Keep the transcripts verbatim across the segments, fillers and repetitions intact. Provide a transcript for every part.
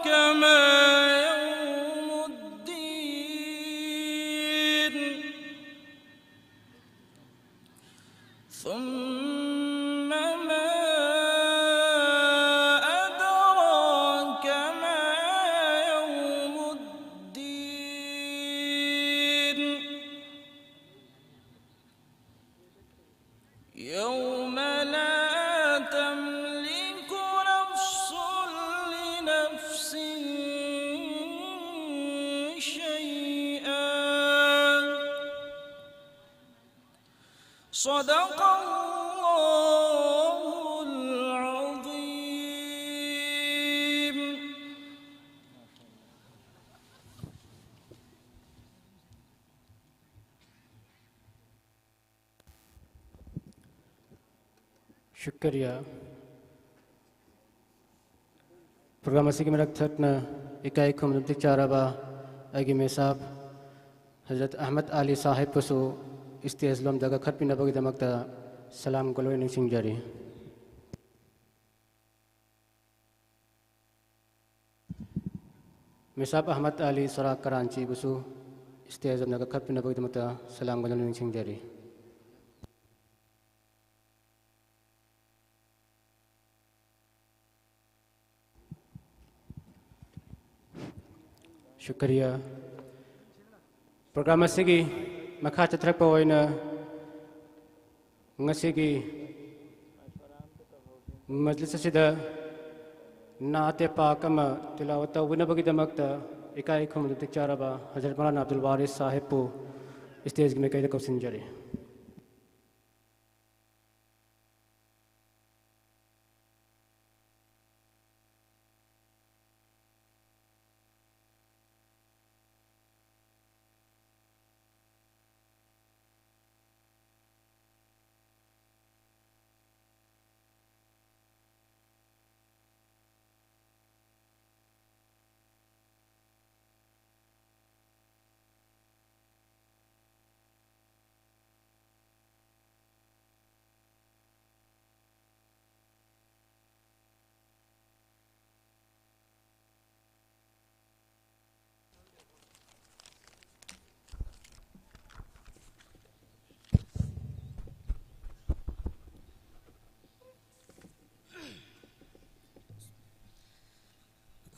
ما يوم الدين. ثم ما أدراك ما يوم الدين. يوم لا تملك نفس لنفس شيئا. صدق الله العظيم. ꯁꯨꯀ꯭ꯔꯤꯌꯥ꯫ Programme ꯑꯁꯤꯒꯤ ꯃꯔꯛ ꯊꯠꯅ ꯏꯀꯥꯏ ꯈꯨꯝꯅꯕ ꯃꯇꯤꯛ ꯆꯥꯔꯕ ꯑꯩꯒꯤ ꯃꯦꯁꯥꯞ ꯍꯖꯔꯠ ꯑꯍꯃꯗ ꯑꯂꯤ ꯁꯥꯍꯤꯕꯄꯨꯁꯨ ꯁ꯭ꯇꯦꯖ ꯂꯣꯝꯗ ꯀꯥꯈꯠꯄꯤꯅꯕꯒꯤꯗꯃꯛꯇ ꯁꯂꯥꯝ ꯒꯨꯂꯣꯏ ꯅꯤꯡꯁꯤꯡꯖꯔꯤ꯫ ꯃꯦꯁꯥꯞ ꯑꯍꯃꯗ ꯑꯂꯤ ꯁꯣꯔꯥ ꯀꯔꯥꯟꯆꯤꯕꯨꯁꯨ ꯁ꯭ꯇꯦꯖ ꯂꯣꯝꯗ ꯀꯥꯈꯠꯄꯤꯅꯕꯒꯤꯗꯃꯛꯇ ꯁꯂꯥꯝ ꯒꯨꯂꯣꯏ ꯅꯤꯡꯁꯤꯡꯖꯔꯤ꯫ ꯁꯨꯀ꯭ꯔꯤꯌꯥ꯫ ꯄ꯭ꯔꯣꯒ꯭ꯔꯥꯝ ꯑꯁꯤꯒꯤ ꯃꯈꯥ ꯆꯠꯊꯔꯛꯄ ꯑꯣꯏꯅ ꯉꯁꯤꯒꯤ ꯃꯖꯂꯤꯁ ꯑꯁꯤꯗ ꯅꯥꯇꯦ ꯄꯥꯛ ꯑꯃ ꯇꯤꯂꯥꯋꯠ ꯇꯧꯕꯤꯅꯕꯒꯤꯗꯃꯛꯇ ꯏꯀꯥꯏ ꯈꯨꯝꯅꯕ ꯃꯇꯤꯛ ꯆꯥꯔꯕ ꯍꯖꯔꯠ ꯃꯧꯂꯥꯅꯥ ꯑꯕꯗꯨꯜ ꯋꯥꯔꯤꯁ ꯁꯥꯍꯤꯕꯄꯨ ꯁ꯭ꯇꯦꯖꯀꯤ ꯃꯥꯏꯀꯩꯗ ꯀꯧꯁꯤꯟꯖꯔꯤ꯫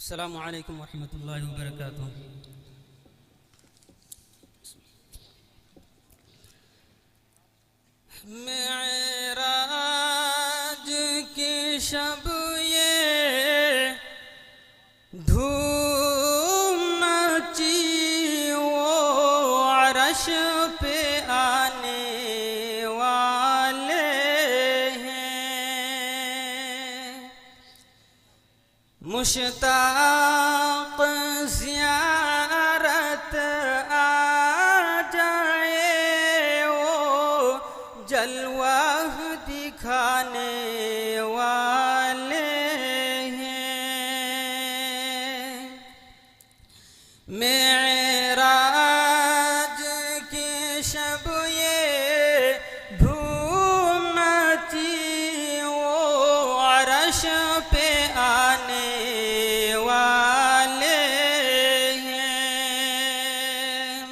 السلام عليكم ورحمة الله وبركاته. معراج کی شب یہ دھوم مچی، وہ عرش پہ آنے والے ہیں۔ مشتاق زیارت آ جائے، وہ جلوہ دکھانے والے ہیں۔ معراج کی شب یہ دھوم مچی، وہ عرش پہ آنے والے ہیں۔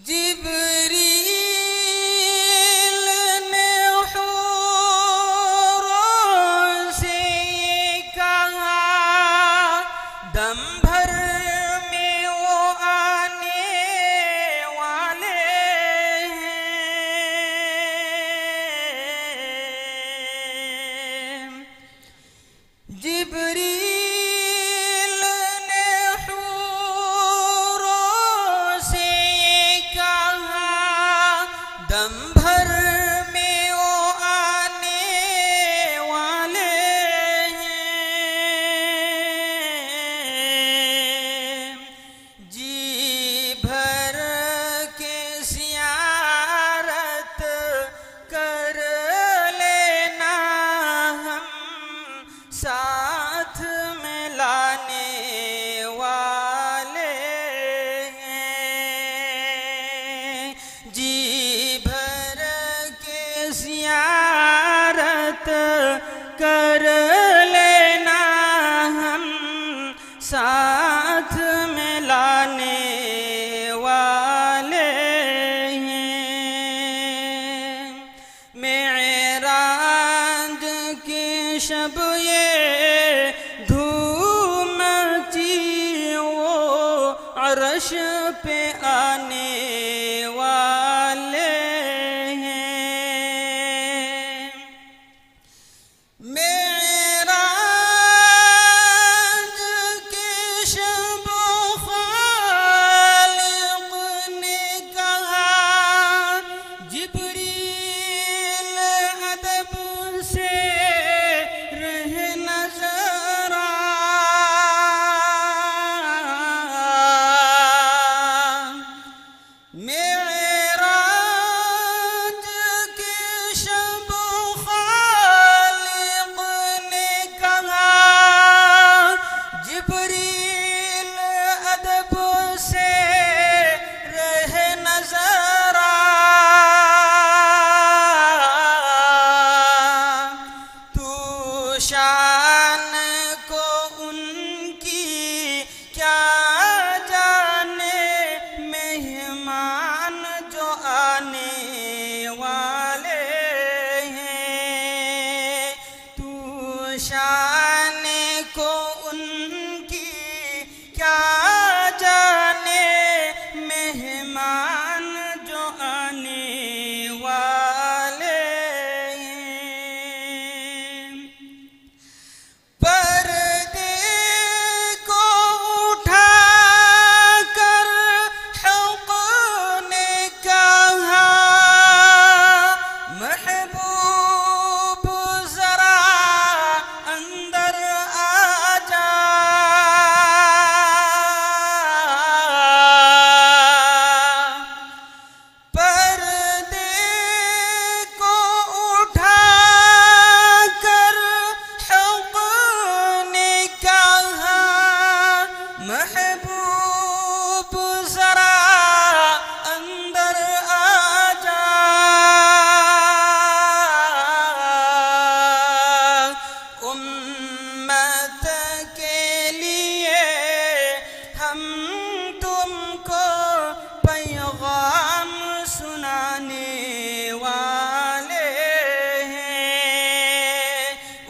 جبریل نے حوروں سے کہا، دم بھر میں وہ آنے والے ہیں۔ جبریل نے حوروں سے کہا، دم بھر میں وہ آنے والے ہیں۔ جی بھر کے زیارت کر لینا، ہم ساتھ میں لانے والے ہیں۔ جی بھر کے زیارت کر لینا، ہم ساتھ میں لانے والے ہیں۔ معراج کی شب یہ पे आने वाले हैं। मेराज की शब खालिक ने कहा, जिब्रील अदब से रहना जरा। मेराज की शब खालिक ने कहा, जिब्रील अदब से रहना जरा। तू शान को उनकी क्या जाने, मेहमान जो आने वाले हैं। तू शान को उनकी क्या जाने, मेहमान जो आने वाले हैं। पर्दे को उठाकर हक ने कहा, महबूब जरा अंदर आ जा। पर्दे को उठाकर हक ने कहा, महबूब जरा अंदर आ जा। उम्मत के लिए हम तुमको पैगाम सुनाने वाले हैं।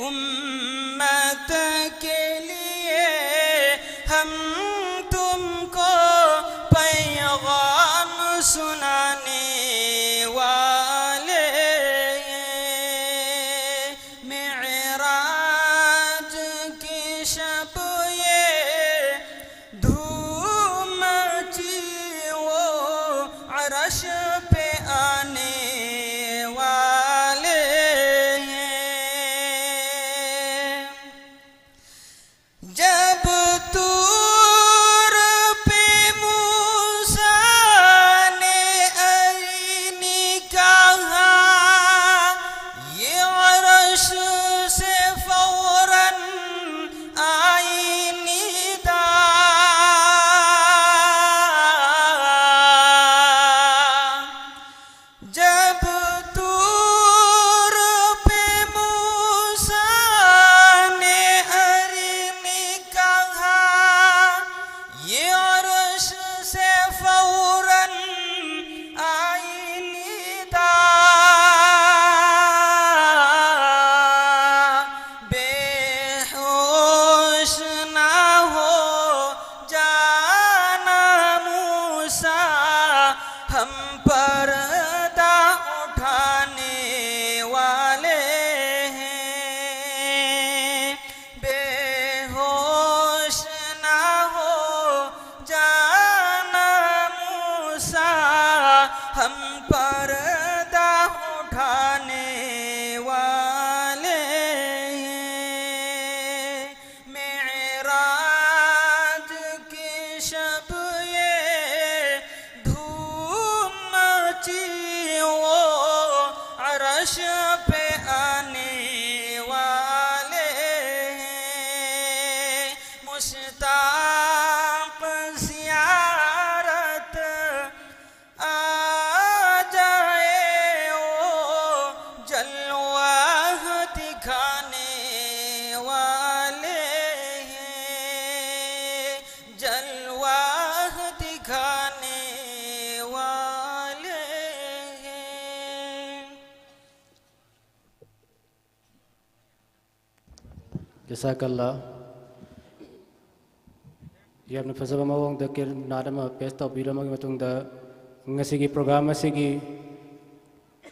उम्मत के लिए हम तुमको ꯖꯁꯥꯀꯜꯂꯥ꯫ ꯌꯥꯝꯅ ꯐꯖꯕ ꯃꯑꯣꯡꯗ ꯀꯦꯔꯣꯜ ꯅꯥꯠ ꯑꯃ ꯄꯦꯁ ꯇꯧꯕꯤꯔꯝꯃꯕ ꯃꯇꯨꯡꯗ, ꯉꯁꯤꯒꯤ ꯄ꯭ꯔꯣꯒ꯭ꯔꯥꯝ ꯑꯁꯤꯒꯤ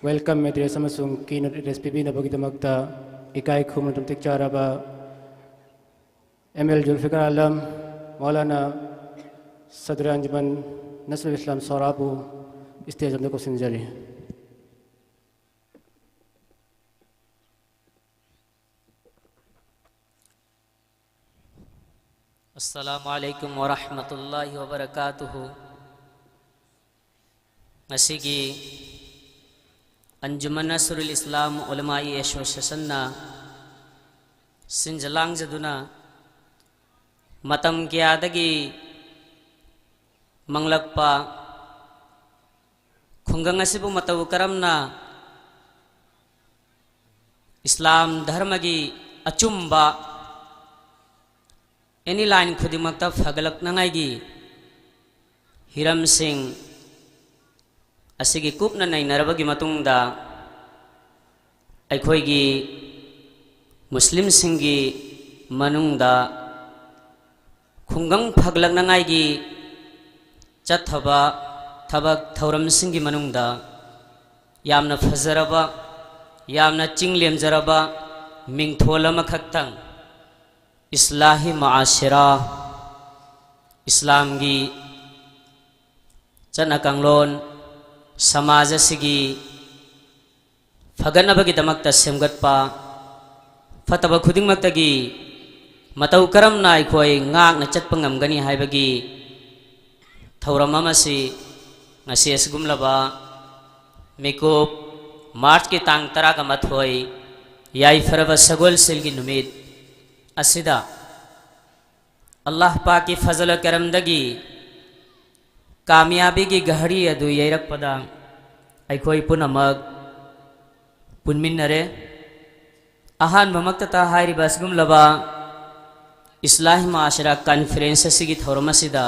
ꯋꯦꯜꯀꯝ ꯑꯦꯗ꯭ꯔꯦꯁ ꯑꯃꯁꯨꯡ ꯀꯤꯅꯣꯠ ꯑꯦꯗ꯭ꯔꯦꯁ ꯄꯤꯕꯤꯅꯕꯒꯤꯗꯃꯛꯇ ꯏꯀꯥꯏ ꯈꯨꯝꯅ ꯃꯇꯤꯛ ꯆꯥꯔꯕ ꯑꯦꯝ ꯑꯦꯜ ꯖꯨꯜꯐꯤꯀꯥꯔ ꯑꯂꯝ, ꯃꯧꯂꯥꯅꯥ ꯁꯗ꯭ꯔ ꯑꯟꯖꯨꯃꯟ ꯅꯁꯔꯨꯜ ꯏꯁꯂꯥꯝ ꯁꯣꯔꯥꯕꯨ ꯁ꯭ꯇꯦꯖ ꯑꯃꯗ ꯀꯧꯁꯤꯟꯖꯔꯤ꯫ ꯑꯁꯁꯂꯥꯃꯨ ꯑꯂꯥꯏꯀꯨꯝ ꯋꯔꯍꯃꯇꯨꯜꯂꯥꯍꯤ ꯋꯕꯔꯀꯥꯇꯨꯍꯨ꯫ ꯉꯁꯤꯒꯤ ꯑꯟꯖꯨꯃꯟ ꯅꯁꯔꯨꯜ ꯏꯁꯂꯥꯝ ꯎꯂꯃꯥꯏ ꯑꯦꯁꯣꯁꯤꯌꯦꯁꯟꯅ ꯁꯤꯟꯖ ꯂꯥꯡꯖꯗꯨꯅ ꯃꯇꯝ ꯀꯌꯥꯗꯒꯤ ꯃꯪꯂꯛꯄ ꯈꯨꯡꯒꯪ ꯑꯁꯤꯕꯨ ꯃꯇꯧ ꯀꯔꯝꯅ ꯏꯁꯂꯥꯝ ꯙꯔꯃꯒꯤ ꯑꯆꯨꯝꯕ ꯑꯦꯅꯤ ꯂꯥꯏꯟ ꯈꯨꯗꯤꯡꯃꯛꯇ ꯐꯒꯠꯂꯛꯅꯉꯥꯏꯒꯤ ꯍꯤꯔꯝꯁꯤꯡ ꯑꯁꯤꯒꯤ ꯀꯨꯞꯅ ꯅꯩꯅꯔꯕꯒꯤ ꯃꯇꯨꯡꯗ, ꯑꯩꯈꯣꯏꯒꯤ ꯃꯨꯁꯂꯤꯝꯁꯤꯡꯒꯤ ꯃꯅꯨꯡꯗ ꯈꯨꯡꯒꯪ ꯐꯒꯠꯂꯛꯅꯉꯥꯏꯒꯤ ꯆꯠꯊꯕ ꯊꯕꯛ ꯊꯧꯔꯝꯁꯤꯡꯒꯤ ꯃꯅꯨꯡꯗ ꯌꯥꯝꯅ ꯐꯖꯔꯕ, ꯌꯥꯝꯅ ꯆꯤꯡ ꯂꯦꯝꯖꯔꯕ ꯃꯤꯡꯊꯣꯜ ꯑꯃꯈꯛꯇꯪ, ꯏꯁꯂꯥꯍꯤ ꯃꯥꯁꯤꯔꯥ, ꯏꯁꯂꯥꯝꯒꯤ ꯆꯠꯅ ꯀꯥꯡꯂꯣꯟ, ꯁꯃꯥꯖ ꯑꯁꯤꯒꯤ ꯐꯒꯠꯅꯕꯒꯤꯗꯃꯛꯇ ꯁꯦꯝꯒꯠꯄ, ꯐꯠꯇꯕ ꯈꯨꯗꯤꯡꯃꯛꯇꯒꯤ ꯃꯇꯧ ꯀꯔꯝꯅ ꯑꯩꯈꯣꯏ ꯉꯥꯛꯅ ꯆꯠꯄ ꯉꯝꯒꯅꯤ ꯍꯥꯏꯕꯒꯤ ꯊꯧꯔꯝ ꯑꯃꯁꯤ ꯉꯁꯤ ꯑꯁꯤꯒꯨꯝꯂꯕ ꯃꯤꯀꯨꯞ ꯃꯥꯔꯆꯀꯤ ꯇꯥꯡ ꯇꯔꯥꯒ ꯃꯥꯊꯣꯏ, ꯌꯥꯏꯐꯔꯕ ꯁꯒꯣꯜꯁꯦꯜꯒꯤ ꯅꯨꯃꯤꯠ ꯑꯁꯤꯗ ꯑꯜꯂꯥꯍ ꯄꯥꯛꯀꯤ ꯐꯖꯜ ꯀꯔꯝꯗꯒꯤ ꯀꯥꯃꯤꯌꯥꯕꯤꯒꯤ ꯘꯔꯤ ꯑꯗꯨ ꯌꯩꯔꯛꯄꯗ ꯑꯩꯈꯣꯏ ꯄꯨꯝꯅꯃꯛ ꯄꯨꯟꯃꯤꯟꯅꯔꯦ꯫ ꯑꯍꯥꯟꯕꯃꯛꯇꯗ ꯍꯥꯏꯔꯤꯕ ꯑꯁꯤꯒꯨꯝꯂꯕ ꯏꯁꯂꯥꯍꯤ ꯃꯥꯁꯤꯔꯥ ꯀꯟꯐꯔꯦꯟꯁ ꯑꯁꯤꯒꯤ ꯊꯧꯔꯝ ꯑꯁꯤꯗ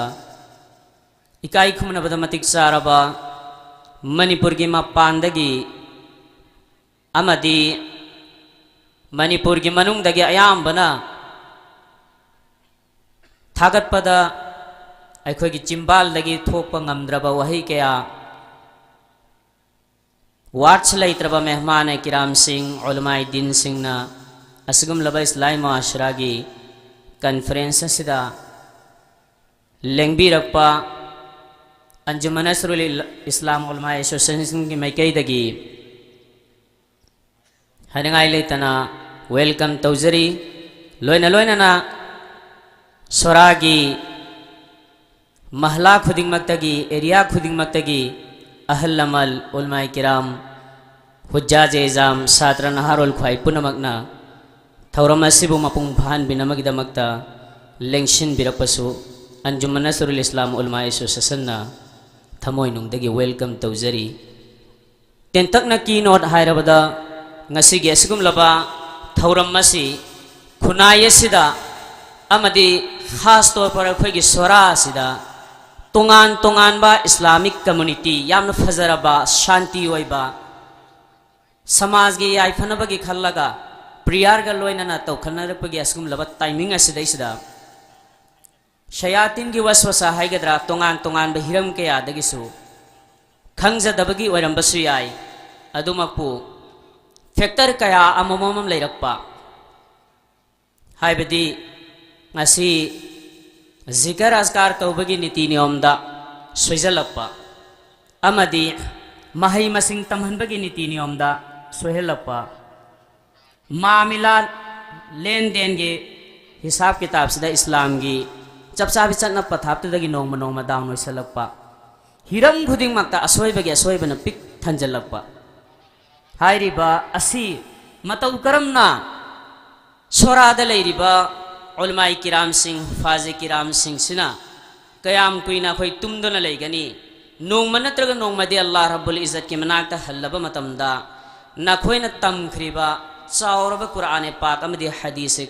ꯏꯀꯥꯏ ꯈꯨꯝꯅꯕꯗ ꯃꯇꯤꯛ ꯆꯥꯔꯕ ꯃꯅꯤꯄꯨꯔꯒꯤ ꯃꯄꯥꯟꯗꯒꯤ ꯑꯃꯗꯤ ꯃꯅꯤꯄꯨꯔꯒꯤ ꯃꯅꯨꯡꯗꯒꯤ ꯑꯌꯥꯝꯕꯅ ꯊꯥꯒꯠꯄꯗ ꯑꯩꯈꯣꯏꯒꯤ ꯆꯤꯝꯕꯥꯜꯗꯒꯤ ꯊꯣꯛꯄ ꯉꯝꯗ꯭ꯔꯕ ꯋꯥꯍꯩ ꯀꯌꯥ, ꯋꯥꯔꯗꯁ ꯂꯩꯇ꯭ꯔꯕ ꯃꯦꯍꯃꯥꯟ ꯀꯤꯔꯥꯝꯁꯤꯡ, ꯎꯂꯃꯥꯏ ꯗꯤꯟꯁꯤꯡꯅ ꯑꯁꯤꯒꯨꯝꯂꯕ ꯏꯁꯂꯥꯍꯤ ꯃꯨꯑꯥꯁꯔꯥꯒꯤ ꯀꯟꯐꯔꯦꯟꯁ ꯑꯁꯤꯗ ꯂꯦꯡꯕꯤꯔꯛꯄ ꯑꯟꯖꯨꯃꯟ ꯅꯁꯔꯨꯜ ꯏꯁꯂꯥꯝ ꯎꯂꯃꯥ ꯑꯦꯁꯣꯁꯤꯌꯦꯁꯟꯒꯤ ꯃꯥꯏꯀꯩꯗꯒꯤ ꯍꯥꯏꯅꯤꯡꯉꯥꯏ ꯂꯩꯇꯅ ꯋꯦꯜꯀꯝ ꯇꯧꯖꯔꯤ꯫ ꯂꯣꯏꯅ ꯂꯣꯏꯅꯅ ꯁꯣꯔꯥꯒꯤ ꯃꯍꯂꯥ ꯈꯨꯗꯤꯡꯃꯛꯇꯒꯤ, ꯑꯦꯔꯤꯌꯥ ꯈꯨꯗꯤꯡꯃꯛꯇꯒꯤ ꯑꯍꯜ ꯂꯃꯟ, ꯎꯂꯃꯥꯏ ꯀꯤꯔꯥꯝ, ꯍꯨꯖꯖꯥꯖꯦ ꯏꯖꯥꯝ, ꯁꯥꯇ꯭ꯔ ꯅꯍꯥꯔꯣꯜ ꯈ꯭ꯋꯥꯏ ꯄꯨꯝꯅꯃꯛꯅ ꯊꯧꯔꯝ ꯑꯁꯤꯕꯨ ꯃꯄꯨꯡ ꯐꯥꯍꯟꯕꯤꯅꯕꯒꯤꯗꯃꯛꯇ ꯂꯦꯡꯁꯤꯟꯕꯤꯔꯛꯄꯁꯨ ꯑꯟꯖꯨꯃꯟ ꯅꯁꯔꯨꯜ ꯏꯁꯂꯥꯝ ꯎꯂꯃꯥ ꯑꯦꯁꯣꯁꯤꯌꯦꯁꯟꯅ ꯊꯃꯣꯏꯅꯨꯡꯗꯒꯤ ꯋꯦꯜꯀꯝ ꯇꯧꯖꯔꯤ꯫ ꯇꯦꯟꯇꯛꯅ ꯀꯤ ꯅꯣꯠ ꯍꯥꯏꯔꯕꯗ, ꯉꯁꯤꯒꯤ ꯑꯁꯤꯒꯨꯝꯂꯕ ꯊꯧꯔꯝ ꯑꯁꯤ ꯈꯨꯟꯅꯥꯏ ꯑꯁꯤꯗ ꯑꯃꯗꯤ ꯈꯥꯁ ꯇꯧꯔ ꯑꯩꯈꯣꯏꯒꯤ ꯁꯣꯔꯥ ꯑꯁꯤꯗ ꯇꯣꯉꯥꯟ ꯇꯣꯉꯥꯟꯕ ꯏꯁꯂꯥꯃꯤꯛ ꯀꯝꯃꯨꯅꯤꯇꯤ, ꯌꯥꯝꯅ ꯐꯖꯔꯕ, ꯁꯥꯟꯇꯤ ꯑꯣꯏꯕ, ꯁꯃꯥꯖꯒꯤ ꯌꯥꯏꯐꯅꯕꯒꯤ ꯈꯜꯂꯒ ꯄ꯭ꯔꯦꯌꯔꯒ ꯂꯣꯏꯅꯅ ꯇꯧꯈꯠꯅꯔꯛꯄꯒꯤ ꯑꯁꯤꯒꯨꯝꯂꯕ ꯇꯥꯏꯃꯤꯡ ꯑꯁꯤꯗꯩꯁꯤꯗ ꯁꯌꯥꯇꯤꯟꯒꯤ ꯋꯥꯁꯋꯥꯁꯥ ꯍꯥꯏꯒꯗ꯭ꯔꯥ, ꯇꯣꯉꯥꯟ ꯇꯣꯉꯥꯟꯕ ꯍꯤꯔꯝ ꯀꯌꯥꯗꯒꯤꯁꯨ ꯈꯪꯖꯗꯕꯒꯤ ꯑꯣꯏꯔꯝꯕꯁꯨ ꯌꯥꯏ꯫ ꯑꯗꯨꯃꯛꯄꯨ ꯐꯦꯛꯇꯔ ꯀꯌꯥ ꯑꯃꯃꯝ ꯑꯃ ꯂꯩꯔꯛꯄ, ꯍꯥꯏꯕꯗꯤ ꯉꯁꯤ ꯖꯤꯀꯔ ꯑꯖꯀꯥꯔ ꯇꯧꯕꯒꯤ ꯅꯤꯇꯤ ꯅꯤꯌꯣꯝꯗ ꯁꯣꯏꯖꯜꯂꯛꯄ, ꯑꯃꯗꯤ ꯃꯍꯩ ꯃꯁꯤꯡ ꯇꯝꯍꯟꯕꯒꯤ ꯅꯤꯇꯤ ꯅꯤꯌꯣꯝꯗ ꯁꯣꯏꯍꯜꯂꯛꯄ, ꯃꯥꯃꯤꯂꯥ, ꯂꯦꯟꯗꯦꯟꯒꯤ ꯍꯤꯁꯥꯕ ꯀꯤꯇꯥꯕꯁꯤꯗ ꯏꯁꯂꯥꯝꯒꯤ ꯆꯞ ꯆꯥꯕꯤ ꯆꯠꯅ ꯄꯊꯥꯞꯇꯨꯗꯒꯤ ꯅꯣꯡꯃ ꯅꯣꯡꯃ ꯗꯥꯎꯟ ꯑꯣꯏꯁꯜꯂꯛꯄ, ꯍꯤꯔꯝ ꯈꯨꯗꯤꯡꯃꯛꯇ ꯑꯁꯣꯏꯕꯒꯤ ꯑꯁꯣꯏꯕꯅ ꯄꯤꯛ ꯊꯟꯖꯜꯂꯛꯄ꯫ ꯍꯥꯏꯔꯤꯕ ꯑꯁꯤ ꯃꯇꯧ ꯀꯔꯝꯅ ꯁꯣꯔꯥꯗ ꯂꯩꯔꯤꯕ ꯎꯂꯃꯥꯏ ꯀꯤꯔꯥꯝꯁꯤꯡ, ꯍꯨꯐꯥꯖꯦ ꯀꯤꯔꯥꯝꯁꯤꯡꯁꯤꯅ ꯀꯌꯥꯝ ꯀꯨꯏꯅ ꯑꯩꯈꯣꯏ ꯇꯨꯝꯗꯨꯅ ꯂꯩꯒꯅꯤ? ꯅꯣꯡꯃ ꯅꯠꯇ꯭ꯔꯒ ꯅꯣꯡꯃꯗꯤ ꯑꯜꯂꯥꯍ ꯔꯕꯨꯜ ꯏꯖꯠꯀꯤ ꯃꯅꯥꯛꯇ ꯍꯜꯂꯕ ꯃꯇꯝꯗ, ꯅꯈꯣꯏꯅ ꯇꯝꯈ꯭ꯔꯤꯕ ꯆꯥꯎꯔꯕ ꯀꯨꯔꯥꯟ ꯄꯥꯛ ꯑꯃꯗꯤ ꯍꯗꯤꯁ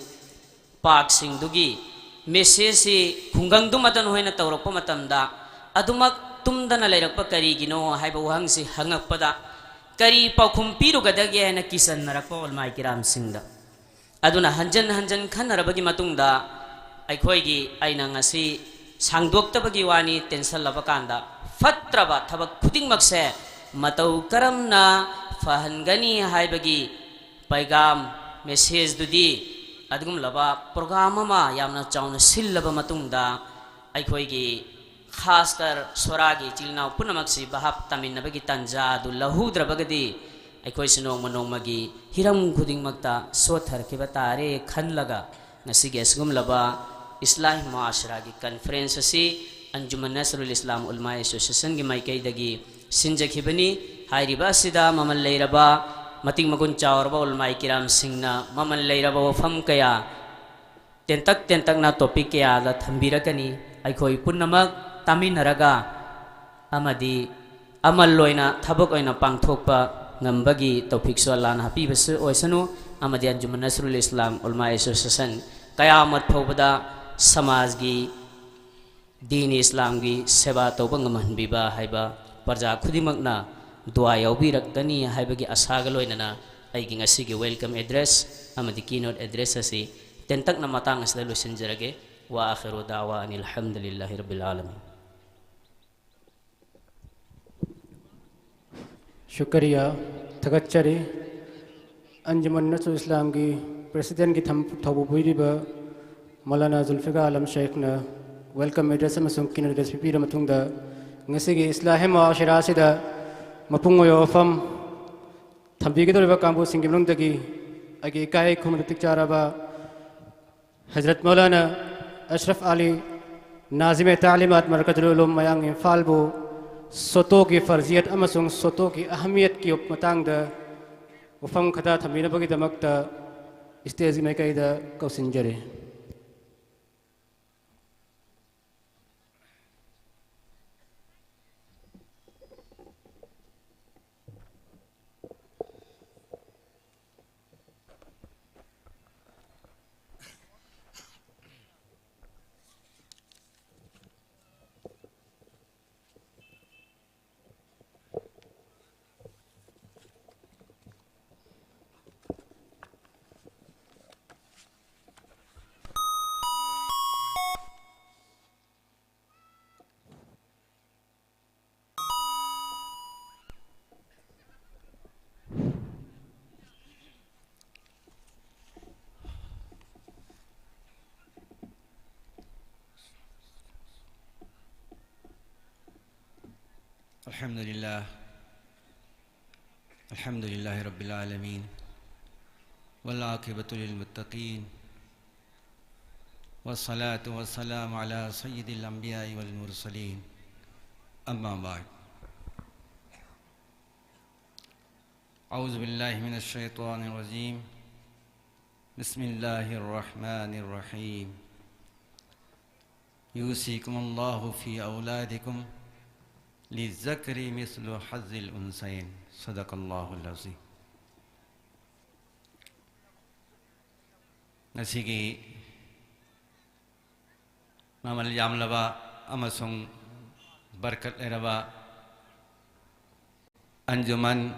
ꯄꯥꯛꯁꯤꯡꯗꯨꯒꯤ ꯃꯦꯁꯦꯖꯁꯤ ꯈꯨꯡꯒꯪꯗꯨꯃꯗ ꯅꯈꯣꯏꯅ ꯇꯧꯔꯛꯄ ꯃꯇꯝꯗ, ꯑꯗꯨꯃꯛ ꯇꯨꯝꯗꯅ ꯂꯩꯔꯛꯄ ꯀꯔꯤꯒꯤꯅꯣ ꯍꯥꯏꯕ ꯋꯥꯍꯪꯁꯤ ꯍꯪꯉꯛꯄꯗ, ꯀꯔꯤ ꯄꯥꯎꯈꯨꯝ ꯄꯤꯔꯨꯒꯗꯒꯦ ꯍꯥꯏꯅ ꯀꯤꯁꯟꯅꯔꯛꯄ ꯎꯂꯃꯥꯏ ꯀꯤꯔꯥꯝꯁꯤꯡꯗ꯫ ꯑꯗꯨꯅ ꯍꯟꯖꯟ ꯍꯟꯖꯟ ꯈꯟꯅꯔꯕꯒꯤ ꯃꯇꯨꯡꯗ ꯑꯩꯈꯣꯏꯒꯤ, ꯑꯩꯅ ꯉꯁꯤ ꯁꯥꯡꯗꯣꯛꯇꯕꯒꯤ ꯋꯥꯅꯤ, ꯇꯦꯟꯁꯜꯂꯕ ꯀꯥꯟꯗ ꯐꯠꯇ꯭ꯔꯕ ꯊꯕꯛ ꯈꯨꯗꯤꯡꯃꯛꯁꯦ ꯃꯇꯧ ꯀꯔꯝꯅ ꯐꯍꯟꯒꯅꯤ ꯍꯥꯏꯕꯒꯤ ꯄꯩꯒꯥꯝ, ꯃꯦꯁꯦꯖꯗꯨꯗꯤ ꯑꯗꯨꯒꯨꯝꯂꯕ ꯄ꯭ꯔꯣꯒ꯭ꯔꯥꯝ ꯑꯃ ꯌꯥꯝꯅ ꯆꯥꯎꯅ ꯁꯤꯜꯂꯕ ꯃꯇꯨꯡꯗ ꯑꯩꯈꯣꯏꯒꯤ ꯈꯥꯁꯀꯔ ꯁꯣꯔꯥꯒꯤ ꯏꯆꯤꯜ ꯏꯅꯥꯎ ꯄꯨꯝꯅꯃꯛꯁꯤ ꯚꯥꯞ ꯇꯥꯃꯤꯟꯅꯕꯒꯤ ꯇꯥꯟꯖꯥ ꯑꯗꯨ ꯂꯧꯍꯧꯗ꯭ꯔꯕꯒꯗꯤ ꯑꯩꯈꯣꯏꯁꯨ ꯅꯣꯡꯃ ꯅꯣꯡꯃꯒꯤ ꯍꯤꯔꯝ ꯈꯨꯗꯤꯡꯃꯛꯇ ꯁꯣꯠꯊꯔꯛꯈꯤꯕ ꯇꯥꯔꯦ ꯈꯜꯂꯒ ꯉꯁꯤꯒꯤ ꯑꯁꯤꯒꯨꯝꯂꯕ ꯏꯁꯂꯥꯍꯤ ꯃꯨꯑꯥꯁꯤꯔꯥꯒꯤ ꯀꯟꯐꯔꯦꯟꯁ ꯑꯁꯤ ꯑꯟꯖꯨꯃꯟ ꯅꯁꯔꯨꯜ ꯏꯁꯂꯥꯝ ꯎꯂꯃꯥ ꯑꯦꯁꯣꯁꯤꯌꯦꯁꯟꯒꯤ ꯃꯥꯏꯀꯩꯗꯒꯤ ꯁꯤꯟꯖꯈꯤꯕꯅꯤ꯫ ꯍꯥꯏꯔꯤꯕ ꯑꯁꯤꯗ ꯃꯃꯜ ꯂꯩꯔꯕ, ꯃꯇꯤꯛ ꯃꯒꯨꯟ ꯆꯥꯎꯔꯕ ꯎꯂꯃꯥꯏ ꯀꯤꯔꯥꯝꯁꯤꯡꯅ ꯃꯃꯜ ꯂꯩꯔꯕ ꯋꯥꯐꯝ ꯀꯌꯥ ꯇꯦꯟꯇꯛ ꯇꯦꯟꯇꯛꯅ ꯇꯣꯄꯤꯛ ꯀꯌꯥꯗ ꯊꯝꯕꯤꯔꯛꯀꯅꯤ꯫ ꯑꯩꯈꯣꯏ ꯄꯨꯝꯅꯃꯛ ꯇꯥꯃꯤꯟꯅꯔꯒ ꯑꯃꯗꯤ ꯑꯃꯜ ꯑꯣꯏꯅ ꯊꯕꯛ ꯑꯣꯏꯅ ꯄꯥꯡꯊꯣꯛꯄ ꯉꯝꯕꯒꯤ ꯇꯧꯐꯤꯛꯁꯨ ꯑꯜꯂꯥꯅ ꯍꯥꯞꯄꯤꯕꯁꯨ ꯑꯣꯏꯁꯅꯨ꯫ ꯑꯃꯗꯤ ꯑꯟꯖꯨꯃꯟ ꯅꯁꯔꯨꯜ ꯏꯁꯂꯥꯝ ꯎꯂꯃꯥ ꯑꯦꯁꯣꯁꯤꯌꯦꯁꯟ ꯀꯌꯥꯃꯠ ꯐꯥꯎꯕꯗ ꯁꯃꯥꯖꯒꯤ ꯗꯤꯟ ꯏꯁꯂꯥꯝꯒꯤ ꯁꯦꯕꯥ ꯇꯧꯕ ꯉꯝꯍꯟꯕꯤꯕ ꯍꯥꯏꯕ ꯄ꯭ꯔꯖꯥ ꯈꯨꯗꯤꯡꯃꯛꯅ ꯗꯨꯋꯥ ꯌꯥꯎꯕꯤꯔꯛꯀꯅꯤ ꯍꯥꯏꯕꯒꯤ ꯑꯁꯥꯒ ꯂꯣꯏꯅꯅ ꯑꯩꯒꯤ ꯉꯁꯤꯒꯤ ꯋꯦꯜꯀꯝ ꯑꯦꯗ꯭ꯔꯦꯁ ꯑꯃꯗꯤ ꯀꯤꯅꯣꯠ ꯑꯦꯗ꯭ꯔꯦꯁ ꯑꯁꯤ ꯇꯦꯟꯇꯛꯅ ꯃꯇꯥꯡ ꯑꯁꯤꯗ ꯂꯣꯏꯁꯤꯟꯖꯔꯒꯦ꯫ ꯋꯥ ꯑꯥꯈꯤꯔꯨ ꯗꯥꯋꯥ ꯑꯅꯤꯜ ꯍꯝꯗꯨꯂꯤꯜꯂꯥꯍꯤ ꯔꯕꯤꯜ ꯑꯥꯂꯃꯤꯟ꯫ ꯁꯨꯀꯔꯤꯌꯥ, ꯊꯥꯒꯠꯆꯔꯤ꯫ ꯑꯟꯖꯨꯃꯟ ꯅꯁꯔꯨꯜ ꯏꯁꯂꯥꯝꯒꯤ ꯄ꯭ꯔꯦꯁꯤꯗꯦꯟꯒꯤ ꯊꯝ-, ꯊꯧꯄꯨꯕꯤꯔꯤꯕ ꯃꯧꯂꯥꯅꯥ ꯖꯨꯜꯐꯤꯀꯥꯔ ꯑꯂꯝ ꯁꯦꯈꯅ ꯋꯦꯜꯀꯝ ꯑꯦꯗ꯭ꯔꯦꯁ ꯑꯃꯁꯨꯡ ꯀꯤꯅꯣꯠ ꯑꯦꯗ꯭ꯔꯦꯁ ꯄꯤꯕꯤꯔꯕ ꯃꯇꯨꯡꯗ, ꯉꯁꯤꯒꯤ ꯏꯁꯂꯥꯍꯤ ꯃꯨꯑꯥꯁꯤꯔꯥ ꯑꯁꯤꯗ ꯃꯄꯨꯡ ꯑꯣꯏꯕ ꯋꯥꯐꯝ ꯊꯝꯕꯤꯒꯗꯧꯔꯤꯕ ꯀꯥꯡꯕꯨꯁꯤꯡꯒꯤ ꯃꯅꯨꯡꯗꯒꯤ ꯑꯩꯒꯤ ꯏꯀꯥꯏ ꯈꯨꯝꯅ ꯃꯇꯤꯛ ꯆꯥꯔꯕ ꯍꯖꯔꯠ ꯃꯧꯂꯥꯅꯥ ꯑꯁꯔꯐ ꯑꯂꯤ ꯅꯥꯖꯤꯃꯦ ꯇꯥꯂꯤꯃꯥꯠ ꯃꯔꯀꯖꯨꯜ ꯎꯂꯨꯝ ꯃꯌꯥꯡ ꯏꯝꯐꯥꯜꯕꯨ ꯁꯣꯇꯣꯒꯤ ꯐꯔꯖꯤꯌꯠ ꯑꯃꯁꯨꯡ ꯁꯣꯇꯣꯒꯤ ꯑꯍꯃꯤꯌꯠꯀꯤ ꯃꯇꯥꯡꯗ ꯋꯥꯐꯝ ꯈꯔ ꯊꯝꯕꯤꯅꯕꯒꯤꯗꯃꯛꯇ ꯏꯁꯇꯦꯖꯒꯤ ꯃꯥꯏꯀꯩꯗ ꯀꯧꯁꯤꯟꯖꯔꯤ꯫ الحمد لله. الحمد لله رب العالمين. والعاقبة للمتقين. والصلاة والسلام على سيد الأنبياء والمرسلين. أما بعد. أعوذ بالله من الشيطان الرجيم. بسم الله الرحمن الرحيم. يوصيكم الله في أولادكم للذكر مثل حظ الأنثيين. صدق الله العظيم. ꯉꯁꯤꯒꯤ ꯃꯃꯜ ꯌꯥꯝꯂꯕ ꯑꯃꯁꯨꯡ ꯕꯔꯀꯠ ꯂꯩꯔꯕ ꯑꯟꯖꯨꯃꯟ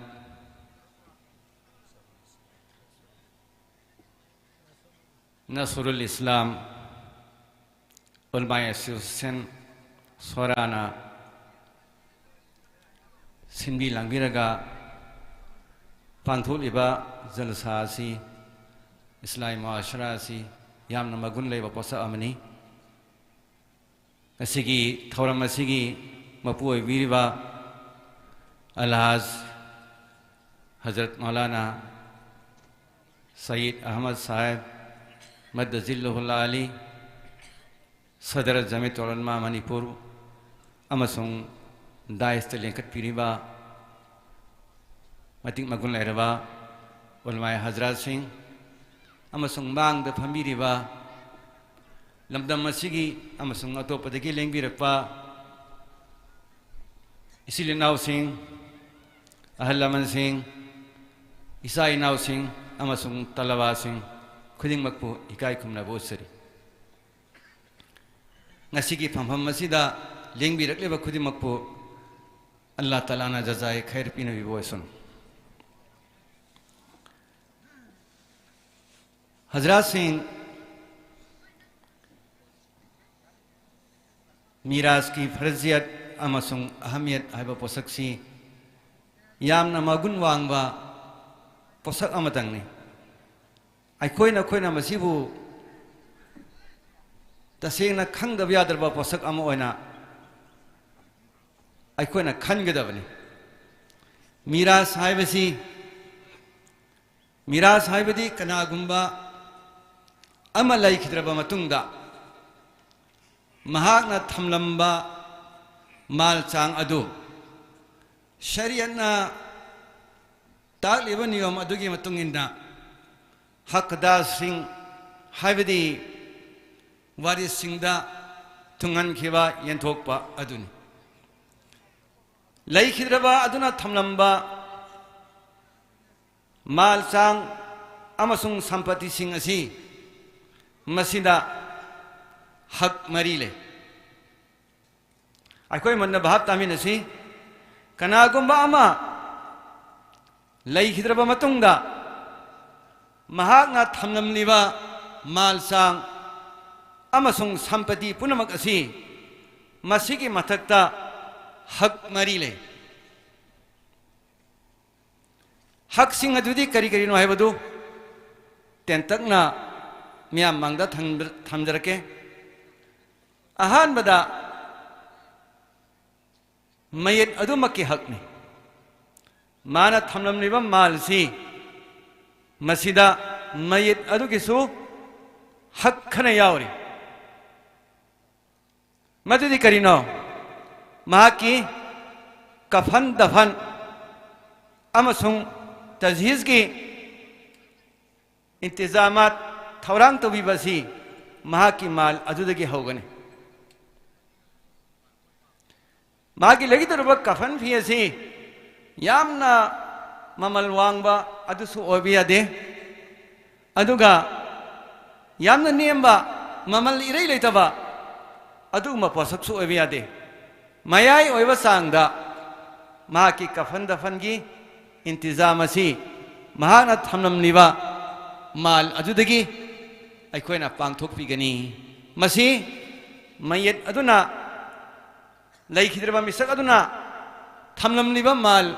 ꯅꯁꯔꯨꯜ ꯏꯁꯂꯥꯝ ꯎꯂꯃꯥ ꯑꯦꯁꯣꯁꯤꯌꯦꯁꯟ, ꯁꯣꯔꯥꯅ ꯁꯤꯟꯕꯤ ꯂꯥꯡꯕꯤꯔꯒ ꯄꯥꯡꯊꯣꯛꯂꯤꯕ ꯖꯜꯁꯥ ꯑꯁꯤ, ꯏꯁꯂꯥꯃꯤ ꯃꯨꯍꯥꯁꯔꯥ ꯑꯁꯤ ꯌꯥꯝꯅ ꯃꯒꯨꯟ ꯂꯩꯕ ꯄꯣꯠꯁꯛ ꯑꯃꯅꯤ꯫ ꯉꯁꯤꯒꯤ ꯊꯧꯔꯝ ꯑꯁꯤꯒꯤ ꯃꯄꯨ ꯑꯣꯏꯕꯤꯔꯤꯕ ꯑꯜꯍꯥꯖ ꯍꯖꯔꯠ ꯃꯧꯂꯥꯅꯥ ꯁꯌꯤꯗ ꯑꯍꯃꯗ ꯁꯥꯍꯦꯕ ꯃꯗ ꯖꯤꯜꯂꯨꯍꯨꯜ ꯑꯥꯂꯤ, ꯁꯗꯔ ꯖꯃꯤꯌꯠ ꯎꯂꯃꯥ ꯃꯅꯤꯄꯨꯔ ꯑꯃꯁꯨꯡ ꯗꯥꯏꯁꯇ ꯂꯦꯡꯈꯠꯄꯤꯔꯤꯕ ꯃꯇꯤꯛ ꯃꯒꯨꯟ ꯂꯩꯔꯕ ꯎꯂꯃꯥꯏ ꯍꯖꯔꯥꯠꯁꯤꯡ ꯑꯃꯁꯨꯡ ꯃꯥꯡꯗ ꯐꯝꯕꯤꯔꯤꯕ ꯂꯝꯗꯝ ꯑꯁꯤꯒꯤ ꯑꯃꯁꯨꯡ ꯑꯇꯣꯞꯄꯗꯒꯤ ꯂꯦꯡꯕꯤꯔꯛꯄ ꯏꯆꯤꯜ ꯏꯅꯥꯎꯁꯤꯡ, ꯑꯍꯜ ꯂꯃꯟꯁꯤꯡ, ꯏꯆꯥ ꯏꯅꯥꯎꯁꯤꯡ ꯑꯃꯁꯨꯡ ꯇꯂꯕꯥꯁꯤꯡ ꯈꯨꯗꯤꯡꯃꯛꯄꯨ ꯏꯀꯥꯏ ꯈꯨꯝꯅꯕ ꯎꯠꯆꯔꯤ꯫ ꯉꯁꯤꯒꯤ ꯐꯝꯐꯝ ꯑꯁꯤꯗ ꯂꯦꯡꯕꯤꯔꯛꯂꯤꯕ ꯈꯨꯗꯤꯡꯃꯛꯄꯨ ꯑꯜꯂꯥꯍ ꯇꯥꯂꯥꯅ ꯖꯖꯥꯏ ꯈꯩꯔ ꯄꯤꯅꯕꯤꯕ ꯑꯣꯏꯁꯅꯨ꯫ ꯍꯖꯔꯥꯠꯁꯤꯡ, ꯃꯤꯔꯥꯖꯀꯤ ꯐꯔꯖꯤꯌꯠ ꯑꯃꯁꯨꯡ ꯑꯍꯃꯤꯌꯠ ꯍꯥꯏꯕ ꯄꯣꯠꯁꯛꯁꯤ ꯌꯥꯝꯅ ꯃꯒꯨꯟ ꯋꯥꯡꯕ ꯄꯣꯠꯁꯛ ꯑꯃꯇꯪꯅꯤ꯫ ꯑꯩꯈꯣꯏꯅ, ꯑꯩꯈꯣꯏꯅ ꯃꯁꯤꯕꯨ ꯇꯁꯦꯡꯅ ꯈꯪꯗꯕ ꯌꯥꯗ꯭ꯔꯕ ꯄꯣꯠꯁꯛ ꯑꯃ ꯑꯣꯏꯅ ꯑꯩꯈꯣꯏꯅ ꯈꯟꯒꯗꯕꯅꯤ꯫ ꯃꯤꯔꯥꯁ ꯍꯥꯏꯕꯁꯤ, ꯃꯤꯔꯥꯁ ꯍꯥꯏꯕꯗꯤ ꯀꯅꯥꯒꯨꯝꯕ ꯑꯃ ꯂꯩꯈꯤꯗ꯭ꯔꯕ ꯃꯇꯨꯡꯗ ꯃꯍꯥꯛꯅ ꯊꯝꯂꯝꯕ ꯃꯥꯜ ꯆꯥꯡ ꯑꯗꯨ ꯁꯔꯤꯌꯠꯅ ꯇꯥꯛꯂꯤꯕ ꯅꯤꯌꯣꯝ ꯑꯗꯨꯒꯤ ꯃꯇꯨꯡ ꯏꯟꯅ ꯍꯛꯗꯥꯁꯁꯤꯡ, ꯍꯥꯏꯕꯗꯤ ꯋꯥꯔꯤꯁꯁꯤꯡꯗ ꯇꯨꯡꯍꯟꯈꯤꯕ ꯌꯦꯟꯊꯣꯛꯄ ꯑꯗꯨꯅꯤ꯫ ꯂꯩꯈꯤꯗ꯭ꯔꯕ ꯑꯗꯨꯅ ꯊꯝꯂꯝꯕ ꯃꯥꯜ ꯆꯥꯡ ꯑꯃꯁꯨꯡ ꯁꯝꯄꯇꯤꯁꯤꯡ ꯑꯁꯤ ꯃꯁꯤꯗ ꯍꯛ ꯃꯔꯤ ꯂꯩ꯫ ꯑꯩꯈꯣꯏ ꯃꯨꯟꯅ ꯚꯥꯞ ꯇꯥꯃꯤꯟꯅꯁꯤ꯫ ꯀꯅꯥꯒꯨꯝꯕ ꯑꯃ ꯂꯩꯈꯤꯗ꯭ꯔꯕ ꯃꯇꯨꯡꯗ ꯃꯍꯥꯛꯅ ꯊꯝꯂꯝꯂꯤꯕ ꯃꯥꯜ ꯆꯥꯡ ꯑꯃꯁꯨꯡ ꯁꯝꯄꯇꯤ ꯄꯨꯝꯅꯃꯛ ꯑꯁꯤ ꯃꯁꯤꯒꯤ ꯃꯊꯛꯇ ꯍꯛ ꯃꯔꯤ ꯂꯩ꯫ ꯍꯛꯁꯤꯡ ꯑꯗꯨꯗꯤ ꯀꯔꯤ ꯀꯔꯤꯅꯣ ꯍꯥꯏꯕꯗꯨ ꯇꯦꯟꯇꯛꯅ ꯃꯤꯌꯥꯝ ꯃꯥꯡꯗ ꯊꯝ-, ꯊꯝꯖꯔꯛꯀꯦ꯫ ꯑꯍꯥꯟꯕꯗ, ꯃꯌꯦꯛ ꯑꯗꯨꯃꯛꯀꯤ ꯍꯛꯅꯤ꯫ ꯃꯥꯅ ꯊꯝꯂꯝꯂꯤꯕ ꯃꯥꯜꯁꯤ, ꯃꯁꯤꯗ ꯃꯌꯦꯛ ꯑꯗꯨꯒꯤꯁꯨ ꯍꯛ ꯈꯅ ꯌꯥꯎꯔꯤ꯫ ꯃꯗꯨꯗꯤ ꯀꯔꯤꯅꯣ? ꯃꯍꯥꯛꯀꯤ ꯀꯐꯟ ꯗꯐꯟ ꯑꯃꯁꯨꯡ ꯇꯖꯍꯤꯖꯒꯤ ꯏꯟꯇꯤꯖꯥꯃꯥꯠ, ꯊꯧꯔꯥꯡ ꯇꯧꯕꯤꯕ ꯑꯁꯤ ꯃꯍꯥꯛꯀꯤ ꯃꯥꯜ ꯑꯗꯨꯗꯒꯤ ꯍꯧꯒꯅꯤ꯫ ꯃꯥꯒꯤ ꯂꯩꯒꯗꯧꯔꯤꯕ ꯀꯐꯟ ꯐꯤ ꯑꯁꯤ ꯌꯥꯝꯅ ꯃꯃꯜ ꯋꯥꯡꯕ ꯑꯗꯨꯁꯨ ꯑꯣꯏꯕ ꯌꯥꯗꯦ, ꯑꯗꯨꯒ ꯌꯥꯝꯅ ꯅꯦꯝꯕ, ꯃꯃꯜ ꯏꯔꯩ ꯂꯩꯇꯕ ꯑꯗꯨꯒꯨꯝꯕ ꯄꯣꯠꯁꯛꯁꯨ ꯑꯣꯏꯕ ꯌꯥꯗꯦ꯫ ꯃꯌꯥꯏ ꯑꯣꯏꯕ ꯆꯥꯡꯗ ꯃꯍꯥꯛꯀꯤ ꯀꯐꯟ ꯗꯐꯟꯒꯤ ꯏꯟꯇꯤꯖꯥꯝ ꯑꯁꯤ ꯃꯍꯥꯛꯅ ꯊꯝꯂꯝꯂꯤꯕ ꯃꯥꯜ ꯑꯗꯨꯗꯒꯤ ꯑꯩꯈꯣꯏꯅ ꯄꯥꯡꯊꯣꯛꯄꯤꯒꯅꯤ꯫ ꯃꯁꯤ ꯃꯌꯦꯛ ꯑꯗꯨꯅ, ꯂꯩꯈꯤꯗ꯭ꯔꯕ ꯃꯤꯁꯛ ꯑꯗꯨꯅ ꯊꯝꯂꯝꯂꯤꯕ ꯃꯥꯜ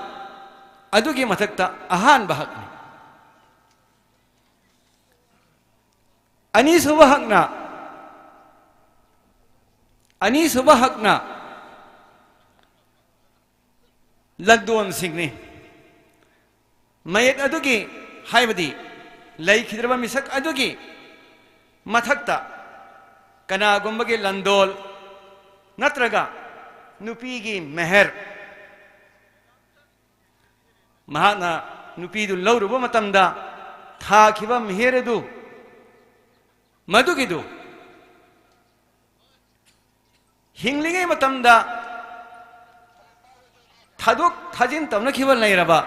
ꯑꯗꯨꯒꯤ ꯃꯊꯛꯇ ꯑꯍꯥꯟꯕ ꯍꯛꯅꯤ꯫ ꯑꯅꯤꯁꯨꯕ ꯍꯛꯅ, ꯑꯅꯤꯁꯨꯕ ꯍꯛꯅ ꯂꯟꯗꯣꯟꯁꯤꯡꯅꯤ꯫ ꯃꯌꯦꯛ ꯑꯗꯨꯒꯤ, ꯍꯥꯏꯕꯗꯤ ꯂꯩꯈꯤꯗ꯭ꯔꯕ ꯃꯤꯁꯛ ꯑꯗꯨꯒꯤ ꯃꯊꯛꯇ ꯀꯅꯥꯒꯨꯝꯕꯒꯤ ꯂꯟꯗꯣꯜ ꯅꯠꯇ꯭ꯔꯒ ꯅꯨꯄꯤꯒꯤ ꯃꯦꯍꯔ, ꯃꯍꯥꯛꯅ ꯅꯨꯄꯤꯗꯨ ꯂꯧꯔꯨꯕ ꯃꯇꯝꯗ ꯊꯥꯈꯤꯕ ꯃꯦꯍꯔ ꯑꯗꯨ, ꯃꯗꯨꯒꯤꯗꯨ ꯍꯤꯡꯂꯤꯉꯩ ꯃꯇꯝꯗ ꯊꯥꯗꯣꯛ ꯊꯥꯖꯤꯟ ꯇꯧꯅꯈꯤꯕ ꯂꯩꯔꯕ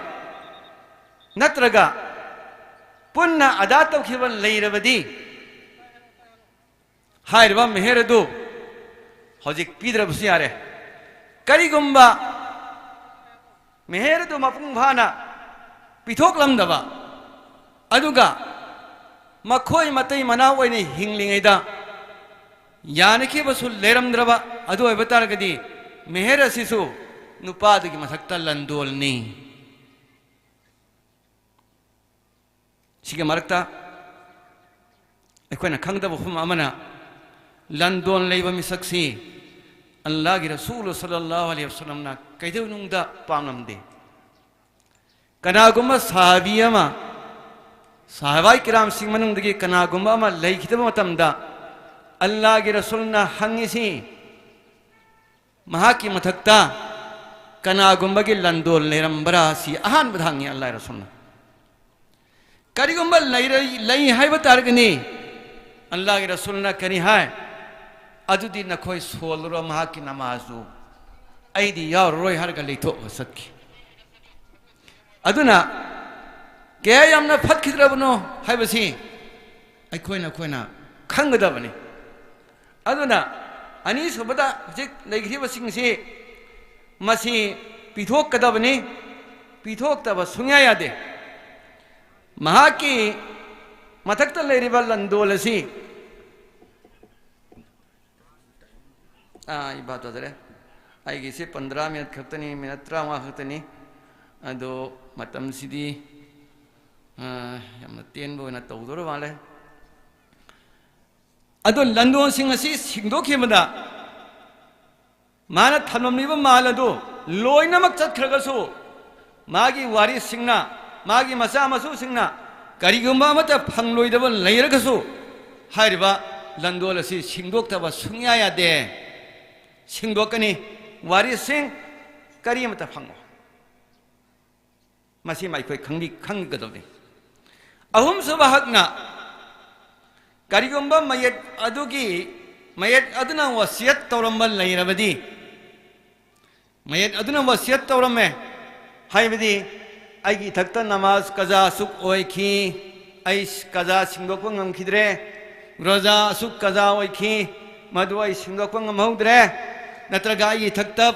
ꯅꯠꯇ꯭ꯔꯒ ꯄꯨꯟꯅ ꯑꯗꯥ ꯇꯧꯈꯤꯕ ꯂꯩꯔꯕꯗꯤ, ꯍꯥꯏꯔꯤꯕ ꯃꯦꯍꯔ ꯑꯗꯨ ꯍꯧꯖꯤꯛ ꯄꯤꯗ꯭ꯔꯕꯁꯨ ꯌꯥꯔꯦ꯫ ꯀꯔꯤꯒꯨꯝꯕ ꯃꯦꯍꯔ ꯑꯗꯨ ꯃꯄꯨꯡ ꯐꯥꯅ ꯄꯤꯊꯣꯛꯂꯝꯗꯕ, ꯑꯗꯨꯒ ꯃꯈꯣꯏ ꯃꯇꯩ ꯃꯅꯥꯎ ꯑꯣꯏꯅ ꯍꯤꯡꯂꯤꯉꯩꯗ ꯌꯥꯅꯈꯤꯕꯁꯨ ꯂꯩꯔꯝꯗ꯭ꯔꯕ ꯑꯗꯨ ꯑꯣꯏꯕ ꯇꯥꯔꯒꯗꯤ, ꯃꯦꯍꯔ ꯑꯁꯤꯁꯨ ꯅꯨꯄꯥꯗꯨꯒꯤ ꯃꯊꯛꯇ ꯂꯟꯗꯣꯜꯅꯤ꯫ ꯁꯤꯒꯤ ꯃꯔꯛꯇ ꯑꯩꯈꯣꯏꯅ ꯈꯪꯗꯕ ꯋꯥꯐꯝ ꯑꯃꯅ, ꯂꯟꯗꯣꯟ ꯂꯩꯕ ꯃꯤꯁꯛꯁꯤ ꯑꯜꯂꯥꯍꯒꯤ ꯔꯁꯨꯜ ꯁꯜꯂꯜꯂꯥꯍꯨ ꯑꯂꯩꯍꯤ ꯋꯁꯜꯂꯝꯅ ꯀꯩꯗꯧꯅꯨꯡꯗ ꯄꯥꯝꯂꯝꯗꯦ꯫ ꯀꯅꯥꯒꯨꯝꯕ ꯁꯍꯥꯕꯤ ꯑꯃ, ꯁꯍꯥꯕꯥꯏ ꯀꯤꯔꯥꯝꯁꯤꯡ ꯃꯅꯨꯡꯗꯒꯤ ꯀꯅꯥꯒꯨꯝꯕ ꯑꯃ ꯂꯩꯈꯤꯗꯕ ꯃꯇꯝꯗ, ꯑꯜꯂꯥꯍꯒꯤ ꯔꯁꯨꯜꯅ ꯍꯪꯉꯤꯁꯤ, ꯃꯍꯥꯛꯀꯤ ꯃꯊꯛꯇ ꯀꯅꯥꯒꯨꯝꯕꯒꯤ ꯂꯟꯗꯣꯜ ꯂꯩꯔꯝꯕ꯭ꯔꯥ? ꯁꯤ ꯑꯍꯥꯟꯕꯗ ꯍꯪꯉꯤ ꯑꯜꯂꯥꯍ ꯔꯁꯨꯜꯅ꯫ ꯀꯔꯤꯒꯨꯝꯕ ꯂꯩꯔ-, ꯂꯩ ꯍꯥꯏꯕ ꯇꯥꯔꯒꯗꯤ, ꯑꯜꯂꯥꯍꯒꯤ ꯔꯁꯨꯜꯅ ꯀꯔꯤ ꯍꯥꯏ? "ꯑꯗꯨꯗꯤ ꯅꯈꯣꯏ ꯁꯣꯜꯂꯨꯔꯣ ꯃꯍꯥꯛꯀꯤ ꯅꯃꯥꯖꯗꯨ, ꯑꯩꯗꯤ ꯌꯥꯎꯔꯔꯣꯏ" ꯍꯥꯏꯔꯒ ꯂꯩꯊꯣꯛꯑꯒ ꯆꯠꯈꯤ꯫ ꯑꯗꯨꯅ ꯀꯌꯥ ꯌꯥꯝꯅ ꯐꯠꯈꯤꯗ꯭ꯔꯕꯅꯣ ꯍꯥꯏꯕꯁꯤ ꯑꯩꯈꯣꯏꯅ, ꯑꯩꯈꯣꯏꯅ ꯈꯪꯒꯗꯕꯅꯤ꯫ ꯑꯗꯨꯅ ꯑꯅꯤꯁꯨꯕꯗ ꯍꯧꯖꯤꯛ ꯂꯩꯈ꯭ꯔꯤꯕꯁꯤꯡꯁꯤ ꯃꯁꯤ ꯄꯤꯊꯣꯛꯀꯗꯕꯅꯤ, ꯄꯤꯊꯣꯛꯇꯕ ꯁꯨꯡꯌꯥ ꯌꯥꯗꯦ꯫ ꯃꯍꯥꯛꯀꯤ ꯃꯊꯛꯇ ꯂꯩꯔꯤꯕ ꯂꯟꯗꯣꯜ ꯑꯁꯤ, ꯑꯥ, ꯑꯩ ꯚꯥꯞ ꯇꯥꯖꯔꯦ꯫ ꯑꯩꯒꯤꯁꯦ ꯄꯟꯗ꯭ꯔꯥ ꯃꯤꯅꯠ ꯈꯛꯇꯅꯤ, ꯃꯤꯅꯠ ꯇꯔꯥꯃꯉꯥ ꯈꯛꯇꯅꯤ꯫ ꯑꯗꯣ ꯃꯇꯝꯁꯤꯗꯤ, ꯑꯥ, ꯌꯥꯝꯅ ꯇꯦꯟꯕ ꯑꯣꯏꯅ ꯇꯧꯗꯣꯔ ꯃꯥꯜꯂꯦ꯫ ꯑꯗꯣ ꯂꯟꯗꯣꯟꯁꯤꯡ ꯑꯁꯤ ꯁꯤꯡꯗꯣꯛꯈꯤꯕꯗ, ꯃꯥꯅ ꯊꯝꯂꯝꯂꯤꯕ ꯃꯥꯜ ꯑꯗꯨ ꯂꯣꯏꯅꯃꯛ ꯆꯠꯈ꯭ꯔꯒꯁꯨ, ꯃꯥꯒꯤ ꯋꯥꯔꯤꯁꯁꯤꯡꯅ, ꯃꯥꯒꯤ ꯃꯆꯥ ꯃꯁꯨꯁꯤꯡꯅ ꯀꯔꯤꯒꯨꯝꯕ ꯑꯃꯠꯇ ꯐꯪꯂꯣꯏꯗꯕ ꯂꯩꯔꯒꯁꯨ, ꯍꯥꯏꯔꯤꯕ ꯂꯟꯗꯣꯜ ꯑꯁꯤ ꯁꯤꯡꯗꯣꯛꯇꯕ ꯁꯨꯡꯌꯥ ꯌꯥꯗꯦ꯫ ꯁꯤꯡꯗꯣꯛꯀꯅꯤ꯫ ꯋꯥꯔꯤꯁꯁꯤꯡ ꯀꯔꯤ ꯑꯃꯠꯇ ꯐꯪꯉꯣꯏ꯫ ꯃꯁꯤꯃ ꯑꯩꯈꯣꯏ ꯈꯪꯕꯤ-, ꯈꯪꯒꯗꯕꯅꯤ꯫ ꯑꯍꯨꯝꯁꯨꯕ ꯍꯛꯅ, ꯀꯔꯤꯒꯨꯝꯕ ꯃꯌꯦꯛ ꯑꯗꯨꯒꯤ, ꯃꯌꯦꯛ ꯑꯗꯨꯅ ꯋꯥꯁꯤꯌꯠ ꯇꯧꯔꯝꯕ ꯂꯩꯔꯕꯗꯤ, ꯃꯌꯦꯛ ꯑꯗꯨꯅ ꯋꯥꯁꯤꯌꯠ ꯇꯧꯔꯝꯃꯦ, ꯍꯥꯏꯕꯗꯤ, "ꯑꯩꯒꯤ ꯏꯊꯛꯇ ꯅꯃꯥꯖ ꯀꯖꯥ ꯑꯁꯨꯛ ꯑꯣꯏꯈꯤ, ꯑꯩ ꯀꯖꯥ ꯁꯤꯡꯗꯣꯛꯄ ꯉꯝꯈꯤꯗ꯭ꯔꯦ, ꯔꯣꯖꯥ ꯑꯁꯨꯛ ꯀꯖꯥ ꯑꯣꯏꯈꯤ, ꯃꯗꯨ ꯑꯩ ꯁꯤꯡꯗꯣꯛꯄ ꯉꯝꯍꯧꯗ꯭ꯔꯦ"꯫ ꯅꯠꯇ꯭ꯔꯒ, "ꯑꯩꯒꯤ ꯏꯊꯛꯇ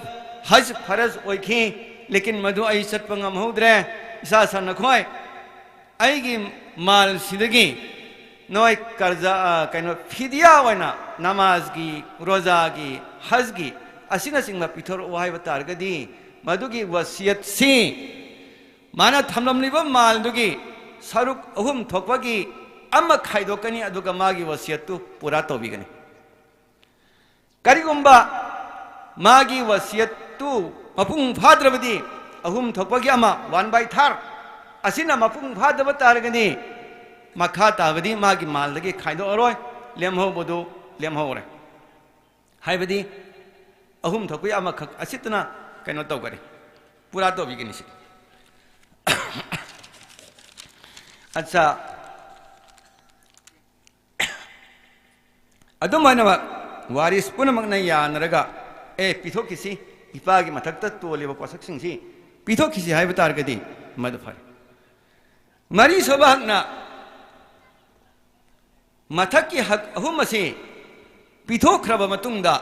ꯍꯖ ꯐꯔꯖ ꯑꯣꯏꯈꯤ, ꯂꯦꯀꯤꯟ ꯃꯗꯨ ꯑꯩ ꯆꯠꯄ ꯉꯝꯍꯧꯗ꯭ꯔꯦ, ꯏꯁꯥ ꯁꯥ ꯅꯈꯣꯏ, ꯑꯩꯒꯤ ꯃꯥꯜꯁꯤꯗꯒꯤ ꯅꯣꯏ ꯀꯔꯖꯥ, ꯑ, ꯀꯩꯅꯣ, ꯐꯤꯗꯤꯌꯥ ꯑꯣꯏꯅ ꯅꯃꯥꯖꯒꯤ, ꯔꯣꯖꯥꯒꯤ, ꯍꯖꯒꯤ ꯑꯁꯤꯅꯆꯤꯡꯕ ꯄꯤꯊꯣꯔꯛꯎ" ꯍꯥꯏꯕ ꯇꯥꯔꯒꯗꯤ, ꯃꯗꯨꯒꯤ ꯋꯥꯁꯤꯌꯠꯁꯤ ꯃꯥꯅ ꯊꯝꯂꯝꯂꯤꯕ ꯃꯥꯜꯗꯨꯒꯤ ꯁꯔꯨꯛ ꯑꯍꯨꯝ ꯊꯣꯛꯄꯒꯤ ꯑꯃ ꯈꯥꯏꯗꯣꯛꯀꯅꯤ, ꯑꯗꯨꯒ ꯃꯥꯒꯤ ꯋꯥꯁꯤꯌꯠꯇꯨ ꯄꯨꯔꯥ ꯇꯧꯕꯤꯒꯅꯤ꯫ ꯀꯔꯤꯒꯨꯝꯕ ꯃꯥꯒꯤ ꯋꯥꯁꯤꯌꯠꯇꯨ ꯃꯄꯨꯡ ꯐꯥꯗ꯭ꯔꯕꯗꯤ, ꯑꯍꯨꯝ ꯊꯣꯛꯄꯒꯤ ꯑꯃ, one by third, ꯑꯁꯤꯅ ꯃꯄꯨꯡ ꯐꯥꯗꯕ ꯇꯥꯔꯒꯗꯤ, ꯃꯈꯥ ꯇꯥꯕꯗꯤ ꯃꯥꯒꯤ ꯃꯥꯜꯗꯒꯤ ꯈꯥꯏꯗꯣꯛꯑꯔꯣꯏ, ꯂꯦꯝꯍꯧꯕꯗꯨ ꯂꯦꯝꯍꯧꯔꯦ꯫ ꯍꯥꯏꯕꯗꯤ, ꯑꯍꯨꯝ ꯊꯣꯛꯄꯒꯤ ꯑꯃꯈꯛ ꯑꯁꯤꯠꯇꯨꯅ ꯀꯩꯅꯣ ꯇꯧꯒꯅꯤ, ꯄꯨꯔꯥ ꯇꯧꯕꯤꯒꯅꯤ ꯁꯤ꯫ ꯑꯠꯆꯥ, ꯑꯗꯨꯝ ꯍꯥꯏꯅꯃꯛ, ꯋꯥꯔꯤꯁ ꯄꯨꯝꯅꯃꯛꯅ ꯌꯥꯅꯔꯒ, "ꯑꯦ, ꯄꯤꯊꯣꯛꯈꯤꯁꯤ, ꯏꯄꯥꯒꯤ ꯃꯊꯛꯇ ꯇꯣꯜꯂꯤꯕ ꯄꯣꯠꯁꯛꯁꯤꯡꯁꯤ ꯄꯤꯊꯣꯛꯈꯤꯁꯤ" ꯍꯥꯏꯕ ꯇꯥꯔꯒꯗꯤ, ꯃꯗꯨ ꯐꯔꯦ꯫ ꯃꯔꯤꯁꯨꯕ ꯍꯛꯅ, ꯃꯊꯛꯀꯤ ꯍꯛ ꯑꯍꯨꯝ ꯑꯁꯤ ꯄꯤꯊꯣꯛꯈ꯭ꯔꯕ ꯃꯇꯨꯡꯗ,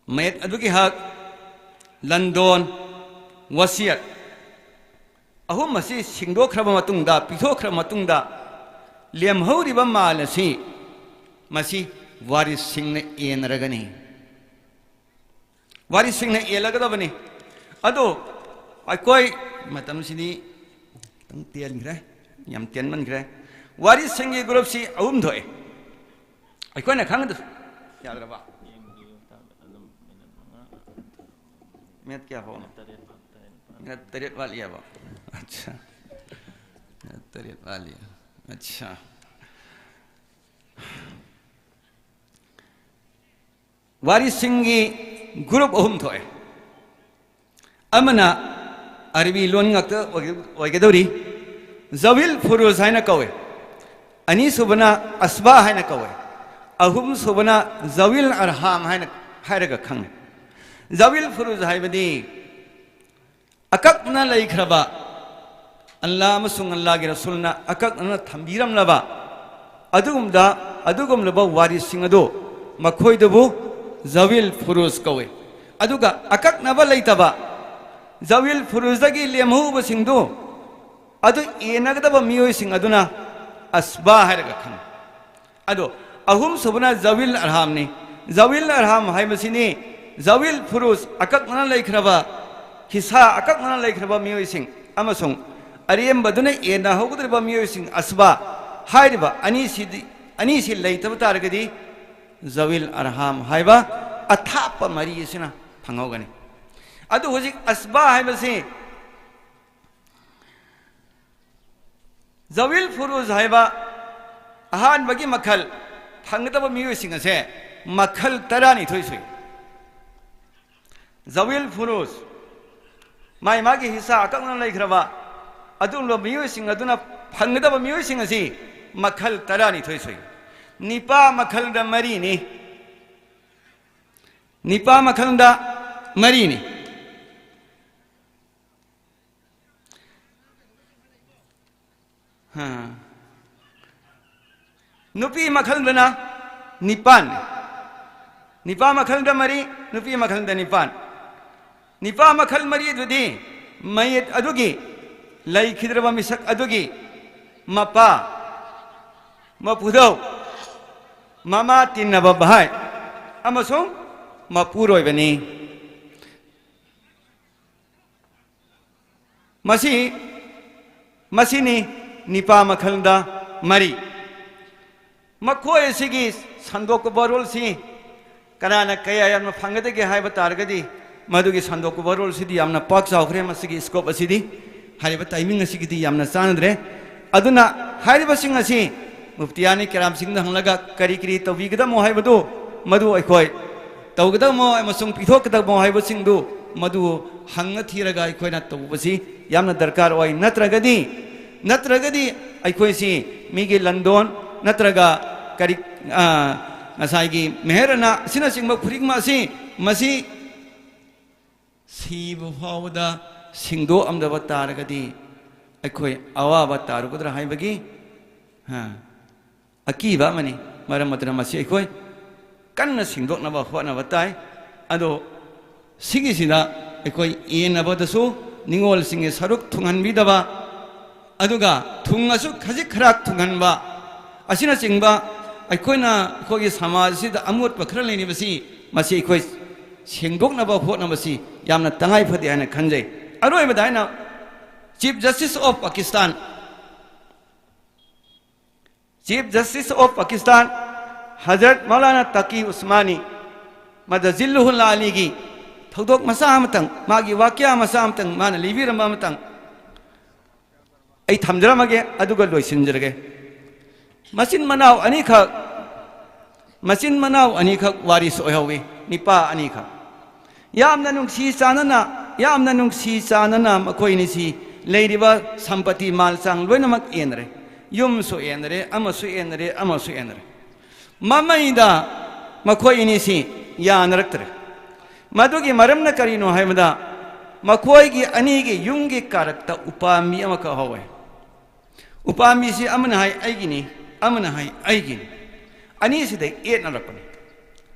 ꯃꯌꯦꯛ ꯑꯗꯨꯒꯤ ꯍꯛ, ꯂꯟꯗꯣꯟ, ꯋꯥꯁꯤꯌꯠ ꯑꯍꯨꯝ ꯑꯁꯤ ꯁꯤꯡꯗꯣꯛꯈ꯭ꯔꯕ ꯃꯇꯨꯡꯗ, ꯄꯤꯊꯣꯛꯈ꯭ꯔꯕ ꯃꯇꯨꯡꯗ, ꯂꯦꯝꯍꯧꯔꯤꯕ ꯃꯥꯜ ꯑꯁꯤ, ꯃꯁꯤ ꯋꯥꯔꯤꯁꯁꯤꯡꯅ ꯌꯦꯟꯅꯔꯒꯅꯤ꯫ ꯋꯥꯔꯤꯁꯁꯤꯡꯅ ꯌꯦꯜꯂꯒꯗꯕꯅꯤ꯫ ꯑꯗꯣ ꯑꯩꯈꯣꯏ ꯃꯇꯝꯁꯤꯗꯤ ꯈꯤꯇꯪ ꯇꯦꯟꯈ꯭ꯔꯦ, ꯌꯥꯝ ꯇꯦꯟꯃꯟꯈ꯭ꯔꯦ꯫ ꯋꯥꯔꯤꯁꯁꯤꯡꯒꯤ ꯒ꯭ꯔꯨꯞꯁꯤ ꯑꯍꯨꯝ ꯊꯣꯛꯑꯦ꯫ ꯑꯩꯈꯣꯏꯅ ꯈꯪꯒꯗꯕ ꯌꯥꯗ꯭ꯔꯕ? ꯌꯦꯡꯕꯤꯌꯨ, ꯑꯗꯨꯝ ꯃꯤꯅꯤꯠ ꯃꯉꯥ꯫ ꯃꯤꯅꯠ ꯀꯌꯥ ꯐꯥꯎꯅꯣ? ꯃꯤꯅꯠ ꯇꯔꯦꯠ ꯋꯥꯠꯂꯤꯑꯕ꯫ ꯑꯠꯆꯥ꯫ ꯃꯤꯅꯠ ꯇꯔꯦꯠ ꯋꯥꯠꯂꯤ꯫ ꯑꯠꯆꯥ꯫ ꯋꯥꯔꯤꯁꯤꯡꯒꯤ ꯒ꯭ꯔꯨꯞ ꯑꯍꯨꯝ ꯊꯣꯛꯑꯦ꯫ ꯑꯃꯅ ꯑꯔꯕꯤ ꯂꯣꯟ ꯉꯥꯛꯇ ꯑꯣꯏꯒ-, ꯑꯣꯏꯒꯗꯧꯔꯤ꯫ ꯖꯋꯤꯜ ꯐꯨꯔꯨꯖ ꯍꯥꯏꯅ ꯀꯧꯏ꯫ ꯑꯅꯤꯁꯨꯕꯅ ꯑꯁꯕꯥ ꯍꯥꯏꯅ ꯀꯧꯏ꯫ ꯑꯍꯨꯝꯁꯨꯕꯅ ꯖꯋꯤꯜ ꯑꯔꯍꯥꯝ ꯍꯥꯏꯅ ꯍꯥꯏꯔꯒ ꯈꯪꯅꯩ꯫ ꯖꯋꯤꯜ ꯐꯨꯔꯨꯖ ꯍꯥꯏꯕꯗꯤ ꯑꯀꯛꯅꯅ ꯂꯩꯈ꯭ꯔꯕ, ꯑꯜꯂꯥ ꯑꯃꯁꯨꯡ ꯑꯜꯂꯥꯒꯤ ꯔꯁꯨꯜꯅ ꯑꯀꯛꯅꯅ ꯊꯝꯕꯤꯔꯝꯂꯕ ꯑꯗꯨꯒꯨꯝꯕ, ꯑꯗꯨꯒꯨꯝꯂꯕ ꯋꯥꯔꯤꯁꯤꯡ ꯑꯗꯨ, ꯃꯈꯣꯏꯗꯨꯕꯨ ꯖꯋꯤꯜ ꯐꯨꯔꯨꯖ ꯀꯧꯏ꯫ ꯑꯗꯨꯒ ꯑꯀꯛꯅꯕ ꯂꯩꯇꯕ ꯖꯋꯤꯜ ꯐꯨꯔꯨꯖꯗꯒꯤ ꯂꯦꯝꯍꯧꯕꯁꯤꯡꯗꯨ ꯑꯗꯨ ꯌꯦꯟꯅꯒꯗꯕ ꯃꯤꯑꯣꯏꯁꯤꯡ ꯑꯗꯨꯅ ꯑꯁꯕꯥ ꯍꯥꯏꯔꯒ ꯈꯪꯅꯩ꯫ ꯑꯗꯣ, ꯑꯍꯨꯝꯁꯨꯕꯅ ꯖꯋꯤꯜ ꯑꯔꯍꯥꯝꯅꯤ꯫ ꯖꯋꯤꯜ ꯑꯔꯍꯥꯝ ꯍꯥꯏꯕꯁꯤꯅꯤ ꯖꯋꯤꯜ ꯐꯨꯔꯨꯖ, ꯑꯀꯛꯅꯅ ꯂꯩꯈ꯭ꯔꯕ, ꯍꯤꯁꯥ ꯑꯀꯛꯅꯅ ꯂꯩꯈ꯭ꯔꯕ ꯃꯤꯑꯣꯏꯁꯤꯡ ꯑꯃꯁꯨꯡ ꯑꯔꯦꯝꯕꯗꯨꯅ ꯌꯦꯟꯅꯍꯧꯒꯗꯧꯔꯤꯕ ꯃꯤꯑꯣꯏꯁꯤꯡ, ꯑꯁꯕꯥ ꯍꯥꯏꯔꯤꯕ ꯑꯅꯤꯁꯤꯗꯤ, ꯑꯅꯤꯁꯤ ꯂꯩꯇꯕ ꯇꯥꯔꯒꯗꯤ ꯖꯋꯤꯜ ꯑꯔꯍꯥꯝ ꯍꯥꯏꯕ ꯑꯊꯥꯞꯄ ꯃꯔꯤ ꯑꯁꯤꯅ ꯐꯪꯍꯧꯒꯅꯤ꯫ ꯑꯗꯨ ꯍꯧꯖꯤꯛ ꯑꯁꯕꯥ ꯍꯥꯏꯕꯁꯤ ꯖꯋꯤꯜ ꯐꯨꯔꯨꯖ ꯍꯥꯏꯕ ꯑꯍꯥꯟꯕꯒꯤ ꯃꯈꯜ ꯐꯪꯒꯗꯕ ꯃꯤꯑꯣꯏꯁꯤꯡ ꯑꯁꯦ ꯃꯈꯜ ꯇꯔꯥꯅꯤꯊꯣꯏ ꯁꯨꯏ꯫ ꯖꯋꯤꯜ ꯐꯨꯔꯨꯖ, ꯃꯥꯏ ꯃꯥꯒꯤ ꯍꯤꯁꯥ ꯑꯀꯛꯅꯅ ꯂꯩꯈ꯭ꯔꯕ ꯑꯗꯨꯒꯨꯝꯂꯕ ꯃꯤꯑꯣꯏꯁꯤꯡ ꯑꯗꯨꯅ ꯐꯪꯒꯗꯕ ꯃꯤꯑꯣꯏꯁꯤꯡ ꯑꯁꯤ ꯃꯈꯜ ꯇꯔꯥꯅꯤꯊꯣꯏ ꯁꯨꯏ꯫ ꯅꯤꯄꯥ ꯃꯈꯜꯗ ꯃꯔꯤꯅꯤ꯫ ꯅꯤꯄꯥ ꯃꯈꯜꯗ ꯃꯔꯤꯅꯤ꯫ ꯍꯥ꯫ ꯅꯨꯄꯤ ꯃꯈꯜꯗꯅ ꯅꯤꯄꯥꯟ꯫ ꯅꯤꯄꯥ ꯃꯈꯜꯗ ꯃꯔꯤ, ꯅꯨꯄꯤ ꯃꯈꯜꯗ ꯅꯤꯄꯥꯟ꯫ ꯅꯤꯄꯥ ꯃꯈꯜ ꯃꯔꯤ ꯑꯗꯨꯗꯤ ꯃꯌꯦꯠ ꯑꯗꯨꯒꯤ, ꯂꯩꯈꯤꯗ꯭ꯔꯕ ꯃꯤꯁꯛ ꯑꯗꯨꯒꯤ ꯃꯄꯥ, ꯃꯄꯨꯗꯧ, ꯃꯃꯥ ꯇꯤꯟꯅꯕ ꯚꯥꯏ ꯑꯃꯁꯨꯡ ꯃꯄꯨꯔꯣꯏꯕꯅꯤ꯫ ꯃꯁꯤ, ꯃꯁꯤꯅꯤ ꯅꯤꯄꯥ ꯃꯈꯜꯗ ꯃꯔꯤ꯫ ꯃꯈꯣꯏ ꯑꯁꯤꯒꯤ ꯁꯟꯗꯣꯛꯄ ꯋꯥꯔꯣꯜꯁꯤ ꯀꯅꯥꯅ ꯀꯌꯥ ꯌꯥꯝꯅ ꯐꯪꯒꯗꯒꯦ ꯍꯥꯏꯕ ꯇꯥꯔꯒꯗꯤ, ꯃꯗꯨꯒꯤ ꯁꯟꯗꯣꯛꯄ ꯋꯥꯔꯣꯜꯁꯤꯗꯤ ꯌꯥꯝꯅ ꯄꯥꯛ ꯆꯥꯎꯈ꯭ꯔꯦ꯫ ꯃꯁꯤꯒꯤ scope ꯑꯁꯤꯗꯤ ꯍꯥꯏꯔꯤꯕ timing ꯑꯁꯤꯒꯤꯗꯤ ꯌꯥꯝꯅ ꯆꯥꯟꯅꯗ꯭ꯔꯦ꯫ ꯑꯗꯨꯅ ꯍꯥꯏꯔꯤꯕꯁꯤꯡ ꯑꯁꯤ ꯃꯨꯐꯇꯤꯌꯥꯅꯤ ꯀꯦꯔꯥꯝꯁꯤꯡꯗ ꯍꯪꯂꯒ ꯀꯔꯤ ꯀꯔꯤ ꯇꯧꯕꯤꯒꯗꯕꯅꯣ ꯍꯥꯏꯕꯗꯨ, ꯃꯗꯨ ꯑꯩꯈꯣꯏ ꯇꯧꯒꯗꯕꯅꯣ ꯑꯃꯁꯨꯡ ꯄꯤꯊꯣꯛꯀꯗꯕꯅꯣ ꯍꯥꯏꯕꯁꯤꯡꯗꯨ, ꯃꯗꯨ ꯍꯪꯉ ꯊꯤꯔꯒ ꯑꯩꯈꯣꯏꯅ ꯇꯧꯕꯁꯤ ꯌꯥꯝꯅ ꯗꯔꯀꯥꯔ ꯑꯣꯏ꯫ ꯅꯠꯇ꯭ꯔꯒꯗꯤ, ꯅꯠꯇ꯭ꯔꯒꯗꯤ ꯑꯩꯈꯣꯏꯁꯤ ꯃꯤꯒꯤ ꯂꯟꯗꯣꯟ ꯅꯠꯇ꯭ꯔꯒ ꯀꯔꯤ, ꯑ, ꯉꯁꯥꯏꯒꯤ ꯃꯦꯍꯔꯅ ꯑꯁꯤꯅꯆꯤꯡꯕ ꯈꯨꯗꯤꯡꯃꯛ ꯑꯁꯤ, ꯃꯁꯤ ꯁꯤꯕ ꯐꯥꯎꯕꯗ ꯁꯦꯡꯗꯣꯛꯑꯝꯗꯕ ꯇꯥꯔꯒꯗꯤ ꯑꯩꯈꯣꯏ ꯑꯋꯥꯕ ꯇꯥꯔꯨꯒꯗ꯭ꯔꯥ ꯍꯥꯏꯕꯒꯤ, ꯍꯥ, ꯑꯀꯤꯕ ꯑꯃꯅꯤ꯫ ꯃꯔꯝ ꯑꯗꯨꯅ ꯃꯁꯤ ꯑꯩꯈꯣꯏ ꯀꯟꯅ ꯁꯦꯡꯗꯣꯛꯅꯕ ꯍꯣꯠꯅꯕ ꯇꯥꯏ꯫ ꯑꯗꯣ ꯁꯤꯒꯤꯁꯤꯗ ꯑꯩꯈꯣꯏ ꯌꯦꯟꯅꯕꯗꯁꯨ ꯅꯤꯡꯉꯣꯜꯁꯤꯡꯒꯤ ꯁꯔꯨꯛ ꯊꯨꯡꯍꯟꯕꯤꯗꯕ, ꯑꯗꯨꯒ ꯊꯨꯡꯉꯁꯨ ꯈꯖꯤꯛ ꯈꯔ ꯊꯨꯡꯍꯟꯕ ꯑꯁꯤꯅꯆꯤꯡꯕ ꯑꯩꯈꯣꯏꯅ ꯑꯩꯈꯣꯏꯒꯤ ꯁꯃꯥꯖꯁꯤꯗ ꯑꯃꯣꯠꯄ ꯈꯔ ꯂꯩꯔꯤꯕꯁꯤ, ꯃꯁꯤ ꯑꯩꯈꯣꯏ ꯁꯦꯡꯗꯣꯛꯅꯕ ꯍꯣꯠꯅꯕꯁꯤ ꯌꯥꯝꯅ ꯇꯉꯥꯏ ꯐꯗꯦ ꯍꯥꯏꯅ ꯈꯟꯖꯩ꯫ ꯑꯔꯣꯏꯕꯗ ꯑꯩꯅ Chief Justice of Pakistan, Chief Justice of Pakistan Hazrat Maulana ꯇꯀꯤ ꯎꯁꯃꯥꯅꯤ ꯃꯗꯖꯤꯜꯂꯨꯍꯨꯜ ꯑꯂꯤꯒꯤ ꯊꯧꯗꯣꯛ ꯃꯆꯥ ꯑꯃꯇꯪ, ꯃꯥꯒꯤ ꯋꯥꯀ꯭ꯌꯥ ꯃꯆꯥ ꯑꯃꯇꯪ ꯃꯥꯅ ꯂꯤꯕꯤꯔꯝꯕ ꯑꯃꯇꯪ ꯑꯩ ꯊꯝꯖꯔꯝꯃꯒꯦ, ꯑꯗꯨꯒ ꯂꯣꯏꯁꯤꯟꯖꯔꯒꯦ꯫ ꯃꯆꯤꯟ ꯃꯅꯥꯎ ꯑꯅꯤꯈꯛ, ꯃꯆꯤꯟ ꯃꯅꯥꯎ ꯑꯅꯤꯈꯛ ꯋꯥꯔꯤꯁ ꯑꯣꯏꯍꯧꯋꯤ, ꯅꯤꯄꯥ ꯑꯅꯤꯈꯛ꯫ ꯌꯥꯝꯅ ꯅꯨꯡꯁꯤ ꯆꯥꯟꯅꯅ, ꯌꯥꯝꯅ ꯅꯨꯡꯁꯤ ꯆꯥꯟꯅꯅ ꯃꯈꯣꯏ ꯑꯅꯤꯁꯤ ꯂꯩꯔꯤꯕ ꯁꯝꯄꯇꯤ ꯃꯥꯜ ꯆꯥꯡ ꯂꯣꯏꯅꯃꯛ ꯌꯦꯟꯅꯔꯦ꯫ ꯌꯨꯝꯁꯨ ꯌꯦꯟꯅꯔꯦ, ꯑꯃꯁꯨ ꯌꯦꯟꯅꯔꯦ, ꯑꯃꯁꯨ ꯌꯦꯟꯅꯔꯦ꯫ ꯃꯃꯩꯗ ꯃꯈꯣꯏ ꯑꯅꯤꯁꯤ ꯌꯥꯅꯔꯛꯇ꯭ꯔꯦ꯫ ꯃꯗꯨꯒꯤ ꯃꯔꯝꯅ ꯀꯔꯤꯅꯣ ꯍꯥꯏꯕꯗ, ꯃꯈꯣꯏꯒꯤ ꯑꯅꯤꯒꯤ ꯌꯨꯝꯒꯤ ꯀꯥꯔꯛꯇ ꯎꯄꯥꯝꯕꯤ ꯑꯃꯈꯛ ꯍꯧꯋꯦ꯫ ꯎꯄꯥꯝꯕꯤꯁꯤ ꯑꯃꯅ ꯍꯥꯏ, "ꯑꯩꯒꯤꯅꯤ"꯫ ꯑꯃꯅ ꯍꯥꯏ, "ꯑꯩꯒꯤꯅꯤ"꯫ ꯑꯅꯤꯁꯤꯗ ꯌꯦꯠꯅꯔꯛꯄꯅꯤ꯫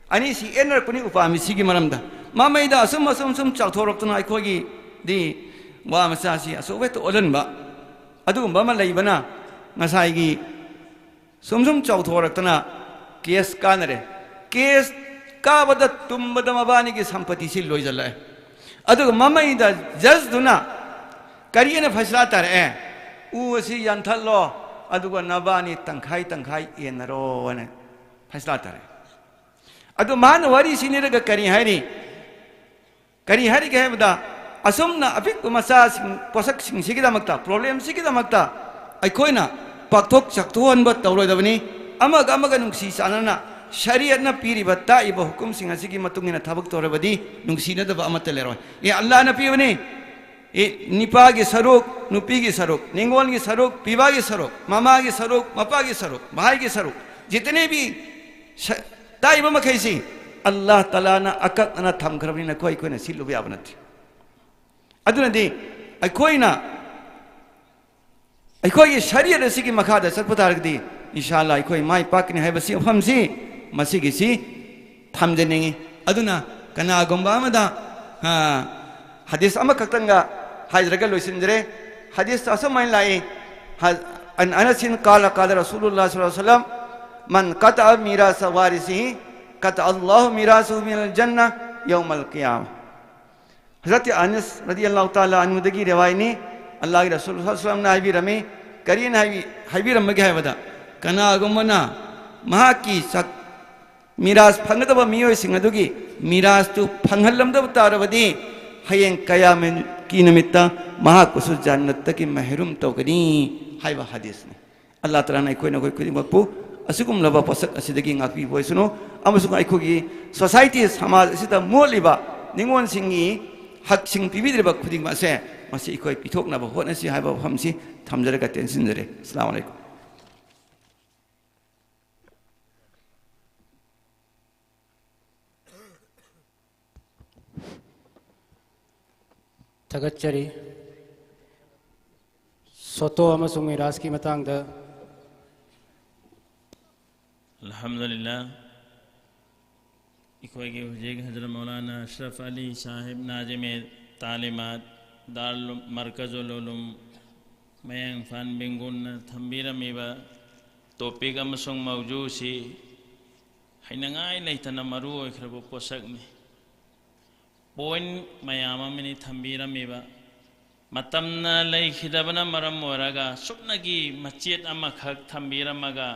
ꯑꯅꯤꯁꯤ ꯌꯦꯠꯅꯔꯛꯄꯅꯤ ꯎꯄꯥꯝꯕꯤꯁꯤꯒꯤ ꯃꯔꯝꯗ꯫ ꯃꯃꯩꯗ ꯑꯁꯨꯝ, ꯑꯁꯨꯝ, ꯁꯨꯝ ꯆꯥꯎꯊꯣꯔꯛꯇꯨꯅ ꯑꯩꯈꯣꯏꯒꯤꯗꯤ ꯋꯥ ꯃꯆꯥꯁꯤ ꯑꯆꯧꯕ ꯍꯦꯛꯇ ꯑꯣꯜꯍꯟꯕ, ꯑꯗꯨꯒꯨꯝꯕ ꯑꯃ ꯂꯩꯕꯅ ꯉꯁꯥꯏꯒꯤ ꯁꯨꯝ ꯁꯨꯝ ꯆꯥꯎꯊꯣꯔꯛꯇꯅ case ꯀꯥꯅꯔꯦ꯫ Case ꯀꯥꯕꯗ ꯇꯨꯝꯕꯗ ꯃꯕꯥꯅꯤꯒꯤ ꯁꯝꯄꯇꯤꯁꯤ ꯂꯣꯏꯁꯤꯜꯂꯛꯑꯦ꯫ ꯑꯗꯨꯒ ꯃꯃꯩꯗ judgeꯗꯨꯅ ꯀꯔꯤ ꯍꯥꯏꯅ ꯐꯩꯁꯂꯥ ꯇꯥꯔꯛꯑꯦ? "ꯎ ꯑꯁꯤ ꯌꯥꯟꯊꯠꯂꯣ, ꯑꯗꯨꯒ ꯅꯕꯥꯅꯤ ꯇꯪꯈꯥꯏ ꯇꯪꯈꯥꯏ ꯌꯦꯟꯅꯔꯣ" ꯍꯥꯏꯅ ꯐꯩꯁꯂꯥ ꯇꯥꯔꯛꯑꯦ꯫ ꯑꯗꯨ ꯃꯥꯅ ꯋꯥꯔꯤ ꯁꯤꯟꯅꯔꯒ ꯀꯔꯤ ꯍꯥꯏꯔꯤ? ꯀꯔꯤ ꯍꯥꯏꯔꯤꯒꯦ ꯍꯥꯏꯕꯗ, ꯑꯁꯨꯝꯅ ꯑꯄꯤꯛꯄ ꯃꯆꯥꯁꯤꯡ, ꯄꯣꯠꯁꯛꯁꯤꯡꯁꯤꯒꯤꯗꯃꯛꯇ, ꯄ꯭ꯔꯣꯕ꯭ꯂꯦꯝꯁꯤꯒꯤꯗꯃꯛꯇ ꯑꯩꯈꯣꯏꯅ ꯄꯥꯛꯊꯣꯛ ꯆꯥꯛꯊꯣꯛꯍꯟꯕ ꯇꯧꯔꯣꯏꯗꯕꯅꯤ꯫ ꯑꯃꯒ ꯑꯃꯒ ꯅꯨꯡꯁꯤ ꯆꯥꯟꯅꯅ, ꯁꯔꯤꯌꯠꯅ ꯄꯤꯔꯤꯕ, ꯇꯥꯛꯏꯕ ꯍꯨꯀꯨꯝꯁꯤꯡ ꯑꯁꯤꯒꯤ ꯃꯇꯨꯡ ꯏꯟꯅ ꯊꯕꯛ ꯇꯧꯔꯕꯗꯤ ꯅꯨꯡꯁꯤꯅꯗꯕ ꯑꯃꯠꯇ ꯂꯩꯔꯣꯏ꯫ ꯑꯦ, ꯑꯜꯂꯥꯍꯅ ꯄꯤꯕꯅꯤ꯫ ꯑꯦ, ꯅꯤꯄꯥꯒꯤ ꯁꯔꯨꯛ, ꯅꯨꯄꯤꯒꯤ ꯁꯔꯨꯛ, ꯅꯤꯡꯉꯣꯜꯒꯤ ꯁꯔꯨꯛ, ꯄꯤꯕꯥꯒꯤ ꯁꯔꯨꯛ, ꯃꯃꯥꯒꯤ ꯁꯔꯨꯛ, ꯃꯄꯥꯒꯤ ꯁꯔꯨꯛ, ꯚꯥꯏꯒꯤ ꯁꯔꯨꯛ, ꯖꯤꯇꯅꯦ ꯚꯤ ꯁ-, ꯇꯥꯛꯏꯕ ꯃꯈꯩꯁꯤ ꯑꯜꯂꯥꯍ ꯇꯥꯂꯥꯅ ꯑꯀꯛꯅꯅ ꯊꯝꯈ꯭ꯔꯕꯅꯤꯅ, ꯑꯩꯈꯣꯏ, ꯑꯩꯈꯣꯏꯅ ꯁꯤꯜꯂꯨꯕ ꯌꯥꯕ ꯅꯠꯇꯦ꯫ ꯑꯗꯨꯅꯗꯤ ꯑꯩꯈꯣꯏꯅ ꯑꯩꯈꯣꯏꯒꯤ ꯁꯔꯤꯌꯠ ꯑꯁꯤꯒꯤ ꯃꯈꯥꯗ ꯆꯠꯄ ꯇꯥꯔꯒꯗꯤ, ꯏꯟꯁꯥ ꯑꯜꯂꯥꯍ, ꯑꯩꯈꯣꯏ ꯃꯥꯏ ꯄꯥꯛꯀꯅꯤ ꯍꯥꯏꯕꯁꯤ ꯃꯐꯝꯁꯤ, ꯃꯁꯤꯒꯤꯁꯤ ꯊꯝꯖꯅꯤꯡꯏ꯫ ꯑꯗꯨꯅ ꯀꯅꯥꯒꯨꯝꯕ ꯑꯃꯗ, ꯑ, ꯍꯗꯤꯁ ꯑꯃꯈꯛꯇꯪꯒ ꯍꯥꯏꯖꯔꯒ ꯂꯣꯏꯁꯤꯟꯖꯔꯦ꯫ ꯍꯗꯤꯁ ꯑꯁꯨꯃꯥꯏꯅ ꯂꯥꯛꯏ, ꯍ-, عن أنس قال قال رسول الله صلى الله عليه وسلم من قطع ميراث وارثه قطع الله ميراثه من الجنة يوم القيامة. ꯍꯖꯔꯠ ꯑꯅꯁ ꯔꯗꯤꯌꯜꯂꯥꯍꯨ ꯇꯥꯂꯥ ꯑꯟꯍꯨꯗꯒꯤ ꯔꯤꯋꯥꯌꯠꯅꯤ꯫ ꯑꯜꯂꯥꯍꯒꯤ ꯔꯁꯨꯜ ꯁꯜꯂꯜꯂꯥꯍꯨ ꯑꯂꯥꯏꯍꯤ ꯋꯥꯁꯜꯂꯝꯅ ꯍꯥꯏꯕꯤꯔꯝꯃꯤ꯫ ꯀꯔꯤꯅ ꯍꯥꯏꯕꯤ-, ꯍꯥꯏꯕꯤꯔꯝꯕꯒꯦ ꯍꯥꯏꯕꯗ, ꯀꯅꯥꯒꯨꯝꯕꯅ ꯃꯍꯥꯛꯀꯤ ꯁꯛ-, ꯃꯤꯔꯥꯖ ꯐꯪꯒꯗꯕ ꯃꯤꯑꯣꯏꯁꯤꯡ ꯑꯗꯨꯒꯤ ꯃꯤꯔꯥꯖꯇꯨ ꯐꯪꯍꯜꯂꯝꯗꯕ ꯇꯥꯔꯕꯗꯤ, ꯍꯌꯦꯡ ꯀꯌꯥꯃꯠꯀꯤ ꯅꯨꯃꯤꯠꯇ ꯃꯍꯥꯛꯄꯨꯁꯨ ꯖꯟꯅꯠꯇꯒꯤ ꯃꯍꯔꯨꯝ ꯇꯧꯒꯅꯤ ꯍꯥꯏꯕ ꯍꯗꯤꯁꯅꯤ꯫ ꯑꯜꯂꯥꯍ ꯇꯥꯂꯥꯅ ꯑꯩꯈꯣꯏ ꯅꯈꯣꯏ ꯈꯨꯗꯤꯡꯃꯛꯄꯨ ꯑꯁꯤꯒꯨꯝꯂꯕ ꯄꯣꯠꯁꯛ ꯑꯁꯤꯗꯒꯤ ꯉꯥꯛꯄꯤꯕ ꯑꯣꯏꯁꯅꯨ, ꯑꯃꯁꯨꯡ ꯑꯩꯈꯣꯏꯒꯤ ꯁꯣꯁꯥꯏꯇꯤ, ꯁꯃꯥꯖ ꯑꯁꯤꯗ ꯃꯣꯠꯂꯤꯕ ꯅꯤꯉꯣꯜꯁꯤꯡꯒꯤ ꯍꯛꯁꯤꯡ ꯄꯤꯕꯤꯗ꯭ꯔꯤꯕ ꯈꯨꯗꯤꯡꯃꯛ ꯑꯁꯦ, ꯃꯁꯤ ꯑꯩꯈꯣꯏ ꯄꯤꯊꯣꯛꯅꯕ ꯍꯣꯠꯅꯁꯤ ꯍꯥꯏꯕ ꯋꯥꯐꯝꯁꯤ ꯊꯝꯖꯔꯒ ꯇꯦꯟꯁꯤꯟꯖꯔꯦ꯫ ꯑꯁꯂꯥꯃꯨ ꯑꯂꯥꯏꯀꯨꯝ꯫ ꯊꯥꯒꯠꯆꯔꯤ꯫ ꯁꯣꯇꯣ ꯑꯃꯁꯨꯡ ꯃꯤꯔꯥꯖꯀꯤ ꯃꯇꯥꯡꯗ꯫ ꯑꯜꯍꯝꯗꯨꯂꯤꯜꯂꯥꯍ꯫ ꯑꯩꯈꯣꯏꯒꯤ ꯍꯧꯖꯤꯛ ꯍꯖꯔꯠ ꯃꯧꯂꯥꯅꯥ ꯑꯁꯔꯐ ꯑꯂꯤ ꯁꯥꯍꯤꯕ ꯅꯥꯖꯤꯃꯦ ꯇꯥꯂꯤꯃꯥꯠ ꯗꯥꯔꯨꯜ ꯃꯔꯀꯖꯨꯜ ꯎꯂꯨꯝ ꯃꯌꯥꯡ ꯏꯝꯐꯥꯜ ꯕꯦꯡꯒꯨꯜꯅ ꯊꯝꯕꯤꯔꯝꯃꯤꯕ ꯇꯣꯄꯤꯛ ꯑꯃꯁꯨꯡ ꯃꯧꯖꯨꯁꯤ ꯍꯥꯏꯅꯉꯥꯏ ꯂꯩꯇꯅ ꯃꯔꯨ ꯑꯣꯏꯈ꯭ꯔꯕ ꯄꯣꯠꯁꯛꯅꯤ꯫ ꯄꯣꯏꯟ ꯃꯌꯥꯝ ꯑꯃꯅꯤ ꯊꯝꯕꯤꯔꯝꯃꯤꯕ꯫ ꯃꯇꯝꯅ ꯂꯩꯈꯤꯗꯕꯅ ꯃꯔꯝ ꯑꯣꯏꯔꯒ ꯁꯨꯞꯅꯒꯤ ꯃꯆꯦꯠ ꯑꯃꯈꯛ ꯊꯝꯕꯤꯔꯝꯃꯒ,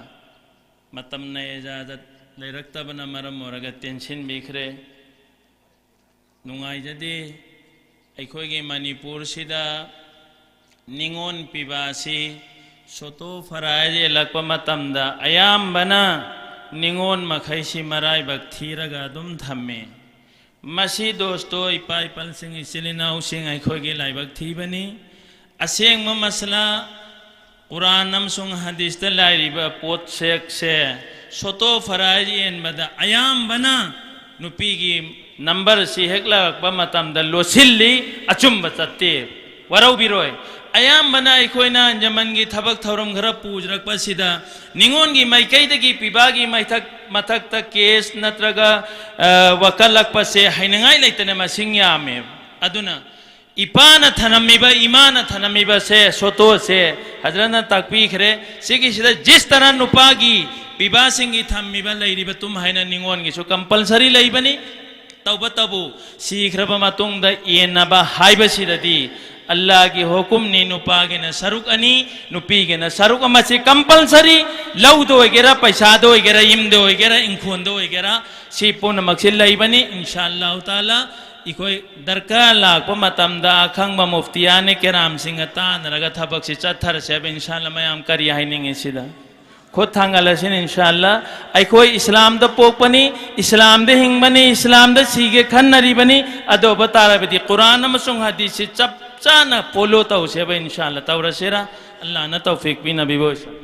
ꯃꯇꯝꯅ ꯏꯖꯥꯖꯠ ꯂꯩꯔꯛꯇꯕꯅ ꯃꯔꯝ ꯑꯣꯏꯔꯒ ꯇꯦꯟꯁꯤꯟꯕꯤꯈ꯭ꯔꯦ꯫ ꯅꯨꯡꯉꯥꯏꯖꯗꯦ꯫ ꯑꯩꯈꯣꯏꯒꯤ ꯃꯅꯤꯄꯨꯔꯁꯤꯗ ꯅꯤꯉꯣꯜ ꯄꯤꯕ ꯑꯁꯤ ꯁꯣꯇꯣ ꯐꯔꯥꯏ ꯌꯦꯜꯂꯛꯄ ꯃꯇꯝꯗ ꯑꯌꯥꯝꯕꯅ ꯅꯤꯉꯣꯜ ꯃꯈꯩꯁꯤ ꯃꯔꯥꯏꯕꯛ ꯊꯤꯔꯒ ꯑꯗꯨꯝ ꯊꯝꯃꯤ꯫ ꯃꯁꯤ ꯗꯣꯁꯇꯣ, ꯏꯄꯥ ꯏꯄꯜꯁꯤꯡ, ꯏꯆꯤꯜ ꯏꯅꯥꯎꯁꯤꯡ, ꯑꯩꯈꯣꯏꯒꯤ ꯂꯥꯏꯕꯛ ꯊꯤꯕꯅꯤ꯫ ꯑꯁꯦꯡꯕ ꯃꯁꯂꯥ ꯀꯨꯔꯥꯟ ꯑꯃꯁꯨꯡ ꯍꯗꯤꯁꯇ ꯂꯩꯔꯤꯕ ꯄꯣꯠꯁꯛꯁꯦ ꯁꯣꯇꯣ ꯐꯔꯥꯏ ꯌꯦꯟꯕꯗ ꯑꯌꯥꯝꯕꯅ ꯅꯨꯄꯤꯒꯤ ꯅꯝꯕꯔꯁꯤ ꯍꯦꯛ ꯂꯥꯛꯄ ꯃꯇꯝꯗ ꯂꯣꯠꯁꯤꯜꯂꯤ, ꯑꯆꯨꯝꯕ ꯆꯠꯇꯦ꯫ ꯋꯥꯔꯧꯕꯤꯔꯣꯏ꯫ ꯑꯌꯥꯝꯕꯅ ꯑꯩꯈꯣꯏꯅ ꯌꯃꯟꯒꯤ ꯊꯕꯛ ꯊꯧꯔꯝ ꯈꯔ ꯄꯨꯖꯔꯛꯄꯁꯤꯗ ꯅꯤꯉꯣꯜꯒꯤ ꯃꯥꯏꯀꯩꯗꯒꯤ ꯄꯤꯕꯥꯒꯤ ꯃꯊꯛ, ꯃꯊꯛꯇ ꯀꯦꯁ ꯅꯠꯇ꯭ꯔꯒ, ꯑ, ꯋꯥꯀꯠꯂꯛꯄꯁꯦ ꯍꯥꯏꯅꯤꯡꯉꯥꯏ ꯂꯩꯇꯅ ꯃꯁꯤꯡ ꯌꯥꯝꯃꯦ꯫ ꯑꯗꯨꯅ ꯏꯄꯥꯅ ꯊꯅꯝꯃꯤꯕ, ꯏꯃꯥꯅ ꯊꯅꯝꯃꯤꯕꯁꯦ, ꯁꯣꯇꯣꯁꯦ ꯍꯖꯔꯠꯅ ꯇꯥꯛꯄꯤꯈ꯭ꯔꯦ꯫ ꯁꯤꯒꯤꯁꯤꯗ ꯖꯤꯁ ꯇꯔꯥ ꯅꯨꯄꯥꯒꯤ ꯄꯤꯕꯥꯁꯤꯡꯒꯤ ꯊꯝꯃꯤꯕ ꯂꯩꯔꯤꯕ ꯇꯨꯝ ꯍꯥꯏꯅ ꯅꯤꯉꯣꯜꯒꯤꯁꯨ ꯀꯝꯄꯜꯁꯔꯤ ꯂꯩꯕꯅꯤ꯫ ꯇꯧꯕꯇꯕꯨ ꯁꯤꯈ꯭ꯔꯕ ꯃꯇꯨꯡꯗ ꯌꯦꯟꯅꯕ ꯍꯥꯏꯕꯁꯤꯗꯗꯤ ꯑꯜꯂꯥꯒꯤ ꯍꯨꯀꯨꯝꯅꯤ, ꯅꯨꯄꯥꯒꯤꯅ ꯁꯔꯨꯛ ꯑꯅꯤ, ꯅꯨꯄꯤꯒꯤꯅ ꯁꯔꯨꯛ ꯑꯃꯁꯤ ꯀꯝꯄꯜꯁꯔꯤ꯫ ꯂꯧꯗ ꯑꯣꯏꯒꯦꯔꯥ, ꯄꯩꯁꯥꯗ ꯑꯣꯏꯒꯦꯔꯥ, ꯌꯨꯝꯗ ꯑꯣꯏꯒꯦꯔꯥ, ꯏꯪꯈꯣꯜꯗ ꯑꯣꯏꯒꯦꯔꯥ, ꯁꯤ ꯄꯨꯝꯅꯃꯛꯁꯤ ꯂꯩꯕꯅꯤ꯫ ꯏꯟꯁꯥ ꯑꯜꯂꯥꯍꯨ ꯇꯥꯂꯥ ꯑꯩꯈꯣꯏ ꯗꯔꯀꯥꯔ ꯂꯥꯛꯄ ꯃꯇꯝꯗ ꯑꯈꯪꯕ ꯃꯨꯐꯇꯤꯌꯥꯅ ꯀꯦꯔꯥꯝꯁꯤꯡꯒ ꯇꯥꯟꯅꯔꯒ ꯊꯕꯛꯁꯤ ꯆꯠꯊꯔꯁꯦꯕ꯫ ꯏꯟꯁꯥ ꯑꯜꯂꯥ ꯃꯌꯥꯝ ꯀꯔꯤ ꯍꯥꯏꯅꯤꯡꯉꯤ ꯁꯤꯗ? ꯈꯨꯠ ꯊꯥꯡꯒꯠꯂꯁꯤꯅ, ꯏꯟꯁꯥ ꯑꯜꯂꯥ꯫ ꯑꯩꯈꯣꯏ ꯏꯁꯂꯥꯝꯗ ꯄꯣꯛꯄꯅꯤ, ꯏꯁꯂꯥꯝꯗ ꯍꯤꯡꯕꯅꯤ, ꯏꯁꯂꯥꯝꯗ ꯁꯤꯒꯦ ꯈꯟꯅꯔꯤꯕꯅꯤ꯫ ꯑꯗꯨ ꯑꯣꯏꯕ ꯇꯥꯔꯕꯗꯤ ꯀꯨꯔꯥꯟ ꯑꯃꯁꯨꯡ ꯍꯗꯤꯁꯁꯤ ꯆꯞ ꯆꯥꯅ ꯐꯣꯂꯣ ꯇꯧꯁꯦꯕ, ꯏꯟꯁꯥ ꯑꯜꯂꯥ꯫ ꯇꯧꯔꯁꯤꯔꯥ? ꯑꯜꯂꯥꯅ ꯇꯧꯐꯤꯛ ꯄꯤꯅꯕꯤꯕ ꯑꯣꯏꯁꯅꯨ꯫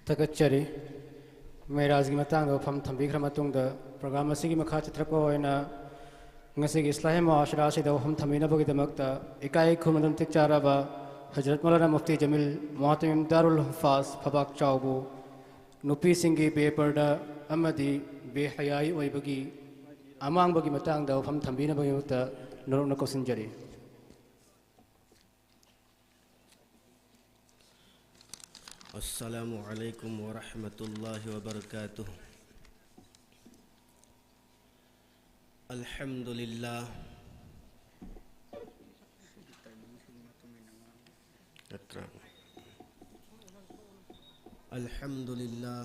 ꯊꯥꯒꯠꯆꯔꯤ꯫ ꯃꯦꯔꯥꯖꯒꯤ ꯃꯇꯥꯡꯗ ꯋꯥꯐꯝ ꯊꯝꯕꯤꯈ꯭ꯔ ꯃꯇꯨꯡꯗ, ꯄ꯭ꯔꯣꯒ꯭ꯔꯥꯝ ꯑꯁꯤꯒꯤ ꯃꯈꯥ ꯆꯠꯊꯔꯛꯄ ꯑꯣꯏꯅ ꯉꯁꯤꯒꯤ ꯏꯁꯂꯥꯍꯤ ꯃꯨꯑꯥꯁꯔꯥ ꯑꯁꯤꯗ ꯋꯥꯐꯝ ꯊꯝꯕꯤꯅꯕꯒꯤꯗꯃꯛꯇ ꯏꯀꯥꯏ ꯈꯨꯝꯅꯗꯨꯅ ꯃꯇꯤꯛ ꯆꯥꯔꯕ ꯍꯖꯔꯠ ꯃꯧꯂꯥꯅꯥ ꯃꯨꯐꯇꯤ ꯖꯃꯤꯜ ꯃꯨꯍꯇꯃꯤꯝ ꯗꯥꯔꯨꯜ ꯍꯨꯐꯥꯖ ꯐꯕꯥꯛ ꯆꯥꯎꯕꯨ ꯅꯨꯄꯤꯁꯤꯡꯒꯤ ꯕꯦꯄꯔꯗꯥ ꯑꯃꯗꯤ ꯕꯦꯍꯌꯥꯏ ꯑꯣꯏꯕꯒꯤ ꯑꯃꯥꯡꯕꯒꯤ ꯃꯇꯥꯡꯗ ꯋꯥꯐꯝ ꯊꯝꯕꯤꯅꯕꯒꯤꯗꯃꯛꯇ ꯅꯣꯂꯨꯛꯅ ꯀꯧꯁꯤꯟꯖꯔꯤ꯫ السلام عليكم ورحمة الله وبركاته. الحمد لله. الحمد لله.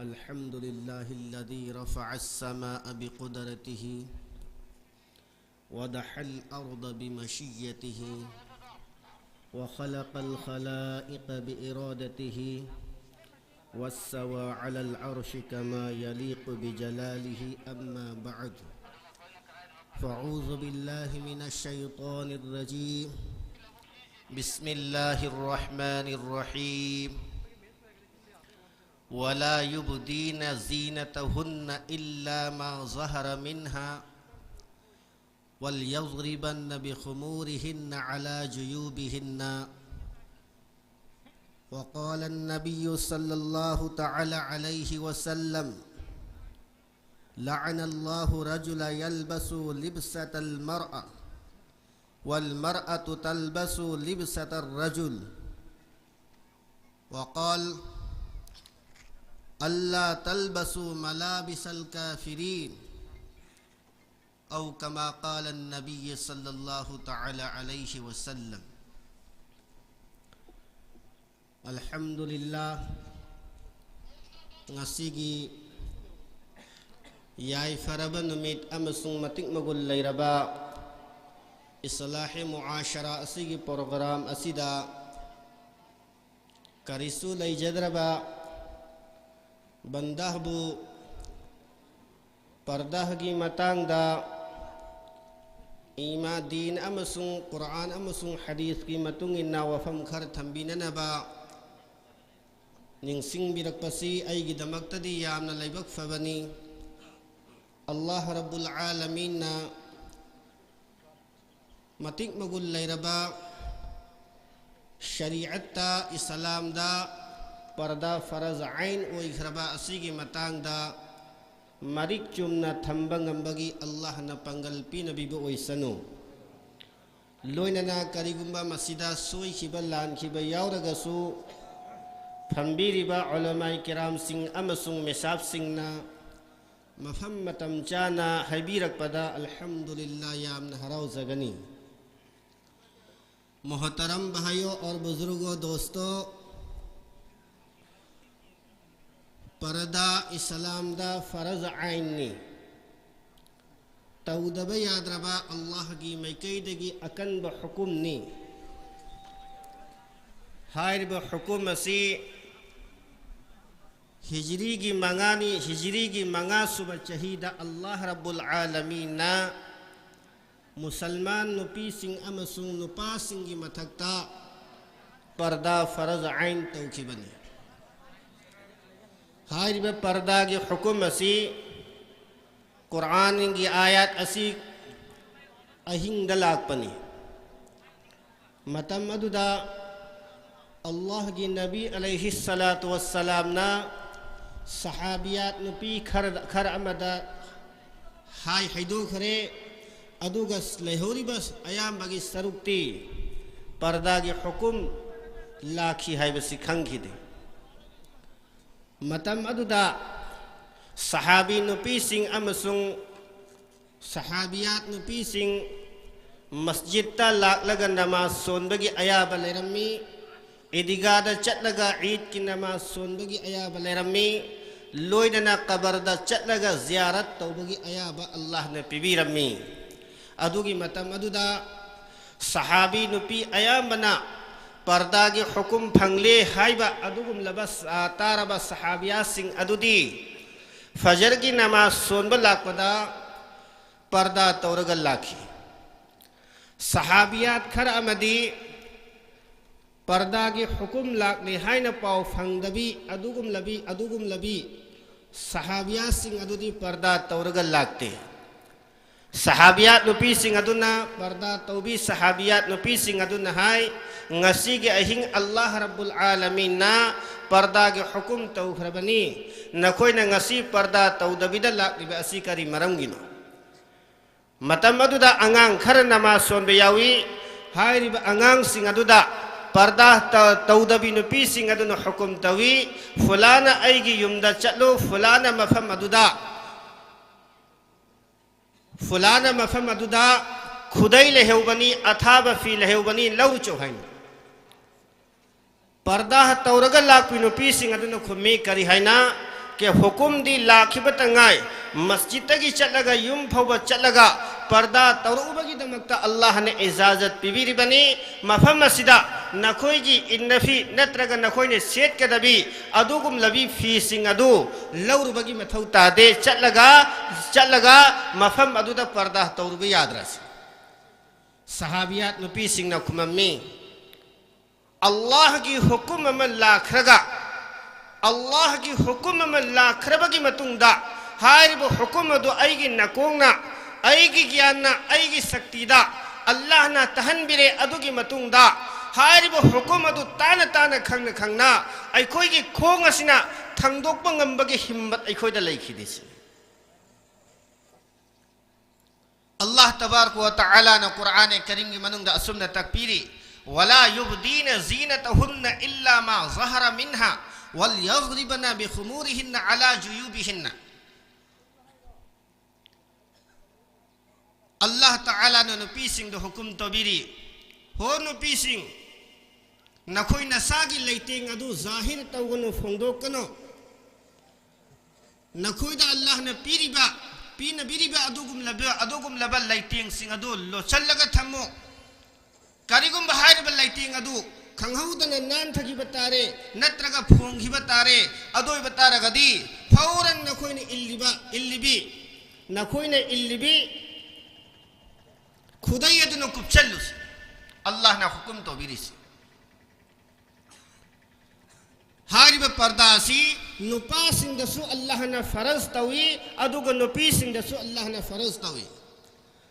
الحمد لله الذي رفع السماء بقدرته، وضع الأرض بمشيته، وخلق الخلائق بإرادته، واستوى على العرش كما يليق بجلاله. أما بعد، فأعوذ بالله من الشيطان الرجيم. بسم الله الرحمن الرحيم. ولا يبدين زينتهن إلا ما ظهر منها، وليضربن بخمورهن على جيوبهن. وقال النبي صلى الله تعالى عليه وسلم: لعن الله رجل يلبس لبسة المرأة، والمرأة تلبس لبسة الرجل. وقال: ألا تلبسوا ملابس الكافرين، أو كما قال النبي صلى الله تعالى عليه وسلم. الحمد لله. ꯉꯁꯤꯒꯤ ꯌꯥꯏꯐꯔꯕ ꯅꯨꯃꯤꯠ ꯑꯃꯁꯨꯡ ꯃꯇꯤꯛ ꯃꯒꯨꯟ ꯂꯩꯔꯕ ꯏꯁꯂꯥꯍꯤ ꯃꯨꯑꯥꯁꯔꯥ ꯑꯁꯤꯒꯤ ꯄ꯭ꯔꯣꯒ꯭ꯔꯥꯝ ꯑꯁꯤꯗ ꯀꯔꯤꯁꯨ ꯂꯩꯖꯗ꯭ꯔꯕ ꯕꯟꯗꯥꯍꯕꯨ ꯄꯔꯗꯥꯍꯒꯤ ꯃꯇꯥꯡꯗ ꯏꯃꯥ ꯗꯤꯟ ꯑꯃꯁꯨꯡ ꯀꯨꯔꯑꯥꯟ ꯑꯃꯁꯨꯡ ꯍꯗꯤꯁꯀꯤ ꯃꯇꯨꯡ ꯏꯟꯅ ꯋꯥꯐꯝ ꯈꯔ ꯊꯝꯕꯤꯅꯅꯕ ꯅꯤꯡꯁꯤꯡꯕꯤꯔꯛꯄꯁꯤ ꯑꯩꯒꯤꯗꯃꯛꯇꯗꯤ ꯌꯥꯝꯅ ꯂꯥꯏꯕꯛ ꯐꯕꯅꯤ꯫ ꯑꯜꯂꯥꯍ ꯔꯕꯨꯜ ꯑꯥꯂꯃꯤꯟꯅ ꯃꯇꯤꯛ ꯃꯒꯨꯟ ꯂꯩꯔꯕ ꯁꯔꯤꯑꯠꯇ, ꯏꯁꯂꯥꯝꯗ ꯄꯔꯗꯥ ꯐꯔꯖ ꯑꯥꯏꯟ ꯑꯣꯏꯈ꯭ꯔꯕ ꯑꯁꯤꯒꯤ ꯃꯇꯥꯡꯗ ꯃꯔꯤꯛ ꯆꯨꯝꯅ ꯊꯝꯕ ꯉꯝꯕꯒꯤ ꯑꯜꯂꯥꯍꯅ ꯄꯥꯡꯒꯜ ꯄꯤꯅꯕꯤꯕ ꯑꯣꯏꯁꯅꯨ꯫ ꯂꯣꯏꯅꯅ ꯀꯔꯤꯒꯨꯝꯕ ꯃꯁꯤꯗ ꯁꯣꯏꯈꯤꯕ ꯂꯥꯟꯈꯤꯕ ꯌꯥꯎꯔꯒꯁꯨ, ꯐꯝꯕꯤꯔꯤꯕ ꯎꯂꯃꯥꯏ ꯀꯤꯔꯥꯝꯁꯤꯡ ꯑꯃꯁꯨꯡ ꯃꯦꯁꯥꯞꯁꯤꯡꯅ ꯃꯐꯝ ꯃꯇꯝ ꯆꯥꯅ ꯍꯥꯏꯕꯤꯔꯛꯄꯗ ꯑꯜꯍꯝꯗꯨꯂꯤꯜꯂꯥ ꯌꯥꯝꯅ ꯍꯔꯥꯎꯖꯒꯅꯤ꯫ मोहतरम भाइयों और बुजुर्गों, दोस्तों, ꯄꯔꯗꯥ ꯏꯁꯂꯥꯝꯗ ꯐꯔꯖ ꯑꯥꯏꯟꯅꯤ꯫ ꯇꯧꯗꯕ ꯌꯥꯗ꯭ꯔꯕ ꯑꯜꯂꯥꯍꯒꯤ ꯃꯥꯏꯀꯩꯗꯒꯤ ꯑꯀꯟꯕ ꯍꯨꯀꯨꯝꯅꯤ꯫ ꯍꯥꯏꯔꯤꯕ ꯍꯨꯀꯨꯝ ꯑꯁꯤ ꯍꯤꯖ꯭ꯔꯤꯒꯤ ꯃꯉꯥꯅꯤ, ꯍꯤꯖ꯭ꯔꯤꯒꯤ ꯃꯉꯥꯁꯨꯕ ꯆꯍꯤꯗ ꯑꯜꯂꯥꯍ ꯔꯕꯨꯜ ꯑꯥꯂꯃꯤꯟꯅ ꯃꯨꯁꯜꯃꯥꯟ ꯅꯨꯄꯤꯁꯤꯡ ꯑꯃꯁꯨꯡ ꯅꯨꯄꯥꯁꯤꯡꯒꯤ ꯃꯊꯛꯇ ꯄꯔꯗꯥ ꯐꯔꯖ ꯑꯥꯏꯟ ꯇꯧꯈꯤꯕꯅꯤ꯫ ꯍꯥꯏꯔꯤꯕ ꯄꯔꯗꯥꯒꯤ ꯍꯨꯀꯨꯝ ꯑꯁꯤ ꯀꯨꯔꯥꯟꯒꯤ ꯑꯥꯌꯥꯠ ꯑꯁꯤ ꯑꯍꯤꯡꯗ ꯂꯥꯛꯄꯅꯤ꯫ ꯃꯇꯝ ꯑꯗꯨꯗ ꯑꯜꯂꯥꯍꯒꯤ ꯅꯕꯤ ꯑꯂꯩꯍꯤ ꯁꯂꯥꯇꯨ ꯋꯁꯁꯂꯥꯝꯅ ꯁꯍꯥꯕꯤꯌꯥꯠ ꯅꯨꯄꯤ ꯈꯔ, ꯈꯔ ꯑꯃꯗ ꯍꯥꯏ ꯍꯩꯗꯣꯛꯈ꯭ꯔꯦ, ꯑꯗꯨꯒ ꯂꯩꯍꯧꯔꯤꯕ ꯑꯌꯥꯝꯕꯒꯤ ꯁꯔꯨꯛꯇꯤ ꯄꯔꯗꯥꯒꯤ ꯍꯨꯀꯨꯝ ꯂꯥꯛꯈꯤ ꯍꯥꯏꯕꯁꯤ ꯈꯪꯈꯤꯗꯦ꯫ ꯃꯇꯝ ꯑꯗꯨꯗ ꯁꯍꯥꯕꯤ ꯅꯨꯄꯤꯁꯤꯡ ꯑꯃꯁꯨꯡ ꯁꯍꯥꯕꯤꯌꯥꯠ ꯅꯨꯄꯤꯁꯤꯡ ꯃꯁꯖꯤꯗꯇ ꯂꯥꯛꯂꯒ ꯅꯃꯥꯖ ꯁꯣꯟꯕꯒꯤ ꯑꯌꯥꯕ ꯂꯩꯔꯝꯃꯤ꯫ ꯏꯗꯤꯒꯥꯗ ꯆꯠꯂꯒ ꯏꯗꯀꯤ ꯅꯃꯥꯖ ꯁꯣꯟꯕꯒꯤ ꯑꯌꯥꯕ ꯂꯩꯔꯝꯃꯤ꯫ ꯂꯣꯏꯅꯅ ꯀꯕꯔꯗ ꯆꯠꯂꯒ ꯖꯤꯌꯥꯔꯠ ꯇꯧꯕꯒꯤ ꯑꯌꯥꯕ ꯑꯜꯂꯥꯍꯅ ꯄꯤꯕꯤꯔꯝꯃꯤ꯫ ꯑꯗꯨꯒꯤ ꯃꯇꯝ ꯑꯗꯨꯗ ꯁꯍꯥꯕꯤ ꯅꯨꯄꯤ ꯑꯌꯥꯝꯕꯅ ꯄꯔꯗꯥꯒꯤ ꯍꯨꯀꯨꯝ ꯐꯪꯂꯦ ꯍꯥꯏꯕ ꯑꯗꯨꯒꯨꯝꯂꯕ ꯁ-, ꯇꯥꯔꯕ ꯁꯍꯥꯕꯤꯌꯥꯁꯤꯡ ꯑꯗꯨꯗꯤ ꯐꯖꯔꯒꯤ ꯅꯃꯥꯖ ꯁꯣꯟꯕ ꯂꯥꯛꯄꯗ ꯄꯔꯗꯥ ꯇꯧꯔꯒ ꯂꯥꯛꯈꯤ꯫ ꯁꯍꯥꯕꯤꯌꯥꯠ ꯈꯔ ꯑꯃꯗꯤ ꯄꯔꯗꯥꯒꯤ ꯍꯨꯀꯨꯝ ꯂꯥꯛꯂꯦ ꯍꯥꯏꯅ ꯄꯥꯎ ꯐꯪꯗꯕꯤ ꯑꯗꯨꯒꯨꯝꯂꯕꯤ, ꯑꯗꯨꯒꯨꯝꯂꯕꯤ ꯁꯍꯥꯕꯤꯌꯥꯁꯤꯡ ꯑꯗꯨꯗꯤ ꯄꯔꯗꯥ ꯇꯧꯔꯒ ꯂꯥꯛꯇꯦ꯫ ꯁꯍꯥꯕꯤꯌꯥꯠ ꯅꯨꯄꯤꯁꯤꯡ ꯑꯗꯨꯅ, ꯄꯔꯗꯥ ꯇꯧꯕꯤ ꯁꯍꯥꯕꯤꯌꯥꯠ ꯅꯨꯄꯤꯁꯤꯡ ꯑꯗꯨꯅ ꯍꯥꯏ, "ꯉꯁꯤꯒꯤ ꯑꯍꯤꯡ ꯑꯜꯂꯥꯍ ꯔꯕꯨꯜ ꯑꯥꯂꯃꯤꯟꯅ ꯄꯔꯗꯥꯒꯤ ꯍꯨꯀꯨꯝ ꯇꯧꯈ꯭ꯔꯕꯅꯤ, ꯅꯈꯣꯏꯅ ꯉꯁꯤ ꯄꯔꯗꯥ ꯇꯧꯗꯕꯤꯗ ꯂꯥꯛꯂꯤꯕ ꯑꯁꯤ ꯀꯔꯤ ꯃꯔꯝꯒꯤꯅꯣ?" ꯃꯇꯝ ꯑꯗꯨꯗ ꯑꯉꯥꯡ ꯈꯔ ꯅꯃꯥꯖ ꯁꯣꯟꯕ ꯌꯥꯎꯏ꯫ ꯍꯥꯏꯔꯤꯕ ꯑꯉꯥꯡꯁꯤꯡ ꯑꯗꯨꯗ ꯄꯔꯗꯥ ꯇ-, ꯇꯧꯗꯕꯤ ꯅꯨꯄꯤꯁꯤꯡ ꯑꯗꯨꯅ ꯍꯨꯀꯨꯝ ꯇꯧꯏ, "ꯐꯨꯂꯥꯅ ꯑꯩꯒꯤ ꯌꯨꯝꯗ ꯆꯠꯂꯨ, ꯐꯨꯂꯥꯅ ꯃꯐꯝ ꯑꯗꯨꯗ, ꯐꯨꯂꯥꯅ ꯃꯐꯝ ꯑꯗꯨꯗ ꯈꯨꯗꯩ ꯂꯩꯍꯧꯕꯅꯤ, ꯑꯊꯥꯕ ꯐꯤ ꯂꯩꯍꯧꯕꯅꯤ, ꯂꯧꯔꯨꯆꯣ" ꯍꯥꯏꯅ꯫ ꯄꯔꯗꯥ ꯇꯧꯔꯒ ꯂꯥꯛꯄꯤ ꯅꯨꯄꯤꯁꯤꯡ ꯑꯗꯨꯅ ꯈꯨꯝꯃꯤ ꯀꯔꯤ ꯍꯥꯏꯅ? ꯀꯦ ꯍꯨꯀꯨꯝꯗꯤ ꯂꯥꯛꯈꯤꯕꯇ ꯉꯥꯏ꯫ ꯃꯁꯖꯤꯗꯇꯒꯤ ꯆꯠꯂꯒ ꯌꯨꯝ ꯐꯥꯎꯕ ꯆꯠꯂꯒ ꯄꯔꯗꯥ ꯇꯧꯔꯛꯎꯕꯒꯤꯗꯃꯛꯇ ꯑꯜꯂꯥꯍꯅ ꯏꯖꯥꯖꯠ ꯄꯤꯕꯤꯔꯤꯕꯅꯤ꯫ ꯃꯐꯝ ꯑꯁꯤꯗ ꯅꯈꯣꯏꯒꯤ ꯏꯟꯅꯐꯤ ꯅꯠꯇ꯭ꯔꯒ ꯅꯈꯣꯏꯅ ꯁꯦꯠꯀꯗꯕꯤ ꯑꯗꯨꯒꯨꯝꯂꯕꯤ ꯐꯤꯁꯤꯡ ꯑꯗꯨ ꯂꯧꯔꯨꯕꯒꯤ ꯃꯊꯧ ꯇꯥꯗꯦ꯫ ꯆꯠꯂꯒ, ꯆꯠꯂꯒ ꯃꯐꯝ ꯑꯗꯨꯗ ꯄꯔꯗꯥ ꯇꯧꯔꯨꯕ ꯌꯥꯗ꯭ꯔꯁꯤ? ꯁꯍꯥꯕꯤꯌꯥꯠ ꯅꯨꯄꯤꯁꯤꯡꯅ ꯈꯨꯝꯃꯝꯃꯤ, ꯑꯜꯂꯥꯍꯒꯤ ꯍꯨꯀꯨꯝ ꯑꯃ ꯂꯥꯛꯈ꯭ꯔꯒ, ꯑꯜꯂꯥꯍꯒꯤ ꯍꯨꯀꯨꯝ ꯑꯃ ꯂꯥꯛꯈ꯭ꯔꯕꯒꯤ ꯃꯇꯨꯡꯗ, ꯍꯥꯏꯔꯤꯕ ꯍꯨꯀꯨꯝ ꯑꯗꯨ ꯑꯩꯒꯤ ꯅꯥꯀꯣꯡꯅ, ꯑꯩꯒꯤ ꯒ꯭ꯌꯥꯟꯅ, ꯑꯩꯒꯤ ꯁꯛꯇꯤꯗ ꯑꯜꯂꯥꯍꯅ ꯇꯥꯍꯟꯕꯤꯔꯦ꯫ ꯑꯗꯨꯒꯤ ꯃꯇꯨꯡꯗ ꯍꯥꯏꯔꯤꯕ ꯍꯨꯀꯨꯝ ꯑꯗꯨ ꯇꯥꯅ ꯇꯥꯅ, ꯈꯪꯅ ꯈꯪꯅ ꯑꯩꯈꯣꯏꯒꯤ ꯈꯣꯡ ꯑꯁꯤꯅ ꯊꯥꯡꯗꯣꯛꯄ ꯉꯝꯕꯒꯤ ꯍꯤꯝꯃꯠ ꯑꯩꯈꯣꯏꯗ ꯂꯩꯈꯤꯗꯦ ꯁꯤꯅꯤ꯫ ꯑꯜꯂꯥꯍ ꯇꯕꯥꯔꯀ ꯋ ꯇꯥꯂꯥꯅ ꯀꯨꯔꯥꯟ ꯀꯔꯤꯝꯒꯤ ꯃꯅꯨꯡꯗ ꯑꯁꯨꯝꯅ ꯇꯥꯛꯄꯤꯔꯤ, "ولا يبدين زينتهن إلا ما ظهر منها وليضربن بخمرهن على جيوبهن"꯫ ꯑꯜꯂꯥꯍ ꯇꯥꯂꯥꯅ ꯅꯨꯄꯤꯁꯤꯡꯗ ꯍꯨꯀꯨꯝ ꯇꯧꯕꯤꯔꯤ, ꯍꯣ ꯅꯨꯄꯤꯁꯤꯡ, ꯅꯈꯣꯏ ꯅꯁꯥꯒꯤ ꯂꯩꯇꯦꯡ ꯑꯗꯨ ꯖꯥꯍꯤꯔ ꯇꯧꯒꯅꯨ, ꯐꯣꯡꯗꯣꯛꯀꯅꯨ꯫ ꯅꯈꯣꯏꯗ ꯑꯜꯂꯥꯍꯅ ꯄꯤꯔꯤꯕ, ꯄꯤꯅꯕꯤꯔꯤꯕ ꯑꯗꯨꯒꯨꯝꯂꯕ, ꯑꯗꯨꯒꯨꯝꯂꯕ ꯂꯩꯇꯦꯡꯁꯤꯡ ꯑꯗꯨ ꯂꯣꯠꯁꯤꯜꯂꯒ ꯊꯝꯃꯨ꯫ ꯀꯔꯤꯒꯨꯝꯕ ꯍꯥꯏꯔꯤꯕ ꯂꯩꯇꯦꯡ ꯑꯗꯨ ꯈꯪꯍꯧꯗꯅ ꯅꯥꯟꯊꯈꯤꯕ ꯇꯥꯔꯦ, ꯅꯠꯇ꯭ꯔꯒ ꯐꯣꯡꯈꯤꯕ ꯇꯥꯔꯦ, ꯑꯗꯨ ꯑꯣꯏꯕ ꯇꯥꯔꯒꯗꯤ ꯐꯧꯔꯟ ꯅꯈꯣꯏꯅ ꯏꯜꯂꯤꯕ, ꯏꯜꯂꯤꯕꯤ, ꯅꯈꯣꯏꯅ ꯏꯜꯂꯤꯕꯤ ꯈꯨꯗꯩ ꯑꯗꯨꯅ ꯀꯨꯞꯁꯜꯂꯨ꯫ ꯑꯜꯂꯥꯍꯅ ꯍꯨꯀꯨꯝ ꯇꯧꯕꯤꯔꯤꯁꯤ꯫ ꯍꯥꯏꯔꯤꯕ ꯄꯔꯗꯥ ꯑꯁꯤ ꯅꯨꯄꯥꯁꯤꯡꯗꯁꯨ ꯑꯜꯂꯥꯍꯅ ꯐꯔꯖ ꯇꯧꯏ, ꯑꯗꯨꯒ ꯅꯨꯄꯤꯁꯤꯡꯗꯁꯨ ꯑꯜꯂꯥꯍꯅ ꯐꯔꯖ ꯇꯧꯏ꯫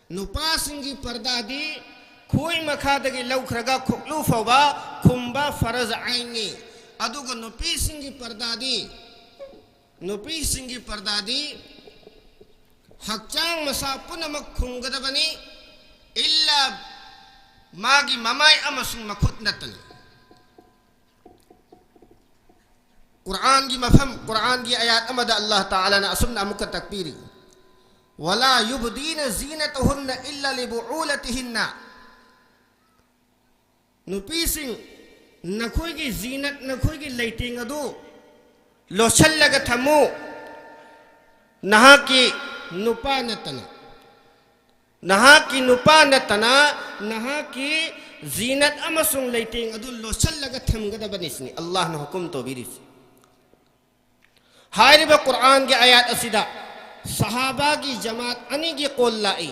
ꯅꯨꯄꯥꯁꯤꯡꯒꯤ ꯄꯔꯗꯥꯗꯤ ꯈꯣꯏ ꯃꯈꯥꯗꯒꯤ ꯂꯧꯈ꯭ꯔꯒ ꯈꯨꯛꯂꯨ ꯐꯥꯎꯕ ꯈꯨꯝꯕ ꯐꯔꯖ ꯑꯥꯏꯟꯅꯤ꯫ ꯑꯗꯨꯒ ꯅꯨꯄꯤꯁꯤꯡꯒꯤ ꯄꯔꯗꯥꯗꯤ, ꯅꯨꯄꯤꯁꯤꯡꯒꯤ ꯄꯔꯗꯥꯗꯤ ꯍꯛꯆꯥꯡ ꯃꯁꯥ ꯄꯨꯝꯅꯃꯛ ꯈꯨꯝꯒꯗꯕꯅꯤ, ꯏꯜꯂꯥ ꯃꯥꯒꯤ ꯃꯃꯥꯏ ꯑꯃꯁꯨꯡ ꯃꯈꯨꯠ ꯅꯠꯇꯅ꯫ ꯀꯨꯔꯥꯟꯒꯤ ꯃꯐꯝ, ꯀꯨꯔꯥꯟꯒꯤ ꯑꯌꯥꯠ ꯑꯃꯗ ꯑꯜꯂꯥꯍ ꯇꯥꯂꯥꯅ ꯑꯁꯨꯝꯅ ꯑꯃꯨꯛꯀ ꯇꯥꯛꯄꯤꯔꯤ, "ولا يبدين زينتهن إلا لبعولتهن"꯫ ꯅꯨꯄꯤꯁꯤꯡ, ꯅꯈꯣꯏꯒꯤ ꯖꯤꯅꯠ, ꯅꯈꯣꯏꯒꯤ ꯂꯩꯇꯦꯡ ꯑꯗꯨ ꯂꯣꯠꯁꯤꯜꯂꯒ ꯊꯝꯃꯨ, ꯅꯍꯥꯛꯀꯤ ꯅꯨꯄꯥ ꯅꯠꯇꯅ꯫ ꯅꯍꯥꯛꯀꯤ ꯅꯨꯄꯥ ꯅꯠꯇꯅ ꯅꯍꯥꯛꯀꯤ ꯖꯤꯅꯠ ꯑꯃꯁꯨꯡ ꯂꯩꯇꯦꯡ ꯑꯗꯨ ꯂꯣꯠꯁꯤꯜꯂꯒ ꯊꯝꯒꯗꯕꯅꯤ ꯁꯤꯅꯤ ꯑꯜꯂꯥꯍꯅ ꯍꯨꯀꯨꯝ ꯇꯧꯕꯤꯔꯤꯁꯤ꯫ ꯍꯥꯏꯔꯤꯕ ꯀꯨꯔꯑꯥꯟꯒꯤ ꯑꯌꯥꯠ ꯑꯁꯤꯗ ꯁꯍꯥꯕꯥꯒꯤ ꯖꯃꯥꯠ ꯑꯅꯤꯒꯤ ꯀꯣꯜ ꯂꯥꯛꯏ꯫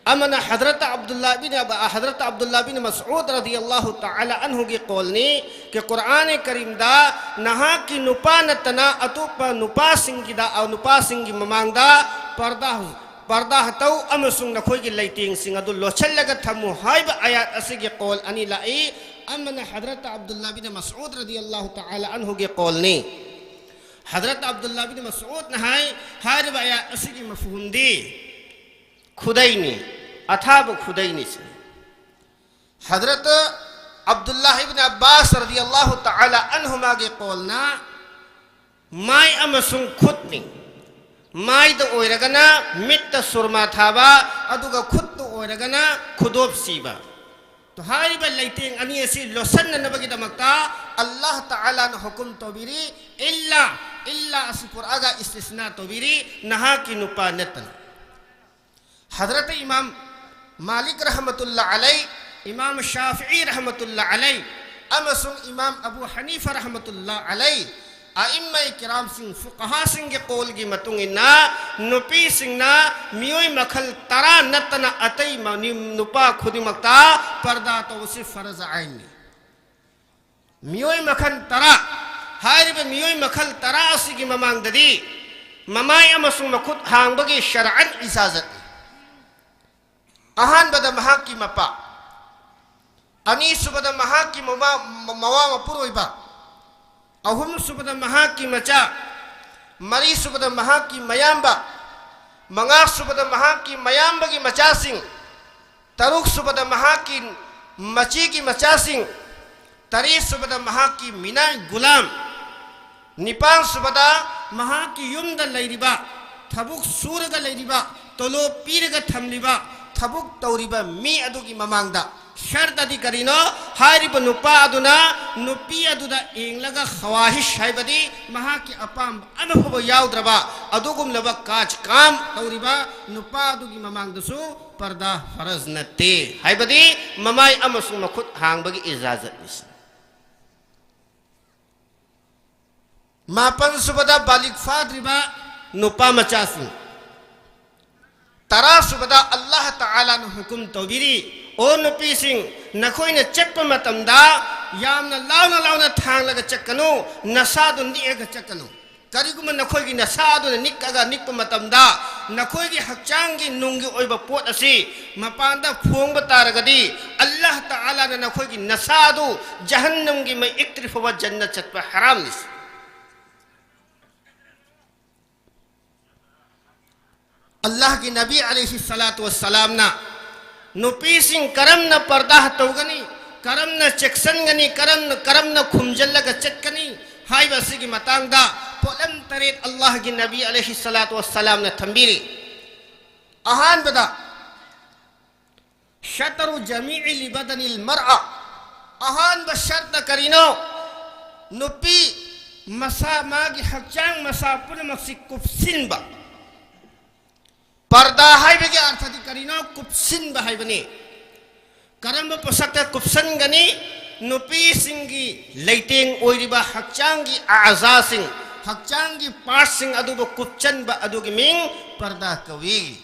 ꯑꯃꯅ ꯍꯗ꯭ꯔꯠ ꯑꯕꯗꯨꯜꯂꯥ ꯕꯤꯟ ꯑꯕ-, ꯍꯗ꯭ꯔꯠ ꯑꯕꯗꯨꯜꯂꯥ ꯕꯤꯟ ꯃꯁꯎꯗ ꯔꯗꯤꯌꯜꯂꯥꯍꯨ ꯇꯥꯂꯥ ꯑꯟꯍꯨꯒꯤ ꯀꯣꯜꯅꯤ꯫ ꯀꯤ ꯀꯨꯔꯑꯥꯟ ꯀꯔꯤꯝꯗ ꯅꯍꯥꯛꯀꯤ ꯅꯨꯄꯥ ꯅꯠꯇꯅ ꯑꯇꯣꯞꯄ ꯅꯨꯄꯥꯁꯤꯡꯒꯤꯗ, ꯑ, ꯅꯨꯄꯥꯁꯤꯡꯒꯤ ꯃꯃꯥꯡꯗ ꯄꯔꯗꯥ, ꯄꯔꯗꯥ ꯇꯧ ꯑꯃꯁꯨꯡ ꯅꯈꯣꯏꯒꯤ ꯂꯩꯇꯦꯡꯁꯤꯡ ꯑꯗꯨ ꯂꯣꯠꯁꯤꯜꯂꯒ ꯊꯝꯃꯨ ꯍꯥꯏꯕ ꯑꯌꯥꯠ ꯑꯁꯤꯒꯤ ꯀꯣꯜ ꯑꯅꯤ ꯂꯥꯛꯏ꯫ ꯑꯃꯅ ꯍꯗ꯭ꯔꯠ ꯑꯕꯗꯨꯜꯂꯥ ꯕꯤꯟ ꯃꯁꯎꯗ ꯔꯗꯤꯌꯜꯂꯥꯍꯨ ꯇꯥꯂꯥ ꯑꯟꯍꯨꯒꯤ ꯀꯣꯜꯅꯤ꯫ ꯍꯗ꯭ꯔꯠ ꯑꯕꯗꯨꯜꯂꯥ ꯕꯤꯟ ꯃꯁꯎꯗꯅ ꯍꯥꯏ, ꯍꯥꯏꯔꯤꯕ ꯑꯌꯥꯠ ꯑꯁꯤꯒꯤ ꯃꯐꯍꯨꯝꯗꯤ ꯈꯨꯗꯩꯅꯤ, ꯑꯊꯥꯕ ꯈꯨꯗꯩꯅꯤ ꯁꯤꯅꯤ꯫ ꯍꯗ꯭ꯔꯠ ꯑꯕꯗꯨꯜꯂꯥ ꯏꯕꯤꯟ ꯑꯕꯥꯁ ꯔꯗꯤꯌꯜꯂꯥꯍꯨ ꯇꯥꯂꯥ ꯑꯟꯍꯨꯃꯥꯒꯤ ꯀꯣꯜꯅ ꯃꯥꯏ ꯑꯃꯁꯨꯡ ꯈꯨꯠꯅꯤ꯫ ꯃꯥꯏꯗ ꯑꯣꯏꯔꯒꯅ ꯃꯤꯠꯇ ꯁꯨꯔꯃꯥ ꯊꯥꯕ, ꯑꯗꯨꯒ ꯈꯨꯠꯇ ꯑꯣꯏꯔꯒꯅ ꯈꯨꯗꯣꯞ ꯁꯤꯕ꯫ ꯇꯣ, ꯍꯥꯏꯔꯤꯕ ꯂꯩꯇꯦꯡ ꯑꯅꯤ ꯑꯁꯤ ꯂꯣꯠꯁꯤꯟꯅꯅꯕꯒꯤꯗꯃꯛꯇ ꯑꯜꯂꯥꯍ ꯇꯥꯂꯥꯅ ꯍꯨꯀꯨꯝ ꯇꯧꯕꯤꯔꯤ꯫ ꯏꯜꯂꯥ, ꯏꯜꯂꯥ ꯑꯁꯤ ꯄꯨꯔꯛꯑꯒ ꯏꯁꯇꯤꯁꯅꯥ ꯇꯧꯕꯤꯔꯤ, ꯅꯍꯥꯛꯀꯤ ꯅꯨꯄꯥ ꯅꯠꯇꯅ꯫ ꯍꯗ꯭ꯔꯠ ꯏꯃꯥꯝ ꯃꯥꯂꯤꯛ ꯔꯍꯃꯇꯨꯜꯂꯥ ꯑꯂꯩ, ꯏꯃꯥꯝ ꯁꯥꯐꯤꯏ ꯔꯍꯃꯇꯨꯜꯂꯥ ꯑꯂꯩ, ꯑꯃꯁꯨꯡ ꯏꯃꯥꯝ ꯑꯕꯨ ꯍꯅꯤꯐꯥ ꯔꯍꯃꯇꯨꯜꯂꯥ ꯑꯂꯩ, ꯑꯏꯝꯃꯥꯏ ꯀꯤꯔꯥꯝꯁꯤꯡ, ꯐꯨꯀꯍꯥꯁꯤꯡꯒꯤ ꯀꯣꯜꯒꯤ ꯃꯇꯨꯡ ꯏꯟꯅ, ꯅꯨꯄꯤꯁꯤꯡꯅ ꯃꯤꯑꯣꯏ ꯃꯈꯜ ꯇꯔꯥ ꯅꯠꯇꯅ ꯑꯇꯩ ꯃ-, ꯅꯨꯄꯥ ꯈꯨꯗꯤꯡꯃꯛꯇ ꯄꯔꯗꯥ ꯇꯧꯕꯁꯤ ꯐꯔꯖ ꯑꯥꯏꯟꯅꯤ꯫ ꯃꯤꯑꯣꯏ ꯃꯈꯜ ꯇꯔꯥ, ꯍꯥꯏꯔꯤꯕ ꯃꯤꯑꯣꯏ ꯃꯈꯜ ꯇꯔꯥ ꯑꯁꯤꯒꯤ ꯃꯃꯥꯡꯗꯗꯤ ꯃꯃꯥꯏ ꯑꯃꯁꯨꯡ ꯃꯈꯨꯠ ꯍꯥꯡꯕꯒꯤ ꯁꯔꯑꯟ ꯏꯖꯥꯖꯠꯅꯤ꯫ ꯑꯍꯥꯟꯕꯗ ꯃꯍꯥꯛꯀꯤ ꯃꯄꯥ, ꯑꯅꯤꯁꯨꯕꯗ ꯃꯍꯥꯛꯀꯤ ꯃꯃꯥ-, ꯃꯋꯥ ꯃꯄꯨꯔꯣꯏꯕ, ꯑꯍꯨꯝꯁꯨꯕꯗ ꯃꯍꯥꯛꯀꯤ ꯃꯆꯥ, ꯃꯔꯤꯁꯨꯕꯗ ꯃꯍꯥꯛꯀꯤ ꯃꯌꯥꯝꯕ, ꯃꯉꯥꯁꯨꯕꯗ ꯃꯍꯥꯛꯀꯤ ꯃꯌꯥꯝꯕꯒꯤ ꯃꯆꯥꯁꯤꯡ, ꯇꯔꯨꯛꯁꯨꯕꯗ ꯃꯍꯥꯛꯀꯤ ꯃꯆꯦꯒꯤ ꯃꯆꯥꯁꯤꯡ, ꯇꯔꯦꯠꯁꯨꯕꯗ ꯃꯍꯥꯛꯀꯤ ꯃꯤꯅꯥꯏ ꯒꯨꯂꯥꯝ, ꯅꯤꯄꯥꯟꯁꯨꯕꯗ ꯃꯍꯥꯛꯀꯤ ꯌꯨꯝꯗ ꯂꯩꯔꯤꯕ, ꯊꯕꯛ ꯁꯨꯔꯒ ꯂꯩꯔꯤꯕ, ꯇꯣꯂꯣꯞ ꯄꯤꯔꯒ ꯊꯝꯂꯤꯕ, ꯊꯕꯛ ꯇꯧꯔꯤꯕ ꯃꯤ ꯑꯗꯨꯒꯤ ꯃꯃꯥꯡꯗ ꯁꯔꯇꯗꯤ ꯀꯔꯤꯅꯣ? ꯍꯥꯏꯔꯤꯕ ꯅꯨꯄꯥ ꯑꯗꯨꯅ ꯅꯨꯄꯤ ꯑꯗꯨꯗ ꯌꯦꯡꯂꯒ ꯈꯋꯥꯍꯤꯁ ꯍꯥꯏꯕꯗꯤ ꯃꯍꯥꯛꯀꯤ ꯑꯄꯥꯝꯕ ꯑꯃꯐꯥꯎꯕ ꯌꯥꯎꯗ꯭ꯔꯕ ꯑꯗꯨꯒꯨꯝꯂꯕ ꯀꯥꯖ ꯀꯥꯝ ꯇꯧꯔꯤꯕ ꯅꯨꯄꯥ ꯑꯗꯨꯒꯤ ꯃꯃꯥꯡꯗꯁꯨ ꯄꯔꯗꯥ ꯐꯔꯖ ꯅꯠꯇꯦ, ꯍꯥꯏꯕꯗꯤ ꯃꯃꯥꯏ ꯑꯃꯁꯨꯡ ꯃꯈꯨꯠ ꯍꯥꯡꯕꯒꯤ ꯏꯖꯥꯖꯠꯅꯤ꯫ ꯃꯥꯄꯟ ꯁꯨꯕꯗ ꯕꯥꯂꯤꯒ ꯐꯥꯗ꯭ꯔꯤꯕ ꯅꯨꯄꯥ ꯃꯆꯥꯁꯤꯡ꯫ ꯇꯔꯥ ꯁꯨꯕꯗ ꯑꯜꯂꯥꯍ ꯇꯥꯂꯥꯅ ꯍꯨꯀꯨꯝ ꯇꯧꯕꯤꯔꯤ, "ꯑꯣ ꯅꯨꯄꯤꯁꯤꯡ, ꯅꯈꯣꯏꯅ ꯆꯠꯄ ꯃꯇꯝꯗ ꯌꯥꯝꯅ ꯂꯥꯎꯅ ꯂꯥꯎꯅ ꯊꯥꯡꯂꯒ ꯆꯠꯀꯅꯨ, ꯅꯁꯥꯗꯨ ꯅꯤꯛꯑꯒ ꯆꯠꯀꯅꯨ꯫ ꯀꯔꯤꯒꯨꯝꯕ ꯅꯈꯣꯏꯒꯤ ꯅꯁꯥ ꯑꯗꯨꯅ ꯅꯤꯛꯑꯒ ꯅꯤꯛꯄ ꯃꯇꯝꯗ ꯅꯈꯣꯏꯒꯤ ꯍꯛꯆꯥꯡꯒꯤ ꯅꯨꯡꯒꯤ ꯑꯣꯏꯕ ꯄꯣꯠ ꯑꯁꯤ ꯃꯄꯥꯟꯗ ꯐꯣꯡꯕ ꯇꯥꯔꯒꯗꯤ ꯑꯜꯂꯥꯍ ꯇꯥꯂꯥꯅ ꯅꯈꯣꯏꯒꯤ ꯅꯁꯥ ꯑꯗꯨ ꯖꯍꯟꯅꯝꯒꯤ ꯃꯩ ꯏꯛꯇ꯭ꯔꯤ ꯐꯥꯎꯕ ꯖꯟꯅ ꯆꯠꯄ ꯍꯔꯥꯝꯅꯤ꯫" ꯑꯜꯂꯥꯍꯒꯤ ꯅꯕꯤ ꯑꯂꯩꯍꯤ ꯁꯂꯥꯇꯨ ꯋꯁꯁꯂꯥꯝꯅ ꯅꯨꯄꯤꯁꯤꯡ ꯀꯔꯝꯅ ꯄꯔꯗꯥ ꯇꯧꯒꯅꯤ, ꯀꯔꯝꯅ ꯆꯦꯛꯁꯤꯟꯒꯅꯤ, ꯀꯔꯝꯅ, ꯀꯔꯝꯅ ꯈꯨꯝꯖꯤꯜꯂꯒ ꯆꯠꯀꯅꯤ ꯍꯥꯏꯕ ꯑꯁꯤꯒꯤ ꯃꯇꯥꯡꯗ ꯄꯣꯠꯂꯝ ꯇꯔꯦꯠ ꯑꯜꯂꯥꯍꯒꯤ ꯅꯕꯤ ꯑꯂꯩꯍꯤ ꯁꯂꯥꯇꯨ ꯋꯁꯁꯂꯥꯝꯅ ꯊꯝꯕꯤꯔꯤ꯫ ꯑꯍꯥꯟꯕꯗ, ꯁꯇꯔꯨ ꯖꯃꯤꯏ ꯂꯤꯕꯗꯅꯤꯜ ꯃꯔꯑ꯫ ꯑꯍꯥꯟꯕ ꯁꯔꯇ ꯀꯔꯤꯅꯣ? ꯅꯨꯄꯤ ꯃꯁꯥ, ꯃꯥꯒꯤ ꯍꯛꯆꯥꯡ ꯃꯁꯥ ꯄꯨꯝꯅꯃꯛꯁꯤ ꯀꯨꯞꯁꯤꯟꯕ꯫ ꯄꯔꯗꯥ ꯍꯥꯏꯕꯒꯤ ꯑꯔꯊꯗꯤ ꯀꯔꯤꯅꯣ? ꯀꯨꯞꯁꯤꯟꯕ ꯍꯥꯏꯕꯅꯤ꯫ ꯀꯔꯝꯕ ꯄꯣꯠꯁꯛꯇ ꯀꯨꯞꯁꯟꯒꯅꯤ? ꯅꯨꯄꯤꯁꯤꯡꯒꯤ ꯂꯩꯇꯦꯡ ꯑꯣꯏꯔꯤꯕ ꯍꯛꯆꯥꯡꯒꯤ ꯑꯥꯖꯥꯁꯤꯡ, ꯍꯛꯆꯥꯡꯒꯤ ꯄꯥꯔꯠꯁꯤꯡ ꯑꯗꯨꯕꯨ ꯀꯨꯞꯁꯟꯕ ꯑꯗꯨꯒꯤ ꯃꯤꯡ ꯄꯔꯗꯥ ꯀꯧꯏ꯫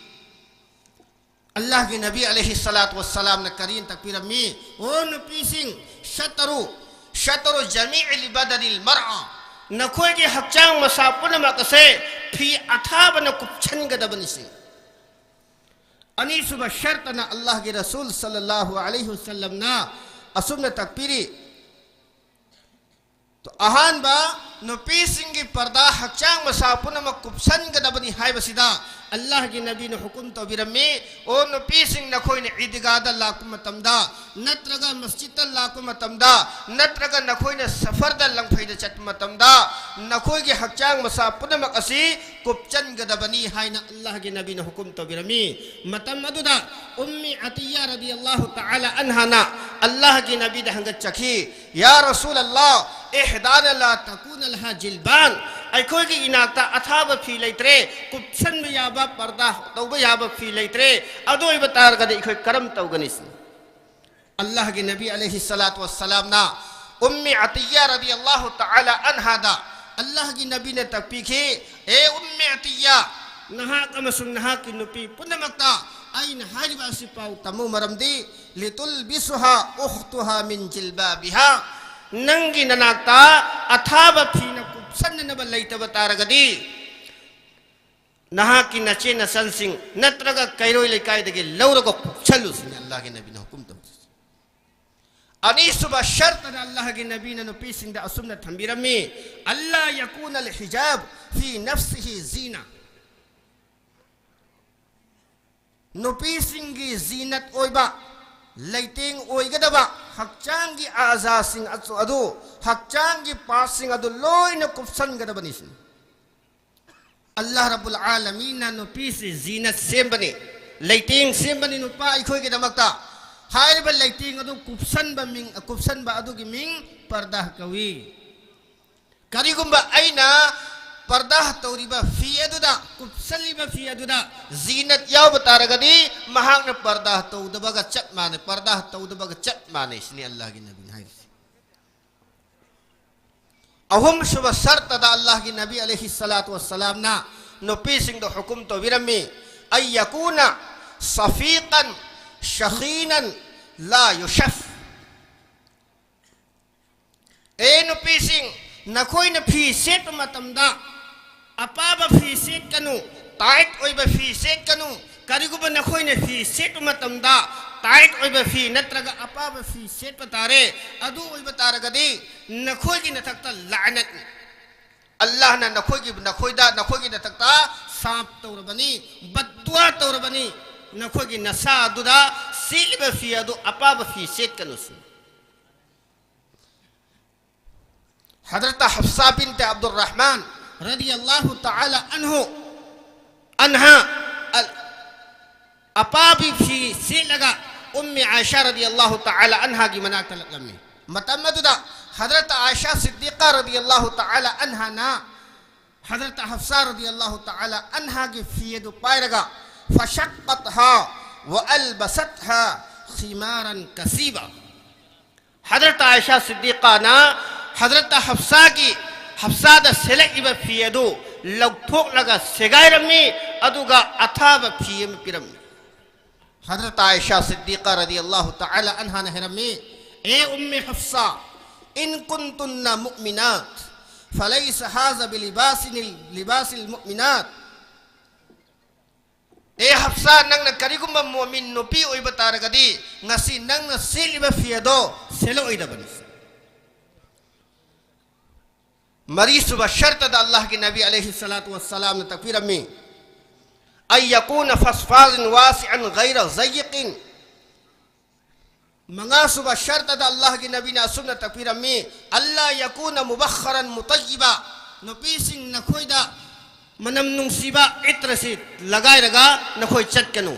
ꯑꯜꯂꯥꯍꯒꯤ ꯅꯕꯤ ꯑꯂꯩꯍꯤ ꯁꯂꯥꯇꯨ ꯋꯁꯁꯂꯥꯝꯅ ꯀꯔꯤꯅ ꯇꯥꯛꯄꯤꯔꯝꯃꯤ? "ꯑꯣ ꯅꯨꯄꯤꯁꯤꯡ, ꯁꯇꯔꯨ, ꯁꯇꯔꯨ ꯖꯃꯤꯏ ꯂꯤꯕꯗꯅꯤꯜ ꯃꯔꯑ, ꯅꯈꯣꯏꯒꯤ ꯍꯛꯆꯥꯡ ꯃꯁꯥ ꯄꯨꯝꯅꯃꯛ ꯑꯁꯦ ꯐꯤ ꯑꯊꯥꯕꯅ ꯀꯨꯞꯁꯟꯒꯗꯕꯅꯤ" ꯁꯤ꯫ ꯑꯅꯤꯁꯨꯕ ꯁꯔꯇꯅ ꯑꯜꯂꯥꯍꯒꯤ ꯔꯁꯨꯜ ꯁꯜꯂꯜꯂꯥꯍꯨ ꯑꯂꯩꯍꯤ ꯋꯁꯜꯂꯝꯅ ꯑꯁꯨꯝꯅ ꯇꯥꯛꯄꯤꯔꯤ꯫ ꯑꯍꯥꯟꯕ, ꯅꯨꯄꯤꯁꯤꯡꯒꯤ ꯄꯔꯗꯥ, ꯍꯛꯆꯥꯡ ꯃꯁꯥ ꯄꯨꯝꯅꯃꯛ ꯀꯨꯞꯁꯟꯒꯗꯕꯅꯤ ꯍꯥꯏꯕꯁꯤꯗ ꯑꯜꯂꯥꯍꯒꯤ ꯅꯕꯤꯅ ꯍꯨꯀꯨꯝ ꯇꯧꯕꯤꯔꯝꯃꯤ, "ꯑꯣ ꯅꯨꯄꯤꯁꯤꯡ, ꯅꯈꯣꯏꯅ ꯏꯗꯤꯒꯥꯗ ꯂꯥꯛꯄ ꯃꯇꯝꯗ, ꯅꯠꯇ꯭ꯔꯒ ꯃꯁꯖꯤꯗꯇ ꯂꯥꯛꯄ ꯃꯇꯝꯗ, ꯅꯠꯇ꯭ꯔꯒ ꯅꯈꯣꯏꯅ ꯁꯐꯔꯗ ꯂꯝꯐꯩꯗ ꯆꯠꯄ ꯃꯇꯝꯗ, ꯅꯈꯣꯏꯒꯤ ꯍꯛꯆꯥꯡ ꯃꯁꯥ ꯄꯨꯝꯅꯃꯛ ꯑꯁꯤ ꯀꯨꯞꯆꯟꯒꯗꯕꯅꯤ" ꯍꯥꯏꯅ ꯑꯜꯂꯥꯍꯒꯤ ꯅꯕꯤꯅ ꯍꯨꯀꯨꯝ ꯇꯧꯕꯤꯔꯝꯃꯤ꯫ ꯃꯇꯝ ꯑꯗꯨꯗ ꯎꯝꯃꯤ ꯑꯇꯤꯌꯥ ꯔꯗꯤꯌꯜꯂꯥꯍꯨ ꯇꯥꯂꯥ ꯑꯟꯍꯥꯅ ꯑꯜꯂꯥꯍꯒꯤ ꯅꯕꯤꯗ ꯍꯪꯒꯠꯆꯈꯤ, "ꯌꯥ ꯔꯁꯨꯂꯜꯂꯥꯍ, ꯏꯍꯗꯥꯅ ꯂꯥ ꯇꯀꯨꯅ ꯂꯍꯥ ꯖꯤꯜꯕꯥꯟ, ꯑꯩꯈꯣꯏꯒꯤ ꯏꯅꯥꯛꯇ ꯑꯊꯥꯕ ꯐꯤ ꯂꯩꯇ꯭ꯔꯦ, ꯀꯨꯞꯁꯟꯕ ꯌꯥꯕ, ꯄꯔꯗꯥ ꯇꯧꯕ ꯌꯥꯕ ꯐꯤ ꯂꯩꯇ꯭ꯔꯦ, ꯑꯗꯨ ꯑꯣꯏꯕ ꯇꯥꯔꯒꯗꯤ ꯑꯩꯈꯣꯏ ꯀꯔꯝ ꯇꯧꯒꯅꯤ?" ꯁꯤꯅꯤ꯫ ꯑꯜꯂꯥꯍꯒꯤ ꯅꯕꯤ ꯑꯂꯩꯍꯤ ꯁꯂꯥꯇꯨ ꯋꯁꯁꯂꯥꯝꯅ ꯎꯝꯃꯤ ꯑꯇꯤꯌꯥ ꯔꯗꯤꯌꯜꯂꯥꯍꯨ ꯇꯥꯂꯥ ꯑꯟꯍꯥꯗ ꯑꯜꯂꯥꯍꯒꯤ ꯅꯕꯤꯅ ꯇꯥꯛꯄꯤꯈꯤ, "ꯑꯦ ꯎꯝꯃꯤ ꯑꯇꯤꯌꯥ, ꯅꯍꯥꯛ ꯑꯃꯁꯨꯡ ꯅꯍꯥꯛꯀꯤ ꯅꯨꯄꯤ ꯄꯨꯝꯅꯃꯛꯇ ꯑꯩꯅ ꯍꯥꯏꯔꯤꯕ ꯑꯁꯤ ꯄꯥꯎ ꯇꯝꯃꯨ, ꯃꯔꯝꯗꯤ ꯂꯤꯇꯨꯜꯕꯤꯁꯨꯍꯥ ꯎꯈ꯭ꯇꯨꯍꯥ ꯃꯤꯟ ꯖꯤꯜꯕꯥꯕꯤꯍꯥ, ꯅꯪꯒꯤ ꯅꯅꯥꯛꯇ ꯑꯊꯥꯕ ꯐꯤꯅ ꯀꯨꯞꯁꯟꯅꯅꯕ ꯂꯩꯇꯕ ꯇꯥꯔꯒꯗꯤ, ꯅꯍꯥꯛꯀꯤ ꯅꯆꯦ ꯅꯆꯟꯁꯤꯡ ꯅꯠꯇ꯭ꯔꯒ ꯀꯩꯔꯣꯏ ꯂꯩꯀꯥꯏꯗꯒꯤ ꯂꯧꯔꯒ ꯀꯨꯞꯁꯜꯂꯨ" ꯁꯤꯅꯤ ꯑꯜꯂꯥꯍꯒꯤ ꯅꯕꯤꯅ ꯍꯨꯀꯨꯝ ꯇꯧꯕꯁꯦ꯫ ꯑꯅꯤꯁꯨꯕ ꯁꯔꯇꯅ ꯑꯜꯂꯥꯍꯒꯤ ꯅꯕꯤꯅ ꯅꯨꯄꯤꯁꯤꯡꯗ ꯑꯁꯨꯝꯅ ꯊꯝꯕꯤꯔꯝꯃꯤ, "ꯑꯜꯂꯥ ꯌꯀꯨꯅ ꯑꯜ ꯍꯤꯖꯥꯕ ꯐꯤ ꯅꯐꯁꯤꯍꯤ ꯖꯤꯅꯥ", ꯅꯨꯄꯤꯁꯤꯡꯒꯤ ꯖꯤꯅꯠ ꯑꯣꯏꯕ, ꯂꯩꯇꯦꯡ ꯑꯣꯏꯒꯗꯕ ꯍꯛꯆꯥꯡꯒꯤ ꯑꯥꯖꯥꯁꯤꯡ ꯑꯗꯨ, ꯍꯛꯆꯥꯡꯒꯤ ꯄꯥꯔꯠꯁꯤꯡ ꯑꯗꯨ ꯂꯣꯏꯅ ꯀꯨꯞꯁꯟꯒꯗꯕꯅꯤ ꯁꯤꯅꯤ꯫ ꯑꯜꯂꯥꯍ ꯔꯕꯨꯜ ꯑꯥꯂꯃꯤꯟꯅ ꯅꯨꯄꯤꯁꯤ ꯖꯤꯅꯠ ꯁꯦꯝꯕꯅꯤ, ꯂꯩꯇꯦꯡ ꯁꯦꯝꯕꯅꯤ ꯅꯨꯄꯥ ꯑꯩꯈꯣꯏꯒꯤꯗꯃꯛꯇ꯫ ꯍꯥꯏꯔꯤꯕ ꯂꯩꯇꯦꯡ ꯑꯗꯨ ꯀꯨꯞꯁꯟꯕ ꯃꯤꯡ, ꯀꯨꯞꯁꯟꯕ ꯑꯗꯨꯒꯤ ꯃꯤꯡ ꯄꯔꯗꯥ ꯀꯧꯏ꯫ ꯀꯔꯤꯒꯨꯝꯕ ꯑꯩꯅ ꯄꯔꯗꯥ ꯇꯧꯔꯤꯕ ꯐꯤ ꯑꯗꯨꯗ, ꯀꯨꯞꯁꯜꯂꯤꯕ ꯐꯤ ꯑꯗꯨꯗ ꯖꯤꯅꯠ ꯌꯥꯎꯕ ꯇꯥꯔꯒꯗꯤ, ꯃꯍꯥꯛꯅ ꯄꯔꯗꯥ ꯇꯧꯗꯕꯒ ꯆꯞ ꯃꯥꯟꯅꯩ, ꯄꯔꯗꯥ ꯇꯧꯗꯕꯒ ꯆꯞ ꯃꯥꯟꯅꯩ ꯁꯤꯅꯤ ꯑꯜꯂꯥꯍꯒꯤ ꯅꯕꯤꯅ ꯍꯥꯏꯔꯤꯁꯤ꯫ ꯑꯍꯨꯝꯁꯨꯕ ꯁꯔꯇꯗ ꯑꯜꯂꯥꯍꯒꯤ ꯅꯕꯤ ꯑꯂꯩꯍꯤ ꯁꯂꯥꯇꯨ ꯋꯁꯁꯂꯥꯝꯅ ꯅꯨꯄꯤꯁꯤꯡꯗ ꯍꯨꯀꯨꯝ ꯇꯧꯕꯤꯔꯝꯃꯤ, "ꯑꯟ ꯌꯀꯨꯅ ꯁꯐꯤꯀꯟ ꯁꯈꯤꯅꯟ ꯂꯥ ꯌꯨꯁꯐ", ꯑꯦ ꯅꯨꯄꯤꯁꯤꯡ, ꯅꯈꯣꯏꯅ ꯐꯤ ꯁꯦꯠꯄ ꯃꯇꯝꯗ ꯑꯄꯥꯕ ꯐꯤ ꯁꯦꯠꯀꯅꯨ, ꯇꯥꯏꯠ ꯑꯣꯏꯕ ꯐꯤ ꯁꯦꯠꯀꯅꯨ꯫ ꯀꯔꯤꯒꯨꯝꯕ ꯅꯈꯣꯏꯅ ꯐꯤ ꯁꯦꯠꯄ ꯃꯇꯝꯗ ꯇꯥꯏꯠ ꯑꯣꯏꯕ ꯐꯤ ꯅꯠꯇ꯭ꯔꯒ ꯑꯄꯥꯕ ꯐꯤ ꯁꯦꯠꯄ ꯇꯥꯔꯦ, ꯑꯗꯨ ꯑꯣꯏꯕ ꯇꯥꯔꯒꯗꯤ ꯅꯈꯣꯏꯒꯤ ꯅꯊꯛꯇ ꯂꯥꯅꯠꯅꯤ꯫ ꯑꯜꯂꯥꯍꯅ ꯅꯈꯣꯏꯒꯤ, ꯅꯈꯣꯏꯗ, ꯅꯈꯣꯏꯒꯤ ꯅꯊꯛꯇ ꯁꯥꯞ ꯇꯧꯔꯕꯅꯤ, ꯕꯗꯗꯨꯋꯥ ꯇꯧꯔꯕꯅꯤ, ꯅꯈꯣꯏꯒꯤ ꯅꯁꯥ ꯑꯗꯨꯗ ꯁꯦꯠꯂꯤꯕ ꯐꯤ ꯑꯗꯨ ꯑꯄꯥꯕ ꯐꯤ ꯁꯦꯠꯀꯅꯨ ꯁꯤꯅꯤ꯫ ꯍꯗꯔꯠ ꯍꯐꯁꯥ ꯕꯤꯟꯇ ꯑꯕꯗꯨꯔ ꯔꯍꯃꯥꯟ ꯔꯗꯤꯌꯜꯂꯥꯍꯨ ꯇꯥꯂꯥ ꯑꯟꯍꯨ, ꯑꯟꯍꯥ, ꯑꯜ-, ꯑꯄꯥꯕꯤ ꯐꯤ ꯁꯦꯠꯂꯒ ꯎꯝꯃꯤ ꯑꯥꯏꯁꯥ ꯔꯗꯤꯌꯜꯂꯥꯍꯨ ꯇꯥꯂꯥ ꯑꯟꯍꯥꯒꯤ ꯃꯅꯥꯛꯇ ꯂꯥꯛꯂꯝꯃꯤ꯫ ꯃꯇꯝ ꯑꯗꯨꯗ ꯍꯗꯔꯠ ꯑꯥꯏꯁꯥ ꯁꯤꯗꯤꯀꯥ ꯔꯗꯤꯌꯜꯂꯥꯍꯨ ꯇꯥꯂꯥ ꯑꯟꯍꯥꯅ ꯍꯗꯔꯠ ꯍꯐꯁꯥ ꯔꯗꯤꯌꯜꯂꯥꯍꯨ ꯇꯥꯂꯥ ꯑꯟꯍꯥꯒꯤ ꯐꯤ ꯑꯗꯨ ꯄꯥꯏꯔꯒ, ꯐꯁꯛꯀꯠꯍꯥ ꯋ ꯑꯜꯕꯁꯠꯍꯥ ꯈꯤꯃꯥꯔꯟ ꯀꯁꯤꯕ꯫ ꯍꯗꯔꯠ ꯑꯥꯏꯁꯥ ꯁꯤꯗꯤꯀꯥꯅ ꯍꯗꯔꯠ ꯍꯐꯁꯥꯒꯤ, ꯍꯐꯁꯥꯗ ꯁꯦꯠꯂꯛꯏꯕ ꯐꯤ ꯑꯗꯨ ꯂꯧꯊꯣꯛꯂꯒ ꯁꯦꯒꯥꯏꯔꯝꯃꯤ, ꯑꯗꯨꯒ ꯑꯊꯥꯕ ꯐꯤ ꯑꯃ ꯄꯤꯔꯝꯃꯤ꯫ ꯍꯗꯔꯠ ꯑꯥꯏꯁꯥ ꯁꯤꯗꯤꯀꯥ ꯔꯗꯤꯌꯜꯂꯥꯍꯨ ꯇꯥꯂꯥ ꯑꯟꯍꯥꯅ ꯍꯥꯏꯔꯝꯃꯤ, "ꯑꯦ ꯎꯝꯃꯤ ꯍꯐꯁꯥ, ꯏꯟ ꯀꯨꯟꯇꯨꯟꯅ ꯃꯨꯑꯃꯤꯅꯥꯠ, ꯐꯂꯩꯁ ꯍꯥꯖ ꯕꯤꯂꯤꯕꯥꯁꯤꯅꯤꯜ, ꯂꯤꯕꯥꯁꯤꯜ ꯃꯨꯑꯃꯤꯅꯥꯠ"꯫ ꯑꯦ ꯍꯐꯁꯥ, ꯅꯪꯅ ꯀꯔꯤꯒꯨꯝꯕ ꯃꯣꯃꯤꯟ ꯅꯨꯄꯤ ꯑꯣꯏꯕ ꯇꯥꯔꯒꯗꯤ, ꯉꯁꯤ ꯅꯪꯅ ꯁꯦꯠꯂꯤꯕ ꯐꯤ ꯑꯗꯣ ꯁꯦꯠꯂꯛꯑꯣꯏꯗꯕꯅꯤ꯫ ꯃꯔꯤꯁꯨꯕ ꯁꯔꯇꯗ ꯑꯜꯂꯥꯍꯒꯤ ꯅꯕꯤ ꯑꯂꯩꯍꯤ ꯁꯂꯥꯇꯨ ꯋꯁꯁꯂꯥꯝꯅ ꯇꯥꯛꯄꯤꯔꯝꯃꯤ, "ꯑꯟ ꯌꯀꯨꯅ ꯐꯁꯐꯥꯖꯤꯟ ꯋꯥꯁꯤꯑꯟ ꯒꯩꯔ ꯖꯌꯤꯀꯤꯟ"꯫ ꯃꯉꯥꯁꯨꯕ ꯁꯔꯇꯗ ꯑꯜꯂꯥꯍꯒꯤ ꯅꯕꯤꯅ ꯑꯁꯨꯝꯅ ꯇꯥꯛꯄꯤꯔꯝꯃꯤ, "ꯑꯜꯂꯥ ꯌꯀꯨꯅ ꯃꯨꯕꯈꯔꯟ ꯃꯨꯇꯌꯤꯕ"꯫ ꯅꯨꯄꯤꯁꯤꯡ, ꯅꯈꯣꯏꯗ ꯃꯅꯝ ꯅꯨꯡꯁꯤꯕ ꯏꯇ꯭ꯔꯁꯤ ꯂꯒꯥꯏꯔꯒ ꯅꯈꯣꯏ ꯆꯠꯀꯅꯨ꯫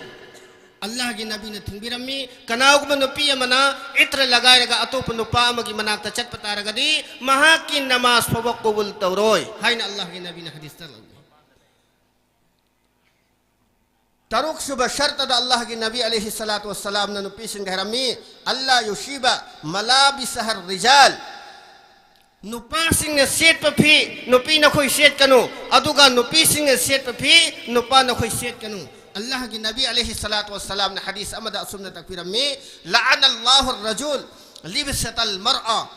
ꯑꯜꯂꯥꯍꯒꯤ ꯅꯕꯤꯅ ꯊꯤꯡꯕꯤꯔꯝꯃꯤ, ꯀꯅꯥꯒꯨꯝꯕ ꯅꯨꯄꯤ ꯑꯃꯅ ꯏꯇ꯭ꯔ ꯂꯒꯥꯏꯔꯒ ꯑꯇꯣꯞꯄ ꯅꯨꯄꯥ ꯑꯃꯒꯤ ꯃꯅꯥꯛꯇ ꯆꯠꯄ ꯇꯥꯔꯒꯗꯤ ꯃꯍꯥꯛꯀꯤ ꯅꯃꯥꯖ ꯐꯥꯎꯕ ꯀꯕꯨꯜ ꯇꯧꯔꯣꯏ ꯍꯥꯏꯅ ꯑꯜꯂꯥꯍꯒꯤ ꯅꯕꯤꯅ ꯍꯗꯤꯁꯇ ꯂꯧꯏ꯫ ꯇꯔꯨꯛꯁꯨꯕ ꯁꯔꯇꯗ ꯑꯜꯂꯥꯍꯒꯤ ꯅꯕꯤ ꯑꯂꯩꯍꯤ ꯁꯂꯥꯇꯨ ꯋꯁꯁꯂꯥꯝꯅ ꯅꯨꯄꯤꯁꯤꯡꯗ ꯍꯥꯏꯔꯝꯃꯤ, "ꯑꯜꯂꯥ ꯌꯨꯁꯤꯕ ꯃꯂꯥꯕꯤꯁꯍꯔ ꯔꯤꯖꯥꯜ"꯫ ꯅꯨꯄꯥꯁꯤꯡꯅ ꯁꯦꯠꯄ ꯐꯤ ꯅꯨꯄꯤ ꯅꯈꯣꯏ ꯁꯦꯠꯀꯅꯨ, ꯑꯗꯨꯒ ꯅꯨꯄꯤꯁꯤꯡꯅ ꯁꯦꯠꯄ ꯐꯤ ꯅꯨꯄꯥ ꯅꯈꯣꯏ ꯁꯦꯠꯀꯅꯨ꯫ ꯑꯜꯂꯥꯍꯒꯤ ꯅꯕꯤ ꯑꯂꯩꯍꯤ ꯁꯂꯥꯇꯨ ꯋꯁꯁꯂꯥꯝꯅ ꯍꯗꯤꯁ ꯑꯃꯗ ꯑꯁꯨꯝꯅ ꯇꯥꯛꯄꯤꯔꯝꯃꯤ, "ꯂꯑꯅ ꯑꯜꯂꯥꯍꯨ ꯔꯖꯨꯜ ꯂꯤꯕꯁꯇꯜ ꯃꯔꯑ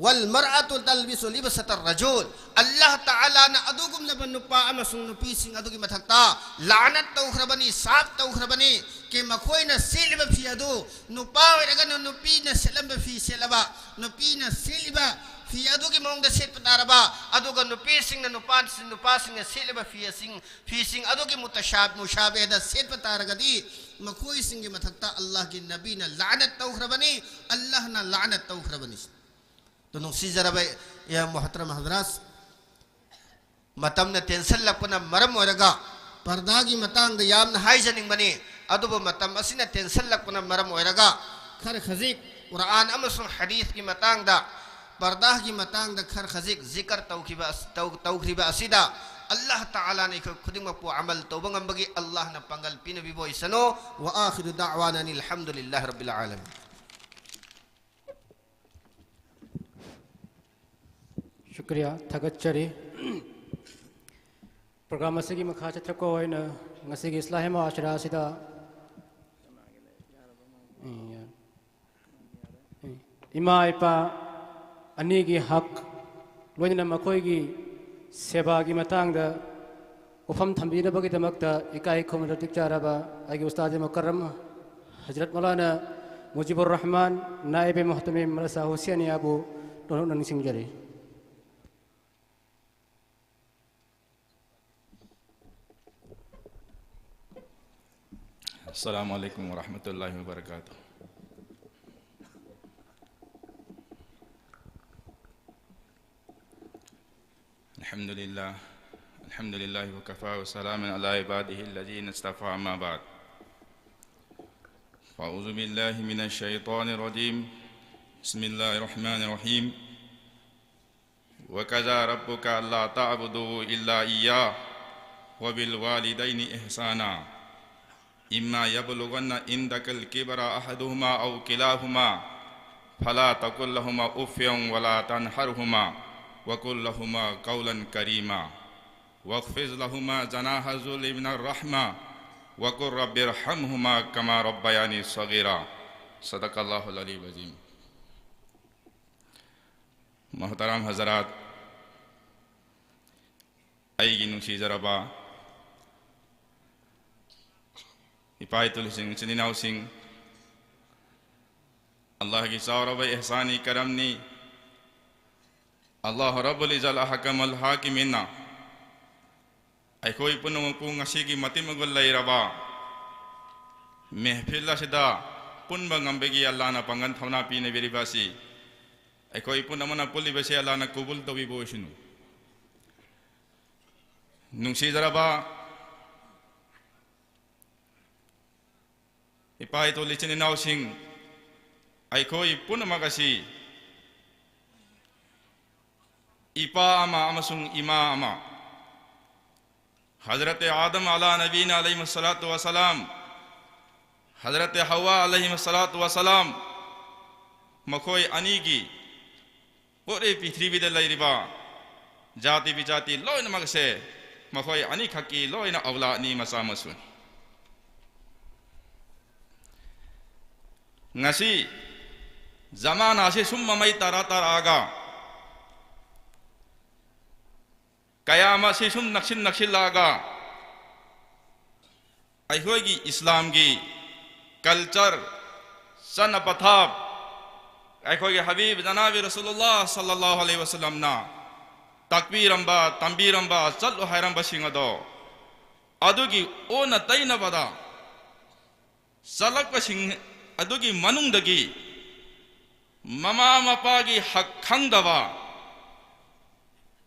ꯋꯜ ꯃꯔꯑꯇꯨ ꯇꯜꯕꯤꯁꯨ ꯂꯤꯕꯁꯇ ꯔꯖꯨꯜ"꯫ ꯑꯜꯂꯥꯍ ꯇꯥꯂꯥꯅ ꯑꯗꯨꯒꯨꯝꯂꯕ ꯅꯨꯄꯥ ꯑꯃꯁꯨꯡ ꯅꯨꯄꯤꯁꯤꯡ ꯑꯗꯨꯒꯤ ꯃꯊꯛꯇ ꯂꯥꯅꯠ ꯇꯧꯈ꯭ꯔꯕꯅꯤ, ꯁꯥꯞ ꯇꯧꯈ꯭ꯔꯕꯅꯤ, ꯀꯤ ꯃꯈꯣꯏꯅ ꯁꯦꯠꯂꯤꯕ ꯐꯤ ꯑꯗꯨ ꯅꯨꯄꯥ ꯑꯣꯏꯔꯒꯅ ꯅꯨꯄꯤꯅ ꯁꯦꯠꯂꯝꯕ ꯐꯤ ꯁꯦꯠꯂꯕ, ꯅꯨꯄꯤꯅ ꯁꯦꯠꯂꯤꯕ ꯐꯤ ꯑꯗꯨꯒꯤ ꯃꯑꯣꯡꯗ ꯁꯦꯠꯄ ꯇꯥꯔꯕ, ꯑꯗꯨꯒ ꯅꯨꯄꯤꯁꯤꯡꯅ ꯅꯨꯄꯥ-, ꯅꯨꯄꯥꯁꯤꯡꯅ ꯁꯦꯠꯂꯤꯕ ꯐꯤꯁꯤꯡ, ꯐꯤꯁꯤꯡ ꯑꯗꯨꯒꯤ ꯃꯨꯇꯁꯥ-, ꯃꯨꯁꯥꯕꯦꯗ ꯁꯦꯠꯄ ꯇꯥꯔꯒꯗꯤ, ꯃꯈꯣꯏꯁꯤꯡꯒꯤ ꯃꯊꯛꯇ ꯑꯜꯂꯥꯍꯒꯤ ꯅꯕꯤꯅ ꯂꯥꯅꯠ ꯇꯧꯈ꯭ꯔꯕꯅꯤ, ꯑꯜꯂꯥꯍꯅ ꯂꯥꯅꯠ ꯇꯧꯈ꯭ꯔꯕꯅꯤ꯫ ꯑꯗꯨ ꯅꯨꯡꯁꯤꯖꯔꯕ ꯌꯥ ꯃꯨꯍꯇꯔꯝ ꯍꯖꯔꯥꯠ, ꯃꯇꯝꯅ ꯇꯦꯟꯁꯤꯜꯂꯛꯄꯅ ꯃꯔꯝ ꯑꯣꯏꯔꯒ ꯄꯔꯗꯥꯒꯤ ꯃꯇꯥꯡꯗ ꯌꯥꯝꯅ ꯍꯥꯏꯖꯅꯤꯡꯕꯅꯤ, ꯑꯗꯨꯕꯨ ꯃꯇꯝ ꯑꯁꯤꯅ ꯇꯦꯟꯁꯤꯜꯂꯛꯄꯅ ꯃꯔꯝ ꯑꯣꯏꯔꯒ ꯈꯔ ꯈꯖꯤꯛ ꯀꯨꯔꯥꯟ ꯑꯃꯁꯨꯡ ꯍꯗꯤꯁꯀꯤ ꯃꯇꯥꯡꯗ, ꯄꯔꯗꯥꯒꯤ ꯃꯇꯥꯡꯗ ꯈꯔ ꯈꯖꯤꯛ ꯖꯤꯀꯔ ꯇꯧꯈꯤꯕ ꯑꯁ-, ꯇꯧ-, ꯇꯧꯈ꯭ꯔꯤꯕ ꯑꯁꯤꯗ ꯑꯜꯂꯥꯍ ꯇꯥꯂꯥꯅ ꯑꯩꯈꯣꯏ ꯈꯨꯗꯤꯡꯃꯛꯄꯨ ꯑꯃꯜ ꯇꯧꯕ ꯉꯝꯕꯒꯤ ꯑꯜꯂꯥꯍꯅ ꯄꯥꯡꯒꯜ ꯄꯤꯅꯕꯤꯕ ꯑꯣꯏꯁꯅꯨ꯫ وآخر دعوانا أن الحمد لله رب العالمين. ꯁꯨꯀ꯭ꯔꯤꯌꯥ, ꯊꯥꯒꯠꯆꯔꯤ꯫ ꯄ꯭ꯔꯣꯒ꯭ꯔꯥꯝ ꯑꯁꯤꯒꯤ ꯃꯈꯥ ꯆꯠꯊꯔꯛꯄ ꯑꯣꯏꯅ ꯉꯁꯤꯒꯤ ꯏꯁꯂꯥꯍꯤ ꯃꯨꯑꯥꯁꯤꯔꯥ ꯑꯁꯤꯗ ꯏꯃꯥ ꯏꯄꯥ ꯑꯅꯤꯒꯤ ꯍꯛ, ꯂꯣꯏꯅꯅ ꯃꯈꯣꯏꯒꯤ ꯁꯦꯕꯥꯒꯤ ꯃꯇꯥꯡꯗ ꯋꯥꯐꯝ ꯊꯝꯕꯤꯅꯕꯒꯤꯗꯃꯛꯇ ꯏꯀꯥꯏ ꯈꯨꯝꯅꯗ ꯃꯇꯤꯛ ꯆꯥꯔꯕ ꯑꯩꯒꯤ ꯎꯁꯇꯥꯗ ꯃꯨꯀꯔꯔꯝ ꯍꯖꯔꯠ ꯃꯧꯂꯥꯅꯥ ꯃꯨꯖꯤꯕꯨꯔ ꯔꯍꯃꯥꯟ, ꯅꯥꯏꯕꯦ ꯃꯨꯍꯇꯃꯤꯝ ꯃꯗꯔꯁꯥ ꯍꯨꯁꯦꯅꯤꯌꯥꯕꯨ ꯇꯣꯟꯍꯧꯅ ꯅꯤꯡꯁꯤꯡꯖꯔꯤ꯫ السلام عليكم ورحمة الله وبركاته. الحمد لله. الحمد لله وكفى وسلام على عباده الذين اصطفى، أما بعد. فأعوذ بالله من الشيطان الرجيم. بسم الله الرحمن الرحيم. وقضى ربك ألا تعبدوا إلا إياه وبالوالدين إحسانا. إما يبلغن عندك الكبر أحدهما أو كلاهما فلا تقل لهما أف ولا تنهرهما وقل لهما قولا كريما واخفض لهما جناح الذل من الرحمة وقل رب ارحمهما كما ربياني صغيرا. صدق الله العلي العظيم. ꯃꯨꯍꯇꯔꯝ ꯍꯖꯔꯥꯠ, ꯑꯩꯒꯤ ꯅꯨꯡꯁꯤꯖꯔꯕ ꯏꯄꯥ ꯏꯇꯨꯜꯁꯤꯡ, ꯏꯆꯤꯟ ꯏꯅꯥꯎꯁꯤꯡ, ꯑꯜꯂꯥꯍꯒꯤ ꯆꯥꯎꯔꯕ ꯏꯍꯁꯥꯟꯅꯤ, ꯀꯔꯝꯅꯤ꯫ ꯑꯜꯂꯥꯍ ꯔꯕꯨꯜ ꯏꯖꯠ ꯑꯍꯀꯃꯜ ꯍꯥꯀꯤꯃꯤꯟꯅ ꯑꯩꯈꯣꯏ ꯄꯨꯝꯅꯃꯛꯄꯨ ꯉꯁꯤꯒꯤ ꯃꯇꯤꯛ ꯃꯒꯨꯟ ꯂꯩꯔꯕ ꯃꯦꯍꯐꯤꯜ ꯑꯁꯤꯗ ꯄꯨꯟꯕ ꯉꯝꯕꯒꯤ ꯑꯜꯂꯥꯍꯅ ꯄꯥꯡꯒꯜ ꯊꯧꯅꯥ ꯄꯤꯅꯕꯤꯔꯤꯕ ꯑꯁꯤ ꯑꯩꯈꯣꯏ ꯄꯨꯝꯅꯃꯛꯅ ꯄꯨꯜꯂꯤꯕꯁꯦ ꯑꯜꯂꯥꯍꯅ ꯀꯕꯨꯜ ꯇꯧꯕꯤꯕ ꯑꯣꯏꯁꯅꯨ꯫ ꯅꯨꯡꯁꯤꯖꯔꯕ ꯏꯄꯥ ꯏꯇꯣꯜ ꯏꯆꯤꯟ ꯏꯅꯥꯎꯁꯤꯡ, ꯑꯩꯈꯣꯏ ꯄꯨꯝꯅꯃꯛ ꯑꯁꯤ ꯏꯄꯥ ꯑꯃ ꯑꯃꯁꯨꯡ ꯏꯃꯥ ꯑꯃ, ꯍꯖꯔꯠ ꯑꯥꯗꯝ ꯑꯂꯥ ꯅꯕꯤꯅ ꯑꯂꯩꯍꯤ ꯁꯂꯥꯇꯨ ꯋꯁꯂꯥꯝ, ꯍꯖꯔꯠ ꯍꯋꯥ ꯑꯂꯩꯍꯤ ꯁꯂꯥꯇꯨ ꯋꯁꯂꯥꯝ, ꯃꯈꯣꯏ ꯑꯅꯤꯒꯤ ꯄꯣꯠꯔꯤ ꯄ꯭ꯔꯤꯊꯤꯕꯤꯗ ꯂꯩꯔꯤꯕ ꯖꯥꯇꯤ ꯕꯤꯖꯥꯇꯤ ꯂꯣꯏꯅꯃꯛꯁꯦ ꯃꯈꯣꯏ ꯑꯅꯤꯈꯛꯀꯤ ꯂꯣꯏꯅ ꯑꯧꯂꯥꯗꯅꯤ, ꯃꯆꯥ ꯃꯁꯨꯅꯤ꯫ ꯉꯁꯤ ꯖꯃꯥꯅꯥꯁꯤ ꯁꯨꯝ ꯃꯃꯩ ꯇꯥꯔ ꯇꯥꯔꯛꯑꯒ, ꯀꯌꯥꯃꯠꯁꯤ ꯁꯨꯝ ꯅꯛꯁꯤꯟ ꯅꯛꯁꯤꯜꯂꯛꯑꯒ, ꯑꯩꯈꯣꯏꯒꯤ ꯏꯁꯂꯥꯝꯒꯤ ꯀꯜꯆꯔ, ꯆꯠꯅ ꯄꯊꯥꯞ, ꯑꯩꯈꯣꯏꯒꯤ ꯍꯕꯤꯕ ꯖꯅꯥꯕꯤ ꯔꯁꯨꯂꯨꯜꯂꯥꯍ ꯁꯜꯂꯜꯂꯥꯍꯨ ꯑꯂꯩꯍꯤ ꯋꯁꯜꯂꯝꯅ ꯇꯥꯛꯄꯤꯔꯝꯕ, ꯇꯝꯕꯤꯔꯝꯕ, ꯆꯠꯂꯨ ꯍꯥꯏꯔꯝꯕꯁꯤꯡ ꯑꯗꯣ, ꯑꯗꯨꯒꯤ ꯑꯣꯟꯅ ꯇꯩꯅꯕꯗ ꯆꯠꯂꯛꯄꯁꯤꯡ ꯑꯗꯨꯒꯤ ꯃꯅꯨꯡꯗꯒꯤ ꯃꯃꯥ ꯃꯄꯥꯒꯤ ꯍꯛ ꯈꯪꯗꯕ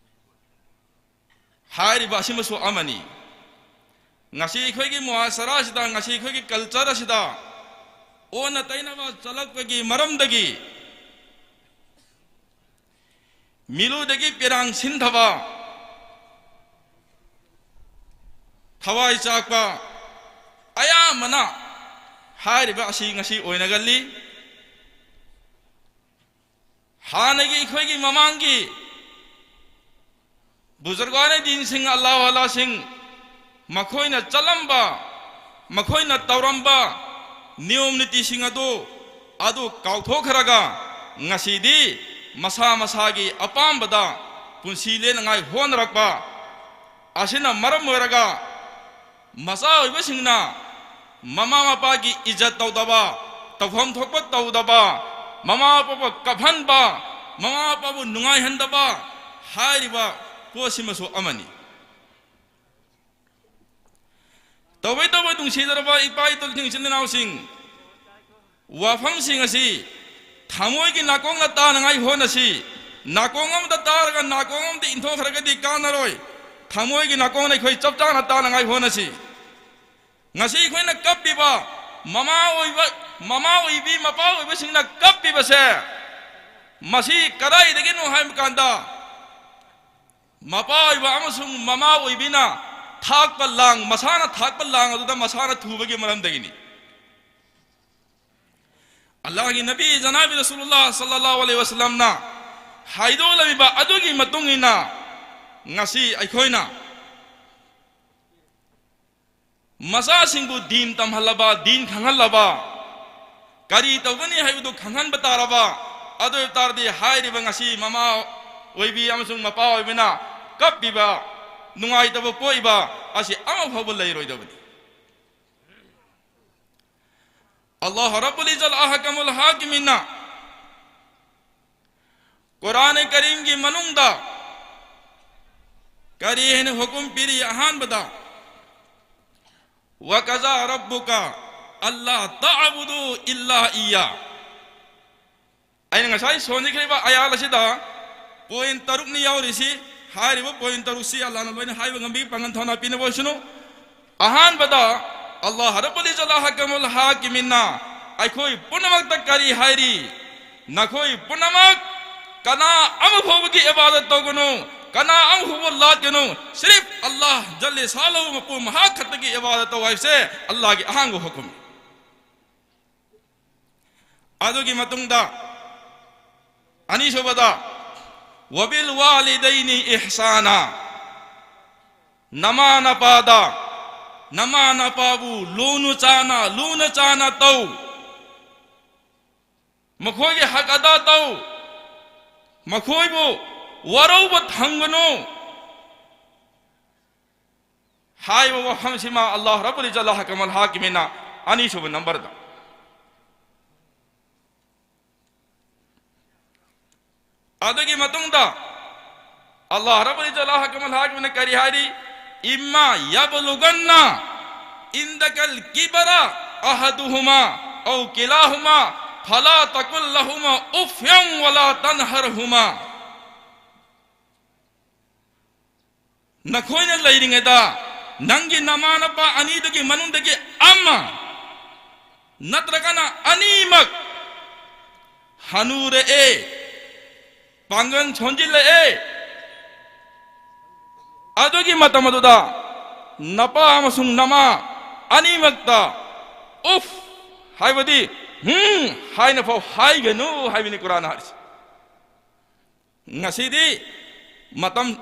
ꯍꯥꯏꯔꯤꯕ ꯑꯁꯤꯃꯁꯨ ꯑꯃꯅꯤ꯫ ꯉꯁꯤ ꯑꯩꯈꯣꯏꯒꯤ ꯃꯨꯍꯥꯁꯔꯥ ꯑꯁꯤꯗ, ꯉꯁꯤ ꯑꯩꯈꯣꯏꯒꯤ ꯀꯜꯆꯔ ꯑꯁꯤꯗ ꯑꯣꯟꯅ ꯇꯩꯅꯕ ꯆꯠꯂꯛꯄꯒꯤ ꯃꯔꯝꯗꯒꯤ ꯃꯤꯂꯨꯗꯒꯤ ꯄꯤꯔꯥꯡ ꯁꯤꯟꯊꯕ, ꯊꯋꯥꯏ ꯆꯥꯛꯄ ꯑꯌꯥꯝꯕꯅ ꯍꯥꯏꯔꯤꯕ ꯑꯁꯤ ꯉꯁꯤ ꯑꯣꯏꯅꯒꯜꯂꯤ꯫ ꯍꯥꯟꯅꯒꯤ ꯑꯩꯈꯣꯏꯒꯤ ꯃꯃꯥꯡꯒꯤ ꯕꯨꯖꯨꯔꯒꯥꯅꯦ ꯗꯤꯟꯁꯤꯡ, ꯑꯜꯂꯥꯍ ꯋꯥꯂꯥꯁꯤꯡ, ꯃꯈꯣꯏꯅ ꯆꯠꯂꯝꯕ, ꯃꯈꯣꯏꯅ ꯇꯧꯔꯝꯕ ꯅꯤꯌꯣꯝ ꯅꯤꯇꯤꯁꯤꯡ ꯑꯗꯨ, ꯑꯗꯨ ꯀꯥꯎꯊꯣꯛꯈ꯭ꯔꯒ, ꯉꯁꯤꯗꯤ ꯃꯁꯥ ꯃꯁꯥꯒꯤ ꯑꯄꯥꯝꯕꯗ ꯄꯨꯟꯁꯤ ꯂꯦꯟꯅꯉꯥꯏ ꯍꯣꯠꯅꯔꯛꯄ ꯑꯁꯤꯅ ꯃꯔꯝ ꯑꯣꯏꯔꯒ, ꯃꯆꯥ ꯑꯣꯏꯕꯁꯤꯡꯅ ꯃꯃꯥ ꯃꯄꯥꯒꯤ ꯏꯖꯠ ꯇꯧꯗꯕ, ꯇꯧꯐꯝ ꯊꯣꯛꯄ ꯇꯧꯗꯕ, ꯃꯃꯥ ꯃꯄꯥꯕꯨ ꯀꯞꯍꯟꯕ, ꯃꯃꯥ ꯃꯄꯥꯕꯨ ꯅꯨꯡꯉꯥꯏꯍꯟꯗꯕ ꯍꯥꯏꯔꯤꯕ ꯄꯣꯠꯁꯤꯃꯁꯨ ꯑꯃꯅꯤ꯫ ꯇꯧꯕꯩ ꯇꯧꯕ ꯅꯨꯡꯁꯤꯖꯔꯕ ꯏꯄꯥ ꯏꯄꯨꯁꯤꯡ, ꯏꯆꯤꯟ ꯏꯅꯥꯎꯁꯤꯡ, ꯋꯥꯐꯝꯁꯤꯡ ꯑꯁꯤ ꯊꯃꯣꯏꯒꯤ ꯅꯥꯀꯣꯡꯅ ꯇꯥꯅꯉꯥꯏ ꯍꯣꯠꯅꯁꯤ꯫ ꯅꯥꯀꯣꯡ ꯑꯃꯗ ꯇꯥꯔꯒ ꯅꯥꯀꯣꯡ ꯑꯃꯗ ꯏꯟꯊꯣꯛꯈ꯭ꯔꯒꯗꯤ ꯀꯥꯟꯅꯔꯣꯏ꯫ ꯊꯃꯣꯏꯒꯤ ꯅꯥꯀꯣꯡꯅ ꯑꯩꯈꯣꯏ ꯆꯞ ꯆꯥꯅ ꯇꯥꯅꯉꯥꯏ ꯍꯣꯠꯅꯁꯤ꯫ ꯉꯁꯤ ꯑꯩꯈꯣꯏꯅ ꯀꯞꯄꯤꯕ, ꯃꯃꯥ ꯑꯣꯏꯕ, ꯃꯃꯥ ꯑꯣꯏꯕꯤ, ꯃꯄꯥ ꯑꯣꯏꯕꯁꯤꯡꯅ ꯀꯞꯄꯤꯕꯁꯦ, ꯃꯁꯤ ꯀꯗꯥꯏꯗꯒꯤꯅꯣ ꯍꯥꯏꯕ ꯀꯥꯟꯗ, ꯃꯄꯥ ꯑꯣꯏꯕ ꯑꯃꯁꯨꯡ ꯃꯃꯥ ꯑꯣꯏꯕꯤꯅ ꯊꯥꯛꯄ ꯂꯥꯡ, ꯃꯁꯥꯅ ꯊꯥꯛꯄ ꯂꯥꯡ ꯑꯗꯨꯗ ꯃꯁꯥꯅ ꯊꯨꯕꯒꯤ ꯃꯔꯝꯗꯒꯤꯅꯤ꯫ ꯑꯜꯂꯥꯍꯒꯤ ꯅꯕꯤ ꯖꯅꯥꯕꯤ ꯔꯁꯨꯂꯨꯜꯂꯥꯍ ꯁꯜꯂꯜꯂꯥꯍꯨ ꯑꯂꯩꯍꯤ ꯋꯁꯜꯂꯝꯅ ꯍꯥꯏꯗꯣꯛꯂꯝꯃꯤꯕ ꯑꯗꯨꯒꯤ ꯃꯇꯨꯡ ꯏꯟꯅ, ꯉꯁꯤ ꯑꯩꯈꯣꯏꯅ ꯃꯆꯥꯁꯤꯡꯕꯨ ꯗꯤꯟ ꯇꯝꯍꯜꯂꯕ, ꯗꯤꯟ ꯈꯪꯍꯜꯂꯕ, ꯀꯔꯤ ꯇꯧꯒꯅꯤ ꯍꯥꯏꯕꯗꯨ ꯈꯪꯍꯟꯕ ꯇꯥꯔꯕ, ꯑꯗꯨ ꯑꯣꯏꯕ ꯇꯥꯔꯗꯤ ꯍꯥꯏꯔꯤꯕ ꯉꯁꯤ ꯃꯃꯥ ꯑꯣꯏꯕꯤ ꯑꯃꯁꯨꯡ ꯃꯄꯥ ꯑꯣꯏꯕꯅ ꯀꯞꯄꯤꯕ, ꯅꯨꯡꯉꯥꯏꯇꯕ ꯄꯣꯛꯏꯕ ꯑꯁꯤ ꯑꯃ ꯐꯥꯎꯕ ꯂꯩꯔꯣꯏꯗꯕꯅꯤ꯫ ꯑꯜꯂꯥꯍ ꯔꯕꯨꯜ ꯏꯖꯠ ꯑꯍꯀꯃꯨꯜ ꯍꯥꯀꯤꯃꯤꯟꯅ ꯀꯨꯔꯥꯟ ꯀꯔꯤꯝꯒꯤ ꯃꯅꯨꯡꯗ ꯀꯔꯤ ꯍꯥꯏꯅ ꯍꯨꯀꯨꯝ ꯄꯤꯔꯤ? ꯑꯍꯥꯟꯕꯗ, "ꯋꯀꯖꯥ ꯔꯕꯨꯀ ꯑꯜꯂꯥ ꯇꯥꯕꯨꯗꯨ ꯏꯜꯂꯥ ꯏꯌꯥ"꯫ ꯑꯩꯅ ꯉꯁꯥꯏ ꯁꯣꯟꯖꯈ꯭ꯔꯤꯕ ꯑꯌꯥꯠ ꯑꯁꯤꯗ ꯄꯣꯏꯟ ꯇꯔꯨꯛꯅꯤ ꯌꯥꯎꯔꯤꯁꯤ꯫ ꯍꯥꯏꯔꯤꯕ ꯄꯣꯏꯟ ꯇꯔꯨꯛꯁꯤ ꯑꯜꯂꯥꯍꯅ ꯂꯣꯏꯅ ꯍꯥꯏꯕ ꯉꯝꯕꯤ, ꯄꯥꯡꯒꯜ ꯊꯧꯅꯥ ꯄꯤꯅꯕ ꯑꯣꯏꯁꯅꯨ꯫ ꯑꯍꯥꯟꯕꯗ, ꯑꯜꯂꯥꯍ ꯔꯕꯨꯜ ꯏꯖꯠ ꯑꯍꯀꯃꯨꯜ ꯍꯥꯀꯤꯃꯤꯟꯅ ꯑꯩꯈꯣꯏ ꯄꯨꯝꯅꯃꯛꯇ ꯀꯔꯤ ꯍꯥꯏꯔꯤ? ꯅꯈꯣꯏ ꯄꯨꯝꯅꯃꯛ ꯀꯅꯥ ꯑꯃ ꯐꯥꯎꯕꯒꯤ ꯏꯕꯥꯗꯠ ꯇꯧꯒꯅꯨ, ꯀꯅꯥ ꯑꯃ ꯐꯥꯎꯕ ꯂꯥꯠꯀꯅꯨ, ꯁꯤꯔꯤꯐ ꯑꯜꯂꯥꯍ ꯖꯜꯂꯦ ꯁꯥꯂꯍꯨ ꯃꯄꯨ ꯃꯍꯥꯛ ꯈꯛꯇꯒꯤ ꯏꯕꯥꯗꯠ ꯇꯧ ꯍꯥꯏꯕꯁꯦ ꯑꯜꯂꯥꯍꯒꯤ ꯑꯍꯥꯟꯕ ꯍꯨꯀꯨꯝꯅꯤ꯫ ꯑꯗꯨꯒꯤ ꯃꯇꯨꯡꯗ ꯑꯅꯤꯁꯨꯕꯗ, "ꯋꯕꯤꯜ ꯋꯥꯂꯤꯗꯩꯅꯤ ꯏꯍꯁꯥꯅ", ꯅꯃꯥ ꯅꯄꯥꯗ, ꯅꯃꯥ ꯅꯄꯥꯕꯨ ꯂꯨꯅ ꯆꯥꯅ, ꯂꯨꯅ ꯆꯥꯅ ꯇꯧ꯫ ꯃꯈꯣꯏꯒꯤ ꯍꯛ ꯑꯗꯥ ꯇꯧ꯫ ꯃꯈꯣꯏꯕꯨ ꯋꯥꯔꯧꯕ ꯊꯝꯒꯅꯨ꯫ ꯍꯥꯏꯕ ꯋꯥꯐꯝꯁꯤꯃ ꯑꯜꯂꯥꯍ ꯔꯕꯨꯜ ꯏꯖꯠ ꯑꯜꯂꯥꯍ ꯀꯃꯜ ꯍꯥꯀꯤꯃꯤꯅ ꯑꯅꯤꯁꯨꯕ ꯅꯝꯕꯔꯗ꯫ ꯑꯗꯨꯒꯤ ꯃꯇꯨꯡꯗ ꯑꯜꯂꯥꯍ ꯔꯕꯨꯜ ꯏꯖ꯭ꯖꯠ ꯍꯛꯀꯃꯜ ꯍꯥꯀꯤꯝꯅ ꯀꯔꯤ ꯍꯥꯏꯔꯤ? "ꯏꯝꯃꯥ ꯌꯕꯂꯨꯒꯟꯅ ꯏꯟꯗꯀꯜ ꯀꯤꯕꯔ ꯑꯍꯗꯨꯍꯨꯃꯥ ꯑꯧ ꯀꯤꯂꯥꯍꯨꯃꯥ ꯐꯂꯥ ꯇꯀꯨꯜ ꯂꯍꯨꯃꯥ ꯎꯐ꯭ꯌꯟ ꯋꯂꯥ ꯇꯟꯍꯔꯍꯨꯃꯥ"꯫ ꯅꯈꯣꯏꯅ ꯂꯩꯔꯤꯉꯩꯗ ꯅꯪꯒꯤ ꯅꯃꯥ ꯅꯄꯥ ꯑꯅꯤꯗꯨꯒꯤ ꯃꯅꯨꯡꯗꯒꯤ ꯑꯃ ꯅꯠꯇ꯭ꯔꯒꯅ ꯑꯅꯤꯃꯛ ꯍꯅꯨꯔꯛꯑꯦ, ꯄꯥꯡꯒꯜ ꯁꯣꯟꯖꯤꯜꯂꯛꯑꯦ, ꯑꯗꯨꯒꯤ ꯃꯇꯝ ꯑꯗꯨꯗ ꯅꯄꯥ ꯑꯃꯁꯨꯡ ꯅꯃꯥ ꯑꯅꯤꯃꯛꯇ "ꯎꯐ" ꯍꯥꯏꯕꯗꯤ "ꯍꯨꯝ" ꯍꯥꯏꯅ ꯐꯥꯎ ꯍꯥꯏꯒꯅꯨ ꯍꯥꯏꯕꯅꯤ ꯀꯨꯔꯥꯟꯅ ꯍꯥꯏꯔꯤꯁꯤ꯫ ꯉꯁꯤꯗꯤ ꯃꯇꯝ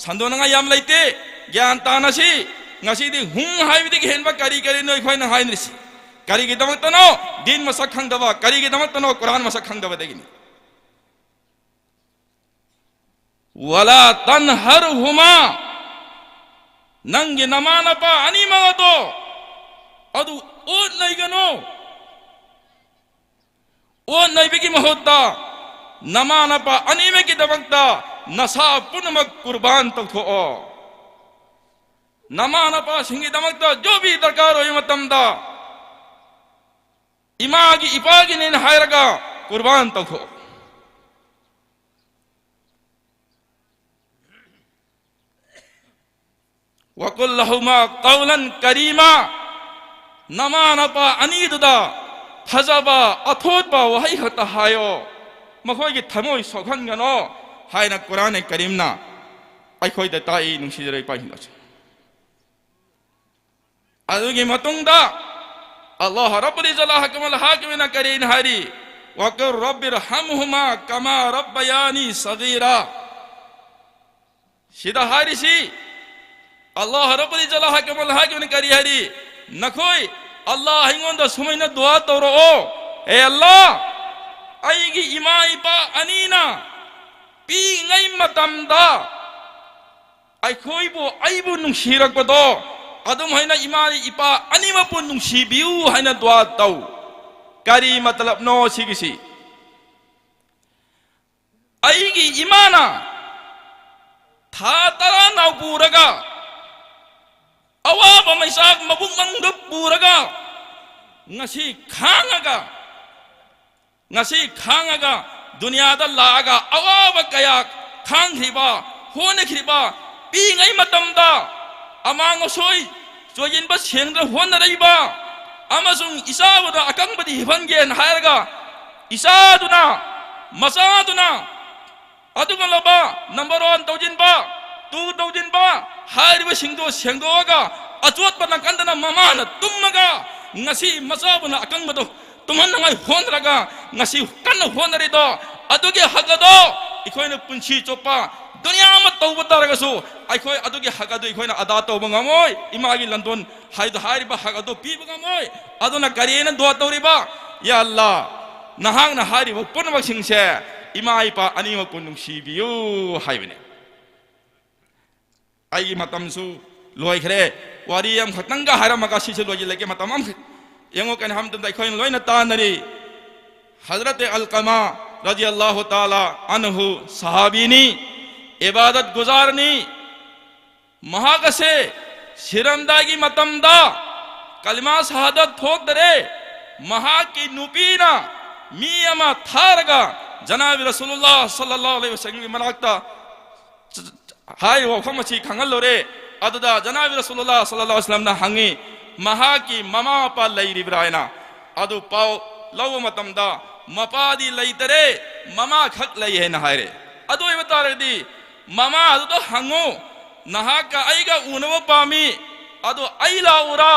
ꯁꯟꯗꯣꯛꯅꯉꯥꯏ ꯌꯥꯝ ꯂꯩꯇꯦ꯫ ꯒ꯭ꯌꯥꯟ ꯇꯥꯅꯁꯤ꯫ ꯉꯁꯤꯗꯤ "ꯍꯨꯝ" ꯍꯥꯏꯕꯗꯒꯤ ꯍꯦꯟꯕ ꯀꯔꯤ ꯀꯔꯤꯅꯣ ꯑꯩꯈꯣꯏꯅ ꯍꯥꯏꯅꯔꯤꯁꯤ? ꯀꯔꯤꯒꯤꯗꯃꯛꯇꯅꯣ? ꯗꯤꯟ ꯃꯁꯛ ꯈꯪꯗꯕ꯫ ꯀꯔꯤꯒꯤꯗꯃꯛꯇꯅꯣ? ꯀꯨꯔꯥꯟ ꯃꯁꯛ ꯈꯪꯗꯕꯗꯒꯤꯅꯤ꯫ "ꯋꯂꯥ ꯇꯟꯍꯔꯍꯨꯃꯥ", ꯅꯪꯒꯤ ꯅꯃꯥ ꯅꯄꯥ ꯑꯅꯤꯃꯛ ꯑꯗꯣ ꯑꯗꯨ ꯑꯣꯠ ꯅꯩꯒꯅꯨ꯫ ꯑꯣꯠ ꯅꯩꯕꯒꯤ ꯃꯍꯨꯠꯇ ꯅꯃꯥ ꯅꯄꯥ ꯑꯅꯤꯃꯛꯀꯤꯗꯃꯛꯇ ꯅꯁꯥ ꯄꯨꯝꯅꯃꯛ ꯀꯨꯔꯕꯥꯟ ꯇꯧꯊꯣꯛꯑꯣ꯫ ꯅꯃꯥ ꯅꯄꯥꯁꯤꯡꯒꯤꯗꯃꯛꯇ ꯖꯣꯕꯤ ꯗꯔꯀꯥꯔ ꯑꯣꯏꯕ ꯃꯇꯝꯗ ꯏꯃꯥꯒꯤ ꯏꯄꯥꯒꯤꯅꯦꯅ ꯍꯥꯏꯔꯒ ꯀꯨꯔꯕꯥꯟ ꯇꯧꯊꯣꯛꯑꯣ꯫ "ꯋꯀꯨꯜ ꯂꯍꯨꯃꯥ ꯀꯧꯂꯟ ꯀꯔꯤꯃꯥ", ꯅꯃꯥ ꯅꯄꯥ ꯑꯅꯤꯗꯨꯗ ꯐꯖꯕ ꯑꯊꯣꯠꯄ ꯋꯥꯍꯩ ꯈꯛꯇ ꯍꯥꯏꯌꯣ, ꯃꯈꯣꯏꯒꯤ ꯊꯃꯣꯏ ꯁꯣꯛꯍꯟꯒꯅꯣ ꯍꯥꯏꯅ ꯀꯨꯔꯥꯟ ꯀꯔꯤꯝꯅ ꯑꯩꯈꯣꯏꯗ ꯇꯥꯛꯏ꯫ ꯅꯨꯡꯁꯤꯖꯔꯕ ꯏꯄꯥ ꯏꯁꯤꯡ ꯑꯗꯨꯒꯤ ꯃꯇꯨꯡꯗ ꯑꯜꯂꯥꯍ ꯔꯕꯨꯜ ꯏꯖ꯭ꯖꯠ ꯍꯛꯀꯃꯜ ꯍꯥꯀꯤꯝꯅ ꯀꯔꯤꯅ ꯍꯥꯏꯔꯤ? "ꯋꯀꯨꯜ ꯔꯕꯤꯔꯍꯝꯍꯨꯃꯥ ꯀꯃꯥ ꯔꯕꯌꯥꯅꯤ ꯁꯒꯤꯔꯥ"꯫ ꯁꯤꯗ ꯍꯥꯏꯔꯤꯁꯤ ꯑꯜꯂꯥꯍ ꯔꯕꯨꯜ ꯏꯖ꯭ꯖꯠ ꯍꯛꯀꯃꯜ ꯍꯥꯀꯤꯝꯅ ꯀꯔꯤ ꯍꯥꯏꯔꯤ? ꯅꯈꯣꯏ ꯑꯜꯂꯥꯍ ꯑꯩꯉꯣꯟꯗ ꯁꯨꯃꯥꯏꯅ ꯗꯨꯋꯥ ꯇꯧꯔꯛꯑꯣ, "ꯑꯦ ꯑꯜꯂꯥꯍ, ꯑꯩꯒꯤ ꯏꯃꯥ ꯏꯄꯥ ꯑꯅꯤꯅ ꯄꯤꯛꯏꯉꯩ ꯃꯇꯝꯗ ꯑꯩꯈꯣꯏꯕꯨ, ꯑꯩꯕꯨ ꯅꯨꯡꯁꯤꯔꯛꯄꯗꯣ ꯑꯗꯨꯝ ꯍꯥꯏꯅ ꯏꯃꯥ ꯏꯄꯥ ꯑꯅꯤꯃꯛꯄꯨ ꯅꯨꯡꯁꯤꯕꯤꯌꯨ" ꯍꯥꯏꯅ ꯗꯨꯋꯥ ꯇꯧ꯫ ꯀꯔꯤ ꯃꯇꯂꯕꯅꯣ ꯁꯤꯒꯤꯁꯤ? ꯑꯩꯒꯤ ꯏꯃꯥꯅ ꯊꯥ ꯇꯔꯥ ꯅꯥꯎ ꯄꯨꯔꯒ, ꯑꯋꯥꯕ ꯃꯩꯆꯥꯛ ꯃꯕꯨꯛ ꯃꯅꯨꯡꯗ ꯄꯨꯔꯒ, ꯉꯁꯤ ꯈꯥꯡꯉꯒ, ꯉꯁꯤ ꯈꯥꯡꯉꯒ ꯗꯨꯅꯤꯌꯥꯗ ꯂꯥꯛꯑꯒ ꯑꯋꯥꯕ ꯀꯌꯥ ꯈꯥꯡꯈ꯭ꯔꯤꯕ, ꯍꯣꯠꯅꯈ꯭ꯔꯤꯕ, ꯄꯤꯛꯏꯉꯩ ꯃꯇꯝꯗ ꯑꯃꯥꯡ ꯑꯁꯣꯏ ꯆꯣꯏꯁꯤꯟꯕ ꯁꯦꯡꯗꯅ ꯍꯣꯠꯅꯔꯛꯏꯕ, ꯑꯃꯁꯨꯡ ꯏꯆꯥꯕꯨꯗ ꯑꯀꯪꯕꯗꯤ ꯍꯤꯞꯍꯟꯒꯦꯅ ꯍꯥꯏꯔꯒ ꯏꯆꯥꯗꯨꯅ, ꯃꯆꯥꯗꯨꯅ ꯑꯗꯨꯒꯨꯝꯂꯕ ꯅꯝꯕꯔ ꯋꯥꯟ ꯇꯧꯁꯤꯟꯕ, ꯇꯨ ꯇꯧꯁꯤꯟꯕ ꯍꯥꯏꯔꯤꯕꯁꯤꯡꯗꯨ ꯁꯦꯡꯗꯣꯛꯑꯒ, ꯑꯆꯣꯠꯄ ꯅꯥꯀꯟꯗꯅ ꯃꯃꯥꯅ ꯇꯨꯝꯃꯒ, ꯉꯁꯤ ꯃꯆꯥꯕꯨꯅ ꯑꯀꯪꯕꯗꯣ ꯇꯨꯝꯍꯟꯅꯉꯥꯏ ꯍꯣꯠꯅꯔꯒ ꯉꯁꯤ ꯀꯟꯅ ꯍꯣꯠꯅꯔꯤꯗꯣ, ꯑꯗꯨꯒꯤ ꯍꯛ ꯑꯗꯣ ꯑꯩꯈꯣꯏꯅ ꯄꯨꯟꯁꯤ ꯆꯨꯞꯄ ꯗꯨꯅꯤꯌꯥ ꯑꯃ ꯇꯧꯕ ꯇꯥꯔꯒꯁꯨ, ꯑꯩꯈꯣꯏ ꯑꯗꯨꯒꯤ ꯍꯛ ꯑꯗꯨ ꯑꯩꯈꯣꯏꯅ ꯑꯗꯥ ꯇꯧꯕ ꯉꯝꯃꯣꯏ꯫ ꯏꯃꯥꯒꯤ ꯂꯟꯗꯣꯟ ꯍꯥꯏꯗꯣ, ꯍꯥꯏꯔꯤꯕ ꯍꯛ ꯑꯗꯨ ꯄꯤꯕ ꯉꯝꯃꯣꯏ꯫ ꯑꯗꯨꯅ ꯀꯔꯤꯅ ꯗꯨꯋꯥ ꯇꯧꯔꯤꯕ? "ꯌꯥ ꯑꯜꯂꯥ, ꯅꯍꯥꯛꯅ ꯍꯥꯏꯔꯤꯕ ꯄꯨꯝꯅꯃꯛꯁꯤꯡꯁꯦ ꯏꯃꯥ ꯏꯄꯥ ꯑꯅꯤꯃꯛꯄꯨ ꯅꯨꯡꯁꯤꯕꯤꯌꯨ" ꯍꯥꯏꯕꯅꯤ꯫ ꯑꯩꯒꯤ ꯃꯇꯝꯁꯨ ꯂꯣꯏꯈ꯭ꯔꯦ꯫ ꯋꯥꯔꯤ ꯑꯃꯈꯛꯇꯪꯒ ꯍꯥꯏꯔꯝꯃꯒ ꯁꯤꯁꯨ ꯂꯣꯏꯁꯤꯜꯂꯒꯦ꯫ ꯃꯇꯝ ꯑꯃꯈꯛ ꯌꯦꯡꯉꯨ, ꯀꯩꯅꯣ ꯍꯥꯏꯕ ꯃꯇꯝꯗ ꯑꯩꯈꯣꯏꯅ ꯂꯣꯏꯅ ꯇꯥꯟꯅꯔꯤ꯫ ꯍꯖꯔꯠ ꯑꯜꯀꯃꯥ ꯔꯗꯤꯌꯜꯂꯥꯍꯨ ꯇꯥꯂꯥ ꯑꯟꯍꯨ ꯁꯍꯥꯕꯤꯅꯤ, ꯏꯕꯥꯗꯠ ꯒꯨꯖꯥꯔꯅꯤ꯫ ꯃꯍꯥꯛ ꯑꯁꯦ ꯁꯤꯔꯝꯗꯥꯏꯒꯤ ꯃꯇꯝꯗ ꯀꯂꯤꯃꯥ ꯁꯍꯥꯗꯠ ꯊꯣꯛꯇꯔꯦ꯫ ꯃꯍꯥꯛꯀꯤ ꯅꯨꯄꯤꯅ ꯃꯤ ꯑꯃ ꯊꯥꯔꯒ ꯖꯅꯥꯕꯤ ꯔꯁꯨꯂꯨꯜꯂꯥꯍ ꯁꯜꯂꯜꯂꯥꯍꯨ ꯑꯂꯩꯍꯤ ꯋꯁꯜꯂꯝꯒꯤ ꯃꯅꯥꯛꯇ ꯍꯥꯏꯔꯤꯕ ꯋꯥꯐꯝ ꯑꯁꯤ ꯈꯪꯍꯜꯂꯨꯔꯦ꯫ ꯑꯗꯨꯗ ꯖꯅꯥꯕꯤ ꯔꯁꯨꯂꯨꯜꯂꯥꯍ ꯁꯜꯂꯜꯂꯥꯍꯨ ꯑꯂꯩꯍꯤ ꯋꯁꯜꯂꯝꯅ ꯍꯪꯉꯤ, "ꯃꯍꯥꯛꯀꯤ ꯃꯃꯥ ꯃꯄꯥ ꯂꯩꯔꯤꯕ꯭ꯔꯥ?" ꯍꯥꯏꯅ꯫ ꯑꯗꯨ ꯄꯥꯎ ꯂꯧꯕ ꯃꯇꯝꯗ, "ꯃꯄꯥꯗꯤ ꯂꯩꯇꯔꯦ, ꯃꯃꯥ ꯈꯛ ꯂꯩ" ꯍꯥꯏꯅ ꯍꯥꯏꯔꯦ꯫ ꯑꯗꯨ ꯑꯣꯏꯕ ꯇꯥꯔꯒꯗꯤ ꯃꯃꯥ ꯑꯗꯨꯗ ꯍꯪꯉꯨ, "ꯅꯍꯥꯛꯀ ꯑꯩꯒ ꯎꯅꯕ ꯄꯥꯝꯃꯤ, ꯑꯗꯨ ꯑꯩ ꯂꯥꯛꯎꯔꯥ,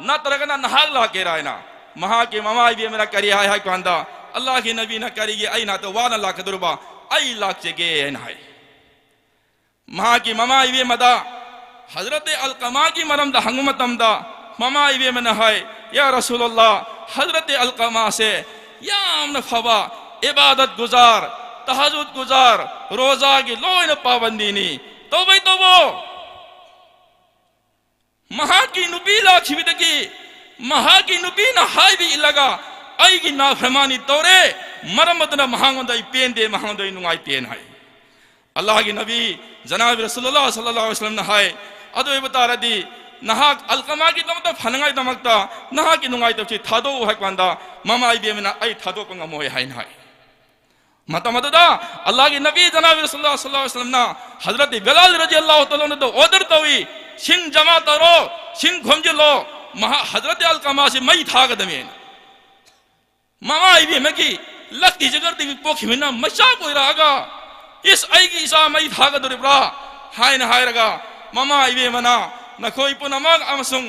ꯅꯠꯇ꯭ꯔꯒꯅ ꯅꯍꯥꯛ ꯂꯥꯛꯀꯦꯔꯥ?" ꯍꯥꯏꯅ꯫ ꯃꯍꯥꯛꯀꯤ ꯃꯃꯥ ꯏꯕꯦꯝꯃꯅ ꯀꯔꯤ ꯍꯥꯏ ꯍꯥꯏ ꯀꯥꯟꯗ, "ꯑꯜꯂꯥꯍꯒꯤ ꯅꯕꯤꯅ ꯀꯔꯤꯒꯤ ꯑꯩ ꯅꯥꯛꯇ ꯋꯥꯅ ꯂꯥꯛꯀꯗꯧꯔꯤꯕ? ꯑꯩ ꯂꯥꯛꯆꯒꯦ" ꯍꯥꯏꯅ ꯍꯥꯏ꯫ ꯃꯍꯥꯛꯀꯤ ꯃꯃꯥ ꯏꯕꯦꯝꯃꯗ ꯍꯖꯔꯠ ꯑꯜꯀꯃꯥꯒꯤ ꯃꯔꯝꯗ ꯍꯪꯕ ꯃꯇꯝꯗ, ꯃꯃꯥ ꯏꯕꯦꯝꯃꯅ ꯍꯥꯏ, "ꯌꯥ ꯔꯁꯨꯂꯜꯂꯥꯍ, ꯍꯖꯔꯠ ꯑꯜꯀꯃꯥꯁꯦ ꯌꯥꯝꯅ ꯐꯕ ꯏꯕꯥꯗꯠ ꯒꯨꯖꯥꯔ, ꯇꯍꯖꯨꯗ ꯒꯨꯖꯥꯔ, ꯔꯣꯖꯥꯒꯤ ꯂꯣꯏꯅ ꯄꯥꯕꯟꯗꯤꯅꯤ꯫ ꯇꯧꯕꯩ ꯇꯧꯕꯣ, ꯃꯍꯥꯛꯀꯤ ꯅꯨꯄꯤ ꯂꯥꯛꯈꯤꯕꯗꯒꯤ ꯃꯍꯥꯛꯀꯤ ꯅꯨꯄꯤꯅ ꯍꯥꯏꯕ ꯏꯜꯂꯒ ꯑꯩꯒꯤ ꯅꯥꯐꯔꯃꯥꯅꯤ ꯇꯧꯔꯦ꯫ ꯃꯔꯝ ꯑꯗꯨꯅ ꯃꯍꯥꯛꯉꯣꯟꯗ ꯑꯩ ꯄꯦꯟꯗꯦ, ꯃꯍꯥꯛꯉꯣꯟꯗ ꯑꯩ ꯅꯨꯡꯉꯥꯏꯇꯦꯅ ꯍꯥꯏ꯫ ꯑꯜꯂꯥꯍꯒꯤ ꯅꯕꯤ ꯖꯅꯥꯕꯤ ꯔꯁꯨꯂꯨꯜꯂꯥꯍ ꯁꯜꯂꯜꯂꯥꯍꯨ ꯑꯂꯩꯍꯤ ꯋꯁꯜꯂꯝꯅ ꯍꯥꯏ, "ꯑꯗꯨ ꯑꯣꯏꯕ ꯇꯥꯔꯗꯤ ꯅꯍꯥꯛ ꯑꯜꯀꯃꯥꯒꯤꯗꯃꯛꯇ ꯐꯅꯉꯥꯏꯗꯃꯛꯇ ꯅꯍꯥꯛꯀꯤ ꯅꯨꯡꯉꯥꯏꯇꯕꯁꯤ ꯊꯥꯗꯣꯛꯎ" ꯍꯥꯏ ꯀꯥꯟꯗ, "ꯃꯃꯥ ꯏꯕꯦꯝꯃꯅ ꯑꯩ ꯊꯥꯗꯣꯛꯄ ꯉꯝꯃꯣꯏ" ꯍꯥꯏꯅ ꯍꯥꯏ꯫ ꯃꯇꯝ ꯑꯗꯨꯗ ꯑꯜꯂꯥꯍꯒꯤ ꯅꯕꯤ ꯖꯅꯥꯕꯤ ꯔꯁꯨꯂꯨꯜꯂꯥꯍ ꯁꯜꯂꯜꯂꯥꯍꯨ ꯑꯂꯩꯍꯤ ꯋꯁꯜꯂꯝꯅ ꯍꯖꯔꯠ ꯕꯤꯂꯥꯜ ꯔꯖꯤꯌꯜꯂꯥꯍꯨ ꯇꯥꯂꯥ ꯑꯟꯍꯨꯗ order ꯇꯧꯏ, "ꯁꯤꯡ ꯖꯃꯥ ꯇꯧꯔꯣ, ꯁꯤꯡ ꯈꯣꯝꯖꯤꯜꯂꯣ, ꯃꯍꯥꯛ ꯍꯖꯔꯠ ꯑꯜꯀꯃꯥꯁꯤ ꯃꯩ ꯊꯥꯒꯗꯕꯅꯤ" ꯍꯥꯏꯅ꯫ ꯃꯃꯥ ꯏꯕꯦꯝꯃꯒꯤ ꯂꯛꯇꯤ ꯖꯒꯔꯗꯒꯤ ꯄꯣꯛꯈꯤꯕꯅ ꯃꯩꯆꯥꯛ ꯑꯣꯏꯔꯛꯑꯒ, "ꯏꯁ, ꯑꯩꯒꯤ ꯏꯆꯥ ꯃꯩ ꯊꯥꯒꯗꯧꯔꯤꯕ꯭ꯔꯥ?" ꯍꯥꯏꯅ ꯍꯥꯏꯔꯒ, ꯃꯃꯥ ꯏꯕꯦꯝꯃꯅ, "ꯅꯈꯣꯏ ꯄꯨꯝꯅꯃꯛ ꯑꯃꯁꯨꯡ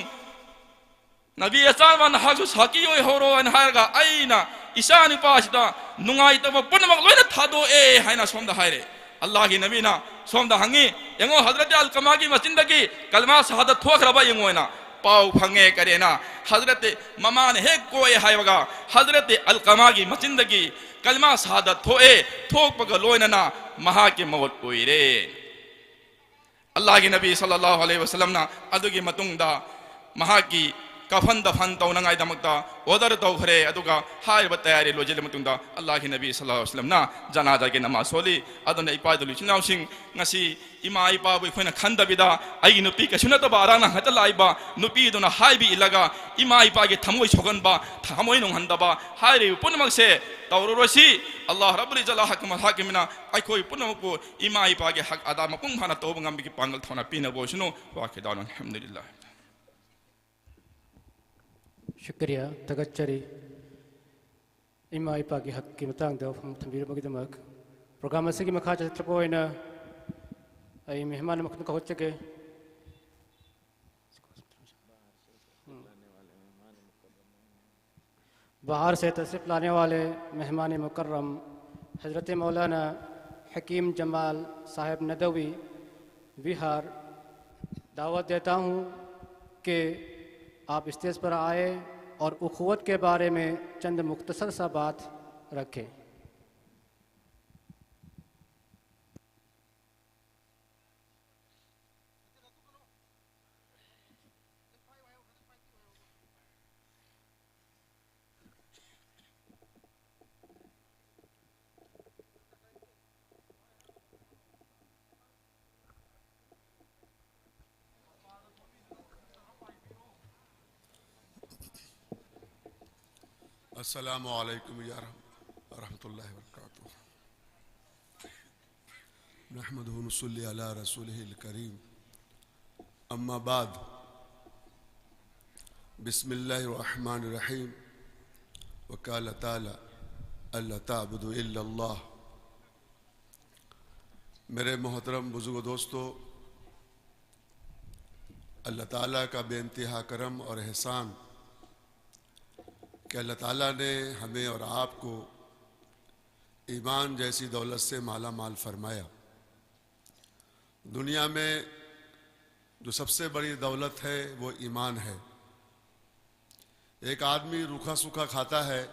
ꯅꯕꯤ ꯑꯆꯥꯟꯕ ꯅꯍꯥꯛꯁꯨ ꯁꯥꯈꯤ ꯑꯣꯏꯍꯧꯔꯣ" ꯍꯥꯏꯅ ꯍꯥꯏꯔꯒ, "ꯑꯩꯅ ꯏꯆꯥ ꯅꯨꯄꯥꯁꯤꯗ ꯅꯨꯡꯉꯥꯏꯇꯕ ꯄꯨꯝꯅꯃꯛ ꯂꯣꯏꯅ ꯊꯥꯗꯣꯛꯑꯦ" ꯍꯥꯏꯅ ꯁꯣꯝꯗ ꯍꯥꯏꯔꯦ꯫ ꯑꯜꯂꯥꯍꯒꯤ ꯅꯕꯤꯅ ꯁꯣꯝꯗ ꯍꯪꯉꯤ, "ꯌꯦꯡꯉꯣ, ꯍꯖꯔꯠ ꯑꯜꯀꯃꯥꯒꯤ ꯃꯆꯤꯟꯗꯒꯤ ꯀꯜꯃꯥ ꯁꯍꯥꯗꯠ ꯊꯣꯛꯈ꯭ꯔꯕ ꯌꯦꯡꯉꯣꯅ" ꯄꯥꯎ ꯐꯪꯉꯦ꯫ ꯀꯔꯦꯅ ꯍꯖꯔꯠ ꯃꯃꯥꯅ ꯍꯦꯛ ꯀꯣꯛꯑꯦ ꯍꯥꯏꯕꯒ, ꯍꯖꯔꯠ ꯑꯜꯀꯃꯥꯒꯤ ꯃꯆꯤꯟꯗꯒꯤ ꯀꯜꯃꯥ ꯁꯍꯥꯗꯠ ꯊꯣꯛꯑꯦ꯫ ꯊꯣꯛꯄꯒ ꯂꯣꯏꯅꯅ ꯃꯍꯥꯛꯀꯤ ꯃꯧꯠ ꯑꯣꯏꯔꯦ꯫ ꯑꯜꯂꯥꯍꯒꯤ ꯅꯕꯤ ꯁꯜꯂꯜꯂꯥꯍꯨ ꯑꯂꯩꯍꯤ ꯋꯁꯜꯂꯝꯅ ꯑꯗꯨꯒꯤ ꯃꯇꯨꯡꯗ ꯃꯍꯥꯛꯀꯤ ꯀꯐꯟ ꯗꯐꯟ ꯇꯧꯅꯉꯥꯏꯗꯃꯛꯇ order ꯇꯧꯈ꯭ꯔꯦ꯫ ꯑꯗꯨꯒ ꯍꯥꯏꯔꯤꯕ ꯇꯌꯥꯔꯤ ꯂꯣꯏꯁꯤꯜꯂ ꯃꯇꯨꯡꯗ ꯑꯜꯂꯥꯍꯒꯤ ꯅꯕꯤ ꯁꯜꯂꯜꯂꯥꯍꯨ ꯑꯂꯩꯍꯤ ꯋꯁꯜꯂꯝꯅ ꯖꯅꯥꯖꯥꯒꯤ ꯅꯃꯥꯖ ꯁꯣꯜꯂꯤ꯫ ꯑꯗꯨꯅ ꯏꯄꯥ ꯏꯄꯨ ꯏꯆꯤꯟ ꯏꯅꯥꯎꯁꯤꯡ, ꯉꯁꯤ ꯏꯃꯥ ꯏꯄꯥꯕꯨ ꯑꯩꯈꯣꯏꯅ ꯈꯟꯗꯕꯤꯗ, ꯑꯩꯒꯤ ꯅꯨꯄꯤ ꯀꯩꯁꯨ ꯅꯠꯇꯕ ꯑꯔꯥꯡꯅ ꯍꯦꯛꯇ ꯂꯥꯛꯏꯕ ꯅꯨꯄꯤꯗꯨꯅ ꯍꯥꯏꯕ ꯏꯜꯂꯒ ꯏꯃꯥ ꯏꯄꯥꯒꯤ ꯊꯃꯣꯏ ꯁꯣꯛꯍꯟꯕ, ꯊꯃꯣꯏ ꯅꯨꯡꯍꯟꯗꯕ ꯍꯥꯏꯔꯤꯕ ꯄꯨꯝꯅꯃꯛꯁꯦ ꯇꯧꯔꯔꯣꯏꯁꯤ꯫ ꯑꯜꯂꯥꯍ ꯔꯕꯨꯜ ꯏꯖ꯭ꯖꯠ ꯑꯜꯂꯥꯍ ꯍꯥꯀꯤꯝ ꯑꯜ ꯍꯥꯀꯤꯝꯅ ꯑꯩꯈꯣꯏ ꯄꯨꯝꯅꯃꯛꯄꯨ ꯏꯃꯥ ꯏꯄꯥꯒꯤ ꯍꯛ ꯑꯗꯥ ꯃꯄꯨꯡ ꯐꯥꯅ ꯇꯧꯕ ꯉꯝꯕꯒꯤ ꯄꯥꯡꯒꯜ ꯊꯧꯅꯥ ꯄꯤꯅꯕ ꯑꯣꯏꯁꯅꯨ꯫ ꯋꯥꯈꯤꯗꯥꯎꯅ ꯑꯜꯍꯝꯗꯨꯂꯤꯜꯂꯥꯍ꯫ ꯁꯨꯀ꯭ꯔꯤꯌꯥ, ꯊꯥꯒꯠꯆꯔꯤ꯫ ꯏꯃꯥ ꯏꯄꯥꯒꯤ ꯍꯛꯀꯤ ꯃꯇꯥꯡꯗ ꯋꯥꯐꯝ ꯊꯝꯕꯤꯔꯝꯕꯒꯤꯗꯃꯛ꯫ Program ꯑꯁꯤꯒꯤ ꯃꯈꯥ ꯆꯠꯊꯔꯛꯄ ꯑꯣꯏꯅ ꯑꯩ ꯃꯦꯍꯃꯥꯟ ꯑꯃꯈꯛꯇꯪ ꯀꯧꯔꯛꯆꯒꯦ꯫ बाहर से तशरीफ़ लाने वाले मेहमान मुकर्रम हज़रत मौलाना हकीम जमाल साहब नदवी विहार, दावत देता हूँ कि आप स्टेज पर आए और उखुवत के बारे में चंद मुख्तसर सा बात रखें। السلام عليكم يا رحم- ورحمة الله وبركاته. نحمده ونصلي على رسوله الكريم. أما بعد. بسم الله الرحمن الرحيم. وقال تعالى: ألا تعبدوا إلا الله. मेरे मोहतरम बुजुर्ग दोस्तों, अल्लाह ताला का बेइंतहा करम और एहसान कि अल्लाह ताला ने हमें और आपको ईमान जैसी दौलत से माला माल फरमाया। दुनिया में जो सबसे बड़ी दौलत है, वो ईमान है। एक आदमी रूखा सूखा खाता है,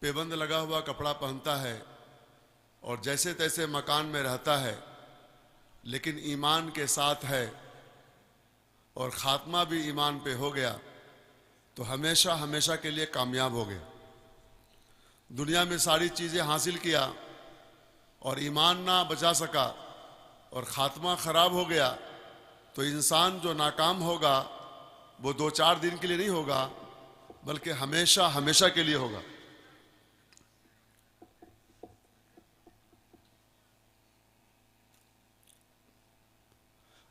पेबंद लगा हुआ कपड़ा पहनता है और जैसे तैसे मकान में रहता है, लेकिन ईमान के साथ है और खात्मा भी ईमान पे हो गया, तो हमेशा हमेशा के लिए कामयाब हो गया। दुनिया में सारी चीज़ें हासिल किया और ईमान ना बचा सका और खात्मा ख़राब हो गया, तो इंसान जो नाकाम होगा, वो दो चार दिन के लिए नहीं होगा, बल्कि हमेशा हमेशा के लिए होगा।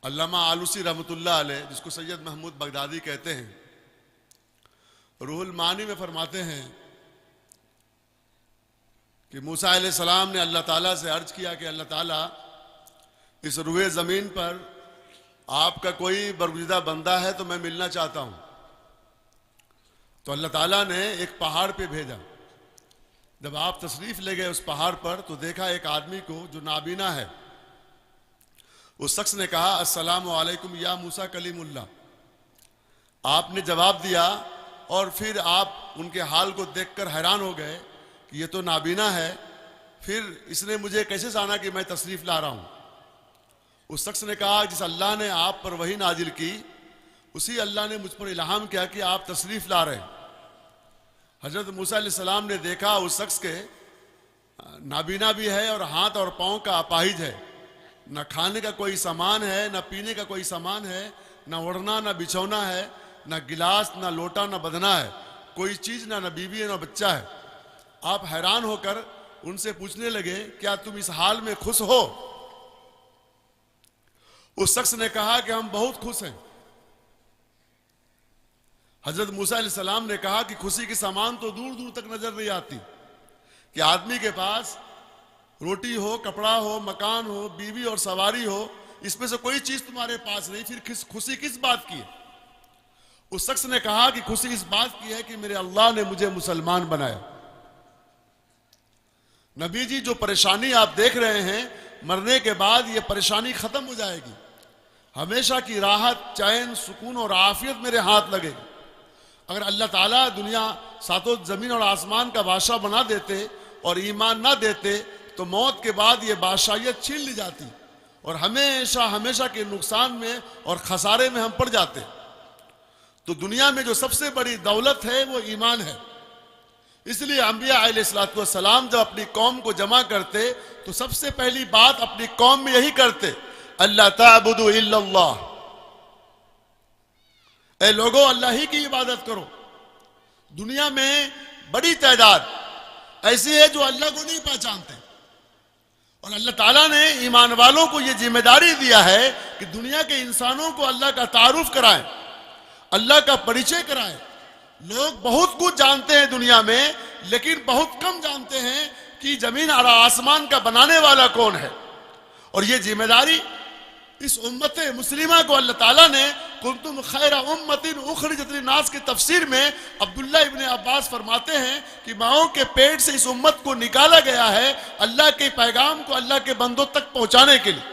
अल्लामा आलूसी रहमतुल्लाह अलैह, जिसको सैयद महमूद बगदादी कहते हैं, रूहुल मानी में फरमाते हैं कि मूसा अलैहिस्सलाम ने अल्लाह ताला से अर्ज किया कि अल्लाह ताला, इस रुए ज़मीन पर आपका कोई बरगुज़िदा बंदा है तो मैं मिलना चाहता हूँ। तो अल्लाह ताला ने एक पहाड़ पे भेजा। जब आप तशरीफ़ ले गए उस पहाड़ पर, तो देखा एक आदमी को जो नाबीना है। उस शख्स ने कहा, "अस्सलाम वालेकुम या मूसा कलीमुल्लाह।" आपने जवाब दिया और फिर आप उनके हाल को देखकर हैरान हो गए कि ये तो नाबीना है, फिर इसने मुझे कैसे जाना कि मैं तशरीफ़ ला रहा हूँ? उस शख्स ने कहा, "जिस अल्लाह ने आप पर वही नाजिल की, उसी अल्लाह ने मुझ पर इल्हाम किया कि आप तशरीफ़ ला रहे हैं।" हज़रत मूसा अलैहिस्सलाम ने देखा उस शख्स के, अ, नाबीना भी है और हाथ और पाँव का अपाहिज है, न खाने का कोई सामान है, न पीने का कोई सामान है, न ओढ़ना, न बिछौना है, न गिलास, न लोटा, न बदना है। कोई चीज ना, ना बीवी है, ना बच्चा है। आप हैरान होकर उनसे पूछने लगे, क्या तुम इस हाल में खुश हो? उस शख्स ने कहा कि हम बहुत खुश हैं। हजरत मूसा अलैहिस्सलाम ने कहा कि खुशी की समान तो दूर दूर तक नजर नहीं आती, कि आदमी के पास रोटी हो, कपड़ा हो, मकान हो, बीवी और सवारी हो, इसमें से कोई चीज तुम्हारे पास नहीं, फिर किस खुशी किस बात की है? उस शख्स ने कहा कि खुशी इस बात की है कि मेरे अल्लाह ने मुझे मुसलमान बनाया। नबी जी, जो परेशानी आप देख रहे हैं, मरने के बाद ये परेशानी खत्म हो जाएगी। हमेशा की राहत, चैन, सुकून और आफियत मेरे हाथ लगेगी। अगर अल्लाह ताला दुनिया, सातों जमीन और आसमान का बादशाह बना देते और ईमान ना देते, तो मौत के बाद ये बादशाहियत छीन ली जाती और हमेशा हमेशा के नुकसान में और खसारे में हम पड़ जाते। तो दुनिया में जो सबसे बड़ी दौलत है, वो ईमान है। इसलिए अंबिया अलैहिस्सलाम जब अपनी कौम को जमा करते, तो सबसे पहली बात अपनी कौम में यही करते, अल्लाह ताबुदू इल्लल्लाह। ए लोगो, अल्लाह ही की इबादत करो। दुनिया में बड़ी तादाद ऐसी है जो अल्लाह को नहीं पहचानते, और अल्लाह ताला ने ईमान वालों को यह जिम्मेदारी दिया है कि दुनिया के इंसानों को अल्लाह का तारुफ कराएं, अल्लाह का परिचय कराएं। लोग बहुत कुछ जानते हैं दुनिया में, लेकिन बहुत कम जानते हैं कि जमीन और आसमान का बनाने वाला कौन है। और ये जिम्मेदारी इस उम्मत मुस्लिमा को अल्लाह ताला ने, कुंतुम खैरा उम्मतिन उखरिजत लिन्नास की तफसीर में अब्दुल्ला इब्ने अब्बास फरमाते हैं कि माओं के पेट से इस उम्मत को निकाला गया है अल्लाह के पैगाम को अल्लाह के बंदों तक पहुंचाने के लिए।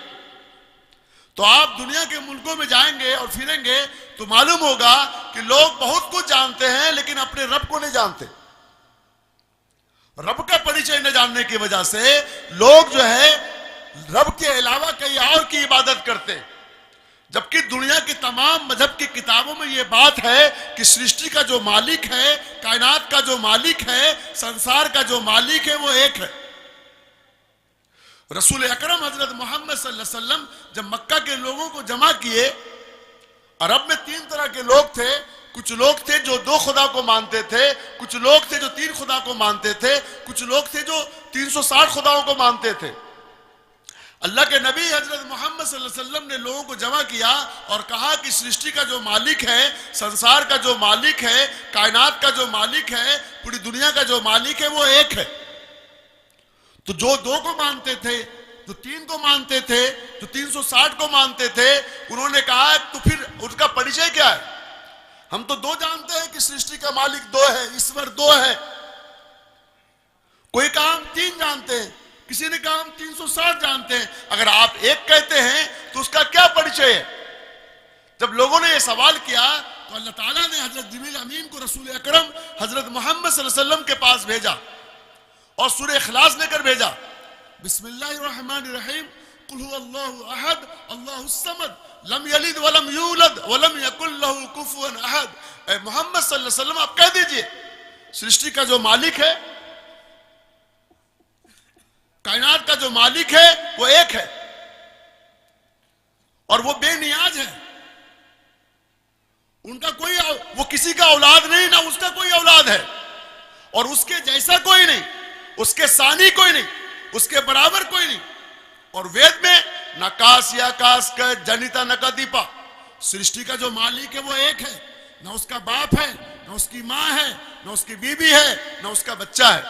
तो आप दुनिया के मुल्कों में जाएंगे और फिरेंगे, तो मालूम होगा कि लोग बहुत कुछ जानते हैं, लेकिन अपने रब को नहीं जानते। रब का परिचय न जानने की वजह से लोग जो है, रब के अलावा कहीं और की इबादत करते हैं। जबकि दुनिया के तमाम मजहब की किताबों में यह बात है कि सृष्टि का जो मालिक है, कायनात का जो मालिक है, संसार का जो मालिक है, वो एक है। रसूल अकरम हजरत मोहम्मद सल्लल्लाहु अलैहि वसल्लम जब मक्का के लोगों को जमा किए, अरब में तीन तरह के लोग थे। कुछ लोग थे जो दो खुदा को मानते थे, कुछ लोग थे जो तीन खुदा को मानते थे, कुछ लोग थे जो तीन सौ साठ खुदाओं को मानते थे। अल्लाह के नबी हजरत मोहम्मद सल्लल्लाहु अलैहि वसल्लम ने लोगों को जमा किया और कहा कि सृष्टि का जो मालिक है, संसार का जो मालिक है, कायनात का जो मालिक है, पूरी दुनिया का जो मालिक है, वो एक है। तो जो दो को मानते थे, जो तीन को मानते थे, जो तीन सौ साठ को मानते थे, उन्होंने कहा, "तो फिर उसका परिचय क्या है? हम तो दो जानते हैं कि सृष्टि का मालिक दो है, ईश्वर दो है।" कोई कहा हम तीन जानते हैं, किसी ने कहा हम तीन सौ साठ जानते हैं। अगर आप एक कहते हैं, तो उसका क्या परिचय है? जब लोगों ने यह सवाल किया, तो अल्लाह ताला ने हजरत जिब्रील अमीन को रसूल अकरम हजरत मोहम्मद सल्लल्लाहु अलैहि वसल्लम के पास भेजा और सूरह इखलास लेकर भेजा। बिस्मिल्लाहिर्रहमानिर्रहीम। कुल हुवल्लाहु अहद, अल्लाहुस समद, लम यलिद वलम यूलद वलम यकुल लहू कुफुवन अहद। ए मोहम्मद सल्लल्लाहु अलैहि वसल्लम, आप कह दीजिए, सृष्टि का जो मालिक है, कायनात का जो मालिक है, वो एक है और वो बेनियाज है। उनका कोई औ-, वो किसी का औलाद नहीं, ना उसका कोई औलाद है, और उसके जैसा कोई नहीं, उसके सानी कोई नहीं, उसके बराबर कोई नहीं। और वेद में न कास या कास का जनिता न का दीपा, सृष्टि का जो मालिक है वो एक है, न उसका बाप है, न उसकी माँ है, न उसकी बीबी है, न उसका बच्चा है।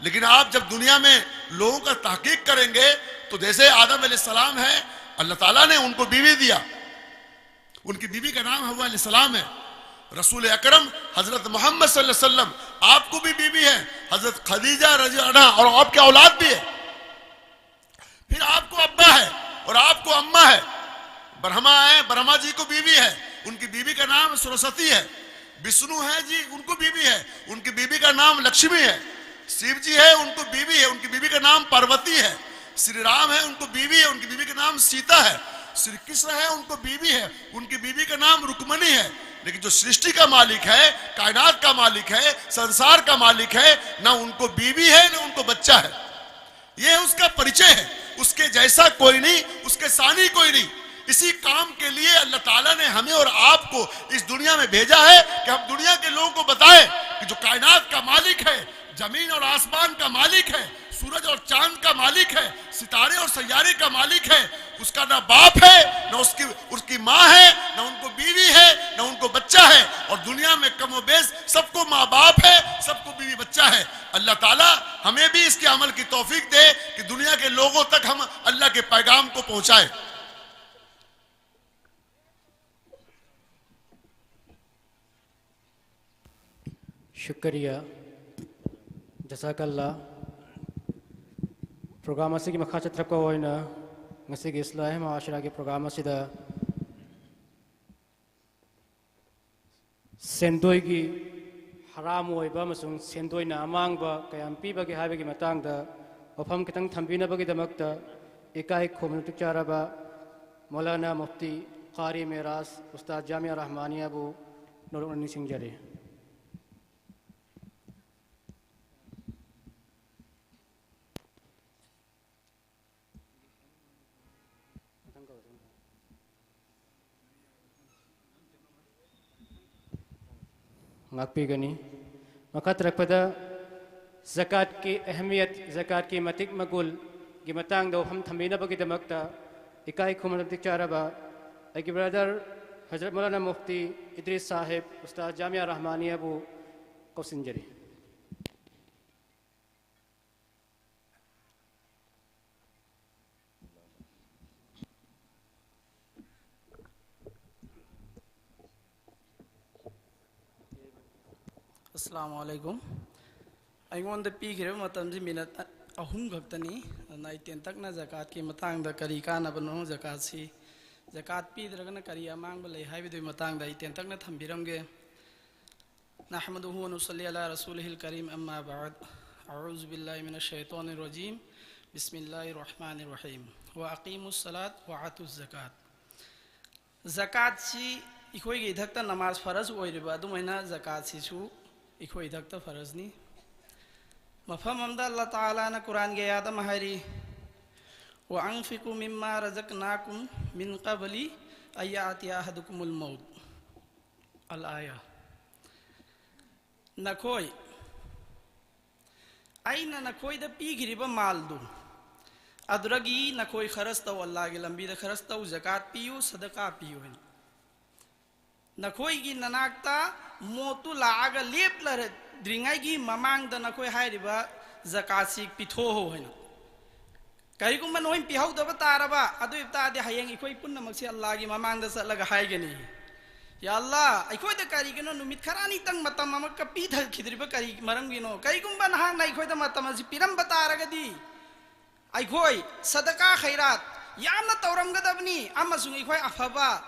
लेकिन आप जब दुनिया में लोगों का तहकीक करेंगे, तो जैसे आदम अलैहिस्सलाम है, अल्लाह ताला ने उनको बीवी दिया, उनकी बीवी का नाम हवा अलैहिस्सलाम है। रसूल अकरम हजरत मोहम्मद सल्लल्लाहु अलैहि वसल्लम, आपको भी बीवी है, हजरत खदीजा रजी अल्लाह, और आपके औलाद भी है। फिर आपको अब्बा है और आपको अम्मा है। ब्रह्मा है, ब्रह्मा जी को बीवी है, उनकी बीवी का नाम सरस्वती है। विष्णु है जी, उनको बीवी है, उनकी बीवी का नाम लक्ष्मी है। शिव जी है, उनको बीवी है, उनकी बीवी का नाम पार्वती है। श्री राम है, उनको बीवी है, उनकी बीवी का नाम सीता है। श्री कृष्ण है, उनको बीवी है, उनकी बीवी का नाम रुक्मणी है। लेकिन जो सृष्टि का मालिक है, कायनात का मालिक है, संसार का मालिक है, ना उनको बीवी है, ना उनको बच्चा है। यह उसका परिचय है। उसके जैसा कोई नहीं, उसके सानी कोई नहीं। इसी काम के लिए अल्लाह ताला ने हमें और आपको को इस दुनिया में भेजा है कि हम दुनिया के लोगों को बताएं कि जो कायनात का मालिक है, जमीन और आसमान का मालिक है, सूरज और चांद का मालिक है, सितारे और सैयारे का मालिक है, उसका ना बाप है, ना उसकी उसकी माँ है, ना उनको बीवी है, ना उनको बच्चा है। और दुनिया में कमोबेश सबको माँ बाप है, सबको बीवी बच्चा है। अल्लाह ताला हमें भी इसके अमल की तौफीक दे कि दुनिया के लोगों तक हम अल्लाह के पैगाम को पहुँचाएँ। ꯁꯨꯀꯔꯤꯌꯥ, ꯖꯁꯥꯀꯜꯂꯥ꯫ ꯄ꯭ꯔꯣꯒ꯭ꯔꯥꯝ ꯑꯁꯤꯒꯤ ꯃꯈꯥ ꯆꯠꯊꯔꯛꯄ ꯑꯣꯏꯅ ꯉꯁꯤꯒꯤ ꯏꯁꯂꯥꯍꯤ ꯃꯥꯁꯤꯔꯥꯒꯤ ꯄ꯭ꯔꯣꯒ꯭ꯔꯥꯝ ꯑꯁꯤꯗ ꯁꯦꯟꯗꯣꯏꯒꯤ ꯍꯔꯥꯝ ꯑꯣꯏꯕ ꯑꯃꯁꯨꯡ ꯁꯦꯟꯗꯣꯏꯅ ꯑꯃꯥꯡꯕ ꯀꯌꯥꯝ ꯄꯤꯕꯒꯦ ꯍꯥꯏꯕꯒꯤ ꯃꯇꯥꯡꯗ ꯋꯥꯐꯝ ꯈꯤꯇꯪ ꯊꯝꯕꯤꯅꯕꯒꯤꯗꯃꯛꯇ ꯏꯀꯥꯏ ꯈꯨꯝꯅ ꯃꯇꯤꯛ ꯆꯥꯔꯕ ꯃꯧꯂꯥꯅꯥ ꯃꯨꯐꯇꯤ ꯀꯥꯔꯤ ꯃꯦꯔꯥꯖ ꯎꯁꯇꯥꯗ ꯖꯥꯃꯤꯌꯥ ꯔꯍꯃꯥꯅꯤꯌꯥꯕꯨ ꯅꯣꯂꯨꯛꯅ ꯅꯤꯡꯁꯤꯡꯖꯔꯤ꯫ ꯉꯥꯛꯄꯤꯒꯅꯤ꯫ ꯃꯈꯥ ꯇꯥꯔꯛꯄꯗ ꯖꯀꯥꯠꯀꯤ ꯑꯍꯃꯤꯌꯠ, ꯖꯀꯥꯠꯀꯤ ꯃꯇꯤꯛ ꯃꯒꯨꯜꯒꯤ ꯃꯇꯥꯡꯗ ꯋꯥꯐꯝ ꯊꯝꯕꯤꯅꯕꯒꯤꯗꯃꯛꯇ ꯏꯀꯥꯏ ꯈꯨꯝꯅ ꯃꯇꯤꯛ ꯆꯥꯔꯕ ꯑꯩꯒꯤ ꯕ꯭ꯔꯗꯔ ꯍꯖꯔꯠ ꯃꯧꯂꯥꯅꯥ ꯃꯨꯐꯇꯤ ꯏꯗ꯭ꯔꯤꯁ ꯁꯥꯍꯦꯕ ꯎꯁꯇꯥꯗ ꯖꯥꯃꯤꯌꯥ ꯔꯍꯃꯥꯅꯤꯌꯥꯕꯨ ꯀꯧꯁꯤꯟꯖꯔꯤ꯫ ꯑꯁꯂꯥꯃꯨ ꯑꯂꯩꯀꯨꯝ꯫ ꯑꯩꯉꯣꯟꯗ ꯄꯤꯈꯤꯕ ꯃꯇꯝꯁꯤ ꯃꯤꯅꯠ ꯑꯍꯨꯝ ꯈꯛꯇꯅꯤ꯫ ꯑꯗꯨꯅ ꯑꯩ ꯇꯦꯟꯇꯛꯅ ꯖꯀꯥꯠꯀꯤ ꯃꯇꯥꯡꯗ ꯀꯔꯤ ꯀꯥꯟꯅꯕꯅꯣ, ꯖꯀꯥꯠꯁꯤ ꯖꯀꯥꯠ ꯄꯤꯗ꯭ꯔꯒꯅ ꯀꯔꯤ ꯑꯃꯥꯡꯕ ꯂꯩ ꯍꯥꯏꯕꯗꯨꯒꯤ ꯃꯇꯥꯡꯗ ꯑꯩ ꯇꯦꯟꯇꯛꯅ ꯊꯝꯕꯤꯔꯝꯒꯦ꯫ نحمده ونصلي على رسوله الكريم، أما بعد. أعوذ بالله من الشيطان الرجيم. بسم الله الرحمن الرحيم. وأقيموا الصلاة وآتوا الزكاة. ꯖꯀꯥꯠꯁꯤ ꯑꯩꯈꯣꯏꯒꯤ ꯏꯊꯛꯇ ꯅꯃꯥꯖ ꯐꯔꯖ ꯑꯣꯏꯔꯤꯕ ꯑꯗꯨꯃꯥꯏꯅ ꯖꯀꯥꯠꯁꯤꯁꯨ ꯑꯩꯈꯣꯏ ꯏꯊꯛꯇ ꯐꯔꯖꯅꯤ꯫ ꯃꯐꯝ ꯑꯃꯗ ꯑꯜꯂꯥꯍ ꯇꯥꯂꯥꯅ ꯀꯨꯔꯥꯟꯒꯤ ꯑꯥꯌꯥꯠ ꯑꯃ ꯍꯥꯏꯔꯤ, "وأنفقوا مما رزقناكم من قبل أن يأتي أحدكم الموت." الآية. ꯅꯈꯣꯏ ꯑꯩꯅ ꯅꯈꯣꯏꯗ ꯄꯤꯈꯤꯔꯤꯕ ꯃꯥꯜꯗꯨ ꯑꯗꯨꯗꯒꯤ ꯅꯈꯣꯏ ꯈꯔꯁ ꯇꯧ, ꯑꯜꯂꯥꯒꯤ ꯂꯝꯕꯤꯗ ꯈꯔꯁ ꯇꯧ, ꯖꯀꯥꯠ ꯄꯤꯌꯨ, ꯁꯗꯀꯥ ꯄꯤꯌꯨ ꯍꯥꯏꯅ꯫ ꯅꯈꯣꯏꯒꯤ ꯅꯅꯥꯛꯇ ꯃꯣꯠꯇꯨ ꯂꯥꯛꯑꯒ ꯂꯦꯞꯂꯗ꯭ꯔꯤꯉꯩꯒꯤ ꯃꯃꯥꯡꯗ ꯅꯈꯣꯏ ꯍꯥꯏꯔꯤꯕ ꯖꯀꯥꯠꯁꯤ ꯄꯤꯊꯣꯛꯑꯣ ꯍꯥꯏꯅ꯫ ꯀꯔꯤꯒꯨꯝꯕ ꯅꯈꯣꯏ ꯄꯤꯍꯧꯗꯕ ꯇꯥꯔꯕ, ꯑꯗꯨ ꯑꯣꯏꯕ ꯇꯥꯔꯗꯤ ꯍꯌꯦꯡ ꯑꯩꯈꯣꯏ ꯄꯨꯝꯅꯃꯛꯁꯤ ꯑꯜꯂꯥꯒꯤ ꯃꯃꯥꯡꯗ ꯆꯠꯂꯒ ꯍꯥꯏꯒꯅꯤ, "ꯌꯥ ꯑꯜꯂꯥ, ꯑꯩꯈꯣꯏꯗ ꯀꯔꯤꯒꯤꯅꯣ ꯅꯨꯃꯤꯠ ꯈꯔꯅꯤꯇꯪ ꯃꯇꯝ ꯑꯃꯛꯀ ꯄꯤꯊꯈꯤꯗ꯭ꯔꯤꯕ ꯀꯔꯤ ꯃꯔꯝꯒꯤꯅꯣ? ꯀꯔꯤꯒꯨꯝꯕ ꯅꯍꯥꯛꯅ ꯑꯩꯈꯣꯏꯗ ꯃꯇꯝ ꯑꯁꯤ ꯄꯤꯔꯝꯕ ꯇꯥꯔꯒꯗꯤ ꯑꯩꯈꯣꯏ ꯁꯗꯀꯥ ꯈꯩꯔꯥꯠ ꯌꯥꯝꯅ ꯇꯧꯔꯝꯒꯗꯕꯅꯤ ꯑꯃꯁꯨꯡ ꯑꯩꯈꯣꯏ ꯑꯐꯕ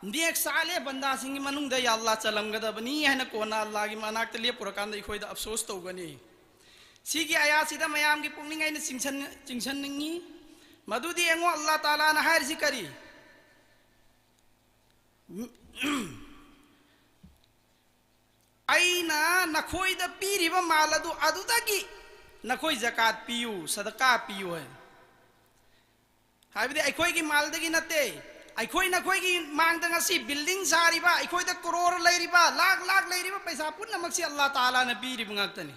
ꯅꯦꯛ ꯆꯥꯂꯦ ꯕꯟꯗꯥꯁꯤꯡꯒꯤ ꯃꯅꯨꯡꯗ ꯌꯥ ꯑꯜꯂꯥ ꯆꯜꯂꯝꯒꯗꯕꯅꯤ" ꯍꯥꯏꯅ ꯀꯣꯟꯅ ꯑꯜꯂꯥꯒꯤ ꯃꯅꯥꯛꯇ ꯂꯦꯞꯄꯨꯔꯀꯥꯟꯗ ꯑꯩꯈꯣꯏꯗ ꯑꯐꯁꯣꯁ ꯇꯧꯒꯅꯤ꯫ ꯁꯤꯒꯤ ꯑꯌꯥꯁꯤꯗ ꯃꯌꯥꯝꯒꯤ ꯄꯨꯛꯅꯤꯡ ꯑꯩꯅ ꯆꯤꯡꯁꯟ-, ꯆꯤꯡꯁꯟꯅꯤꯡꯉꯤ꯫ ꯃꯗꯨꯗꯤ ꯌꯦꯡꯉꯣ, ꯑꯜꯂꯥ ꯇꯥꯂꯥꯅ ꯍꯥꯏꯔꯤꯁꯤ ꯀꯔꯤ? "ꯑꯩꯅ ꯅꯈꯣꯏꯗ ꯄꯤꯔꯤꯕ ꯃꯥꯜ ꯑꯗꯨ, ꯑꯗꯨꯗꯒꯤ ꯅꯈꯣꯏ ꯖꯀꯥꯠ ꯄꯤꯌꯨ, ꯁꯗꯀꯥ ꯄꯤꯌꯨ" ꯍꯥꯏ꯫ ꯍꯥꯏꯕꯗꯤ ꯑꯩꯈꯣꯏꯒꯤ ꯃꯥꯜꯗꯒꯤ ꯅꯠꯇꯦ꯫ ꯑꯩꯈꯣꯏ ꯅꯈꯣꯏꯒꯤ ꯃꯥꯡꯗ ꯉꯁꯤ ꯕꯤꯜꯗꯤꯡ ꯁꯥꯔꯤꯕ, ꯑꯩꯈꯣꯏꯗ ꯀ꯭ꯔꯣꯔ ꯂꯩꯔꯤꯕ, ꯂꯥꯛ ꯂꯥꯛ ꯂꯩꯔꯤꯕ ꯄꯩꯁꯥ ꯄꯨꯝꯅꯃꯛꯁꯤ ꯑꯜꯂꯥ ꯇꯥꯂꯥꯅ ꯄꯤꯔꯤꯕ ꯉꯥꯛꯇꯅꯤ꯫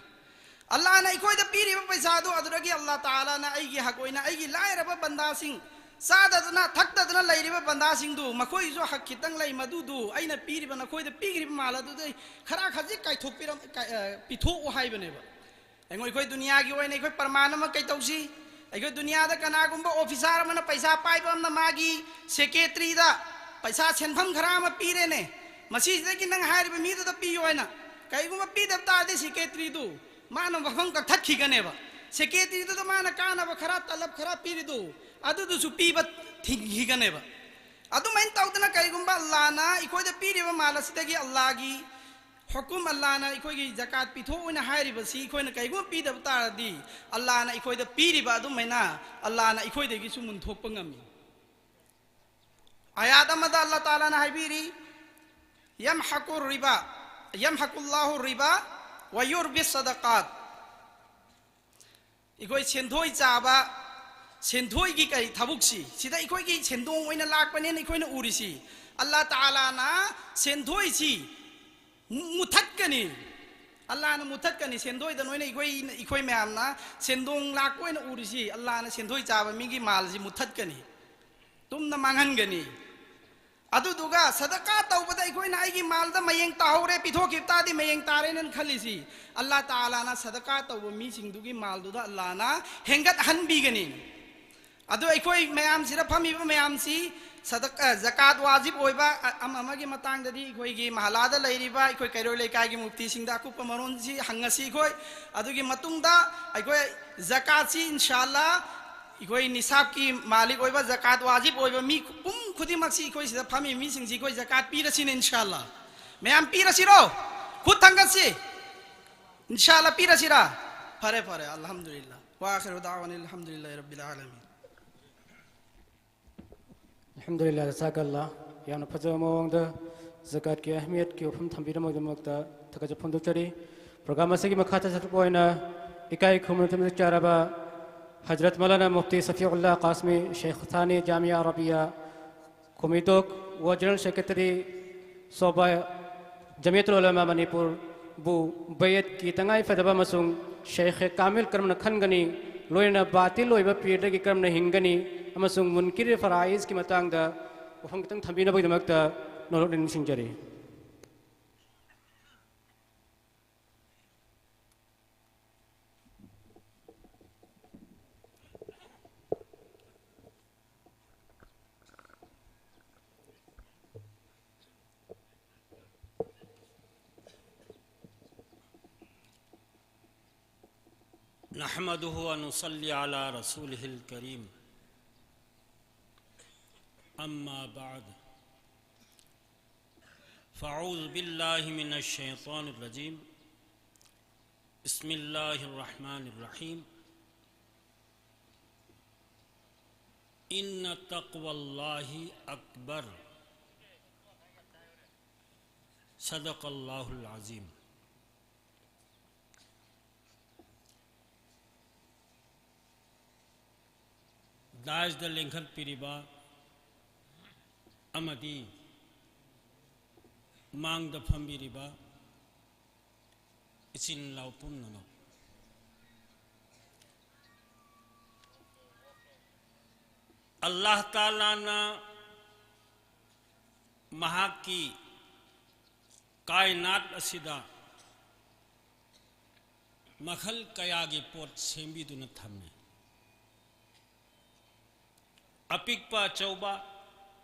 ꯑꯜꯂꯥꯅ ꯑꯩꯈꯣꯏꯗ ꯄꯤꯔꯤꯕ ꯄꯩꯁꯥꯗꯨ, ꯑꯗꯨꯗꯒꯤ ꯑꯜꯂꯥ ꯇꯥꯂꯥꯅ ꯑꯩꯒꯤ ꯍꯛ ꯑꯣꯏꯅ ꯑꯩꯒꯤ ꯂꯥꯏꯔꯕ ꯕꯟꯗꯥꯁꯤꯡ, ꯆꯥꯗꯗꯅ ꯊꯛꯇꯗꯅ ꯂꯩꯔꯤꯕ ꯕꯟꯗꯥꯁꯤꯡꯗꯨ, ꯃꯈꯣꯏꯒꯤꯁꯨ ꯍꯛ ꯈꯤꯇꯪ ꯂꯩ, ꯃꯗꯨꯗꯨ ꯑꯩꯅ ꯄꯤꯔꯤꯕ, ꯅꯈꯣꯏꯗ ꯄꯤꯈ꯭ꯔꯤꯕ ꯃꯥꯜ ꯑꯗꯨꯗꯩ ꯈꯔ ꯈꯖꯤꯛ ꯀꯥꯏꯊꯣꯛꯄꯤꯔꯝ-, ꯀꯥꯏ-, ꯑ, ꯄꯤꯊꯣꯛꯎ ꯍꯥꯏꯕꯅꯦꯕ꯫ ꯑꯩꯉꯣꯟ-, ꯑꯩꯈꯣꯏ ꯗꯨꯅꯤꯌꯥꯒꯤ ꯑꯣꯏꯅ ꯑꯩꯈꯣꯏ ꯄ꯭ꯔꯃꯥꯟ ꯑꯃ ꯀꯩ ꯇꯧꯁꯤ? ꯑꯩꯈꯣꯏ ꯗꯨꯅꯤꯌꯥꯗ ꯀꯅꯥꯒꯨꯝꯕ ꯑꯣꯐꯤꯁꯥꯔ ꯑꯃꯅ ꯄꯩꯁꯥ ꯄꯥꯏꯕ ꯑꯃꯅ ꯃꯥꯒꯤ ꯁꯦꯀ꯭ꯔꯦꯇꯔꯤꯗ ꯄꯩꯁꯥ, ꯁꯦꯟꯐꯝ ꯈꯔ ꯑꯃ ꯄꯤꯔꯦꯅꯦ, "ꯃꯁꯤꯁꯤꯗꯒꯤ ꯅꯪ ꯍꯥꯏꯔꯤꯕ ꯃꯤꯗꯨꯗ ꯄꯤꯌꯨ" ꯍꯥꯏꯅ꯫ ꯀꯩꯒꯨꯝꯕ ꯄꯤꯗꯕ ꯇꯥꯔꯗꯤ ꯁꯦꯀ꯭ꯔꯦꯇꯔꯤꯗꯨ ꯃꯥꯅ ꯃꯐꯝ ꯀꯛꯊꯠꯈꯤꯒꯅꯦꯕ꯫ ꯁꯦꯀ꯭ꯔꯦꯇꯔꯤꯗꯨꯗ ꯃꯥꯅ ꯀꯥꯟꯅꯕ ꯈꯔ, ꯇꯂꯕ ꯈꯔ ꯄꯤꯔꯤꯗꯨ, ꯑꯗꯨꯗꯨꯁꯨ ꯄꯤꯕ ꯊꯤꯡꯈꯤꯒꯅꯦꯕ꯫ ꯑꯗꯨꯃꯥꯏꯅ ꯇꯧꯗꯅ ꯀꯔꯤꯒꯨꯝꯕ ꯑꯜꯂꯥꯅ ꯑꯩꯈꯣꯏꯗ ꯄꯤꯔꯤꯕ ꯃꯥꯜ ꯑꯁꯤꯗꯒꯤ ꯑꯜꯂꯥꯒꯤ ꯍꯨꯀꯨꯝ, ꯑꯜꯂꯥꯅ ꯑꯩꯈꯣꯏꯒꯤ ꯖꯀꯥꯠ ꯄꯤꯊꯣꯛꯑꯣꯅ ꯍꯥꯏꯔꯤꯕꯁꯤ ꯑꯩꯈꯣꯏꯅ ꯀꯔꯤꯒꯨꯝꯕ ꯄꯤꯗꯕ ꯇꯥꯔꯗꯤ, ꯑꯜꯂꯥꯅ ꯑꯩꯈꯣꯏꯗ ꯄꯤꯔꯤꯕ ꯑꯗꯨꯃꯥꯏꯅ ꯑꯜꯂꯥꯅ ꯑꯩꯈꯣꯏꯗꯒꯤꯁꯨ ꯃꯨꯟꯊꯣꯛꯄ ꯉꯝꯃꯤ꯫ ꯑꯌꯥꯠ ꯑꯃꯗ ꯑꯜꯂꯥ ꯇꯥꯂꯥꯅ ꯍꯥꯏꯕꯤꯔꯤ, "يمحق الربا، يمحق الله الربا ويربي الصدقات"꯫ ꯑꯩꯈꯣꯏ ꯁꯦꯟꯗꯣꯏ ꯆꯥꯕ, ꯁꯦꯟꯊꯣꯏꯒꯤ ꯀꯔꯤ ꯊꯕꯛꯁꯤ, ꯁꯤꯗ ꯑꯩꯈꯣꯏꯒꯤ ꯁꯦꯟꯗꯣꯡ ꯑꯣꯏꯅ ꯂꯥꯛꯄꯅꯦꯅ ꯑꯩꯈꯣꯏꯅ ꯎꯔꯤꯁꯤ, ꯑꯜꯂꯥ ꯇꯥꯂꯥꯅ ꯁꯦꯟꯊꯣꯏꯁꯤ ꯃꯨ-, ꯃꯨꯊꯠꯀꯅꯤ꯫ ꯑꯜꯂꯥꯅ ꯃꯨꯊꯠꯀꯅꯤ꯫ ꯁꯦꯟꯊꯣꯏꯗ ꯅꯣꯏꯅ ꯑꯩꯈꯣꯏ, ꯑꯩꯈꯣꯏ ꯃꯌꯥꯝꯅ ꯁꯦꯟꯗꯣꯡ ꯂꯥꯛꯄ ꯑꯣꯏꯅ ꯎꯔꯤꯁꯤ, ꯑꯜꯂꯥꯅ ꯁꯦꯟꯊꯣꯏ ꯆꯥꯕ ꯃꯤꯒꯤ ꯃꯥꯜꯁꯤ ꯃꯨꯊꯠꯀꯅꯤ, ꯇꯨꯝꯅ ꯃꯥꯡꯍꯟꯒꯅꯤ꯫ ꯑꯗꯨꯗꯨꯒ ꯁꯗꯀꯥ ꯇꯧꯕꯗ ꯑꯩꯈꯣꯏꯅ ꯑꯩꯒꯤ ꯃꯥꯜꯗ ꯃꯌꯦꯡ ꯇꯥꯍꯧꯔꯦ, ꯄꯤꯊꯣꯛꯈꯤꯕ ꯇꯥꯔꯗꯤ ꯃꯌꯦꯡ ꯇꯥꯔꯦꯅ ꯈꯜꯂꯤꯁꯤ, ꯑꯜꯂꯥ ꯇꯥꯂꯥꯅ ꯁꯗꯀꯥ ꯇꯧꯕ ꯃꯤꯁꯤꯡꯗꯨꯒꯤ ꯃꯥꯜꯗꯨꯗ ꯑꯜꯂꯥꯅ ꯍꯦꯟꯒꯠꯍꯟꯕꯤꯒꯅꯤ꯫ ꯑꯗꯨ ꯑꯩꯈꯣꯏ ꯃꯌꯥꯝꯁꯤꯗ ꯐꯝꯃꯤꯕ ꯃꯌꯥꯝꯁꯤ ꯁꯗꯛ-, ꯑ, ꯖꯀꯥꯠ ꯋꯥꯖꯤꯕ ꯑꯣꯏꯕ, ꯑ-, ꯑꯃ ꯑꯃꯒꯤ ꯃꯇꯥꯡꯗꯗꯤ ꯑꯩꯈꯣꯏꯒꯤ ꯃꯍꯜꯂꯥꯗ ꯂꯩꯔꯤꯕ ꯑꯩꯈꯣꯏ ꯀꯩꯔꯣꯏ ꯂꯩꯀꯥꯏꯒꯤ ꯃꯨꯐꯇꯤꯁꯤꯡꯗ ꯑꯀꯨꯞꯄ ꯃꯔꯣꯟꯁꯤ ꯍꯪꯉꯁꯤ ꯑꯩꯈꯣꯏ꯫ ꯑꯗꯨꯒꯤ ꯃꯇꯨꯡꯗ ꯑꯩꯈꯣꯏ ꯖꯀꯥꯠꯁꯤ ꯏꯟꯁꯥ ꯑꯜꯂꯥ ꯑꯩꯈꯣꯏ ꯅꯤꯁꯥꯕꯀꯤ ꯃꯥꯂꯤꯛ ꯑꯣꯏꯕ, ꯖꯀꯥꯠ ꯋꯥꯖꯤꯕ ꯑꯣꯏꯕ ꯃꯤ ꯄꯨꯝ ꯈꯨꯗꯤꯡꯃꯛꯁꯤ, ꯑꯩꯈꯣꯏ ꯁꯤꯗ ꯐꯝꯃꯤꯕ ꯃꯤꯁꯤꯡꯁꯤ ꯑꯩꯈꯣꯏ ꯖꯀꯥꯠ ꯄꯤꯔꯁꯤꯅꯦ ꯏꯟꯁꯥ ꯑꯜꯂꯥ꯫ ꯃꯌꯥꯝ ꯄꯤꯔꯁꯤꯔꯣ? ꯈꯨꯠ ꯊꯥꯡꯒꯠꯁꯤ꯫ ꯏꯟꯁꯥ ꯑꯜꯂꯥ ꯄꯤꯔꯁꯤꯔꯥ? ꯐꯔꯦ, ꯐꯔꯦ, ꯑꯜꯍꯝꯗꯨꯂꯤꯜꯂꯥ꯫ ꯋꯥ ꯑꯥꯈꯤꯔꯨ ꯗꯥꯋꯥꯅꯥ ꯑꯜꯍꯝꯗꯨꯂꯤꯜꯂꯥꯍꯤ ꯔꯕꯤꯜ ꯑꯥꯂꯃꯤꯟ꯫ ꯑꯜꯍꯝꯗꯨꯂꯤꯜꯂꯥ, ꯖꯖꯥꯀꯜꯂꯥ꯫ ꯌꯥꯝꯅ ꯐꯖꯕ ꯃꯑꯣꯡꯗ ꯖꯀꯥꯠꯀꯤ ꯑꯍꯃꯤꯌꯠꯀꯤ ꯋꯥꯐꯝ ꯊꯝꯕꯤꯔꯝꯕꯒꯤꯗꯃꯛꯇ ꯊꯥꯒꯠꯆꯕ ꯐꯣꯡꯗꯣꯛꯆꯔꯤ꯫ ꯄ꯭ꯔꯣꯒ꯭ꯔꯥꯝ ꯑꯁꯤꯒꯤ ꯃꯈꯥ ꯆꯠꯊꯔꯛꯄ ꯑꯣꯏꯅ ꯏꯀꯥꯏ ꯈꯨꯝꯅꯕ ꯆꯥꯔꯕ ꯍꯖꯔꯠ ꯃꯧꯂꯥꯅꯥ ꯃꯨꯐꯇꯤ ꯁꯐꯤꯎꯜꯂꯥ ꯀꯥꯁꯃꯤ, ꯁꯦꯈ ꯊꯥꯅꯤ ꯖꯥꯃꯤꯌꯥ ꯑꯔꯥꯕꯤꯌꯥ, ꯀꯣꯃꯤꯗꯣꯛ ꯋꯥ ꯖꯦꯅꯔꯦꯜ ꯁꯦꯀ꯭ꯔꯦꯇꯔꯤ ꯁꯣꯕꯥ ꯖꯃꯤꯌꯠ ꯎꯂꯃꯥ ꯃꯅꯤꯄꯨꯔꯕꯨ ꯕꯌꯠꯀꯤ ꯇꯉꯥꯏ ꯐꯗꯕ ꯑꯃꯁꯨꯡ ꯁꯦꯈ ꯀꯥꯃꯤꯜ ꯀꯔꯝꯅ ꯈꯟꯒꯅꯤ, ꯂꯣꯏꯅꯅ ꯕꯥꯇꯤꯜ ꯑꯣꯏꯕ ꯄꯤꯔꯗꯒꯤ ꯀꯔꯝꯅ ꯍꯤꯡꯒꯅꯤ ꯑꯃꯁꯨꯡ ꯃꯨꯟꯀꯤꯔ ꯐꯔꯥꯏꯖꯀꯤ ꯃꯇꯥꯡꯗ ꯋꯥꯐꯝ ꯈꯤꯇꯪ ꯊꯝꯕꯤꯅꯕꯒꯤꯗꯃꯛꯇ ꯅꯣꯂꯨꯛꯅ ꯅꯤꯡꯁꯤꯡꯖꯔꯤ꯫ نحمده ونصلي على رسوله الكريم. أما بعد، فأعوذ بالله من الشيطان الرجيم. بسم الله الرحمن الرحيم. إن تقوى الله أكبر. صدق الله العظيم. ꯗꯥꯏꯁꯇ ꯂꯦꯡꯈꯠꯄꯤꯔꯤꯕ ꯑꯃꯗꯤ ꯃꯥꯡꯗ ꯐꯝꯕꯤꯔꯤꯕ ꯏꯆꯤꯟ ꯏꯅꯥꯎ ꯄꯨꯝꯅꯃꯛ, ꯑꯜꯂꯥꯍ ꯇꯥꯂꯥꯅ ꯃꯍꯥꯛꯀꯤ ꯀꯥꯏꯅꯥꯠ ꯑꯁꯤꯗ ꯃꯈꯜ ꯀꯌꯥꯒꯤ ꯄꯣꯠ ꯁꯦꯝꯕꯤꯗꯨꯅ ꯊꯝꯃꯤ꯫ ꯑꯄꯤꯛꯄ ꯑꯆꯧꯕ,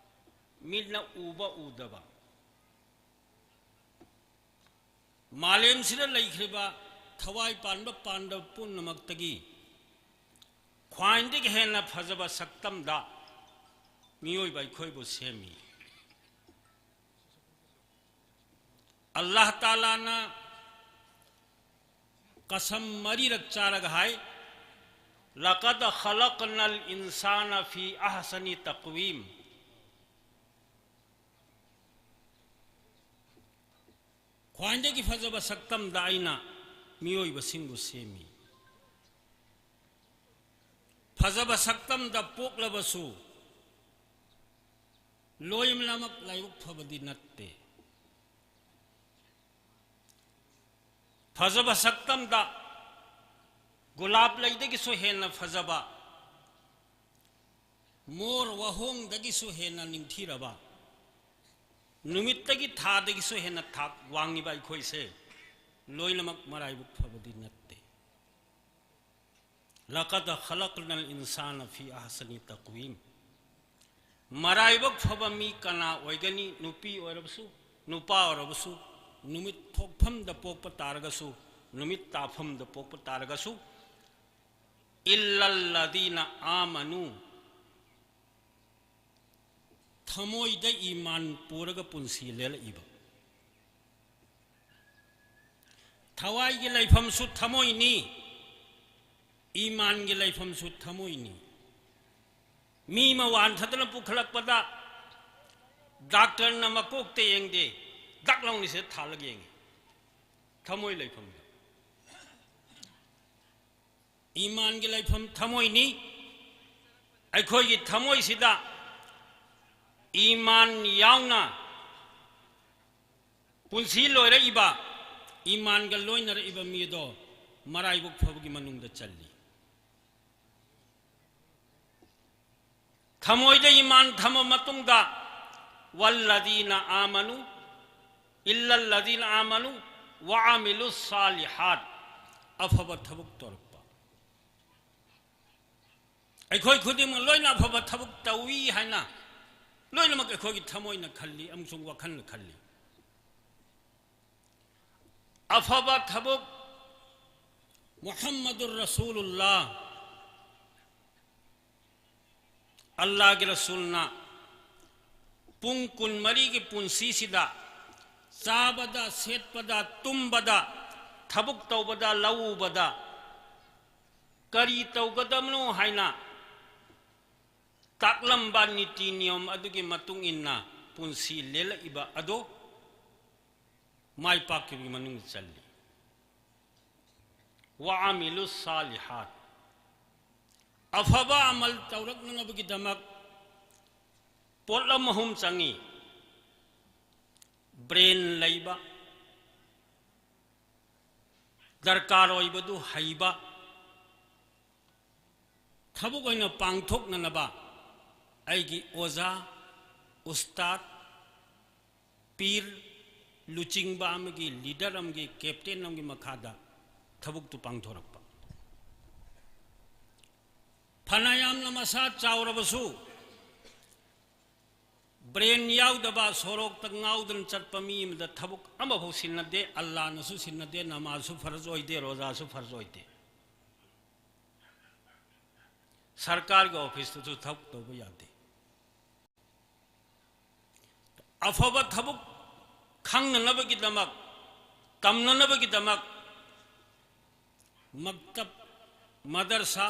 ꯃꯤꯠꯅ ꯎꯕ ꯎꯗꯕ, ꯃꯥꯂꯦꯝꯁꯤꯗ ꯂꯩꯈ꯭ꯔꯤꯕ ꯊꯋꯥꯏ ꯄꯥꯟꯕ ꯄꯥꯟꯗꯕ ꯄꯨꯝꯅꯃꯛꯇꯒꯤ ꯈ꯭ꯋꯥꯏꯗꯒꯤ ꯍꯦꯟꯅ ꯐꯖꯕ ꯁꯛꯇꯝꯗ ꯃꯤꯑꯣꯏꯕ ꯑꯩꯈꯣꯏꯕꯨ ꯁꯦꯝꯃꯤ꯫ ꯑꯜꯂꯥꯍ ꯇꯥꯂꯥꯅ ꯀꯁꯝ ꯃꯔꯤꯔꯛ ꯆꯥꯔꯒ ꯍꯥꯏ, "ꯂꯀꯗ ꯈꯂꯛꯅꯜ ꯏꯟꯁꯥꯅ ꯐꯤ ꯑꯍꯁꯅꯤ ꯇꯛꯋꯤꯝ"꯫ ꯈ꯭ꯋꯥꯏꯗꯒꯤ ꯐꯖꯕ ꯁꯛꯇꯝꯗ ꯑꯩꯅ ꯃꯤꯑꯣꯏꯕꯁꯤꯡꯕꯨ ꯁꯦꯝꯃꯤ꯫ ꯐꯖꯕ ꯁꯛꯇꯝꯗ ꯄꯣꯛꯂꯕꯁꯨ ꯂꯣꯏꯅꯃꯛ ꯂꯥꯏꯕꯛ ꯐꯕꯗꯤ ꯅꯠꯇꯦ꯫ ꯐꯖꯕ ꯁꯛꯇꯝꯗ ꯒꯨꯂꯥꯞ ꯂꯩꯗꯒꯤꯁꯨ ꯍꯦꯟꯅ ꯐꯖꯕ, ꯃꯣꯔ ꯋꯥꯍꯣꯡꯗꯒꯤꯁꯨ ꯍꯦꯟꯅ ꯅꯤꯡꯊꯤꯔꯕ, ꯅꯨꯃꯤꯠꯇꯒꯤ ꯊꯥꯗꯒꯤꯁꯨ ꯍꯦꯟꯅ ꯊꯥꯛ ꯋꯥꯡꯉꯤꯕ ꯑꯩꯈꯣꯏꯁꯦ ꯂꯣꯏꯅꯃꯛ ꯃꯔꯥꯏꯕꯛ ꯐꯕꯗꯤ ꯅꯠꯇꯦ꯫ "ꯂꯀꯗ ꯈꯂꯛꯅꯜ ꯏꯟꯁꯥꯅ ꯐꯤ ꯑꯍꯁꯅꯤ ꯇꯛꯋꯤꯝ"꯫ ꯃꯔꯥꯏꯕꯛ ꯐꯕ ꯃꯤ ꯀꯅꯥ ꯑꯣꯏꯒꯅꯤ? ꯅꯨꯄꯤ ꯑꯣꯏꯔꯕꯁꯨ, ꯅꯨꯄꯥ ꯑꯣꯏꯔꯕꯁꯨ, ꯅꯨꯃꯤꯠ ꯊꯣꯛꯐꯝꯗ ꯄꯣꯛꯄ ꯇꯥꯔꯒꯁꯨ, ꯅꯨꯃꯤꯠ ꯇꯥꯐꯝꯗ ꯄꯣꯛꯄ ꯇꯥꯔꯒꯁꯨ, "ꯏꯜꯂꯜꯂꯗꯤꯅ ꯑꯥꯃꯅꯨ", ꯊꯃꯣꯏꯗ ꯏꯃꯥꯟ ꯄꯨꯔꯒ ꯄꯨꯟꯁꯤ ꯂꯦꯜꯂꯛꯏꯕ꯫ ꯊꯋꯥꯏꯒꯤ ꯂꯩꯐꯝꯁꯨ ꯊꯃꯣꯏꯅꯤ, ꯏꯃꯥꯟꯒꯤ ꯂꯩꯐꯝꯁꯨ ꯊꯃꯣꯏꯅꯤ꯫ ꯃꯤ ꯑꯃ ꯋꯥꯟꯊꯗꯅ ꯄꯨꯈꯠꯂꯛꯄꯗ ꯗꯥꯛꯇꯔꯅ ꯃꯀꯣꯛꯇ ꯌꯦꯡꯗꯦ, ꯗꯛ ꯂꯥꯎꯅ ꯁꯤꯗ ꯊꯥꯜꯂꯒ ꯌꯦꯡꯉꯤ, ꯊꯃꯣꯏ ꯂꯩꯐꯝꯗ꯫ ꯏꯃꯥꯟꯒꯤ ꯂꯩꯐꯝ ꯊꯃꯣꯏꯅꯤ꯫ ꯑꯩꯈꯣꯏꯒꯤ ꯊꯃꯣꯏꯁꯤꯗ ꯏꯃꯥꯟ ꯌꯥꯎꯅ ꯄꯨꯟꯁꯤ ꯂꯣꯏꯔꯛꯏꯕ, ꯏꯃꯥꯟꯒ ꯂꯣꯏꯅꯔꯛꯏꯕ ꯃꯤ ꯑꯗꯣ ꯃꯔꯥꯏꯕꯛ ꯐꯕꯒꯤ ꯃꯅꯨꯡꯗ ꯆꯜꯂꯤ꯫ ꯊꯃꯣꯏꯗ ꯏꯃꯥꯟ ꯊꯝꯃ ꯃꯇꯨꯡꯗ, "ꯋꯜꯂꯗꯤꯅ ꯑꯥꯃꯅꯨ, ꯏꯜꯂꯜꯂꯗꯤꯅ ꯑꯥꯃꯅꯨ ꯋꯥ ꯑꯃꯤꯂꯨ ꯁꯥꯂꯤꯍꯥꯠ", ꯑꯐꯕ ꯊꯕꯛ ꯇꯧꯔꯛꯄ꯫ ꯑꯩꯈꯣꯏ ꯈꯨꯗꯤꯡꯃꯛ ꯂꯣꯏꯅ ꯑꯐꯕ ꯊꯕꯛ ꯇꯧꯏ ꯍꯥꯏꯅ ꯂꯣꯏꯅꯃꯛ ꯑꯩꯈꯣꯏꯒꯤ ꯊꯃꯣꯏꯅ ꯈꯜꯂꯤ ꯑꯃꯁꯨꯡ ꯋꯥꯈꯜꯅ ꯈꯜꯂꯤ꯫ ꯑꯐꯕ ꯊꯕꯛ, ꯃꯨꯍꯝꯃꯗꯨꯔ ꯔꯁꯨꯂꯨꯜꯂꯥ, ꯑꯜꯂꯥꯍꯒꯤ ꯔꯁꯨꯜꯅ ꯄꯨꯡ ꯀꯨꯟꯃꯔꯤꯒꯤ ꯄꯨꯟꯁꯤꯁꯤꯗ ꯆꯥꯕꯗ, ꯁꯦꯠꯄꯗ, ꯇꯨꯝꯕꯗ, ꯊꯕꯛ ꯇꯧꯕꯗ, ꯂꯧ ꯎꯕꯗ ꯀꯔꯤ ꯇꯧꯒꯗꯕꯅꯣ ꯍꯥꯏꯅ ꯇꯥꯛꯂꯝꯕ ꯅꯤꯇꯤ ꯅꯤꯌꯣꯝ ꯑꯗꯨꯒꯤ ꯃꯇꯨꯡ ꯏꯟꯅ ꯄꯨꯟꯁꯤ ꯂꯦꯜꯂꯛꯏꯕ ꯑꯗꯣ ꯃꯥꯏ ꯄꯥꯛꯈꯤꯕꯒꯤ ꯃꯅꯨꯡꯗ ꯆꯜꯂꯤ꯫ "ꯋꯥ ꯑꯃꯤꯂꯨ ꯁꯥꯂꯤꯍꯥꯠ", ꯑꯐꯕ ꯑꯃꯜ ꯇꯧꯔꯛꯅꯅꯕꯒꯤꯗꯃꯛ ꯄꯣꯠꯂꯝ ꯑꯍꯨꯝ ꯆꯪꯏ: ꯕ꯭ꯔꯦꯟ ꯂꯩꯕ, ꯗꯔꯀꯥꯔ ꯑꯣꯏꯕꯗꯨ ꯍꯩꯕ, ꯊꯕꯛ ꯑꯣꯏꯅ ꯄꯥꯡꯊꯣꯛꯅꯅꯕ ꯑꯩꯒꯤ ꯑꯣꯖꯥ, ꯎꯁꯇꯥꯗ, ꯄꯤꯔ, ꯂꯨꯆꯤꯡꯕ ꯑꯃꯒꯤ, ꯂꯤꯗꯔ ꯑꯃꯒꯤ, ꯀꯦꯞꯇꯦꯟ ꯑꯃꯒꯤ ꯃꯈꯥꯗ ꯊꯕꯛꯇꯨ ꯄꯥꯡꯊꯣꯔꯛꯄ꯫ ꯐꯅꯌꯥꯝꯅ ꯃꯁꯥ ꯆꯥꯎꯔꯕꯁꯨ, ꯕ꯭ꯔꯦꯟ ꯌꯥꯎꯗꯕ, ꯁꯣꯔꯣꯛꯇ ꯉꯥꯎꯗꯅ ꯆꯠꯄ ꯃꯤ ꯑꯃꯗ ꯊꯕꯛ ꯑꯃꯐꯥꯎ ꯁꯤꯟꯅꯗꯦ꯫ ꯑꯜꯂꯥꯅꯁꯨ ꯁꯤꯟꯅꯗꯦ, ꯅꯃꯥꯖꯁꯨ ꯐꯔꯖ ꯑꯣꯏꯗꯦ, ꯔꯣꯖꯥꯁꯨ ꯐꯔꯖ ꯑꯣꯏꯗꯦ, ꯁꯔꯀꯥꯔꯒꯤ ꯑꯣꯐꯤꯁꯇꯁꯨ ꯊꯕꯛ ꯇꯧꯕ ꯌꯥꯗꯦ꯫ ꯑꯐꯕ ꯊꯕꯛ ꯈꯪꯅꯅꯕꯒꯤꯗꯃꯛ, ꯇꯝꯅꯅꯕꯒꯤꯗꯃꯛ ꯃꯛꯇꯕ, ꯃꯗꯔꯁꯥ,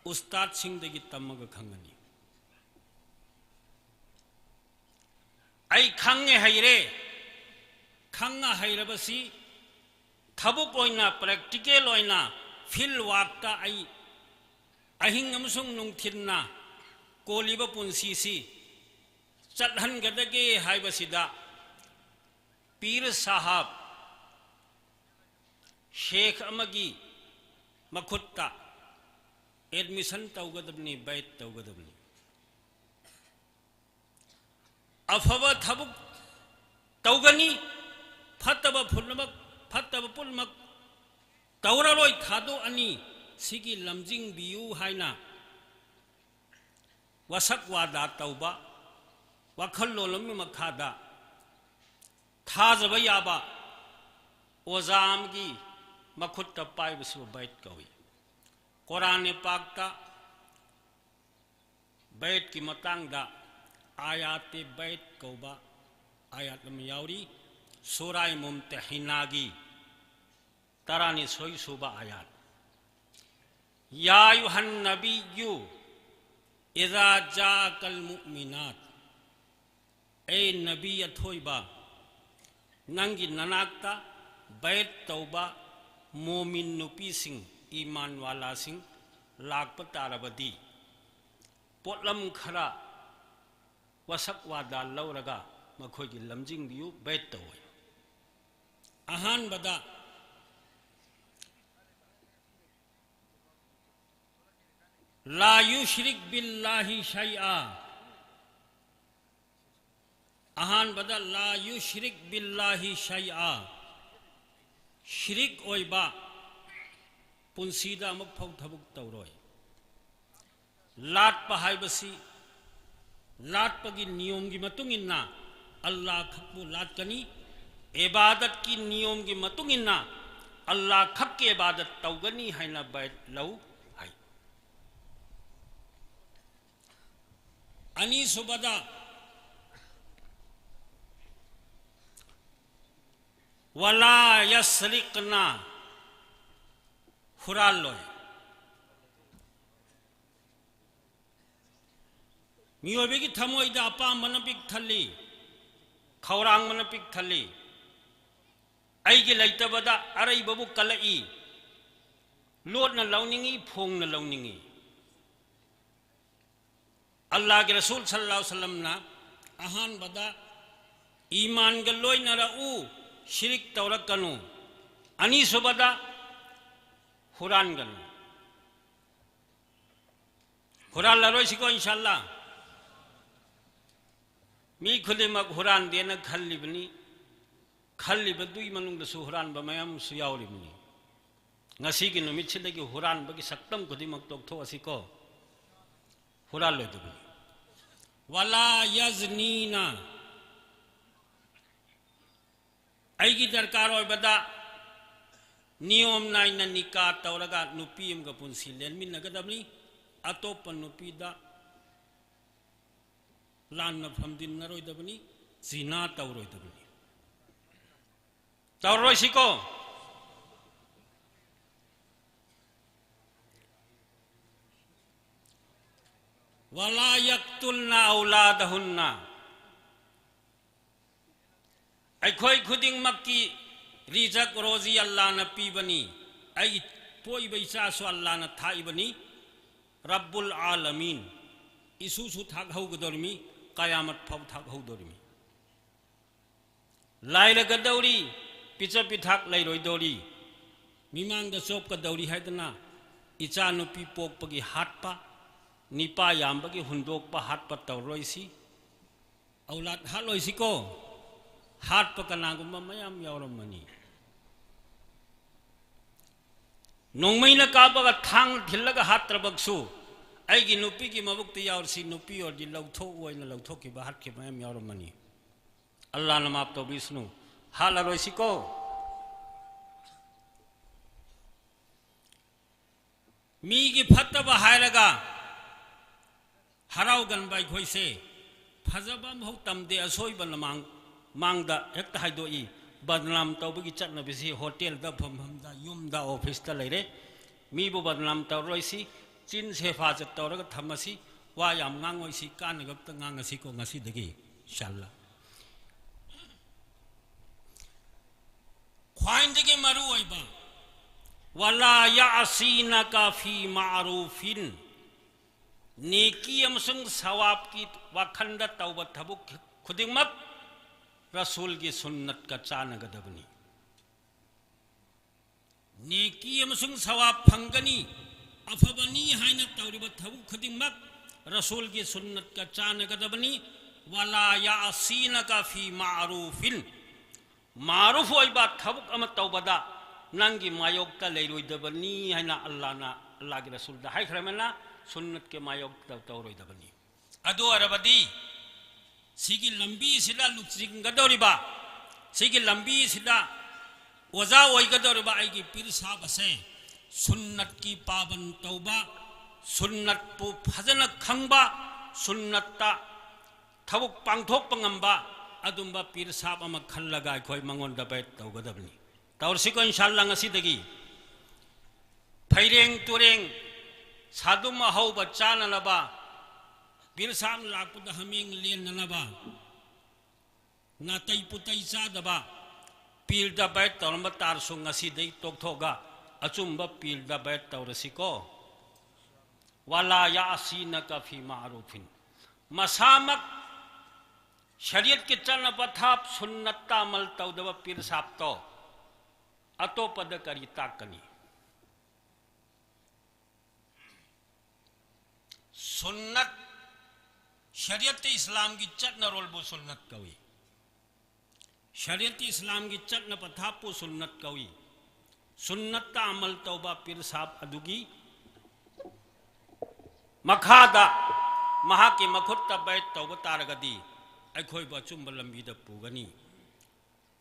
ꯎꯁꯇꯥꯗꯁꯤꯡꯗꯒꯤ ꯇꯝꯃꯒ ꯈꯪꯒꯅꯤ꯫ ꯑꯩ ꯈꯪꯉꯦ, ꯍꯩꯔꯦ, ꯈꯪꯉ ꯍꯩꯔꯕꯁꯤ ꯊꯕꯛ ꯑꯣꯏꯅ, ꯄ꯭ꯔꯦꯛꯇꯤꯀꯦꯜ ꯑꯣꯏꯅ, ꯐꯤꯜꯗ ꯋꯥꯔꯛꯇ ꯑꯩ ꯑꯍꯤꯡ ꯑꯃꯁꯨꯡ ꯅꯨꯡꯊꯤꯜꯅ ꯀꯣꯜꯂꯤꯕ ꯄꯨꯟꯁꯤꯁꯤ ꯆꯠꯍꯟꯒꯗꯒꯦ ꯍꯥꯏꯕꯁꯤꯗ ꯄꯤꯔ ꯁꯥꯍꯕ ꯁꯦꯈ ꯑꯃꯒꯤ ꯃꯈꯨꯠꯇ ꯑꯦꯗꯃꯤꯁꯟ ꯇꯧꯒꯗꯕꯅꯤ, ꯕꯦꯠ ꯇꯧꯒꯗꯕꯅꯤ꯫ ꯑꯐꯕ ꯊꯕꯛ ꯇꯧꯒꯅꯤ, ꯐꯠꯇꯕ ꯄꯨꯝꯅꯃꯛ, ꯐꯠꯇꯕ ꯄꯨꯝꯅꯃꯛ ꯇꯧꯔꯔꯣꯏ, ꯊꯥꯗꯣꯛꯑꯅꯤ, ꯁꯤꯒꯤ ꯂꯝꯖꯤꯡꯕꯤꯌꯨ ꯍꯥꯏꯅ ꯋꯥꯁꯛ ꯋꯥꯗꯥ ꯇꯧꯕ, ꯋꯥꯈꯜꯂꯣꯟ ꯑꯃꯒꯤ ꯃꯈꯥꯗ ꯊꯥꯖꯕ ꯌꯥꯕ ꯑꯣꯖꯥ ꯑꯃꯒꯤ ꯃꯈꯨꯠꯇ ꯄꯥꯏꯕꯁꯨ ꯕꯦꯠ ꯀꯧꯏ꯫ ꯀꯣꯔꯥꯟ ꯄꯥꯛꯇ ꯕꯦꯠꯀꯤ ꯃꯇꯥꯡꯗ ꯑꯥꯌꯥꯇꯦ ꯕꯦꯠ ꯀꯧꯕ ꯑꯥꯌꯥꯠ ꯑꯃ ꯌꯥꯎꯔꯤ꯫ ꯁꯨꯔꯥꯏ ꯃꯨꯝꯇꯍꯤꯅꯥꯒꯤ ꯇꯔꯥꯅꯤꯊꯣꯏ ꯁꯨꯕ ꯑꯥꯌꯥꯠ, "ꯌꯥ ꯑꯌꯨꯍꯟ ꯅꯕꯤꯌꯨ ꯏꯖꯥ ꯖꯥꯑꯀꯜ ꯃꯨꯑꯃꯤꯅꯥꯠ", ꯑꯦ ꯅꯕꯤ ꯑꯊꯣꯏꯕ, ꯅꯪꯒꯤ ꯅꯅꯥꯛꯇ ꯕꯦꯠ ꯇꯧꯕ ꯃꯣꯃꯤꯟ ꯅꯨꯄꯤꯁꯤꯡ, ꯏꯃꯥꯟ ꯋꯥꯂꯥꯁꯤꯡ ꯂꯥꯛꯄ ꯇꯥꯔꯕꯗꯤ, ꯄꯣꯠꯂꯝ ꯈꯔ ꯋꯥꯁꯛ ꯋꯥꯗꯥ ꯂꯧꯔꯒ ꯃꯈꯣꯏꯒꯤ ꯂꯝꯖꯤꯡꯕꯤꯌꯨ, ꯕꯦꯠ ꯇꯧ꯫ ꯑꯍꯥꯟꯕꯗ, "ꯂꯥ ꯌꯨꯁ꯭ꯔꯤꯛ ꯕꯤꯜꯂꯥꯍꯤ ꯁꯩꯑꯥ"꯫ ꯑꯍꯥꯟꯕꯗ, "ꯂꯥ ꯌꯨꯁ꯭ꯔꯤꯛ ꯕꯤꯜꯂꯥꯍꯤ ꯁꯩꯑꯥ"꯫ ꯁꯤꯔꯤꯛ ꯑꯣꯏꯕ ꯄꯨꯟꯁꯤꯗ ꯑꯃꯨꯛ ꯐꯥꯎ ꯊꯕꯛ ꯇꯧꯔꯣꯏ꯫ ꯂꯥꯠꯄ ꯍꯥꯏꯕꯁꯤ ꯂꯥꯠꯄꯒꯤ ꯅꯤꯌꯣꯝꯒꯤ ꯃꯇꯨꯡ ꯏꯟꯅ ꯑꯜꯂꯥꯍ ꯈꯛꯄꯨ ꯂꯥꯠꯀꯅꯤ, ꯏꯕꯥꯗꯠꯀꯤ ꯅꯤꯌꯣꯝꯒꯤ ꯃꯇꯨꯡ ꯏꯟꯅ ꯑꯜꯂꯥꯍ ꯈꯛꯀꯤ ꯏꯕꯥꯗꯠ ꯇꯧꯒꯅꯤ ꯍꯥꯏꯅ ꯕꯦꯠ ꯂꯧ ꯍꯥꯏ꯫ ꯑꯅꯤꯁꯨꯕꯗ, "ꯋꯂꯥ ꯌꯁꯔꯤꯛꯅ", ꯍꯨꯔꯥꯜꯂꯣꯏ꯫ ꯃꯤꯑꯣꯏꯕꯒꯤ ꯊꯃꯣꯏꯗ ꯑꯄꯥꯝꯕꯅ ꯄꯤꯛ ꯊꯜꯂꯤ, ꯈꯧꯔꯥꯡꯕꯅ ꯄꯤꯛ ꯊꯜꯂꯤ꯫ ꯑꯩꯒꯤ ꯂꯩꯇꯕꯗ ꯑꯔꯩꯕꯕꯨ ꯀꯜꯂꯛꯏ, ꯂꯣꯠꯅ ꯂꯧꯅꯤꯡꯏ, ꯐꯣꯡꯅ ꯂꯧꯅꯤꯡꯏ꯫ ꯑꯜꯂꯥꯍꯒꯤ ꯔꯁꯨꯜ ꯁꯜꯂꯜꯂꯥꯍꯨ ꯑꯂꯩꯍꯤ ꯋꯁꯜꯂꯝꯅ ꯑꯍꯥꯟꯕꯗ ꯏꯃꯥꯟꯒ ꯂꯣꯏꯅꯔꯛꯎ, ꯁꯤꯔꯤꯛ ꯇꯧꯔꯛꯀꯅꯨ꯫ ꯑꯅꯤꯁꯨꯕꯗ ꯍꯨꯔꯥꯟꯒꯅꯨ꯫ ꯍꯨꯔꯥꯜꯂꯔꯣꯏꯁꯤꯀꯣ, ꯏꯟꯁꯥ ꯑꯜꯂꯥ꯫ ꯃꯤ ꯈꯨꯗꯤꯡꯃꯛ ꯍꯨꯔꯥꯟꯗꯦꯅ ꯈꯜꯂꯤꯕꯅꯤ꯫ ꯈꯜꯂꯤꯕꯗꯨꯒꯤ ꯃꯅꯨꯡꯗꯁꯨ ꯍꯨꯔꯥꯟꯕ ꯃꯌꯥꯝ ꯑꯃꯁꯨ ꯌꯥꯎꯔꯤꯕꯅꯤ꯫ ꯉꯁꯤꯒꯤ ꯅꯨꯃꯤꯠꯁꯤꯗꯒꯤ ꯍꯨꯔꯥꯟꯕꯒꯤ ꯁꯛꯇꯝ ꯈꯨꯗꯤꯡꯃꯛ ꯇꯣꯛꯊꯣꯛꯑꯁꯤꯀꯣ꯫ ꯍꯨꯔꯥꯜꯂꯣꯏꯗꯕꯅꯤ꯫ ꯋꯥꯂꯥ ꯌꯖꯅꯤꯅ꯫ ꯑꯩꯒꯤ ꯗꯔꯀꯥꯔ ꯑꯣꯏꯕꯗ ꯅꯤꯌꯣꯝ ꯅꯥꯏꯅ ꯅꯤꯀꯥ ꯇꯧꯔꯒ ꯅꯨꯄꯤ ꯑꯃꯒ ꯄꯨꯟꯁꯤ ꯂꯦꯟꯃꯤꯟꯅꯒꯗꯕꯅꯤ꯫ ꯑꯇꯣꯞꯄ ꯅꯨꯄꯤꯗ ꯂꯥꯟꯅ ꯐꯝꯖꯤꯟꯅꯔꯣꯏꯗꯕꯅꯤ, ꯖꯤꯅꯥ ꯇꯧꯔꯣꯏꯗꯕꯅꯤ꯫ ꯇꯧꯔꯣꯏꯁꯤꯀꯣ꯫ ꯋꯥꯂꯥ ꯌꯛꯇꯨꯜꯅ ꯑꯧꯂꯥꯗꯍꯨꯟꯅ꯫ ꯑꯩꯈꯣꯏ ꯈꯨꯗꯤꯡꯃꯛꯀꯤ ꯔꯤꯖꯛ ꯔꯣꯖꯤ ꯑꯜꯂꯥꯅ ꯄꯤꯕꯅꯤ꯫ ꯑꯩꯒꯤ ꯄꯣꯛꯏꯕ ꯏꯆꯥꯁꯨ ꯑꯜꯂꯥꯅ ꯊꯥꯛꯏꯕꯅꯤ꯫ ꯔꯕꯨꯜ ꯑꯥꯂꯃꯤꯟ꯫ ꯏꯁꯨꯁꯨ ꯊꯥꯛꯍꯧꯒꯗꯧꯔꯤꯃꯤ, ꯀꯌꯥꯃꯠ ꯐꯥꯎ ꯊꯥꯛꯍꯧꯗꯧꯔꯤꯃꯤ꯫ ꯂꯥꯏꯔꯒꯗꯧꯔꯤ, ꯄꯤꯖ ꯄꯤꯊꯥꯛ ꯂꯩꯔꯣꯏꯗꯧꯔꯤ, ꯃꯤꯃꯥꯡꯗ ꯆꯣꯞꯀꯗꯧꯔꯤ ꯍꯥꯏꯗꯅ ꯏꯆꯥ ꯅꯨꯄꯤ ꯄꯣꯛꯄꯒꯤ ꯍꯥꯠꯄ, ꯅꯤꯄꯥ ꯌꯥꯝꯕꯒꯤ ꯍꯨꯟꯗꯣꯛꯄ ꯍꯥꯠꯄ ꯇꯧꯔꯣꯏꯁꯤ꯫ ꯑꯧꯂꯥꯗ ꯍꯥꯠꯂꯣꯏꯁꯤꯀꯣ꯫ ꯍꯥꯠꯄ ꯀꯅꯥꯒꯨꯝꯕ ꯃꯌꯥꯝ ꯌꯥꯎꯔꯝꯃꯅꯤ꯫ ꯅꯣꯡꯃꯩꯅ ꯀꯥꯞꯄꯒ ꯊꯥꯡ ꯊꯤꯜꯂꯒ ꯍꯥꯠꯇ꯭ꯔꯕꯁꯨ ꯑꯩꯒꯤ ꯅꯨꯄꯤꯒꯤ ꯃꯕꯨꯛꯇ ꯌꯥꯎꯔꯤꯁꯤ ꯅꯨꯄꯤ ꯑꯣꯏꯔꯗꯤ ꯂꯧꯊꯣꯛꯎ ꯍꯥꯏꯅ ꯂꯧꯊꯣꯛꯈꯤꯕ, ꯍꯥꯠꯈꯤꯕ ꯃꯌꯥꯝ ꯌꯥꯎꯔꯝꯃꯅꯤ꯫ ꯑꯜꯂꯥꯅ ꯃꯥꯞ ꯇꯧꯕꯤꯁꯅꯨ꯫ ꯍꯥꯠꯂꯔꯣꯏꯁꯤꯀꯣ꯫ ꯃꯤꯒꯤ ꯐꯠꯇꯕ ꯍꯥꯏꯔꯒ ꯍꯔꯥꯎꯒꯟꯕ ꯑꯩꯈꯣꯏꯁꯦ ꯐꯖꯕ ꯑꯃꯐꯥꯎ ꯇꯝꯗꯦ, ꯑꯁꯣꯏꯕꯅ ꯃꯥꯡ-, ꯃꯥꯡꯗ ꯍꯦꯛꯇ ꯍꯥꯏꯗꯣꯛꯏ꯫ ꯕꯗꯅꯥꯝ ꯇꯧꯕꯒꯤ ꯆꯠꯅꯕꯤꯁꯤ ꯍꯣꯇꯦꯜꯗ, ꯐꯝꯐꯝꯗ, ꯌꯨꯝꯗ, ꯑꯣꯐꯤꯁꯇ ꯂꯩꯔꯦ꯫ ꯃꯤꯕꯨ ꯕꯗꯅꯥꯝ ꯇꯧꯔꯣꯏꯁꯤ, ꯆꯤꯟ ꯍꯦꯐꯥꯖꯠ ꯇꯧꯔꯒ ꯊꯝꯃꯁꯤ, ꯋꯥ ꯌꯥꯝ ꯉꯥꯡꯉꯣꯏꯁꯤ, ꯀꯥꯟꯅꯕꯇ ꯉꯥꯡꯉꯁꯤꯀꯣ ꯉꯁꯤꯗꯒꯤ, ꯏꯟꯁꯥ ꯑꯜꯂꯥ꯫ ꯈ꯭ꯋꯥꯏꯗꯒꯤ ꯃꯔꯨ ꯑꯣꯏꯕ, ꯋꯥꯂꯥ ꯌꯥꯁꯤꯅꯀ ꯐꯤ ꯃꯥꯔꯨꯐꯤꯟ꯫ ꯅꯦꯀꯤ ꯑꯃꯁꯨꯡ ꯁꯋꯥꯕꯀꯤ ꯋꯥꯈꯜꯗ ꯇꯧꯕ ꯊꯕꯛ ꯈꯨꯗꯤꯡꯃꯛ ꯔꯁꯨꯜꯒꯤ ꯁꯨꯟꯅꯠꯀ ꯆꯥꯟꯅꯒꯗꯕꯅꯤ꯫ ꯅꯦꯀꯤ ꯑꯃꯁꯨꯡ ꯁꯋꯥꯕ ꯐꯪꯒꯅꯤ, ꯑꯐꯕꯅꯤ ꯍꯥꯏꯅ ꯇꯧꯔꯤꯕ ꯊꯕꯛ ꯈꯨꯗꯤꯡꯃꯛ ꯔꯁꯨꯜꯒꯤ ꯁꯨꯟꯅꯠꯀ ꯆꯥꯟꯅꯒꯗꯕꯅꯤ꯫ "ꯋꯥꯂꯥ ꯌꯥꯁꯤꯅꯀ ꯐꯤ ꯃꯥꯔꯨꯐꯤꯟ", ꯃꯥꯔꯨꯐ ꯑꯣꯏꯕ ꯊꯕꯛ ꯑꯃ ꯇꯧꯕꯗ ꯅꯪꯒꯤ ꯃꯥꯌꯣꯛꯇ ꯂꯩꯔꯣꯏꯗꯕꯅꯤ ꯍꯥꯏꯅ ꯑꯜꯂꯥꯅ, ꯑꯜꯂꯥꯒꯤ ꯔꯁꯨꯜꯗ ꯍꯥꯏꯈ꯭ꯔꯕꯅꯤꯅ, ꯁꯨꯟꯅꯠꯀꯤ ꯃꯥꯌꯣꯛꯇ ꯇꯧꯔꯣꯏꯗꯕꯅꯤ꯫ ꯑꯗꯨ ꯑꯣꯏꯔꯕꯗꯤ ꯁꯤꯒꯤ ꯂꯝꯕꯤꯁꯤꯗ ꯂꯨꯆꯤꯡꯒꯗꯧꯔꯤꯕ, ꯁꯤꯒꯤ ꯂꯝꯕꯤꯁꯤꯗ ꯑꯣꯖꯥ ꯑꯣꯏꯒꯗꯧꯔꯤꯕ ꯑꯩꯒꯤ ꯄꯤꯔ ꯁꯥꯍꯕ ꯑꯁꯦ ꯁꯨꯟꯅꯠꯀꯤ ꯄꯥꯕꯟ ꯇꯧꯕ, ꯁꯨꯟꯅꯠꯄꯨ ꯐꯖꯅ ꯈꯪꯕ, ꯁꯨꯟꯅꯠꯇ ꯊꯕꯛ ꯄꯥꯡꯊꯣꯛꯄ ꯉꯝꯕ ꯑꯗꯨꯝꯕ ꯄꯤꯔ ꯁꯥꯍꯕ ꯑꯃ ꯈꯜꯂꯒ ꯑꯩꯈꯣꯏ ꯃꯉꯣꯟꯗ ꯕꯦꯠ ꯇꯧꯒꯗꯕꯅꯤ꯫ ꯇꯧꯔꯁꯤꯀꯣ, ꯏꯟꯁꯥ ꯑꯜꯂꯥ, ꯉꯁꯤꯗꯒꯤ꯫ ꯐꯩꯔꯦꯡ ꯇꯨꯔꯦꯡ, ꯁꯥꯗꯨꯝ ꯑꯍꯧꯕ ꯆꯥꯅꯅꯕ, ꯄꯤꯔ ꯁꯥꯍꯕꯅ ꯂꯥꯛꯄꯗ ꯍꯥꯃꯦꯡ ꯂꯦꯟꯅꯅꯕ, ꯅꯥꯇꯩ ꯄꯨꯇꯩ ꯆꯥꯗꯕ, ꯄꯤꯔꯗ ꯕꯦꯠ ꯇꯧꯔꯝꯕ ꯇꯥꯔꯁꯨ ꯉꯁꯤꯗꯩ ꯇꯣꯛꯊꯣꯛꯑꯒ ꯑꯆꯨꯝꯕ ꯄꯤꯔꯗ ꯕꯦꯠ ꯇꯧꯔꯁꯤꯀꯣ꯫ "ꯋꯥꯂꯥ ꯌꯥꯁꯤꯅꯀ ꯐꯤ ꯃꯥꯔꯨꯐꯤꯟ", ꯃꯁꯥꯃꯛ ꯁꯔꯤꯌꯠꯀꯤ ꯆꯠꯅ ꯄꯊꯥꯞ ꯁꯨꯟꯅꯠꯇ ꯑꯃꯜ ꯇꯧꯗꯕ ꯄꯤꯔ ꯁꯥꯍꯕꯇꯣ ꯑꯇꯣꯞꯄꯗ ꯀꯔꯤ ꯇꯥꯛꯀꯅꯤ? ꯁꯨꯟꯅꯠ, ꯁꯔꯤꯌꯠꯇ ꯏꯁꯂꯥꯝꯒꯤ ꯆꯠꯅꯔꯣꯜꯕꯨ ꯁꯨꯟꯅꯠ ꯀꯧꯏ꯫ ꯁꯔꯤꯌꯠꯇ ꯏꯁꯂꯥꯝꯒꯤ ꯆꯠꯅ ꯄꯊꯥꯞꯄꯨ ꯁꯨꯟꯅꯠ ꯀꯧꯏ꯫ ꯁꯨꯟꯅꯠꯇ ꯑꯃꯜ ꯇꯧꯕ ꯄꯤꯔ ꯁꯥꯍꯕ ꯑꯗꯨꯒꯤ ꯃꯈꯥꯗ ꯃꯍꯥꯛꯀꯤ ꯃꯈꯨꯠꯇ ꯕꯦꯠ ꯇꯧꯕ ꯇꯥꯔꯒꯗꯤ ꯑꯩꯈꯣꯏꯕꯨ ꯑꯆꯨꯝꯕ ꯂꯝꯕꯤꯗ ꯄꯨꯒꯅꯤ꯫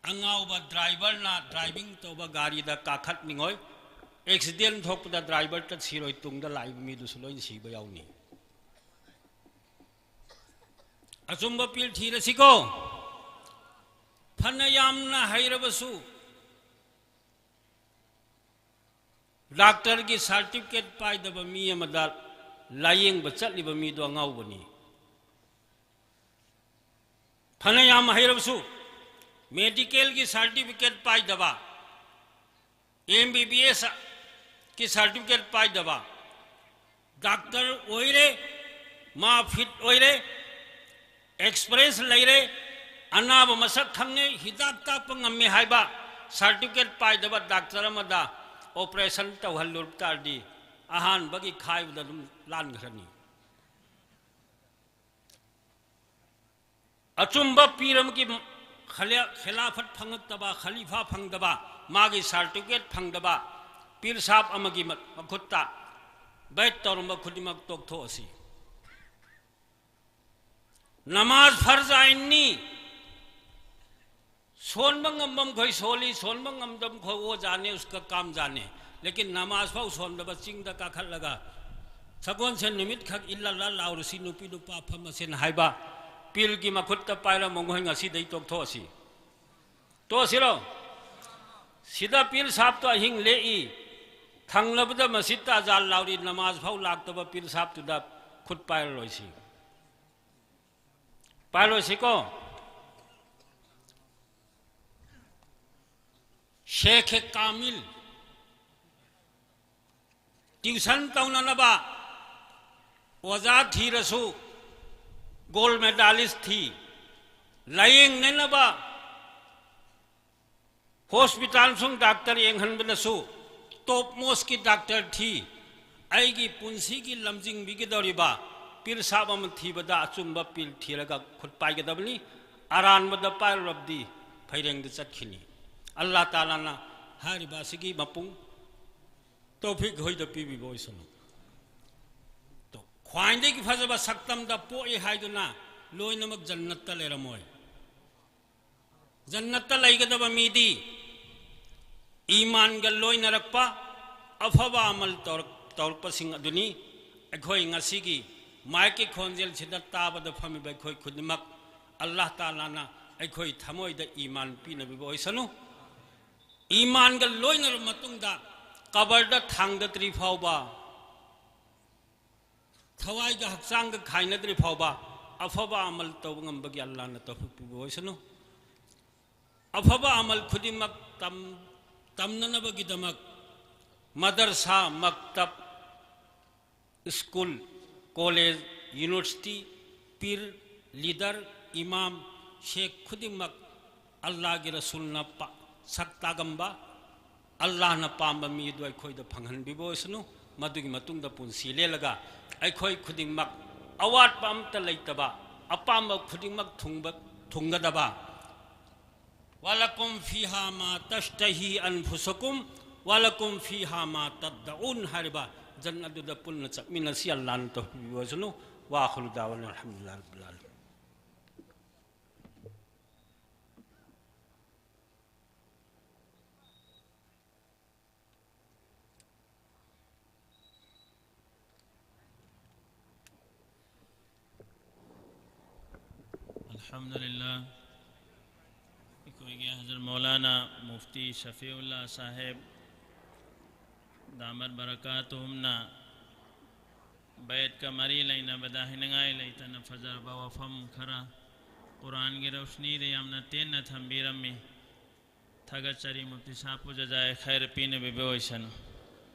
ꯑꯉꯥꯎꯕ ꯗ꯭ꯔꯥꯏꯚꯔꯅ ꯗ꯭ꯔꯥꯏꯚꯤꯡ ꯇꯧꯕ ꯒꯥꯔꯤꯗ ꯀꯥꯈꯠꯅꯤꯡꯉꯣꯏ꯫ ꯑꯦꯛꯁꯤꯗꯦꯟ ꯊꯣꯛꯄꯗ ꯗ꯭ꯔꯥꯏꯚꯔꯇ ꯁꯤꯔꯣꯏ, ꯇꯨꯡꯗ ꯂꯥꯛꯏꯕ ꯃꯤꯗꯨꯁꯨ ꯂꯣꯏꯅ ꯁꯤꯕ ꯌꯥꯎꯅꯤ꯫ ꯑꯆꯨꯝꯕ ꯄꯤꯔ ꯊꯤꯔꯁꯤꯀꯣ꯫ ꯐꯅ ꯌꯥꯝꯅ ꯍꯩꯔꯕꯁꯨ, ꯗꯥꯛꯇꯔꯒꯤ ꯁꯥꯔꯇꯤꯐꯤꯀꯦꯠ ꯄꯥꯏꯗꯕ ꯃꯤ ꯑꯃꯗ ꯂꯥꯌꯦꯡꯕ ꯆꯠꯂꯤꯕ ꯃꯤꯗꯣ ꯑꯉꯥꯎꯕꯅꯤ꯫ ꯐꯅ ꯌꯥꯝ ꯍꯩꯔꯕꯁꯨ, ꯃꯦꯗꯤꯀꯦꯜꯒꯤ ꯁꯥꯔꯇꯤꯐꯤꯀꯦꯠ ꯄꯥꯏꯗꯕ, ꯑꯦꯝ ꯕꯤ ꯕꯤ ꯑꯦꯁꯀꯤ ꯁꯥꯔꯇꯤꯐꯤꯀꯦꯠ ꯄꯥꯏꯗꯕ, ꯗꯥꯛꯇꯔ ꯑꯣꯏꯔꯦ, ꯃꯥ ꯐꯤꯠ ꯑꯣꯏꯔꯦ, ꯑꯦꯛꯁꯄꯤꯔꯤꯌꯦꯟꯁ ꯂꯩꯔꯦ, ꯑꯅꯥꯕ ꯃꯁꯛ ꯈꯪꯉꯦ, ꯍꯤꯗꯥꯛ ꯀꯥꯞꯄ ꯉꯝꯃꯦ ꯍꯥꯏꯕ ꯁꯥꯔꯇꯤꯐꯤꯀꯦꯠ ꯄꯥꯏꯗꯕ ꯗꯥꯛꯇꯔ ꯑꯃꯗ ꯑꯣꯄꯔꯦꯁꯟ ꯇꯧꯍꯜꯂꯨꯕ ꯇꯥꯔꯗꯤ ꯑꯍꯥꯟꯕꯒꯤ ꯈꯥꯏꯕꯗ ꯑꯗꯨꯝ ꯂꯥꯟꯈ꯭ꯔꯅꯤ꯫ ꯑꯆꯨꯝꯕ ꯄꯤꯔ ꯑꯃꯒꯤ ꯈꯂꯦ-, ꯈꯤꯂꯥꯐꯠ ꯐꯪꯉꯛꯇꯕ, ꯈꯂꯤꯐꯥ ꯐꯪꯗꯕ, ꯃꯥꯒꯤ ꯁꯥꯔꯇꯤꯐꯤꯀꯦꯠ ꯐꯪꯗꯕ ꯄꯤꯔ ꯁꯥꯍꯕ ꯑꯃꯒꯤ ꯃ-, ꯃꯈꯨꯠꯇ ꯕꯦꯠ ꯇꯧꯔꯝꯕ ꯈꯨꯗꯤꯡꯃꯛ ꯇꯣꯛꯊꯣꯛꯑꯁꯤ꯫ ꯅꯃꯥꯖ ꯐꯔꯖ ꯑꯥꯏꯟꯅꯤ꯫ ꯁꯣꯟꯕ ꯉꯝꯕ ꯃꯈꯣꯏ ꯁꯣꯜꯂꯤ, ꯁꯣꯟꯕ ꯉꯝꯗꯕ ꯃꯈꯣꯏ ꯑꯣꯖꯥꯅꯦ, ꯎꯁꯀ ꯀꯥꯝ ꯖꯥꯅꯦ꯫ ꯂꯦꯀꯤꯟ ꯅꯃꯥꯖ ꯐꯥꯎ ꯁꯣꯟꯗꯕ ꯆꯤꯡꯗ ꯀꯥꯈꯠꯂꯒ ꯁꯒꯣꯜꯁꯦꯟ ꯅꯨꯃꯤꯠꯈꯛ ꯏꯜꯂꯜꯂꯥ ꯂꯥꯎꯔꯁꯤ ꯅꯨꯄꯤ ꯅꯨꯄꯥ ꯐꯝꯃꯁꯦꯅ ꯍꯥꯏꯕ ꯄꯤꯔꯒꯤ ꯃꯈꯨꯠꯇ ꯄꯥꯏꯔꯝꯕ ꯃꯈꯣꯏ ꯉꯁꯤꯗꯩ ꯇꯣꯛꯊꯣꯛꯑꯁꯤ꯫ ꯇꯣꯛꯑꯁꯤꯔꯣ? ꯁꯤꯗ ꯄꯤꯔ ꯁꯥꯍꯕꯇꯣ ꯑꯍꯤꯡ ꯂꯦꯛꯏ, ꯊꯪꯂꯕꯗ ꯃꯁꯖꯤꯗꯇ ꯑꯖꯥꯟ ꯂꯥꯎꯔꯤ, ꯅꯃꯥꯖ ꯐꯥꯎ ꯂꯥꯛꯇꯕ ꯄꯤꯔ ꯁꯥꯍꯕꯇꯨꯗ ꯈꯨꯠ ꯄꯥꯏꯔꯔꯣꯏꯁꯤ꯫ ꯄꯥꯏꯔꯣꯏꯁꯤꯀꯣ꯫ ꯁꯦꯈ ꯀꯥꯃꯤꯜ, ꯇ꯭ꯌꯨꯁꯟ ꯇꯧꯅꯅꯕ ꯑꯣꯖꯥ ꯊꯤꯔꯁꯨ, ꯒꯣꯜ ꯃꯦꯗꯥꯂꯤꯁ ꯊꯤ, ꯂꯥꯌꯦꯡꯅꯅꯕ ꯍꯣꯁꯄꯤꯇꯥꯜ ꯁꯨꯡ ꯗꯥꯛꯇꯔ ꯌꯦꯡꯍꯟꯕꯗꯁꯨ ꯇꯣꯞ ꯃꯣꯁꯀꯤ ꯗꯥꯛꯇꯔ ꯊꯤ꯫ ꯑꯩꯒꯤ ꯄꯨꯟꯁꯤꯒꯤ ꯂꯝꯖꯤꯡꯕꯤꯒꯗꯧꯔꯤꯕ ꯄꯤꯔ ꯁꯥꯍꯕ ꯑꯃ ꯊꯤꯕꯗ ꯑꯆꯨꯝꯕ ꯄꯤꯔ ꯊꯤꯔꯒ ꯈꯨꯠ ꯄꯥꯏꯒꯗꯕꯅꯤ꯫ ꯑꯔꯥꯟꯕꯗ ꯄꯥꯏꯔꯨꯔꯕꯗꯤ ꯐꯩꯔꯦꯡꯗ ꯆꯠꯈꯤꯅꯤ꯫ ꯑꯜꯂꯥꯍ ꯇꯥꯂꯥꯅ ꯍꯥꯏꯔꯤꯕ ꯑꯁꯤꯒꯤ ꯃꯄꯨꯡ ꯇꯧꯐꯤꯛ ꯍꯣꯏꯗ ꯄꯤꯕꯤꯕ ꯑꯣꯏꯁꯅꯨ꯫ ꯇꯣ, ꯈ꯭ꯋꯥꯏꯗꯒꯤ ꯐꯖꯕ ꯁꯛꯇꯝꯗ ꯄꯣꯛꯏ ꯍꯥꯏꯗꯨꯅ ꯂꯣꯏꯅꯃꯛ ꯖꯟꯅꯠꯇ ꯂꯩꯔꯝꯃꯣꯏ꯫ ꯖꯟꯅꯠꯇ ꯂꯩꯒꯗꯕ ꯃꯤꯗꯤ ꯏꯃꯥꯟꯒ ꯂꯣꯏꯅꯔꯛꯄ, ꯑꯐꯕ ꯑꯃꯜ ꯇꯧꯔꯛ-, ꯇꯧꯔꯛꯄꯁꯤꯡ ꯑꯗꯨꯅꯤ꯫ ꯑꯩꯈꯣꯏ ꯉꯁꯤꯒꯤ ꯃꯥꯏꯛꯀꯤ ꯈꯣꯟꯖꯦꯜꯁꯤꯗ ꯇꯥꯕꯗ ꯐꯝꯃꯤꯕ ꯑꯩꯈꯣꯏ ꯈꯨꯗꯤꯡꯃꯛ ꯑꯜꯂꯥꯍ ꯇꯥꯂꯥꯅ ꯑꯩꯈꯣꯏ ꯊꯃꯣꯏꯗ ꯏꯃꯥꯟ ꯄꯤꯅꯕꯤꯕ ꯑꯣꯏꯁꯅꯨ꯫ ꯏꯃꯥꯟꯒ ꯂꯣꯏꯅꯔꯕ ꯃꯇꯨꯡꯗ ꯀꯕꯔꯗ ꯊꯥꯡꯗꯗ꯭ꯔꯤ ꯐꯥꯎꯕ, ꯊꯋꯥꯏꯒ ꯍꯛꯆꯥꯡꯒ ꯈꯥꯏꯅꯗ꯭ꯔꯤ ꯐꯥꯎꯕ ꯑꯐꯕ ꯑꯃꯜ ꯇꯧꯕ ꯉꯝꯕꯒꯤ ꯑꯜꯂꯥꯍꯅ ꯇꯧꯐꯤꯛ ꯄꯤꯕ ꯑꯣꯏꯁꯅꯨ꯫ ꯑꯐꯕ ꯑꯃꯜ ꯈꯨꯗꯤꯡꯃꯛ ꯇꯝ-, ꯇꯝꯅꯅꯕꯒꯤꯗꯃꯛ ꯃꯗꯔꯁꯥ, ꯃꯛꯇꯕ, ꯁ꯭ꯀꯨꯜ, ꯀꯣꯂꯦꯖ, ꯌꯨꯅꯤꯚꯔꯁꯤꯇꯤ, ꯄꯤꯔ, ꯂꯤꯗꯔ, ꯏꯃꯥꯝ, ꯁꯦꯈ ꯈꯨꯗꯤꯡꯃꯛ ꯑꯜꯂꯥꯍꯒꯤ ꯔꯁꯨꯜꯅ ꯄꯥ-, ꯁꯛ ꯇꯥꯛꯂꯝꯕ, ꯑꯜꯂꯥꯍꯅ ꯄꯥꯝꯕ ꯃꯤ ꯑꯗꯨ ꯑꯩꯈꯣꯏꯗ ꯐꯪꯍꯟꯕꯤꯕ ꯑꯣꯏꯁꯅꯨ꯫ ꯃꯗꯨꯒꯤ ꯃꯇꯨꯡꯗ ꯄꯨꯟꯁꯤ ꯂꯦꯜꯂꯒ ꯑꯩꯈꯣꯏ ꯈꯨꯗꯤꯡꯃꯛ ꯑꯋꯥꯠꯄ ꯑꯃꯠꯇ ꯂꯩꯇꯕ, ꯑꯄꯥꯝꯕ ꯈꯨꯗꯤꯡꯃꯛ ꯊꯨꯡꯕ, ꯊꯨꯡꯒꯗꯕ, "ꯋꯥꯂꯀꯨꯝ ꯐꯤꯍꯥ ꯃꯥ ꯇꯁꯇꯍꯤ ꯑꯟꯐꯨꯁꯨꯀꯨꯝ ꯋꯥꯂꯀꯨꯝ ꯐꯤꯍꯥ ꯃꯥ ꯇꯗꯗꯎꯟ" ꯍꯥꯏꯔꯤꯕ ꯖꯟꯅꯠ ꯑꯗꯨꯗ ꯄꯨꯟꯅ ꯆꯠꯃꯤꯟꯅꯁꯤ꯫ ꯑꯜꯂꯥꯍꯅ ꯇꯧꯕꯤꯌꯨ ꯍꯥꯏꯁꯅꯨ꯫ ꯋꯥ ꯑꯈꯤꯔꯨ ꯗꯥꯋꯥꯅꯥ ꯑꯜꯍꯝꯗꯨꯂꯤꯜꯂꯥꯍꯤ ꯔꯕꯤꯜ ꯑꯥꯂꯃꯤꯟ꯫ ꯑꯜꯍꯝꯗꯨꯂꯤꯜꯂꯥꯍ꯫ ꯑꯩꯈꯣꯏꯒꯤ ꯍꯖꯔꯠ ꯃꯧꯂꯥꯅꯥ ꯃꯨꯐꯇꯤ ꯁꯐꯤꯎꯜꯂꯥ ꯁꯥꯍꯦꯕ ꯗꯥꯃꯠ ꯕꯔꯀꯥꯇꯨꯍꯨꯝꯅ ꯕꯌꯠꯀ ꯃꯔꯤ ꯂꯩꯅꯕꯗ ꯍꯥꯏꯅꯤꯡꯉꯥꯏ ꯂꯩꯇꯅ ꯐꯖꯔꯕ ꯋꯥꯐꯝ ꯈꯔ ꯀꯨꯔꯥꯟꯒꯤ ꯔꯣꯁꯅꯤꯗ ꯌꯥꯝꯅ ꯇꯦꯟꯅ ꯊꯝꯕꯤꯔꯝꯃꯤ꯫ ꯊꯥꯒꯠꯆꯔꯤ ꯃꯨꯐꯇꯤ ꯁꯥꯍꯕꯄꯨ ꯖꯖꯥꯏ ꯈꯩꯔ ꯄꯤꯅꯕꯤꯕ ꯑꯣꯏꯁꯅꯨ꯫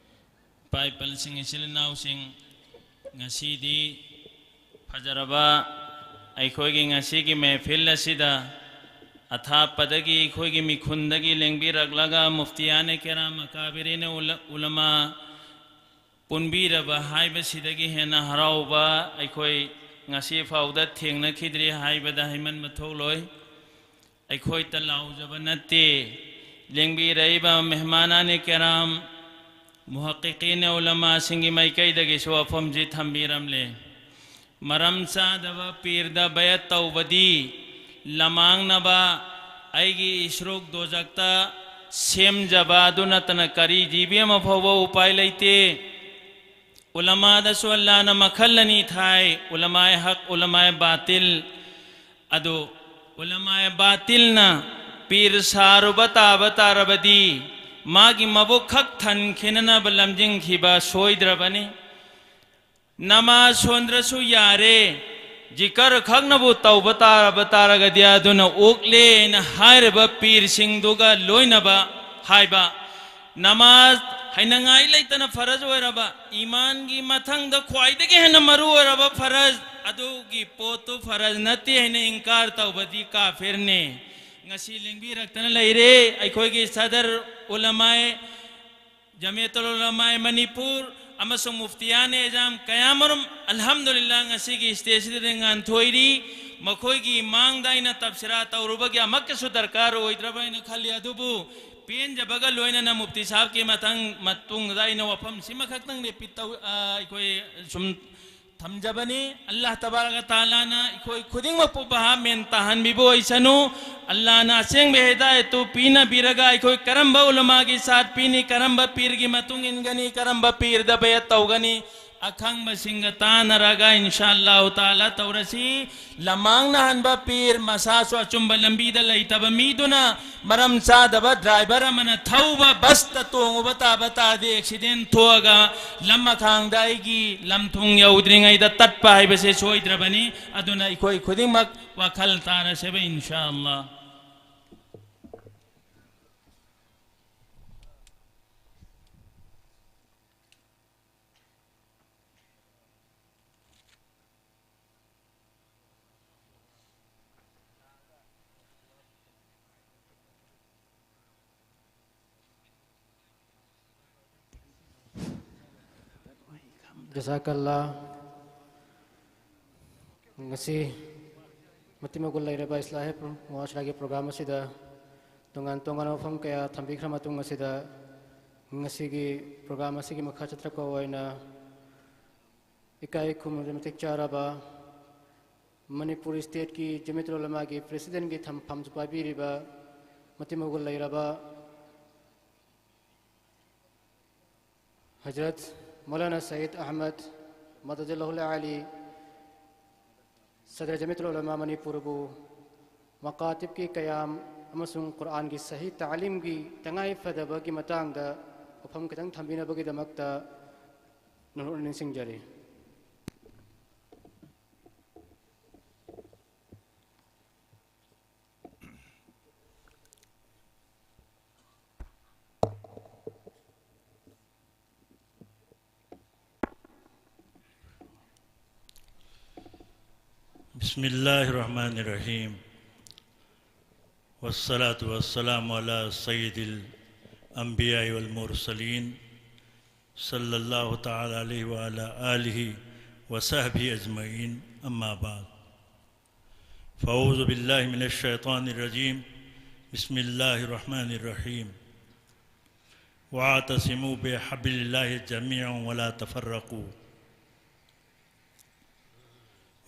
ꯏꯄꯥ ꯏꯄꯜꯁꯤꯡ, ꯏꯆꯤꯜ ꯏꯅꯥꯎꯁꯤꯡ, ꯉꯁꯤꯗꯤ ꯐꯖꯔꯕ ꯑꯩꯈꯣꯏꯒꯤ ꯉꯁꯤꯒꯤ ꯃꯦꯍꯐꯤꯜ ꯑꯁꯤꯗ ꯑꯊꯥꯞꯄꯗꯒꯤ ꯑꯩꯈꯣꯏꯒꯤ ꯃꯤꯈꯨꯟꯗꯒꯤ ꯂꯦꯡꯕꯤꯔꯛꯂꯒ ꯃꯨꯐꯇꯤꯌꯥꯅꯦ ꯀꯦꯔꯥꯝ, ꯑꯀꯥꯕꯤꯔꯤꯅꯦ ꯎꯂ-, ꯎꯂꯃꯥ ꯄꯨꯟꯕꯤꯔꯕ ꯍꯥꯏꯕꯁꯤꯗꯒꯤ ꯍꯦꯟꯅ ꯍꯔꯥꯎꯕ ꯑꯩꯈꯣꯏ ꯉꯁꯤ ꯐꯥꯎꯗ ꯊꯦꯡꯅꯈꯤꯗ꯭ꯔꯤ ꯍꯥꯏꯕꯗ ꯍꯥꯏꯃꯟꯕ ꯊꯣꯛꯂꯣꯏ꯫ ꯑꯩꯈꯣꯏꯇ ꯂꯥꯎꯖꯕ ꯅꯠꯇꯦ, ꯂꯦꯡꯕꯤꯔꯛꯏꯕ ꯃꯦꯍꯃꯥꯅꯥꯅꯦ ꯀꯦꯔꯥꯝ, ꯃꯨꯍꯛꯀꯤꯀꯤꯅꯦ ꯎꯂꯃꯥꯁꯤꯡꯒꯤ ꯃꯥꯏꯀꯩꯗꯒꯤꯁꯨ ꯋꯥꯐꯝꯁꯤ ꯊꯝꯕꯤꯔꯝꯂꯦ꯫ ꯃꯔꯝ ꯆꯥꯗꯕ ꯄꯤꯔꯗ ꯕꯌꯠ ꯇꯧꯕꯗꯤ ꯂꯃꯥꯡꯅꯕ ꯑꯩꯒꯤ ꯏꯁ꯭ꯔꯣꯛ ꯗꯣꯖꯛꯇ ꯁꯦꯝꯖꯕ ꯑꯗꯨ ꯅꯠꯇꯅ ꯀꯔꯤ ꯖꯤꯕꯤ ꯑꯃ ꯐꯥꯎꯕ ꯎꯄꯥꯏ ꯂꯩꯇꯦ꯫ ꯎꯂꯃꯥꯗꯁꯨ ꯑꯜꯂꯥꯅ ꯃꯈꯜ ꯑꯅꯤ ꯊꯥꯏ, ꯎꯂꯃꯥꯏ ꯍꯛ, ꯎꯂꯃꯥꯏ ꯕꯥꯇꯤꯜ꯫ ꯑꯗꯨ ꯎꯂꯃꯥꯏ ꯕꯥꯇꯤꯜꯅ ꯄꯤꯔ ꯁꯥꯔꯨꯕ ꯇꯥꯕ ꯇꯥꯔꯕꯗꯤ ꯃꯥꯒꯤ ꯃꯕꯨꯛ ꯈꯛ ꯊꯟꯈꯤꯅꯅꯕ ꯂꯝꯖꯤꯡꯈꯤꯕ ꯁꯣꯏꯗ꯭ꯔꯕꯅꯤ꯫ ꯅꯃꯥꯖ ꯁꯣꯟꯗ꯭ꯔꯁꯨ ꯌꯥꯔꯦ, ꯖꯤꯀꯔ ꯈꯛꯅꯕꯨ ꯇꯧꯕ ꯇꯥꯔꯕ ꯇꯥꯔꯒꯗꯤ ꯑꯗꯨꯅ ꯑꯣꯛꯂꯦꯅ ꯍꯥꯏꯔꯤꯕ ꯄꯤꯔꯁꯤꯡꯗꯨꯒ ꯂꯣꯏꯅꯕ ꯍꯥꯏꯕ ꯅꯃꯥꯖ ꯍꯥꯏꯅꯉꯥꯏ ꯂꯩꯇꯅ ꯐꯔꯖ ꯑꯣꯏꯔꯕ, ꯏꯃꯥꯟꯒꯤ ꯃꯊꯪꯗ ꯈ꯭ꯋꯥꯏꯗꯒꯤ ꯍꯦꯟꯅ ꯃꯔꯨ ꯑꯣꯏꯔꯕ ꯐꯔꯖ, ꯑꯗꯨꯒꯤ ꯄꯣꯠꯇꯨ ꯐꯔꯖ ꯅꯠꯇꯦ ꯍꯥꯏꯅ ꯏꯟꯀꯥꯔ ꯇꯧꯕꯗꯤ ꯀꯥꯐꯤꯔꯅꯤ꯫ ꯉꯁꯤ ꯂꯦꯡꯕꯤꯔꯛꯇꯅ ꯂꯩꯔꯦ ꯑꯩꯈꯣꯏꯒꯤ ꯁꯗꯔ ꯎꯂꯃꯥꯏ ꯖꯃꯤꯌꯠ ꯎꯂꯃꯥꯏ ꯃꯅꯤꯄꯨꯔ ꯑꯃꯁꯨꯡ ꯃꯨꯐꯇꯤꯌꯥꯅꯦ ꯑꯦꯖꯥꯝ ꯀꯌꯥꯃꯔꯨꯝ꯫ ꯑꯜꯍꯝꯗꯨꯂꯤꯜꯂꯥ, ꯉꯁꯤꯒꯤ ꯁ꯭ꯇꯦꯖꯁꯤꯗ ꯉꯥꯟꯊꯣꯏꯔꯤ꯫ ꯃꯈꯣꯏꯒꯤ ꯃꯥꯡꯗ ꯑꯩꯅ ꯇꯞꯁꯤꯔꯥ ꯇꯧꯔꯨꯕꯒꯤ ꯑꯃꯛꯀꯁꯨ ꯗꯔꯀꯥꯔ ꯑꯣꯏꯗ꯭ꯔꯕ ꯍꯥꯏꯅ ꯈꯜꯂꯤ꯫ ꯑꯗꯨꯕꯨ ꯄꯦꯟꯖꯕꯒ ꯂꯣꯏꯅꯅ ꯃꯨꯐꯇꯤ ꯁꯥꯍꯕꯀꯤ ꯃꯊꯪ ꯃꯇꯨꯡꯗ ꯑꯩꯅ ꯋꯥꯐꯝꯁꯤꯃꯈꯛꯇꯪ ꯔꯤꯄꯤꯠ ꯇꯧ, ꯑ, ꯑꯩꯈꯣꯏ ꯁꯨꯝ ꯊꯝꯖꯕꯅꯤ꯫ ꯑꯜꯂꯥꯍ ꯇꯕꯥꯔꯛ ꯇꯥꯂꯥꯅ ꯑꯩꯈꯣꯏ ꯈꯨꯗꯤꯡꯃꯛꯄꯨ ꯚꯥꯞ ꯃꯦꯟ ꯇꯥꯍꯟꯕꯤꯕ ꯑꯣꯏꯁꯅꯨ꯫ ꯑꯜꯂꯥꯍꯅ ꯑꯁꯦꯡꯕ ꯍꯤꯗꯥꯌꯠꯇꯨ ꯄꯤꯅꯕꯤꯔꯒ ꯑꯩꯈꯣꯏ ꯀꯔꯝꯕ ꯎꯂꯃꯥꯒꯤ ꯁꯥꯠ ꯄꯤꯅꯤ, ꯀꯔꯝꯕ ꯄꯤꯔꯒꯤ ꯃꯇꯨꯡ ꯏꯟꯒꯅꯤ, ꯀꯔꯝꯕ ꯄꯤꯔꯗ ꯕꯌꯠ ꯇꯧꯒꯅꯤ, ꯑꯈꯪꯕꯁꯤꯡꯒ ꯇꯥꯟꯅꯔꯒ ꯏꯟꯁꯥ ꯑꯜꯂꯥꯍꯨ ꯇꯥꯂꯥ ꯇꯧꯔꯁꯤ꯫ ꯂꯃꯥꯡꯅꯍꯟꯕ ꯄꯤꯔ, ꯃꯁꯥꯁꯨ ꯑꯆꯨꯝꯕ ꯂꯝꯕꯤꯗ ꯂꯩꯇꯕ ꯃꯤꯗꯨꯅ ꯃꯔꯝ ꯆꯥꯗꯕ ꯗ꯭ꯔꯥꯏꯚꯔ ꯑꯃꯅ ꯊꯧꯕ ꯕꯁꯇ ꯇꯣꯡꯉꯨꯕ ꯇꯥꯕ ꯇꯥꯔꯗꯤ, ꯑꯦꯛꯁꯤꯗꯦꯟ ꯊꯣꯛꯑꯒ ꯂꯝ ꯑꯈꯥꯡꯗ ꯑꯩꯒꯤ ꯂꯝ ꯊꯨꯡ ꯌꯧꯗ꯭ꯔꯤꯉꯩꯗ ꯇꯠꯄ ꯍꯥꯏꯕꯁꯦ ꯁꯣꯏꯗ꯭ꯔꯕꯅꯤ꯫ ꯑꯗꯨꯅ ꯑꯩꯈꯣꯏ ꯈꯨꯗꯤꯡꯃꯛ ꯋꯥꯈꯜ ꯇꯥꯔꯁꯦꯕ, ꯏꯟꯁꯥ ꯑꯜꯂꯥꯍ꯫ ꯖꯖꯥꯀꯜꯂꯥ꯫ ꯉꯁꯤ ꯃꯇꯤꯛ ꯃꯒꯨꯟ ꯂꯩꯔꯕ ꯏꯁꯂꯥꯍꯤ ꯄ꯭ꯔꯣ-, ꯃꯨꯑꯥꯁꯔꯥꯒꯤ ꯄ꯭ꯔꯣꯒ꯭ꯔꯥꯝ ꯑꯁꯤꯗ ꯇꯣꯉꯥꯟ ꯇꯣꯉꯥꯟꯕ ꯋꯥꯐꯝ ꯀꯌꯥ ꯊꯝꯕꯤꯈ꯭ꯔ ꯃꯇꯨꯡ ꯑꯁꯤꯗ, ꯉꯁꯤꯒꯤ ꯄ꯭ꯔꯣꯒ꯭ꯔꯥꯝ ꯑꯁꯤꯒꯤ ꯃꯈꯥ ꯆꯠꯊꯔꯛꯄ ꯑꯣꯏꯅ ꯏꯀꯥꯏ ꯈꯨꯝꯅꯕ ꯃꯇꯤꯛ ꯆꯥꯔꯕ ꯃꯅꯤꯄꯨꯔ ꯁ꯭ꯇꯦꯠꯀꯤ ꯖꯃꯤꯌꯠ ꯎꯂꯃꯥꯒꯤ ꯄ꯭ꯔꯦꯁꯤꯗꯦꯟꯒꯤ ꯊꯝꯐꯝꯁꯨ ꯄꯥꯏꯕꯤꯔꯤꯕ ꯃꯇꯤꯛ ꯃꯒꯨꯟ ꯂꯩꯔꯕ ꯍꯖꯔꯠ ꯃꯧꯂꯥꯅꯥ ꯁꯌꯤꯗ ꯑꯍꯃꯗ ꯃꯗꯗꯨꯜꯂꯥꯍꯨꯜ ꯑꯥꯂꯤ, ꯁꯗꯔ ꯖꯃꯤꯌꯠ ꯎꯂꯃꯥ ꯃꯅꯤꯄꯨꯔꯕꯨ ꯃꯀꯥꯇꯤꯕꯀꯤ ꯀꯌꯥꯝ ꯑꯃꯁꯨꯡ ꯀꯨꯔꯑꯥꯟꯒꯤ ꯁꯍꯤ ꯇꯥꯂꯤꯝꯒꯤ ꯇꯉꯥꯏ ꯐꯗꯕꯒꯤ ꯃꯇꯥꯡꯗ ꯋꯥꯐꯝ ꯈꯤꯇꯪ ꯊꯝꯕꯤꯅꯕꯒꯤꯗꯃꯛꯇ ꯅꯣꯂꯨꯛꯅ ꯅꯤꯡꯁꯤꯡꯖꯔꯤ꯫ بسم الله الرحمن الرحيم. والصلاة والسلام على سيد الأنبياء والمرسلين، صلى الله تعالى عليه وعلى آله وصحبه أجمعين. أما بعد، فأعوذ بالله من الشيطان الرجيم. بسم الله الرحمن الرحيم. واعتصموا بحبل الله جميعا ولا تفرقوا.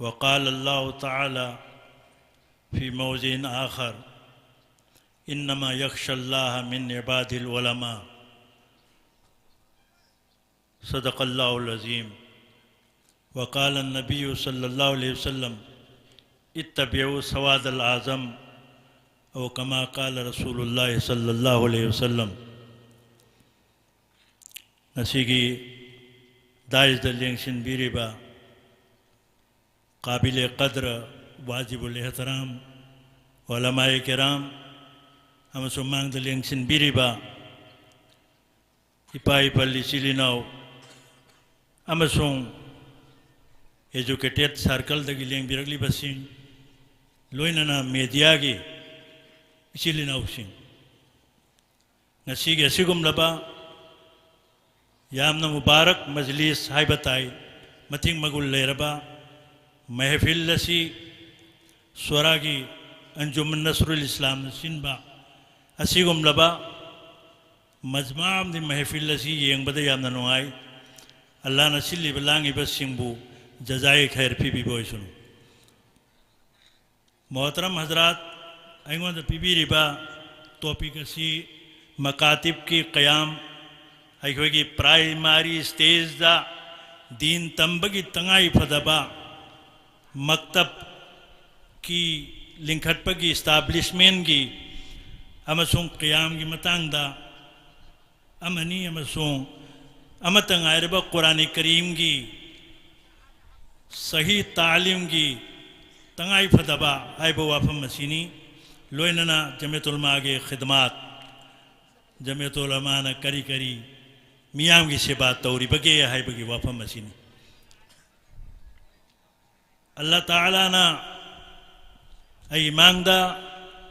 وقال الله تعالى في موضع آخر: إنما يخشى الله من عباده العلماء. صدق الله العظيم. وقال النبي صلى الله عليه وسلم: اتبعوا سواد الأعظم، أو كما قال رسول الله صلى الله عليه وسلم. ꯉꯁꯤꯒꯤ ꯗꯥꯏꯁꯇ ꯂꯦꯡꯁꯤꯟꯕꯤꯔꯤꯕ ꯀꯥꯕꯤꯂꯦ ꯀꯗ꯭ꯔ, ꯋꯥꯖꯤꯕꯨꯜ ꯏꯍꯇꯔꯥꯝ, ꯎꯂꯃꯥꯏ ꯀꯤꯔꯥꯝ, ꯑꯃꯁꯨꯡ ꯃꯥꯡꯗ ꯂꯦꯡꯁꯤꯟꯕꯤꯔꯤꯕ ꯏꯄꯥ ꯏꯄꯜ, ꯏꯆꯤꯜ ꯏꯅꯥꯎ ꯑꯃꯁꯨꯡ ꯑꯦꯖꯨꯀꯦꯇꯦꯠ ꯁꯥꯔꯀꯜꯗꯒꯤ ꯂꯦꯡꯕꯤꯔꯛꯂꯤꯕꯁꯤꯡ, ꯂꯣꯏꯅꯅ ꯃꯦꯗꯤꯌꯥꯒꯤ ꯏꯆꯤꯜ ꯏꯅꯥꯎꯁꯤꯡ, ꯉꯁꯤꯒꯤ ꯑꯁꯤꯒꯨꯝꯂꯕ ꯌꯥꯝꯅ ꯃꯨꯕꯥꯔꯛ ꯃꯖꯂꯤꯁ ꯍꯥꯏꯕ ꯇꯥꯏ, ꯃꯇꯤꯛ ꯃꯒꯨꯟ ꯂꯩꯔꯕ ꯃꯍꯐꯤꯜ ꯑꯁꯤ ꯁ꯭ꯋꯔꯥꯒꯤ ꯑꯟꯖꯨꯃꯟ ꯅꯁꯔꯨꯜ ꯏꯁꯂꯥꯝꯅ ꯁꯤꯟꯕ ꯑꯁꯤꯒꯨꯝꯂꯕ ꯃꯖꯃꯥ ꯑꯃꯗꯤ ꯃꯍꯐꯤꯜ ꯑꯁꯤ ꯌꯦꯡꯕꯗ ꯌꯥꯝꯅ ꯅꯨꯡꯉꯥꯏ꯫ ꯑꯜꯂꯥꯍꯅ ꯁꯤꯜꯂꯤꯕ ꯂꯥꯡꯉꯤꯕꯁꯤꯡꯕꯨ ꯖꯖꯥꯏ ꯈꯩꯔ ꯄꯤꯕꯤꯕ ꯑꯣꯏꯁꯅꯨ꯫ ꯃꯣꯍꯇꯔꯝ ꯍꯖꯔꯥꯠ, ꯑꯩꯉꯣꯟꯗ ꯄꯤꯕꯤꯔꯤꯕ ꯇꯣꯄꯤꯛ ꯑꯁꯤ ꯃꯀꯥꯇꯤꯕꯀꯤ ꯀꯌꯥꯝ, ꯑꯩꯈꯣꯏꯒꯤ ꯄ꯭ꯔꯥꯏꯃꯥꯔꯤ ꯁ꯭ꯇꯦꯖꯇ ꯗꯤꯟ ꯇꯝꯕꯒꯤ ꯇꯉꯥꯏ ꯐꯗꯕ ꯃꯛꯇꯕꯀꯤ ꯂꯤꯡꯈꯠꯄꯒꯤ, ꯏꯁꯇꯥꯕ꯭ꯂꯤꯁꯃꯦꯟꯒꯤ ꯑꯃꯁꯨꯡ ꯀꯌꯥꯝꯒꯤ ꯃꯇꯥꯡꯗ ꯑꯃꯅꯤ, ꯑꯃꯁꯨꯡ ꯑꯃꯠꯇ ꯉꯥꯏꯔꯕ ꯀꯨꯔꯥꯅꯤ ꯀꯔꯤꯝꯒꯤ ꯁꯍꯤ ꯇꯥꯂꯤꯝꯒꯤ ꯇꯉꯥꯏ ꯐꯗꯕ ꯍꯥꯏꯕ ꯋꯥꯐꯝ ꯑꯁꯤꯅꯤ꯫ ꯂꯣꯏꯅꯅ ꯖꯃꯤꯌꯠ ꯎꯂꯃꯥꯒꯤ ꯈꯤꯗꯃꯥꯠ, ꯖꯃꯤꯌꯠ ꯎꯂꯃꯥꯅ ꯀꯔꯤ ꯀꯔꯤ ꯃꯤꯌꯥꯝꯒꯤ ꯁꯦꯕꯥ ꯇꯧꯔꯤꯕꯒꯦ ꯍꯥꯏꯕꯒꯤ ꯋꯥꯐꯝ ꯑꯁꯤꯅꯤ꯫ ꯑꯜꯂꯥ ꯇꯥꯂꯥꯅ ꯑꯩ ꯃꯥꯡꯗ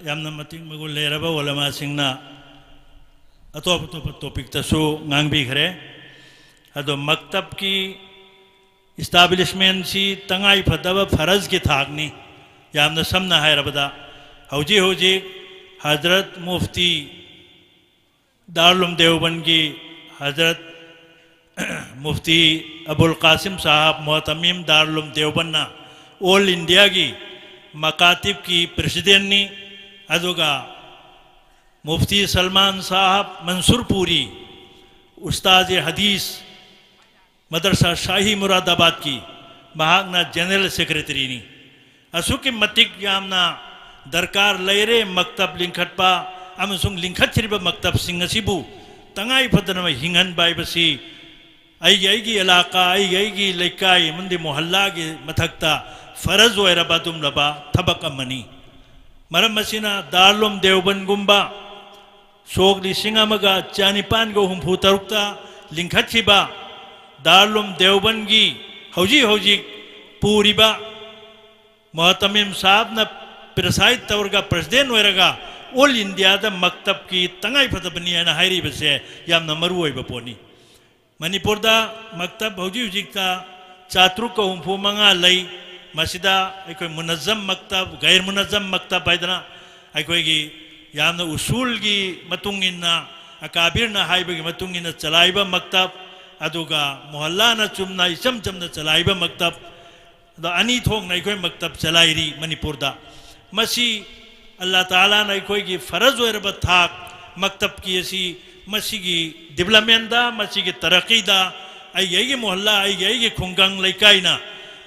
ꯌꯥꯝꯅ ꯃꯇꯤꯛ ꯃꯒꯨꯟ ꯂꯩꯔꯕ ꯎꯂꯃꯥꯁꯤꯡꯅ ꯑꯇꯣꯞ ꯑꯇꯣꯞꯄ ꯇꯣꯄꯤꯛꯇꯁꯨ ꯉꯥꯡꯕꯤꯈ꯭ꯔꯦ꯫ ꯑꯗꯣ ꯃꯛꯇꯕꯀꯤ ꯏꯁꯇꯥꯕ꯭ꯂꯤꯁꯃꯦꯟꯁꯤ ꯇꯉꯥꯏ ꯐꯗꯕ ꯐꯔꯖꯀꯤ ꯊꯥꯛꯅꯤ꯫ ꯌꯥꯝꯅ ꯁꯝꯅ ꯍꯥꯏꯔꯕꯗ, ꯍꯧꯖꯤꯛ ꯍꯧꯖꯤꯛ ꯍꯖꯔꯠ ꯃꯨꯐꯇꯤ ꯗꯥꯔꯨꯂꯨꯝ ꯗꯦꯋꯕꯟꯒꯤ ꯍꯖꯔꯠ ꯃꯨꯐꯇꯤ ꯑꯕꯨꯜ ꯀꯥꯁꯤꯝ ꯁꯥꯍꯕ ꯃꯣꯍꯇꯃꯤꯝ ꯗꯥꯔꯨꯂꯨꯝ ꯗꯦꯋꯕꯟꯅ ꯑꯣꯜ ꯏꯟꯗꯤꯌꯥꯒꯤ ꯃꯀꯥꯇꯤꯕꯀꯤ ꯄ꯭ꯔꯦꯁꯤꯗꯦꯟꯅꯤ꯫ ꯑꯗꯨꯒ ꯃꯨꯐꯇꯤ ꯁꯜꯃꯥꯟ ꯁꯥꯍꯕ ꯃꯟꯁꯨꯔꯄꯨꯔꯤ, ꯎꯁꯇꯥꯖꯦ ꯍꯗꯤꯁ, ꯃꯗꯔꯁꯥ ꯁꯥꯍꯤ ꯃꯨꯔꯥꯗꯥꯕꯥꯗꯀꯤ ꯃꯍꯥꯛꯅ ꯖꯦꯅꯔꯦꯜ ꯁꯦꯀ꯭ꯔꯦꯇꯔꯤꯅꯤ꯫ ꯑꯁꯨꯛꯀꯤ ꯃꯇꯤꯛ ꯌꯥꯝꯅ ꯗꯔꯀꯥꯔ ꯂꯩꯔꯦ ꯃꯛꯇꯕ ꯂꯤꯡꯈꯠꯄ ꯑꯃꯁꯨꯡ ꯂꯤꯡꯈꯠꯈꯤꯕ ꯃꯛꯇꯕꯁꯤꯡ ꯑꯁꯤꯕꯨ ꯇꯉꯥꯏ ꯐꯗꯅ ꯍꯤꯡꯍꯟꯕ ꯍꯥꯏꯕꯁꯤ ꯑꯩꯒꯤ ꯑꯩꯒꯤ ꯏꯂꯥꯀꯥ, ꯑꯩꯒꯤ ꯑꯩꯒꯤ ꯂꯩꯀꯥꯏ ꯑꯃꯗꯤ ꯃꯣꯍꯜꯂꯥꯒꯤ ꯃꯊꯛꯇ ꯐꯔꯖ ꯑꯣꯏꯔꯕ ꯑꯗꯨꯒꯨꯝꯂꯕ ꯊꯕꯛ ꯑꯃꯅꯤ꯫ ꯃꯔꯝ ꯑꯁꯤꯅ ꯗꯥꯔꯂꯨꯝ ꯗꯦꯋꯕꯟꯒꯨꯝꯕ ꯁꯣꯛ ꯂꯤꯁꯤꯡ ꯑꯃꯒ ꯆꯅꯤꯄꯥꯟꯒ ꯍꯨꯝꯐꯨ ꯇꯔꯨꯛꯇ ꯂꯤꯡꯈꯠꯈꯤꯕ ꯗꯥꯔꯂꯨꯝ ꯗꯦꯋꯕꯟꯒꯤ ꯍꯧꯖꯤꯛ ꯍꯧꯖꯤꯛ ꯄꯨꯔꯤꯕ ꯃꯣꯍꯇꯃꯤꯝ ꯁꯥꯍꯕꯅ ꯄ꯭ꯔꯤꯁꯥꯏꯗ ꯇꯧꯔꯒ, ꯄ꯭ꯔꯦꯁꯤꯗꯦꯟ ꯑꯣꯏꯔꯒ, ꯑꯣꯜ ꯏꯟꯗꯤꯌꯥꯗ ꯃꯛꯇꯕꯀꯤ ꯇꯉꯥꯏ ꯐꯗꯕꯅꯤ ꯍꯥꯏꯅ ꯍꯥꯏꯔꯤꯕꯁꯦ ꯌꯥꯝꯅ ꯃꯔꯨ ꯑꯣꯏꯕ ꯄꯣꯠꯅꯤ꯫ ꯃꯅꯤꯄꯨꯔꯗ ꯃꯛꯇꯕ ꯍꯧꯖꯤꯛ ꯍꯧꯖꯤꯛꯇ ꯆꯥꯇ꯭ꯔꯨꯛꯀ ꯍꯨꯝꯐꯨ ꯃꯉꯥ ꯂꯩ꯫ ꯃꯁꯤꯗ ꯑꯩꯈꯣꯏ ꯃꯨꯅꯖꯝ ꯃꯛꯇꯕ, ꯒꯩꯔ ꯃꯨꯅꯖꯝ ꯃꯛꯇꯕ ꯍꯥꯏꯗꯅ ꯑꯩꯈꯣꯏꯒꯤ ꯌꯥꯝꯅ ꯎꯁꯨꯜꯒꯤ ꯃꯇꯨꯡ ꯏꯟꯅ, ꯑꯀꯥꯕꯤꯔꯅ ꯍꯥꯏꯕꯒꯤ ꯃꯇꯨꯡ ꯏꯟꯅ ꯆꯂꯥꯏꯕ ꯃꯛꯇꯕ, ꯑꯗꯨꯒ ꯃꯣꯍꯜꯂꯥꯅ ꯆꯨꯝꯅ ꯏꯆꯝ ꯆꯝꯅ ꯆꯂꯥꯏꯕ ꯃꯛꯇꯕ, ꯑꯗꯣ ꯑꯅꯤ ꯊꯣꯛꯅ ꯑꯩꯈꯣꯏ ꯃꯛꯇꯕ ꯆꯂꯥꯏꯔꯤ ꯃꯅꯤꯄꯨꯔꯗ꯫ ꯃꯁꯤ ꯑꯜꯂꯥ ꯇꯥꯂꯥꯅ ꯑꯩꯈꯣꯏꯒꯤ ꯐꯔꯖ ꯑꯣꯏꯔꯕ ꯊꯥꯛ ꯃꯛꯇꯕꯀꯤ ꯑꯁꯤ, ꯃꯁꯤꯒꯤ ꯗꯤꯕ꯭ꯂꯞꯃꯦꯟꯗ, ꯃꯁꯤꯒꯤ ꯇꯔꯛꯀꯤꯗ ꯑꯩꯒꯤ ꯑꯩꯒꯤ ꯃꯣꯍꯜꯂꯥ, ꯑꯩꯒꯤ ꯑꯩꯒꯤ ꯈꯨꯡꯒꯪ ꯂꯩꯀꯥꯏꯅ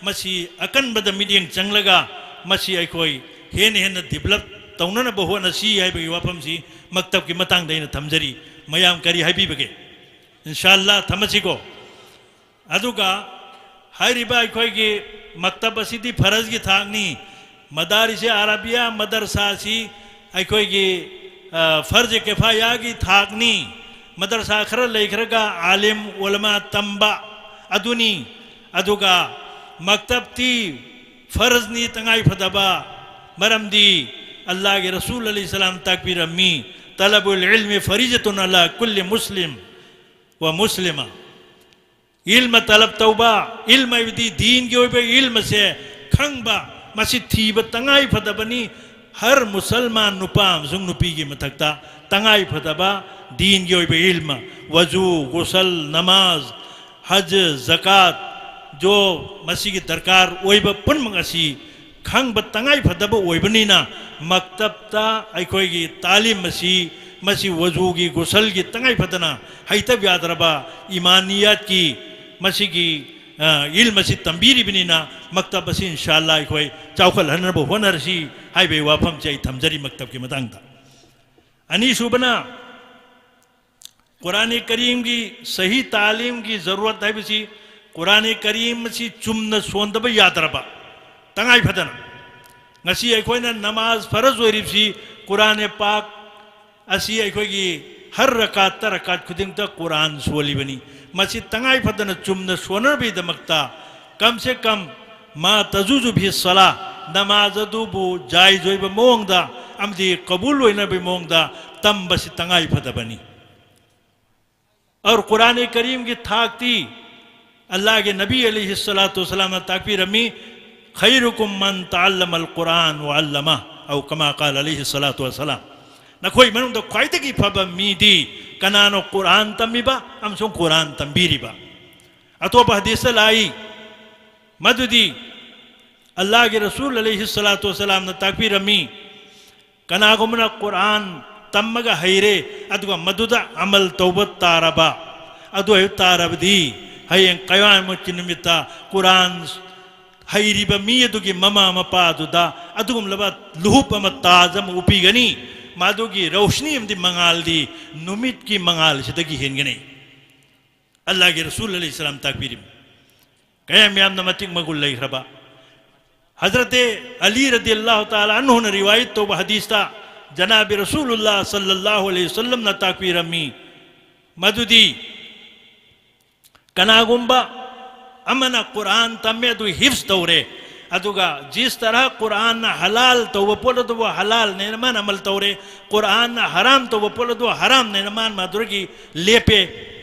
ꯃꯁꯤ ꯑꯀꯟꯕꯗ ꯃꯤꯠꯌꯦꯡ ꯆꯪꯂꯒ ꯃꯁꯤ ꯑꯩꯈꯣꯏ ꯍꯦꯟꯅ ꯍꯦꯟꯅ ꯗꯤꯕ꯭ꯂꯞ ꯇꯧꯅꯅꯕ ꯍꯣꯠꯅꯁꯤ ꯍꯥꯏꯕꯒꯤ ꯋꯥꯐꯝꯁꯤ ꯃꯛꯇꯕꯀꯤ ꯃꯇꯥꯡꯗ ꯑꯩꯅ ꯊꯝꯖꯔꯤ꯫ ꯃꯌꯥꯝ ꯀꯔꯤ ꯍꯥꯏꯕꯤꯕꯒꯦ? ꯏꯟꯁꯥ ꯑꯜꯂꯥ ꯊꯝꯃꯁꯤꯀꯣ꯫ ꯑꯗꯨꯒ ꯍꯥꯏꯔꯤꯕ ꯑꯩꯈꯣꯏꯒꯤ ꯃꯛꯇꯕ ꯑꯁꯤꯗꯤ ꯐꯔꯖꯒꯤ ꯊꯥꯛꯅꯤ꯫ ꯃꯗꯥꯔꯤꯁꯦ ꯑꯔꯥꯕꯤꯌꯥ ꯃꯗꯔꯁꯥ ꯑꯁꯤ ꯑꯩꯈꯣꯏꯒꯤ, ꯑ, ꯐꯔꯖ ꯀꯤꯐꯥꯌꯥꯒꯤ ꯊꯥꯛꯅꯤ꯫ ꯃꯗꯔꯁꯥ ꯈꯔ ꯂꯩꯈ꯭ꯔꯒ ꯑꯥꯂꯤꯝ ꯎꯂꯃꯥ ꯇꯝꯕ ꯑꯗꯨꯅꯤ꯫ ꯑꯗꯨꯒ ꯃꯛꯇꯕꯇꯤ ꯐꯔꯖꯅꯤ, ꯇꯉꯥꯏ ꯐꯗꯕ, ꯃꯔꯝꯗꯤ ꯑꯜꯂꯥꯍꯒꯤ ꯔꯁꯨꯜ ꯑꯂꯩꯍꯤ ꯁꯂꯥꯝ ꯇꯥꯛꯄꯤꯔꯝꯃꯤ, "ꯇꯂꯕꯨꯜ ꯏꯜꯃꯤ ꯐꯔꯤꯖꯇꯨꯟ ꯑꯂꯥ ꯀꯨꯜꯂꯤ ꯃꯨꯁꯂꯤꯝ ꯋꯥ ꯃꯨꯁꯂꯤꯃꯥ"꯫ ꯏꯜꯃ ꯇꯂꯕ ꯇꯧꯕ, ꯏꯜꯃ ꯍꯥꯏꯕꯗꯤ ꯗꯤꯟꯒꯤ ꯑꯣꯏꯕ ꯏꯜꯃꯁꯦ ꯈꯪꯕ, ꯃꯁꯤ ꯊꯤꯕ ꯇꯉꯥꯏ ꯐꯗꯕꯅꯤ꯫ ꯍꯔ ꯃꯨꯁꯜꯃꯥꯟ ꯅꯨꯄꯥ ꯑꯃꯁꯨꯡ ꯅꯨꯄꯤꯒꯤ ꯃꯊꯛꯇ ꯇꯉꯥꯏ ꯐꯗꯕ ꯗꯤꯟꯒꯤ ꯑꯣꯏꯕ ꯏꯜꯃ, ꯋꯖꯨ, ꯒꯨꯁꯜ, ꯅꯃꯥꯖ, ꯍꯖ, ꯖꯀꯥꯠ, ꯖꯣ, ꯃꯁꯤꯒꯤ ꯗꯔꯀꯥꯔ ꯑꯣꯏꯕ ꯄꯨꯝꯅꯃꯛ ꯑꯁꯤ ꯈꯪꯕ ꯇꯉꯥꯏ ꯐꯗꯕ ꯑꯣꯏꯕꯅꯤꯅ, ꯃꯛꯇꯕꯇ ꯑꯩꯈꯣꯏꯒꯤ ꯇꯥꯂꯤꯝ ꯑꯁꯤ, ꯃꯁꯤ ꯋꯖꯨꯒꯤ, ꯒꯨꯁꯜꯒꯤ ꯇꯉꯥꯏ ꯐꯗꯅ ꯍꯩꯇꯕ ꯌꯥꯗ꯭ꯔꯕ, ꯏꯃꯥꯅꯤꯌꯥꯠꯀꯤ ꯃꯁꯤꯒꯤ, ꯑ, ꯏꯜꯝ ꯑꯁꯤ ꯇꯝꯕꯤꯔꯤꯕꯅꯤꯅ, ꯃꯛꯇꯕ ꯑꯁꯤ ꯏꯟꯁꯥ ꯑꯜꯂꯥ ꯑꯩꯈꯣꯏ ꯆꯥꯎꯈꯠꯍꯟꯅꯕ ꯍꯣꯠꯅꯔꯁꯤ ꯍꯥꯏꯕꯒꯤ ꯋꯥꯐꯝꯁꯤ ꯑꯩ ꯊꯝꯖꯔꯤ ꯃꯛꯇꯕꯀꯤ ꯃꯇꯥꯡꯗ꯫ ꯑꯅꯤꯁꯨꯕꯅ, ꯀꯨꯔꯥꯟ ꯀꯔꯤꯝꯒꯤ ꯁꯍꯤ ꯇꯥꯂꯤꯝꯒꯤ ꯖꯔꯨꯔꯠ ꯍꯥꯏꯕꯁꯤ, ꯀꯨꯔꯥꯟ ꯀꯔꯤꯝ ꯑꯁꯤ ꯆꯨꯝꯅ ꯁꯣꯟꯗꯕ ꯌꯥꯗ꯭ꯔꯕ, ꯇꯉꯥꯏ ꯐꯗꯅ꯫ ꯉꯁꯤ ꯑꯩꯈꯣꯏꯅ ꯅꯃꯥꯖ ꯐꯔꯖ ꯑꯣꯏꯔꯤꯕꯁꯤ, ꯀꯨꯔꯥꯟ ꯄꯥꯛ ꯑꯁꯤ ꯑꯩꯈꯣꯏꯒꯤ ꯍꯔ ꯔꯀꯥꯠꯇ, ꯔꯀꯥꯠ ꯈꯨꯗꯤꯡꯗ ꯀꯨꯔꯥꯟ ꯁꯣꯜꯂꯤꯕꯅꯤ꯫ ꯃꯁꯤ ꯇꯉꯥꯏ ꯐꯗꯅ ꯆꯨꯝꯅ ꯁꯣꯟꯅꯕꯒꯤꯗꯃꯛꯇ, ꯀꯝ ꯁꯦ ꯀꯝ ꯃꯥ ꯇꯖꯨꯖꯨ ꯕꯤꯍꯤ ꯁꯂꯥ, ꯅꯃꯥꯖ ꯑꯗꯨꯕꯨ ꯖꯥꯏꯖ ꯑꯣꯏꯕ ꯃꯑꯣꯡꯗ ꯑꯃꯗꯤ ꯀꯕꯨꯜ ꯑꯣꯏꯅꯕꯒꯤ ꯃꯑꯣꯡꯗ ꯇꯝꯕꯁꯤ ꯇꯉꯥꯏ ꯐꯗꯕꯅꯤ꯫ ꯑꯧꯔ ꯀꯨꯔꯥꯟ ꯀꯔꯤꯝꯒꯤ ꯊꯥꯛꯇꯤ ꯑꯜꯂꯥꯍꯒꯤ ꯅꯕꯤ ꯑꯂꯩꯍꯤ ꯁꯂꯥꯇꯨ ꯋꯁꯂꯥꯝꯅ ꯇꯥꯛꯄꯤꯔꯝꯃꯤ, "ꯈꯩꯔꯨꯀꯨꯝ ꯃꯟ ꯇꯥꯜꯂꯃꯜ ꯀꯨꯔꯥꯟ ꯋꯥ ꯑꯜꯂꯃ", ꯑꯧ ꯀꯃꯥ ꯀꯥꯜ ꯑꯂꯩꯍꯤ ꯁꯂꯥꯇꯨ ꯋꯁꯂꯥꯝ꯫ ꯅꯈꯣꯏ ꯃꯅꯨꯡꯗ ꯈ꯭ꯋꯥꯏꯗꯒꯤ ꯐꯕ ꯃꯤꯗꯤ ꯀꯅꯥꯅꯣ ꯀꯨꯔꯥꯟ ꯇꯝꯃꯤꯕ ꯑꯃꯁꯨꯡ ꯀꯨꯔꯥꯟ ꯇꯝꯕꯤꯔꯤꯕ꯫ ꯑꯇꯣꯞꯄ ꯍꯗꯤꯁꯇ ꯂꯥꯛꯏ ꯃꯗꯨꯗꯤ ꯑꯜꯂꯥꯍꯒꯤ ꯔꯁꯨꯜ ꯑꯂꯩꯍꯤ ꯁꯂꯥꯇꯨ ꯋꯁꯂꯥꯝꯅ ꯇꯥꯛꯄꯤꯔꯝꯃꯤ, ꯀꯅꯥꯒꯨꯝꯕꯅ ꯀꯨꯔꯥꯟ ꯇꯝꯃꯒ ꯍꯩꯔꯦ, ꯑꯗꯨꯒ ꯃꯗꯨꯗ ꯑꯃꯜ ꯇꯧꯕ ꯇꯥꯔꯕ, ꯑꯗꯨ ꯑꯣꯏꯕ ꯇꯥꯔꯕꯗꯤ ꯍꯌꯦꯡ ꯀꯌꯥꯃꯠꯀꯤ ꯅꯨꯃꯤꯠꯇ ꯀꯨꯔꯥꯟ ꯍꯩꯔꯤꯕ ꯃꯤ ꯑꯗꯨꯒꯤ ꯃꯃꯥ ꯃꯄꯥ ꯑꯗꯨꯗ ꯑꯗꯨꯒꯨꯝꯂꯕ ꯂꯨꯍꯨꯞ ꯑꯃ, ꯇꯥꯖ ꯑꯃ ꯎꯞꯄꯤꯒꯅꯤ꯫ ꯃꯗꯨꯒꯤ ꯔꯧꯁꯅꯤ ꯑꯃꯗꯤ ꯃꯉꯥꯜꯗꯤ ꯅꯨꯃꯤꯠꯀꯤ ꯃꯉꯥꯜꯁꯤꯗꯒꯤ ꯍꯦꯟꯒꯅꯤ꯫ ꯑꯜꯂꯥꯍꯒꯤ ꯔꯁꯨꯜ ꯑꯂꯩꯍꯤ ꯁꯂꯥꯝ ꯇꯥꯛꯄꯤꯔꯤꯕ꯫ ꯀꯌꯥꯝ ꯌꯥꯝꯅ ꯃꯇꯤꯛ ꯃꯒꯨꯟ ꯂꯩꯈ꯭ꯔꯕ꯫ ꯍꯖꯔꯠ ꯑꯂꯤ ꯔꯗꯤꯌꯜꯂꯥꯍꯨ ꯇꯥꯂꯥ ꯑꯟꯍꯨꯅ ꯔꯤꯋꯥꯌꯠ ꯇꯧꯕ ꯍꯗꯤꯁꯇ ꯖꯅꯥꯕꯤ ꯔꯁꯨꯂꯨꯜꯂꯥꯍ ꯁꯜꯂꯜꯂꯥꯍꯨ ꯑꯂꯩꯍꯤ ꯋꯁꯜꯂꯝꯅ ꯇꯥꯛꯄꯤꯔꯝꯃꯤ ꯃꯗꯨꯗꯤ, ꯀꯅꯥꯒꯨꯝꯕ ꯑꯃꯅ ꯀꯨꯔꯥꯟ ꯇꯝꯃꯦ, ꯑꯗꯨ ꯍꯤꯐꯖ ꯇꯧꯔꯦ, ꯑꯗꯨꯒ ꯖꯤꯁ ꯇꯔꯍ ꯀꯨꯔꯥꯟꯅ ꯍꯂꯥꯜ ꯇꯧꯕ ꯄꯣꯠ ꯑꯗꯨꯕꯨ ꯍꯂꯥꯜꯅꯦꯅ ꯃꯥꯅ ꯑꯃꯜ ꯇꯧꯔꯦ, ꯀꯨꯔꯥꯟꯅ ꯍꯔꯥꯝ ꯇꯧꯕ ꯄꯣꯠ ꯑꯗꯨ ꯍꯔꯥꯝꯅꯦꯅ ꯃꯥꯅ ꯃꯗꯨꯗꯒꯤ ꯂꯦꯞꯄꯦ꯫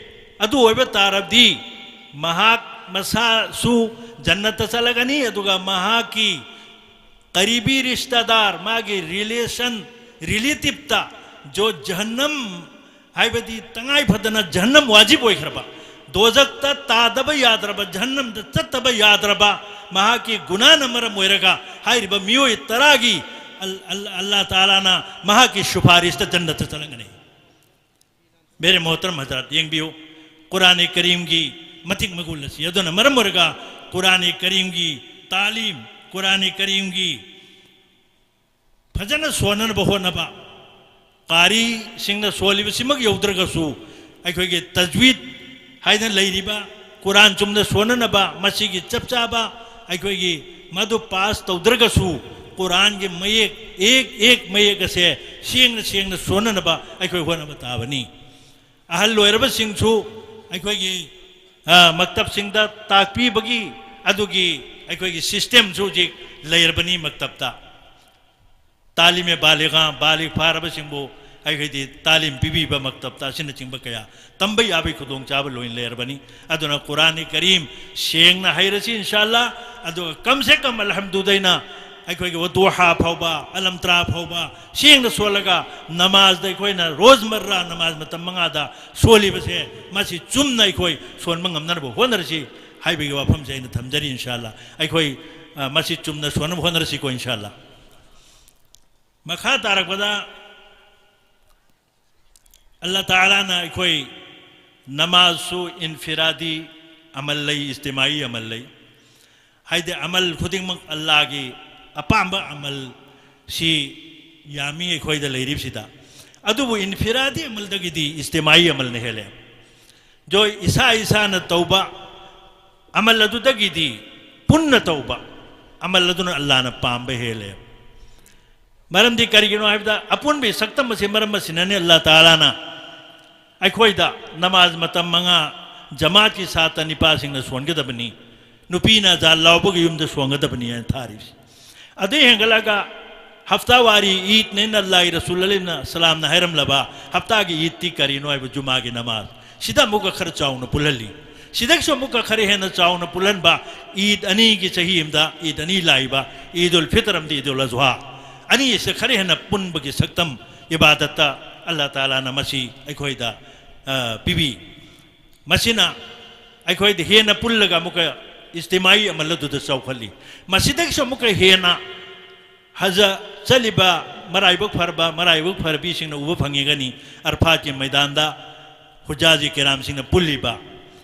ꯑꯗꯨ ꯑꯣꯏꯕ ꯇꯥꯔꯕꯗꯤ ꯃꯍꯥꯛ ꯃꯁꯥꯁꯨ ꯖꯟꯅꯠꯇ ꯆꯠꯂꯒꯅꯤ, ꯑꯗꯨꯒ ꯃꯍꯥꯛꯀꯤ ꯀꯔꯤꯕꯤ ꯔꯤꯁꯇꯥꯗꯥꯔ, ꯃꯥꯒꯤ ꯔꯤꯂꯦꯁꯟ, ꯔꯤꯂꯦꯇꯤꯞꯇ ꯖꯣ ꯖꯍꯟꯅꯝ ꯍꯥꯏꯕꯗꯤ ꯇꯉꯥꯏ ꯐꯗꯅ ꯖꯍꯟꯅꯝ ꯋꯥꯖꯤꯕ ꯑꯣꯏꯈ꯭ꯔꯕ, ꯗꯣꯖꯛꯇ ꯇꯥꯗꯕ ꯌꯥꯗ꯭ꯔꯕ, ꯖꯍꯟꯅꯝꯗ ꯆꯠꯇꯕ ꯌꯥꯗ꯭ꯔꯕ ꯃꯍꯥꯛꯀꯤ ꯒꯨꯅꯥꯅ ꯃꯔꯝ ꯑꯣꯏꯔꯒ ꯍꯥꯏꯔꯤꯕ ꯃꯤꯑꯣꯏ ꯇꯔꯥꯒꯤ ꯑꯜ-, ꯑꯜ-, ꯑꯜꯂꯥ ꯇꯥꯂꯥꯅ ꯃꯍꯥꯛꯀꯤ ꯁꯨꯐꯥꯔꯤꯁꯇ ꯖꯟꯅꯠꯇ ꯆꯠꯂꯒꯅꯤ꯫ ꯃꯦꯔꯦ ꯃꯣꯍꯇꯔꯝ ꯍꯖꯔꯠ, ꯌꯦꯡꯕꯤꯌꯨ, ꯀꯨꯔꯥꯟ ꯀꯔꯤꯝꯒꯤ ꯃꯇꯤꯛ ꯃꯒꯨꯟ ꯑꯁꯤ꯫ ꯑꯗꯨꯅ ꯃꯔꯝ ꯑꯣꯏꯔꯒ ꯀꯨꯔꯥꯟ ꯀꯔꯤꯝꯒꯤ ꯇꯥꯂꯤꯝ, ꯀꯨꯔꯥꯟ ꯀꯔꯤꯝꯒꯤ ꯐꯖꯅ ꯁꯣꯟꯅꯅꯕ ꯍꯣꯠꯅꯕ, ꯀꯥꯔꯤꯁꯤꯡꯅ ꯁꯣꯜꯂꯤꯕꯁꯤꯃꯛ ꯌꯧꯗ꯭ꯔꯒꯁꯨ, ꯑꯩꯈꯣꯏꯒꯤ ꯇꯖꯋꯤꯗ ꯍꯥꯏꯅ ꯂꯩꯔꯤꯕ ꯀꯨꯔꯥꯟ ꯆꯨꯝꯅ ꯁꯣꯟꯅꯅꯕ, ꯃꯁꯤꯒꯤ ꯆꯞ ꯆꯥꯕ ꯑꯩꯈꯣꯏꯒꯤ ꯃꯗꯨ ꯄꯥꯁ ꯇꯧꯗ꯭ꯔꯒꯁꯨ, ꯀꯨꯔꯥꯟꯒꯤ ꯃꯌꯦꯛ, ꯑꯦꯛ ꯑꯦꯛ ꯃꯌꯦꯛ ꯑꯁꯦ ꯁꯦꯡꯅ ꯁꯦꯡꯅ ꯁꯣꯟꯅꯅꯕ ꯑꯩꯈꯣꯏ ꯍꯣꯠꯅꯕ ꯇꯥꯕꯅꯤ꯫ ꯑꯍꯜ ꯑꯣꯏꯔꯕꯁꯤꯡꯁꯨ ꯑꯩꯈꯣꯏꯒꯤ, ꯑ, ꯃꯛꯇꯕꯁꯤꯡꯗ ꯇꯥꯛꯄꯤꯕꯒꯤ ꯑꯗꯨꯒꯤ ꯑꯩꯈꯣꯏꯒꯤ ꯁꯤꯁꯇꯦꯝꯁꯨ ꯍꯧꯖꯤꯛ ꯂꯩꯔꯕꯅꯤ꯫ ꯃꯛꯇꯕꯇ ꯇꯥꯂꯤꯃꯦ ꯕꯥꯂꯤꯒ, ꯕꯥꯂꯤꯒ ꯐꯥꯔꯕꯁꯤꯡꯕꯨ ꯑꯩꯈꯣꯏꯗꯤ ꯇꯥꯂꯤꯝ ꯄꯤꯕꯤꯕ, ꯃꯛꯇꯕꯇ ꯑꯁꯤꯅꯆꯤꯡꯕ ꯀꯌꯥ ꯇꯝꯕ ꯌꯥꯕꯒꯤ ꯈꯨꯗꯣꯡꯆꯥꯕ ꯂꯣꯏꯅ ꯂꯩꯔꯕꯅꯤ꯫ ꯑꯗꯨꯅ ꯀꯨꯔꯥꯟ ꯀꯔꯤꯝ ꯁꯦꯡꯅ ꯍꯩꯔꯁꯤ, ꯏꯟꯁꯥ ꯑꯜꯂꯥ꯫ ꯑꯗꯨꯒ ꯀꯝ ꯁꯦ ꯀꯝ ꯑꯜꯍꯝꯗꯨꯗꯩꯅ ꯑꯩꯈꯣꯏꯒꯤ ꯋꯗꯨꯍꯥ ꯐꯥꯎꯕ, ꯑꯂꯝ ꯇꯔꯥ ꯐꯥꯎꯕ ꯁꯦꯡꯅ ꯁꯣꯜꯂꯒ, ꯅꯃꯥꯖꯗ ꯑꯩꯈꯣꯏꯅ ꯔꯣꯖꯃꯔꯔꯥ ꯅꯃꯥꯖ ꯃꯇꯝ ꯃꯉꯥꯗ ꯁꯣꯜꯂꯤꯕꯁꯦ, ꯃꯁꯤ ꯆꯨꯝꯅ ꯑꯩꯈꯣꯏ ꯁꯣꯟꯕ ꯉꯝꯅꯅꯕ ꯍꯣꯠꯅꯔꯁꯤ ꯍꯥꯏꯕꯒꯤ ꯋꯥꯐꯝꯁꯦ ꯑꯩꯅ ꯊꯝꯖꯔꯤ꯫ ꯏꯟꯁꯥ ꯑꯜꯂꯥ, ꯑꯩꯈꯣꯏ, ꯑ, ꯃꯁꯤ ꯆꯨꯝꯅ ꯁꯣꯟꯅꯕ ꯍꯣꯠꯅꯔꯁꯤꯀꯣ, ꯏꯟꯁꯥ ꯑꯜꯂꯥ꯫ ꯃꯈꯥ ꯇꯥꯔꯛꯄꯗ ꯑꯜꯂꯥ ꯇꯥꯂꯥꯅ ꯑꯩꯈꯣꯏ ꯅꯃꯥꯖꯁꯨ ꯏꯟꯐꯤꯔꯥꯗꯤ ꯑꯃꯜ ꯂꯩ, ꯏꯖꯇꯤꯃꯥꯏ ꯑꯃꯜ ꯂꯩ꯫ ꯍꯥꯏꯗꯤ ꯑꯃꯜ ꯈꯨꯗꯤꯡꯃꯛ ꯑꯜꯂꯥꯒꯤ ꯑꯄꯥꯝꯕ ꯑꯃꯜ ꯁꯤ ꯌꯥꯝꯃꯤ ꯑꯩꯈꯣꯏꯗ ꯂꯩꯔꯤꯕꯁꯤꯗ꯫ ꯑꯗꯨꯕꯨ ꯏꯟꯐꯤꯔꯥꯗꯤ ꯑꯃꯜꯗꯒꯤꯗꯤ ꯏꯖꯇꯤꯃꯥꯏ ꯑꯃꯜꯅ ꯍꯦꯜꯂꯦ꯫ ꯖꯣꯏ ꯏꯁꯥ ꯏꯁꯥꯅ ꯇꯧꯕ ꯑꯃꯜ ꯑꯗꯨꯗꯒꯤꯗꯤ ꯄꯨꯟꯅ ꯇꯧꯕ ꯑꯃꯜ ꯑꯗꯨꯅ ꯑꯜꯂꯥꯅ ꯄꯥꯝꯕ ꯍꯦꯜꯂꯦ꯫ ꯃꯔꯝꯗꯤ ꯀꯔꯤꯒꯤꯅꯣ ꯍꯥꯏꯕꯗ, ꯑꯄꯨꯟꯕꯒꯤ ꯁꯛꯇꯝ ꯑꯁꯤ ꯃꯔꯝ ꯑꯁꯤꯅꯅꯤ ꯑꯜꯂꯥ ꯇꯥꯂꯥꯅ ꯑꯩꯈꯣꯏꯗ ꯅꯃꯥꯖ ꯃꯇꯝ ꯃꯉꯥ ꯖꯃꯥꯠꯀꯤ ꯁꯥꯇ꯭ꯔ ꯅꯤꯄꯥꯁꯤꯡꯅ ꯁꯣꯟꯒꯗꯕꯅꯤ, ꯅꯨꯄꯤꯅ ꯑꯖꯥꯟ ꯂꯥꯎꯕꯒꯤ ꯌꯨꯝꯗ ꯁꯣꯟꯒꯗꯕꯅꯤ ꯍꯥꯏꯅ ꯊꯥꯔꯤꯕꯁꯤ꯫ ꯑꯗꯩ ꯍꯦꯟꯒꯠꯂꯒ ꯍꯞꯇꯥꯋꯥꯔꯤ ꯏꯗꯅꯦꯅ ꯑꯜꯂꯥꯍꯤ ꯔꯁꯨꯜ ꯑꯂꯩꯍꯤ ꯁꯂꯥꯝꯅ ꯍꯥꯏꯔꯝꯂꯕ ꯍꯞꯇꯥꯒꯤ ꯏꯗꯇꯤ ꯀꯔꯤꯅꯣ ꯍꯥꯏꯕ ꯖꯨꯃꯥꯒꯤ ꯅꯃꯥꯖ꯫ ꯁꯤꯗ ꯑꯃꯨꯛꯀ ꯈꯔ ꯆꯥꯎꯅ ꯄꯨꯜꯍꯜꯂꯤ꯫ ꯁꯤꯗꯒꯤꯁꯨ ꯑꯃꯨꯛꯀ ꯈꯔ ꯍꯦꯟꯅ ꯆꯥꯎꯅ ꯄꯨꯜꯍꯟꯕ ꯏꯗ ꯑꯅꯤꯒꯤ ꯆꯍꯤ ꯑꯃꯗ ꯏꯗ ꯑꯅꯤ ꯂꯥꯛꯏꯕ ꯏꯗꯨꯜ ꯐꯤꯇꯔ ꯑꯃꯗꯤ ꯏꯗꯨꯜ ꯑꯖꯨꯍꯥ꯫ ꯑꯅꯤ ꯑꯁꯤꯗ ꯈꯔ ꯍꯦꯟꯅ ꯄꯨꯟꯕꯒꯤ ꯁꯛꯇꯝ ꯏꯕꯥꯗꯠꯇ ꯑꯜꯂꯥꯍ ꯇꯥꯂꯥꯅ ꯃꯁꯤ ꯑꯩꯈꯣꯏꯗ, ꯑ, ꯄꯤꯕꯤ꯫ ꯃꯁꯤꯅ ꯑꯩꯈꯣꯏꯗ ꯍꯦꯟꯅ ꯄꯨꯜꯂꯒ ꯑꯃꯨꯛꯀ ꯏꯖꯇꯤꯃꯥꯏ ꯑꯃꯜ ꯑꯗꯨꯗ ꯆꯥꯎꯈꯠꯂꯤ꯫ ꯃꯁꯤꯗꯒꯤꯁꯨ ꯑꯃꯨꯛꯀ ꯍꯦꯟꯅ ꯍꯖ ꯆꯠꯂꯤꯕ ꯃꯔꯥꯏꯕꯛ ꯐꯔꯕ, ꯃꯔꯥꯏꯕꯛ ꯐꯔꯕꯤꯁꯤꯡꯅ ꯎꯕ ꯐꯪꯉꯤꯒꯅꯤ, ꯑꯔꯐꯥꯠꯀꯤ ꯃꯩꯗꯥꯟꯗ ꯍꯨꯖꯥꯖꯤ ꯀꯤꯔꯥꯝꯁꯤꯡꯅ ꯄꯨꯜꯂꯤꯕ,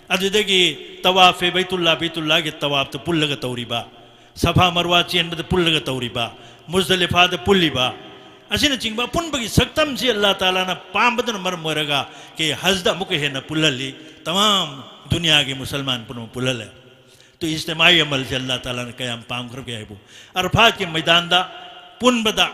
ꯑꯗꯨꯗꯒꯤ ꯇꯋꯥꯐꯦ ꯕꯩꯇꯨꯜꯂꯥ, ꯕꯩꯇꯨꯜꯂꯥꯒꯤ ꯇꯋꯥꯐꯇ ꯄꯨꯜꯂꯒ ꯇꯧꯔꯤꯕ, ꯁꯐꯥ ꯃꯔꯋꯥ ꯆꯦꯟꯕꯗ ꯄꯨꯜꯂꯒ ꯇꯧꯔꯤꯕ, ꯃꯨꯖꯗꯂꯤꯐꯥꯗ ꯄꯨꯜꯂꯤꯕ, ꯑꯁꯤꯅꯆꯤꯡꯕ ꯑꯄꯨꯟꯕꯒꯤ ꯁꯛꯇꯝꯁꯤ ꯑꯜꯂꯥꯍ ꯇꯥꯂꯥꯅ ꯄꯥꯝꯕꯗꯨꯅ ꯃꯔꯝ ꯑꯣꯏꯔꯒ ꯀꯦ ꯍꯖꯗ ꯑꯃꯨꯛꯀ ꯍꯦꯟꯅ ꯄꯨꯜꯍꯜꯂꯤ꯫ ꯇꯃꯥꯝ ꯗꯨꯅꯤꯌꯥꯒꯤ ꯃꯨꯁꯜꯃꯥꯟ ꯄꯨꯝꯅꯃꯛ ꯄꯨꯜꯍꯜꯂꯦ꯫ ꯇꯨ ꯏꯖꯇꯤꯃꯥꯏ ꯑꯃꯜꯁꯦ ꯑꯜꯂꯥꯍ ꯇꯥꯂꯥꯅ ꯀꯌꯥꯝ ꯄꯥꯝꯈ꯭ꯔꯒꯦ ꯍꯥꯏꯕꯨ, ꯑꯔꯐꯥꯠꯀꯤ ꯃꯩꯗꯥꯟꯗ ꯄꯨꯟꯕꯗ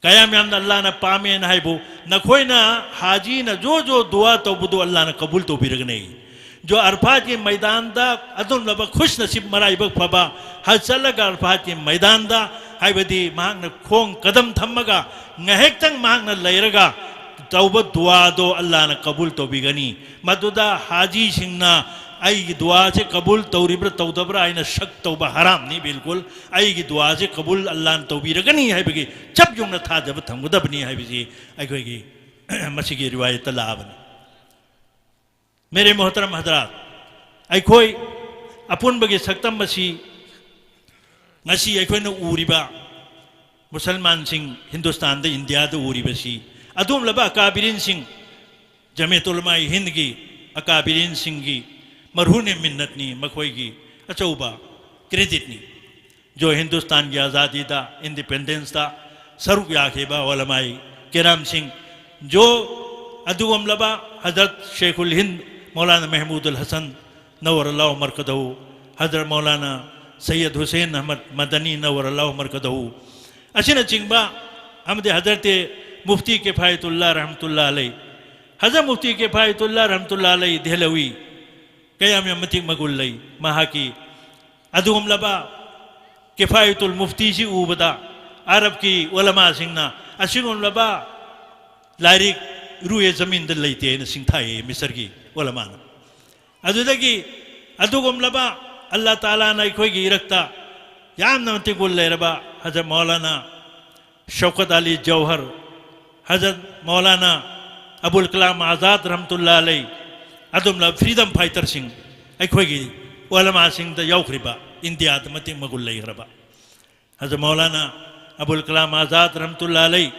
ꯀꯌꯥꯝ ꯌꯥꯝꯅ ꯑꯜꯂꯥꯍꯅ ꯄꯥꯝꯃꯦꯅ ꯍꯥꯏꯕꯨ, ꯅꯈꯣꯏꯅ ꯍꯥꯖꯤꯅ ꯖꯣ ꯖꯣ ꯗꯨꯋꯥ ꯇꯧꯕꯗꯨ ꯑꯜꯂꯥꯍꯅ ꯀꯕꯨꯜ ꯇꯧꯕꯤꯔꯒꯅꯤ꯫ ꯖꯣ ꯑꯔꯐꯥꯠꯀꯤ ꯃꯩꯗꯥꯟꯗ ꯑꯗꯨꯝꯂꯕ ꯈꯨꯁꯅꯁꯤꯕ ꯃꯔꯥꯏꯕꯛ ꯐꯕ ꯍꯖ ꯆꯠꯂꯒ ꯑꯔꯐꯥꯠꯀꯤ ꯃꯩꯗꯥꯟꯗ, ꯍꯥꯏꯕꯗꯤ ꯃꯍꯥꯛꯅ ꯈꯣꯡ ꯀꯗꯝ ꯊꯝꯃꯒ ꯉꯥꯏꯍꯥꯛꯇꯪ ꯃꯍꯥꯛꯅ ꯂꯩꯔꯒ ꯇꯧꯕ ꯗꯨꯋꯥꯗꯣ ꯑꯜꯂꯥꯍꯅ ꯀꯕꯨꯜ ꯇꯧꯕꯤꯒꯅꯤ꯫ ꯃꯗꯨꯗ ꯍꯥꯖꯤꯁꯤꯡꯅ ꯑꯩꯒꯤ ꯗꯨꯋꯥꯁꯦ ꯀꯕꯨꯜ ꯇꯧꯔꯤꯕ꯭ꯔꯥ ꯇꯧꯗꯕ꯭ꯔꯥ ꯍꯥꯏꯅ ꯁꯛ ꯇꯧꯕ ꯍꯔꯥꯝꯅꯤ, ꯕꯤꯜꯀꯨꯜ꯫ ꯑꯩꯒꯤ ꯗꯨꯋꯥꯁꯦ ꯀꯕꯨꯜ ꯑꯜꯂꯥꯍꯅ ꯇꯧꯕꯤꯔꯒꯅꯤ ꯍꯥꯏꯕꯒꯤ ꯆꯞ ꯌꯨꯡꯅ ꯊꯥꯖꯕ ꯊꯝꯒꯗꯕꯅꯤ ꯍꯥꯏꯕꯁꯤ ꯑꯩꯈꯣꯏꯒꯤ ꯃꯁꯤꯒꯤ ꯔꯤꯋꯥꯌꯠꯇ ꯂꯥꯛꯑꯕꯅꯤ꯫ ꯃꯦꯔꯦ ꯃꯣꯍꯇꯔꯝ ꯍꯖꯔꯥꯠ, ꯑꯩꯈꯣꯏ ꯑꯄꯨꯟꯕꯒꯤ ꯁꯛꯇꯝ ꯑꯁꯤ ꯉꯁꯤ ꯑꯩꯈꯣꯏꯅ ꯎꯔꯤꯕ ꯃꯨꯁꯜꯃꯥꯟꯁꯤꯡ ꯍꯤꯟꯗꯨꯁꯇꯥꯟꯗ, ꯏꯟꯗꯤꯌꯥꯗ ꯎꯔꯤꯕꯁꯤ ꯑꯗꯨꯒꯨꯝꯂꯕ ꯑꯀꯥꯕꯤꯔꯤꯟꯁꯤꯡ, ꯖꯃꯤꯌꯠ ꯎꯂꯃꯥꯏ ꯍꯤꯟꯗꯒꯤ ꯑꯀꯥꯕꯤꯔꯤꯟꯁꯤꯡꯒꯤ ꯃꯔꯍꯨꯅꯦ ꯃꯤꯟꯅꯠꯅꯤ, ꯃꯈꯣꯏꯒꯤ ꯑꯆꯧꯕ ꯀ꯭ꯔꯦꯗꯤꯠꯅꯤ꯫ ꯖꯣ ꯍꯤꯟꯗꯨꯁꯇꯥꯟꯒꯤ ꯑꯖꯥꯗꯤꯗ, ꯏꯟꯗꯤꯄꯦꯟꯗꯦꯟꯁꯇ ꯁꯔꯨꯛ ꯌꯥꯈꯤꯕ ꯎꯂꯃꯥꯏ ꯀꯤꯔꯥꯝꯁꯤꯡ, ꯖꯣ ꯑꯗꯨꯒꯨꯝꯂꯕ ꯍꯖꯔꯠ ꯁꯦꯈꯨꯜ ꯍꯤꯟꯗ ꯃꯧꯂꯥꯅꯥ ꯃꯦꯍꯃꯨꯗꯨꯜ ꯍꯁꯟ ꯅꯧꯔ ꯑꯜꯂꯥꯍꯨ ꯃꯔꯀꯗꯍꯨ, ꯍꯖꯔꯠ ꯃꯧꯂꯥꯅꯥ ꯁꯩꯌꯗ ꯍꯨꯁꯦꯟ ꯑꯍꯃꯗ ꯃꯗꯅꯤ ꯅꯧꯔ ꯑꯜꯂꯥꯍꯨ ꯃꯔꯀꯗꯍꯨ, ꯑꯁꯤꯅꯆꯤꯡꯕ ꯑꯃꯗꯤ ꯍꯖꯔꯠ ꯃꯨꯐꯇꯤ ꯀꯤꯐꯥꯌꯇꯨꯜꯂꯥ ꯔꯍꯃꯇꯨꯜꯂꯥ ꯑꯂꯩ, ꯍꯖꯔꯠ ꯃꯨꯐꯇꯤ ꯀꯤꯐꯥꯌꯇꯨꯜꯂꯥ ꯔꯍꯃꯇꯨꯜꯂꯥ ꯑꯂꯩ ꯗꯦꯍꯂꯋꯤ, ꯀꯌꯥꯝ ꯌꯥꯝ ꯃꯇꯤꯛ ꯃꯒꯨꯟ ꯂꯩ꯫ ꯃꯍꯥꯛꯀꯤ ꯑꯗꯨꯒꯨꯝꯂꯕ ꯀꯤꯐꯥꯌꯥꯇꯨꯜ ꯃꯨꯐꯇꯤꯁꯤ ꯎꯕꯗ ꯑꯔꯕꯀꯤ ꯎꯂꯃꯥꯁꯤꯡꯅ ꯑꯁꯤꯒꯨꯝꯂꯕ ꯂꯥꯏꯔꯤꯛ ꯔꯨꯌꯦ ꯖꯃꯤꯟꯗ ꯂꯩꯇꯦ ꯍꯥꯏꯅ ꯁꯤꯡꯊꯥꯏꯌꯦ ꯃꯤꯁꯔꯒꯤ ꯎꯂꯃꯥꯅ꯫ ꯑꯗꯨꯗꯒꯤ ꯑꯗꯨꯒꯨꯝꯂꯕ ꯑꯜꯂꯥ ꯇꯥꯂꯥꯅ ꯑꯩꯈꯣꯏꯒꯤ ꯏꯔꯛꯇ ꯌꯥꯝꯅ ꯃꯇꯤꯛ ꯒꯨꯟ ꯂꯩꯔꯕ ꯍꯖꯔꯠ ꯃꯧꯂꯥꯅꯥ ꯁꯧꯀꯠ ꯑꯂꯤ ꯖꯧꯍꯔ, ꯍꯖꯔꯠ ꯃꯧꯂꯥꯅꯥ ꯑꯕꯨꯜ ꯀꯂꯥꯝ ꯑꯥꯖꯥꯗ ꯔꯍꯃꯇꯨꯜꯂꯥ ꯑꯂꯩ, ꯑꯗꯨꯝꯂꯕ ꯐ꯭ꯔꯤꯗꯝ ꯐꯥꯏꯇꯔꯁꯤꯡ ꯑꯩꯈꯣꯏꯒꯤ ꯎꯂꯃꯥꯁꯤꯡꯗ ꯌꯥꯎꯈ꯭ꯔꯤꯕ, ꯏꯟꯗꯤꯌꯥꯗ ꯃꯇꯤꯛ ꯃꯒꯨꯟ ꯂꯩꯈ꯭ꯔꯕ ꯍꯖꯔꯠ ꯃꯧꯂꯥꯅꯥ ꯑꯕꯨꯜ ꯀꯂꯥꯝ ꯑꯥꯖꯥꯗ ꯔꯍꯃꯇꯨꯜꯂꯥ ꯑꯂꯩ,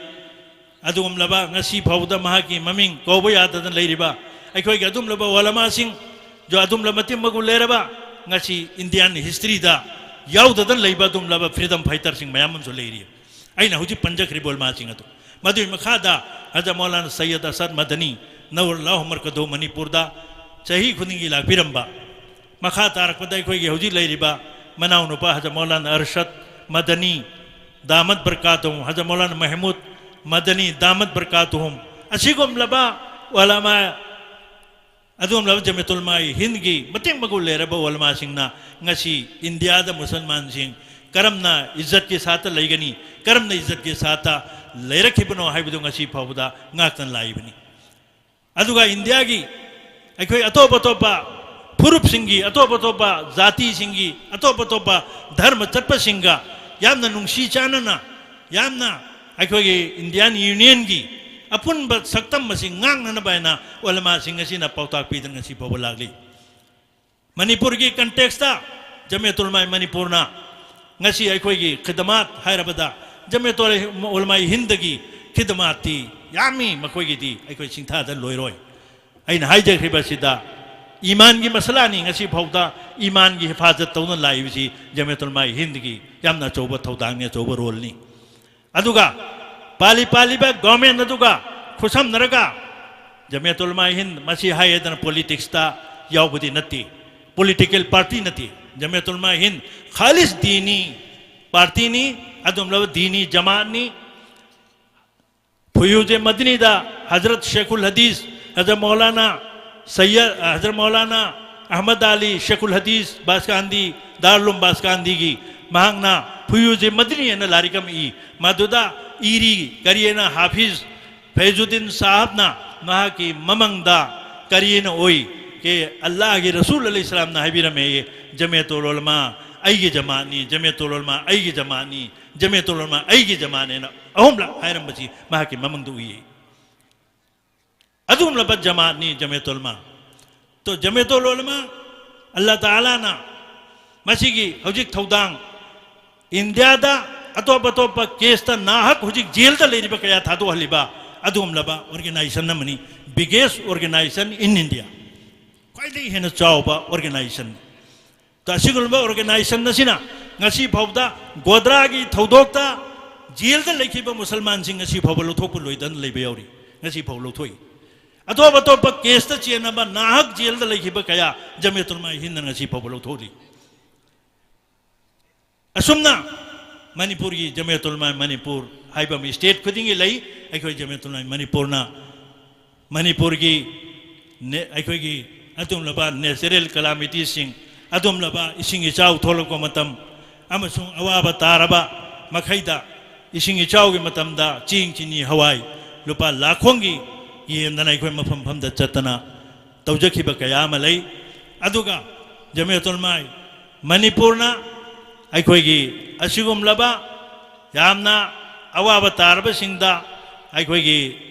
ꯑꯗꯨꯒꯨꯝꯂꯕ ꯉꯁꯤ ꯐꯥꯎꯕꯗ ꯃꯍꯥꯛꯀꯤ ꯃꯃꯤꯡ ꯀꯧꯕ ꯌꯥꯗꯗꯅ ꯂꯩꯔꯤꯕ ꯑꯩꯈꯣꯏꯒꯤ ꯑꯗꯨꯝꯂꯕ ꯎꯂꯃꯥꯁꯤꯡ, ꯖꯣ ꯑꯗꯨꯝꯂꯕ ꯃꯇꯤꯛ ꯃꯒꯨꯟ ꯂꯩꯔꯕ, ꯉꯁꯤ ꯏꯟꯗꯤꯌꯥꯟ ꯍꯤꯁꯇ꯭ꯔꯤꯗ ꯌꯥꯎꯗꯗꯅ ꯂꯩꯕ ꯑꯗꯨꯝꯂꯕ ꯐ꯭ꯔꯤꯗꯝ ꯐꯥꯏꯇꯔꯁꯤꯡ ꯃꯌꯥꯝ ꯑꯃꯁꯨ ꯂꯩꯔꯤ꯫ ꯑꯩꯅ ꯍꯧꯖꯤꯛ ꯄꯟꯖꯈ꯭ꯔꯤꯕ ꯎꯂꯃꯥꯁꯤꯡ ꯑꯗꯨ, ꯃꯗꯨꯒꯤ ꯃꯈꯥꯗ ꯍꯖꯔꯠ ꯃꯧꯂꯥꯅꯥ ꯁꯩꯌꯗ ꯑꯁꯗ ꯃꯗꯅꯤ, ꯅꯧꯔ ꯂꯥꯍꯣ ꯃꯔꯀꯗꯣ, ꯃꯅꯤꯄꯨꯔꯗ ꯆꯍꯤ ꯈꯨꯗꯤꯡꯒꯤ ꯂꯥꯛꯄꯤꯔꯝꯕ, ꯃꯈꯥ ꯇꯥꯔꯛꯄꯗ ꯑꯩꯈꯣꯏꯒꯤ ꯍꯧꯖꯤꯛ ꯂꯩꯔꯤꯕ ꯃꯅꯥꯎꯅꯨꯄꯥ ꯍꯖꯔꯠ ꯃꯧꯂꯥꯅꯥ ꯑꯔꯁꯗ ꯃꯗꯅꯤ ꯗꯥꯃꯠ ꯕꯔꯀꯥꯇꯨꯍꯨꯝ, ꯍꯖꯔꯠ ꯃꯧꯂꯥꯅꯥ ꯃꯍꯃꯨꯗ ꯃꯗꯅꯤ ꯗꯥꯃꯠ ꯕꯔꯀꯥꯇꯨꯍꯨꯝ, ꯑꯁꯤꯒꯨꯝꯂꯕ ꯎꯂꯃꯥ, ꯑꯗꯨꯒꯨꯝꯂꯕ ꯖꯃꯤꯌꯥꯇꯨꯜ ꯎꯂꯃꯥꯏ ꯍꯤꯟꯗꯒꯤ ꯃꯇꯤꯛ ꯃꯒꯨꯟ ꯂꯩꯔꯕ ꯎꯂꯃꯥꯁꯤꯡꯅ ꯉꯁꯤ ꯏꯟꯗꯤꯌꯥꯗ ꯃꯨꯁꯜꯃꯥꯟꯁꯤꯡ ꯀꯔꯝꯅ ꯏꯖꯠꯀꯤ ꯁꯥꯠꯇ ꯂꯩꯒꯅꯤ, ꯀꯔꯝꯅ ꯏꯖꯠꯀꯤ ꯁꯥꯠꯇ ꯂꯩꯔꯛꯈꯤꯕꯅꯣ ꯍꯥꯏꯕꯗꯨ ꯉꯁꯤ ꯐꯥꯎꯕꯗ ꯉꯥꯛꯇꯅ ꯂꯥꯛꯏꯕꯅꯤ꯫ ꯑꯗꯨꯒ ꯏꯟꯗꯤꯌꯥꯒꯤ ꯑꯩꯈꯣꯏ ꯑꯇꯣꯞ ꯑꯇꯣꯞꯄ ꯐꯨꯔꯨꯞꯁꯤꯡꯒꯤ, ꯑꯇꯣꯞ ꯑꯇꯣꯞꯄ ꯖꯥꯇꯤꯁꯤꯡꯒꯤ, ꯑꯇꯣꯞ ꯑꯇꯣꯞꯄ ꯙꯔꯃ ꯆꯠꯄꯁꯤꯡꯒ ꯌꯥꯝꯅ ꯅꯨꯡꯁꯤ ꯆꯥꯟꯅꯅ, ꯌꯥꯝꯅ ꯑꯩꯈꯣꯏꯒꯤ ꯏꯟꯗꯤꯌꯥꯟ ꯌꯨꯅꯤꯌꯟꯒꯤ ꯑꯄꯨꯟꯕ ꯁꯛꯇꯝ ꯑꯁꯤ ꯉꯥꯛꯅꯅꯕ ꯍꯥꯏꯅ ꯎꯂꯃꯥꯁꯤꯡ ꯑꯁꯤꯅ ꯄꯥꯎꯇꯥꯛ ꯄꯤꯗꯨꯅ ꯉꯁꯤ ꯐꯥꯎꯕ ꯂꯥꯛꯂꯤ꯫ ꯃꯅꯤꯄꯨꯔꯒꯤ ꯀꯟꯇꯦꯛꯁꯇ ꯖꯃꯤꯌꯥꯇꯨꯜ ꯎꯂꯃꯥꯏ ꯃꯅꯤꯄꯨꯔꯅ ꯉꯁꯤ ꯑꯩꯈꯣꯏꯒꯤ ꯈꯤꯗꯃꯥꯠ ꯍꯥꯏꯔꯕꯗ, ꯖꯃꯤꯌꯥꯇꯨꯜ ꯎꯂꯃꯥꯏ ꯍꯤꯟꯗꯒꯤ ꯈꯤꯗꯃꯥꯠꯇꯤ ꯌꯥꯝꯃꯤ, ꯃꯈꯣꯏꯒꯤꯗꯤ ꯑꯩꯈꯣꯏ ꯁꯤꯡꯊꯥꯗ ꯂꯣꯏꯔꯣꯏ꯫ ꯑꯩꯅ ꯍꯥꯏꯖꯈ꯭ꯔꯤꯕꯁꯤꯗ ꯏꯃꯥꯟꯒꯤ ꯃꯁꯂꯥꯅꯤ, ꯉꯁꯤ ꯐꯥꯎꯗ ꯏꯃꯥꯟꯒꯤ ꯍꯤꯐꯥꯖꯠ ꯇꯧꯅ ꯂꯥꯛꯏꯕꯁꯤ ꯖꯃꯤꯌꯥꯇꯨꯜ ꯎꯂꯃꯥꯏ ꯍꯤꯟꯗꯒꯤ ꯌꯥꯝꯅ ꯑꯆꯧꯕ ꯊꯧꯗꯥꯡꯅꯤ, ꯑꯆꯧꯕ ꯔꯣꯜꯅꯤ꯫ ꯑꯗꯨꯒ ꯄꯥꯜꯂꯤ ꯄꯥꯜꯂꯤꯕ ꯒꯣꯔꯃꯦꯟ ꯑꯗꯨꯒ ꯈꯨꯠꯁꯝꯅꯔꯒ, ꯖꯃꯤꯌꯥꯇꯨꯜ ꯎꯂꯃꯥ ꯍꯤꯟꯗ ꯃꯁꯤ ꯍꯥꯏꯌꯦꯗꯅ ꯄꯣꯂꯤꯇꯤꯛꯁꯇ ꯌꯥꯎꯕꯗꯤ ꯅꯠꯇꯦ, ꯄꯣꯂꯤꯇꯤꯀꯦꯜ ꯄꯥꯔꯇꯤ ꯅꯠꯇꯦ꯫ ꯖꯃꯤꯌꯥꯇꯨꯜ ꯎꯂꯃꯥ ꯍꯤꯟꯗ ꯈꯥꯂꯤꯁ ꯗꯤꯅꯤ ꯄꯥꯔꯇꯤꯅꯤ, ꯑꯗꯨꯒꯨꯝꯂꯕ ꯗꯤꯅꯤ ꯖꯃꯥꯠꯅꯤ꯫ ꯐꯨꯌꯨꯖꯦ ꯃꯗꯅꯤꯗ ꯍꯖꯔꯠ ꯁꯦꯈꯨꯜ ꯍꯗꯤꯁ, ꯍꯖꯔꯠ ꯃꯧꯂꯥꯅꯥ ꯁꯩꯌꯗ, ꯍꯖꯔꯠ ꯃꯧꯂꯥꯅꯥ ꯑꯍꯃꯗ ꯑꯂꯤ ꯁꯦꯈꯨꯜ ꯍꯗꯤꯁ ꯕꯥꯁꯀꯥꯟꯗꯤ, ꯗꯥꯔꯨꯂꯨꯝ ꯕꯥꯁꯀꯥꯟꯗꯤꯒꯤ, ꯃꯍꯥꯛꯅ ꯐꯨꯌꯨꯖꯦ ꯃꯗꯅꯤ ꯍꯥꯏꯅ ꯂꯥꯏꯔꯤꯛ ꯑꯃ ꯏ꯫ ꯃꯗꯨꯗ ꯏꯔꯤ, ꯀꯔꯤ ꯍꯥꯏꯅ, ꯍꯥꯐꯤꯖ ꯐꯩꯖꯨꯗꯤꯟ ꯁꯥꯍꯕꯅ ꯃꯍꯥꯛꯀꯤ ꯃꯃꯪꯗ ꯀꯔꯤ ꯍꯥꯏꯅ ꯑꯣꯏ? ꯀꯦ ꯑꯜꯂꯥꯍꯒꯤ ꯔꯁꯨꯜ ꯑꯂꯩꯍꯤ ꯁꯂꯥꯝꯅ ꯍꯥꯏꯕꯤꯔꯝꯃꯦ, "ꯖꯃꯦꯇꯨꯜ ꯎꯂꯃꯥ ꯑꯩꯒꯤ ꯖꯃꯥꯠꯅꯤ, ꯖꯃꯦꯇꯨꯜ ꯎꯂꯃꯥ ꯑꯩꯒꯤ ꯖꯃꯥꯠꯅꯤ, ꯖꯃꯦꯇꯨꯜ ꯎꯂꯃꯥ ꯑꯩꯒꯤ ꯖꯃꯥꯠꯅꯦꯅ" ꯑꯍꯨꯝꯂꯛ ꯍꯥꯏꯔꯝꯕꯁꯤ ꯃꯍꯥꯛꯀꯤ ꯃꯃꯪꯗ ꯎꯏ꯫ ꯑꯗꯨꯒꯨꯝꯂꯕ ꯖꯃꯥꯠꯅꯤ ꯖꯃꯦꯇꯨꯜ ꯎꯂꯃꯥ꯫ ꯇꯣ, ꯖꯃꯦꯇꯨꯜ ꯎꯂꯃꯥ, ꯑꯜꯂꯥ ꯇꯥꯂꯥꯅ ꯃꯁꯤꯒꯤ ꯍꯧꯖꯤꯛ ꯊꯧꯗꯥꯡ, ꯏꯟꯗꯤꯌꯥꯗ ꯑꯇꯣꯞ ꯑꯇꯣꯞꯄ ꯀꯦꯁꯇ ꯅꯥꯍꯛ ꯍꯧꯖꯤꯛ ꯖꯦꯜꯗ ꯂꯩꯔꯤꯕ ꯀꯌꯥ ꯊꯥꯗꯣꯛꯍꯜꯂꯤꯕ ꯑꯗꯨꯒꯨꯝꯂꯕ organization ꯑꯃꯅꯤ, biggest organization in India, ꯈ꯭ꯋꯥꯏꯗꯒꯤ ꯍꯦꯟꯅ ꯆꯥꯎꯕ organization꯫ ꯇꯣ, ꯑꯁꯤꯒꯨꯝꯂꯕ organization ꯑꯁꯤꯅ ꯉꯁꯤ ꯐꯥꯎꯕꯗ ꯒꯣꯗ꯭ꯔꯥꯒꯤ ꯊꯧꯗꯣꯛꯇ ꯖꯦꯜꯗ ꯂꯩꯈꯤꯕ ꯃꯨꯁꯜꯃꯥꯟꯁꯤꯡ ꯉꯁꯤ ꯐꯥꯎꯕ ꯂꯧꯊꯣꯛꯄ ꯂꯣꯏꯗꯅ ꯂꯩꯕ ꯌꯥꯎꯔꯤ, ꯉꯁꯤ ꯐꯥꯎꯕ ꯂꯧꯊꯣꯛꯏ꯫ ꯑꯇꯣꯞ ꯑꯇꯣꯞꯄ ꯀꯦꯁꯇ ꯆꯦꯟꯅꯕ ꯅꯥꯍꯛ ꯖꯦꯜꯗ ꯂꯩꯈꯤꯕ ꯀꯌꯥ ꯖꯃꯦꯇꯨꯜ ꯎꯂꯃꯥ ꯍꯤꯟꯗꯅ ꯉꯁꯤ ꯐꯥꯎꯕ ꯂꯧꯊꯣꯛꯂꯤ꯫ ꯑꯁꯨꯝꯅ ꯃꯅꯤꯄꯨꯔꯒꯤ ꯖꯃꯦꯇꯨꯜ ꯎꯂꯃꯥ ꯃꯅꯤꯄꯨꯔ ꯍꯥꯏꯕ ꯑꯃ state ꯈꯨꯗꯤꯡꯒꯤ ꯂꯩ, ꯑꯩꯈꯣꯏ ꯖꯃꯦꯇꯨꯜ ꯎꯂꯃꯥ ꯃꯅꯤꯄꯨꯔꯅ ꯃꯅꯤꯄꯨꯔꯒꯤ ꯅꯦ-, ꯑꯩꯈꯣꯏꯒꯤ ꯑꯗꯨꯒꯨꯝꯂꯕ natural calamitiesꯁꯤꯡ, ꯑꯗꯨꯒꯨꯝꯂꯕ ꯏꯁꯤꯡ ꯏꯆꯥꯎ ꯊꯣꯛꯂꯛꯄ ꯃꯇꯝ ꯑꯃꯁꯨꯡ ꯑꯋꯥꯕ ꯇꯥꯔꯕ ꯃꯈꯩꯗ ꯏꯁꯤꯡ ꯏꯆꯥꯎꯒꯤ ꯃꯇꯝꯗ ꯆꯦꯡ, ꯆꯤꯅꯤ, ꯍꯋꯥꯏ ꯂꯨꯄꯥ ꯂꯥꯈꯣꯡꯒꯤ ꯌꯦꯟꯗꯅ ꯑꯩꯈꯣꯏ ꯃꯐꯝ ꯃꯐꯝꯗ ꯆꯠꯇꯅ ꯇꯧꯖꯈꯤꯕ ꯀꯌꯥ ꯑꯃ ꯂꯩ꯫ ꯑꯗꯨꯒ ꯖꯃꯤꯌꯠ ꯎꯂꯃꯥꯏ ꯃꯅꯤꯄꯨꯔꯅ ꯑꯩꯈꯣꯏꯒꯤ ꯑꯁꯤꯒꯨꯝꯂꯕ ꯌꯥꯝꯅ ꯑꯋꯥꯕ ꯇꯥꯔꯕꯁꯤꯡꯗ ꯑꯩꯈꯣꯏꯒꯤ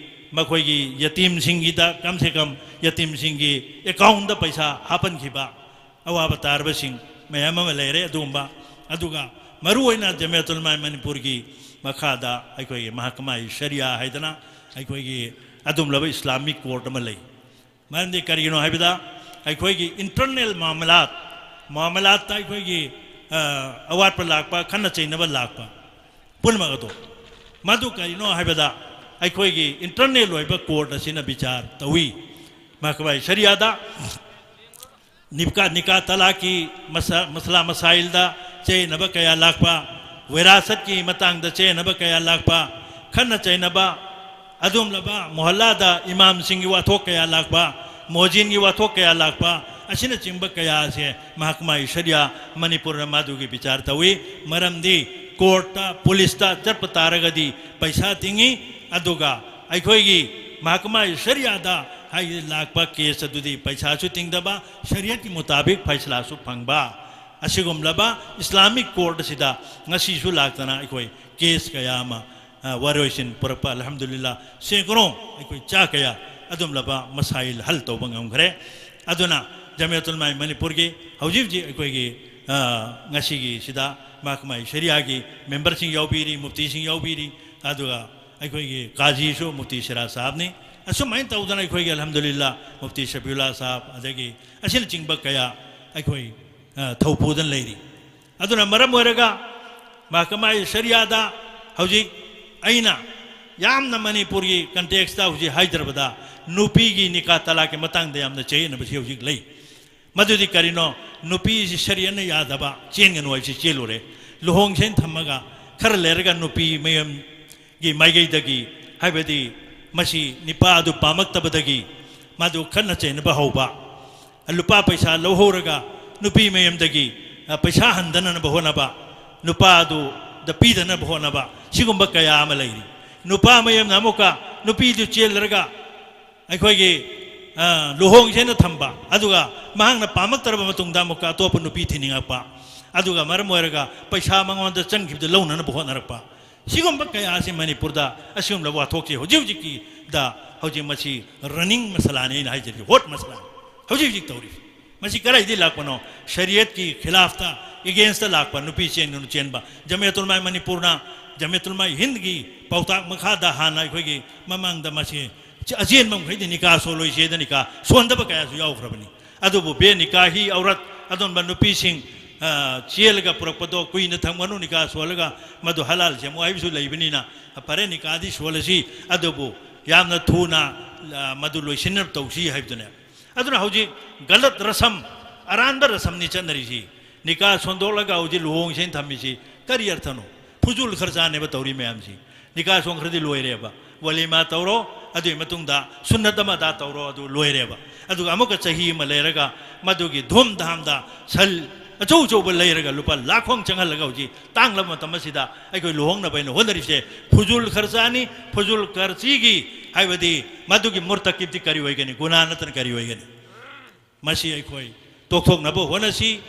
ꯃꯈꯣꯏꯒꯤ ꯌꯇꯤꯝꯁꯤꯡꯒꯤꯗ ꯀꯝ ꯁꯦ ꯀꯝ ꯌꯇꯤꯝꯁꯤꯡꯒꯤ ꯑꯦꯀꯥꯎꯟꯗ ꯄꯩꯁꯥ ꯍꯥꯞꯍꯟꯈꯤꯕ ꯑꯋꯥꯕ ꯇꯥꯔꯕꯁꯤꯡ ꯃꯌꯥꯝ ꯑꯃ ꯂꯩꯔꯦ꯫ ꯑꯗꯨꯒꯨꯝꯕ, ꯑꯗꯨꯒ ꯃꯔꯨꯑꯣꯏꯅ ꯖꯃꯤꯌꯠ ꯎꯂꯃꯥꯏ ꯃꯅꯤꯄꯨꯔꯒꯤ ꯃꯈꯥꯗ ꯑꯩꯈꯣꯏꯒꯤ ꯃꯍꯀꯃꯥꯏ ꯁꯔꯤꯌꯥ ꯍꯥꯏꯗꯅ ꯑꯩꯈꯣꯏꯒꯤ ꯑꯗꯨꯒꯨꯝꯂꯕ ꯏꯁꯂꯥꯃꯤꯛ ꯀꯣꯔꯠ ꯑꯃ ꯂꯩ꯫ ꯃꯔꯝꯗꯤ ꯀꯔꯤꯒꯤꯅꯣ ꯍꯥꯏꯕꯗ ꯑꯩꯈꯣꯏꯒꯤ internal ꯃꯥꯃꯂꯥꯠ, ꯃꯥꯃꯂꯥꯠꯇ ꯑꯩꯈꯣꯏꯒꯤ, ꯑ, ꯑꯋꯥꯠꯄ ꯂꯥꯛꯄ, ꯈꯠꯅ ꯆꯩꯅꯕ ꯂꯥꯛꯄ ꯄꯨꯝꯅꯃꯛ ꯑꯗꯣ, ꯃꯗꯨ ꯀꯔꯤꯅꯣ ꯍꯥꯏꯕꯗ ꯑꯩꯈꯣꯏꯒꯤ internal ꯑꯣꯏꯕ ꯀꯣꯔꯠ ꯑꯁꯤꯅ ꯕꯤꯆꯥꯔ ꯇꯧꯏ꯫ ꯃꯍꯀꯃꯥꯏ ꯁꯔꯤꯌꯥꯗ ꯅꯤꯀꯥ, ꯅꯤꯀꯥ ꯇꯂꯥꯛꯀꯤ ꯃꯁꯥ-, ꯃꯁꯂꯥ ꯃꯁꯥꯏꯜꯗ ꯆꯌꯦꯠꯅꯕ ꯀꯌꯥ ꯂꯥꯛꯄ, ꯋꯤꯔꯥꯁꯠꯀꯤ ꯃꯇꯥꯡꯗ ꯆꯌꯦꯠꯅꯕ ꯀꯌꯥ ꯂꯥꯛꯄ, ꯈꯠꯅ ꯆꯩꯅꯕ, ꯑꯗꯨꯒꯨꯝꯂꯕ ꯃꯣꯍꯜꯂꯥꯗ ꯏꯃꯥꯝꯁꯤꯡꯒꯤ ꯋꯥꯊꯣꯛ ꯀꯌꯥ ꯂꯥꯛꯄ, ꯃꯣꯖꯤꯟꯒꯤ ꯋꯥꯊꯣꯛ ꯀꯌꯥ ꯂꯥꯛꯄ, ꯑꯁꯤꯅꯆꯤꯡꯕ ꯀꯌꯥꯁꯦ ꯃꯍꯥꯀꯃꯥ ꯏꯁꯔꯤꯌꯥ ꯃꯅꯤꯄꯨꯔꯅ ꯃꯗꯨꯒꯤ ꯕꯤꯆꯥꯔ ꯇꯧꯏ꯫ ꯃꯔꯝꯗꯤ ꯀꯣꯔꯠꯇ, ꯄꯨꯂꯤꯁꯇ ꯆꯠꯄ ꯇꯥꯔꯒꯗꯤ ꯄꯩꯁꯥ ꯇꯤꯡꯏ, ꯑꯗꯨꯒ ꯑꯩꯈꯣꯏꯒꯤ ꯃꯍꯥꯀꯃꯥ ꯏꯁꯔꯤꯌꯥꯗ ꯍꯥꯏꯗꯤ ꯂꯥꯛꯄ ꯀꯦꯁ ꯑꯗꯨꯗꯤ ꯄꯩꯁꯥꯁꯨ ꯇꯤꯡꯗꯕ, ꯁꯔꯤꯌꯠꯀꯤ ꯃꯨꯇꯥꯕꯤꯛ ꯐꯩꯁꯂꯥꯁꯨ ꯐꯪꯕ, ꯑꯁꯤꯒꯨꯝꯂꯕ ꯏꯁꯂꯥꯃꯤꯛ ꯀꯣꯔꯠ ꯑꯁꯤꯗ ꯉꯁꯤꯁꯨ ꯂꯥꯛꯇꯅ ꯑꯩꯈꯣꯏ ꯀꯦꯁ ꯀꯌꯥ ꯑꯃ, ꯑ, ꯋꯥꯔꯣꯏꯁꯤꯟ ꯄꯨꯔꯛꯄ, ꯑꯜꯍꯝꯗꯨꯂꯤꯜꯂꯥ, ꯁꯦꯀ꯭ꯔꯣꯡ ꯑꯩꯈꯣꯏ ꯆꯥ ꯀꯌꯥ ꯑꯗꯨꯝꯂꯕ ꯃꯁꯥꯏꯜ ꯍꯜ ꯇꯧꯕ ꯉꯝꯈ꯭ꯔꯦ꯫ ꯑꯗꯨꯅ ꯖꯃꯤꯌꯥꯇꯨꯜꯃꯥꯏ ꯃꯅꯤꯄꯨꯔꯒꯤ ꯍꯧꯖꯤꯛ ꯍꯧꯖꯤꯛ ꯑꯩꯈꯣꯏꯒꯤ, ꯑ, ꯉꯁꯤꯒꯤ ꯁꯤꯗ ꯃꯍꯥꯀꯃꯥ ꯏꯁꯔꯤꯌꯥꯒꯤ ꯃꯦꯝꯕꯔꯁꯤꯡ ꯌꯥꯎꯕꯤꯔꯤ, ꯃꯨꯐꯇꯤꯁꯤꯡ ꯌꯥꯎꯕꯤꯔꯤ, ꯑꯗꯨꯒ ꯑꯩꯈꯣꯏꯒꯤ ꯀꯥꯖꯤꯁꯨ ꯃꯨꯐꯇꯤ ꯁꯤꯔꯥꯖ ꯁꯥꯍꯕꯅꯤ꯫ ꯑꯁꯨꯃꯥꯏꯅ ꯇꯧꯗꯅ ꯑꯩꯈꯣꯏꯒꯤ ꯑꯜꯍꯝꯗꯨꯂꯤꯜꯂꯥ ꯃꯨꯐꯇꯤ ꯁꯐꯤꯎꯜꯂꯥ ꯁꯥꯍꯕ, ꯑꯗꯒꯤ ꯑꯁꯤꯅꯆꯤꯡꯕ ꯀꯌꯥ ꯑꯩꯈꯣꯏ, ꯑ, ꯊꯧꯄꯨꯗꯅ ꯂꯩꯔꯤ꯫ ꯑꯗꯨꯅ ꯃꯔꯝ ꯑꯣꯏꯔꯒ ꯃꯍꯥꯀꯃꯥ ꯁꯔꯤꯌꯥꯗ ꯍꯧꯖꯤꯛ ꯑꯩꯅ ꯌꯥꯝꯅ ꯃꯅꯤꯄꯨꯔꯒꯤ ꯀꯟꯇꯦꯛꯁꯇ ꯍꯧꯖꯤꯛ ꯍꯥꯏꯗ꯭ꯔꯕꯗ ꯅꯨꯄꯤꯒꯤ ꯅꯤꯀꯥ ꯇꯂꯥꯛꯀꯤ ꯃꯇꯥꯡꯗ ꯌꯥꯝꯅ ꯆꯌꯦꯠꯅꯕꯁꯤ ꯍꯧꯖꯤꯛ ꯂꯩ꯫ ꯃꯗꯨꯗꯤ ꯀꯔꯤꯅꯣ? ꯅꯨꯄꯤꯁꯤ ꯁꯔꯤꯌꯠꯅ ꯌꯥꯗꯕ, ꯆꯦꯟꯒꯅꯨ ꯍꯥꯏꯕꯁꯤ ꯆꯦꯜꯂꯨꯔꯦ꯫ ꯂꯨꯍꯣꯡꯁꯦꯅ ꯊꯝꯃꯒ ꯈꯔ ꯂꯩꯔꯒ ꯅꯨꯄꯤ ꯃꯌꯨꯝꯒꯤ ꯃꯥꯏꯀꯩꯗꯒꯤ, ꯍꯥꯏꯕꯗꯤ ꯃꯁꯤ ꯅꯤꯄꯥ ꯑꯗꯨ ꯄꯥꯝꯃꯛꯇꯕꯗꯒꯤ ꯃꯗꯨ ꯈꯠꯅ ꯆꯩꯅꯕ ꯍꯧꯕ, ꯂꯨꯄꯥ ꯄꯩꯁꯥ ꯂꯧꯍꯧꯔꯒ ꯅꯨꯄꯤ ꯃꯌꯨꯝꯗꯒꯤ, ꯑ, ꯄꯩꯁꯥ ꯍꯟꯗꯅꯅꯕ ꯍꯣꯠꯅꯕ, ꯅꯨꯄꯥ ꯑꯗꯨꯗ ꯄꯤꯗꯅꯕ ꯍꯣꯠꯅꯕ, ꯁꯤꯒꯨꯝꯕ ꯀꯌꯥ ꯑꯃ ꯂꯩꯔꯤ꯫ ꯅꯨꯄꯥ ꯃꯌꯨꯝꯅ ꯑꯃꯨꯛꯀ ꯅꯨꯄꯤꯗꯨ ꯆꯦꯜꯂꯔꯒ ꯑꯩꯈꯣꯏꯒꯤ, ꯑ, ꯂꯨꯍꯣꯡꯁꯦꯅ ꯊꯝꯕ, ꯑꯗꯨꯒ ꯃꯍꯥꯛꯅ ꯄꯥꯝꯃꯛꯇ꯭ꯔꯕ ꯃꯇꯨꯡꯗ ꯑꯃꯨꯛꯀ ꯑꯇꯣꯞꯄ ꯅꯨꯄꯤ ꯊꯤꯅꯤꯡꯉꯛꯄ, ꯑꯗꯨꯒ ꯃꯔꯝ ꯑꯣꯏꯔꯒ ꯄꯩꯁꯥ ꯃꯉꯣꯟꯗ ꯆꯪꯈꯤꯕꯗꯨ ꯂꯧꯅꯅꯕ ꯍꯣꯠꯅꯔꯛꯄ, ꯁꯤꯒꯨꯝꯕ ꯀꯌꯥ ꯑꯁꯤ ꯃꯅꯤꯄꯨꯔꯗ ꯑꯁꯤꯒꯨꯝꯂꯕ ꯋꯥꯊꯣꯛꯁꯤ ꯍꯧꯖꯤꯛ ꯍꯧꯖꯤꯛꯀꯤꯗ, ꯍꯧꯖꯤꯛ ꯃꯁꯤ ꯔꯟꯅꯤꯡ ꯃꯁꯂꯥꯅꯤ, ꯑꯩꯅ ꯍꯥꯏꯖꯔꯤꯕ ꯍꯣꯠ ꯃꯁꯂꯥꯅꯤ ꯍꯧꯖꯤꯛ ꯍꯧꯖꯤꯛ ꯇꯧꯔꯤꯕ꯫ ꯃꯁꯤ ꯀꯗꯥꯏꯗꯒꯤ ꯂꯥꯛꯄꯅꯣ? ꯁꯔꯤꯌꯠꯀꯤ ꯈꯤꯂꯥꯐꯇ, ꯑꯦꯒꯦꯟꯁꯇ ꯂꯥꯛꯄ, ꯅꯨꯄꯤ ꯆꯦꯟꯒꯅꯨ ꯆꯦꯟꯕ꯫ ꯖꯃꯤꯌꯠ ꯎꯂꯃꯥꯏ ꯃꯅꯤꯄꯨꯔꯅ, ꯖꯃꯤꯌꯠ ꯎꯂꯃꯥꯏ ꯍꯤꯟꯗꯒꯤ ꯄꯥꯎꯇꯥꯛ ꯃꯈꯥꯗ ꯍꯥꯟꯅ ꯑꯩꯈꯣꯏꯒꯤ ꯃꯃꯥꯡꯗ ꯃꯁꯤ ꯑꯆꯦꯟꯕ ꯃꯈꯩꯗꯤ ꯅꯤꯀꯥ ꯁꯣꯜꯂꯣꯏꯁꯦꯗ ꯅꯤꯀꯥ ꯁꯣꯟꯗꯕ ꯀꯌꯥꯁꯨ ꯌꯥꯎꯈ꯭ꯔꯕꯅꯤ꯫ ꯑꯗꯨꯕꯨ ꯕꯦ ꯅꯤꯀꯥꯍꯤ ꯑꯧꯔꯠ, ꯑꯗꯨꯝꯕ ꯅꯨꯄꯤꯁꯤꯡ, ꯑ, ꯆꯦꯜꯂꯒ ꯄꯨꯔꯛꯄꯗꯣ ꯀꯨꯏꯅ ꯊꯝꯒꯅꯨ, ꯅꯤꯀꯥ ꯁꯣꯜꯂꯒ ꯃꯗꯨ ꯍꯂꯥꯜ ꯁꯦꯝꯃꯨ ꯍꯥꯏꯕꯁꯨ ꯂꯩꯕꯅꯤꯅ, ꯐꯔꯦ, ꯅꯤꯀꯥꯗꯤ ꯁꯣꯜꯂꯁꯤ, ꯑꯗꯨꯕꯨ ꯌꯥꯝꯅ ꯊꯨꯅ, ꯑ, ꯃꯗꯨ ꯂꯣꯏꯁꯤꯟꯅꯕ ꯇꯧꯁꯤ ꯍꯥꯏꯕꯗꯨꯅꯦ꯫ ꯑꯗꯨꯅ ꯍꯧꯖꯤꯛ ꯒꯂꯠ ꯔꯁꯝ, ꯑꯔꯥꯟꯕ ꯔꯁꯝꯅꯤ ꯆꯠꯅꯔꯤꯁꯤ꯫ ꯅꯤꯀꯥ ꯁꯣꯟꯗꯣꯛꯂꯒ ꯍꯧꯖꯤꯛ ꯂꯨꯍꯣꯡꯁꯦꯅ ꯊꯝꯃꯤꯁꯤ ꯀꯔꯤ ꯑꯔꯊꯅꯣ? ꯐꯨꯖꯨꯜ ꯈꯔꯆꯥꯅꯦꯕ ꯇꯧꯔꯤ ꯃꯌꯥꯝꯁꯤ꯫ ꯅꯤꯀꯥ ꯁꯣꯟꯈ꯭ꯔꯗꯤ ꯂꯣꯏꯔꯦꯕ꯫ ꯋꯥꯂꯤꯃꯥ ꯇꯧꯔꯣ, ꯑꯗꯨꯒꯤ ꯃꯇꯨꯡꯗ ꯁꯨꯟꯅꯠ ꯑꯃ ꯑꯗꯥ ꯇꯧꯔꯣ, ꯑꯗꯨ ꯂꯣꯏꯔꯦꯕ꯫ ꯑꯗꯨꯒ ꯑꯃꯨꯛꯀ ꯆꯍꯤ ꯑꯃ ꯂꯩꯔꯒ ꯃꯗꯨꯒꯤ ꯙꯨꯝ ꯙꯥꯝꯗ ꯁꯟ ꯑꯆꯧ ꯑꯆꯧꯕ ꯂꯩꯔꯒ ꯂꯨꯄꯥ ꯂꯥꯈ ꯈꯣꯡ ꯆꯪꯍꯜꯂꯒ ꯍꯧꯖꯤꯛ ꯇꯥꯡꯂꯕ ꯃꯇꯝ ꯑꯁꯤꯗ ꯑꯩꯈꯣꯏ ꯂꯨꯍꯣꯡꯅꯕ ꯍꯥꯏꯅ ꯍꯣꯠꯅꯔꯤꯁꯦ ꯐꯨꯖꯨꯜ ꯈꯔꯆꯥꯅꯤ꯫ ꯐꯨꯖꯨꯜ ꯈꯔꯆꯤꯒꯤ ꯍꯥꯏꯕꯗꯤ ꯃꯗꯨꯒꯤ ꯃꯨꯔꯇꯀꯤꯕꯇꯤ ꯀꯔꯤ ꯑꯣꯏꯒꯅꯤ? ꯒꯨꯅꯥ ꯅꯠꯇꯅ ꯀꯔꯤ ꯑꯣꯏꯒꯅꯤ? ꯃꯁꯤ ꯑꯩꯈꯣꯏ ꯇꯣꯛꯊꯣꯛꯅꯕ ꯍꯣꯠꯅꯁꯤ꯫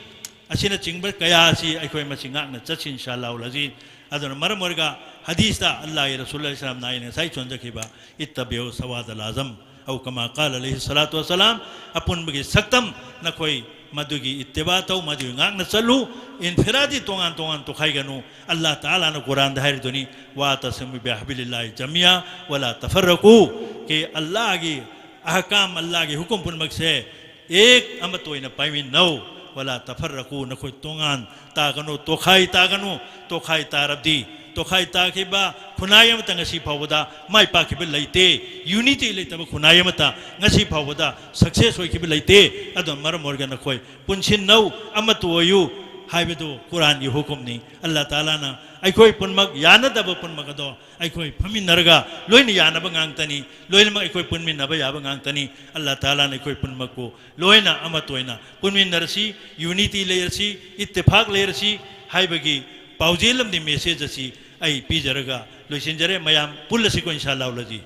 ꯑꯁꯤꯅꯆꯤꯡꯕ ꯀꯌꯥ ꯑꯁꯤ ꯑꯩꯈꯣꯏ ꯃꯁꯤ ꯉꯥꯛꯅ ꯆꯠꯁꯤ, ꯏꯟꯁꯥ ꯑꯜꯂꯥꯍꯨꯜ ꯑꯖꯤꯖ꯫ ꯑꯗꯨꯅ ꯃꯔꯝ ꯑꯣꯏꯔꯒ ꯍꯗꯤꯁꯇ ꯑꯜꯂꯥꯍꯒꯤ ꯔꯁꯨꯜ ꯑꯂꯩꯍꯤ ꯁꯂꯥꯝꯅ ꯑꯩꯅ ꯉꯁꯥꯏ ꯁꯣꯟꯖꯈꯤꯕ "اتبعوا السواد الأعظم" أو كما قال عليه الصلاة والسلام, ꯑꯄꯨꯟꯕꯒꯤ ꯁꯛꯇꯝ ꯅꯈꯣꯏ ꯃꯗꯨꯒꯤ ꯏꯠꯇꯤꯕꯥ ꯇꯧ, ꯃꯗꯨꯒꯤ ꯉꯥꯛꯅ ꯆꯠꯂꯨ꯫ ꯏꯟꯐꯤꯔꯥꯗꯤ ꯇꯣꯉꯥꯟ ꯇꯣꯉꯥꯟ ꯇꯣꯈꯥꯏꯒꯅꯨ꯫ ꯑꯜꯂꯥꯍ ꯇꯥꯂꯥꯅ ꯀꯨꯔꯥꯟꯗ ꯍꯥꯏꯔꯤꯗꯨꯅꯤ, "واعتصموا بحبل الله جميعا ولا تفرقوا"꯫ ꯀꯤ ꯑꯜꯂꯥꯍꯒꯤ ꯑꯍꯀꯥꯝ, ꯑꯜꯂꯥꯍꯒꯤ ꯍꯨꯀꯨꯝ ꯄꯨꯝꯅꯃꯛꯁꯦ ꯑꯦꯛ ꯑꯃꯠꯇ ꯑꯣꯏꯅ ꯄꯥꯏꯃꯤꯟꯅꯧ꯫ "ولا تفرقوا", ꯅꯈꯣꯏ ꯇꯣꯉꯥꯟ ꯇꯥꯒꯅꯨ, ꯇꯣꯈꯥꯏ ꯇꯥꯒꯅꯨ꯫ ꯇꯣꯈꯥꯏ ꯇꯥꯔꯕꯗꯤ, ꯇꯣꯈꯥꯏ ꯇꯥꯈꯤꯕ ꯈꯨꯟꯅꯥꯏ ꯑꯃꯠꯇ ꯉꯁꯤ ꯐꯥꯎꯕꯗ ꯃꯥꯏ ꯄꯥꯛꯈꯤꯕ ꯂꯩꯇꯦ꯫ ꯌꯨꯅꯤꯇꯤ ꯂꯩꯇꯕ ꯈꯨꯟꯅꯥꯏ ꯑꯃꯠꯇ ꯉꯁꯤ ꯐꯥꯎꯕꯗ ꯁꯛꯁꯦꯁ ꯑꯣꯏꯈꯤꯕ ꯂꯩꯇꯦ꯫ ꯑꯗꯨꯅ ꯃꯔꯝ ꯑꯣꯏꯔꯒ ꯅꯈꯣꯏ ꯄꯨꯟꯁꯤꯟꯅꯧ, ꯑꯃꯠꯇ ꯑꯣꯏꯌꯨ ꯍꯥꯏꯕꯗꯨ ꯀꯨꯔꯥꯟꯒꯤ ꯍꯨꯀꯨꯝꯅꯤ꯫ ꯑꯜꯂꯥꯍ ꯇꯥꯂꯥꯅ ꯑꯩꯈꯣꯏ ꯄꯨꯝꯅꯃꯛ ꯌꯥꯅꯗꯕ ꯄꯨꯝꯅꯃꯛ ꯑꯗꯣ ꯑꯩꯈꯣꯏ ꯐꯝꯃꯤꯟꯅꯔꯒ ꯂꯣꯏꯅ ꯌꯥꯅꯕ ꯉꯥꯛꯇꯅꯤ, ꯂꯣꯏꯅꯃꯛ ꯑꯩꯈꯣꯏ ꯄꯨꯟꯃꯤꯟꯅꯕ ꯌꯥꯕ ꯉꯥꯛꯇꯅꯤ꯫ ꯑꯜꯂꯥꯍ ꯇꯥꯂꯥꯅ ꯑꯩꯈꯣꯏ ꯄꯨꯝꯅꯃꯛꯄꯨ ꯂꯣꯏꯅ ꯑꯃꯠꯇ ꯑꯣꯏꯅ ꯄꯨꯟꯃꯤꯟꯅꯔꯁꯤ, ꯌꯨꯅꯤꯇꯤ ꯂꯩꯔꯁꯤ, ꯏꯠꯇꯤꯐꯥꯛ ꯂꯩꯔꯁꯤ ꯍꯥꯏꯕꯒꯤ ꯄꯥꯎꯖꯦꯜ ꯑꯃꯗꯤ ꯃꯦꯁꯦꯖ ꯑꯁꯤ ꯑꯩ ꯄꯤꯖꯔꯒ ꯂꯣꯏꯁꯤꯟꯖꯔꯦ꯫ ꯃꯌꯥꯝ ꯄꯨꯜꯂꯁꯤꯀꯣ, ꯏꯟꯁꯥ ꯑꯜꯂꯥꯍꯨꯜ ꯑꯖꯤꯖ꯫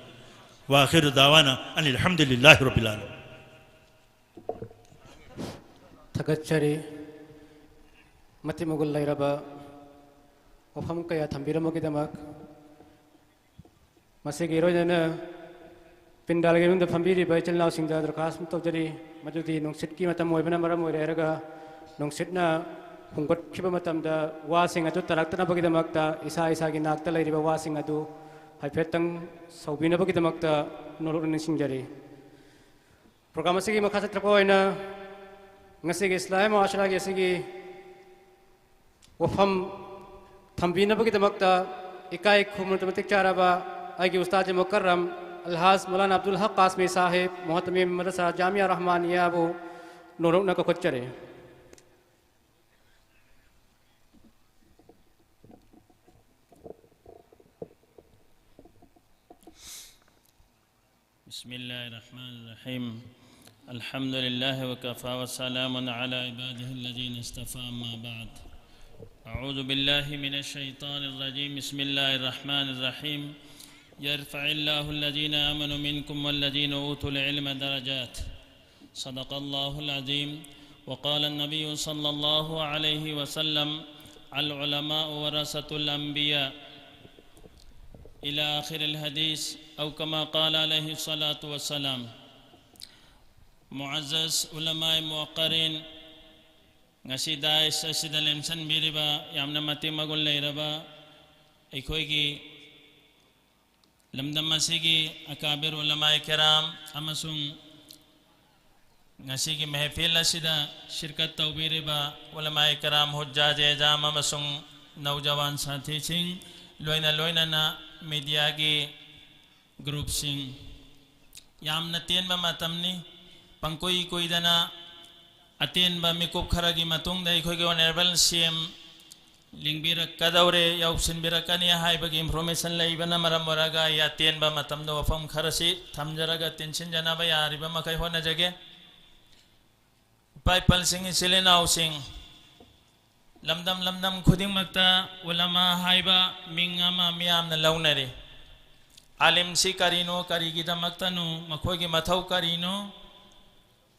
وآخر دعوانا أن الحمد لله رب العالمين. ꯊꯥꯒꯠꯆꯔꯤ꯫ ꯃꯇꯤꯛ ꯃꯒꯨꯟ ꯂꯩꯔꯕ ꯋꯥꯐꯝ ꯀꯌꯥ ꯊꯝꯕꯤꯔꯝꯕꯒꯤꯗꯃꯛ꯫ ꯃꯁꯤꯒꯤ ꯏꯔꯣꯏꯅꯅ ꯄꯤꯟꯗꯥꯜꯒꯤ ꯃꯅꯨꯡꯗ ꯐꯝꯕꯤꯔꯤꯕ ꯏꯆꯤꯜ ꯏꯅꯥꯎꯁꯤꯡꯗ ꯗꯔꯈꯥꯁ ꯑꯃ ꯇꯧꯖꯔꯤ, ꯃꯗꯨꯗꯤ ꯅꯨꯡꯁꯤꯠꯀꯤ ꯃꯇꯝ ꯑꯣꯏꯕꯅ ꯃꯔꯝ ꯑꯣꯏꯔꯦ ꯍꯥꯏꯔꯒ, ꯅꯨꯡꯁꯤꯠꯅ ꯍꯨꯝꯒꯠꯈꯤꯕ ꯃꯇꯝꯗ ꯋꯥꯁꯤꯡ ꯑꯗꯨ ꯇꯥꯔꯛꯇꯅꯕꯒꯤꯗꯃꯛꯇ ꯏꯁꯥ ꯏꯁꯥꯒꯤ ꯅꯥꯛꯇ ꯂꯩꯔꯤꯕ ꯋꯥꯁꯤꯡ ꯑꯗꯨ ꯍꯥꯏꯐꯦꯠꯇꯪ ꯁꯧꯕꯤꯅꯕꯒꯤꯗꯃꯛꯇ ꯅꯣꯂꯨꯛꯅ ꯅꯤꯡꯁꯤꯡꯖꯔꯤ꯫ ꯄ꯭ꯔꯣꯒ꯭ꯔꯥꯝ ꯑꯁꯤꯒꯤ ꯃꯈꯥ ꯆꯠꯊꯔꯛꯄ ꯑꯣꯏꯅ ꯉꯁꯤꯒꯤ ꯏꯁꯂꯥꯍꯤ ꯃꯨꯑꯥꯁꯤꯔꯥꯒꯤ ꯑꯁꯤꯒꯤ ꯋꯥꯐꯝ ꯊꯝꯕꯤꯅꯕꯒꯤꯗꯃꯛꯇ ꯏꯀꯥꯏ ꯈꯨꯝꯅꯕ ꯃꯇꯤꯛ ꯆꯥꯔꯕ ꯑꯩꯒꯤ ꯎꯁꯇꯥꯖ ꯃꯨꯀꯔꯔꯝ ꯑꯜꯍꯥꯖ ꯃꯧꯂꯥꯅꯥ ꯑꯕꯗꯨꯜ ꯍꯛ ꯀꯥꯁꯃꯤ ꯁꯥꯍꯤꯕ, ꯃꯨꯍꯇꯃꯤꯝ ꯃꯗꯔꯁꯥ ꯖꯥꯃꯤꯌꯥ ꯔꯍꯃꯥꯅꯤꯌꯥꯕꯨ ꯅꯣꯂꯨꯛꯅ ꯀꯧꯈꯠꯆꯔꯤ꯫ بسم الله الرحمن الرحيم. الحمد لله وكفى وسلام على عباده الذين اصطفى، أما بعد. أعوذ بالله من الشيطان الرجيم. بسم الله الرحمن الرحيم. يرفع الله الذين آمنوا منكم والذين أوتوا العلم درجات. صدق الله العظيم. وقال النبي صلى الله عليه وسلم: العلماء ورثة الأنبياء، إلى آخر الحديث، أو كما قال عليه الصلاة والسلام. معزز علماء موقرين، ꯉꯁꯤ ꯗꯥꯏꯁ ꯑꯁꯤꯗ ꯂꯦꯡꯁꯟꯕꯤꯔꯤꯕ ꯌꯥꯝꯅ ꯃꯇꯤꯛ ꯃꯒꯨꯟ ꯂꯩꯔꯕ ꯑꯩꯈꯣꯏꯒꯤ ꯂꯝꯗꯝ ꯑꯁꯤꯒꯤ ꯑꯀꯥꯕꯤꯔ ꯎꯂꯃꯥꯏ ꯀꯦꯔꯥꯝ ꯑꯃꯁꯨꯡ ꯉꯁꯤꯒꯤ ꯃꯦꯍꯐꯤꯜ ꯑꯁꯤꯗ ꯁꯤꯔꯀꯠ ꯇꯧꯕꯤꯔꯤꯕ ꯎꯂꯃꯥꯏ ꯀꯦꯔꯥꯝ, ꯍꯨꯖꯖꯥꯖꯦ ꯑꯦꯖꯥꯝ ꯑꯃꯁꯨꯡ ꯅꯧꯖꯋꯥꯟ ꯁꯥꯊꯤꯁꯤꯡ, ꯂꯣꯏꯅ ꯂꯣꯏꯅꯅ ꯃꯤꯗꯤꯌꯥꯒꯤ ꯒ꯭ꯔꯨꯞꯁꯤꯡ, ꯌꯥꯝꯅ ꯇꯦꯟꯕ ꯃꯇꯝꯅꯤ꯫ ꯄꯪꯀꯨꯏ ꯀꯨꯏꯗꯅ ꯑꯇꯦꯟꯕ ꯃꯤꯀꯨꯞ ꯈꯔꯒꯤ ꯃꯇꯨꯡꯗ ꯑꯩꯈꯣꯏꯒꯤ ꯑꯣꯅꯔꯦꯕꯜ ꯁꯤ ꯑꯦꯝ ꯂꯤꯡꯕꯤꯔꯛꯀꯗꯧꯔꯦ, ꯌꯥꯎꯁꯤꯟꯕꯤꯔꯛꯀꯅꯤ ꯍꯥꯏꯕꯒꯤ ꯏꯟꯐꯣꯔꯃꯦꯁꯟ ꯂꯩꯕꯅ ꯃꯔꯝ ꯑꯣꯏꯔꯒ ꯑꯩ ꯑꯇꯦꯟꯕ ꯃꯇꯝꯗ ꯋꯥꯐꯝ ꯈꯔꯁꯤ ꯊꯝꯖꯔꯒ ꯇꯦꯟꯁꯤꯟꯖꯅꯕ ꯌꯥꯔꯤꯕ ꯃꯈꯩ ꯍꯣꯠꯅꯖꯒꯦ꯫ ꯏꯄꯥ ꯏꯄꯜꯁꯤꯡ, ꯏꯆꯤꯜ ꯏꯅꯥꯎꯁꯤꯡ, ꯂꯝꯗꯝ ꯂꯝꯗꯝ ꯈꯨꯗꯤꯡꯃꯛꯇ ꯎꯂꯃꯥ ꯍꯥꯏꯕ ꯃꯤꯡ ꯑꯃ ꯃꯤꯌꯥꯝꯅ ꯂꯧꯅꯔꯤ꯫ ꯑꯥꯂꯤꯝꯁꯤ ꯀꯔꯤꯅꯣ, ꯀꯔꯤꯒꯤꯗꯃꯛꯇꯅꯣ, ꯃꯈꯣꯏꯒꯤ ꯃꯊꯧ ꯀꯔꯤꯅꯣ,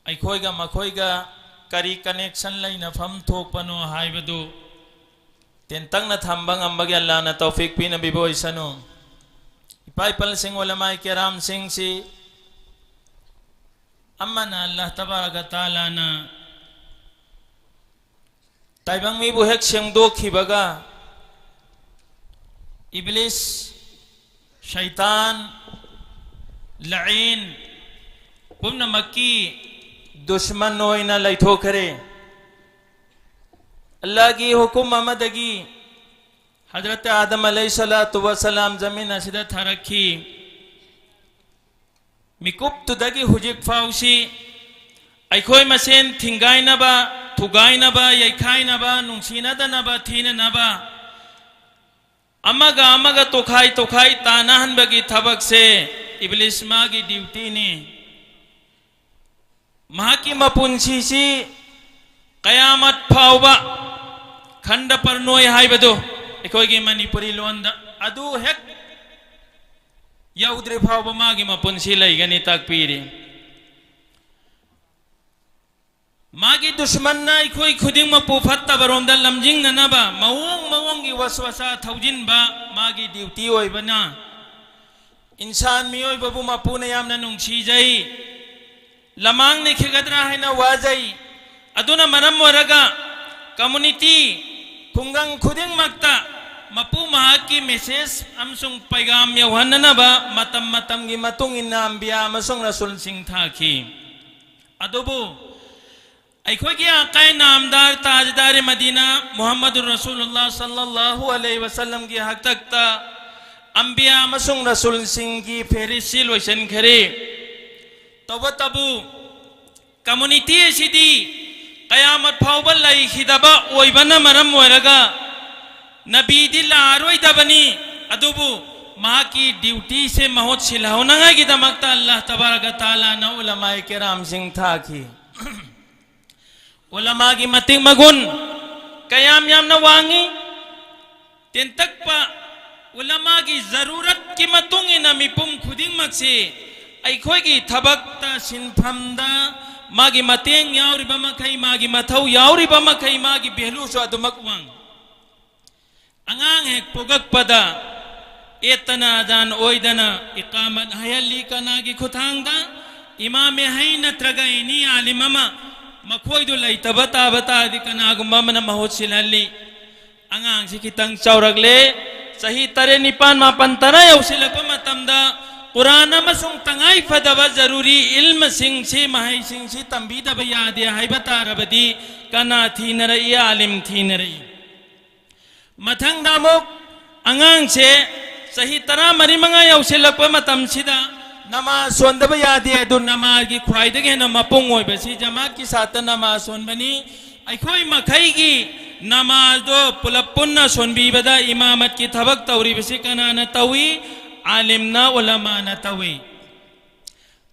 ꯑꯩꯈꯣꯏꯒ ꯃꯈꯣꯏꯒ ꯀꯔꯤ ꯀꯅꯦꯛꯁꯟ ꯂꯩꯅꯐꯝ ꯊꯣꯛꯄꯅꯣ ꯍꯥꯏꯕꯗꯨ ꯇꯦꯟꯇꯛꯅ ꯊꯝꯕ ꯉꯝꯕꯒꯤ ꯑꯜꯂꯥꯍꯅ ꯇꯧꯐꯤꯛ ꯄꯤꯅꯕꯤꯕ ꯑꯣꯏꯁꯅꯨ꯫ ꯏꯄꯥ ꯏꯄꯜꯁꯤꯡ, ꯎꯂꯃꯥꯏ ꯀꯦꯔꯥꯝꯁꯤꯡꯁꯤ ꯑꯃꯅ ꯑꯜꯂꯥꯍ ꯇꯕꯥꯔꯀ ꯇꯥꯂꯥꯅ ꯇꯥꯏꯕꯪ ꯃꯤꯕꯨ ꯍꯦꯛ ꯁꯦꯝꯗꯣꯛꯈꯤꯕꯒ ꯏꯕ꯭ꯂꯤꯁ, ꯁꯩꯇꯥꯟ, ꯂꯥꯏꯟ ꯄꯨꯝꯅꯃꯛꯀꯤ ꯗꯨꯁꯃꯟ ꯑꯣꯏꯅ ꯂꯩꯊꯣꯛꯈ꯭ꯔꯦ꯫ ꯑꯜꯂꯥꯍꯒꯤ ꯍꯨꯀꯨꯝ ꯑꯃꯗꯒꯤ ꯍꯖꯔꯠ ꯑꯥꯗꯝ ꯑꯂꯩꯍꯤ ꯁꯂꯥꯇꯨ ꯋꯁꯂꯥꯝ ꯖꯃꯤꯟ ꯑꯁꯤꯗ ꯊꯥꯔꯛꯈꯤ꯫ ꯃꯤꯀꯨꯞꯇꯨꯗꯒꯤ ꯍꯧꯖꯤꯛ ꯐꯥꯎꯁꯤ ꯑꯩꯈꯣꯏ ꯃꯁꯦꯟ ꯊꯤꯡꯒꯥꯏꯅꯕ, ꯊꯨꯒꯥꯏꯅꯕ, ꯌꯩꯈꯥꯏꯅꯕ, ꯅꯨꯡꯁꯤꯅꯗꯅꯕ, ꯊꯤꯅꯅꯕ, ꯑꯃꯒ ꯑꯃꯒ ꯇꯣꯈꯥꯏ ꯇꯣꯈꯥꯏ ꯇꯥꯅꯍꯟꯕꯒꯤ ꯊꯕꯛꯁꯦ ꯏꯕ꯭ꯂꯤꯁ ꯃꯥꯒꯤ ꯗ꯭ꯌꯨꯇꯤꯅꯤ꯫ ꯃꯍꯥꯛꯀꯤ ꯃꯄꯨꯟꯁꯤꯁꯤ ꯀꯌꯥꯃꯠ ꯐꯥꯎꯕ ꯈꯟꯗ ꯄꯔꯅꯣꯏ ꯍꯥꯏꯕꯗꯨ ꯑꯩꯈꯣꯏꯒꯤ ꯃꯅꯤꯄꯨꯔꯤ ꯂꯣꯟꯗ ꯑꯗꯨ ꯍꯦꯛ ꯌꯧꯗ꯭ꯔꯤ ꯐꯥꯎꯕ ꯃꯥꯒꯤ ꯃꯄꯨꯟꯁꯤ ꯂꯩꯒꯅꯤ ꯇꯥꯛꯄꯤꯔꯤ꯫ ꯃꯥꯒꯤ ꯗꯨꯁꯃꯟꯅ ꯑꯩꯈꯣꯏ ꯈꯨꯗꯤꯡꯃꯛꯄꯨ ꯐꯠꯇꯕꯔꯣꯝꯗ ꯂꯝꯖꯤꯡꯅꯅꯕ ꯃꯑꯣꯡ ꯃꯑꯣꯡꯒꯤ ꯋꯥꯁꯋꯥꯁꯥ ꯊꯧꯖꯤꯟꯕ ꯃꯥꯒꯤ ꯗ꯭ꯌꯨꯇꯤ ꯑꯣꯏꯕꯅ, ꯏꯟꯁꯥꯟ ꯃꯤꯑꯣꯏꯕꯕꯨ ꯃꯄꯨꯅ ꯌꯥꯝꯅ ꯅꯨꯡꯁꯤꯖꯩ, ꯂꯃꯥꯡꯅꯈꯤꯒꯗ꯭ꯔꯥ ꯍꯥꯏꯅ ꯋꯥꯖꯩ꯫ ꯑꯗꯨꯅ ꯃꯔꯝ ꯑꯣꯏꯔꯒ ꯀꯝꯃꯨꯅꯤꯇꯤ, ꯈꯨꯡꯒꯪ ꯈꯨꯗꯤꯡꯃꯛꯇ ꯃꯄꯨ ꯃꯍꯥꯛꯀꯤ ꯃꯦꯁꯦꯖ ꯑꯃꯁꯨꯡ ꯄꯩꯒꯥꯝ ꯌꯧꯍꯟꯅꯅꯕ ꯃꯇꯝ ꯃꯇꯝꯒꯤ ꯃꯇꯨꯡ ꯏꯟꯅ ꯑꯝꯕꯤꯌꯥ ꯑꯃꯁꯨꯡ ꯔꯁꯨꯜꯁꯤꯡ ꯊꯥꯈꯤ꯫ ꯑꯗꯨꯕꯨ ꯑꯩꯈꯣꯏꯒꯤ ꯑꯀꯥꯏ ꯅꯥꯝꯗꯥꯔ ꯇꯥꯖꯗꯥꯔꯤ ꯃꯗꯤꯅꯥ ꯃꯨꯍꯝꯃꯗꯨꯔ ꯔꯁꯨꯂꯨꯜꯂꯥꯍ ꯁꯜꯂꯜꯂꯥꯍꯨ ꯑꯂꯩꯍꯤ ꯋꯁꯜꯂꯝꯒꯤ ꯍꯥꯛꯇꯛꯇ ꯑꯝꯕꯤꯌꯥ ꯑꯃꯁꯨꯡ ꯔꯁꯨꯜꯁꯤꯡꯒꯤ ꯐꯦꯍꯔꯤꯁꯁꯤ ꯂꯣꯏꯁꯤꯟꯈꯔꯦ꯫ ꯇꯧꯕꯇꯕꯨ ꯀꯝꯃꯨꯅꯤꯇꯤ ꯑꯁꯤꯗꯤ ꯀꯌꯥꯃꯠ ꯐꯥꯎꯕ ꯂꯩꯈꯤꯗꯕ ꯑꯣꯏꯕꯅ ꯃꯔꯝ ꯑꯣꯏꯔꯒ ꯅꯕꯤꯗꯤ ꯂꯥꯛꯑꯔꯣꯏꯗꯕꯅꯤ꯫ ꯑꯗꯨꯕꯨ ꯃꯍꯥꯛꯀꯤ ꯗ꯭ꯌꯨꯇꯤꯁꯦ ꯃꯍꯨꯠ ꯁꯤꯜꯍꯧꯅꯉꯥꯏꯒꯤꯗꯃꯛꯇ ꯑꯜꯂꯥꯍ ꯇꯕꯥꯔꯀ ꯇꯥꯂꯥꯅ ꯎꯂꯃꯥꯏ ꯀꯦꯔꯥꯝꯁꯤꯡ ꯊꯥꯈꯤ꯫ ꯎꯂꯃꯥꯒꯤ ꯃꯇꯤꯛ ꯃꯒꯨꯟ ꯀꯌꯥꯝ ꯌꯥꯝꯅ ꯋꯥꯡꯉꯤ꯫ ꯇꯦꯟꯇꯛꯄ ꯎꯂꯃꯥꯒꯤ ꯖꯔꯨꯔꯠꯀꯤ ꯃꯇꯨꯡ ꯏꯟꯅ ꯃꯤꯄꯨꯝ ꯈꯨꯗꯤꯡꯃꯛꯁꯤ ꯑꯩꯈꯣꯏꯒꯤ ꯊꯕꯛꯇ, ꯁꯤꯟꯐꯝꯗ ꯃꯥꯒꯤ ꯃꯇꯦꯡ ꯌꯥꯎꯔꯤꯕ ꯃꯈꯩ, ꯃꯥꯒꯤ ꯃꯊꯧ ꯌꯥꯎꯔꯤꯕ ꯃꯈꯩ, ꯃꯥꯒꯤ ꯚꯦꯂꯨꯁꯨ ꯑꯗꯨꯃꯛ ꯋꯥꯡꯏ꯫ ꯑꯉꯥꯡ ꯍꯦꯛ ꯄꯣꯛꯂꯛꯄꯗ ꯑꯦꯠꯇꯅ ꯑꯖꯥꯟ ꯑꯣꯏꯗꯅ ꯏꯀꯥꯃꯠ ꯍꯥꯏꯍꯜꯂꯤ꯫ ꯀꯅꯥꯒꯤ ꯈꯨꯠꯊꯥꯡꯗ? ꯏꯃꯥꯝ ꯍꯩ ꯅꯠꯇ꯭ꯔꯒ ꯑꯦꯅꯤ ꯑꯥꯂꯤꯝ ꯑꯃ ꯃꯈꯣꯏꯗꯨ ꯂꯩꯇꯕ ꯇꯥꯕ ꯇꯥꯔꯗꯤ ꯀꯅꯥꯒꯨꯝꯕ ꯑꯃꯅ ꯃꯍꯨꯠ ꯁꯤꯜꯍꯜꯂꯤ꯫ ꯑꯉꯥꯡꯁꯤ ꯈꯤꯇꯪ ꯆꯥꯎꯔꯛꯂꯦ, ꯆꯍꯤ ꯇꯔꯦꯠ, ꯅꯤꯄꯥꯟ, ꯃꯥꯄꯟ, ꯇꯔꯥ ꯌꯧꯁꯤꯜꯂꯛꯄ ꯃꯇꯝꯗ ꯀꯨꯔꯥꯟ ꯑꯃꯁꯨꯡ ꯇꯉꯥꯏ ꯐꯗꯕ ꯖꯔꯨꯔꯤ ꯏꯜꯃꯁꯤꯡꯁꯤ, ꯃꯍꯩꯁꯤꯡꯁꯤ ꯇꯝꯕꯤꯗꯕ ꯌꯥꯗꯦ ꯍꯥꯏꯕ ꯇꯥꯔꯕꯗꯤ ꯀꯅꯥ ꯊꯤꯅꯔꯛꯏ? ꯑꯥꯂꯤꯝ ꯊꯤꯅꯔꯛꯏ꯫ ꯃꯊꯪꯗ ꯑꯃꯨꯛ ꯑꯉꯥꯡꯁꯦ ꯆꯍꯤ ꯇꯔꯥꯃꯔꯤ ꯃꯉꯥ ꯌꯧꯁꯤꯜꯂꯛꯄ ꯃꯇꯝꯁꯤꯗ ꯅꯃꯥꯖ ꯁꯣꯟꯗꯕ ꯌꯥꯗꯦ꯫ ꯑꯗꯨ ꯅꯃꯥꯖꯒꯤ ꯈ꯭ꯋꯥꯏꯗꯒꯤ ꯍꯦꯟꯅ ꯃꯄꯨꯡ ꯑꯣꯏꯕꯁꯤ ꯖꯃꯥꯠꯀꯤ ꯁꯥꯠꯇ ꯅꯃꯥꯖ ꯁꯣꯟꯕꯅꯤ꯫ ꯑꯩꯈꯣꯏ ꯃꯈꯩꯒꯤ ꯅꯃꯥꯖꯗꯣ ꯄꯨꯂꯞ ꯄꯨꯟꯅ ꯁꯣꯟꯕꯤꯕꯗ ꯏꯃꯥꯃꯠꯀꯤ ꯊꯕꯛ ꯇꯧꯔꯤꯕꯁꯤ ꯀꯅꯥꯅ ꯇꯧꯏ? ꯑꯥꯂꯤꯝꯅ, ꯎꯂꯃꯥꯅ ꯇꯧꯏ꯫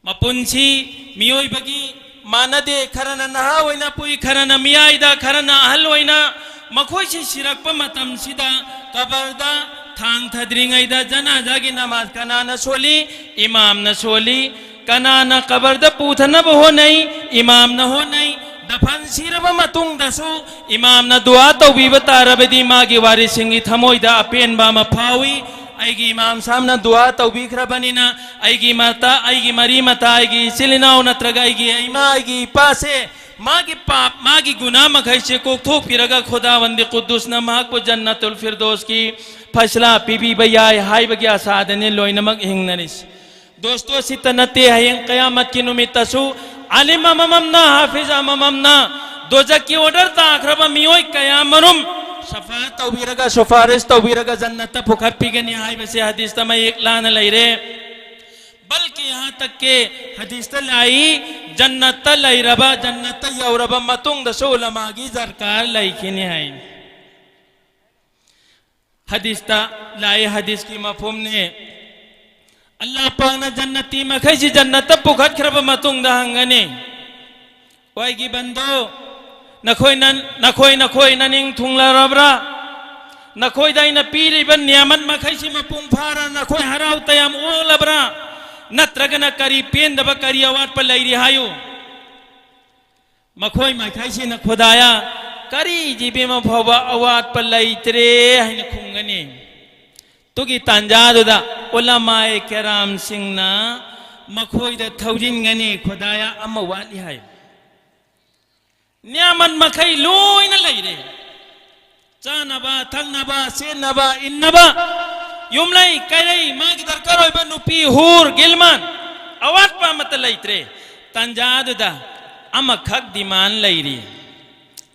ꯃꯄꯨꯟꯁꯤ ꯃꯤꯑꯣꯏꯕꯒꯤ ꯃꯥꯟꯅꯗꯦ꯫ ꯈꯔꯅ ꯅꯍꯥ ꯑꯣꯏꯅ ꯄꯨꯏ, ꯈꯔꯅ ꯃꯤꯌꯥꯏꯗ, ꯈꯔꯅ ꯑꯍꯜ ꯑꯣꯏꯅ꯫ ꯃꯈꯣꯏꯁꯤ ꯁꯤꯔꯛꯄ ꯃꯇꯝꯁꯤꯗ ꯀꯕꯔꯗ ꯊꯥꯡ ꯊꯗ꯭ꯔꯤꯉꯩꯗ ꯖꯅꯥꯖꯥꯒꯤ ꯅꯃꯥꯖ ꯀꯅꯥꯅ ꯁꯣꯜꯂꯤ? ꯏꯃꯥꯝꯅ ꯁꯣꯜꯂꯤ꯫ ꯀꯅꯥꯅ ꯀꯕꯔꯗ ꯄꯨꯊꯅꯕ ꯍꯣꯠꯅꯩ? ꯏꯃꯥꯝꯅ ꯍꯣꯠꯅꯩ꯫ ꯗꯐꯟ ꯁꯤꯔꯕ ꯃꯇꯨꯡꯗꯁꯨ ꯏꯃꯥꯝꯅ ꯗꯨꯋꯥ ꯇꯧꯕꯤꯕ ꯇꯥꯔꯕꯗꯤ ꯃꯥꯒꯤ ꯋꯥꯔꯤꯁꯤꯡꯒꯤ ꯊꯃꯣꯏꯗ ꯑꯄꯦꯟꯕ ꯑꯃ ꯐꯥꯎꯏ꯫ ꯑꯩꯒꯤ ꯏꯃꯥꯝ ꯁꯥꯍꯕꯅ ꯗꯨꯋꯥ ꯇꯧꯕꯤꯈ꯭ꯔꯕꯅꯤꯅ ꯑꯩꯒꯤ ꯃꯇꯥ, ꯑꯩꯒꯤ ꯃꯔꯤ ꯃꯇꯥ, ꯑꯩꯒꯤ ꯏꯆꯤꯜ ꯏꯅꯥꯎ ꯅꯠꯇ꯭ꯔꯒ ꯑꯩꯒꯤ ꯏꯃꯥ, ꯑꯩꯒꯤ ꯏꯄꯥꯁꯦ ꯃꯥꯒꯤ ꯄꯥꯞ, ꯃꯥꯒꯤ ꯒꯨꯅꯥ ꯃꯈꯩꯁꯦ ꯀꯣꯛꯊꯣꯛꯄꯤꯔꯒ ꯈꯨꯗꯥꯋꯟꯗꯤ ꯀꯨꯗꯨꯁꯅ ꯃꯍꯥꯛꯄꯨ ꯖꯟꯅꯇꯨꯜ ꯐꯤꯔꯗꯣꯁꯀꯤ ꯐꯩꯁꯂꯥ ꯄꯤꯕꯤꯕ ꯌꯥꯏ ꯍꯥꯏꯕꯒꯤ ꯑꯁꯥꯗꯅꯤ ꯂꯣꯏꯅꯃꯛ ꯍꯤꯡꯅꯔꯤꯁꯤ꯫ ꯗꯣꯁꯇꯣ, ꯁꯤꯇ ꯅꯠꯇꯦ, ꯍꯌꯦꯡ ꯀꯌꯥꯃꯠꯀꯤ ꯅꯨꯃꯤꯠꯇꯁꯨ ꯑꯥꯂꯤꯝ ꯑꯃꯃꯝꯅ, ꯍꯥꯐꯤꯖ ꯑꯃꯃꯝꯅ ꯗꯣꯖꯛꯀꯤ ꯑꯣꯔꯗꯔ ꯇꯥꯈ꯭ꯔꯕ ꯃꯤꯑꯣꯏ ꯀꯌꯥꯃꯔꯨꯝ ꯁꯐꯥ ꯇꯧꯕꯤꯔꯒ, ꯁꯨꯐꯥꯔꯤꯁ ꯇꯧꯕꯤꯔꯒ ꯖꯟꯅꯠꯇ ꯄꯨꯈꯠꯄꯤꯒꯅꯤ ꯍꯥꯏꯕꯁꯦ ꯍꯗꯤꯁꯇ ꯃꯌꯦꯛ ꯂꯥꯅ ꯂꯩꯔꯦ꯫ ꯕꯜꯀꯤ ꯌꯍꯥ ꯇꯛ ꯀꯦ ꯍꯗꯤꯁꯇ ꯂꯥꯛꯏ, ꯖꯟꯅꯠꯇ ꯂꯩꯔꯕ, ꯖꯟꯅꯠꯇ ꯌꯧꯔꯕ ꯃꯇꯨꯡꯗꯁꯨ ꯎꯂꯃꯥꯒꯤ ꯗꯔꯀꯥꯔ ꯂꯩꯈꯤꯅꯤ ꯍꯥꯏ꯫ ꯍꯗꯤꯁꯇ ꯂꯥꯛꯏ, ꯍꯗꯤꯁꯀꯤ ꯃꯐꯍꯨꯝꯅꯦ꯫ ꯑꯜꯂꯥꯍ ꯄꯥꯛꯅ ꯖꯟꯅꯇꯤ ꯃꯈꯩꯁꯤ ꯖꯟꯅꯠꯇ ꯄꯨꯈꯠꯈ꯭ꯔꯕ ꯃꯇꯨꯡꯗ ꯍꯪꯒꯅꯤ, "ꯑꯣ ꯑꯩꯒꯤ ꯕꯟꯗꯣ, ꯅꯈꯣꯏꯅ, ꯅꯈꯣꯏ, ꯅꯈꯣꯏ ꯅꯅꯤꯡ ꯊꯨꯡꯂꯔꯕ꯭ꯔꯥ? ꯅꯈꯣꯏꯗ ꯑꯩꯅ ꯄꯤꯔꯤꯕ ꯅꯤꯌꯥꯃꯠ ꯃꯈꯩꯁꯤ ꯃꯄꯨꯡ ꯐꯥꯔ ꯅꯈꯣꯏ ꯍꯔꯥꯎ ꯇꯌꯥꯝ ꯑꯣꯛꯂꯕ꯭ꯔꯥ? ꯅꯠꯇ꯭ꯔꯒꯅ ꯀꯔꯤ ꯄꯦꯟꯗꯕ, ꯀꯔꯤ ꯑꯋꯥꯠꯄ ꯂꯩꯔꯤ ꯍꯥꯏꯌꯨ?" ꯃꯈꯣꯏ ꯃꯥꯏꯀꯩꯁꯤꯅ, "ꯈꯨꯗꯥꯌꯥ, ꯀꯔꯤ ꯖꯤꯕꯤ ꯑꯃ ꯐꯥꯎꯕ ꯑꯋꯥꯠꯄ ꯂꯩꯇ꯭ꯔꯦ" ꯍꯥꯏꯅ ꯈꯨꯝꯒꯅꯤ꯫ ꯇꯨꯒꯤ ꯇꯥꯟꯖꯥꯗꯨꯗ ꯎꯂꯃꯥꯏ ꯀꯦꯔꯥꯝꯁꯤꯡꯅ ꯃꯈꯣꯏꯗ ꯊꯧꯖꯤꯟꯒꯅꯤ, "ꯈꯨꯗꯥꯌꯥ, ꯑꯃ ꯋꯥꯠꯂꯤ" ꯍꯥꯏ꯫ ꯅꯤꯌꯥꯃꯠ ꯃꯈꯩ ꯂꯣꯏꯅ ꯂꯩꯔꯦ꯫ ꯆꯥꯅꯕ, ꯊꯛꯅꯕ, ꯁꯦꯠꯅꯕ, ꯏꯟꯅꯕ, ꯌꯨꯝꯂꯩ, ꯀꯩꯔꯩ, ꯃꯥꯒꯤ ꯗꯔꯀꯥꯔ ꯑꯣꯏꯕ ꯅꯨꯄꯤ, ꯍꯨꯔ, ꯒꯤꯜꯃꯥꯟ, ꯑꯋꯥꯠꯄ ꯑꯃꯠꯇ ꯂꯩꯇ꯭ꯔꯦ꯫ ꯇꯥꯟꯖꯥꯗꯨꯗ ꯑꯃꯈꯛ ꯗꯤꯃꯥꯟ ꯂꯩꯔꯤ꯫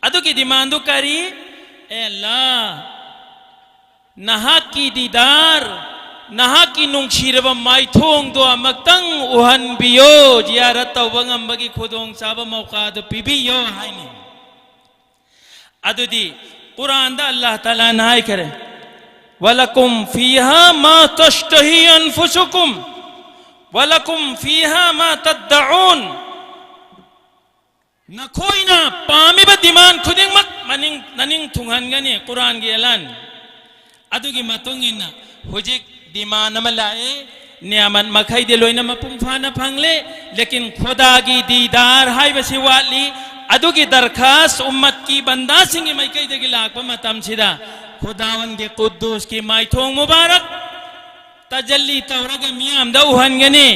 ꯑꯗꯨꯒꯤ ꯗꯤꯃꯥꯟꯗꯨ ꯀꯔꯤ? "ꯑꯦ ꯑꯜꯂꯥ, ꯅꯍꯥꯛꯀꯤ ꯗꯤꯗꯥꯔ, ꯅꯍꯥꯛꯀꯤ ꯅꯨꯡꯁꯤꯔꯕ ꯃꯥꯏꯊꯣꯡꯗꯣ ꯑꯃꯨꯛꯇꯪ ꯎꯍꯟꯕꯤꯌꯣ, ꯖꯤꯌꯥꯔꯠ ꯇꯧꯕ ꯉꯝꯕꯒꯤ ꯈꯨꯗꯣꯡꯆꯥꯕ ꯃꯧꯀꯥꯗꯨ ꯄꯤꯕꯤꯌꯣ" ꯍꯥꯏꯅꯤ꯫ ꯑꯗꯨꯗꯤ ꯀꯨꯔꯥꯟꯗ ꯑꯜꯂꯥꯍ ꯇꯥꯂꯥꯅ ꯍꯥꯏꯈꯔꯦ, ولكم فيها ما تشتهي أنفسكم ولكم فيها ما تدعون. ꯅꯈꯣꯏꯅ ꯄꯥꯝꯃꯤꯕ demand ꯈꯨꯗꯤꯡꯃꯛ ꯃꯅꯤꯡ, ꯅꯅꯤꯡ ꯊꯨꯡꯍꯟꯒꯅꯤ, ꯀꯨꯔꯥꯟꯒꯤ ꯑꯦꯂꯥꯟ꯫ ꯑꯗꯨꯒꯤ ꯃꯇꯨꯡ ꯏꯟꯅ ꯍꯧꯖꯤꯛ demand ꯑꯃ ꯂꯥꯛꯑꯦ, ꯅꯤꯌꯥꯃꯠ ꯃꯈꯩꯗꯤ ꯂꯣꯏꯅ ꯃꯄꯨꯡ ꯐꯥꯅ ꯐꯪꯂꯦ, ꯂꯦꯀꯤꯟ ꯈꯨꯗꯥꯒꯤ ꯗꯤꯗꯥꯔ ꯍꯥꯏꯕꯁꯤ ꯋꯥꯠꯂꯤ꯫ ꯑꯗꯨꯒꯤ ꯗꯔꯈꯥꯁ ꯎꯝꯃꯠꯀꯤ ꯕꯟꯗꯥꯁꯤꯡꯒꯤ ꯃꯥꯏꯀꯩꯗꯒꯤ ꯂꯥꯛꯄ ꯃꯇꯝꯁꯤꯗ ꯈꯨꯗꯥꯋꯟꯒꯤ ꯀꯨꯗꯨꯁꯀꯤ ꯃꯥꯏꯊꯣꯡ ꯃꯨꯕꯥꯔꯛ ꯇꯖꯜꯂꯤ ꯇꯧꯔꯒ ꯃꯤꯌꯥꯝꯗ ꯎꯍꯟꯒꯅꯤ꯫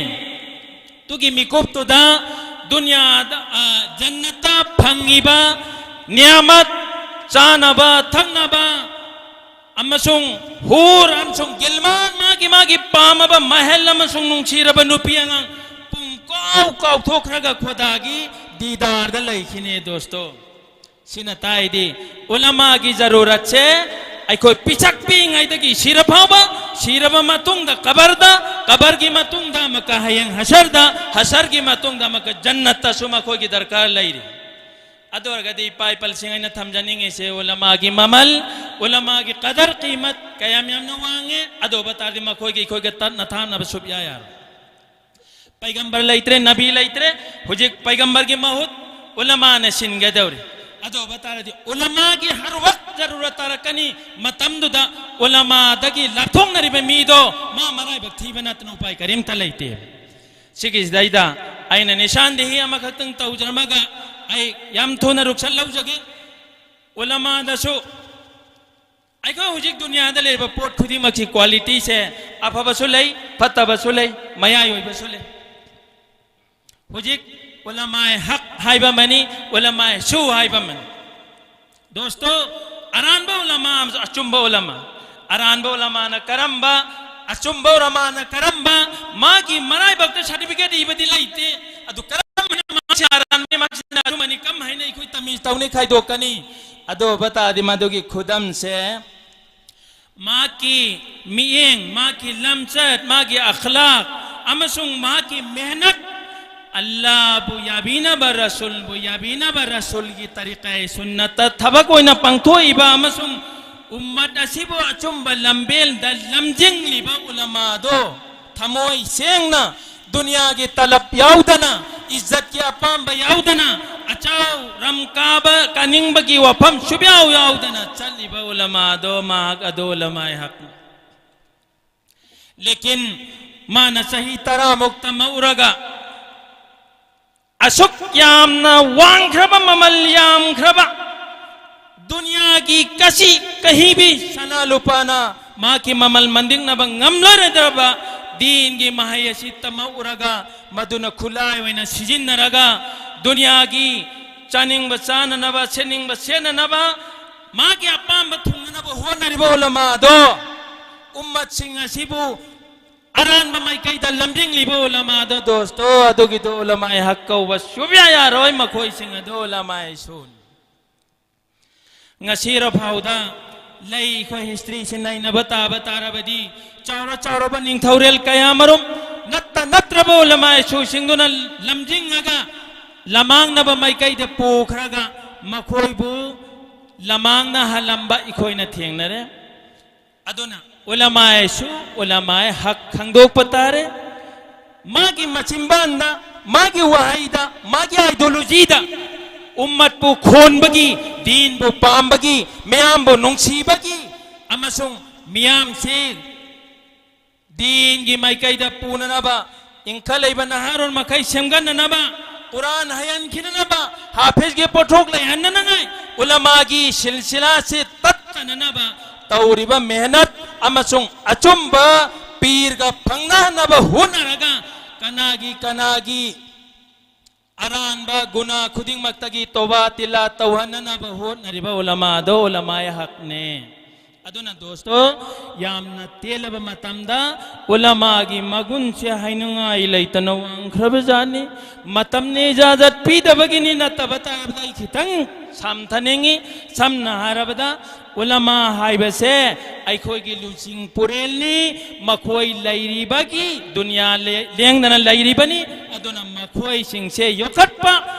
ꯇꯨꯒꯤ ꯃꯤꯀꯨꯞꯇꯨꯗ ꯗꯨꯅꯤꯌꯥꯗ, ꯑ, ꯖꯟꯅꯠꯇ ꯐꯪꯉꯤꯕ ꯅꯤꯌꯥꯃꯠ, ꯆꯥꯅꯕ, ꯊꯛꯅꯕ, ꯑꯃꯁꯨꯡ ꯍꯨꯔ ꯑꯃꯁꯨꯡ ꯒꯤꯜꯃꯥꯟ, ꯃꯥꯒꯤ, ꯃꯥꯒꯤ ꯄꯥꯝꯃꯕ ꯃꯍꯜ ꯑꯃꯁꯨꯡ ꯅꯨꯡꯁꯤꯔꯕ ꯅꯨꯄꯤ ꯑꯉꯥꯡ ꯄꯨꯡ ꯀꯥꯎ ꯀꯥꯎꯊꯣꯛꯈ꯭ꯔꯒ ꯈꯨꯗꯥꯒꯤ ꯗꯤꯗꯥꯔꯗ ꯂꯩꯈꯤꯅꯦ, ꯗꯣꯁꯇꯣ꯫ ꯁꯤꯅ ꯇꯥꯏꯗꯤ, ꯎꯂꯃꯥꯒꯤ ꯖꯔꯨꯔꯠꯁꯦ ꯑꯩꯈꯣꯏ ꯄꯤꯁꯛ ꯄꯤꯛꯏꯉꯩꯗꯒꯤ ꯁꯤꯔ ꯐꯥꯎꯕ, ꯁꯤꯔꯕ ꯃꯇꯨꯡꯗ ꯀꯕꯔꯗ, ꯀꯕꯔꯒꯤ ꯃꯇꯨꯡꯗ ꯑꯃꯨꯛꯀ ꯍꯌꯦꯡ ꯍꯁꯔꯗ, ꯍꯁꯔꯒꯤ ꯃꯇꯨꯡꯗ ꯑꯃꯨꯛꯀ ꯖꯟꯅꯠꯇꯁꯨ ꯃꯈꯣꯏꯒꯤ ꯗꯔꯀꯥꯔ ꯂꯩꯔꯤ꯫ ꯑꯗꯨ ꯑꯣꯏꯔꯒꯗꯤ ꯏꯄꯥ ꯏꯄꯜꯁꯤꯡ, ꯑꯩꯅ ꯊꯝꯖꯅꯤꯡꯉꯤꯁꯦ ꯎꯂꯃꯥꯒꯤ ꯃꯃꯜ, ꯎꯂꯃꯥꯒꯤ ꯀꯗꯔ ꯀꯤꯃꯠ ꯀꯌꯥꯝ ꯌꯥꯝꯅ ꯋꯥꯡꯉꯦ꯫ ꯑꯗꯨ ꯑꯣꯏꯕ ꯇꯥꯔꯗꯤ ꯃꯈꯣꯏꯒ ꯑꯩꯈꯣꯏꯒ ꯇꯠꯅ ꯊꯥꯅꯕ ꯁꯨꯞꯌꯥ ꯌꯥꯔꯣꯏ꯫ ꯄꯩꯒꯝꯕꯔ ꯂꯩꯇ꯭ꯔꯦ, ꯅꯕꯤ ꯂꯩꯇ꯭ꯔꯦ, ꯍꯧꯖꯤꯛ ꯄꯩꯒꯝꯕꯔꯒꯤ ꯃꯍꯨꯠ ꯎꯂꯃꯥꯅ ꯁꯤꯟꯒꯗꯧꯔꯤ꯫ ꯑꯗꯨ ꯑꯣꯏꯕ ꯇꯥꯔꯗꯤ ꯎꯂꯃꯥꯒꯤ ꯍꯔ ꯋꯛ ꯖꯔꯨꯔꯠ ꯇꯥꯔꯛꯀꯅꯤ꯫ ꯃꯇꯝꯗꯨꯗ ꯎꯂꯃꯥꯗꯒꯤ ꯂꯥꯞꯊꯣꯛꯅꯔꯤꯕ ꯃꯤꯗꯣ ꯃꯥ ꯃꯔꯥꯏꯕꯛ ꯊꯤꯕ ꯅꯠꯇꯅ ꯎꯄꯥꯏ ꯀꯔꯤꯝꯇ ꯂꯩꯇꯦ꯫ ꯁꯤꯒꯤꯁꯤꯗꯩꯗ ꯑꯩꯅ ꯅꯤꯁꯥꯟꯗꯦꯍꯤ ꯑꯃꯈꯛꯇꯪ ꯇꯧꯖꯔꯝꯃꯒ ꯑꯩ ꯌꯥꯝ ꯊꯨꯅ ꯔꯨꯛꯁꯠ ꯂꯧꯖꯒꯦ꯫ ꯎꯂꯃꯥꯗꯁꯨ ꯑꯩꯈꯣꯏ ꯍꯧꯖꯤꯛ ꯗꯨꯅꯤꯌꯥꯗ ꯂꯩꯔꯤꯕ ꯄꯣꯠ ꯈꯨꯗꯤꯡꯃꯛꯁꯤ qualityꯁꯦ ꯑꯐꯕꯁꯨ ꯂꯩ, ꯐꯠꯇꯕꯁꯨ ꯂꯩ, ꯃꯌꯥꯏ ꯑꯣꯏꯕꯁꯨ ꯂꯩ꯫ ꯍꯧꯖꯤꯛ ꯎꯂꯃꯥꯏ ꯍꯛ ꯍꯥꯏꯕ ꯑꯃꯅꯤ, ꯎꯂꯃꯥꯏ ꯁꯨ ꯍꯥꯏꯕ ꯑꯃꯅꯤ꯫ ꯗꯣꯁꯇꯣ, ꯑꯔꯥꯟꯕ ꯎꯂꯃꯥ ꯑꯃꯁꯨꯡ ꯑꯆꯨꯝꯕ ꯎꯂꯃꯥ, ꯑꯔꯥꯟꯕ ꯎꯂꯃꯥꯅ ꯀꯔꯝꯕ, ꯑꯆꯨꯝꯕ ꯎꯂꯃꯥꯅ ꯀꯔꯝꯕ, ꯃꯥꯒꯤ ꯃꯔꯥꯏꯕꯛꯇ certificate ꯏꯕꯗꯤ ꯂꯩꯇꯦ꯫ ꯑꯗꯨ ꯀꯔꯝꯕꯅ ꯃꯥꯁꯤ ꯑꯔꯥꯟꯕꯅꯤ, ꯃꯥꯁꯤꯅ ꯑꯆꯨꯝꯕꯅꯤ, ꯀꯔꯝ ꯍꯥꯏꯅ ꯑꯩꯈꯣꯏ ꯇꯃꯤꯖ ꯇꯧꯅꯤ, ꯈꯥꯏꯗꯣꯛꯀꯅꯤ? ꯑꯗꯨ ꯑꯣꯏꯕ ꯇꯥꯔꯗꯤ ꯃꯗꯨꯒꯤ ꯈꯨꯗꯝꯁꯦ ꯃꯍꯥꯛꯀꯤ ꯃꯤꯠꯌꯦꯡ, ꯃꯍꯥꯛꯀꯤ ꯂꯝꯆꯠ, ꯃꯥꯒꯤ ꯑꯈ꯭ꯂꯥꯛ ꯑꯃꯁꯨꯡ ꯃꯍꯥꯛꯀꯤ ꯃꯦꯍꯅꯠ, ꯑꯜꯂꯥꯍꯕꯨ ꯌꯥꯕꯤꯅꯕ, ꯔꯁꯨꯜꯕꯨ ꯌꯥꯕꯤꯅꯕ, ꯔꯁꯨꯜꯒꯤ ꯇꯔꯤꯀꯥꯏ ꯁꯨꯟꯅꯠꯇ ꯊꯕꯛ ꯑꯣꯏꯅ ꯄꯥꯡꯊꯣꯛꯏꯕ ꯑꯃꯁꯨꯡ ꯎꯝꯃꯠ ꯑꯁꯤꯕꯨ ꯑꯆꯨꯝꯕ ꯂꯝꯕꯦꯜꯗ ꯂꯝꯖꯤꯡꯂꯤꯕ ꯎꯂꯃꯥꯗꯣ ꯊꯃꯣꯏ ꯁꯦꯡꯅ, ꯗꯨꯅꯤꯌꯥꯒꯤ ꯇꯂꯕ ꯌꯥꯎꯗꯅ, ꯏꯖꯠꯀꯤ ꯑꯄꯥꯝꯕ ꯌꯥꯎꯗꯅ, ꯑꯆꯥꯎ ꯔꯝ ꯀꯥꯕ ꯀꯥꯅꯤꯡꯕꯒꯤ ꯋꯥꯐꯝ ꯁꯨꯞꯌꯥꯎ ꯌꯥꯎꯗꯅ ꯆꯠꯂꯤꯕ ꯎꯂꯃꯥꯗꯣ ꯃꯍꯥꯛ ꯑꯗꯣ ꯎꯂꯃꯥꯏ ꯍꯛꯅꯤ꯫ ꯂꯦꯀꯤꯟ ꯃꯥꯅ ꯆꯍꯤ ꯇꯔꯥꯃꯨꯛ ꯇꯝꯃꯛꯎꯔꯒ ꯑꯁꯨꯛ ꯌꯥꯝꯅ ꯋꯥꯡꯈ꯭ꯔꯕ, ꯃꯃꯜ ꯌꯥꯝꯈ꯭ꯔꯕ, ꯗꯨꯅꯤꯌꯥꯒꯤ ꯀꯁꯤ ꯀꯍꯤꯕꯤ ꯁꯅꯥ ꯂꯨꯄꯥꯅ ꯃꯍꯥꯛꯀꯤ ꯃꯃꯜ ꯃꯟꯗꯤꯛꯅꯕ ꯉꯝꯂꯔꯣꯏꯗ꯭ꯔꯕ ꯗꯤꯟꯒꯤ ꯃꯍꯩ ꯑꯁꯤ ꯇꯝꯃꯛꯎꯔꯒ, ꯃꯗꯨꯅ ꯈꯨꯠꯂꯥꯏ ꯑꯣꯏꯅ ꯁꯤꯖꯤꯟꯅꯔꯒ ꯗꯨꯅꯤꯌꯥꯒꯤ ꯆꯥꯅꯤꯡꯕ ꯆꯥꯅꯅꯕ, ꯁꯦꯠꯅꯤꯡꯕ ꯁꯦꯠꯅꯅꯕ, ꯃꯥꯒꯤ ꯑꯄꯥꯝꯕ ꯊꯨꯡꯅꯅꯕ ꯍꯣꯠꯅꯔꯤꯕ ꯎꯂꯃꯥꯗꯣ, ꯎꯝꯃꯠꯁꯤꯡ ꯑꯁꯤꯕꯨ ꯑꯔꯥꯟꯕ ꯃꯥꯏꯀꯩꯗ ꯂꯝꯖꯤꯡꯂꯤꯕ ꯎꯂꯃꯥꯗꯣ, ꯗꯣꯁꯇꯣ, ꯑꯗꯨꯒꯤꯗꯣ ꯎꯂꯃꯥꯏ ꯍꯛ ꯀꯧꯕ ꯁꯨꯞꯌꯥ ꯌꯥꯔꯣꯏ꯫ ꯃꯈꯣꯏꯁꯤꯡ ꯑꯗꯣ ꯎꯂꯃꯥꯏ ꯁꯨꯅꯤ꯫ ꯉꯁꯤꯔ ꯐꯥꯎꯗ ꯂꯩ꯫ ꯑꯩꯈꯣꯏ ꯍꯤꯁꯇ꯭ꯔꯤꯁꯤ ꯅꯩꯅꯕ ꯇꯥꯕ ꯇꯥꯔꯕꯗꯤ, ꯆꯥꯎꯔ ꯆꯥꯎꯔꯕ ꯅꯤꯡꯊꯧꯔꯦꯜ ꯀꯌꯥꯃꯔꯨꯝ ꯅꯠꯇ ꯅꯠꯇ꯭ꯔꯕ ꯎꯂꯃꯥꯏ ꯁꯨꯁꯤꯡꯗꯨꯅ ꯂꯝꯖꯤꯡꯉꯒ ꯂꯃꯥꯡꯅꯕ ꯃꯥꯏꯀꯩꯗ ꯄꯨꯈ꯭ꯔꯒ ꯃꯈꯣꯏꯕꯨ ꯂꯃꯥꯡꯅꯍꯜꯂꯝꯕ ꯑꯩꯈꯣꯏꯅ ꯊꯦꯡꯅꯔꯦ꯫ ꯑꯗꯨꯅ ꯎꯂꯃꯥꯏꯁꯨ ꯎꯂꯃꯥꯏ ꯍꯛ ꯈꯪꯗꯣꯛꯄ ꯇꯥꯔꯦ꯫ ꯃꯥꯒꯤ ꯃꯆꯤꯟꯕꯥꯟꯗ, ꯃꯥꯒꯤ ꯋꯥꯍꯩꯗ, ꯃꯥꯒꯤ ideologyꯗ ꯎꯝꯃꯠꯄꯨ ꯈꯣꯟꯕꯒꯤ, ꯗꯤꯟꯕꯨ ꯄꯥꯝꯕꯒꯤ, ꯃꯤꯌꯥꯝꯕꯨ ꯅꯨꯡꯁꯤꯕꯒꯤ ꯑꯃꯁꯨꯡ ꯃꯤꯌꯥꯝꯁꯦ ꯗꯤꯟꯒꯤ ꯃꯥꯏꯀꯩꯗ ꯄꯨꯅꯅꯕ, ꯏꯟꯈꯠꯂꯛꯏꯕ ꯅꯍꯥꯔꯣꯜ ꯃꯈꯩ ꯁꯦꯝꯒꯠꯅꯅꯕ, ꯀꯨꯔꯥꯟ ꯍꯩꯍꯟꯈꯤꯅꯅꯕ, ꯍꯥꯐꯤꯖꯒꯤ ꯄꯣꯠꯊꯣꯛ ꯂꯩꯍꯟꯅꯅꯉꯥꯏ, ꯎꯂꯃꯥꯒꯤ ꯁꯤꯜꯁꯤꯂꯥꯁꯤ ꯇꯠꯇꯅꯅꯕ ꯇꯧꯔꯤꯕ ꯃꯦꯍꯅꯠ ꯑꯃꯁꯨꯡ ꯑꯆꯨꯝꯕ ꯄꯤꯔꯒ ꯐꯪꯅꯅꯕ ꯍꯣꯠꯅꯔꯒ, ꯀꯅꯥꯒꯤ ꯀꯅꯥꯒꯤ ꯑꯔꯥꯟꯕ ꯒꯨꯅꯥ ꯈꯨꯗꯤꯡꯃꯛꯇꯒꯤ ꯇꯣꯕꯥ ꯇꯤꯂꯥ ꯇꯧꯍꯟꯅꯅꯕ ꯍꯣꯠꯅꯔꯤꯕ ꯎꯂꯃꯥꯗꯣ ꯎꯂꯃꯥꯏ ꯍꯛꯅꯦ꯫ ꯑꯗꯨꯅ ꯗꯣꯁꯇꯣ, ꯌꯥꯝꯅ ꯇꯦꯜꯂꯕ ꯃꯇꯝꯗ ꯎꯂꯃꯥꯒꯤ ꯃꯒꯨꯟꯁꯦ ꯍꯥꯏꯅꯤꯡꯉꯥꯏ ꯂꯩꯇꯅ ꯋꯥꯡꯈ꯭ꯔꯕꯖꯥꯠꯅꯤ꯫ ꯃꯇꯝꯅ ꯏꯖꯥꯖꯠ ꯄꯤꯗꯕꯒꯤꯅꯤ, ꯅꯠꯇꯕ ꯇꯥꯔꯕꯗ ꯑꯩ ꯈꯤꯇꯪ ꯁꯝꯊꯅꯤꯡꯉꯤ꯫ ꯁꯝꯅ ꯍꯥꯏꯔꯕꯗ, ꯎꯂꯃꯥ ꯍꯥꯏꯕꯁꯦ ꯑꯩꯈꯣꯏꯒꯤ ꯂꯨꯆꯤꯡ ꯄꯨꯔꯦꯜꯅꯤ꯫ ꯃꯈꯣꯏ ꯂꯩꯔꯤꯕꯒꯤ ꯗꯨꯅꯤꯌꯥ ꯂꯦ-, ꯂꯦꯡꯗꯅ ꯂꯩꯔꯤꯕꯅꯤ꯫ ꯑꯗꯨꯅ ꯃꯈꯣꯏꯁꯤꯡꯁꯦ ꯌꯣꯛꯈꯠꯄ,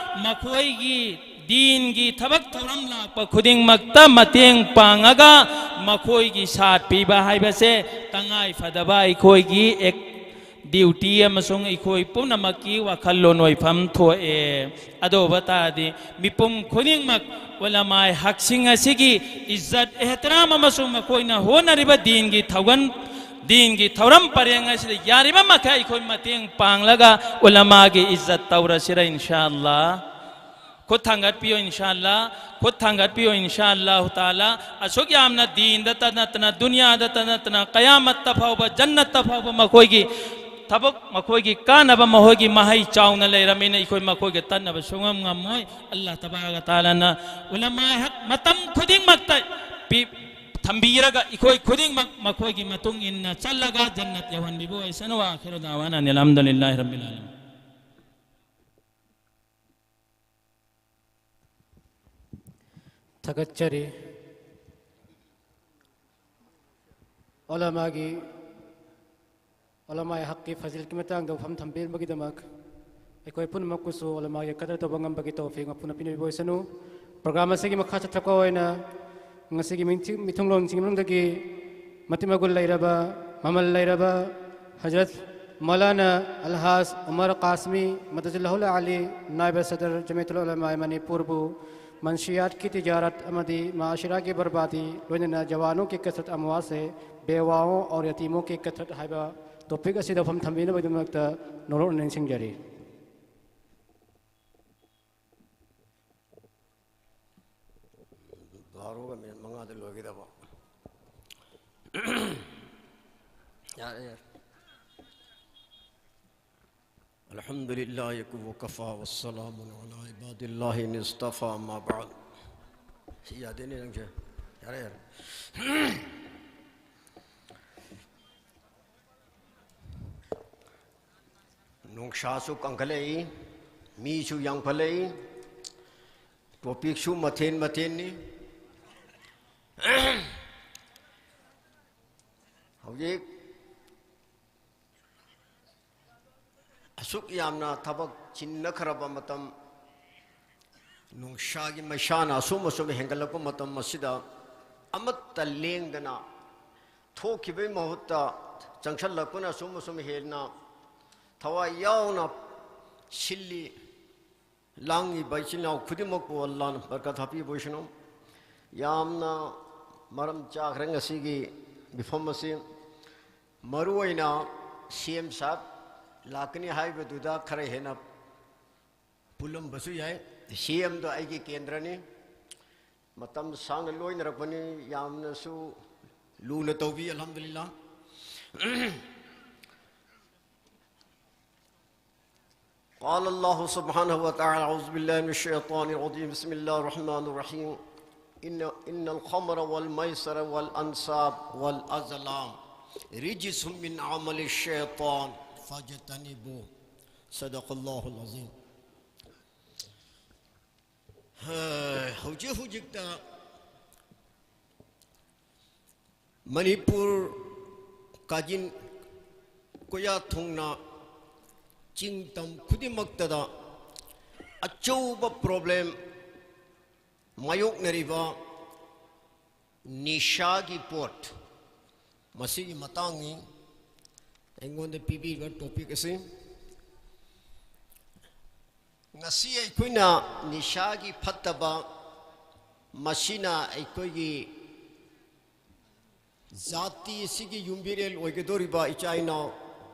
ꯃꯈꯣꯏꯒꯤ ꯗꯤꯟꯒꯤ ꯊꯕꯛ ꯊꯧꯔꯝ ꯂꯥꯛꯄ ꯈꯨꯗꯤꯡꯃꯛꯇ ꯃꯇꯦꯡ ꯄꯥꯡꯉꯒ ꯃꯈꯣꯏꯒꯤ ꯁꯥꯠ ꯄꯤꯕ ꯍꯥꯏꯕꯁꯦ ꯇꯉꯥꯏ ꯐꯗꯕ ꯑꯩꯈꯣꯏꯒꯤ ꯑꯦꯛ-, ꯗ꯭ꯌꯨꯇꯤ ꯑꯃꯁꯨꯡ ꯑꯩꯈꯣꯏ ꯄꯨꯝꯅꯃꯛꯀꯤ ꯋꯥꯈꯜꯂꯣꯟ ꯑꯣꯏꯐꯝ ꯊꯣꯛꯑꯦ꯫ ꯑꯗꯨ ꯑꯣꯏꯕ ꯇꯥꯔꯗꯤ ꯃꯤꯄꯨꯝ ꯈꯨꯗꯤꯡꯃꯛ ꯎꯂꯃꯥꯏ ꯍꯛꯁꯤꯡ ꯑꯁꯤꯒꯤ ꯏꯖꯠ ꯑꯦꯍꯇꯔꯥꯝ ꯑꯃꯁꯨꯡ ꯃꯈꯣꯏꯅ ꯍꯣꯠꯅꯔꯤꯕ ꯗꯤꯟꯒꯤ ꯊꯧꯒꯟ, ꯗꯤꯟꯒꯤ ꯊꯧꯔꯝ ꯄꯔꯦꯡ ꯑꯁꯤꯗ ꯌꯥꯔꯤꯕ ꯃꯈꯩ ꯑꯩꯈꯣꯏ ꯃꯇꯦꯡ ꯄꯥꯡꯂꯒ ꯎꯂꯃꯥꯒꯤ ꯏꯖꯠ ꯇꯧꯔꯁꯤꯔ, ꯏꯟꯁꯥ ꯑꯜꯂꯥ꯫ ꯈꯨꯠ ꯊꯥꯡꯒꯠꯄꯤꯌꯨ, ꯏꯟꯁꯥ ꯑꯜꯂꯥ꯫ ꯈꯨꯠ ꯊꯥꯡꯒꯠꯄꯤꯌꯨ, ꯏꯟꯁꯥ ꯑꯜꯂꯥꯍꯨ ꯇꯥꯂꯥ꯫ ꯑꯁꯨꯛ ꯌꯥꯝꯅ ꯗꯤꯟꯗꯇ ꯅꯠꯇꯅ, ꯗꯨꯅꯤꯌꯥꯗꯇ ꯅꯠꯇꯅ, ꯀꯌꯥꯃꯠꯇ ꯐꯥꯎꯕ, ꯖꯟꯅꯠꯇ ꯐꯥꯎꯕ ꯃꯈꯣꯏꯒꯤ ꯊꯕꯛ, ꯃꯈꯣꯏꯒꯤ ꯀꯥꯟꯅꯕ, ꯃꯈꯣꯏꯒꯤ ꯃꯍꯩ ꯆꯥꯎꯅ ꯂꯩꯔꯝꯃꯤꯅ ꯑꯩꯈꯣꯏ ꯃꯈꯣꯏꯒ ꯇꯠꯅꯕ ꯁꯨꯡꯉꯝ ꯉꯝꯃꯣꯏ꯫ ꯑꯜꯂꯥꯍ ꯇꯕꯥꯔꯀ ꯇꯥꯂꯥꯅ ꯎꯂꯃꯥ ꯍꯛ ꯃꯇꯝ ꯈꯨꯗꯤꯡꯃꯛꯇ ꯄꯤ-, ꯊꯝꯕꯤꯔꯒ ꯑꯩꯈꯣꯏ ꯈꯨꯗꯤꯡꯃꯛ ꯃꯈꯣꯏꯒꯤ ꯃꯇꯨꯡ ꯏꯟꯅ ꯆꯠꯂꯒ ꯖꯟꯅꯠ ꯌꯧꯍꯟꯕꯤꯕ ꯑꯣꯏꯁꯅꯨ꯫ ꯋꯥꯈꯤꯔꯨ ꯗꯥꯋꯥꯅ ꯑꯅꯤꯜ ꯍꯝꯗꯨꯂꯤꯜꯂꯥꯍꯤ ꯔꯕꯤꯜ ꯑꯥꯂꯃꯤꯟ꯫ ꯊꯥꯒꯠꯆꯔꯤ꯫ ꯎꯂꯃꯥꯒꯤ, ꯎꯂꯃꯥꯏ ꯍꯛꯀꯤ ꯐꯖꯤꯜꯒꯤ ꯃꯇꯥꯡꯗ ꯋꯥꯐꯝ ꯊꯝꯕꯤꯔꯝꯕꯒꯤꯗꯃꯛ ꯑꯩꯈꯣꯏ ꯄꯨꯝꯅꯃꯛꯄꯨꯁꯨ ꯎꯂꯃꯥꯒꯤ ꯀꯗꯔ ꯇꯧꯕ ꯉꯝꯕꯒꯤ ꯇꯧꯐꯤꯛ ꯃꯄꯨꯅ ꯄꯤꯕꯤꯕ ꯑꯣꯏꯁꯅꯨ꯫ ꯄ꯭ꯔꯣꯒ꯭ꯔꯥꯝ ꯑꯁꯤꯒꯤ ꯃꯈꯥ ꯆꯠꯊꯔꯛꯄ ꯑꯣꯏꯅ ꯉꯁꯤꯒꯤ ꯃꯤꯊꯤ-, ꯃꯤꯊꯨꯡꯂꯣꯟꯁꯤꯡꯒꯤ ꯃꯅꯨꯡꯗꯒꯤ ꯃꯇꯤꯛ ꯃꯒꯨꯟ ꯂꯩꯔꯕ, ꯃꯃꯜ ꯂꯩꯔꯕ ꯍꯖꯔꯠ ꯃꯧꯂꯥꯅꯥ ꯑꯜꯍꯥꯖ ꯎꯃꯔ ꯀꯥꯁꯃꯤ ꯃꯗꯖꯤꯜꯂꯥꯍꯨꯜ ꯑꯂꯤ, ꯅꯥꯏꯕ ꯁꯗꯔ ꯖꯃꯤꯌꯠꯇꯨꯜ ꯎꯂꯃꯥꯏ ꯃꯅꯤꯄꯨꯔꯕꯨ ꯃꯟꯁꯤꯌꯥꯠꯀꯤ ꯇꯤꯖꯥꯔꯠ ꯑꯃꯗꯤ ꯃꯥꯁꯤꯔꯥꯒꯤ ꯕꯔꯕꯥꯗꯤ, ꯂꯣꯏꯅꯅ ꯖꯋꯥꯅꯣ ꯀꯤ ꯀꯁꯔꯠ ꯑꯃꯋꯥꯠ ꯁꯦ ꯕꯦꯋꯥꯋꯣ ꯑꯣꯔ ꯌꯇꯤꯃꯣ ꯀꯤ ꯀꯁꯔꯠ ꯍꯥꯏꯕ ꯇꯣꯄꯤꯛ ꯑꯁꯤꯗ ꯋꯥꯐꯝ ꯊꯝꯕꯤꯅꯕꯒꯤꯗꯃꯛꯇ ꯅꯣꯂꯨꯛꯅ ꯅꯤꯡꯁꯤꯡꯖꯔꯤ꯫ ꯕꯥꯔꯣꯒ ꯃꯤꯅꯤꯠ ꯃꯉꯥꯗ ꯂꯣꯏꯒꯗꯕ꯫ ꯌꯥꯔꯦ, ꯌꯥꯔꯦ꯫ الحمد لله وكفى والسلام على عباد الله الذين اصطفى، أما بعد. ꯁꯤ ꯌꯥꯗꯦꯅꯦ ꯅꯪꯁꯦ꯫ ꯌꯥꯔꯦ, ꯌꯥꯔꯦ꯫ ꯅꯨꯡꯁꯥꯁꯨ ꯀꯟꯈꯠꯂꯛꯏ, ꯃꯤꯁꯨ ꯌꯥꯝꯈꯠꯂꯛꯏ, ꯇꯣꯄꯤꯛꯁꯨ ꯃꯊꯦꯟ ꯃꯊꯦꯟꯅꯤ꯫ ꯍꯧꯖꯤꯛ ꯑꯁꯨꯛ ꯌꯥꯝꯅ ꯊꯕꯛ ꯆꯤꯟꯅꯈ꯭ꯔꯕ ꯃꯇꯝ, ꯅꯨꯡꯁꯥꯒꯤ ꯃꯩꯁꯥꯅ ꯑꯁꯨꯝ ꯑꯁꯨꯝ ꯍꯦꯟꯒꯠꯂꯛꯄ ꯃꯇꯝ ꯑꯁꯤꯗ, ꯑꯃꯠꯇ ꯂꯦꯡꯗꯅ ꯊꯣꯛꯈꯤꯕꯒꯤ ꯃꯍꯨꯠꯇ ꯆꯪꯁꯜꯂꯛꯄꯅ ꯑꯁꯨꯝ ꯑꯁꯨꯝ ꯍꯦꯟꯅ ꯊꯋꯥꯏ ꯌꯥꯎꯅ ꯁꯤꯜꯂꯤ꯫ ꯂꯥꯡꯉꯤꯕ ꯏꯆꯤꯜ ꯏꯅꯥꯎ ꯈꯨꯗꯤꯡꯃꯛꯄꯨ ꯑꯜꯂꯥꯅ ꯕꯔꯀꯠ ꯍꯥꯞꯄꯤꯕ ꯑꯣꯏꯁꯅꯨ꯫ ꯌꯥꯝꯅ ꯃꯔꯝ ꯆꯥꯈ꯭ꯔꯦ ꯉꯁꯤꯒꯤ ꯃꯤꯐꯝ ꯑꯁꯤ꯫ ꯃꯔꯨꯑꯣꯏꯅ ꯁꯤ ꯑꯦꯝ ꯁꯥꯍꯦꯕ ꯂꯥꯛꯀꯅꯤ ꯍꯥꯏꯕꯗꯨꯗ ꯈꯔ ꯍꯦꯟꯅ ꯄꯨꯜꯂꯝꯕꯁꯨ ꯌꯥꯏ꯫ ꯁꯤ ꯑꯦꯝꯗꯣ ꯑꯩꯒꯤ ꯀꯦꯟꯗ꯭ꯔꯅꯤ꯫ ꯃꯇꯝ ꯁꯥꯡꯅ ꯂꯣꯏꯅꯔꯛꯄꯅꯤ꯫ ꯌꯥꯝꯅꯁꯨ ꯂꯨꯅ ꯇꯧꯕꯤ꯫ ꯑꯜꯍꯝꯗꯨꯂꯤꯜꯂꯥ꯫ قال الله سبحانه وتعالى: أعوذ بالله من الشيطان الرجيم. بسم الله الرحمن الرحيم. إن، إن الخمر والميسر والأنصاب والأزلام رجس من عمل الشيطان فاجتنبوه. صدق الله العظيم. ꯍꯧꯖꯤꯛ ꯍꯧꯖꯤꯛꯇ ꯃꯅꯤꯄꯨꯔ ꯀꯥꯆꯤꯟ ꯀꯣꯌꯥ ꯊꯨꯡꯅ ꯆꯤꯡ ꯇꯝ ꯈꯨꯗꯤꯡꯃꯛꯇꯗ ꯑꯆꯧꯕ problem ꯃꯥꯌꯣꯛꯅꯔꯤꯕ ꯅꯤꯁꯥꯒꯤ ꯄꯣꯠ, ꯃꯁꯤꯒꯤ ꯃꯇꯥꯡꯅꯤ ꯑꯩꯉꯣꯟꯗ ꯄꯤꯕꯤꯕ topic ꯑꯁꯤ꯫ ꯉꯁꯤ ꯑꯩꯈꯣꯏꯅ ꯅꯤꯁꯥꯒꯤ ꯐꯠꯇꯕ, ꯃꯁꯤꯅ ꯑꯩꯈꯣꯏꯒꯤ ꯖꯥꯇꯤ ꯑꯁꯤꯒꯤ ꯌꯨꯝꯕꯤꯔꯦꯜ ꯑꯣꯏꯒꯗꯧꯔꯤꯕ ꯏꯆꯥ ꯏꯅꯥꯎ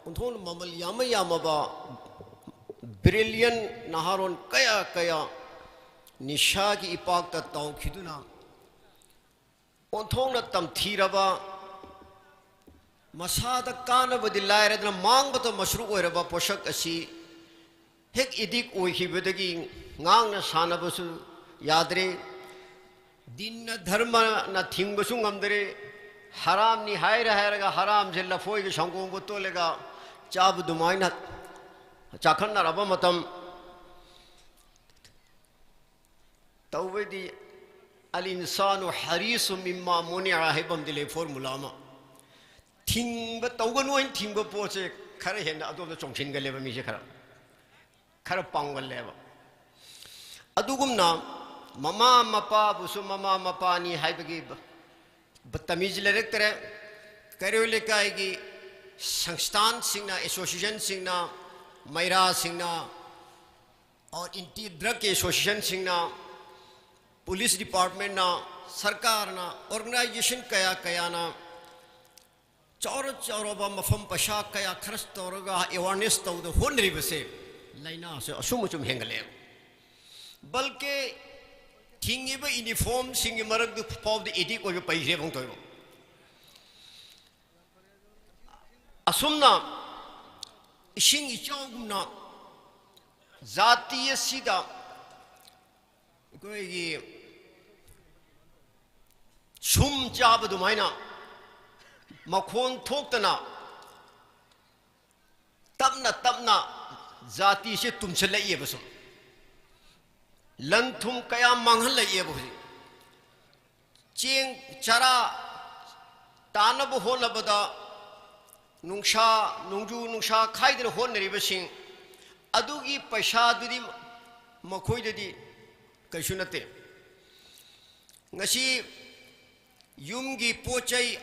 ꯑꯣꯟꯊꯣꯛꯅ ꯃꯃꯜ ꯌꯥꯝꯃ ꯌꯥꯝꯃꯕ brilliant ꯅꯍꯥꯔꯣꯟ ꯀꯌꯥ ꯀꯌꯥ ꯅꯤꯁꯥꯒꯤ ꯏꯄꯥꯛꯇ ꯇꯥꯎꯈꯤꯗꯨꯅ ꯑꯣꯟꯊꯣꯛꯅ ꯇꯝꯊꯤꯔꯕ, ꯃꯁꯥꯗ ꯀꯥꯟꯅꯕꯗꯤ ꯂꯥꯏꯔꯗꯅ ꯃꯥꯡꯕꯗ ꯃꯁꯔꯨꯛ ꯑꯣꯏꯔꯕ ꯄꯣꯠꯁꯛ ꯑꯁꯤ ꯍꯦꯛ addict ꯑꯣꯏꯈꯤꯕꯗꯒꯤ ꯉꯥꯡꯅ ꯁꯥꯟꯅꯕꯁꯨ ꯌꯥꯗ꯭ꯔꯦ꯫ ꯗꯤꯟꯅ ꯙꯔꯃꯅ ꯊꯤꯡꯕꯁꯨ ꯉꯝꯗ꯭ꯔꯦ꯫ ꯍꯔꯥꯝꯅꯤ ꯍꯥꯏꯔ ꯍꯥꯏꯔꯒ ꯍꯔꯥꯝꯁꯦ ꯂꯐꯣꯏꯒ ꯁꯪꯒꯣꯝꯒ ꯇꯣꯠꯂꯒ ꯆꯥꯕ ꯑꯗꯨꯃꯥꯏꯅ ꯆꯥꯈꯠꯅꯔꯕ ꯃꯇꯝ ꯇꯧꯕꯩꯗꯤ, "الإنسان حريص مما منع" ꯍꯥꯏꯕ ꯑꯃꯗꯤ ꯂꯩ, formula ꯑꯃ꯫ ꯊꯤꯡꯕ, ꯇꯧꯒꯅꯨ ꯍꯥꯏꯅ ꯊꯤꯡꯕ ꯄꯣꯠꯁꯦ ꯈꯔ ꯍꯦꯟꯅ ꯑꯗꯣꯝꯗ ꯆꯣꯡꯁꯤꯟꯒꯜꯂꯦꯕ ꯃꯤꯁꯦ, ꯈꯔ, ꯈꯔ ꯄꯥꯝꯒꯜꯂꯦꯕ꯫ ꯑꯗꯨꯒꯨꯝꯅ ꯃꯃꯥ ꯃꯄꯥꯕꯨꯁꯨ ꯃꯃꯥ ꯃꯄꯥꯅꯤ ꯍꯥꯏꯕꯒꯤ ꯕ-, ꯕ-, ꯇꯃꯤꯖ ꯂꯩꯔꯛꯇ꯭ꯔꯦ꯫ ꯀꯩꯔꯣꯏ ꯂꯩꯀꯥꯏꯒꯤ ꯁꯪꯁꯊꯥꯟꯁꯤꯡꯅ, ꯑꯦꯁꯣꯁꯤꯌꯦꯁꯟꯁꯤꯡꯅ, ꯃꯩꯔꯥꯁꯤꯡꯅ, ꯑꯣꯔ ꯑꯦꯟꯇꯤ ꯗ꯭ꯔꯒꯀꯤ ꯑꯦꯁꯣꯁꯤꯌꯦꯁꯟꯁꯤꯡꯅ, ꯄꯨꯂꯤꯁ ꯗꯤꯄꯥꯔꯠꯃꯦꯟꯅ, ꯁꯔꯀꯥꯔꯅ, ꯑꯣꯔꯒꯅꯥꯏꯖꯦꯁꯟ ꯀꯌꯥ ꯀꯌꯥꯅ ꯆꯥꯎꯔ ꯆꯥꯎꯔꯕ ꯃꯐꯝ ꯄꯩꯁꯥ ꯀꯌꯥ ꯈꯔꯆ ꯇꯧꯔꯒ ꯑꯦꯋꯥꯔꯅꯦꯁ ꯇꯧꯗ ꯍꯣꯠꯅꯔꯤꯕꯁꯦ ꯂꯥꯏꯅꯥꯁꯦ ꯑꯁꯨꯝ ꯑꯁꯨꯝ ꯍꯦꯟꯒꯠꯂꯛꯑꯦꯕ꯫ ꯕꯜꯀꯦ ꯊꯤꯡꯉꯤꯕ ꯌꯨꯅꯤꯐꯣꯔꯝꯁꯤꯡꯒꯤ ꯃꯔꯛꯇ ꯐꯥꯎꯕꯗ ꯑꯦꯗꯤꯛ ꯑꯣꯏꯕ ꯄꯩꯁꯦ ꯐꯪꯊꯣꯛꯑꯦꯕ꯫ ꯑꯁꯨꯝꯅ ꯏꯁꯤꯡ ꯏꯆꯥꯎꯒꯨꯝꯅ ꯖꯥꯇꯤ ꯑꯁꯤꯗ ꯑꯩꯈꯣꯏꯒꯤ ꯁꯨꯝ ꯆꯥꯕ ꯑꯗꯨꯃꯥꯏꯅ ꯃꯈꯣꯟ ꯊꯣꯛꯇꯅ ꯇꯞꯅ ꯇꯞꯅ ꯖꯥꯇꯤꯁꯦ ꯇꯨꯝꯁꯤꯜꯂꯛꯏꯑꯕ꯫ ꯁꯨꯝ ꯂꯟ ꯊꯨꯝ ꯀꯌꯥ ꯃꯥꯡꯍꯜꯂꯛꯏꯑꯕ꯫ ꯍꯧꯖꯤꯛ ꯆꯦꯡ ꯆꯔꯥ ꯇꯥꯅꯕ ꯍꯣꯠꯅꯕꯗ ꯅꯨꯡꯁꯥ, ꯅꯣꯡꯖꯨ ꯅꯨꯡꯁꯥ ꯈꯥꯏꯗꯅ ꯍꯣꯠꯅꯔꯤꯕꯁꯤꯡ ꯑꯗꯨꯒꯤ ꯄꯩꯁꯥꯗꯨꯗꯤ ꯃꯈꯣꯏꯗꯗꯤ ꯀꯩꯁꯨ ꯅꯠꯇꯦ꯫ ꯉꯁꯤ ꯌꯨꯝꯒꯤ ꯄꯣꯠ ꯆꯩ,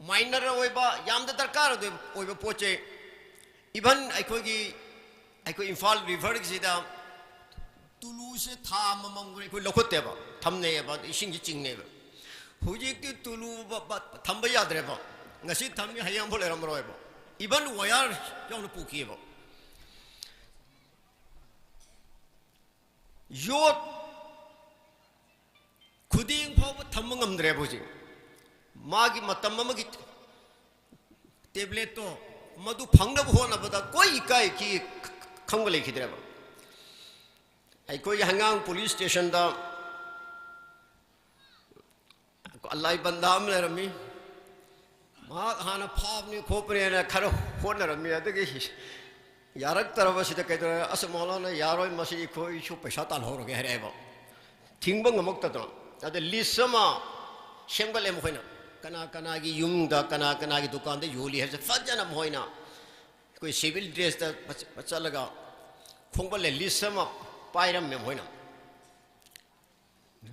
ꯃꯥꯏꯅꯔ ꯑꯣꯏꯕ, ꯌꯥꯝꯅ ꯗꯔꯀꯥꯔ ꯑꯣꯏꯕ ꯄꯣꯠ ꯆꯩ, ꯏꯚꯟ ꯑꯩꯈꯣꯏꯒꯤ, ꯑꯩꯈꯣꯏ ꯏꯝꯐꯥꯜ ꯔꯤꯚꯔꯒꯤꯁꯤꯗ ꯇꯨꯂꯨꯁꯦ ꯊꯥ ꯑꯃꯃꯝꯒ ꯑꯩꯈꯣꯏ ꯂꯧꯈꯠꯇꯦꯕ, ꯊꯝꯅꯩꯌꯦꯕ, ꯑꯗꯨ ꯏꯁꯤꯡꯁꯦ ꯆꯤꯡꯅꯩꯌꯦꯕ꯫ ꯍꯧꯖꯤꯛꯇꯤ ꯇꯨꯂꯨ ꯕ-, ꯕ-, ꯊꯝꯕ ꯌꯥꯗ꯭ꯔꯦꯕ꯫ ꯉꯁꯤ ꯊꯝꯃꯤ, ꯍꯌꯦꯡ ꯑꯃꯐꯥꯎ ꯂꯩꯔꯝꯃꯔꯣꯏꯕ꯫ ꯏꯚꯟ ꯋꯥꯌꯔ ꯌꯥꯎꯅ ꯄꯨꯈꯤꯑꯕ꯫ ꯌꯣꯠ ꯈꯨꯗꯦꯡ ꯐꯥꯎꯕ ꯊꯝꯕ ꯉꯝꯗ꯭ꯔꯦꯕ ꯍꯧꯖꯤꯛ꯫ ꯃꯥꯒꯤ ꯃꯇꯝ ꯑꯃꯒꯤ ꯇꯦꯕ꯭ꯂꯦꯠꯇꯣ ꯃꯗꯨ ꯐꯪꯅꯕ ꯍꯣꯠꯅꯕꯗ ꯀꯣꯏ ꯏꯀꯥꯏ ꯀꯤ ꯈꯪꯕ ꯂꯩꯈꯤꯗ꯭ꯔꯦꯕ꯫ ꯑꯩꯈꯣꯏꯒꯤ ꯍꯩꯉꯥꯡ ꯄꯨꯂꯤꯁ ꯁ꯭ꯇꯦꯁꯟꯗ ꯑꯂꯥꯏ ꯕꯟꯗꯥ ꯑꯃ ꯂꯩꯔꯝꯃꯤ꯫ ꯃꯍꯥꯛ ꯍꯥꯟꯅ ꯐꯥꯕꯅꯤ ꯈꯣꯠꯄꯅꯦꯅ ꯈꯔ ꯍꯣꯠꯅꯔꯝꯃꯤ꯫ ꯑꯗꯨꯒꯤ ꯌꯥꯔꯛꯇ꯭ꯔꯕꯁꯤꯗ ꯀꯩꯗꯧꯔꯦ, "ꯑꯁ, ꯃꯧꯂꯥꯅꯥ, ꯌꯥꯔꯣꯏ, ꯃꯁꯤ ꯑꯩꯈꯣꯏꯁꯨ ꯄꯩꯁꯥ ꯇꯥꯜꯍꯧꯔꯒꯦ" ꯍꯥꯏꯔꯛꯑꯦꯕ꯫ ꯊꯤꯡꯕ ꯉꯝꯃꯛꯇꯗꯅ꯫ ꯑꯗ ꯂꯤꯁ ꯑꯃ ꯁꯦꯝꯒꯠꯂꯦ ꯃꯈꯣꯏꯅ꯫ ꯀꯅꯥ ꯀꯅꯥꯒꯤ ꯌꯨꯝꯗ, ꯀꯅꯥ ꯀꯅꯥꯒꯤ ꯗꯨꯀꯥꯟꯗ ꯌꯣꯜꯂꯤ ꯍꯥꯏꯕꯁꯦ ꯐꯖꯅ ꯃꯈꯣꯏꯅ ꯑꯩꯈꯣꯏ ꯁꯤꯚꯤꯜ ꯗ꯭ꯔꯦꯁꯇ ꯆꯠꯂꯒ ꯈꯣꯝꯒꯠꯂꯦ, ꯂꯤꯁ ꯑꯃ꯫ ꯄꯥꯏꯔꯝꯃꯦ ꯃꯈꯣꯏꯅ꯫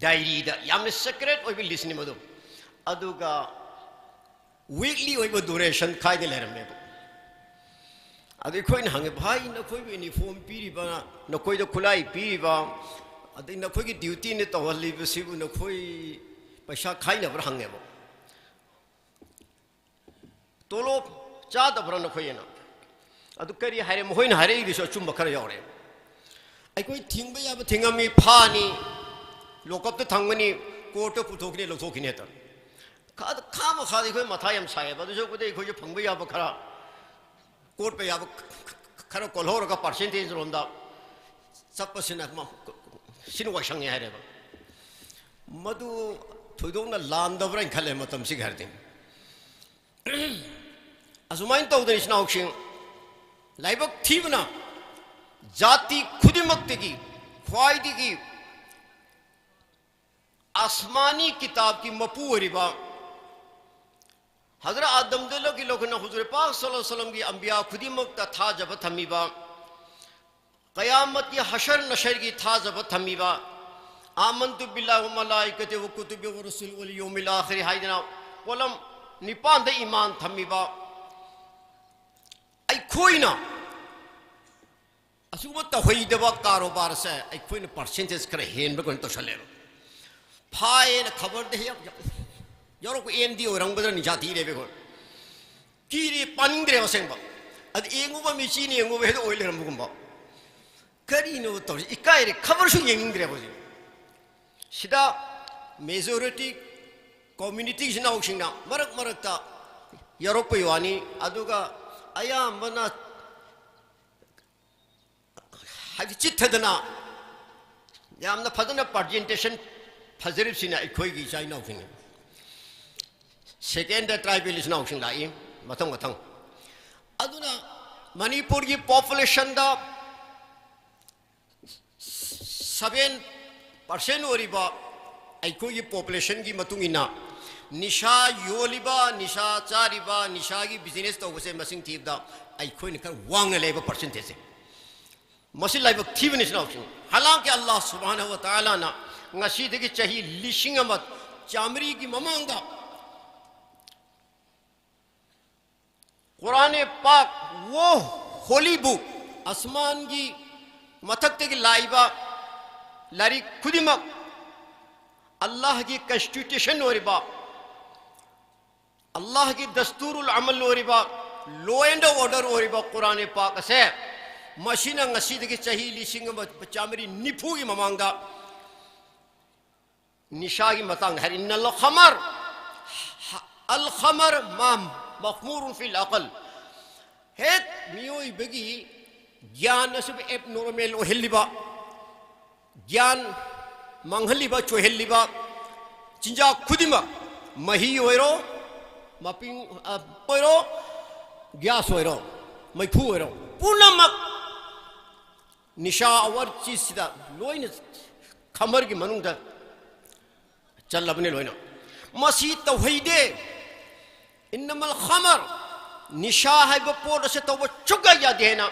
ꯗꯥꯏꯔꯤꯗ ꯌꯥꯝꯅ ꯁꯤꯀ꯭ꯔꯦꯠ ꯑꯣꯏꯕ ꯂꯤꯁꯅꯤ ꯃꯗꯨ꯫ ꯑꯗꯨꯒ ꯋꯤꯛꯂꯤ ꯑꯣꯏꯕ ꯗꯣꯅꯦꯁꯟ ꯈꯥꯏꯗꯅ ꯂꯩꯔꯝꯃꯦꯕ꯫ ꯑꯗꯨ ꯑꯩꯈꯣꯏꯅ ꯍꯪꯉꯦ, "ꯚꯥꯏ, ꯅꯈꯣꯏꯕꯨ ꯌꯨꯅꯤꯐꯣꯔꯝ ꯄꯤꯔꯤꯕ, ꯅꯈꯣꯏꯗ ꯈꯨꯠꯂꯥꯏ ꯄꯤꯔꯤꯕ, ꯑꯗꯩ ꯅꯈꯣꯏꯒꯤ ꯗ꯭ꯌꯨꯇꯤꯅ ꯇꯧꯍꯜꯂꯤꯕꯁꯤꯕꯨ ꯅꯈꯣꯏ ꯄꯩꯁꯥ ꯈꯥꯏꯅꯕ꯭ꯔꯥ?" ꯍꯪꯉꯦꯕ꯫ "ꯇꯣꯂꯣꯞ ꯆꯥꯗꯕ꯭ꯔꯥ ꯅꯈꯣꯏ?" ꯑꯅ꯫ ꯑꯗꯨ ꯀꯔꯤ ꯍꯥꯏꯔꯦ? ꯃꯈꯣꯏꯅ ꯍꯥꯏꯔꯛꯏꯗꯨꯁꯨ ꯑꯆꯨꯝꯕ ꯈꯔ ꯌꯥꯎꯔꯦ꯫ "ꯑꯩꯈꯣꯏ ꯊꯤꯡꯕ ꯌꯥꯕ ꯊꯤꯡꯉꯝꯃꯤ, ꯐꯥꯅꯤ, ꯂꯣꯀꯞꯇ ꯊꯝꯒꯅꯤ, ꯀꯣꯔꯠꯇ ꯄꯨꯊꯣꯛꯈꯤꯅꯤ, ꯂꯧꯊꯣꯛꯈꯤꯅꯤ" ꯍꯦꯛꯇ꯫ ꯈꯥ-, ꯈꯥ ꯃꯈꯥꯗ ꯑꯩꯈꯣꯏ ꯃꯊꯥ ꯌꯥꯝ ꯁꯥꯏꯌꯦꯕ꯫ ꯑꯗꯨ ꯁꯔꯨꯛꯄꯨꯗꯤ ꯑꯩꯈꯣꯏꯁꯨ ꯐꯪꯕ ꯌꯥꯕ ꯈꯔ ꯀꯣꯠꯄ ꯌꯥꯕ ꯈꯔ ꯀꯣꯜꯍꯧꯔꯒ ꯄꯥꯔꯁꯦꯟꯇꯦꯖ ꯔꯣꯝꯗ ꯆꯠꯄꯁꯤꯅ ꯃ-, ꯁꯤꯅ ꯋꯥꯏꯁꯪꯉꯦ ꯍꯥꯏꯔꯦꯕ꯫ ꯃꯗꯨ ꯊꯣꯏꯗꯣꯛꯅ ꯂꯥꯟꯗꯕ꯭ꯔꯥ ꯍꯥꯏꯅ ꯈꯜꯂꯦ ꯃꯇꯝꯁꯤꯒꯤ ꯍꯥꯏꯔꯗꯤ꯫ ꯑꯁꯨꯃꯥꯏꯅ ꯇꯧꯗꯅ ꯏꯆꯤꯟ ꯏꯅꯥꯎꯁꯤꯡ, ꯂꯥꯏꯕꯛ ꯊꯤꯕꯅ ꯖꯥꯇꯤ ꯈꯨꯗꯤꯡꯃꯛꯇꯒꯤ ꯈ꯭ꯋꯥꯏꯗꯒꯤ ꯑꯁꯃꯥꯅꯤ ꯀꯤꯇꯥꯕꯀꯤ ꯃꯄꯨ ꯑꯣꯏꯔꯤꯕ ꯍꯖꯔꯠ ꯑꯥꯗꯝꯗꯒꯤ ꯂꯧꯈꯠꯅ ꯍꯨꯖꯨꯔ ꯄꯥꯛ ꯁꯜꯂꯜꯂꯥꯍꯨ ꯑꯂꯥꯏꯍꯤ ꯋꯁꯜꯂꯝꯒꯤ ꯑꯝꯕꯤꯌꯥ ꯈꯨꯗꯤꯡꯃꯛꯇ ꯊꯥꯖꯕ ꯊꯝꯃꯤꯕ, ꯀꯌꯥꯃꯠꯀꯤ ꯍꯁꯔ ꯅꯁꯔꯒꯤ ꯊꯥꯖꯕ ꯊꯝꯃꯤꯕ, "ꯑꯥꯃꯟꯇꯨ ꯕꯤꯜꯂꯥꯍꯤ ꯋ ꯃꯂꯥꯏꯀꯥꯇꯤꯍꯤ ꯋ ꯀꯨꯇꯨꯕꯤꯍꯤ ꯋ ꯔꯨꯁꯨꯂꯤꯍꯤ ꯋꯜ ꯌꯧꯃꯤꯜ ꯑꯥꯈꯤꯔꯤ" ꯍꯥꯏꯗꯅ ꯀꯣꯂꯝ ꯅꯤꯄꯥꯟꯗ ꯏꯃꯥꯟ ꯊꯝꯃꯤꯕ ꯑꯩꯈꯣꯏꯅ ꯑꯁꯤꯒꯨꯝꯕ ꯇꯧꯍꯩꯗꯕ ꯀꯥꯔꯣꯕꯥꯔꯁꯦ ꯑꯩꯈꯣꯏꯅ ꯄꯥꯔꯁꯦꯟꯇꯦꯖ ꯈꯔ ꯍꯦꯟꯕ ꯀꯩꯅꯣ ꯇꯧꯁꯜꯂꯦꯕ꯫ ꯐꯥꯏꯌꯦꯅ ꯈꯕꯔꯗ ꯍꯦꯛ ꯌꯥꯎꯔꯛꯄ ꯑꯦꯝ ꯗꯤ ꯑꯣꯏꯔꯝꯒꯗ꯭ꯔꯥ ꯅꯤꯡꯖꯥ ꯊꯤꯔꯦꯕ ꯑꯩꯈꯣꯏ꯫ ꯀꯤꯔꯦ, ꯄꯥꯅꯤꯡꯗ꯭ꯔꯦꯕ ꯑꯁꯦꯡꯕ꯫ ꯑꯗ ꯌꯦꯡꯉꯨꯕ ꯃꯤꯆꯤꯅ ꯌꯦꯡꯉꯨꯕ ꯍꯦꯛꯇ ꯑꯣꯏ ꯂꯩꯔꯝꯕꯒꯨꯝꯕ꯫ ꯀꯔꯤꯅꯣ ꯇꯧꯔꯤꯁꯦ? ꯏꯀꯥꯏꯔꯦ, ꯈꯕꯔꯁꯨ ꯌꯦꯡꯅꯤꯡꯗ꯭ꯔꯦꯕ ꯍꯧꯖꯤꯛ꯫ ꯁꯤꯗ ꯃꯦꯖꯣꯔꯤꯇꯤ ꯀꯝꯃ꯭ꯌꯨꯅꯤꯇꯤ ꯏꯆꯤꯟ ꯏꯅꯥꯎꯁꯤꯡꯅ ꯃꯔꯛ ꯃꯔꯛꯇ ꯌꯥꯎꯔꯛꯄꯩ ꯋꯥꯅꯤ, ꯑꯗꯨꯒ ꯑꯌꯥꯝꯕꯅ ꯍꯥꯏꯗꯤ ꯆꯤꯠꯊꯗꯅ ꯌꯥꯝꯅ ꯐꯖꯅ ꯄ꯭ꯔꯖꯦꯟꯇꯦꯁꯟ ꯐꯖꯔꯤꯕꯁꯤꯅ ꯑꯩꯈꯣꯏꯒꯤ ꯏꯆꯥ ꯏꯅꯥꯎꯁꯤꯡꯅꯤ꯫ ꯁꯦꯀꯦꯟꯗ ꯇ꯭ꯔꯥꯏꯕꯦꯜ ꯏꯆꯤꯟ ꯏꯅꯥꯎꯁꯤꯡ ꯂꯥꯛꯏ ꯃꯊꯪ ꯃꯊꯪ꯫ ꯑꯗꯨꯅ ꯃꯅꯤꯄꯨꯔꯒꯤ ꯄꯣꯄꯨꯂꯦꯁꯟꯗ ꯁꯚꯦꯟ ꯄꯥꯔꯁꯦꯟ ꯑꯣꯏꯔꯤꯕ ꯑꯩꯈꯣꯏꯒꯤ ꯄꯣꯄꯨꯂꯦꯁꯟꯒꯤ ꯃꯇꯨꯡ ꯏꯟꯅ ꯅꯤꯁꯥ ꯌꯣꯜꯂꯤꯕ, ꯅꯤꯁꯥ ꯆꯥꯔꯤꯕ, ꯅꯤꯁꯥꯒꯤ ꯕꯤꯖꯤꯅꯦꯁ ꯇꯧꯕꯁꯦ ꯃꯁꯤꯡ ꯊꯤꯕꯗ ꯑꯩꯈꯣꯏꯅ ꯈꯔ ꯋꯥꯡꯅ ꯂꯩꯕ ꯄꯥꯔꯁꯦꯟꯇꯦꯖꯁꯦ꯫ ꯃꯁꯤ ꯂꯥꯏꯕꯛ ꯊꯤꯕꯅꯤ, ꯏꯆꯤꯟ ꯏꯅꯥꯎꯁꯤꯡ꯫ ꯍꯥꯂꯥꯡꯀꯤ ꯑꯜꯂꯥꯍ ꯁꯨꯕꯍꯥꯅꯍꯨ ꯋ ꯇꯥꯂꯥꯅ ꯉꯁꯤꯗꯒꯤ ꯆꯍꯤ ꯂꯤꯁꯤꯡ ꯑꯃ ꯆꯥꯃꯔꯤꯒꯤ ꯃꯃꯥꯡꯗ ꯀꯨꯔꯥꯅꯦ ꯄꯥꯛ, ꯋꯣ ꯍꯣꯂꯤ ꯕꯨꯛ, ꯑꯁꯃꯥꯟꯒꯤ ꯃꯊꯛꯇꯒꯤ ꯂꯥꯛꯏꯕ ꯂꯥꯏꯔꯤꯛ ꯈꯨꯗꯤꯡꯃꯛ ꯑꯜꯂꯥꯍꯒꯤ ꯀꯟꯁꯇꯤꯇ꯭ꯌꯨꯁꯟ ꯑꯣꯏꯔꯤꯕ, ꯑꯜꯂꯥꯍꯒꯤ ꯗꯁꯇꯨꯔꯨꯜ ꯑꯃꯜ ꯑꯣꯏꯔꯤꯕ, ꯂꯣ ꯑꯦꯟ ꯑꯣꯔꯗꯔ ꯑꯣꯏꯔꯤꯕ ꯀꯨꯔꯥꯅꯦ ꯄꯥꯛ ꯑꯁꯦ ꯃꯁꯤꯅ ꯉꯁꯤꯗꯒꯤ ꯆꯍꯤ ꯂꯤꯁꯤꯡ ꯑꯃ ꯆꯥꯃꯔꯤ ꯅꯤꯐꯨꯒꯤ ꯃꯃꯥꯡꯗ ꯅꯤꯁꯥꯒꯤ ꯃꯇꯥꯡꯗ ꯍꯥꯏꯔꯤ, "ꯏꯟꯅꯜ ꯈꯃꯔ, ꯑꯜ ꯈꯃꯔ ꯃꯥ ꯃꯈꯃꯨꯔꯨꯟ ꯐꯤꯜ ꯑꯀꯜ"꯫ ꯍꯦꯛ ꯃꯤꯑꯣꯏꯕꯒꯤ ꯒ꯭ꯌꯥꯟ ꯑꯁꯤꯕꯨ ꯑꯦꯕꯅꯣꯔꯃꯦꯜ ꯑꯣꯏꯍꯜꯂꯤꯕ, ꯒ꯭ꯌꯥꯟ ꯃꯥꯡꯍꯜꯂꯤꯕ, ꯆꯣꯏꯍꯜꯂꯤꯕ ꯆꯤꯟꯖꯥꯛ ꯈꯨꯗꯤꯡꯃꯛ, ꯃꯍꯤ ꯑꯣꯏꯔꯣ, ꯃꯄꯤꯡ, ꯑ, ꯑꯣꯏꯔꯣ, ꯒ꯭ꯌꯥꯁ ꯑꯣꯏꯔꯣ, ꯃꯩꯐꯨ ꯑꯣꯏꯔꯣ, ꯄꯨꯝꯅꯃꯛ ꯅꯤꯁꯥ ꯑꯋꯥꯔ ꯆꯤꯖꯁꯤꯗ ꯂꯣꯏꯅ, ꯈꯃꯔꯒꯤ ꯃꯅꯨꯡꯗ ꯆꯜꯂꯕꯅꯤ ꯂꯣꯏꯅ꯫ ꯃꯁꯤ ꯇꯧꯍꯩꯗꯦ꯫ "ꯏꯟꯅꯃꯜ ꯈꯃꯔ", ꯅꯤꯁꯥ ꯍꯥꯏꯕ ꯄꯣꯠ ꯑꯁꯤ ꯇꯧꯕ ꯁꯨꯛꯌꯥ ꯌꯥꯗꯦ ꯍꯥꯏꯅ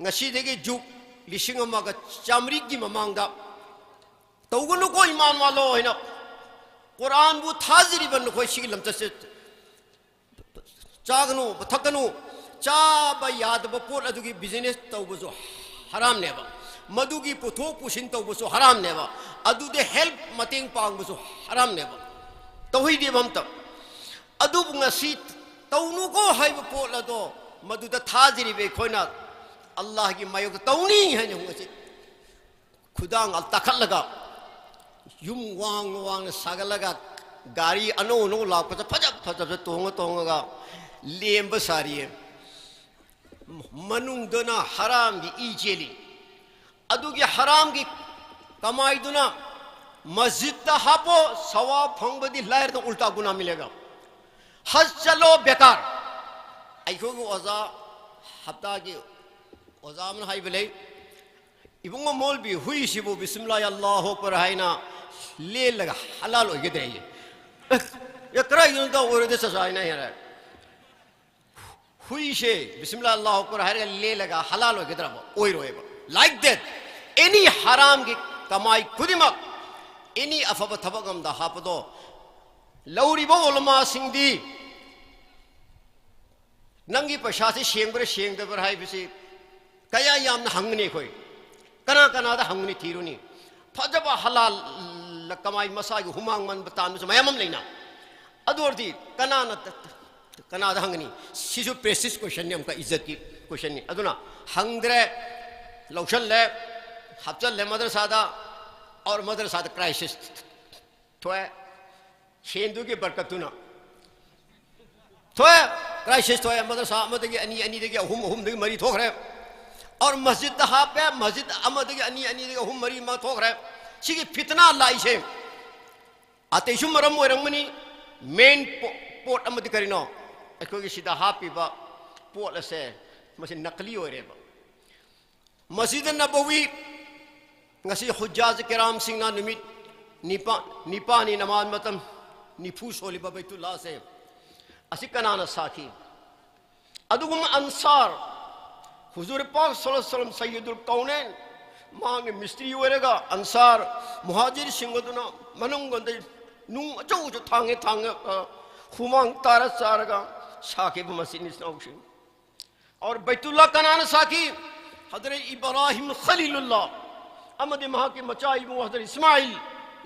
ꯉꯁꯤꯗꯒꯤ ꯖꯨꯛ ꯂꯤꯁꯤꯡ ꯑꯃꯒ ꯆꯥꯃꯔꯤꯒꯤ ꯃꯃꯥꯡꯗ ꯇꯧꯒꯅꯨꯀꯣ, ꯏꯃꯥꯟ ꯃꯥꯜꯂꯣ ꯍꯥꯏꯅ ꯀꯨꯔꯥꯟꯕꯨ ꯊꯥꯖꯔꯤꯕ ꯅꯈꯣꯏ ꯁꯤꯒꯤ ꯂꯝꯆꯠꯁꯦ ꯆꯥꯒꯅꯨ, ꯊꯛꯀꯅꯨ꯫ ꯆꯥꯕ ꯌꯥꯗꯕ ꯄꯣꯠ ꯑꯗꯨꯒꯤ ꯕꯤꯖꯤꯅꯦꯁ ꯇꯧꯕꯁꯨ ꯍꯔꯥꯝꯅꯦꯕ, ꯃꯗꯨꯒꯤ ꯄꯨꯊꯣꯛ ꯄꯨꯁꯤꯟ ꯇꯧꯕꯁꯨ ꯍꯔꯥꯝꯅꯦꯕ, ꯑꯗꯨꯗ ꯍꯦꯜꯞ ꯃꯇꯦꯡ ꯄꯥꯡꯕꯁꯨ ꯍꯔꯥꯝꯅꯦꯕ, ꯇꯧꯍꯩꯗꯦꯕ ꯑꯝꯇ꯫ ꯑꯗꯨꯕꯨ ꯉꯁꯤ ꯇꯧꯅꯨꯀꯣ ꯍꯥꯏꯕ ꯄꯣꯠ ꯑꯗꯣ, ꯃꯗꯨꯗ ꯊꯥꯖꯔꯤꯕ ꯑꯩꯈꯣꯏꯅ ꯑꯜꯂꯥꯍꯒꯤ ꯃꯥꯌꯣꯛꯇ ꯇꯧꯅꯤ ꯍꯥꯏꯅ ꯉꯁꯤ ꯈꯨꯗꯥꯡ ꯇꯥꯈꯠꯂꯒ, ꯌꯨꯝ ꯋꯥꯡ ꯋꯥꯡꯅ ꯁꯥꯒꯠꯂꯒ, ꯒꯥꯔꯤ ꯑꯅꯧ ꯑꯅꯧ ꯂꯥꯛꯄꯗ ꯐꯖ ꯐꯖꯕ ꯇꯣꯡꯉ ꯇꯣꯡꯉꯒ ꯂꯦꯝꯕ ꯁꯥꯔꯤꯌꯦ꯫ ꯃꯅꯨꯡꯗꯅ ꯍꯔꯥꯝꯒꯤ ꯏ ꯆꯦꯜꯂꯤ꯫ ꯑꯗꯨꯒꯤ ꯍꯔꯥꯝꯒꯤ ꯀꯃꯥꯏꯗꯨꯅ ꯃꯁꯖꯤꯗꯇ ꯍꯥꯞꯄꯣ, ꯁꯋꯥꯕ ꯐꯪꯕꯗꯤ ꯂꯥꯏꯔꯗ, ꯎꯜꯇꯥ ꯒꯨꯅꯥ ꯃꯤꯂꯦꯒ꯫ ꯍꯖ ꯆꯠꯂꯣ, ꯕꯦꯀꯥꯔ꯫ ꯑꯩꯈꯣꯏꯒꯤ ꯑꯣꯖꯥ, ꯍꯞꯇꯥꯒꯤ ꯑꯣꯖꯥ ꯑꯃꯅ ꯍꯥꯏꯕ ꯂꯩ, "ꯏꯕꯨꯡꯉꯣ ꯃꯧꯂꯕꯤ, ꯍꯨꯏꯁꯤꯕꯨ ꯕꯤꯁꯃꯤꯜꯂꯥꯍꯤ ꯑꯜꯂꯥꯍꯨ ꯑꯛꯕꯔ ꯍꯥꯏꯅ ꯂꯦꯜꯂꯒ ꯍꯂꯥꯜ ꯑꯣꯏꯒꯗ꯭ꯔꯦ?" ꯑꯦ, ꯑꯦ, ꯀꯗꯥꯏꯗꯅꯣ ꯇꯧ ꯑꯣꯏꯔꯣꯏꯗ ꯆꯠꯁꯨ ꯍꯥꯏꯅ ꯍꯦꯔꯦ꯫ ꯐꯨꯏꯁꯦ ꯕꯤꯁꯃꯤꯜꯂꯥ ꯑꯜꯂꯥꯍꯨ ꯑꯛꯕꯔ ꯍꯥꯏꯔꯒ ꯂꯦꯜꯂꯒ ꯍꯂꯥꯜ ꯑꯣꯏꯒꯗ꯭ꯔꯕ? ꯑꯣꯏꯔꯣꯏꯕ꯫ Like that, any ꯍꯔꯥꯝꯒꯤ ꯀꯃꯥꯏ ꯈꯨꯗꯤꯡꯃꯛ, any ꯑꯐꯕ ꯊꯕꯛ ꯑꯃꯗ ꯍꯥꯞꯄꯗꯣ, ꯂꯧꯔꯤꯕ ꯎꯂꯃꯥꯁꯤꯡꯗꯤ ꯅꯪꯒꯤ ꯄꯩꯁꯥꯁꯤ ꯁꯦꯡꯕ꯭ꯔꯥ ꯁꯦꯡꯗꯕ꯭ꯔꯥ ꯍꯥꯏꯕꯁꯤ ꯀꯌꯥ ꯌꯥꯝꯅ ꯍꯪꯒꯅꯤ ꯑꯩꯈꯣꯏ꯫ ꯀꯅꯥ ꯀꯅꯥꯗ ꯍꯪꯒꯅꯤ ꯊꯤꯔꯨꯅꯤ꯫ ꯐꯖꯕ ꯍꯂꯥꯜ ꯀꯃꯥꯏ ꯃꯁꯥꯒꯤ ꯍꯨꯃꯥꯡ ꯃꯟꯕ ꯇꯥꯟꯕꯁꯨ ꯃꯌꯥꯝ ꯑꯃ ꯂꯩꯅ꯫ ꯑꯗꯨ ꯑꯣꯏꯔꯗꯤ ꯀꯅꯥꯅ ꯀꯅꯥꯗ ꯍꯪꯒꯅꯤ? ꯁꯤꯁꯨ prestige questionꯅꯤ, ꯑꯃꯨꯛꯀ ꯏꯖꯠꯀꯤ questionꯅꯤ꯫ ꯑꯗꯨꯅ ꯍꯪꯗ꯭ꯔꯦ, ꯂꯧꯁꯜꯂꯦ, ꯍꯥꯞꯆꯜꯂꯦ ꯃꯗ꯭ꯔꯁꯥꯗ, ꯑꯣꯔ ꯃꯗ꯭ꯔꯁꯥꯗ crisis ꯊꯣꯛꯑꯦ꯫ ꯁꯦꯟꯗꯨꯒꯤ ꯕꯔꯀꯠꯇꯨꯅ ꯊꯣꯛꯑꯦ꯫ Crisis ꯊꯣꯛꯑꯦ꯫ ꯃꯗ꯭ꯔꯁꯥ ꯑꯃꯗꯒꯤ ꯑꯅꯤ, ꯑꯅꯤꯗꯒꯤ ꯑꯍꯨꯝ, ꯑꯍꯨꯝꯗꯒꯤ ꯃꯔꯤ ꯊꯣꯛꯈ꯭ꯔꯦ꯫ ꯑꯣꯔ ꯃꯁꯖꯤꯗꯇ ꯍꯥꯞꯄꯦ, ꯃꯁꯖꯤꯗ ꯑꯃꯗꯒꯤ ꯑꯅꯤ, ꯑꯅꯤꯗꯒꯤ ꯑꯍꯨꯝ, ꯃꯔꯤ, ꯃꯉꯥ ꯊꯣꯛꯈ꯭ꯔꯦ꯫ ꯁꯤꯒꯤ ꯐꯤꯇꯅꯥ ꯂꯥꯛꯏꯁꯦ ꯑꯇꯩꯁꯨ ꯃꯔꯝ ꯑꯣꯏꯔꯝꯒꯅꯤ꯫ Main ꯄꯣ-, ꯄꯣꯠ ꯑꯃꯗꯤ ꯀꯔꯤꯅꯣ? ꯑꯩꯈꯣꯏꯒꯤ ꯁꯤꯗ ꯍꯥꯞꯄꯤꯕ ꯄꯣꯠ ꯑꯁꯦ ꯃꯁꯤ ꯅꯀꯂꯤ ꯑꯣꯏꯔꯦꯕ꯫ ꯃꯁꯖꯤꯗ ꯅꯕꯋꯤ ꯉꯁꯤ ꯍꯨꯖꯖꯥꯖ ꯀꯤꯔꯥꯝꯁꯤꯡꯅ ꯅꯨꯃꯤꯠ ꯅꯤꯄꯥ-, ꯅꯤꯄꯥꯅꯤ ꯅꯃꯥꯖ ꯃꯇꯝ ꯅꯤꯐꯨ ꯁꯣꯜꯂꯤꯕ ꯕꯩꯇꯨꯜꯂꯥꯁꯦ ꯑꯁꯤ ꯀꯅꯥꯅ ꯁꯥꯈꯤ? ꯑꯗꯨꯒꯨꯝꯕ ꯑꯟꯁꯥꯔ, ꯍꯨꯖꯨꯔ ꯄꯥꯛ ꯁꯜꯂꯜꯂꯥꯍꯨ ꯑꯂꯩꯍꯤ ꯋꯁꯜꯂꯝ ꯁꯩꯌꯤꯗꯨꯜ ꯀꯧꯅꯦꯟ, ꯃꯍꯥꯛꯅ ꯃꯤꯁꯇ꯭ꯔꯤ ꯑꯣꯏꯔꯒ ꯑꯟꯁꯥꯔ ꯃꯨꯍꯥꯖꯤꯔꯁꯤꯡ ꯑꯗꯨꯅ ꯃꯅꯨꯡꯗ ꯅꯨꯡ ꯑꯆꯧ ꯑꯆꯧ ꯊꯥꯡꯉꯦ ꯊꯥꯡꯉꯒ ꯍꯨꯃꯥꯡ ꯇꯥꯔ ꯆꯥꯔꯒ ꯁꯥꯈꯤꯕ ꯃꯁꯖꯤꯗꯅꯤ ꯏꯆꯤꯟ ꯏꯅꯥꯎꯁꯤꯡ꯫ ꯑꯣꯔ ꯕꯩꯇꯨꯜꯂꯥ ꯀꯅꯥꯅ ꯁꯥꯈꯤ? ꯍꯗꯔꯠ ꯏꯕ꯭ꯔꯥꯍꯤꯝ ꯈꯂꯤꯂꯨꯜꯂꯥ ꯑꯃꯗꯤ ꯃꯍꯥꯛꯀꯤ ꯃꯆꯥ ꯏꯕꯨꯡ ꯍꯗꯔꯠ ꯏꯁꯃꯥꯏꯜ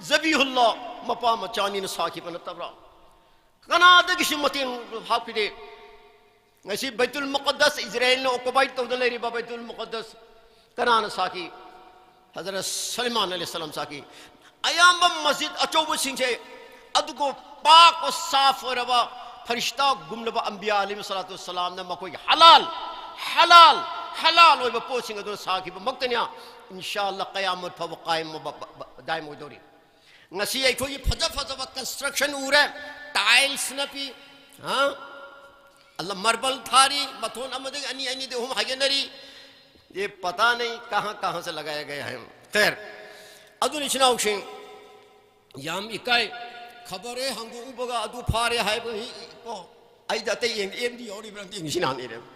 ꯖꯕꯤꯍꯨꯜꯂꯥ, ꯃꯄꯥ ꯃꯆꯥꯅꯤꯅ ꯁꯥꯈꯤꯕ ꯅꯠꯇꯕ꯭ꯔꯥ? ꯀꯅꯥꯗꯒꯤꯁꯨ ꯃꯇꯦꯡ ꯍꯥꯞꯈꯤꯗꯦ꯫ ꯉꯁꯤ ꯕꯩꯇꯨꯜ ꯃꯨꯀꯗꯁ, ꯏꯖꯔꯥꯏꯜꯅ occupy ꯇꯧꯗꯨꯅ ꯂꯩꯔꯤꯕ ꯕꯩꯇꯨꯜ ꯃꯨꯀꯗꯁ ꯀꯅꯥꯅ ꯁꯥꯈꯤ? ꯍꯖꯔꯠ ꯁꯨꯂꯩꯃꯥꯟ ꯑꯂꯩꯍꯤꯁꯁꯂꯥꯝ ꯁꯥꯈꯤ꯫ ꯑꯌꯥꯝꯕ ꯃꯁꯖꯤꯗ ꯑꯆꯧꯕꯁꯤꯡꯁꯦ ꯑꯗꯨꯒ ꯄꯥꯛ ꯁꯥꯐ ꯑꯣꯏꯔꯕ ꯐꯔꯤꯁꯇꯥꯒꯨꯝꯂꯕ ꯑꯝꯕꯤꯌꯥ ꯑꯂꯩꯍꯤꯝ ꯁꯂꯥꯇꯨ ꯁꯂꯥꯝꯅ ꯃꯈꯣꯏꯒꯤ ꯍꯂꯥꯜ, ꯍꯂꯥꯜ, ꯍꯂꯥꯜ ꯑꯣꯏꯕ ꯄꯣꯠꯁꯤꯡ ꯑꯗꯨꯅ ꯁꯥꯈꯤꯕꯃꯛꯇꯅꯤ꯫ ꯏꯟꯁꯥ ꯑꯜꯂꯥ ꯀꯌꯥꯃꯠ ꯐꯥꯎꯕ ꯀꯥꯏꯝ ꯑꯣꯏꯕ, ꯕ-, ꯕ-, ꯗꯥꯏꯝ ꯑꯣꯏꯗꯧꯔꯤ꯫ ꯉꯁꯤ ꯑꯩꯈꯣꯏꯒꯤ ꯐꯖ ꯐꯖꯕ construction ꯎꯔꯦ, tiles ꯅꯞꯄꯤ, ꯍꯥ? ꯑꯜꯂꯥ marble ꯊꯥꯔꯤ, ꯃꯊꯣꯟ ꯑꯃꯗꯒꯤ ꯑꯅꯤ, ꯑꯅꯤꯗꯒꯤ ꯑꯍꯨꯝ ꯍꯥꯏꯒꯠꯅꯔꯤ꯫ ये पता नहीं कहाँ कहाँ से लगाया गया है। खैर, ꯑꯗꯨꯅ ꯏꯆꯤꯟ ꯏꯅꯥꯎꯁꯤꯡ, ꯌꯥꯝ ꯏꯀꯥꯏ꯫ ꯈꯕꯔ ꯍꯦꯛ ꯍꯥꯡꯗꯣꯛꯎꯕꯒ ꯑꯗꯨ ꯐꯥꯔꯦ ꯍꯥꯏꯕ ꯍꯤ-, ꯀꯣ, ꯑꯩꯗ ꯑꯇꯩ ꯌꯦꯡꯗꯦ, ꯑꯦꯝꯗꯤ ꯌꯥꯎꯔꯤꯕ꯭ꯔꯥ ꯑꯝꯇ ꯌꯦꯡꯁꯤ ꯅꯍꯥꯟ ꯏꯔꯦꯕ꯫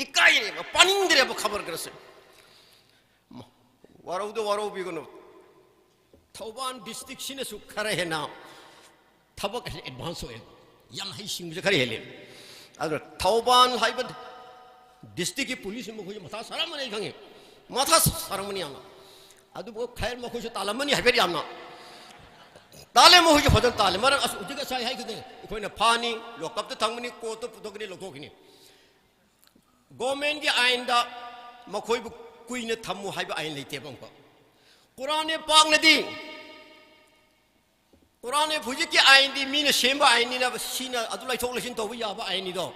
ꯏꯀꯥꯏꯔꯦꯕ, ꯄꯥꯅꯤꯡꯗ꯭ꯔꯦꯕ ꯈꯕꯔ ꯈꯔꯁꯦ꯫ ꯃ-, ꯋꯥꯔꯧꯗ ꯋꯥꯔꯧꯕꯤꯒꯅꯨ꯫ ꯊꯧꯕꯥꯜ ꯗꯤꯁꯇ꯭ꯔꯤꯛꯁꯤꯅꯁꯨ ꯈꯔ ꯍꯦꯟꯅ ꯊꯕꯛ ꯑꯁꯤ ꯑꯦꯗꯚꯥꯟꯁ ꯑꯣꯏꯌꯦ꯫ ꯌꯥꯝ ꯍꯩꯁꯤꯡꯕꯁꯦ ꯈꯔ ꯍꯦꯜꯂꯦ꯫ ꯑꯗꯨꯅ ꯊꯧꯕꯥꯜ ꯍꯥꯏꯕ ꯗꯤꯁꯇ꯭ꯔꯤꯛꯀꯤ ꯄꯨꯂꯤꯁꯁꯤ ꯃꯈꯣꯏꯁꯨ ꯃꯊꯥ ꯁꯥꯔꯝꯃꯅꯤ ꯑꯩ ꯈꯪꯉꯦ꯫ ꯃꯊꯥ ꯁꯥꯔꯝꯃꯅꯤ ꯌꯥꯝꯅ꯫ ꯑꯗꯨꯕꯨ ꯈꯔ ꯃꯈꯣꯏꯁꯨ ꯇꯥꯜꯂꯝꯃꯅꯤ ꯍꯥꯏꯐꯦꯠ ꯌꯥꯝꯅ꯫ ꯇꯥꯜꯂꯦ, ꯃꯈꯣꯏꯁꯨ ꯐꯖꯅ ꯇꯥꯜꯂꯦ꯫ ꯃꯔꯝ ꯑꯁ ꯍꯧꯖꯤꯛ ꯉꯁꯥꯏ ꯍꯥꯏꯈꯤꯗꯦ, ꯑꯩꯈꯣꯏꯅ ꯐꯥꯅꯤ, ꯂꯣꯀꯞꯇ ꯊꯝꯒꯅꯤ, ꯀꯣꯔꯠꯇ ꯄꯨꯊꯣꯛꯀꯅꯤ, ꯂꯧꯊꯣꯛꯀꯅꯤ꯫ ꯒꯣꯔꯃꯦꯟꯒꯤ ꯑꯥꯏꯟꯗ ꯃꯈꯣꯏꯕꯨ ꯀꯨꯏꯅ ꯊꯝꯃꯨ ꯍꯥꯏꯕ ꯑꯥꯏꯟ ꯂꯩꯇꯦꯕ ꯑꯃꯨꯛꯀ꯫ ꯀꯨꯔꯥꯟ ꯄꯥꯛꯅꯗꯤ, ꯀꯨꯔꯥꯟ ꯍꯧꯖꯤꯛꯀꯤ ꯑꯥꯏꯟꯗꯤ ꯃꯤꯅ ꯁꯦꯝꯕ ꯑꯥꯏꯟꯅꯤꯅ ꯁꯤꯅ ꯑꯗꯨ ꯂꯩꯊꯣꯛ ꯂꯩꯁꯤꯟ ꯇꯧꯕ ꯌꯥꯕ ꯑꯥꯏꯟꯅꯤꯗꯣ꯫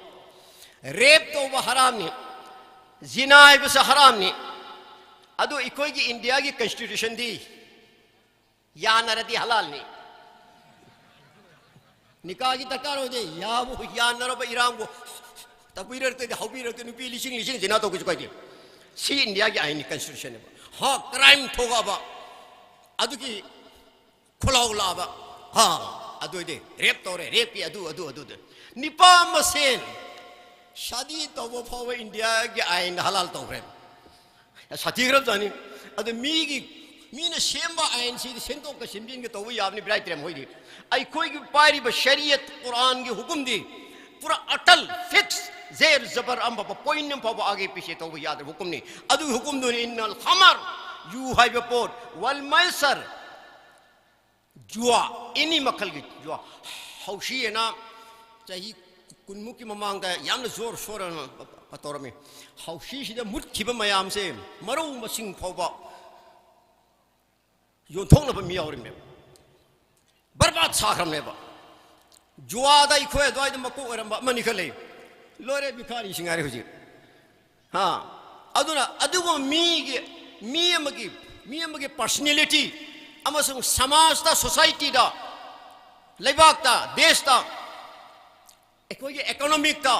ꯔꯦꯞ ꯇꯧꯕ ꯍꯔꯥꯝꯅꯤ, ꯖꯤꯅꯥ ꯍꯥꯏꯕꯁꯦ ꯍꯔꯥꯝꯅꯤ꯫ ꯑꯗꯨ ꯑꯩꯈꯣꯏꯒꯤ ꯏꯟꯗꯤꯌꯥꯒꯤ ꯀꯟꯁꯇꯤꯇ꯭ꯌꯨꯁꯟꯗꯤ ꯌꯥꯅꯔꯗꯤ ꯍꯂꯥꯜꯅꯤ꯫ ꯅꯤꯀꯥꯒꯤ ꯗꯔꯀꯥꯔ ꯑꯣꯏꯗꯦ꯫ ꯌꯥꯕꯨ ꯌꯥꯅꯔꯕ ꯏꯔꯥꯡꯕꯨ ꯇꯧꯕꯤꯔꯛꯇꯗꯤ, ꯍꯧꯕꯤꯔꯛꯇ ꯅꯨꯄꯤ ꯂꯤꯁꯤꯡ ꯂꯤꯁꯤꯡ ꯖꯤꯅꯥ ꯇꯧꯒꯦꯁꯨ ꯀꯥꯏꯗꯦ꯫ ꯁꯤ ꯏꯟꯗꯤꯌꯥꯒꯤ ꯑꯥꯏꯟꯅꯤ, ꯀꯟꯁꯇꯤꯇ꯭ꯌꯨꯁꯟꯅꯦꯕ꯫ ꯍꯥ, ꯀ꯭ꯔꯥꯏꯝ ꯊꯣꯛꯑꯕ ꯑꯗꯨꯒꯤ ꯈꯨꯂꯥꯎ ꯂꯥꯛꯑꯕ, ꯍꯥ, ꯑꯗꯨ ꯑꯣꯏꯗꯤ ꯔꯦꯞ ꯇꯧꯔꯦ, ꯔꯦꯞꯀꯤ ꯑꯗꯨ, ꯑꯗꯨ, ꯑꯗꯨꯗ꯫ ꯅꯤꯄꯥ ꯃꯁꯦꯟ ꯁꯥꯗꯤ ꯇꯧꯕ ꯐꯥꯎꯕ ꯏꯟꯗꯤꯌꯥꯒꯤ ꯑꯥꯏꯟꯗ ꯍꯂꯥꯜ ꯇꯧꯈ꯭ꯔꯦ꯫ ꯁꯥꯊꯤꯈ꯭ꯔꯕꯖꯥꯠꯅꯤ꯫ ꯑꯗꯨ ꯃꯤꯒꯤ, ꯃꯤꯅ ꯁꯦꯝꯕ ꯑꯥꯏꯟꯁꯤꯗꯤ ꯁꯦꯝꯗꯣꯛꯀ ꯁꯦꯝꯖꯤꯟꯒ ꯇꯧꯕ ꯌꯥꯕꯅꯤ, ꯕꯦꯔꯥꯏ ꯇꯔꯦ ꯃꯈꯣꯏꯗꯤ꯫ ꯑꯩꯈꯣꯏꯒꯤ ꯄꯥꯏꯔꯤꯕ ꯁꯔꯤꯌꯠ ꯀꯨꯔꯥꯟꯒꯤ ꯍꯨꯀꯨꯝꯗꯤ ꯄꯨꯔꯥ ꯑꯇꯜ, ꯐꯤꯛꯁ, ꯖꯦꯔ ꯖꯕꯔ ꯑꯃ ꯐꯥꯎꯕ, ꯄꯣꯏꯟ ꯑꯃ ꯐꯥꯎꯕ ꯑꯥꯒꯦ ꯄꯤꯁꯦ ꯇꯧꯕ ꯌꯥꯗ꯭ꯔꯕ ꯍꯨꯀꯨꯝꯅꯤ꯫ ꯑꯗꯨꯒꯤ ꯍꯨꯀꯨꯝꯗꯨꯅꯤ, ꯏꯟꯅꯜ ꯈꯃꯔ, ꯌꯨ ꯍꯥꯏꯕ ꯄꯣꯠ, ꯋꯜ ꯃꯩꯁꯔ, ꯖꯨꯋꯥ, ꯑꯦꯅꯤ ꯃꯈꯜꯒꯤ ꯖꯨꯋꯥ꯫ ꯍꯧꯁꯤ ꯍꯥꯏꯅ ꯆꯍꯤ ꯀꯨꯟꯃꯨꯛꯀꯤ ꯃꯃꯥꯡꯗ ꯌꯥꯝꯅ ꯖꯣꯔ ꯁꯣꯔ ꯇꯧꯔꯝꯃꯤ꯫ ꯍꯧꯁꯤꯁꯤꯗ ꯃꯨꯠꯈꯤꯕ ꯃꯌꯥꯝꯁꯦ ꯃꯔꯧ ꯃꯁꯤꯡ ꯐꯥꯎꯕ ꯌꯣꯟꯊꯣꯛꯅꯕ ꯃꯤ ꯌꯥꯎꯔꯤꯕꯅꯦꯕ꯫ ꯕꯔꯕꯥꯗ ꯁꯥꯈ꯭ꯔꯕꯅꯦꯕ꯫ ꯖꯨꯋꯥꯗ ꯑꯩꯈꯣꯏ ꯑꯗꯨꯋꯥꯏꯗ ꯃꯀꯣꯛ ꯑꯣꯏꯔꯝꯕ ꯑꯃꯅꯤ ꯈꯔ ꯂꯩ꯫ ꯂꯣꯏꯔꯦ, ꯚꯤꯈꯥꯔꯤꯁꯤꯡ ꯍꯥꯏꯔꯦ ꯍꯧꯖꯤꯛ꯫ ꯍꯥ? ꯑꯗꯨꯅ ꯑꯗꯨꯒꯨꯝꯕ ꯃꯤꯒꯤ, ꯃꯤ ꯑꯃꯒꯤ, ꯃꯤ ꯑꯃꯒꯤ ꯄꯔꯁꯅꯦꯂꯤꯇꯤ ꯑꯃꯁꯨꯡ ꯁꯃꯥꯖꯇ, ꯁꯣꯁꯥꯏꯇꯤꯗ, ꯂꯩꯕꯥꯛꯇ, ꯗꯦꯁꯇ, ꯑꯩꯈꯣꯏꯒꯤ ꯏꯀꯣꯅꯣꯃꯤꯛꯇ,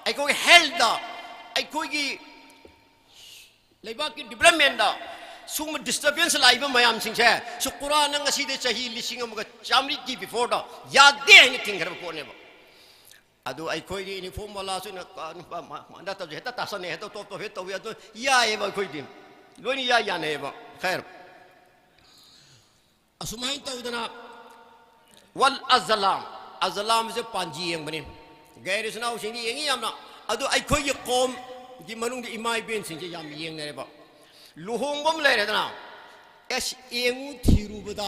ꯑꯩꯈꯣꯏꯒꯤ ꯍꯦꯜꯊꯇ, ꯑꯩꯈꯣꯏꯒꯤ ꯂꯩꯕꯥꯛꯀꯤ ꯗꯤꯕꯂꯞꯃꯦꯟꯗ ꯁꯤꯒꯨꯝꯕ ꯗꯤꯁꯇꯔꯕꯦꯟꯁ ꯂꯥꯛꯏꯕ ꯃꯌꯥꯝꯁꯤꯡꯁꯦ, ꯁꯤ ꯀꯨꯔꯥꯟꯅ ꯉꯁꯤꯗꯩ ꯆꯍꯤ ꯂꯤꯁꯤꯡ ꯑꯃꯒ ꯆꯥꯃꯔꯤꯒꯤ ꯕꯤꯐꯣꯔꯗ ꯌꯥꯗꯦ ꯍꯥꯏꯅ ꯊꯤꯡꯈ꯭ꯔꯕ ꯄꯣꯠꯅꯦꯕ꯫ ꯑꯗꯨ ꯑꯩꯈꯣꯏꯗꯤ ꯌꯨꯅꯤꯐꯣꯔꯝ ꯋꯥꯂꯥꯁꯨꯅ ꯅꯠꯇꯕꯁꯦ ꯍꯦꯛꯇ ꯇꯥꯁꯟꯅꯩ, ꯍꯦꯛꯇ ꯇꯣꯞ ꯇꯣꯞ ꯍꯦꯛ ꯇꯧꯏ꯫ ꯑꯗꯨ ꯌꯥꯏꯌꯦꯕ, ꯑꯩꯈꯣꯏꯗꯤ ꯂꯣꯏꯅ ꯌꯥꯏ, ꯌꯥꯅꯩꯌꯦꯕ꯫ ꯈꯦꯔ, ꯑꯁꯨꯃꯥꯏꯅ ꯇꯧꯗꯅ ꯋꯥꯜ ꯑꯖꯂꯥꯝ, ꯑꯖꯂꯥꯝꯁꯦ ꯄꯥꯟꯖꯤ ꯌꯦꯡꯕꯅꯤ꯫ ꯒꯩꯔ ꯏꯆꯤꯟ ꯏꯅꯥꯎꯁꯤꯡꯗꯤ ꯌꯦꯡꯉꯤ ꯌꯥꯝꯅ꯫ ꯑꯗꯨ ꯑꯩꯈꯣꯏꯒꯤ ꯀꯣꯝꯒꯤ ꯃꯅꯨꯡꯗ ꯏꯃꯥ ꯏꯕꯦꯟꯁꯤꯡꯁꯦ ꯌꯥꯝ ꯌꯦꯡꯅꯔꯦꯕ꯫ ꯂꯨꯍꯣꯡꯕ ꯑꯃ ꯂꯩꯔꯦꯗꯅ, ꯑꯦꯁ, ꯌꯦꯡꯉꯨ ꯊꯤꯔꯨꯕꯗ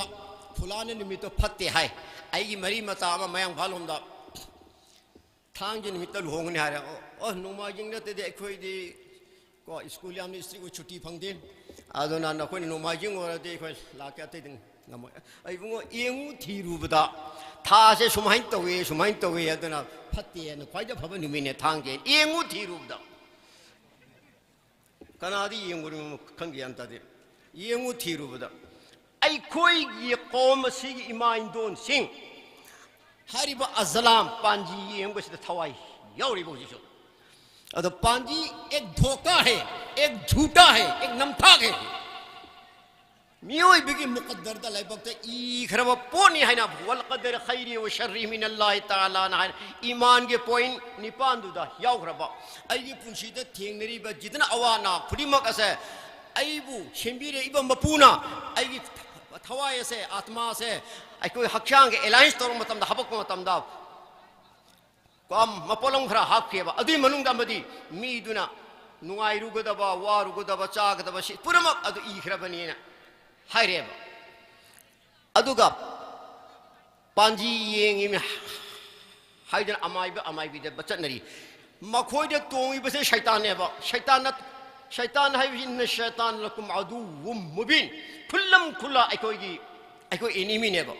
ꯐꯨꯂꯥꯅ ꯅꯨꯃꯤꯠꯇꯣ ꯐꯠꯇꯦ ꯍꯥꯏ꯫ ꯑꯩꯒꯤ ꯃꯔꯤ ꯃꯇꯥ ꯑꯃ ꯃꯌꯥꯡ ꯏꯝꯐꯥꯜ ꯂꯣꯝꯗ ꯊꯥꯡꯖ ꯅꯨꯃꯤꯠꯇ ꯂꯨꯍꯣꯡꯒꯅꯤ ꯍꯥꯏꯔꯦ꯫ "ꯑꯣ, ꯑꯣ, ꯅꯣꯡꯃꯥꯏꯖꯤꯡ ꯅꯠꯇꯗꯤ ꯑꯩꯈꯣꯏꯗꯤ ꯀꯣ ꯁ꯭ꯀꯨꯜ ꯌꯥꯝꯅ ꯏꯁꯇ꯭ꯔꯤꯛ ꯑꯣꯏ, ꯁꯨꯇꯤ ꯐꯪꯗꯦ꯫ ꯑꯗꯨꯅ ꯅꯈꯣꯏꯅ ꯅꯣꯡꯃꯥꯏꯖꯤꯡ ꯑꯣꯏꯔꯗꯤ ꯑꯩꯈꯣꯏ ꯂꯥꯛꯀꯦ, ꯑꯇꯩꯗꯤ ꯉꯝꯃꯣꯏ꯫" ꯑꯩ ꯏꯕꯨꯡꯉꯣ, ꯌꯦꯡꯉꯨ ꯊꯤꯔꯨꯕꯗ ꯊꯥꯁꯦ ꯁꯨꯃꯥꯏꯅ ꯇꯧꯏ, ꯁꯨꯃꯥꯏꯅ ꯇꯧꯏ, ꯑꯗꯨꯅ ꯐꯠꯇꯦꯅ ꯈ꯭ꯋꯥꯏꯗꯩ ꯐꯕ ꯅꯨꯃꯤꯠꯅꯦ ꯊꯥꯡꯖ꯫ ꯌꯦꯡꯉꯨ ꯊꯤꯔꯨꯕꯗ ꯀꯅꯥꯗ ꯌꯦꯡꯉꯨꯔꯤꯅꯣ ꯈꯪꯗꯦ, ꯒ꯭ꯌꯥꯟ ꯇꯥꯗꯦ꯫ ꯌꯦꯡꯉꯨ ꯊꯤꯔꯨꯕꯗ ꯑꯩꯈꯣꯏꯒꯤ ꯀꯣꯝ ꯑꯁꯤꯒꯤ ꯏꯃꯥ ꯏꯟꯗꯣꯟꯁꯤꯡ ꯍꯥꯏꯔꯤꯕ ꯑꯖꯂꯥꯝ ꯄꯥꯟꯖꯤ ꯌꯦꯡꯕꯁꯤꯗ ꯊꯋꯥꯏ ꯌꯥꯎꯔꯤꯕ ꯍꯧꯖꯤꯛꯁꯨ꯫ ꯑꯗꯣ ꯄꯥꯟꯖꯤ ꯑꯦꯛ ꯙꯣꯀꯥ ꯍꯦ, ꯑꯦꯛ ꯖꯨꯇꯥ ꯍꯦ, ꯑꯦꯛ ꯅꯝꯊꯥꯛ ꯍꯦ꯫ ꯃꯤꯑꯣꯏꯕꯒꯤ ꯃꯨꯀꯗꯔꯗ ꯂꯥꯏꯕꯛꯇ ꯏꯈ꯭ꯔꯕ ꯄꯣꯠꯅꯤ ꯍꯥꯏꯅ, "ꯋꯜ ꯀꯗꯔ ꯈꯩꯔꯤ ꯋ ꯁꯔꯔꯤ ꯃꯤꯅꯜꯂꯥꯍꯤ ꯇꯥꯂꯥꯅ" ꯍꯥꯏꯅ ꯏꯃꯥꯟꯒꯤ ꯄꯣꯏꯟ ꯅꯤꯄꯥꯟꯗꯨꯗ ꯌꯥꯎꯈ꯭ꯔꯕ꯫ ꯑꯩꯒꯤ ꯄꯨꯟꯁꯤꯗ ꯊꯦꯡꯅꯔꯤꯕ ꯖꯤꯗꯅ ꯑꯋꯥ ꯑꯅꯥ ꯈꯨꯗꯤꯡꯃꯛ ꯑꯁꯦ ꯑꯩꯕꯨ ꯁꯦꯝꯕꯤꯔꯛꯏꯕ ꯃꯄꯨꯅ ꯑꯩꯒꯤ ꯊꯋꯥꯏ ꯑꯁꯦ, ꯑꯥꯇꯃꯥ ꯑꯁꯦ ꯑꯩꯈꯣꯏ ꯍꯛꯆꯥꯡꯒ ꯑꯦꯂꯥꯏꯟꯁ ꯇꯧꯔꯛꯄ ꯃꯇꯝꯗ, ꯍꯥꯄꯛꯄ ꯃꯇꯝꯗ, ꯀꯣ, ꯃꯄꯣꯠꯂꯝ ꯈꯔ ꯍꯥꯞꯈꯤꯑꯕ꯫ ꯑꯗꯨꯒꯤ ꯃꯅꯨꯡꯗ ꯑꯃꯗꯤ ꯃꯤꯗꯨꯅ ꯅꯨꯡꯉꯥꯏꯔꯨꯒꯗꯕ, ꯋꯥꯔꯨꯒꯗꯕ, ꯆꯥꯒꯗꯕ, ꯁꯤ ꯄꯨꯝꯅꯃꯛ ꯑꯗꯨ ꯏꯈ꯭ꯔꯕꯅꯤꯅ ꯍꯥꯏꯔꯦꯕ꯫ ꯑꯗꯨꯒ ꯄꯥꯟꯖꯤ ꯌꯦꯡꯉꯤꯃꯤ ꯍꯥꯏꯗꯅ ꯑꯃꯥꯏꯕ ꯑꯃꯥꯏꯕꯤꯗ ꯆꯠꯅꯔꯤ꯫ ꯃꯈꯣꯏꯗ ꯇꯣꯡꯉꯤꯕꯁꯦ ꯁꯩꯇꯥꯟꯅꯦꯕ꯫ ꯁꯩꯇꯥꯟꯅ, ꯁꯩꯇꯥꯟ ꯍꯥꯏꯕꯁꯤ "ꯏꯟꯅ ꯁꯩꯇꯥꯟ ꯂꯀꯨꯝ ꯑꯗꯨꯋꯨꯝ ꯃꯨꯕꯤꯟ", ꯈꯨꯜꯂꯝ ꯈꯨꯜꯂ ꯑꯩꯈꯣꯏꯒꯤ, ꯑꯩꯈꯣꯏ ꯑꯦꯅꯤꯃꯤꯅꯦꯕ꯫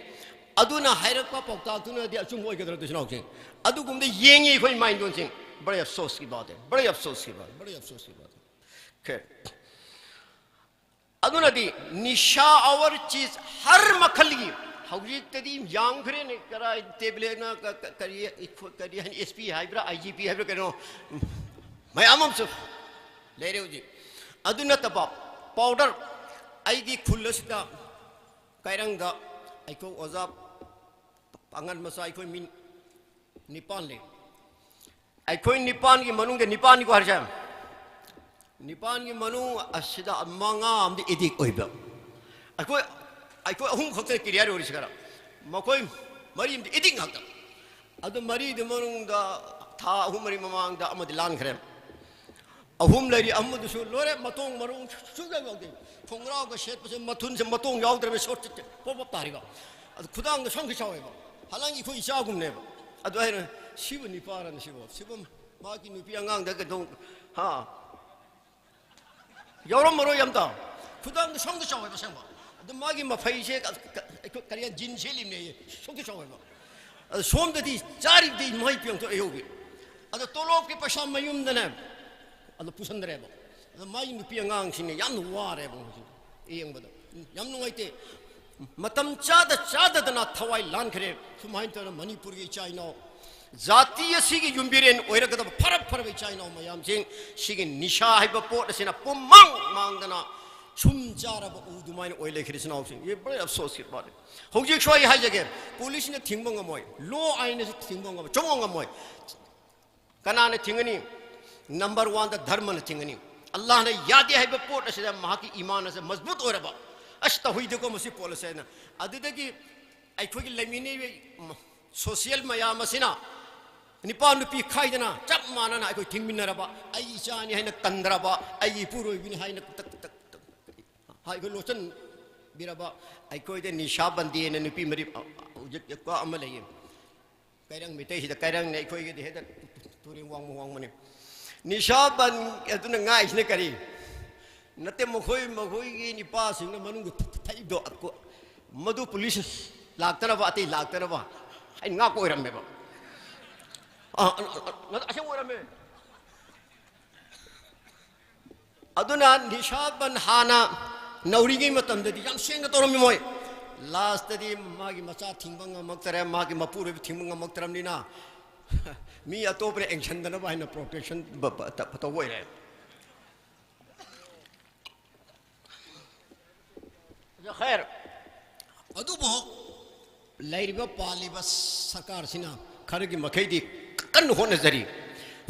ꯑꯗꯨꯅ ꯍꯥꯏꯔꯛꯄ ꯄꯥꯎꯇꯥꯛꯇꯨꯅꯗꯤ ꯑꯆꯨꯝꯕ ꯑꯣꯏꯒꯗ꯭ꯔꯥ, ꯏꯆꯤꯟ ꯏꯅꯥꯎꯁꯤꯡ? ꯑꯗꯨꯒꯨꯝꯕꯗ ꯌꯦꯡꯉꯤ ꯑꯩꯈꯣꯏ ꯏꯃꯥ ꯏꯟꯗꯣꯟꯁꯤꯡ꯫ ꯕꯔꯦ ꯑꯐꯁꯣꯁꯀꯤ ꯕꯥꯠ ꯍꯦ, ꯕꯔꯦ ꯑꯐꯁꯣꯁꯀꯤ ꯕꯥꯠ ꯍꯦ, ꯕꯔꯦ ꯑꯐꯁꯣꯁꯀꯤ ꯕꯥꯠ ꯍꯦ꯫ ꯈꯦꯔ꯫ ꯑꯗꯨꯅꯗꯤ ꯅꯤꯁꯥ ꯑꯋꯔ ꯆꯤꯖ ꯍꯔ ꯃꯈꯜꯒꯤ ꯍꯧꯖꯤꯛꯇꯗꯤ ꯌꯥꯝꯈ꯭ꯔꯦꯅꯦ꯫ ꯀꯔꯥꯏ ꯇꯦꯕ꯭ꯂꯦꯠꯅ ꯀ-, ꯀ-, ꯀꯔꯤ, ꯀꯔꯤ ꯍꯥꯏꯅꯤ, ꯑꯦꯁ ꯄꯤ ꯍꯥꯏꯕ꯭ꯔꯥ, ꯑꯥꯏ ꯖꯤ ꯄꯤ ꯍꯥꯏꯕ꯭ꯔꯥ, ꯀꯩꯅꯣ ꯃꯌꯥꯝ ꯑꯃꯁꯨ ꯂꯩꯔꯦ ꯍꯧꯖꯤꯛ꯫ ꯑꯗꯨ ꯅꯠꯇꯕ ꯄꯥꯎꯗꯔ, ꯑꯩꯒꯤ ꯈꯨꯜ ꯑꯁꯤꯗ ꯀꯥꯏꯔꯪꯗ ꯑꯩꯈꯣꯏ ꯑꯣꯖꯥ ꯄꯥꯡꯒꯜ ꯃꯆꯥ ꯑꯩꯈꯣꯏ ꯃꯤ ꯅꯤꯄꯥꯟ ꯂꯩ꯫ ꯑꯩꯈꯣꯏ ꯅꯤꯄꯥꯟꯒꯤ ꯃꯅꯨꯡꯗ, ꯅꯤꯄꯥꯟꯅꯤꯀꯣ ꯍꯥꯏꯔꯤꯁꯦ, ꯅꯤꯄꯥꯟꯒꯤ ꯃꯅꯨꯡ ꯑꯁꯤꯗ ꯃꯉꯥ ꯑꯃꯗꯤ ꯑꯦꯗꯤꯛ ꯑꯣꯏꯕ꯫ ꯑꯩꯈꯣꯏ, ꯑꯩꯈꯣꯏ ꯑꯍꯨꯝ ꯈꯛꯇꯅ ꯀ꯭ꯂꯤꯌꯥꯔ ꯑꯣꯏꯔꯤꯁꯤ ꯈꯔ꯫ ꯃꯈꯣꯏ ꯃꯔꯤ ꯑꯃꯗꯤ ꯑꯦꯗꯤꯛ ꯉꯥꯛꯇ꯫ ꯑꯗꯨ ꯃꯔꯤꯗꯨ ꯃꯅꯨꯡꯗ ꯊꯥ ꯑꯍꯨꯝ ꯃꯔꯤ ꯃꯃꯥꯡꯗ ꯑꯃꯗꯤ ꯂꯥꯟꯈ꯭ꯔꯦ꯫ ꯑꯍꯨꯝ ꯂꯩꯔꯤ, ꯑꯃꯗꯨꯁꯨ ꯂꯣꯏꯔꯦ, ꯃꯇꯣꯡ ꯃꯔꯣꯡ ꯁꯨꯡꯌꯥꯎ ꯌꯥꯎꯗꯦ꯫ ꯈꯣꯡꯒ꯭ꯔꯥꯎꯒ ꯁꯦꯠꯄꯁꯦ ꯃꯊꯨꯟꯁꯦ ꯃꯇꯣꯡ ꯌꯥꯎꯗ꯭ꯔꯕ ꯁꯣꯔꯠ ꯆꯠꯇꯦ, ꯄꯣꯞ ꯄꯣꯞ ꯇꯥꯔꯤꯕ꯫ ꯑꯗꯨ ꯈꯨꯗꯥꯡꯗ ꯁꯣꯝꯒꯤ ꯆꯥꯎꯋꯦꯕ, ꯍꯂꯥꯡꯒꯤ ꯑꯩꯈꯣꯏ ꯏꯆꯥꯒꯨꯝꯅꯦꯕ꯫ ꯑꯗꯨ ꯑꯩꯅ, "ꯁꯤꯕꯨ ꯅꯤꯄꯥꯔꯅ ꯁꯤꯕꯨ? ꯁꯤꯕꯨ ꯃꯥꯒꯤ ꯅꯨꯄꯤ ꯑꯉꯥꯡꯗ ꯀꯩꯗꯧ-, ꯍꯥ? ꯌꯥꯎꯔꯝꯃꯔꯣꯏ ꯑꯝꯇ꯫ ꯈꯨꯗꯥꯡꯗ ꯁꯣꯝꯒꯤ ꯆꯥꯎꯋꯦꯕ ꯑꯁꯦꯡꯕ꯫ ꯑꯗꯨ ꯃꯥꯒꯤ ꯃꯐꯩꯁꯦ ꯀ-, ꯀ-, ꯑꯩꯈꯣꯏ ꯀꯔꯤ ꯖꯤꯟ ꯁꯦꯠꯂꯤꯕꯅꯦ, ꯁꯣꯝꯒꯤ ꯆꯥꯎꯋꯦꯕ꯫ ꯑꯗꯨ ꯁꯣꯝꯗꯗꯤ ꯆꯥꯔꯤꯕꯗꯤ ꯃꯍꯩ ꯄꯤꯌꯥꯡꯊꯣꯛ ꯑꯌꯧꯕꯤ꯫ ꯑꯗꯣ ꯇꯣꯂꯣꯞꯀꯤ ꯄꯩꯁꯥ ꯃꯌꯨꯝꯗꯅꯦ, ꯑꯗꯣ ꯄꯨꯁꯟꯗ꯭ꯔꯦꯕ꯫ ꯑꯗꯣ ꯃꯥꯒꯤ ꯅꯨꯄꯤ ꯑꯉꯥꯡꯁꯤꯡꯅ ꯌꯥꯝꯅ ꯋꯥꯔꯦꯕ ꯍꯧꯖꯤꯛ ꯌꯦꯡꯕꯗ꯫ ꯌꯥꯝ ꯅꯨꯡꯉꯥꯏꯇꯦ꯫ ꯃꯇꯝ ꯆꯥꯗ ꯆꯥꯗꯗꯅ ꯊꯋꯥꯏ ꯂꯥꯟꯈ꯭ꯔꯦ꯫ ꯁꯨꯃꯥꯏꯅ ꯇꯧꯗꯅ ꯃꯅꯤꯄꯨꯔꯒꯤ ꯏꯆꯥ ꯏꯅꯥꯎ, ꯖꯥꯇꯤ ꯑꯁꯤꯒꯤ ꯌꯨꯝꯕꯤꯔꯦꯟ ꯑꯣꯏꯔꯒꯗꯕ ꯐꯔ ꯐꯔꯕ ꯏꯆꯥ ꯏꯅꯥꯎ ꯃꯌꯥꯝꯁꯤꯡ, ꯁꯤꯒꯤ ꯅꯤꯁꯥ ꯍꯥꯏꯕ ꯄꯣꯠ ꯑꯁꯤꯅ ꯄꯨꯝꯃꯥꯡ ꯃꯥꯡꯗꯅ ꯁꯨꯝ ꯆꯥꯔꯕ ꯎ ꯑꯗꯨꯃꯥꯏꯅ ꯑꯣꯏ ꯂꯩꯈ꯭ꯔꯦ ꯏꯆꯤꯟ ꯏꯅꯥꯎꯁꯤꯡ꯫ ꯌꯦ ꯕꯔꯦ ꯑꯐꯁꯣꯁ ꯀꯤ ꯕꯥꯠ ꯍꯦ꯫ ꯍꯧꯖꯤꯛꯁꯨ ꯑꯩ ꯍꯥꯏꯖꯒꯦ, ꯄꯨꯂꯤꯁꯅ ꯊꯤꯡꯕ ꯉꯝꯃꯣꯏ, ꯂꯣ ꯑꯥꯏꯟꯅꯁꯨ ꯊꯤꯡꯕ ꯉꯝꯃꯣꯏ, ꯆꯨꯝꯕ ꯉꯝꯃꯣꯏ꯫ ꯀꯅꯥꯅ ꯊꯤꯡꯒꯅꯤ? ꯅꯝꯕꯔ ꯋꯥꯟꯗ ꯙꯔꯃꯅ ꯊꯤꯡꯒꯅꯤ꯫ ꯑꯜꯂꯥꯍꯅ ꯌꯥꯗꯦ ꯍꯥꯏꯕ ꯄꯣꯠ ꯑꯁꯤꯗ ꯃꯍꯥꯛꯀꯤ ꯏꯃꯥꯟ ꯑꯁꯦ ꯃꯖꯕꯨꯠ ꯑꯣꯏꯔꯕ, "ꯑꯁ, ꯇꯧꯍꯩꯗꯦꯀꯣ ꯃꯁꯤ ꯄꯣꯠ ꯑꯁꯦ" ꯍꯥꯏꯅ꯫ ꯑꯗꯨꯗꯒꯤ ꯑꯩꯈꯣꯏꯒꯤ ꯂꯩꯃꯤꯟꯅꯔꯤꯕ ꯁꯣꯁꯤꯌꯦꯜ ꯃꯌꯥꯝ ꯑꯁꯤꯅ ꯅꯨꯄꯥ ꯅꯨꯄꯤ ꯈꯥꯏꯗꯅ ꯆꯞ ꯃꯥꯟꯅꯅ ꯑꯩꯈꯣꯏ ꯊꯤꯡꯃꯤꯟꯅꯔꯕ, ꯑꯩꯒꯤ ꯏꯆꯥꯅꯤ ꯍꯥꯏꯅ ꯀꯟꯗ꯭ꯔꯕ, ꯑꯩꯒꯤ ꯏꯄꯨꯔꯣꯏꯕꯅꯤ ꯍꯥꯏꯅ ꯇꯛ, ꯇꯛ, ꯇꯛ, ꯍꯥꯏ ꯑꯩꯈꯣꯏ ꯂꯣꯠꯁꯤꯟꯕꯤꯔꯕ, ꯑꯩꯈꯣꯏꯗ ꯅꯤꯁꯥ ꯕꯟꯗꯤ ꯍꯥꯏꯅ ꯅꯨꯄꯤ ꯃꯔꯤ ꯍꯧꯖꯤꯛ ꯀꯣ ꯑꯃ ꯂꯩꯌꯦ꯫ ꯀꯩꯔꯪ ꯃꯤꯇꯩꯁꯤꯗ ꯀꯩꯔꯪꯅꯦ, ꯑꯩꯈꯣꯏꯒꯤꯗꯤ ꯍꯦꯛꯇ ꯇꯨꯔꯦꯟ ꯋꯥꯡꯃ ꯋꯥꯡꯃꯅꯦ꯫ ꯅꯤꯁꯥ ꯕꯟ ꯑꯗꯨꯅ ꯉꯥꯏꯁꯤꯅ ꯀꯔꯤ? ꯅꯠꯇꯦ, ꯃꯈꯣꯏ, ꯃꯈꯣꯏꯒꯤ ꯅꯤꯄꯥꯁꯤꯡꯅ ꯃꯅꯨꯡꯗ ꯊꯛꯏꯗꯣ, ꯃꯗꯨ ꯄꯨꯂꯤꯁ ꯂꯥꯛꯇꯅꯕ, ꯑꯇꯩ ꯂꯥꯛꯇꯅꯕ ꯍꯥꯏꯅ ꯉꯥꯛꯄ ꯑꯣꯏꯔꯝꯃꯦꯕ꯫ ꯑ, ꯑ, ꯑ, ꯑ, ꯑꯁꯦꯡꯕ ꯑꯣꯏꯔꯝꯃꯦ꯫ ꯑꯗꯨꯅ ꯅꯤꯁꯥ ꯕꯟ ꯍꯥꯟꯅ ꯅꯧꯔꯤꯉꯩ ꯃꯇꯝꯗꯗꯤ ꯌꯥꯝ ꯁꯦꯡꯅ ꯇꯧꯔꯝꯃꯤ ꯃꯣꯏ꯫ ꯂꯥꯁꯇꯗꯤ ꯃꯥꯒꯤ ꯃꯆꯥ ꯊꯤꯡꯕ ꯉꯝꯃꯛꯇꯔꯦ, ꯃꯥꯒꯤ ꯃꯄꯨꯔꯣꯏꯕ ꯊꯤꯡꯕ ꯉꯝꯃꯛꯇ꯭ꯔꯕꯅꯤꯅ ꯃꯤ ꯑꯇꯣꯞꯄꯅ ꯑꯦꯡꯁꯟꯗꯅꯕ ꯍꯥꯏꯅ ꯄ꯭ꯔꯣꯇꯦꯛꯁꯟ ꯕ-, ꯕ-, ꯇ-, ꯇꯧꯕ ꯑꯣꯏꯔꯦ꯫ ꯈꯩꯔ, ꯑꯗꯨꯕꯨ ꯂꯩꯔꯤꯕ ꯄꯥꯜꯂꯤꯕ ꯁꯔꯀꯥꯔꯁꯤꯅ ꯈꯔꯒꯤ ꯃꯈꯩꯗꯤ ꯀꯟꯅ ꯍꯣꯠꯅꯖꯔꯤ꯫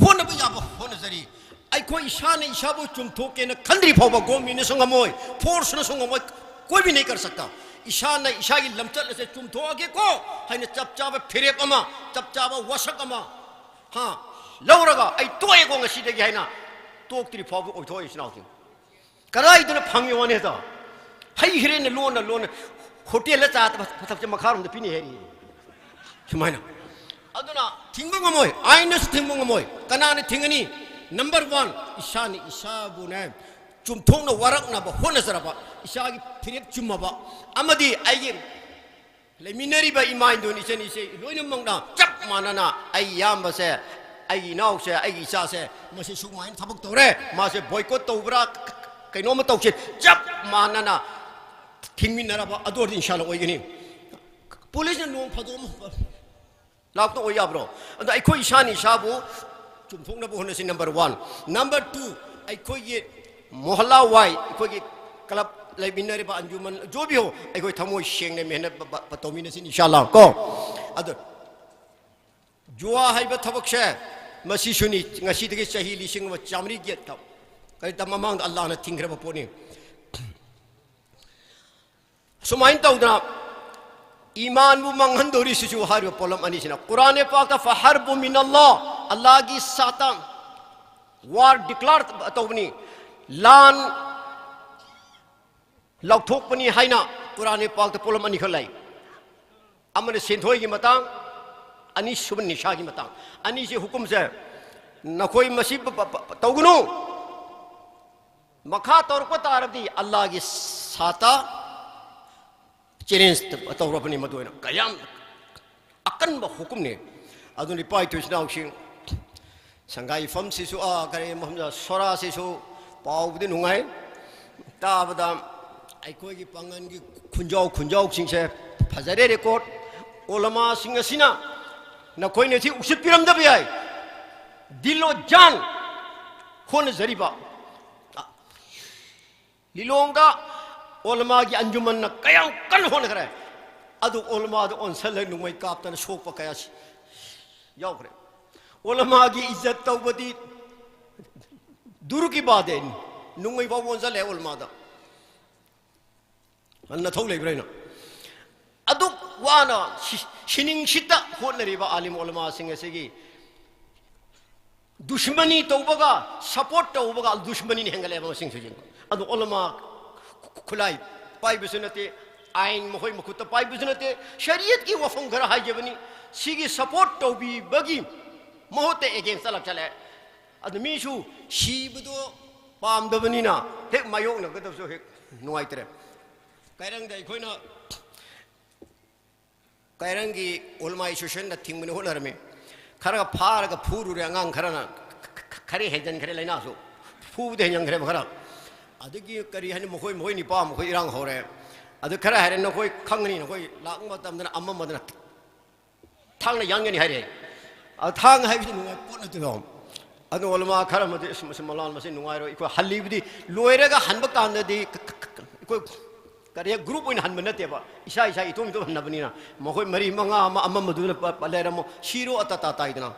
ꯍꯣꯠꯅꯕ ꯌꯥꯕ ꯍꯣꯠꯅꯖꯔꯤ꯫ ꯑꯩꯈꯣꯏ ꯏꯁꯥꯅ ꯏꯁꯥꯕꯨ ꯆꯨꯝꯊꯣꯛꯀꯦꯅ ꯈꯟꯗ꯭ꯔꯤ ꯐꯥꯎꯕ ꯒꯣꯔꯃꯦꯟꯅꯁꯨ ꯉꯝꯃꯣꯏ, ꯐꯣꯔꯁꯅꯁꯨ ꯉꯝꯃꯣꯏ, ꯀꯣꯏꯕꯤ ꯅꯩ ꯀꯔ ꯁꯛꯇ꯫ ꯏꯁꯥꯅ ꯏꯁꯥꯒꯤ ꯂꯝꯆꯠ ꯑꯁꯦ ꯆꯨꯝꯊꯣꯛꯑꯒꯦꯀꯣ ꯍꯥꯏꯅ ꯆꯞ ꯆꯥꯕ ꯐꯤꯔꯦꯞ ꯑꯃ, ꯆꯞ ꯆꯥꯕ ꯋꯥꯁꯛ ꯑꯃ, ꯍꯥ, ꯂꯧꯔꯒ ꯑꯩ ꯇꯣꯛꯑꯦꯀꯣ ꯉꯁꯤꯗꯒꯤ ꯍꯥꯏꯅ ꯇꯣꯛꯇ꯭ꯔꯤ ꯐꯥꯎꯕ ꯑꯣꯏꯊꯣꯛꯑꯣꯏ ꯏꯆꯤꯟ ꯏꯅꯥꯎꯁꯤꯡ꯫ ꯀꯗꯥꯏꯗꯅ ꯐꯪꯉꯤ ꯋꯥꯅꯦꯗ? ꯍꯩ ꯍꯤꯔꯦꯟꯅ ꯂꯣꯟꯅ ꯂꯣꯟꯅ ꯍꯣꯇꯦꯜꯗ ꯆꯥ ꯊꯛꯄꯁꯦ ꯃꯈꯥꯔꯣꯝꯗ ꯄꯤꯅꯤ ꯍꯥꯏꯔꯤ꯫ ꯁꯨꯃꯥꯏꯅ꯫ ꯑꯗꯨꯅ ꯊꯤꯡꯕ ꯉꯝꯃꯣꯏ, ꯑꯥꯏꯟꯅꯁꯨ ꯊꯤꯡꯕ ꯉꯝꯃꯣꯏ꯫ ꯀꯅꯥꯅ ꯊꯤꯡꯒꯅꯤ? ꯅꯝꯕꯔ ꯋꯥꯟ, ꯏꯁꯥꯅ ꯏꯁꯥꯕꯨꯅꯦ ꯆꯨꯝꯊꯣꯛꯅ ꯋꯥꯔꯛꯅꯕ ꯍꯣꯠꯅꯖꯔꯕ, ꯏꯁꯥꯒꯤ ꯐꯤꯔꯦꯞ ꯆꯨꯝꯃꯕ, ꯑꯃꯗꯤ ꯑꯩꯒꯤ ꯂꯩꯃꯤꯟꯅꯔꯤꯕ ꯏꯃꯥ ꯏꯟꯗꯣꯟ ꯏꯆꯟ ꯏꯆꯦ ꯂꯣꯏꯅꯃꯛꯅ ꯆꯞ ꯃꯥꯟꯅꯅ ꯑꯩꯒꯤ ꯏꯌꯥꯝꯕꯁꯦ, ꯑꯩꯒꯤ ꯏꯅꯥꯎꯁꯦ, ꯑꯩꯒꯤ ꯏꯆꯥꯁꯦ, ꯃꯁꯤ ꯁꯨꯃꯥꯏꯅ ꯊꯕꯛ ꯇꯧꯔꯦ, ꯃꯥꯁꯦ ꯕꯣꯏꯀꯣꯠ ꯇꯧꯕ꯭ꯔꯥ, ꯀꯩꯅꯣꯝꯃ ꯇꯧꯁꯦ, ꯆꯞ ꯃꯥꯟꯅꯅ ꯊꯤꯡꯃꯤꯟꯅꯔꯕ ꯑꯗꯨ ꯑꯣꯏꯔꯗꯤ ꯏꯟꯁꯥꯜꯂꯥ ꯑꯣꯏꯒꯅꯤ꯫ ꯄꯨꯂꯤꯁꯅ ꯅꯣꯡ ꯐꯥꯗꯣꯛ ꯑꯃ ꯂꯥꯛꯇ ꯑꯣꯏ ꯌꯥꯕ꯭ꯔꯣ? ꯑꯗꯣ ꯑꯩꯈꯣꯏ ꯏꯁꯥꯅ ꯏꯁꯥꯕꯨ ꯆꯨꯝꯊꯣꯛꯅꯕ ꯍꯣꯠꯅꯁꯤ, ꯅꯝꯕꯔ ꯋꯥꯟ꯫ ꯅꯝꯕꯔ ꯇꯨ, ꯑꯩꯈꯣꯏꯒꯤ ꯃꯣꯍꯜꯂꯥ ꯋꯥꯏ, ꯑꯩꯈꯣꯏꯒꯤ ꯀ꯭ꯂꯕ ꯂꯩꯃꯤꯟꯅꯔꯤꯕ ꯑꯟꯖꯨꯃꯟ ꯖꯣꯕꯤ ꯍꯣ, ꯑꯩꯈꯣꯏ ꯊꯃꯣꯏ ꯁꯦꯡꯅ ꯃꯦꯍꯅꯠ ꯕ-, ꯕ-, ꯕ-, ꯇꯧꯃꯤꯟꯅꯁꯤ ꯏꯟꯁꯥꯜꯂꯥ ꯀꯣ꯫ ꯑꯗꯣ ꯖꯨꯋꯥ ꯍꯥꯏꯕ ꯊꯕꯛꯁꯦ ꯃꯁꯤꯁꯨꯅꯤ, ꯉꯁꯤꯗꯒꯤ ꯆꯍꯤ ꯂꯤꯁꯤꯡ ꯑꯃ ꯆꯥꯃꯔꯤ ꯒꯦꯠꯇ ꯀꯔꯤꯇ ꯃꯃꯥꯡꯗ ꯑꯜꯂꯥꯍꯅ ꯊꯤꯡꯈ꯭ꯔꯕ ꯄꯣꯠꯅꯤ꯫ ꯁꯨꯃꯥꯏꯅ ꯇꯧꯗꯅ ꯏꯃꯥꯟꯕꯨ ꯃꯥꯡꯍꯟꯗꯧꯔꯤꯁꯤꯁꯨ ꯍꯥꯏꯔꯤꯕ ꯄꯣꯠꯂꯝ ꯑꯅꯤꯁꯤꯅ꯫ ꯀꯨꯔꯥꯟ ꯄꯥꯛꯇ "ꯐꯍꯔꯕꯨ ꯃꯤꯅꯜꯂꯥ", ꯑꯜꯂꯥꯍꯒꯤ ꯁꯥꯇ ꯋꯥꯔ ꯗꯤꯀ꯭ꯂꯥꯔ ꯇꯧꯕꯅꯤ, ꯂꯥꯟ ꯂꯥꯎꯊꯣꯛꯄꯅꯤ ꯍꯥꯏꯅ ꯀꯨꯔꯥꯟ ꯄꯥꯛꯇ ꯄꯣꯠꯂꯝ ꯑꯅꯤꯈꯛ ꯂꯩ꯫ ꯑꯃꯅ ꯁꯦꯟꯊꯣꯏꯒꯤ ꯃꯇꯥꯡ, ꯑꯅꯤꯁꯨꯕ ꯅꯤꯁꯥꯒꯤ ꯃꯇꯥꯡ꯫ ꯑꯅꯤꯁꯤ ꯍꯨꯀꯨꯝꯁꯦ ꯅꯈꯣꯏ ꯃꯁꯤ ꯄ-, ꯄ-, ꯄ-, ꯇꯧꯒꯅꯨ꯫ ꯃꯈꯥ ꯇꯧꯔꯛꯄ ꯇꯥꯔꯕꯗꯤ ꯑꯜꯂꯥꯍꯒꯤ ꯁꯥꯇ ꯆꯦꯂꯦꯟꯖ ꯇꯧꯔꯕꯅꯤ꯫ ꯃꯗꯨ ꯑꯣꯏꯅ ꯀꯌꯥꯝ ꯑꯀꯟꯕ ꯍꯨꯀꯨꯝꯅꯤ꯫ ꯑꯗꯨꯅ ꯏꯄꯥ ꯏꯄꯨ ꯏꯆꯤꯟ ꯏꯅꯥꯎꯁꯤꯡ, ꯁꯪꯒꯥꯏ ꯏꯐꯝꯁꯤꯁꯨ, ꯑꯥ, ꯀꯔꯤ, ꯃꯐꯝꯗ ꯁꯣꯔꯥꯁꯤꯁꯨ ꯄꯥꯎꯕꯨꯗꯤ ꯅꯨꯡꯉꯥꯏ꯫ ꯇꯥꯕꯗ ꯑꯩꯈꯣꯏꯒꯤ ꯄꯥꯡꯒꯜꯒꯤ ꯈꯨꯟꯖꯥꯎ ꯈꯨꯟꯖꯥꯎꯁꯤꯡꯁꯦ ꯐꯖꯔꯦ ꯔꯦꯀꯣꯔꯠ꯫ ꯑꯣꯂꯃꯥꯁꯤꯡ ꯑꯁꯤꯅ ꯅꯈꯣꯏꯅ ꯁꯤ ꯎꯁꯤꯠꯄꯤꯔꯝꯗꯕ ꯌꯥꯏ꯫ ꯗꯤꯜ ꯖꯥꯟ ꯍꯣꯠꯅꯖꯔꯤꯕ ꯂꯤꯂꯣꯡꯗ ꯑꯣꯂꯃꯥꯒꯤ ꯑꯟꯖꯨꯃꯟꯅ ꯀꯌꯥꯝ ꯀꯟꯅ ꯍꯣꯠꯅꯈ꯭ꯔꯦ꯫ ꯑꯗꯨ ꯑꯣꯂꯃꯥꯗ ꯑꯣꯟꯁꯜꯂ ꯅꯣꯡꯃꯩ ꯀꯥꯞꯇꯅ ꯁꯣꯛꯄ ꯀꯌꯥ ꯁꯤ-, ꯌꯥꯎꯈ꯭ꯔꯦ꯫ ꯑꯣꯂꯃꯥꯒꯤ ꯏꯖꯠ ꯇꯧꯕꯗꯤ ꯗꯨꯔꯨꯀꯤ ꯕꯥꯗꯦ, ꯅꯨꯡꯉꯩ ꯐꯥꯎꯕ ꯑꯣꯟꯁꯤꯜꯂꯦ ꯑꯣꯂꯃꯥꯗ꯫ ꯅꯊꯧ ꯂꯩꯕ꯭ꯔꯥ ꯍꯥꯏꯅ꯫ ꯑꯗꯨꯛ ꯋꯥꯅ ꯁꯤ-, ꯁꯤꯅꯤꯡꯁꯤꯠꯇ ꯍꯣꯠꯅꯔꯤꯕ ꯑꯥꯂꯤꯝ ꯑꯣꯂꯃꯥꯁꯤꯡ ꯑꯁꯤꯒꯤ ꯗꯨꯁꯃꯅꯤ ꯇꯧꯕꯒ support ꯇꯧꯕꯒ ꯗꯨꯁꯃꯅꯤꯅ ꯍꯦꯟꯒꯠꯂꯦꯕ ꯃꯁꯤꯡꯁꯨ ꯌꯦꯡꯉꯨ꯫ ꯑꯗꯨ ꯑꯣꯂꯃꯥ ꯈꯨꯠꯂꯥꯏ ꯄꯥꯏꯕꯁꯨ ꯅꯠꯇꯦ, ꯑꯥꯏꯟ ꯃꯈꯣꯏ ꯃꯈꯨꯠꯇ ꯄꯥꯏꯕꯁꯨ ꯅꯠꯇꯦ, ꯁꯔꯤꯌꯠꯀꯤ ꯋꯥꯐꯝ ꯈꯔ ꯍꯥꯏꯖꯕꯅꯤ꯫ ꯁꯤꯒꯤ support ꯇꯧꯕꯤꯕꯒꯤ ꯃꯍꯨꯠꯇ against ꯆꯠꯂꯛ ꯆꯠꯂꯦ꯫ ꯑꯗꯨ ꯃꯤꯁꯨ ꯁꯤꯕꯗꯣ ꯄꯥꯝꯗꯕꯅꯤꯅ ꯍꯦꯛ ꯃꯥꯌꯣꯛꯅꯒꯗꯕꯁꯨ ꯍꯦꯛ ꯅꯨꯡꯉꯥꯏꯇ꯭ꯔꯦ꯫ ꯀꯥꯏꯔꯪꯗ ꯑꯩꯈꯣꯏꯅ ꯀꯥꯏꯔꯪꯒꯤ ꯑꯣꯂꯃꯥ associationꯗ ꯊꯤꯡꯕꯅ ꯍꯣꯠꯅꯔꯝꯃꯤ꯫ ꯈꯔ ꯐꯥꯔꯒ ꯐꯨꯔꯨꯔꯦ ꯑꯉꯥꯡ ꯈꯔꯅ, ꯈꯔ ꯍꯦꯟꯖꯟꯈ꯭ꯔꯦ ꯂꯥꯏꯅꯥꯁꯨ, ꯐꯨꯕꯗ ꯍꯦꯟꯖꯟꯈ꯭ꯔꯦꯕ ꯈꯔ꯫ ꯑꯗꯒꯤ ꯀꯔꯤ ꯍꯥꯏꯅꯤ, ꯃꯈꯣꯏ, ꯃꯈꯣꯏ ꯅꯤꯄꯥ ꯃꯈꯣꯏ ꯏꯔꯥꯡ ꯍꯧꯔꯦ꯫ ꯑꯗꯨ ꯈꯔ ꯍꯥꯏꯔꯦ, ꯅꯈꯣꯏ ꯈꯪꯒꯅꯤ, ꯅꯈꯣꯏ ꯂꯥꯛꯄ ꯃꯇꯝꯗꯅ ꯑꯃꯝꯕꯗꯅ ꯊꯥꯡꯅ ꯌꯥꯟꯒꯅꯤ ꯍꯥꯏꯔꯦ꯫ ꯑ, ꯊꯥꯡ ꯍꯥꯏꯕꯁꯤ ꯅꯨꯡꯉꯥꯏ ꯄꯣꯠ ꯅꯠꯇꯦꯗꯣ꯫ ꯑꯗꯨ ꯑꯣꯂꯃꯥ ꯈꯔ ꯑꯃꯗꯤ, "ꯑꯁ, ꯃꯁꯤ ꯃꯂꯥꯟ, ꯃꯁꯤ ꯅꯨꯡꯉꯥꯏꯔꯣꯏ꯫ ꯑꯩꯈꯣꯏ ꯍꯜꯂꯤꯕꯗꯤ ꯂꯣꯏꯔꯒ ꯍꯟꯕ ꯀꯥꯟꯗꯗꯤ ꯀ-, ꯀ-, ꯀ-, ꯑꯩꯈꯣꯏ ꯀꯔꯤ ꯍꯥꯏ, group ꯑꯣꯏꯅ ꯍꯟꯕ ꯅꯠꯇꯦꯕ, ꯏꯁꯥ ꯏꯁꯥ ꯏꯇꯣꯝ ꯏꯇꯣꯝ ꯍꯟꯅꯕꯅꯤꯅ ꯃꯈꯣꯏ ꯃꯔꯤ ꯃꯉꯥ ꯑꯃ ꯑꯃꯝꯕꯗꯨꯅ ꯄ-, ꯄ-, ꯂꯩꯔꯝꯃꯣ, ꯁꯤꯔꯣ ꯑꯇꯥ ꯇꯥ ꯇꯥꯏꯗꯅ꯫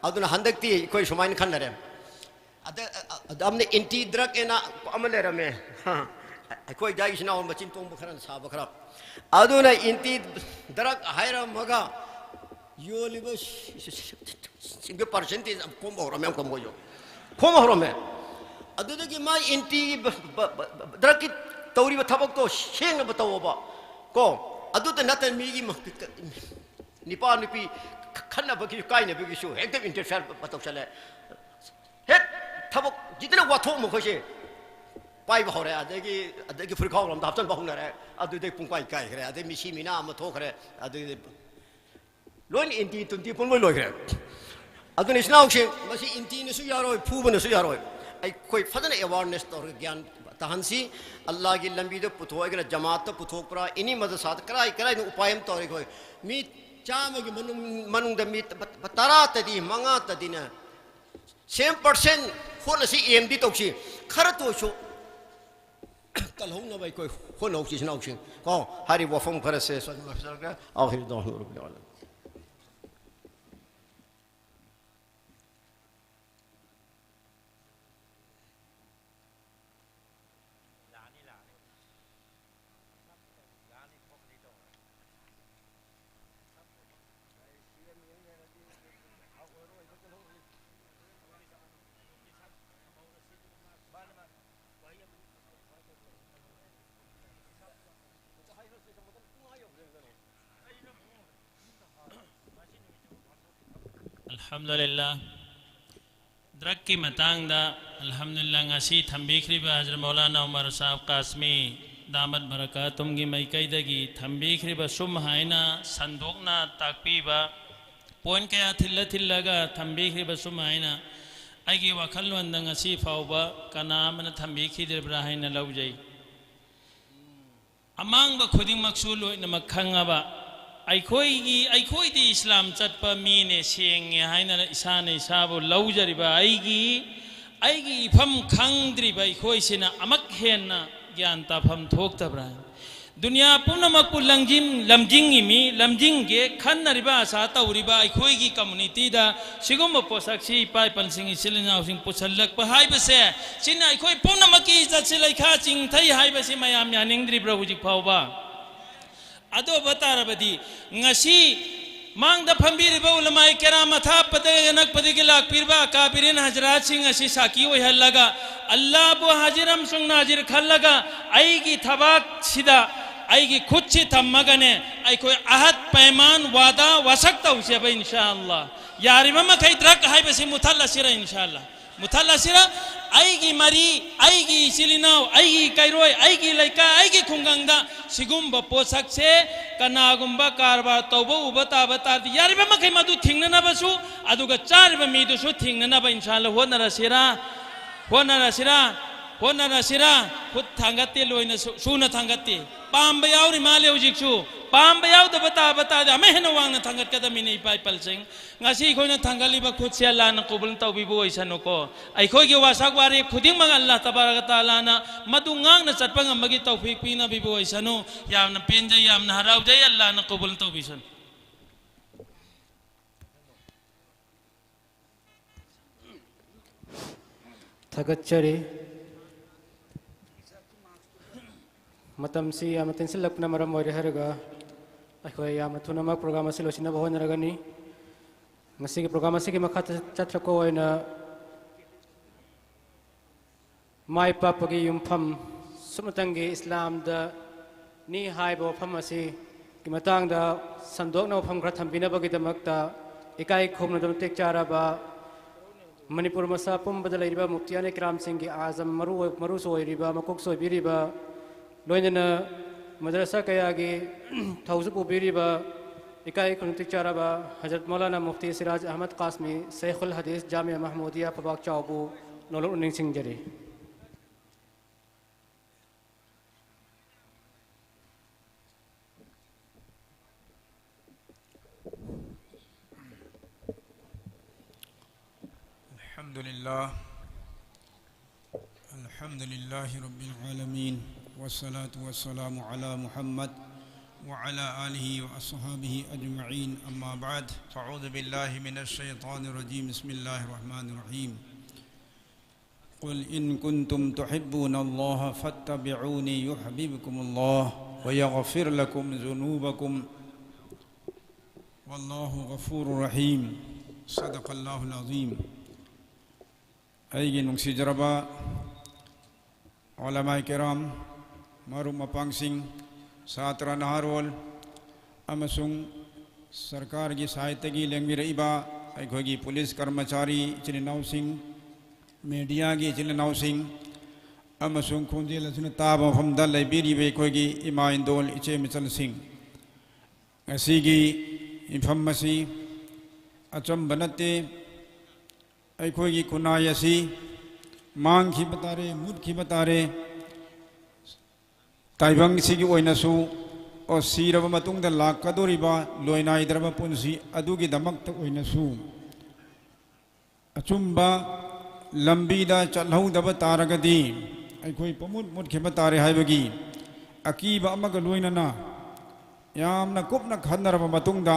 ꯑꯗꯨꯅ ꯍꯟꯗꯛꯇꯤ ꯑꯩꯈꯣꯏ ꯁꯨꯃꯥꯏꯅ ꯈꯟꯅꯔꯦ꯫ ꯑꯗ, ꯑ-, ꯑ-, ꯑꯃꯅ anti drug ꯑꯅ ꯑꯃ ꯂꯩꯔꯝꯃꯦ꯫ ꯑꯩꯈꯣꯏ ꯏꯆꯥ ꯏꯆꯤꯟ ꯏꯅꯥꯎ ꯃꯆꯤꯟ ꯇꯣꯡꯕ ꯈꯔꯅ ꯁꯥꯕ ꯈꯔ꯫ ꯑꯗꯨꯅ anti drug ꯍꯥꯏꯔꯝꯃꯒ ꯌꯣꯜꯂꯤꯕ ꯁꯤ-, ꯁꯤ-, ꯁꯤ-, ꯁꯤꯡꯒꯤ percentage ꯑꯃ ꯈꯣꯝꯕ ꯍꯧꯔꯝꯃꯦ, ꯑꯃ ꯈꯣꯝꯕ ꯍꯧꯔꯝꯃꯦ꯫ ꯑꯗꯨꯗꯒꯤ ꯃꯥ anti ꯕ-, ꯕ-, ꯕ-, ꯕ-, drugꯀꯤ ꯇꯧꯔꯤꯕ ꯊꯕꯛꯇꯣ ꯁꯦꯡꯅꯕ ꯇꯧꯑꯣꯕ꯫ ꯀꯣ, ꯑꯗꯨꯗ ꯅꯠꯇꯅ ꯃꯤꯒꯤ ꯃ-, ꯅꯤꯄꯥ ꯅꯨꯄꯤ ꯈ-, ꯈꯠꯅꯕꯒꯤ, ꯀꯥꯏꯅꯕꯒꯤꯁꯨ ꯍꯦꯛꯇ interfere ꯇꯧꯁꯜꯂꯦ꯫ ꯍꯦꯛ ꯊꯕꯛ ꯖꯤꯗꯅ ꯋꯥꯊꯣꯛ ꯃꯈꯣꯏꯁꯦ ꯄꯥꯏꯕ ꯍꯧꯔꯦ, ꯑꯗꯒꯤ, ꯑꯗꯒꯤ ꯐꯨꯔꯤꯠꯈꯥꯎ ꯂꯣꯝꯗ ꯍꯥꯞꯆꯤꯟꯕ ꯍꯧꯅꯔꯦ, ꯑꯗꯨꯗꯩ ꯄꯨꯡꯄꯥꯏ ꯀꯥꯏꯈ꯭ꯔꯦ, ꯑꯗꯩ ꯃꯤꯁꯤ ꯃꯤꯅꯥ ꯑꯃ ꯊꯣꯛꯈ꯭ꯔꯦ, ꯑꯗꯨꯗꯩ ꯂꯣꯏꯅ anti ꯇ꯭ꯋꯦꯟꯇꯤ ꯄꯨꯝꯂꯣꯏ ꯂꯣꯏꯈ꯭ꯔꯦ꯫ ꯑꯗꯨꯅ ꯏꯆꯤꯟ ꯏꯅꯥꯎꯁꯤꯡ, ꯃꯁꯤ antiꯅꯁꯨ ꯌꯥꯔꯣꯏ, ꯐꯨꯕꯅꯁꯨ ꯌꯥꯔꯣꯏ꯫ ꯑꯩꯈꯣꯏ ꯐꯖꯅ awareness ꯇꯧꯔꯒ ꯒ꯭ꯌꯥꯟ ꯇꯥꯍꯟꯁꯤ꯫ ꯑꯜꯂꯥꯒꯤ ꯂꯝꯕꯤꯗ ꯄꯨꯊꯣꯛꯑꯒꯅ ꯖꯃꯥꯠꯇ ꯄꯨꯊꯣꯛꯄ꯭ꯔꯥ, ꯑꯦꯅꯤ ꯃꯗꯔꯁꯥꯗ ꯀꯔꯥꯏ ꯀꯔꯥꯏꯅꯣ ꯎꯄꯥꯏ ꯑꯃ ꯇꯧꯔꯦ ꯑꯩꯈꯣꯏ꯫ ꯃꯤ ꯆꯥꯝꯃꯒꯤ ꯃꯅꯨꯡ-, ꯃꯅꯨꯡꯗ ꯃꯤ ꯇ-, ꯇꯔꯥꯇꯗꯤ, ꯃꯉꯥꯇꯗꯤꯅ same percent ꯍꯣꯠꯅꯁꯤ, aimꯗꯤ ꯇꯧꯁꯤ꯫ ꯈꯔꯇ ꯑꯣꯏꯁꯨ ꯀꯜꯍꯧꯅꯕ ꯑꯩꯈꯣꯏ ꯍꯣꯠꯅꯍꯧꯁꯤ, ꯏꯆꯤꯟ ꯏꯅꯥꯎꯁꯤꯡ꯫ ꯀꯣ, ꯍꯥꯏꯔꯤꯕ ꯋꯥꯐꯝ ꯈꯔꯁꯦ ꯁ꯭ꯋꯥꯏꯗ ꯂꯣꯏꯁꯤꯜꯂꯒꯦ꯫ ꯑꯥꯈꯤꯔ ꯗꯥꯋꯥꯅꯥ ꯑꯅꯤꯜ ꯍꯝꯗꯨꯂꯤꯜꯂꯥꯍꯤ ꯔꯕꯤꯜ ꯑꯥꯂꯃꯤꯟ꯫ ꯑꯜꯍꯝꯗꯨꯂꯤꯜꯂꯥ꯫ ꯗ꯭ꯔꯛꯀꯤ ꯃꯇꯥꯡꯗ ꯑꯜꯍꯝꯗꯨꯂꯤꯜꯂꯥ ꯉꯁꯤ ꯊꯝꯕꯤꯈ꯭ꯔꯤꯕ ꯍꯖꯔꯠ ꯃꯧꯂꯥꯅꯥ ꯎꯃꯔ ꯁꯥꯍꯕ ꯀꯥꯁꯃꯤ ꯗꯥꯃꯠ ꯕꯔꯀꯥꯇꯨꯝꯒꯤ ꯃꯥꯏꯀꯩꯗꯒꯤ ꯊꯝꯕꯤꯈ꯭ꯔꯤꯕ ꯁꯨꯝ ꯍꯥꯏꯅ ꯁꯟꯗꯣꯛꯅ ꯇꯥꯛꯄꯤꯕ ꯄꯣꯏꯟ ꯀꯌꯥ ꯊꯤꯜꯂ ꯊꯤꯜꯂꯒ ꯊꯝꯕꯤꯈ꯭ꯔꯤꯕ ꯁꯨꯝ ꯍꯥꯏꯅ ꯑꯩꯒꯤ ꯋꯥꯈꯜꯂꯣꯟꯗ ꯉꯁꯤ ꯐꯥꯎꯕ ꯀꯅꯥ ꯑꯃꯅ ꯊꯝꯕꯤꯈꯤꯗ꯭ꯔꯤꯕ꯭ꯔꯥ ꯍꯥꯏꯅ ꯂꯧꯖꯩ꯫ ꯑꯃꯥꯡꯕ ꯈꯨꯗꯤꯡꯃꯛꯁꯨ ꯂꯣꯏꯅꯃꯛ ꯈꯪꯉꯕ ꯑꯩꯈꯣꯏꯒꯤ, ꯑꯩꯈꯣꯏꯗꯤ ꯏꯁꯂꯥꯝ ꯆꯠꯄ ꯃꯤꯅꯦ, ꯁꯦꯡꯉꯦ ꯍꯥꯏꯅ ꯏꯁꯥꯅ ꯏꯁꯥꯕꯨ ꯂꯧꯖꯔꯤꯕ ꯑꯩꯒꯤ, ꯑꯩꯒꯤ ꯏꯐꯝ ꯈꯪꯗ꯭ꯔꯤꯕ ꯑꯩꯈꯣꯏꯁꯤꯅ ꯑꯃꯛ ꯍꯦꯟꯅ ꯒ꯭ꯌꯥꯟ ꯇꯥꯐꯝ ꯊꯣꯛꯇꯕ꯭ꯔꯥ? ꯗꯨꯅꯤꯌꯥ ꯄꯨꯝꯅꯃꯛꯄꯨ ꯂꯝꯖꯤꯡ-, ꯂꯝꯖꯤꯡꯉꯤꯃꯤ, ꯂꯝꯖꯤꯡꯒꯦ ꯈꯟꯅꯔꯤꯕ, ꯑꯁꯥ ꯇꯧꯔꯤꯕ ꯑꯩꯈꯣꯏꯒꯤ ꯀꯝꯃꯨꯅꯤꯇꯤꯗ ꯁꯤꯒꯨꯝꯕ ꯄꯣꯠꯁꯛꯁꯤ ꯏꯄꯥ ꯏꯄꯟꯁꯤꯡ, ꯏꯆꯤꯜ ꯏꯅꯥꯎꯁꯤꯡ ꯄꯨꯁꯜꯂꯛꯄ ꯍꯥꯏꯕꯁꯦ, ꯁꯤꯅ ꯑꯩꯈꯣꯏ ꯄꯨꯝꯅꯃꯛꯀꯤ ꯏꯖꯠꯁꯤ ꯂꯩꯈꯥ ꯆꯤꯡꯊꯩ ꯍꯥꯏꯕꯁꯤ ꯃꯌꯥꯝ ꯌꯥꯅꯤꯡꯗ꯭ꯔꯤꯕ꯭ꯔꯥ ꯍꯧꯖꯤꯛ ꯐꯥꯎꯕ? ꯑꯗꯨ ꯑꯣꯏꯕ ꯇꯥꯔꯕꯗꯤ ꯉꯁꯤ ꯃꯥꯡꯗ ꯐꯝꯕꯤꯔꯤꯕ ꯎꯂꯃꯥꯏ ꯀꯦꯔꯥꯝ ꯑꯊꯥꯞꯄꯗꯒꯤ ꯑꯅꯛꯄꯗꯒꯤ ꯂꯥꯛꯄꯤꯔꯤꯕ ꯑꯀꯥꯕꯤꯔꯤꯟ ꯍꯖꯔꯥꯠꯁꯤꯡ ꯑꯁꯤ ꯁꯥꯈꯤ ꯑꯣꯏꯍꯜꯂꯒ, ꯑꯜꯂꯥꯕꯨ ꯍꯥꯖꯤꯔ ꯑꯃꯁꯨꯡ ꯅꯥꯖꯤꯔ ꯈꯜꯂꯒ, ꯑꯩꯒꯤ ꯊꯕꯥꯛꯁꯤꯗ ꯑꯩꯒꯤ ꯈꯨꯠꯁꯤ ꯊꯝꯃꯒꯅꯦ, ꯑꯩꯈꯣꯏ ꯑꯍꯠ, ꯄꯩꯃꯥꯟ, ꯋꯥꯗꯥ, ꯋꯥꯁꯛ ꯇꯧꯁꯦꯕ ꯏꯟꯁꯥ ꯑꯜꯂꯥ꯫ ꯌꯥꯔꯤꯕ ꯃꯈꯩ ꯗ꯭ꯔꯛ ꯍꯥꯏꯕꯁꯤ ꯃꯨꯊꯠꯂꯁꯤꯔ ꯏꯟꯁꯥ ꯑꯜꯂꯥ꯫ ꯃꯨꯊꯠꯂꯁꯤꯔ? ꯑꯩꯒꯤ ꯃꯔꯤ, ꯑꯩꯒꯤ ꯏꯆꯤꯜ ꯏꯅꯥꯎ, ꯑꯩꯒꯤ ꯀꯩꯔꯣꯏ, ꯑꯩꯒꯤ ꯂꯩꯀꯥꯏ, ꯑꯩꯒꯤ ꯈꯨꯡꯒꯪꯗ ꯁꯤꯒꯨꯝꯕ ꯄꯣꯠꯁꯛꯁꯦ ꯀꯅꯥꯒꯨꯝꯕ ꯀꯔꯕꯥꯔ ꯇꯧꯕ ꯎꯕ ꯇꯥꯕ ꯇꯥꯔꯗꯤ, ꯌꯥꯔꯤꯕ ꯃꯈꯩ ꯃꯗꯨ ꯊꯤꯡꯅꯅꯕꯁꯨ, ꯑꯗꯨꯒ ꯆꯥꯔꯤꯕ ꯃꯤꯗꯨꯁꯨ ꯊꯤꯡꯅꯅꯕ ꯏꯟꯁꯥ ꯑꯜꯂꯥ ꯍꯣꯠꯅꯔꯁꯤꯔ? ꯍꯣꯠꯅꯔꯁꯤꯔ? ꯍꯣꯠꯅꯔꯁꯤꯔ? ꯈꯨꯠ ꯊꯥꯡꯒꯠꯇꯦ, ꯂꯣꯏꯅ ꯁꯨ-, ꯁꯨꯅ ꯊꯥꯡꯒꯠꯇꯦ꯫ ꯄꯥꯝꯕ ꯌꯥꯎꯔꯤ ꯃꯥꯜꯂꯦ ꯍꯧꯖꯤꯛꯁꯨ꯫ ꯄꯥꯝꯕ ꯌꯥꯎꯗꯕ ꯇꯥꯕ ꯇꯥꯔꯗꯤ ꯑꯃ ꯍꯦꯟꯅ ꯋꯥꯡꯅ ꯊꯥꯡꯒꯠꯀꯗꯕꯅꯤꯅ ꯏꯄꯥ ꯏꯄꯜꯁꯤꯡ꯫ ꯉꯁꯤ ꯑꯩꯈꯣꯏꯅ ꯊꯥꯡꯒꯠꯂꯤꯕ ꯈꯨꯠꯁꯦ ꯑꯜꯂꯥꯅ ꯀꯕꯨꯜ ꯇꯧꯕꯤꯕ ꯑꯣꯏꯁꯅꯨꯀꯣ꯫ ꯑꯩꯈꯣꯏꯒꯤ ꯋꯥꯁꯛ ꯋꯥꯔꯦꯞ ꯈꯨꯗꯤꯡꯃꯛ ꯑꯜꯂꯥ ꯇꯕꯥꯔꯛ ꯇꯥꯂꯥꯅ ꯃꯗꯨ ꯉꯥꯛꯅ ꯆꯠꯄ ꯉꯝꯕꯒꯤ ꯇꯧꯐꯤꯛ ꯄꯤꯅꯕꯤꯕ ꯑꯣꯏꯁꯅꯨ꯫ ꯌꯥꯝꯅ ꯄꯦꯟꯖꯩ, ꯌꯥꯝꯅ ꯍꯔꯥꯎꯖꯩ, ꯑꯜꯂꯥꯅ ꯀꯕꯨꯜ ꯇꯧꯕꯤꯁꯅꯨ꯫ ꯊꯥꯒꯠꯆꯔꯤ꯫ ꯃꯇꯝꯁꯤ ꯌꯥꯝꯅ ꯇꯦꯟꯁꯤꯜꯂꯛꯄꯅ ꯃꯔꯝ ꯑꯣꯏꯔꯦ ꯍꯥꯏꯔꯒ, ꯑꯩꯈꯣꯏ ꯌꯥꯝꯅ ꯊꯨꯅꯃꯛ ꯄ꯭ꯔꯣꯒ꯭ꯔꯥꯝ ꯑꯁꯤ ꯂꯣꯏꯁꯤꯟꯅꯕ ꯍꯣꯠꯅꯔꯒꯅꯤ꯫ ꯉꯁꯤꯒꯤ ꯄ꯭ꯔꯣꯒ꯭ꯔꯥꯝ ꯑꯁꯤꯒꯤ ꯃꯈꯥ ꯆꯠꯊꯔꯛꯄ ꯑꯣꯏꯅ ꯃꯥꯏ ꯄꯥꯛꯄꯒꯤ ꯌꯨꯝꯐꯝ ꯁꯨꯞꯅꯇꯪꯒꯤ ꯏꯁꯂꯥꯝꯗ ꯅꯤ ꯍꯥꯏꯕ ꯋꯥꯐꯝ ꯑꯁꯤꯒꯤ ꯃꯇꯥꯡꯗ ꯁꯟꯗꯣꯛꯅ ꯋꯥꯐꯝ ꯈꯔ ꯊꯝꯕꯤꯅꯕꯒꯤꯗꯃꯛꯇ ꯏꯀꯥꯏ ꯈꯨꯝꯅꯗꯕ ꯃꯇꯤꯛ ꯆꯥꯔꯕ ꯃꯅꯤꯄꯨꯔ ꯃꯁꯥ ꯄꯨꯝꯕꯗ ꯂꯩꯔꯤꯕ ꯃꯨꯐꯇꯤꯌꯥꯅꯦ ꯀꯤꯔꯥꯝꯁꯤꯡꯒꯤ ꯑꯥꯖꯝ ꯃꯔꯨ ꯑꯣꯏ-, ꯃꯔꯨꯁꯨ ꯑꯣꯏꯔꯤꯕ, ꯃꯀꯣꯛꯁꯨ ꯑꯣꯏꯕꯤꯔꯤꯕ, ꯂꯣꯏꯅꯅ ꯃꯗꯔꯁꯥ ꯀꯌꯥꯒꯤ ꯊꯧꯁꯨ ꯄꯨꯕꯤꯔꯤꯕ ꯏꯀꯥꯏ ꯈꯨꯝꯅ ꯃꯇꯤꯛ ꯆꯥꯔꯕ ꯍꯖꯔꯠ ꯃꯧꯂꯥꯅꯥ ꯃꯨꯐꯇꯤ ꯁꯤꯔꯥꯖ ꯑꯍꯃꯗ ꯀꯥꯁꯃꯤ, ꯁꯦꯈꯨꯜ ꯍꯗꯤꯁ ꯖꯥꯃꯤꯌꯥ ꯃꯍꯃꯨꯗꯤꯌꯥ ꯐꯕꯥꯛ ꯆꯥꯎꯕꯨ ꯅꯣꯂꯨꯛꯅ ꯅꯤꯡꯁꯤꯡꯖꯔꯤ꯫ الحمد لله. الحمد لله رب العالمين، والصلاة والسلام على محمد وعلى آله وأصحابه أجمعين. أما بعد، فأعوذ بالله من الشيطان الرجيم. بسم الله الرحمن الرحيم. قل إن كنتم تحبون الله فاتبعوني يحببكم الله ويغفر لكم ذنوبكم، والله غفور رحيم. صدق الله العظيم. ꯑꯩꯒꯤ ꯅꯨꯡꯁꯤꯖꯔꯕ ꯎꯂꯃꯥꯏ ꯀꯤꯔꯥꯝ, ꯃꯔꯨꯞ ꯃꯄꯥꯡꯁꯤꯡ, ꯁꯥꯇ꯭ꯔ ꯅꯍꯥꯔꯣꯜ ꯑꯃꯁꯨꯡ ꯁꯔꯀꯥꯔꯒꯤ ꯁꯥꯏꯠꯇꯒꯤ ꯂꯦꯡꯕꯤꯔꯛꯏꯕ ꯑꯩꯈꯣꯏꯒꯤ ꯄꯨꯂꯤꯁ ꯀꯔꯃꯆꯥꯔꯤ ꯏꯆꯤꯜ ꯏꯅꯥꯎꯁꯤꯡ, ꯃꯦꯗꯤꯌꯥꯒꯤ ꯏꯆꯤꯜ ꯏꯅꯥꯎꯁꯤꯡ ꯑꯃꯁꯨꯡ ꯈꯣꯟꯖꯦꯜ ꯑꯁꯤꯅ ꯇꯥꯕ ꯃꯐꯝꯗ ꯂꯩꯕꯤꯔꯤꯕ ꯑꯩꯈꯣꯏꯒꯤ ꯏꯃꯥ ꯏꯟꯗꯣꯜ ꯏꯆꯦ ꯃꯆꯜꯁꯤꯡ, ꯉꯁꯤꯒꯤ ꯃꯤꯐꯝ ꯑꯁꯤ ꯑꯆꯝꯕ ꯅꯠꯇꯦ꯫ ꯑꯩꯈꯣꯏꯒꯤ ꯈꯨꯟꯅꯥꯏ ꯑꯁꯤ ꯃꯥꯡꯈꯤꯕ ꯇꯥꯔꯦ, ꯃꯨꯠꯈꯤꯕ ꯇꯥꯔꯦ꯫ ꯇꯥꯏꯕꯪꯁꯤꯒꯤ ꯑꯣꯏꯅꯁꯨ, ꯑꯣ, ꯁꯤꯔꯕ ꯃꯇꯨꯡꯗ ꯂꯥꯛꯀꯗꯧꯔꯤꯕ ꯂꯣꯏꯅꯥꯏꯗ꯭ꯔꯕ ꯄꯨꯟꯁꯤ ꯑꯗꯨꯒꯤꯗꯃꯛꯇ ꯑꯣꯏꯅꯁꯨ, ꯑꯆꯨꯝꯕ ꯂꯝꯕꯤꯗ ꯆꯠꯍꯧꯗꯕ ꯇꯥꯔꯒꯗꯤ ꯑꯩꯈꯣꯏ ꯄꯨꯝꯃꯨꯠ ꯃꯨꯠꯈꯤꯕ ꯇꯥꯔꯦ ꯍꯥꯏꯕꯒꯤ ꯑꯀꯤꯕ ꯑꯃꯒ ꯂꯣꯏꯅꯅ ꯌꯥꯝꯅ ꯀꯨꯞꯅ ꯈꯟꯅꯔꯕ ꯃꯇꯨꯡꯗ,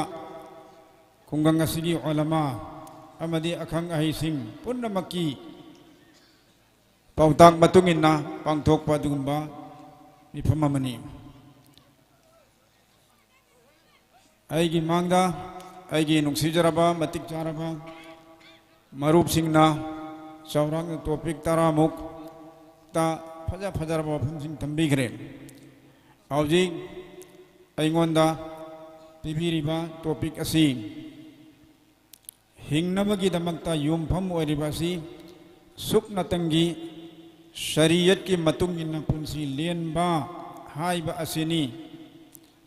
ꯈꯨꯡꯒꯪ ꯑꯁꯤꯒꯤ ꯎꯂꯃꯥ ꯑꯃꯗꯤ ꯑꯈꯪ ꯑꯍꯩꯁꯤꯡ ꯄꯨꯝꯅꯃꯛꯀꯤ ꯄꯥꯎꯇꯥꯛ ꯃꯇꯨꯡ ꯏꯟꯅ ꯄꯥꯡꯊꯣꯛꯄ ꯑꯗꯨꯒꯨꯝꯕ ꯃꯤꯐꯝ ꯑꯃꯅꯤ꯫ ꯑꯩꯒꯤ ꯃꯥꯡꯗ ꯑꯩꯒꯤ ꯅꯨꯡꯁꯤꯖꯔꯕ ꯃꯇꯤꯛ ꯆꯥꯔꯕ ꯃꯔꯨꯞꯁꯤꯡꯅ ꯆꯥꯎꯔꯥꯛꯅ ꯇꯣꯄꯤꯛ ꯇꯔꯥꯃꯨꯛꯇ ꯐꯖ ꯐꯖꯔꯕ ꯋꯥꯐꯝꯁꯤꯡ ꯊꯝꯕꯤꯈ꯭ꯔꯦ꯫ ꯍꯧꯖꯤꯛ ꯑꯩꯉꯣꯟꯗ ꯄꯤꯕꯤꯔꯤꯕ ꯇꯣꯄꯤꯛ ꯑꯁꯤ ꯍꯤꯡꯅꯕꯒꯤꯗꯃꯛꯇ ꯌꯨꯝꯐꯝ ꯑꯣꯏꯔꯤꯕ ꯑꯁꯤ ꯁꯨꯞꯅꯇꯪꯒꯤ ꯁꯔꯤꯌꯠꯀꯤ ꯃꯇꯨꯡ ꯏꯟꯅ ꯄꯨꯟꯁꯤ ꯂꯦꯟꯕ ꯍꯥꯏꯕ ꯑꯁꯤꯅꯤ꯫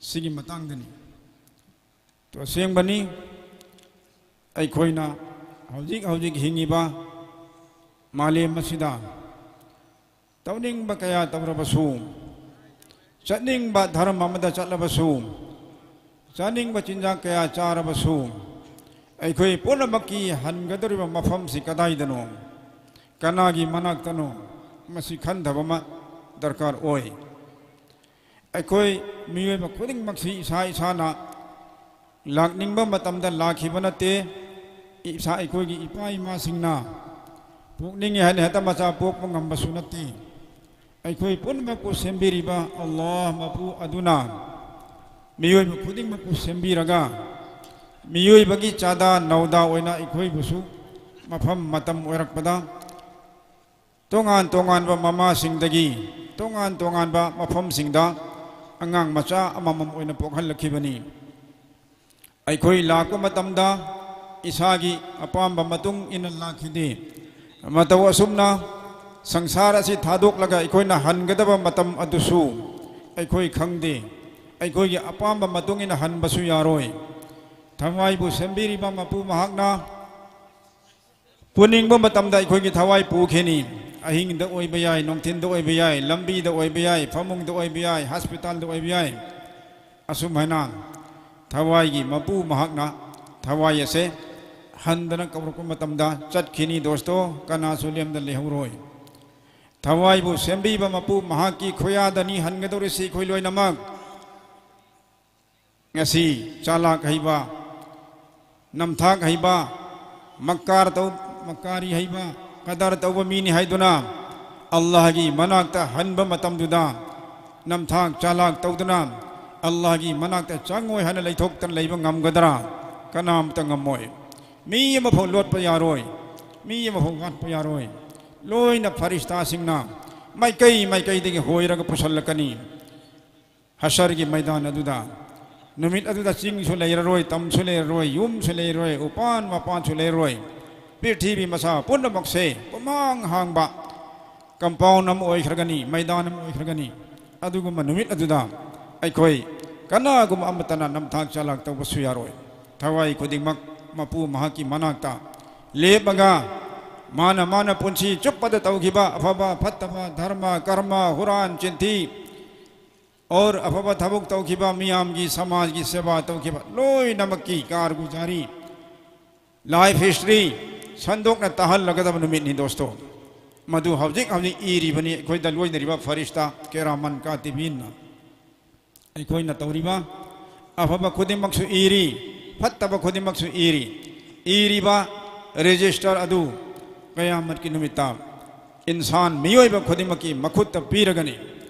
ꯁꯤꯒꯤ ꯃꯇꯥꯡꯗꯅꯤ꯫ ꯑꯗꯨ ꯑꯁꯦꯡꯕꯅꯤ, ꯑꯩꯈꯣꯏꯅ ꯍꯧꯖꯤꯛ ꯍꯧꯖꯤꯛ ꯍꯤꯡꯉꯤꯕ ꯃꯥꯂꯦꯝ ꯑꯁꯤꯗ ꯇꯧꯅꯤꯡꯕ ꯀꯌꯥ ꯇꯧꯔꯕꯁꯨ, ꯆꯠꯅꯤꯡꯕ ꯙꯔꯃ ꯑꯃꯗ ꯆꯠꯂꯕꯁꯨ, ꯆꯥꯅꯤꯡꯕ ꯆꯤꯟꯖꯥꯛ ꯀꯌꯥ ꯆꯥꯔꯕꯁꯨ, ꯑꯩꯈꯣꯏ ꯄꯨꯝꯅꯃꯛꯀꯤ ꯍꯟꯒꯗꯧꯔꯤꯕ ꯃꯐꯝꯁꯤ ꯀꯗꯥꯏꯗꯅꯣ, ꯀꯅꯥꯒꯤ ꯃꯅꯥꯛꯇꯅꯣ, ꯃꯁꯤ ꯈꯟꯊꯕ ꯑꯃ ꯗꯔꯀꯥꯔ ꯑꯣꯏ꯫ ꯑꯩꯈꯣꯏ ꯃꯤꯑꯣꯏꯕ ꯈꯨꯗꯤꯡꯃꯛꯁꯤ ꯏꯁꯥ ꯏꯁꯥꯅ ꯂꯥꯛꯅꯤꯡꯕ ꯃꯇꯝꯗ ꯂꯥꯛꯈꯤꯕ ꯅꯠꯇꯦ꯫ ꯏꯁꯥ, ꯑꯩꯈꯣꯏꯒꯤ ꯏꯄꯥ ꯏꯃꯥꯁꯤꯡꯅ ꯄꯣꯛꯅꯤꯡꯉꯤ ꯍꯥꯏꯅ ꯍꯦꯛꯇ ꯃꯆꯥ ꯄꯣꯛꯄ ꯉꯝꯕꯁꯨ ꯅꯠꯇꯦ꯫ ꯑꯩꯈꯣꯏ ꯄꯨꯝꯅꯃꯛꯄꯨ ꯁꯦꯝꯕꯤꯔꯤꯕ ꯑꯜꯂꯥꯍ ꯃꯄꯨ ꯑꯗꯨꯅ ꯃꯤꯑꯣꯏꯕ ꯈꯨꯗꯤꯡꯃꯛꯄꯨ ꯁꯦꯝꯕꯤꯔꯒ, ꯃꯤꯑꯣꯏꯕꯒꯤ ꯆꯥꯗꯥ ꯅꯧꯗꯥ ꯑꯣꯏꯅ ꯑꯩꯈꯣꯏꯕꯨꯁꯨ ꯃꯐꯝ ꯃꯇꯝ ꯑꯣꯏꯔꯛꯄꯗ ꯇꯣꯉꯥꯟ ꯇꯣꯉꯥꯟꯕ ꯃꯃꯥꯁꯤꯡꯗꯒꯤ ꯇꯣꯉꯥꯟ ꯇꯣꯉꯥꯟꯕ ꯃꯐꯝꯁꯤꯡꯗ ꯑꯉꯥꯡ ꯃꯆꯥ ꯑꯃꯃꯝ ꯑꯣꯏꯅ ꯄꯣꯛꯍꯜꯂꯛꯈꯤꯕꯅꯤ꯫ ꯑꯩꯈꯣꯏ ꯂꯥꯛꯄ ꯃꯇꯝꯗ ꯏꯁꯥꯒꯤ ꯑꯄꯥꯝꯕ ꯃꯇꯨꯡ ꯏꯟꯅ ꯂꯥꯛꯈꯤꯗꯦ꯫ ꯃꯇꯧ ꯑꯁꯨꯝꯅ ꯁꯪꯁꯥꯔ ꯑꯁꯤ ꯊꯥꯗꯣꯛꯂꯒ ꯑꯩꯈꯣꯏꯅ ꯍꯟꯒꯗꯕ ꯃꯇꯝ ꯑꯗꯨꯁꯨ ꯑꯩꯈꯣꯏ ꯈꯪꯗꯦ꯫ ꯑꯩꯈꯣꯏꯒꯤ ꯑꯄꯥꯝꯕ ꯃꯇꯨꯡ ꯏꯟꯅ ꯍꯟꯕꯁꯨ ꯌꯥꯔꯣꯏ꯫ ꯊꯋꯥꯏꯕꯨ ꯁꯦꯝꯕꯤꯔꯤꯕ ꯃꯄꯨ ꯃꯍꯥꯛꯅ ꯄꯨꯅꯤꯡꯕ ꯃꯇꯝꯗ ꯑꯩꯈꯣꯏꯒꯤ ꯊꯋꯥꯏ ꯄꯨꯈꯤꯅꯤ꯫ ꯑꯍꯤꯡꯗ ꯑꯣꯏꯕ ꯌꯥꯏ, ꯅꯨꯡꯊꯤꯟꯗ ꯑꯣꯏꯕ ꯌꯥꯏ, ꯂꯝꯕꯤꯗ ꯑꯣꯏꯕ ꯌꯥꯏ, ꯐꯃꯨꯡꯗ ꯑꯣꯏꯕ ꯌꯥꯏ, ꯍꯣꯁꯄꯤꯇꯥꯜꯗ ꯑꯣꯏꯕ ꯌꯥꯏ꯫ ꯑꯁꯨꯝ ꯍꯥꯏꯅ ꯊꯋꯥꯏꯒꯤ ꯃꯄꯨ ꯃꯍꯥꯛꯅ ꯊꯋꯥꯏ ꯑꯁꯦ ꯍꯟꯗꯅ ꯀꯧꯔꯛꯄ ꯃꯇꯝꯗ ꯆꯠꯈꯤꯅꯤ ꯗꯣꯁꯇꯣ, ꯀꯅꯥꯁꯨ ꯂꯦꯝꯗ ꯂꯩꯍꯧꯔꯣꯏ꯫ ꯊꯋꯥꯏꯕꯨ ꯁꯦꯝꯕꯤꯕ ꯃꯄꯨ ꯃꯍꯥꯛꯀꯤ ꯈꯨꯌꯥꯗꯅꯤ ꯍꯟꯒꯗꯧꯔꯤꯁꯤ ꯑꯩꯈꯣꯏ ꯂꯣꯏꯅꯃꯛ꯫ ꯉꯁꯤ ꯆꯥꯂꯥꯛ ꯍꯩꯕ, ꯅꯝꯊꯥꯛ ꯍꯩꯕ, ꯃꯛꯀꯥꯔ ꯇꯧ-, ꯃꯛꯀꯥꯔꯤ ꯍꯩꯕ, ꯀꯗꯔ ꯇꯧꯕ ꯃꯤꯅꯤ ꯍꯥꯏꯗꯨꯅ ꯑꯜꯂꯥꯍꯒꯤ ꯃꯅꯥꯛꯇ ꯍꯟꯕ ꯃꯇꯝꯗꯨꯗ ꯅꯝꯊꯥꯛ ꯆꯥꯂꯥꯛ ꯇꯧꯗꯨꯅ ꯑꯜꯂꯥꯍꯒꯤ ꯃꯅꯥꯛꯇ ꯆꯪꯉꯣꯏ ꯍꯥꯏꯅ ꯂꯩꯊꯣꯛꯇꯅ ꯂꯩꯕ ꯉꯝꯒꯗ꯭ꯔꯥ? ꯀꯅꯥꯝꯇ ꯉꯝꯃꯣꯏ꯫ ꯃꯤ ꯑꯃꯐꯥꯎ ꯂꯣꯠꯄ ꯌꯥꯔꯣꯏ, ꯃꯤ ꯑꯃꯐꯥꯎ ꯋꯥꯠꯄ ꯌꯥꯔꯣꯏ꯫ ꯂꯣꯏꯅ ꯐꯔꯤꯁꯇꯥꯁꯤꯡꯅ ꯃꯥꯏꯀꯩ ꯃꯥꯏꯀꯩꯗꯒꯤ ꯍꯣꯏꯔꯒ ꯄꯨꯁꯜꯂꯛꯀꯅꯤ꯫ ꯍꯁꯔꯒꯤ ꯃꯩꯗꯥꯟ ꯑꯗꯨꯗ ꯅꯨꯃꯤꯠ ꯑꯗꯨꯗ ꯆꯤꯡꯁꯨ ꯂꯩꯔꯔꯣꯏ, ꯇꯝꯁꯨ ꯂꯩꯔꯔꯣꯏ, ꯌꯨꯝꯁꯨ ꯂꯩꯔꯔꯣꯏ, ꯎꯄꯥꯟ ꯃꯄꯥꯟꯁꯨ ꯂꯩꯔꯔꯣꯏ꯫ ꯄ꯭ꯔꯤꯊꯤꯕꯤ ꯃꯁꯥ ꯄꯨꯝꯅꯃꯛꯁꯦ ꯄꯨꯝꯍꯥꯡ ꯍꯥꯡꯕ compound ꯑꯃ ꯑꯣꯏꯈ꯭ꯔꯒꯅꯤ, ꯃꯩꯗꯥꯟ ꯑꯃ ꯑꯣꯏꯈ꯭ꯔꯒꯅꯤ꯫ ꯑꯗꯨꯒꯨꯝꯕ ꯅꯨꯃꯤꯠ ꯑꯗꯨꯗ ꯑꯩꯈꯣꯏ ꯀꯅꯥꯒꯨꯝꯕ ꯑꯃꯠꯇꯅ ꯅꯝꯊꯥꯛ ꯆꯂꯥꯛ ꯇꯧꯕꯁꯨ ꯌꯥꯔꯣꯏ꯫ ꯊꯋꯥꯏ ꯈꯨꯗꯤꯡꯃꯛ ꯃꯄꯨ ꯃꯍꯥꯛꯀꯤ ꯃꯅꯥꯛꯇ ꯂꯦꯞꯄꯒ, ꯃꯥꯅ, ꯃꯥꯅ ꯄꯨꯟꯁꯤ ꯆꯨꯞꯄꯗ ꯇꯧꯈꯤꯕ ꯑꯐꯕ ꯐꯠꯇꯕ, ꯙꯔꯃ ꯀꯔꯃ, ꯍꯨꯔꯥꯟ ꯆꯤꯟꯊꯤ, ꯑꯣꯔ ꯑꯐꯕ ꯊꯕꯛ ꯇꯧꯈꯤꯕ ꯃꯤꯌꯥꯝꯒꯤ, ꯁꯃꯥꯖꯒꯤ ꯁꯦꯕꯥ ꯇꯧꯈꯤꯕ ꯂꯣꯏꯅꯃꯛꯀꯤ ꯀꯥꯔꯒꯨꯖꯥꯔꯤ, life history ꯁꯟꯗꯣꯛꯅ ꯇꯥꯍꯜꯂꯒꯗꯕ ꯅꯨꯃꯤꯠꯅꯤ ꯗꯣꯁꯇꯣ꯫ ꯃꯗꯨ ꯍꯧꯖꯤꯛ ꯍꯧꯖꯤꯛ ꯏꯔꯤꯕꯅꯤ, ꯑꯩꯈꯣꯏꯗ ꯂꯣꯏꯅꯔꯤꯕ ꯐꯔꯤꯁꯇꯥ ꯀꯦꯔꯥꯃꯟ ꯀꯥꯇꯤꯕꯤꯟꯅ꯫ ꯑꯩꯈꯣꯏꯅ ꯇꯧꯔꯤꯕ ꯑꯐꯕ ꯈꯨꯗꯤꯡꯃꯛꯁꯨ ꯏꯔꯤ, ꯐꯠꯇꯕ ꯈꯨꯗꯤꯡꯃꯛꯁꯨ ꯏꯔꯤ꯫ ꯏꯔꯤꯕ register ꯑꯗꯨ ꯀꯌꯥꯃꯠꯀꯤ ꯅꯨꯃꯤꯠꯇ ꯏꯟꯁꯥꯟ, ꯃꯤꯑꯣꯏꯕ ꯈꯨꯗꯤꯡꯃꯛꯀꯤ ꯃꯈꯨꯠꯇ ꯄꯤꯔꯒꯅꯤ꯫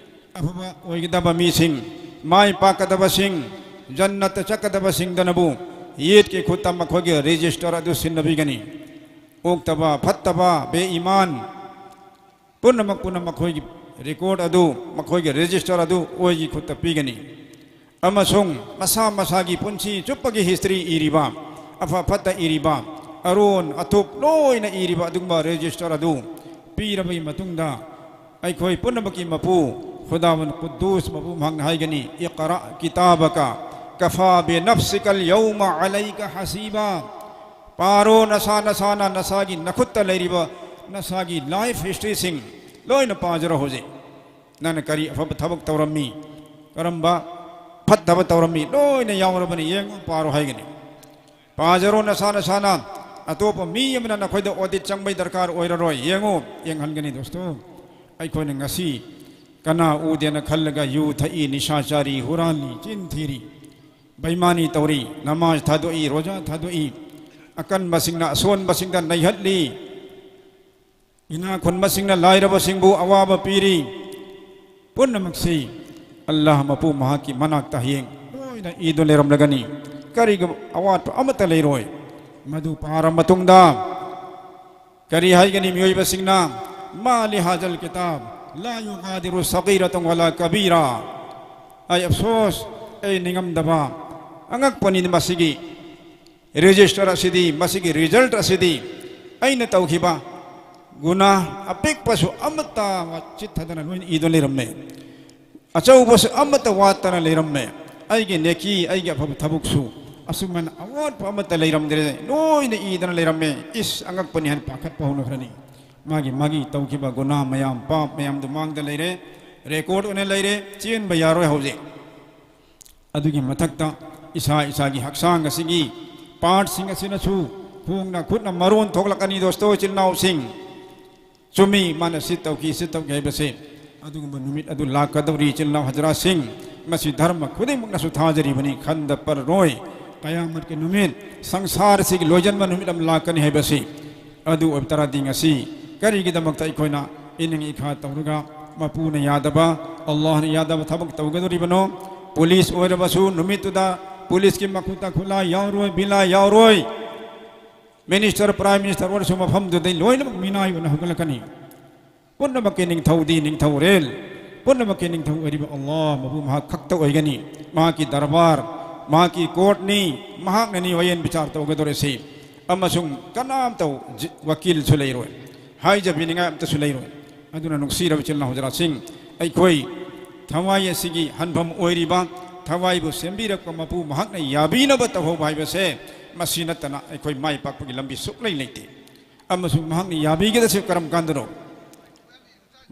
ꯑꯐꯕ ꯑꯣꯏꯒꯗꯕ ꯃꯤꯁꯤꯡ, ꯃꯥꯏ ꯄꯥꯛꯀꯗꯕꯁꯤꯡ, ꯖꯟꯅꯠꯇ ꯆꯠꯀꯗꯕꯁꯤꯡꯗꯅꯕꯨ ꯌꯦꯠꯀꯤ ꯈꯨꯠꯇ ꯃꯈꯣꯏꯒꯤ register ꯑꯗꯨ ꯁꯤꯟꯅꯕꯤꯒꯅꯤ꯫ ꯑꯣꯛꯇꯕ, ꯐꯠꯇꯕ, ꯕꯦꯏꯃꯥꯟ ꯄꯨꯝꯅꯃꯛ, ꯄꯨꯝꯅꯃꯛ ꯃꯈꯣꯏꯒꯤ record ꯑꯗꯨ, ꯃꯈꯣꯏꯒꯤ register ꯑꯗꯨ ꯑꯣꯏꯒꯤ ꯈꯨꯠꯇ ꯄꯤꯒꯅꯤ꯫ ꯑꯃꯁꯨꯡ ꯃꯁꯥ ꯃꯁꯥꯒꯤ ꯄꯨꯟꯁꯤ ꯆꯨꯞꯄꯒꯤ history ꯏꯔꯤꯕ, ꯑꯐ ꯐꯠꯇ ꯏꯔꯤꯕ, ꯑꯔꯣꯟ ꯑꯊꯨꯞ ꯂꯣꯏꯅ ꯏꯔꯤꯕ ꯑꯗꯨꯒꯨꯝꯕ register ꯑꯗꯨ ꯄꯤꯔꯕꯒꯤ ꯃꯇꯨꯡꯗ, ꯑꯩꯈꯣꯏ ꯄꯨꯝꯅꯃꯛꯀꯤ ꯃꯄꯨ ꯈꯨꯗꯥꯋꯟ ꯀꯨꯗꯨꯁ ꯃꯄꯨ ꯃꯍꯥꯛꯅ ꯍꯥꯏꯒꯅꯤ, "اقرأ كتابك كفى بنفسك اليوم عليك حسيبا"꯫ ꯄꯥꯔꯣ, ꯅꯁꯥ ꯅꯁꯥꯅ ꯅꯁꯥꯒꯤ ꯅꯈꯨꯠꯇ ꯂꯩꯔꯤꯕ ꯅꯁꯥꯒꯤ life historyꯁꯤꯡ ꯂꯣꯏꯅ ꯄꯥꯖꯔꯣ ꯍꯧꯖꯤꯛ꯫ ꯅꯪꯅ ꯀꯔꯤ ꯑꯐꯕ ꯊꯕꯛ ꯇꯧꯔꯝꯃꯤ, ꯀꯔꯝꯕ ꯐꯠꯇꯕ ꯇꯧꯔꯝꯃꯤ, ꯂꯣꯏꯅ ꯌꯥꯎꯔꯕꯅꯤ, ꯌꯦꯡꯉꯨ, ꯄꯥꯔꯣ ꯍꯥꯏꯒꯅꯤ꯫ ꯄꯥꯖꯔꯣ ꯅꯁꯥ ꯅꯁꯥꯅ, ꯑꯇꯣꯞꯄ ꯃꯤ ꯑꯃꯅ ꯅꯈꯣꯏꯗ audit ꯆꯪꯕꯩ ꯗꯔꯀꯥꯔ ꯑꯣꯏꯔꯔꯣꯏ꯫ ꯌꯦꯡꯉꯨ, ꯌꯦꯡꯍꯟꯒꯅꯤ ꯗꯣꯁꯇꯣ꯫ ꯑꯩꯈꯣꯏꯅ ꯉꯁꯤ ꯀꯅꯥ ꯎꯗꯦꯅ ꯈꯜꯂꯒ ꯌꯨ ꯊꯛꯏ, ꯅꯤꯁꯥ ꯆꯥꯔꯤ, ꯍꯨꯔꯥꯜꯂꯤ, ꯆꯤꯟ ꯊꯤꯔꯤ, ꯕꯦꯏꯃꯥꯅꯤ ꯇꯧꯔꯤ, ꯅꯃꯥꯖ ꯊꯥꯗꯣꯛꯏ, ꯔꯣꯖꯥ ꯊꯥꯗꯣꯛꯏ, ꯑꯀꯟꯕꯁꯤꯡꯅ ꯑꯁꯣꯟꯕꯁꯤꯡꯗ ꯅꯩꯍꯠꯂꯤ, ꯏꯅꯥꯛ ꯈꯨꯟꯕꯁꯤꯡꯅ ꯂꯥꯏꯔꯕꯁꯤꯡꯕꯨ ꯑꯋꯥꯕ ꯄꯤꯔꯤ꯫ ꯄꯨꯝꯅꯃꯛꯁꯤ ꯑꯜꯂꯥꯍ ꯃꯄꯨ ꯃꯍꯥꯛꯀꯤ ꯃꯅꯥꯛꯇ ꯍꯌꯦꯡ ꯂꯣꯏꯅ ꯏꯗꯨꯅ ꯂꯩꯔꯝꯂꯒꯅꯤ꯫ ꯀꯔꯤꯒꯨꯝꯕ ꯑꯋꯥꯠꯄ ꯑꯃꯠꯇ ꯂꯩꯔꯣꯏ꯫ ꯃꯗꯨ ꯄꯥꯔ ꯃꯇꯨꯡꯗ ꯀꯔꯤ ꯍꯥꯏꯒꯅꯤ ꯃꯤꯑꯣꯏꯕꯁꯤꯡꯅ? "ما لهذا الكتاب لا يغادر صغيرة ولا كبيرة"꯫ ꯑꯩ ꯑꯐꯁꯣꯁ, ꯑꯩ ꯅꯤꯡꯉꯝꯗꯕ ꯑꯉꯛꯄꯅꯤ꯫ ꯃꯁꯤꯒꯤ ꯔꯦꯖꯤꯁꯇꯔ ꯑꯁꯤꯗꯤ, ꯃꯁꯤꯒꯤ ꯔꯤꯖꯜꯠ ꯑꯁꯤꯗꯤ ꯑꯩꯅ ꯇꯧꯈꯤꯕ ꯒꯨꯅꯥ ꯑꯄꯤꯛꯄꯁꯨ ꯑꯃꯠꯇ ꯆꯤꯠꯊꯗꯅ ꯂꯣꯏꯅ ꯏꯗꯨꯅ ꯂꯩꯔꯝꯃꯦ꯫ ꯑꯆꯧꯕꯁꯨ ꯑꯃꯠꯇ ꯋꯥꯠꯇꯅ ꯂꯩꯔꯝꯃꯦ꯫ ꯑꯩꯒꯤ ꯅꯦꯀꯤ, ꯑꯩꯒꯤ ꯑꯐꯕ ꯊꯕꯛꯁꯨ ꯑꯁꯨꯃꯥꯏꯅ ꯑꯋꯥꯠꯄ ꯑꯃꯠꯇ ꯂꯩꯔꯝꯗ꯭ꯔꯦ, ꯂꯣꯏꯅ ꯏꯗꯅ ꯂꯩꯔꯝꯃꯦ꯫ ꯏꯁ, ꯑꯉꯛꯄꯅꯤ ꯍꯥꯏꯅ ꯄꯥꯈꯠꯄ ꯍꯧꯅꯈ꯭ꯔꯅꯤ꯫ ꯃꯥꯒꯤ, ꯃꯥꯒꯤ ꯇꯧꯈꯤꯕ ꯒꯨꯅꯥ ꯃꯌꯥꯝ, ꯄꯥꯞ ꯃꯌꯥꯝꯗꯨ ꯃꯥꯡꯗ ꯂꯩꯔꯦ, ꯔꯦꯀꯣꯔꯗ ꯑꯣꯏꯅ ꯂꯩꯔꯦ, ꯆꯦꯟꯕ ꯌꯥꯔꯣꯏ ꯍꯧꯖꯤꯛ꯫ ꯑꯗꯨꯒꯤ ꯃꯊꯛꯇ ꯏꯁꯥ ꯏꯁꯥꯒꯤ ꯍꯛꯆꯥꯡ ꯑꯁꯤꯒꯤ ꯄꯥꯔꯠꯁꯤꯡ ꯑꯁꯤꯅꯁꯨ ꯈꯣꯡꯅ ꯈꯨꯠꯅ ꯃꯔꯣꯟ ꯊꯣꯛꯂꯛꯀꯅꯤ, ꯗꯣꯁꯇꯣ ꯏꯆꯤꯜ ꯏꯅꯥꯎꯁꯤꯡ꯫ ꯆꯨꯝꯃꯤ, ꯃꯥꯅ ꯁꯤ ꯇꯧꯈꯤ, ꯁꯤ ꯇꯧꯈꯤ ꯍꯥꯏꯕꯁꯦ꯫ ꯑꯗꯨꯒꯨꯝꯕ ꯅꯨꯃꯤꯠ ꯑꯗꯨ ꯂꯥꯛꯀꯗꯧꯔꯤ, ꯏꯆꯤꯜ ꯏꯅꯥꯎ ꯍꯖꯔꯥꯁꯤꯡ꯫ ꯃꯁꯤ ꯙꯔꯃ ꯈꯨꯗꯤꯡꯃꯛꯅꯁꯨ ꯊꯥꯖꯔꯤꯕꯅꯤ, ꯈꯟꯗ ꯄꯔꯔꯣꯏ꯫ ꯀꯌꯥꯃꯠꯀꯤ ꯅꯨꯃꯤꯠ, ꯁꯪꯁꯥꯔꯁꯤꯒꯤ ꯂꯣꯏꯖꯟꯕ ꯅꯨꯃꯤꯠ ꯑꯃ ꯂꯥꯛꯀꯅꯤ ꯍꯥꯏꯕꯁꯤ꯫ ꯑꯗꯨ ꯑꯣꯏꯕ ꯇꯥꯔꯗꯤ ꯉꯁꯤ ꯀꯔꯤꯒꯤꯗꯃꯛꯇ ꯑꯩꯈꯣꯏꯅ ꯏꯅꯤꯡ ꯏꯈꯥ ꯇꯧꯔꯒ ꯃꯄꯨꯅ ꯌꯥꯗꯕ, ꯑꯜꯂꯥꯍꯅ ꯌꯥꯗꯕ ꯊꯕꯛ ꯇꯧꯒꯗꯧꯔꯤꯕꯅꯣ? ꯄꯨꯂꯤꯁ ꯑꯣꯏꯔꯕꯁꯨ ꯅꯨꯃꯤꯠꯇꯨꯗ ꯄꯨꯂꯤꯁꯀꯤ ꯃꯈꯨꯠꯇ ꯈꯨꯠꯂꯥꯏ ꯌꯥꯎꯔꯣꯏ, ꯕꯤꯂꯥꯏ ꯌꯥꯎꯔꯣꯏ꯫ ꯃꯤꯅꯤꯁꯇꯔ, ꯄ꯭ꯔꯥꯏꯝ ꯃꯤꯅꯤꯁꯇꯔ ꯑꯣꯏꯔꯁꯨ ꯃꯐꯝꯗꯨꯗꯩ ꯂꯣꯏꯅꯃꯛ ꯃꯤꯅꯥꯏ ꯑꯣꯏꯅ ꯍꯧꯒꯠꯂꯛꯀꯅꯤ꯫ ꯄꯨꯝꯅꯃꯛꯀꯤ ꯅꯤꯡꯊꯧꯗꯤ ꯅꯤꯡꯊꯧꯔꯦꯜ, ꯄꯨꯝꯅꯃꯛꯀꯤ ꯅꯤꯡꯊꯧ ꯑꯣꯏꯔꯤꯕ ꯑꯜꯂꯥꯍ ꯃꯄꯨ ꯃꯍꯥꯛ ꯈꯛꯇ ꯑꯣꯏꯒꯅꯤ꯫ ꯃꯍꯥꯛꯀꯤ ꯗꯔꯕꯥꯔ, ꯃꯍꯥꯛꯀꯤ ꯀꯣꯔꯠꯅꯤ, ꯃꯍꯥꯛꯅꯅꯤ ꯋꯥꯌꯦꯟ ꯕꯤꯆꯥꯔ ꯇꯧꯒꯗꯧꯔꯤꯁꯤ꯫ ꯑꯃꯁꯨꯡ ꯀꯅꯥꯝꯇ ꯖꯤ-, ꯋꯀꯤꯜꯁꯨ ꯂꯩꯔꯣꯏ, ꯍꯥꯏꯖꯕꯤꯅꯤꯡꯉꯥꯏ ꯑꯝꯇꯁꯨ ꯂꯩꯔꯣꯏ꯫ ꯑꯗꯨꯅ ꯅꯨꯡꯁꯤꯔꯕ ꯏꯆꯤꯜ ꯏꯅꯥꯎ ꯍꯖꯔꯥꯠꯁꯤꯡ, ꯑꯩꯈꯣꯏ ꯊꯋꯥꯏ ꯑꯁꯤꯒꯤ ꯍꯟꯐꯝ ꯑꯣꯏꯔꯤꯕ, ꯊꯋꯥꯏꯕꯨ ꯁꯦꯝꯕꯤꯔꯛꯄ ꯃꯄꯨ ꯃꯍꯥꯛꯅ ꯌꯥꯕꯤꯅꯕ ꯇꯧꯍꯧꯕ ꯍꯥꯏꯕꯁꯦ, ꯃꯁꯤ ꯅꯠꯇꯅ ꯑꯩꯈꯣꯏ ꯃꯥꯏ ꯄꯥꯛꯄꯒꯤ ꯂꯝꯕꯤ ꯁꯨꯛꯂꯩ ꯂꯩꯇꯦ꯫ ꯑꯃꯁꯨꯡ ꯃꯍꯥꯛꯅ ꯌꯥꯕꯤꯒꯗꯕꯁꯤ ꯀꯔꯝ ꯀꯥꯟꯗꯅꯣ?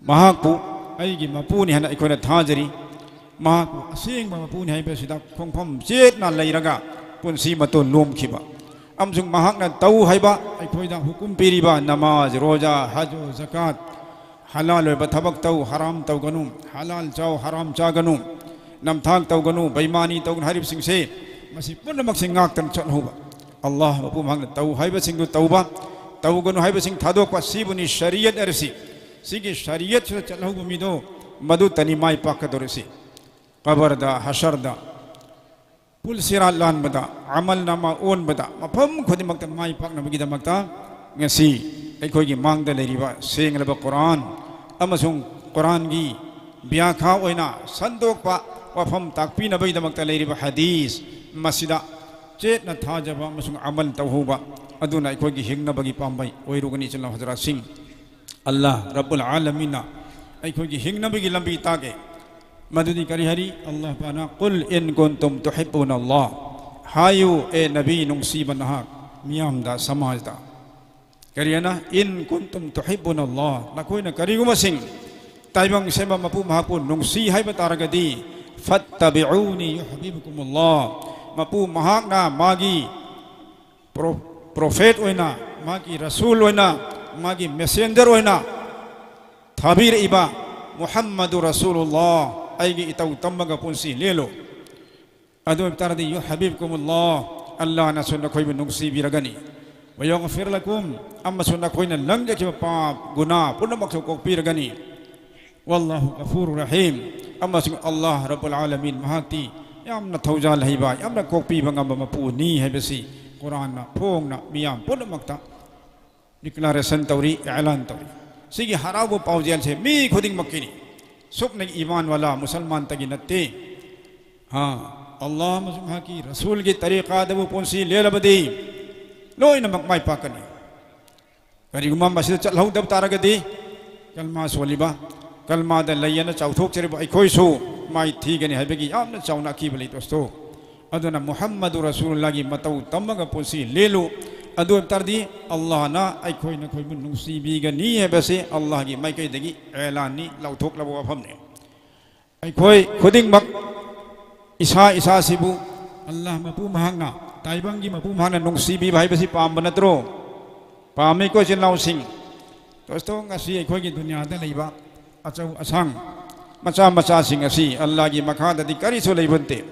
ꯃꯍꯥꯛꯄꯨ ꯑꯩꯒꯤ ꯃꯄꯨꯅꯤ ꯍꯥꯏꯅ ꯑꯩꯈꯣꯏꯅ ꯊꯥꯖꯔꯤ꯫ ꯃꯍꯥꯛꯄꯨ ꯑꯁꯦꯡꯕ ꯃꯄꯨꯅꯤ ꯍꯥꯏꯕꯁꯤꯗ ꯈꯣꯡꯐꯝ ꯆꯦꯠꯅ ꯂꯩꯔꯒ ꯄꯨꯟꯁꯤ ꯃꯇꯣꯟ ꯂꯣꯝꯈꯤꯕ, ꯑꯃꯁꯨꯡ ꯃꯍꯥꯛꯅ ꯇꯧ ꯍꯥꯏꯕ, ꯑꯩꯈꯣꯏꯗ ꯍꯨꯀꯨꯝ ꯄꯤꯔꯤꯕ ꯅꯃꯥꯖ, ꯔꯣꯖꯥ, ꯍꯖ, ꯖꯀꯥꯠ, ꯍꯂꯥꯜ ꯑꯣꯏꯕ ꯊꯕꯛ ꯇꯧ, ꯍꯔꯥꯝ ꯇꯧꯒꯅꯨ, ꯍꯂꯥꯜ ꯆꯥꯎ, ꯍꯔꯥꯝ ꯆꯥꯒꯅꯨ, ꯅꯝꯊꯥꯛ ꯇꯧꯒꯅꯨ, ꯕꯦꯏꯃꯥꯅꯤ ꯇꯧꯒꯅꯨ ꯍꯥꯏꯔꯤꯕꯁꯤꯡꯁꯦ, ꯃꯁꯤ ꯄꯨꯝꯅꯃꯛꯁꯤ ꯉꯥꯛꯇꯅ ꯆꯠꯍꯧꯕ꯫ ꯑꯜꯂꯥꯍ ꯃꯄꯨ ꯃꯍꯥꯛꯅ ꯇꯧ ꯍꯥꯏꯕꯁꯤꯡꯗꯨ ꯇꯧꯕ, ꯇꯧꯒꯅꯨ ꯍꯥꯏꯕꯁꯤꯡ ꯊꯥꯗꯣꯛꯄ, ꯁꯤꯕꯨꯅꯤ ꯁꯔꯤꯌꯠ ꯍꯥꯏꯔꯤꯁꯤ꯫ ꯁꯤꯒꯤ ꯁꯔꯤꯌꯠꯁꯤꯗ ꯆꯠꯍꯧꯕ ꯃꯤꯗꯣ, ꯃꯗꯨꯇꯅꯤ ꯃꯥꯏ ꯄꯥꯛꯀꯗꯧꯔꯤꯁꯤ꯫ ꯀꯕꯔꯗ, ꯍꯁꯔꯗ, ꯄꯨꯜꯁꯤꯔꯥꯠ ꯂꯥꯟꯕꯗ, ꯑꯃꯜ ꯅꯥꯃꯥ ꯑꯣꯟꯕꯗ, ꯃꯐꯝ ꯈꯨꯗꯤꯡꯃꯛꯇ ꯃꯥꯏ ꯄꯥꯛꯅꯕꯒꯤꯗꯃꯛꯇ ꯉꯁꯤ ꯑꯩꯈꯣꯏꯒꯤ ꯃꯥꯡꯗ ꯂꯩꯔꯤꯕ ꯁꯦꯡꯂꯕ ꯀꯨꯔꯥꯟ ꯑꯃꯁꯨꯡ ꯀꯨꯔꯥꯟꯒꯤ ꯕ꯭ꯌꯥꯈꯥ ꯑꯣꯏꯅ ꯁꯟꯗꯣꯛꯄ ꯋꯥꯐꯝ ꯇꯥꯛꯄꯤꯅꯕꯒꯤꯗꯃꯛꯇ ꯂꯩꯔꯤꯕ ꯍꯗꯤꯁ ꯃꯁꯤꯗ ꯆꯦꯠꯅ ꯊꯥꯖꯕ ꯑꯃꯁꯨꯡ ꯑꯃꯜ ꯇꯧꯍꯧꯕ ꯑꯗꯨꯅ ꯑꯩꯈꯣꯏꯒꯤ ꯍꯤꯡꯅꯕꯒꯤ ꯄꯥꯝꯕꯩ ꯑꯣꯏꯔꯨꯒꯅꯤ꯫ ꯏꯆꯤꯜ ꯏꯅꯥꯎ ꯍꯖꯔꯥꯠꯁꯤꯡ, ꯑꯜꯂꯥꯍ ꯔꯕꯨꯜ ꯑꯥꯂꯃꯤꯟꯅ ꯑꯩꯈꯣꯏꯒꯤ ꯍꯤꯡꯅꯕꯒꯤ ꯂꯝꯕꯤ ꯇꯥꯛꯑꯦ꯫ ꯃꯗꯨꯗꯤ ꯀꯔꯤ ꯍꯥꯏꯔꯤ? ꯑꯜꯂꯥꯍ ꯄꯥꯛꯅ, "ꯀꯨꯜ ꯏꯟ ꯀꯨꯟꯇꯨꯝ ꯇꯨꯍꯤꯕꯨꯅ ꯑꯜꯂꯥꯍ", ꯍꯥꯏꯌꯨ, ꯑꯦ ꯅꯕꯤ, ꯅꯨꯡꯁꯤꯕ ꯅꯍꯥꯛ ꯃꯤꯌꯥꯝꯗ, ꯁꯃꯥꯖꯗ꯫ ꯀꯔꯤ ꯍꯥꯏꯅ? "ꯏꯟ ꯀꯨꯟꯇꯨꯝ ꯇꯨꯍꯤꯕꯨꯅ ꯑꯜꯂꯥꯍ", ꯅꯈꯣꯏꯅ ꯀꯔꯤꯒꯨꯝꯕꯁꯤꯡ ꯇꯥꯏꯕꯪ ꯁꯦꯝꯕ ꯃꯄꯨ ꯃꯍꯥꯛꯄꯨ ꯅꯨꯡꯁꯤ ꯍꯥꯏꯕ ꯇꯥꯔꯒꯗꯤ, "ꯐꯠꯇꯕꯤꯎꯅꯤ ꯌꯨꯍꯕꯤꯕꯨꯀꯨꯝ ꯑꯜꯂꯥꯍ", ꯃꯄꯨ ꯃꯍꯥꯛꯅ ꯃꯥꯒꯤ ꯄ꯭ꯔꯣ-, ꯄ꯭ꯔꯣꯐꯦꯠ ꯑꯣꯏꯅ, ꯃꯥꯒꯤ ꯔꯁꯨꯜ ꯑꯣꯏꯅ, ꯃꯥꯒꯤ ꯃꯦꯁꯦꯟꯖꯔ ꯑꯣꯏꯅ ꯊꯥꯕꯤꯔꯛꯏꯕ ꯃꯨꯍꯝꯃꯗꯨ ꯔꯁꯨꯂꯨꯜꯂꯥꯍ, ꯑꯩꯒꯤ ꯏꯇꯧ ꯇꯝꯃꯒ ꯄꯨꯟꯁꯤ ꯂꯦꯜꯂꯨ꯫ ꯑꯗꯨ ꯑꯣꯏꯕ ꯇꯥꯔꯗꯤ, "ꯌꯨꯍꯕꯤꯕꯀꯨꯃꯨꯜꯂꯥꯍ", ꯑꯜꯂꯥꯍꯅꯁꯨ ꯅꯈꯣꯏꯕꯨ ꯅꯨꯡꯁꯤꯕꯤꯔꯒꯅꯤ꯫ "ꯋꯌꯒꯐꯤꯔ ꯂꯀꯨꯝ", ꯑꯃꯁꯨꯡ ꯅꯈꯣꯏꯅ ꯂꯪꯖꯈꯤꯕ ꯄꯥꯞ ꯒꯨꯅꯥ ꯄꯨꯝꯅꯃꯛꯁꯨ ꯀꯣꯛꯄꯤꯔꯒꯅꯤ꯫ "ꯋꯜꯂꯥꯍꯨ ꯒꯐꯨꯔꯨ ꯔꯍꯤꯝ", ꯑꯃꯁꯨꯡ ꯑꯜꯂꯥꯍ ꯔꯕꯨꯜ ꯑꯥꯂꯃꯤꯟ ꯃꯍꯥꯛꯇꯤ ꯌꯥꯝꯅ ꯊꯧꯖꯥꯜ ꯍꯩꯕ, ꯌꯥꯝꯅ ꯀꯣꯛꯄꯤꯕ ꯉꯝꯕ ꯃꯄꯨꯅꯤ ꯍꯥꯏꯕꯁꯤ ꯀꯨꯔꯥꯟꯅ ꯐꯣꯡꯅ ꯃꯤꯌꯥꯝ ꯄꯨꯝꯅꯃꯛꯇ ꯗꯤꯀ꯭ꯂꯥꯔꯦꯁꯟ ꯇꯧꯔꯤ, ꯑꯦꯂꯥꯟ ꯇꯧꯔꯤ꯫ ꯁꯤꯒꯤ ꯍꯔꯥꯎꯕ ꯄꯥꯎꯖꯦꯜꯁꯦ ꯃꯤ ꯈꯨꯗꯤꯡꯃꯛꯀꯤꯅꯤ꯫ ꯁꯨꯞꯅꯒꯤ ꯏꯃꯥꯟ ꯋꯥꯂꯥ ꯃꯨꯁꯜꯃꯥꯟꯇꯒꯤ ꯅꯠꯇꯦ꯫ ꯍꯥ, ꯑꯜꯂꯥꯍ ꯑꯃꯁꯨꯡ ꯃꯍꯥꯛꯀꯤ ꯔꯁꯨꯜꯒꯤ ꯇꯔꯤꯀꯥꯗꯕꯨ ꯄꯨꯟꯁꯤ ꯂꯦꯜꯂꯕꯗꯤ ꯂꯣꯏꯅꯃꯛ ꯃꯥꯏ ꯄꯥꯛꯀꯅꯤ꯫ ꯀꯔꯤꯒꯨꯝꯕ ꯃꯁꯤꯗ ꯆꯠꯍꯧꯗꯕ ꯇꯥꯔꯒꯗꯤ, ꯀꯜꯃꯥ ꯁꯣꯜꯂꯤꯕ, ꯀꯜꯃꯥꯗ ꯂꯩ ꯑꯅ ꯆꯥꯎꯊꯣꯛꯆꯔꯤꯕ ꯑꯩꯈꯣꯏꯁꯨ ꯃꯥꯏ ꯊꯤꯒꯅꯤ ꯍꯥꯏꯕꯒꯤ ꯌꯥꯝꯅ ꯆꯥꯎꯅ ꯑꯀꯤꯕ ꯂꯩ, ꯗꯣꯁꯇꯣ꯫ ꯑꯗꯨꯅ ꯃꯨꯍꯝꯃꯗꯨ ꯔꯁꯨꯂꯨꯜꯂꯥꯍꯒꯤ ꯃꯇꯧ ꯇꯝꯃꯒ ꯄꯨꯟꯁꯤ ꯂꯦꯜꯂꯨ꯫ ꯑꯗꯨ ꯑꯣꯏꯕ ꯇꯥꯔꯗꯤ ꯑꯜꯂꯥꯍꯅ ꯑꯩꯈꯣꯏ ꯅꯈꯣꯏꯕꯨ ꯅꯨꯡꯁꯤꯕꯤꯒꯅꯤ ꯍꯥꯏꯕꯁꯤ ꯑꯜꯂꯥꯍꯒꯤ ꯃꯥꯏꯀꯩꯗꯒꯤ ꯑꯦꯂꯥꯟꯅꯤ, ꯂꯥꯎꯊꯣꯛꯂꯕ ꯋꯥꯐꯝꯅꯤ꯫ ꯑꯩꯈꯣꯏ ꯈꯨꯗꯤꯡꯃꯛ ꯏꯁꯥ ꯏꯁꯥꯁꯤꯕꯨ ꯑꯜꯂꯥꯍ ꯃꯄꯨ ꯃꯍꯥꯛꯅ, ꯇꯥꯏꯕꯪꯒꯤ ꯃꯄꯨ ꯃꯍꯥꯛꯅ ꯅꯨꯡꯁꯤꯕꯤꯕ ꯍꯥꯏꯕꯁꯤ ꯄꯥꯝꯕ ꯅꯠꯇ꯭ꯔꯣ? ꯄꯥꯝꯃꯤꯀꯣ, ꯏꯆꯤꯜ ꯏꯅꯥꯎꯁꯤꯡ? ꯗꯣꯁꯇꯣ, ꯉꯁꯤ ꯑꯩꯈꯣꯏꯒꯤ ꯗꯨꯅꯤꯌꯥꯗ ꯂꯩꯕ ꯑꯆꯧ ꯑꯁꯥꯡ ꯃꯆꯥ ꯃꯆꯥꯁꯤꯡ ꯑꯁꯤ ꯑꯜꯂꯥꯍꯒꯤ ꯃꯈꯥꯗꯗꯤ ꯀꯔꯤꯁꯨ ꯂꯩꯕ ꯅꯠꯇꯦ꯫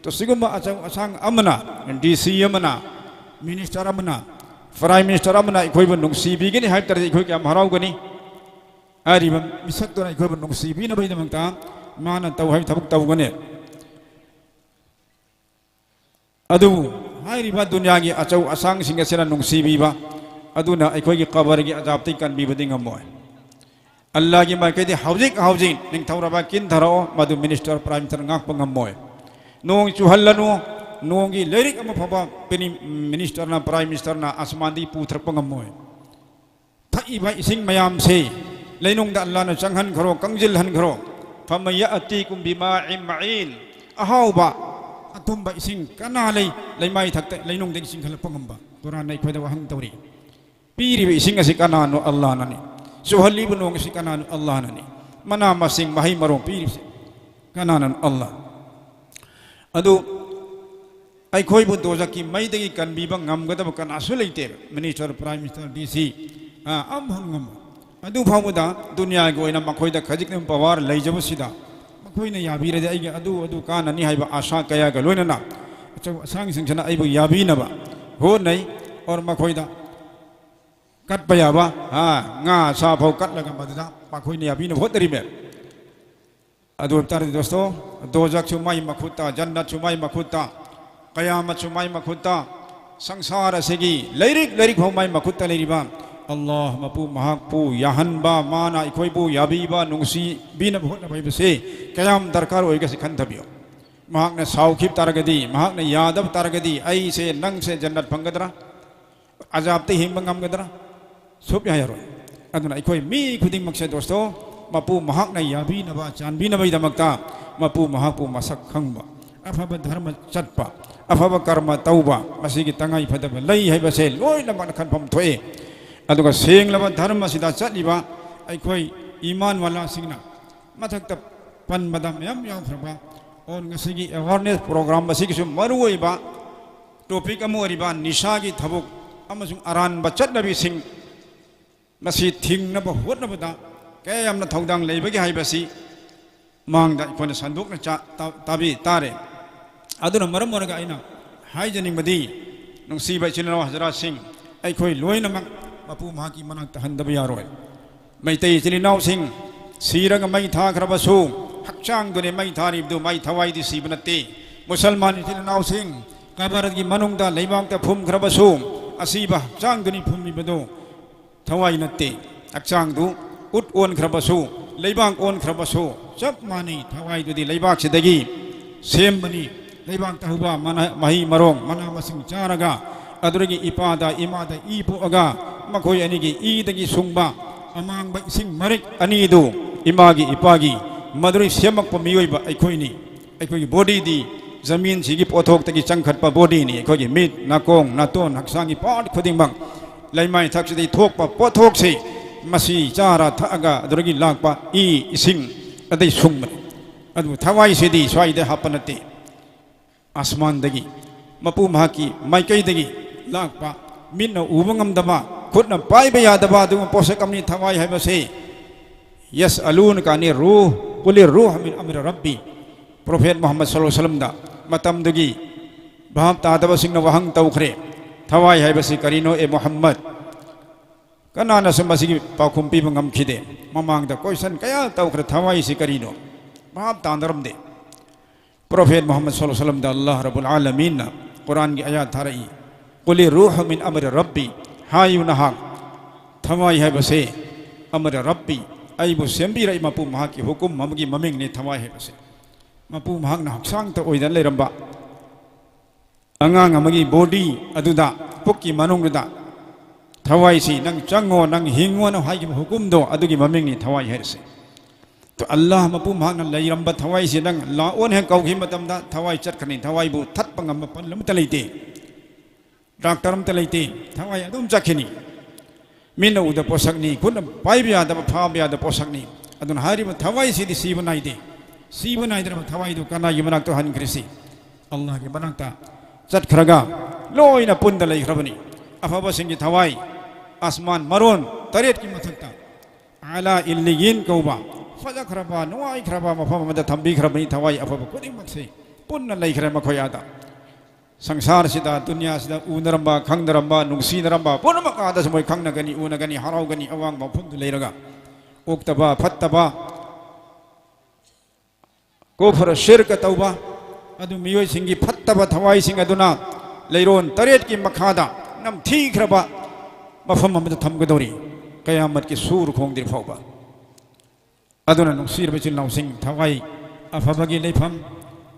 ꯇꯣ, ꯁꯤꯒꯨꯝꯕ ꯑꯆꯧ ꯑꯁꯥꯡ ꯑꯃꯅ, ꯗꯤ ꯁꯤ ꯑꯃꯅ, ꯃꯤꯅꯤꯁꯇꯔ ꯑꯃꯅ, ꯄ꯭ꯔꯥꯏꯝ ꯃꯤꯅꯤꯁꯇꯔ ꯑꯃꯅ ꯑꯩꯈꯣꯏꯕꯨ ꯅꯨꯡꯁꯤꯕꯤꯒꯅꯤ ꯍꯥꯏꯕ ꯇꯥꯔꯗꯤ ꯑꯩꯈꯣꯏ ꯀꯌꯥꯝ ꯍꯔꯥꯎꯒꯅꯤ? ꯍꯥꯏꯔꯤꯕ ꯃꯤꯁꯛꯇꯨꯅ ꯑꯩꯈꯣꯏꯕꯨ ꯅꯨꯡꯁꯤꯕꯤꯅꯕꯒꯤꯗꯃꯛꯇ ꯃꯥꯅ ꯇꯧ ꯍꯥꯏꯕ ꯊꯕꯛ ꯇꯧꯒꯅꯤ꯫ ꯑꯗꯨꯕꯨ ꯍꯥꯏꯔꯤꯕ ꯗꯨꯅꯤꯌꯥꯒꯤ ꯑꯆꯧ ꯑꯁꯥꯡꯁꯤꯡ ꯑꯁꯤꯅ ꯅꯨꯡꯁꯤꯕꯤꯕ ꯑꯗꯨꯅ ꯑꯩꯈꯣꯏꯒꯤ ꯀꯕꯔꯒꯤ ꯑꯖꯥꯕꯇꯒꯤ ꯀꯟꯕꯤꯕꯗꯤ ꯉꯝꯃꯣꯏ꯫ ꯑꯜꯂꯥꯒꯤ ꯃꯥꯏꯀꯩꯗꯤ ꯍꯧꯖꯤꯛ ꯍꯧꯖꯤꯛ ꯅꯤꯡꯊꯧꯔꯕ ꯀꯤꯟꯊꯔꯛꯑꯣ, ꯃꯗꯨ ꯃꯤꯅꯤꯁꯇꯔ, ꯄ꯭ꯔꯥꯏꯝ ꯃꯤꯅꯤꯁꯇꯔ ꯉꯥꯛꯄ ꯉꯝꯃꯣꯏ꯫ ꯅꯣꯡ ꯆꯨꯍꯜꯂꯅꯨ, ꯅꯣꯡꯒꯤ ꯂꯥꯏꯔꯤꯛ ꯑꯃ ꯐꯕ ꯄ꯭ꯔꯤꯝ ꯃꯤꯅꯤꯁꯇꯔꯅ, ꯄ꯭ꯔꯥꯏꯝ ꯃꯤꯅꯤꯁꯇꯔꯅ ꯑꯁꯃꯥꯟꯗꯒꯤ ꯄꯨꯊꯔꯛꯄ ꯉꯝꯃꯣꯏ꯫ ꯊꯛꯏꯕ ꯏꯁꯤꯡ ꯃꯌꯥꯝꯁꯦ ꯂꯩꯅꯨꯡꯗ ꯑꯜꯂꯥꯅ ꯆꯪꯍꯟꯈ꯭ꯔꯣ, ꯀꯪꯁꯤꯜꯍꯟꯈ꯭ꯔꯣ꯫ فَمَنْ يَأْتِيكُمْ بِمَاءٍ مَعِينٍ꯫ ꯑꯍꯥꯎꯕ ꯑꯊꯨꯝꯕ ꯏꯁꯤꯡ ꯀꯅꯥ ꯂꯩ? ꯂꯩꯃꯥꯏ ꯊꯛꯇ ꯂꯩꯅꯨꯡꯗꯒꯤ ꯆꯤꯡꯈꯠꯂꯛꯄ ꯉꯝꯕ꯫ ꯀꯨꯔꯥꯟꯅ ꯑꯩꯈꯣꯏꯗ ꯋꯥꯍꯪ ꯇꯧꯔꯤ꯫ ꯄꯤꯔꯤꯕ ꯏꯁꯤꯡ ꯑꯁꯤ ꯀꯅꯥꯅꯣ? ꯑꯜꯂꯥꯅꯅꯤ꯫ ꯆꯨꯍꯜꯂꯤꯕ ꯅꯣꯡ ꯑꯁꯤ ꯀꯅꯥꯅꯣ? ꯑꯜꯂꯥꯅꯅꯤ꯫ ꯃꯅꯥ ꯃꯁꯤꯡ, ꯃꯍꯩ ꯃꯔꯣꯡ ꯄꯤꯔꯤꯕꯁꯤ ꯀꯅꯥꯅꯣ? ꯑꯜꯂꯥ꯫ ꯑꯗꯨ ꯑꯩꯈꯣꯏꯕꯨ ꯗꯣꯖꯛꯀꯤ ꯃꯩꯗꯒꯤ ꯀꯟꯕꯤꯕ ꯉꯝꯒꯗꯕ ꯀꯅꯥꯁꯨ ꯂꯩꯇꯦ꯫ ꯃꯤꯅꯤꯁꯇꯔ, ꯄ꯭ꯔꯥꯏꯝ ꯃꯤꯅꯤꯁꯇꯔ, ꯗꯤ ꯁꯤ, ꯑ, ꯑꯃꯐꯥꯎ ꯉꯝꯃꯣꯏ꯫ ꯑꯗꯨ ꯐꯥꯎꯕꯗ ꯗꯨꯅꯤꯌꯥꯒꯤ ꯑꯣꯏꯅ ꯃꯈꯣꯏꯗ ꯈꯖꯤꯛꯇꯪ ꯄꯋꯥꯔ ꯂꯩꯖꯕꯁꯤꯗ ꯃꯈꯣꯏꯅ ꯌꯥꯕꯤꯔꯗꯤ ꯑꯩꯒꯤ ꯑꯗꯨ, ꯑꯗꯨ ꯀꯥꯟꯅꯅꯤ ꯍꯥꯏꯕ ꯑꯥꯁꯥ ꯀꯌꯥꯒ ꯂꯣꯏꯅꯅ ꯑꯆꯧ ꯑꯁꯥꯡꯁꯤꯡꯁꯤꯅ ꯑꯩꯕꯨ ꯌꯥꯕꯤꯅꯕ ꯍꯣꯠꯅꯩ꯫ ꯑꯣꯔ ꯃꯈꯣꯏꯗ ꯀꯠꯄ ꯌꯥꯕ, ꯑ, ꯉꯥ ꯁꯥ ꯐꯥꯎ ꯀꯠꯂꯒ ꯃꯗꯨꯗ ꯃꯈꯣꯏꯅ ꯌꯥꯕꯤꯅꯕ ꯍꯣꯠꯅꯔꯤꯃꯦ꯫ ꯑꯗꯨ ꯑꯣꯏꯕ ꯇꯥꯔꯗꯤ ꯗꯣꯁꯇꯣ, ꯗꯣꯖꯛꯁꯨ ꯃꯥꯏ ꯃꯈꯨꯠꯇ, ꯖꯟꯅꯠꯁꯨ ꯃꯥꯏ ꯃꯈꯨꯠꯇ, ꯀꯌꯥꯃꯠꯁꯨ ꯃꯥꯏ ꯃꯈꯨꯠꯇ, ꯁꯪꯁꯥꯔ ꯑꯁꯤꯒꯤ ꯂꯩꯔꯤꯛ, ꯂꯩꯔꯤꯛ ꯐꯥꯎ ꯃꯥꯏ ꯃꯈꯨꯠꯇ ꯂꯩꯔꯤꯕ ꯑꯜꯂꯥꯍ ꯃꯄꯨ ꯃꯍꯥꯛꯄꯨ ꯌꯥꯍꯟꯕ, ꯃꯥꯅ ꯑꯩꯈꯣꯏꯕꯨ ꯌꯥꯕꯤꯕ, ꯅꯨꯡꯁꯤꯕꯤꯅꯕ ꯍꯣꯠꯅꯕ ꯍꯥꯏꯕꯁꯤ ꯀꯌꯥꯝ ꯗꯔꯀꯥꯔ ꯑꯣꯏꯒꯦ ꯁꯤ ꯈꯟꯊꯕꯤꯌꯨ꯫ ꯃꯍꯥꯛꯅ ꯁꯥꯎꯈꯤꯕ ꯇꯥꯔꯒꯗꯤ, ꯃꯍꯥꯛꯅ ꯌꯥꯗꯕ ꯇꯥꯔꯒꯗꯤ ꯑꯩꯁꯦ, ꯅꯪꯁꯦ ꯖꯟꯅꯠ ꯐꯪꯒꯗ꯭ꯔꯥ? ꯑꯖꯥꯕꯇ ꯍꯤꯡꯕ ꯉꯝꯒꯗ꯭ꯔꯥ? ꯁꯨꯞꯌꯥ ꯌꯥꯔꯣꯏ꯫ ꯑꯗꯨꯅ ꯑꯩꯈꯣꯏ ꯃꯤ ꯈꯨꯗꯤꯡꯃꯛꯁꯦ ꯗꯣꯁꯇꯣ, ꯃꯄꯨ ꯃꯍꯥꯛꯅ ꯌꯥꯕꯤꯅꯕ, ꯆꯥꯟꯕꯤꯅꯕꯒꯤꯗꯃꯛꯇ ꯃꯄꯨ ꯃꯍꯥꯛꯄꯨ ꯃꯁꯛ ꯈꯪꯕ, ꯑꯐꯕ ꯙꯔꯃ ꯆꯠꯄ, ꯑꯐꯕ ꯀꯔꯃ ꯇꯧꯕ, ꯃꯁꯤꯒꯤ ꯇꯉꯥꯏ ꯐꯗꯕ ꯂꯩ ꯍꯥꯏꯕꯁꯦ ꯂꯣꯏꯅꯃꯛꯅ ꯈꯟꯐꯝ ꯊꯣꯛꯑꯦ꯫ ꯑꯗꯨꯒ ꯁꯦꯡꯂꯕ ꯙꯔꯃꯁꯤꯗ ꯆꯠꯂꯤꯕ ꯑꯩꯈꯣꯏ ꯏꯃꯥꯟ ꯋꯥꯂꯥꯁꯤꯡꯅ ꯃꯊꯛꯇ ꯄꯟꯕꯗ ꯃꯌꯥꯝ ꯌꯥꯎꯈ꯭ꯔꯕ, ꯑꯣꯔ ꯉꯁꯤꯒꯤ ꯑꯦꯋꯥꯔꯅꯦꯁ ꯄ꯭ꯔꯣꯒ꯭ꯔꯥꯝ ꯑꯁꯤꯒꯤꯁꯨ ꯃꯔꯨꯑꯣꯏꯕ ꯇꯣꯄꯤꯛ ꯑꯃ ꯑꯣꯏꯔꯤꯕ ꯅꯤꯁꯥꯒꯤ ꯊꯕꯛ ꯑꯃꯁꯨꯡ ꯑꯔꯥꯟꯕ ꯆꯠꯅꯕꯤꯁꯤꯡ, ꯃꯁꯤ ꯊꯤꯡꯅꯕ ꯍꯣꯠꯅꯕꯗ ꯀꯌꯥ ꯌꯥꯝꯅ ꯊꯧꯗꯥꯡ ꯂꯩꯕꯒꯦ ꯍꯥꯏꯕꯁꯤ ꯃꯥꯡꯗ ꯑꯩꯈꯣꯏꯅ ꯁꯟꯗꯣꯛꯅ ꯆꯥ-, ꯇꯥ-, ꯇꯥꯕꯤ ꯇꯥꯔꯦ꯫ ꯑꯗꯨꯅ ꯃꯔꯝ ꯑꯣꯏꯔꯒ ꯑꯩꯅ ꯍꯥꯏꯖꯅꯤꯡꯕꯗꯤ, ꯅꯨꯡꯁꯤꯕ ꯏꯆꯤꯟ ꯏꯅꯥꯎ ꯍꯖꯔꯥꯁꯤꯡ, ꯑꯩꯈꯣꯏ ꯂꯣꯏꯅꯃꯛ ꯃꯄꯨ ꯃꯍꯥꯛꯀꯤ ꯃꯅꯥꯛꯇ ꯍꯟꯗꯕ ꯌꯥꯔꯣꯏ꯫ ꯃꯩꯇꯩ ꯏꯆꯤꯜ ꯏꯅꯥꯎꯁꯤꯡ, ꯁꯤꯔꯒ ꯃꯩ ꯊꯥꯈ꯭ꯔꯕꯁꯨ ꯍꯛꯆꯥꯡꯗꯨꯅꯤ ꯃꯩ ꯊꯥꯔꯤꯕꯗꯨ, ꯃꯩ ꯊꯋꯥꯏꯗꯤ ꯁꯤꯕ ꯅꯠꯇꯦ꯫ ꯃꯨꯁꯜꯃꯥꯟ ꯏꯆꯤꯜ ꯏꯅꯥꯎꯁꯤꯡ, ꯀꯕꯔꯒꯤ ꯃꯅꯨꯡꯗ ꯂꯩꯕꯥꯛꯇ ꯐꯨꯝꯈ꯭ꯔꯕꯁꯨ ꯑꯁꯤꯕ ꯍꯛꯆꯥꯡꯗꯨꯅꯤ ꯐꯨꯝꯂꯤꯕꯗꯨ, ꯊꯋꯥꯏ ꯅꯠꯇꯦ꯫ ꯍꯛꯆꯥꯡꯗꯨ ꯎꯠ ꯑꯣꯟꯈ꯭ꯔꯕꯁꯨ, ꯂꯩꯕꯥꯛ ꯑꯣꯟꯈ꯭ꯔꯕꯁꯨ ꯆꯞ ꯃꯥꯟꯅꯩ꯫ ꯊꯋꯥꯏꯗꯨꯗꯤ ꯂꯩꯕꯥꯛꯁꯤꯗꯒꯤ ꯁꯦꯝꯕꯅꯤ꯫ ꯂꯩꯕꯥꯛꯇ ꯍꯧꯕ ꯃꯅꯥ, ꯃꯍꯩ ꯃꯔꯣꯡ, ꯃꯅꯥ ꯃꯁꯤꯡ ꯆꯥꯔꯒ, ꯑꯗꯨꯗꯒꯤ ꯏꯄꯥꯗ, ꯏꯃꯥꯗ ꯏ ꯄꯣꯛꯑꯒ, ꯃꯈꯣꯏ ꯑꯅꯤꯒꯤ ꯏꯗꯒꯤ ꯁꯨꯡꯕ ꯑꯃꯥꯡꯕ ꯏꯁꯤꯡ ꯃꯔꯤꯛ ꯑꯅꯤꯗꯨ ꯏꯃꯥꯒꯤ, ꯏꯄꯥꯒꯤ, ꯃꯗꯨꯗꯒꯤ ꯁꯦꯝꯃꯛꯄ ꯃꯤꯑꯣꯏꯕ ꯑꯩꯈꯣꯏꯅꯤ꯫ ꯑꯩꯈꯣꯏꯒꯤ ꯕꯣꯗꯤꯗꯤ ꯖꯃꯤꯟꯁꯤꯒꯤ ꯄꯣꯠꯊꯣꯛꯇꯒꯤ ꯆꯪꯈꯠꯄ ꯕꯣꯗꯤꯅꯤ꯫ ꯑꯩꯈꯣꯏꯒꯤ ꯃꯤꯠ, ꯅꯥꯀꯣꯡ, ꯅꯥꯇꯣꯟ, ꯍꯛꯆꯥꯡꯒꯤ ꯄꯥꯔꯠ ꯈꯨꯗꯤꯡꯃꯛ, ꯂꯩꯃꯥꯏ ꯊꯛꯁꯤꯗꯒꯤ ꯊꯣꯛꯄ ꯄꯣꯠꯊꯣꯛꯁꯤ, ꯃꯁꯤ ꯆꯥꯔ ꯊꯛꯑꯒ ꯑꯗꯨꯗꯒꯤ ꯂꯥꯛꯄ ꯏ, ꯏꯁꯤꯡ, ꯑꯗꯩ ꯁꯨꯡꯕꯅꯤ꯫ ꯑꯗꯨꯕꯨ ꯊꯋꯥꯏꯁꯤꯗꯤ ꯁ꯭ꯋꯥꯏꯗ ꯍꯥꯞꯄ ꯅꯠꯇꯦ꯫ ꯑꯁꯃꯥꯟꯗꯒꯤ, ꯃꯄꯨ ꯃꯍꯥꯛꯀꯤ ꯃꯥꯏꯀꯩꯗꯒꯤ ꯂꯥꯛꯄ, ꯃꯤꯠꯅ ꯎꯕ ꯉꯝꯗꯕ, ꯈꯨꯠꯅ ꯄꯥꯏꯕ ꯌꯥꯗꯕ ꯑꯗꯨꯒꯨꯝꯕ ꯄꯣꯠꯁꯛ ꯑꯃꯅꯤ ꯊꯋꯥꯏ ꯍꯥꯏꯕꯁꯦ꯫ ꯌꯁ ꯑꯂꯨꯅ ꯀꯥꯅꯤ ꯔꯨꯍ ꯀꯨꯂꯤ ꯔꯨꯍ ꯃꯤꯟ ꯑꯃꯔ ꯔꯕꯤ꯫ ꯄ꯭ꯔꯣꯐꯦꯠ ꯃꯨꯍꯝꯃꯗ ꯁꯜꯂꯜꯂꯥꯍꯨ ꯑꯂꯩꯍꯤ ꯋꯁꯜꯂꯝꯗ ꯃꯇꯝꯗꯨꯒꯤ ꯚꯥꯞ ꯇꯥꯗꯕꯁꯤꯡꯅ ꯋꯥꯍꯪ ꯇꯧꯈ꯭ꯔꯦ, "ꯊꯋꯥꯏ ꯍꯥꯏꯕꯁꯤ ꯀꯔꯤꯅꯣ, ꯑꯦ ꯃꯨꯍꯝꯃꯗ?" ꯀꯅꯥꯅꯁꯨ ꯃꯁꯤꯒꯤ ꯄꯥꯎꯈꯨꯝ ꯄꯤꯕ ꯉꯝꯈꯤꯗꯦ꯫ ꯃꯃꯥꯡꯗ ꯀꯣꯏꯁꯟ ꯀꯌꯥ ꯇꯧꯈ꯭ꯔꯦ, "ꯊꯋꯥꯏꯁꯤ ꯀꯔꯤꯅꯣ?" ꯚꯥꯞ ꯇꯥꯅꯔꯝꯗꯦ꯫ ꯄ꯭ꯔꯣꯐꯦꯠ ꯃꯨꯍꯝꯃꯗ ꯁꯜꯂꯜꯂꯥꯍꯨ ꯑꯂꯩꯍꯤ ꯋꯁꯜꯂꯝꯗ ꯑꯜꯂꯥꯍ ꯔꯕꯨꯜ ꯑꯥꯂꯃꯤꯟꯅ ꯀꯨꯔꯥꯟꯒꯤ ꯑꯌꯥꯠ ꯊꯥꯔꯛꯏ, "ꯀꯨꯂꯤ ꯔꯨꯍ ꯃꯤꯟ ꯑꯃꯔ ꯔꯕꯤ", ꯍꯥꯏꯌꯨ ꯅꯍꯥꯛ, "ꯊꯋꯥꯏ ꯍꯥꯏꯕꯁꯦ ꯑꯃꯔ ꯔꯕꯤ, ꯑꯩꯕꯨ ꯁꯦꯝꯕꯤꯔꯛꯏ ꯃꯄꯨ ꯃꯍꯥꯛꯀꯤ ꯍꯨꯀꯨꯝ ꯑꯃꯒꯤ ꯃꯃꯤꯡꯅꯤ ꯊꯋꯥꯏ ꯍꯥꯏꯕꯁꯦ"꯫ ꯃꯄꯨ ꯃꯍꯥꯛꯅ ꯍꯛꯆꯥꯡꯇ ꯑꯣꯏꯗꯅ ꯂꯩꯔꯝꯕ ꯑꯉꯥꯡ ꯑꯃꯒꯤ ꯕꯣꯗꯤ ꯑꯗꯨꯗ, ꯄꯨꯛꯀꯤ ꯃꯅꯨꯡꯗꯨꯗ, "ꯊꯋꯥꯏꯁꯤ ꯅꯪ ꯆꯪꯉꯣ, ꯅꯪ ꯍꯤꯡꯉꯣꯅ" ꯍꯥꯏꯈꯤꯕ ꯍꯨꯀꯨꯝꯗꯣ ꯑꯗꯨꯒꯤ ꯃꯃꯤꯡꯅꯤ ꯊꯋꯥꯏ ꯍꯥꯏꯔꯤꯁꯦ꯫ ꯑꯗꯣ ꯑꯜꯂꯥꯍ ꯃꯄꯨ ꯃꯍꯥꯛꯅ ꯂꯩꯔꯝꯕ ꯊꯋꯥꯏꯁꯤ ꯅꯪ ꯂꯥꯛꯑꯣꯅ ꯍꯦꯛ ꯀꯧꯈꯤꯕ ꯃꯇꯝꯗ ꯊꯋꯥꯏ ꯆꯠꯈ꯭ꯔꯅꯤ꯫ ꯊꯋꯥꯏꯕꯨ ꯊꯠꯄ ꯉꯝꯕ ꯄꯟ ꯑꯃꯠꯇ ꯂꯩꯇꯦ, ꯗꯥꯛꯇꯔ ꯑꯃꯠꯇ ꯂꯩꯇꯦ꯫ ꯊꯋꯥꯏ ꯑꯗꯨꯝ ꯆꯠꯈꯤꯅꯤ꯫ ꯃꯤꯠꯅ ꯎꯗ ꯄꯣꯠꯁꯛꯅꯤ, ꯈꯨꯠꯅ ꯄꯥꯏꯕ ꯌꯥꯗꯕ, ꯐꯥꯕ ꯌꯥꯗꯕ ꯄꯣꯠꯁꯛꯅꯤ꯫ ꯑꯗꯨꯅ ꯍꯥꯏꯔꯤꯕ ꯊꯋꯥꯏꯁꯤꯗꯤ ꯁꯤꯕ ꯅꯥꯏꯗꯦ꯫ ꯁꯤꯕ ꯅꯥꯏꯗ꯭ꯔꯕ ꯊꯋꯥꯏꯗꯨ ꯀꯅꯥꯒꯤ ꯃꯅꯥꯛꯇ ꯍꯟꯈ꯭ꯔꯤꯁꯤ? ꯑꯜꯂꯥꯍꯒꯤ ꯃꯅꯥꯛꯇ ꯆꯠꯈ꯭ꯔꯒ ꯂꯣꯏꯅ ꯄꯨꯟꯗ ꯂꯩꯈ꯭ꯔꯕꯅꯤ꯫ ꯑꯐꯕꯁꯤꯡꯒꯤ ꯊꯋꯥꯏ ꯑꯁꯃꯥꯟ ꯃꯔꯣꯟ ꯇꯔꯦꯠꯀꯤ ꯃꯊꯛꯇ, ꯑꯂꯥ ꯏꯜꯂꯤꯌꯤꯟ ꯀꯧꯕ ꯐꯖꯈ꯭ꯔꯕ, ꯅꯨꯡꯉꯥꯏꯈ꯭ꯔꯕ ꯃꯐꯝ ꯑꯃꯗ ꯊꯝꯕꯤꯈ꯭ꯔꯕꯅꯤ꯫ ꯊꯋꯥꯏ ꯑꯐꯕ ꯈꯨꯗꯤꯡꯃꯛꯁꯦ ꯄꯨꯟꯅ ꯂꯩꯈ꯭ꯔꯦ ꯃꯈꯣꯏ ꯑꯥꯗ꯫ ꯁꯪꯁꯥꯔꯁꯤꯗ, ꯗꯨꯅꯤꯌꯥꯁꯤꯗ ꯎꯅꯔꯝꯕ, ꯈꯪꯅꯔꯝꯕ, ꯅꯨꯡꯁꯤꯅꯔꯝꯕ ꯄꯨꯝꯅꯃꯛ ꯑꯥꯗꯁꯨ ꯃꯣꯏ ꯈꯪꯅꯒꯅꯤ, ꯎꯅꯒꯅꯤ, ꯍꯔꯥꯎꯒꯅꯤ꯫ ꯑꯋꯥꯡꯕ ꯃꯐꯝꯗꯨ ꯂꯩꯔꯒ ꯑꯣꯛꯇꯕ, ꯐꯠꯇꯕ, ꯀꯨꯐꯔ, ꯁꯤꯔꯀ ꯇꯧꯕ, ꯑꯗꯨ ꯃꯤꯑꯣꯏꯁꯤꯡꯒꯤ ꯐꯠꯇꯕ ꯊꯋꯥꯏꯁꯤꯡ ꯑꯗꯨꯅ ꯂꯩꯔꯣꯟ ꯇꯔꯦꯠꯀꯤ ꯃꯈꯥꯗ ꯅꯝꯊꯤꯈ꯭ꯔꯕ ꯃꯐꯝ ꯑꯃꯗ ꯊꯝꯒꯗꯧꯔꯤ꯫ ꯀꯌꯥꯃꯠꯀꯤ ꯁꯨꯔ ꯈꯣꯡꯗ꯭ꯔꯤ ꯐꯥꯎꯕ꯫ ꯑꯗꯨꯅ ꯅꯨꯡꯁꯤꯔꯕ ꯏꯆꯤꯜ ꯏꯅꯥꯎꯁꯤꯡ, ꯊꯋꯥꯏ ꯑꯐꯕꯒꯤ ꯂꯩꯐꯝ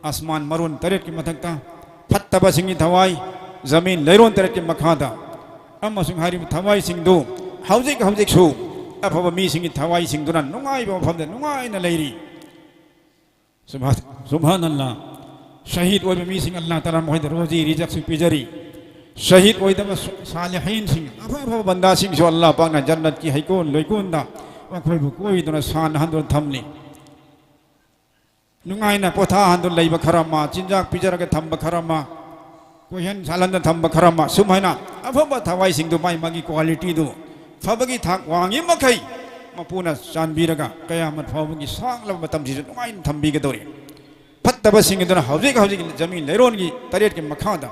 ꯑꯁꯃꯥꯟ ꯃꯔꯣꯟ ꯇꯔꯦꯠꯀꯤ ꯃꯊꯛꯇ, ꯐꯠꯇꯕꯁꯤꯡꯒꯤ ꯊꯋꯥꯏ ꯖꯃꯤꯟ ꯂꯩꯔꯣꯟ ꯇꯔꯦꯠꯀꯤ ꯃꯈꯥꯗ, ꯑꯃꯁꯨꯡ ꯍꯥꯏꯔꯤꯕ ꯊꯋꯥꯏꯁꯤꯡꯗꯨ ꯍꯧꯖꯤꯛ ꯍꯧꯖꯤꯛꯁꯨ ꯑꯐꯕ ꯃꯤꯁꯤꯡꯒꯤ ꯊꯋꯥꯏꯁꯤꯡꯗꯨꯅ ꯅꯨꯡꯉꯥꯏꯕ ꯃꯐꯝꯗ ꯅꯨꯡꯉꯥꯏꯅ ꯂꯩꯔꯤ꯫ ꯁꯨꯕꯍꯥ-, ꯁꯨꯕꯍꯥꯅꯜꯂꯥ꯫ ꯁꯍꯤꯗ ꯑꯣꯏꯕ ꯃꯤꯁꯤꯡ ꯑꯜꯂꯥ ꯇꯥꯂꯥ ꯃꯈꯣꯏꯗ ꯔꯣꯖꯤ ꯔꯤꯖꯛꯁꯨ ꯄꯤꯖꯔꯤ꯫ ꯁꯍꯤꯗ ꯑꯣꯏꯗꯕ ꯁ-, ꯁꯥꯂꯤꯍꯤꯟꯁꯤꯡ, ꯑꯐ ꯑꯐꯕ ꯕꯟꯗꯥꯁꯤꯡꯁꯨ ꯑꯜꯂꯥ ꯄꯥꯛꯅ ꯖꯟꯅꯠꯀꯤ ꯍꯩꯀꯣꯜ ꯂꯩꯀꯣꯜꯗ ꯃꯈꯣꯏꯕꯨ ꯀꯣꯏꯗꯨꯅ ꯁꯥꯟꯅꯍꯟꯗꯨꯅ ꯊꯝꯂꯤ꯫ ꯅꯨꯡꯉꯥꯏꯅ ꯄꯣꯊꯥꯍꯟꯗꯨꯅ ꯂꯩꯕ ꯈꯔ ꯑꯃ, ꯆꯤꯟꯖꯥꯛ ꯄꯤꯖꯔꯒ ꯊꯝꯕ ꯈꯔ ꯑꯃ, ꯀꯣꯏꯍꯟ ꯁꯥꯜꯍꯟꯗꯨꯅ ꯊꯝꯕ ꯈꯔ ꯑꯃ, ꯁꯨꯝ ꯍꯥꯏꯅ ꯑꯐꯕ ꯊꯋꯥꯏꯁꯤꯡꯗꯨ ꯃꯥꯒꯤ ꯃꯥꯒꯤ ꯀ꯭ꯋꯥꯂꯤꯇꯤꯗꯨ ꯐꯕꯒꯤ ꯊꯥꯛ ꯋꯥꯡꯉꯤ ꯃꯈꯩ ꯃꯄꯨꯅ ꯆꯥꯟꯕꯤꯔꯒ ꯀꯌꯥꯃꯠ ꯐꯥꯎꯕꯒꯤ ꯁꯥꯡꯂꯕ ꯃꯇꯝꯁꯤꯁꯨ ꯅꯨꯡꯉꯥꯏꯅ ꯊꯝꯕꯤꯒꯗꯧꯔꯤ꯫ ꯐꯠꯇꯕꯁꯤꯡ ꯑꯗꯨꯅ ꯍꯧꯖꯤꯛ ꯍꯧꯖꯤꯛ ꯖꯃꯤꯟ ꯂꯩꯔꯣꯟꯒꯤ ꯇꯔꯦꯠꯀꯤ ꯃꯈꯥꯗ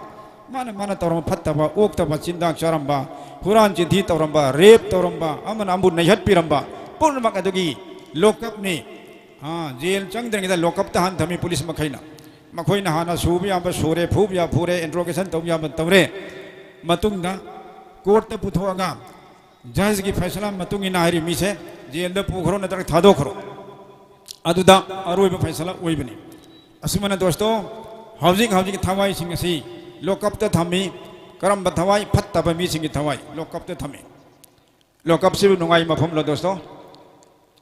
ꯃꯥꯅ ꯃꯥꯅ ꯇꯧꯔꯝꯕ ꯐꯠꯇꯕ, ꯑꯣꯛꯇꯕ ꯆꯤꯟꯖꯥꯛ ꯆꯥꯔꯝꯕ, ꯍꯨꯔꯥꯟ ꯆꯤꯟꯊꯤ ꯇꯧꯔꯝꯕ, ꯔꯦꯞ ꯇꯧꯔꯝꯕ, ꯑꯃꯅ ꯑꯃꯕꯨ ꯅꯩꯍꯠꯄꯤꯔꯝꯕ ꯄꯨꯝꯅꯃꯛ ꯑꯗꯨꯒꯤ ꯂꯣꯀꯞꯅꯤ꯫ ꯑꯥ, ꯖꯦꯜ ꯆꯪꯗ꯭ꯔꯤꯉꯩꯗ ꯂꯣꯀꯞꯇ ꯍꯥꯟꯅ ꯊꯝꯃꯤ ꯄꯨꯂꯤꯁ ꯃꯈꯩꯅ꯫ ꯃꯈꯣꯏꯅ ꯍꯥꯟꯅ ꯁꯨꯕ ꯌꯥꯕ ꯁꯨꯔꯦ, ꯐꯨꯕ ꯌꯥꯕ ꯐꯨꯔꯦ, ꯏꯟꯇ꯭ꯔꯣꯒꯦꯁꯟ ꯇꯧꯕ ꯌꯥꯕ ꯇꯧꯔꯦ꯫ ꯃꯇꯨꯡꯗ ꯀꯣꯔꯠꯇ ꯄꯨꯊꯣꯛꯑꯒ ꯖꯖꯀꯤ ꯐꯩꯁꯂꯥ ꯃꯇꯨꯡ ꯏꯟꯅ ꯍꯥꯏꯔꯤ ꯃꯤꯁꯦ ꯖꯦꯜꯗ ꯄꯨꯈ꯭ꯔꯣ ꯅꯠꯇ꯭ꯔꯒ ꯊꯥꯗꯣꯛꯈ꯭ꯔꯣ꯫ ꯑꯗꯨꯗ ꯑꯔꯣꯏꯕ ꯐꯩꯁꯂꯥ ꯑꯣꯏꯕꯅꯤ꯫ ꯑꯁꯨꯃꯥꯏꯅ ꯗꯣꯁꯇꯣ, ꯍꯧꯖꯤꯛ ꯍꯧꯖꯤꯛ ꯊꯋꯥꯏꯁꯤꯡ ꯑꯁꯤ ꯂꯣꯀꯞꯇ ꯊꯝꯃꯤ꯫ ꯀꯔꯝꯕ ꯊꯋꯥꯏ? ꯐꯠꯇꯕ ꯃꯤꯁꯤꯡꯒꯤ ꯊꯋꯥꯏ ꯂꯣꯀꯞꯇ ꯊꯝꯃꯤ꯫ ꯂꯣꯀꯞꯁꯤꯕꯨ ꯅꯨꯡꯉꯥꯏ ꯃꯐꯝꯂꯣ ꯗꯣꯁꯇꯣ?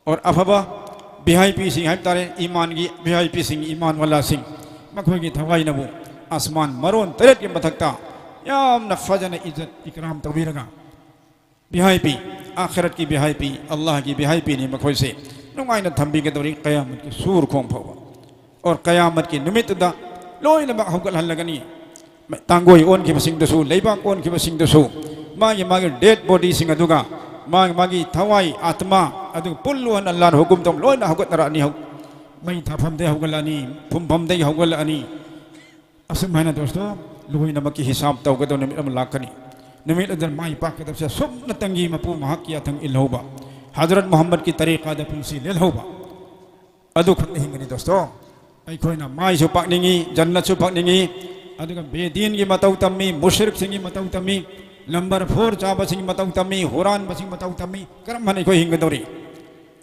ꯑꯣꯔ ꯑꯐꯕ ꯚꯤ ꯑꯥꯏ ꯄꯤꯁꯤꯡ ꯍꯥꯏꯕ ꯇꯥꯔꯦ, ꯏꯃꯥꯟꯒꯤ ꯚꯤ ꯑꯥꯏ ꯄꯤꯁꯤꯡ, ꯏꯃꯥꯟ ꯋꯥꯂꯥꯁꯤꯡ, ꯃꯈꯣꯏꯒꯤ ꯊꯋꯥꯏꯅꯕꯨ ꯑꯁꯃꯥꯟ ꯃꯔꯣꯟ ꯇꯔꯦꯠꯀꯤ ꯃꯊꯛꯇ ꯌꯥꯝꯅ ꯐꯖꯅ ꯏꯖꯠ ꯏꯀ꯭ꯔꯥꯝ ꯇꯧꯕꯤꯔꯒ, ꯚꯤ ꯑꯥꯏ ꯄꯤ, ꯑꯥꯈꯤꯔꯠꯀꯤ ꯚꯤ ꯑꯥꯏ ꯄꯤ, ꯑꯜꯂꯥꯍꯒꯤ ꯚꯤ ꯑꯥꯏ ꯄꯤꯅꯤ ꯃꯈꯣꯏꯁꯦ꯫ ꯅꯨꯡꯉꯥꯏꯅ ꯊꯝꯕꯤꯒꯗꯧꯔꯤ ꯀꯌꯥꯃꯠꯀꯤ ꯁꯨꯔ ꯈꯣꯡ ꯐꯥꯎꯕ꯫ ꯑꯣꯔ ꯀꯌꯥꯃꯠꯀꯤ ꯅꯨꯃꯤꯠꯇꯨꯗ ꯂꯣꯏꯅꯃꯛ ꯍꯧꯒꯠꯍꯜꯂꯒꯅꯤ꯫ ꯇꯥꯡꯒꯣꯏ ꯑꯣꯟꯈꯤꯕꯁꯤꯡꯗꯨꯁꯨ, ꯂꯩꯕꯥꯛ ꯑꯣꯟꯈꯤꯕꯁꯤꯡꯗꯨꯁꯨ, ꯃꯥꯒꯤ ꯃꯥꯒꯤ ꯗꯦꯗ ꯕꯣꯗꯤꯁꯤꯡ ꯑꯗꯨꯒ ꯃꯥꯒꯤ ꯃꯥꯒꯤ ꯊꯋꯥꯏ, ꯑꯥꯇꯃꯥ ꯑꯗꯨ ꯄꯨꯜꯂꯨ ꯍꯥꯏꯅ ꯑꯜꯂꯥꯍꯅ ꯍꯨꯀꯨꯝ ꯇꯧ ꯂꯣꯏꯅ ꯍꯧꯒꯠꯅꯔꯛꯑꯅꯤ꯫ ꯍꯧ-, ꯃꯩ ꯊꯥꯐꯝꯗꯒꯤ ꯍꯧꯒꯠꯂꯛꯑꯅꯤ, ꯐꯨꯝꯐꯝꯗꯒꯤ ꯍꯧꯒꯠꯂꯛꯑꯅꯤ꯫ ꯑꯁꯨꯝ ꯍꯥꯏꯅ ꯗꯣꯁꯇꯣ, ꯂꯣꯏꯅꯃꯛꯀꯤ ꯍꯤꯁꯥꯕ ꯇꯧꯒꯗꯕ ꯅꯨꯃꯤꯠ ꯑꯃ ꯂꯥꯛꯀꯅꯤ꯫ ꯅꯨꯃꯤꯠ ꯑꯗꯨꯗ ꯃꯥꯏ ꯄꯥꯛꯀꯗꯕꯁꯦ ꯑꯁꯨꯝꯅꯇꯪꯒꯤ ꯃꯄꯨ ꯃꯍꯥꯛꯀꯤ ꯌꯥꯊꯪ ꯏꯜꯍꯧꯕ, ꯍꯖꯔꯠ ꯃꯨꯍꯝꯃꯗꯀꯤ ꯇꯔꯤꯀꯥꯗ ꯄꯨꯟꯁꯤ ꯂꯦꯜꯍꯧꯕ, ꯑꯗꯨꯈꯛꯅ ꯍꯤꯡꯒꯅꯤ ꯗꯣꯁꯇꯣ꯫ ꯑꯩꯈꯣꯏꯅ ꯃꯥꯏꯁꯨ ꯄꯥꯛꯅꯤꯡꯉꯤ, ꯖꯟꯅꯠꯁꯨ ꯐꯪꯅꯤꯡꯉꯤ, ꯑꯗꯨꯒ ꯕꯦꯗꯤꯟꯒꯤ ꯃꯇꯧ ꯇꯝꯃꯤ, ꯃꯨꯁꯔꯤꯛꯁꯤꯡꯒꯤ ꯃꯇꯧ ꯇꯝꯃꯤ, ꯅꯝꯕꯔ ꯐꯣꯔ ꯆꯥꯕꯁꯤꯡ ꯃꯇꯧ ꯇꯝꯃꯤ, ꯍꯨꯔꯥꯟꯕꯁꯤꯡ ꯃꯇꯧ ꯇꯝꯃꯤ꯫ ꯀꯔꯝ ꯍꯥꯏꯅ ꯑꯩꯈꯣꯏ ꯍꯤꯡꯒꯗꯧꯔꯤ?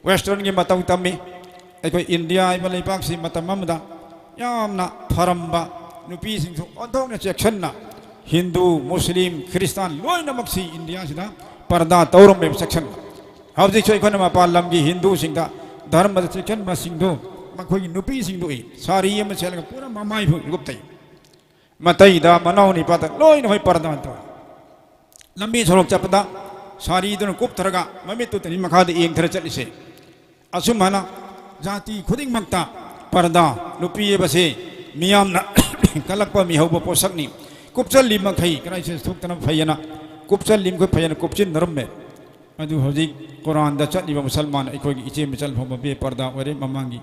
ꯋꯦꯁꯇꯔꯟꯒꯤ ꯃꯇꯧ ꯇꯝꯃꯤ꯫ ꯑꯩꯈꯣꯏ ꯏꯟꯗꯤꯌꯥ ꯍꯥꯏꯕ ꯂꯩꯕꯥꯛꯁꯤ ꯃꯇꯝ ꯑꯃꯗ ꯌꯥꯝꯅ ꯐꯔꯝꯕ, ꯅꯨꯄꯤꯁꯤꯡꯁꯨ ꯑꯣꯟꯊꯣꯛꯅ ꯆꯦꯛꯁꯤꯟꯅ, ꯍꯤꯟꯗꯨ, ꯃꯨꯁꯂꯤꯝ, ꯈ꯭ꯔꯤꯁꯇꯥꯟ ꯂꯣꯏꯅꯃꯛꯁꯤ ꯏꯟꯗꯤꯌꯥꯁꯤꯗ ꯄꯔꯗꯥ ꯇꯧꯔꯝꯃꯦꯕ, ꯆꯦꯛꯁꯤꯟꯅ꯫ ꯍꯧꯖꯤꯛꯁꯨ ꯑꯩꯈꯣꯏꯅ ꯃꯄꯥꯟ ꯂꯝꯒꯤ ꯍꯤꯟꯗꯨꯁꯤꯡꯗ ꯙꯔꯃꯗ ꯆꯦꯛꯁꯤꯟꯕꯁꯤꯡꯗꯨ, ꯃꯈꯣꯏꯒꯤ ꯅꯨꯄꯤꯁꯤꯡꯗꯨ ꯎꯏ, ꯁꯥꯔꯤ ꯑꯃ ꯁꯦꯠꯂꯒ ꯄꯨꯔꯥ ꯃꯃꯥꯏ ꯐꯥꯎ ꯀꯨꯞꯇꯩ꯫ ꯃꯇꯩꯗ, ꯃꯅꯥꯎ ꯅꯤꯄꯥꯗ ꯂꯣꯏꯅ ꯃꯣꯏ ꯄꯔꯗꯥ ꯇꯧꯏ꯫ ꯂꯝꯕꯤ ꯁꯣꯔꯣꯛ ꯆꯠꯄꯗ ꯁꯥꯔꯤꯗꯨꯅ ꯀꯨꯞꯊꯔꯒ ꯃꯃꯤꯠꯇꯨꯇꯅꯤ ꯃꯈꯥꯗ ꯌꯦꯡꯊꯔ ꯆꯠꯂꯤꯁꯦ꯫ ꯑꯁꯨꯝ ꯍꯥꯏꯅ ꯖꯥꯇꯤ ꯈꯨꯗꯤꯡꯃꯛꯇ ꯄꯔꯗꯥ, ꯅꯨꯄꯤ ꯍꯥꯏꯕꯁꯦ ꯃꯤꯌꯥꯝꯅ ꯀꯜꯂꯛꯄ ꯃꯤꯍꯧꯕ ꯄꯣꯠꯁꯛꯅꯤ꯫ ꯀꯨꯞꯆꯜꯂꯤ ꯃꯈꯩ ꯀ꯭ꯔꯥꯏꯁꯤꯁ ꯊꯣꯛꯇꯅꯕ ꯐꯩꯌꯦꯅ, ꯀꯨꯞꯆꯜꯂꯤ ꯃꯈꯩ ꯐꯩꯌꯦꯅ ꯀꯨꯞꯁꯤꯟꯅꯔꯝꯃꯦ꯫ ꯑꯗꯨ ꯍꯧꯖꯤꯛ ꯀꯨꯔꯥꯟꯗ ꯆꯠꯂꯤꯕ ꯃꯨꯁꯜꯃꯥꯟ ꯑꯩꯈꯣꯏꯒꯤ ꯏꯆꯦ ꯃꯆꯜ ꯐꯥꯎꯕ ꯕꯦꯄꯔꯗꯥ ꯑꯣꯏꯔꯦ꯫ ꯃꯃꯥꯡꯒꯤ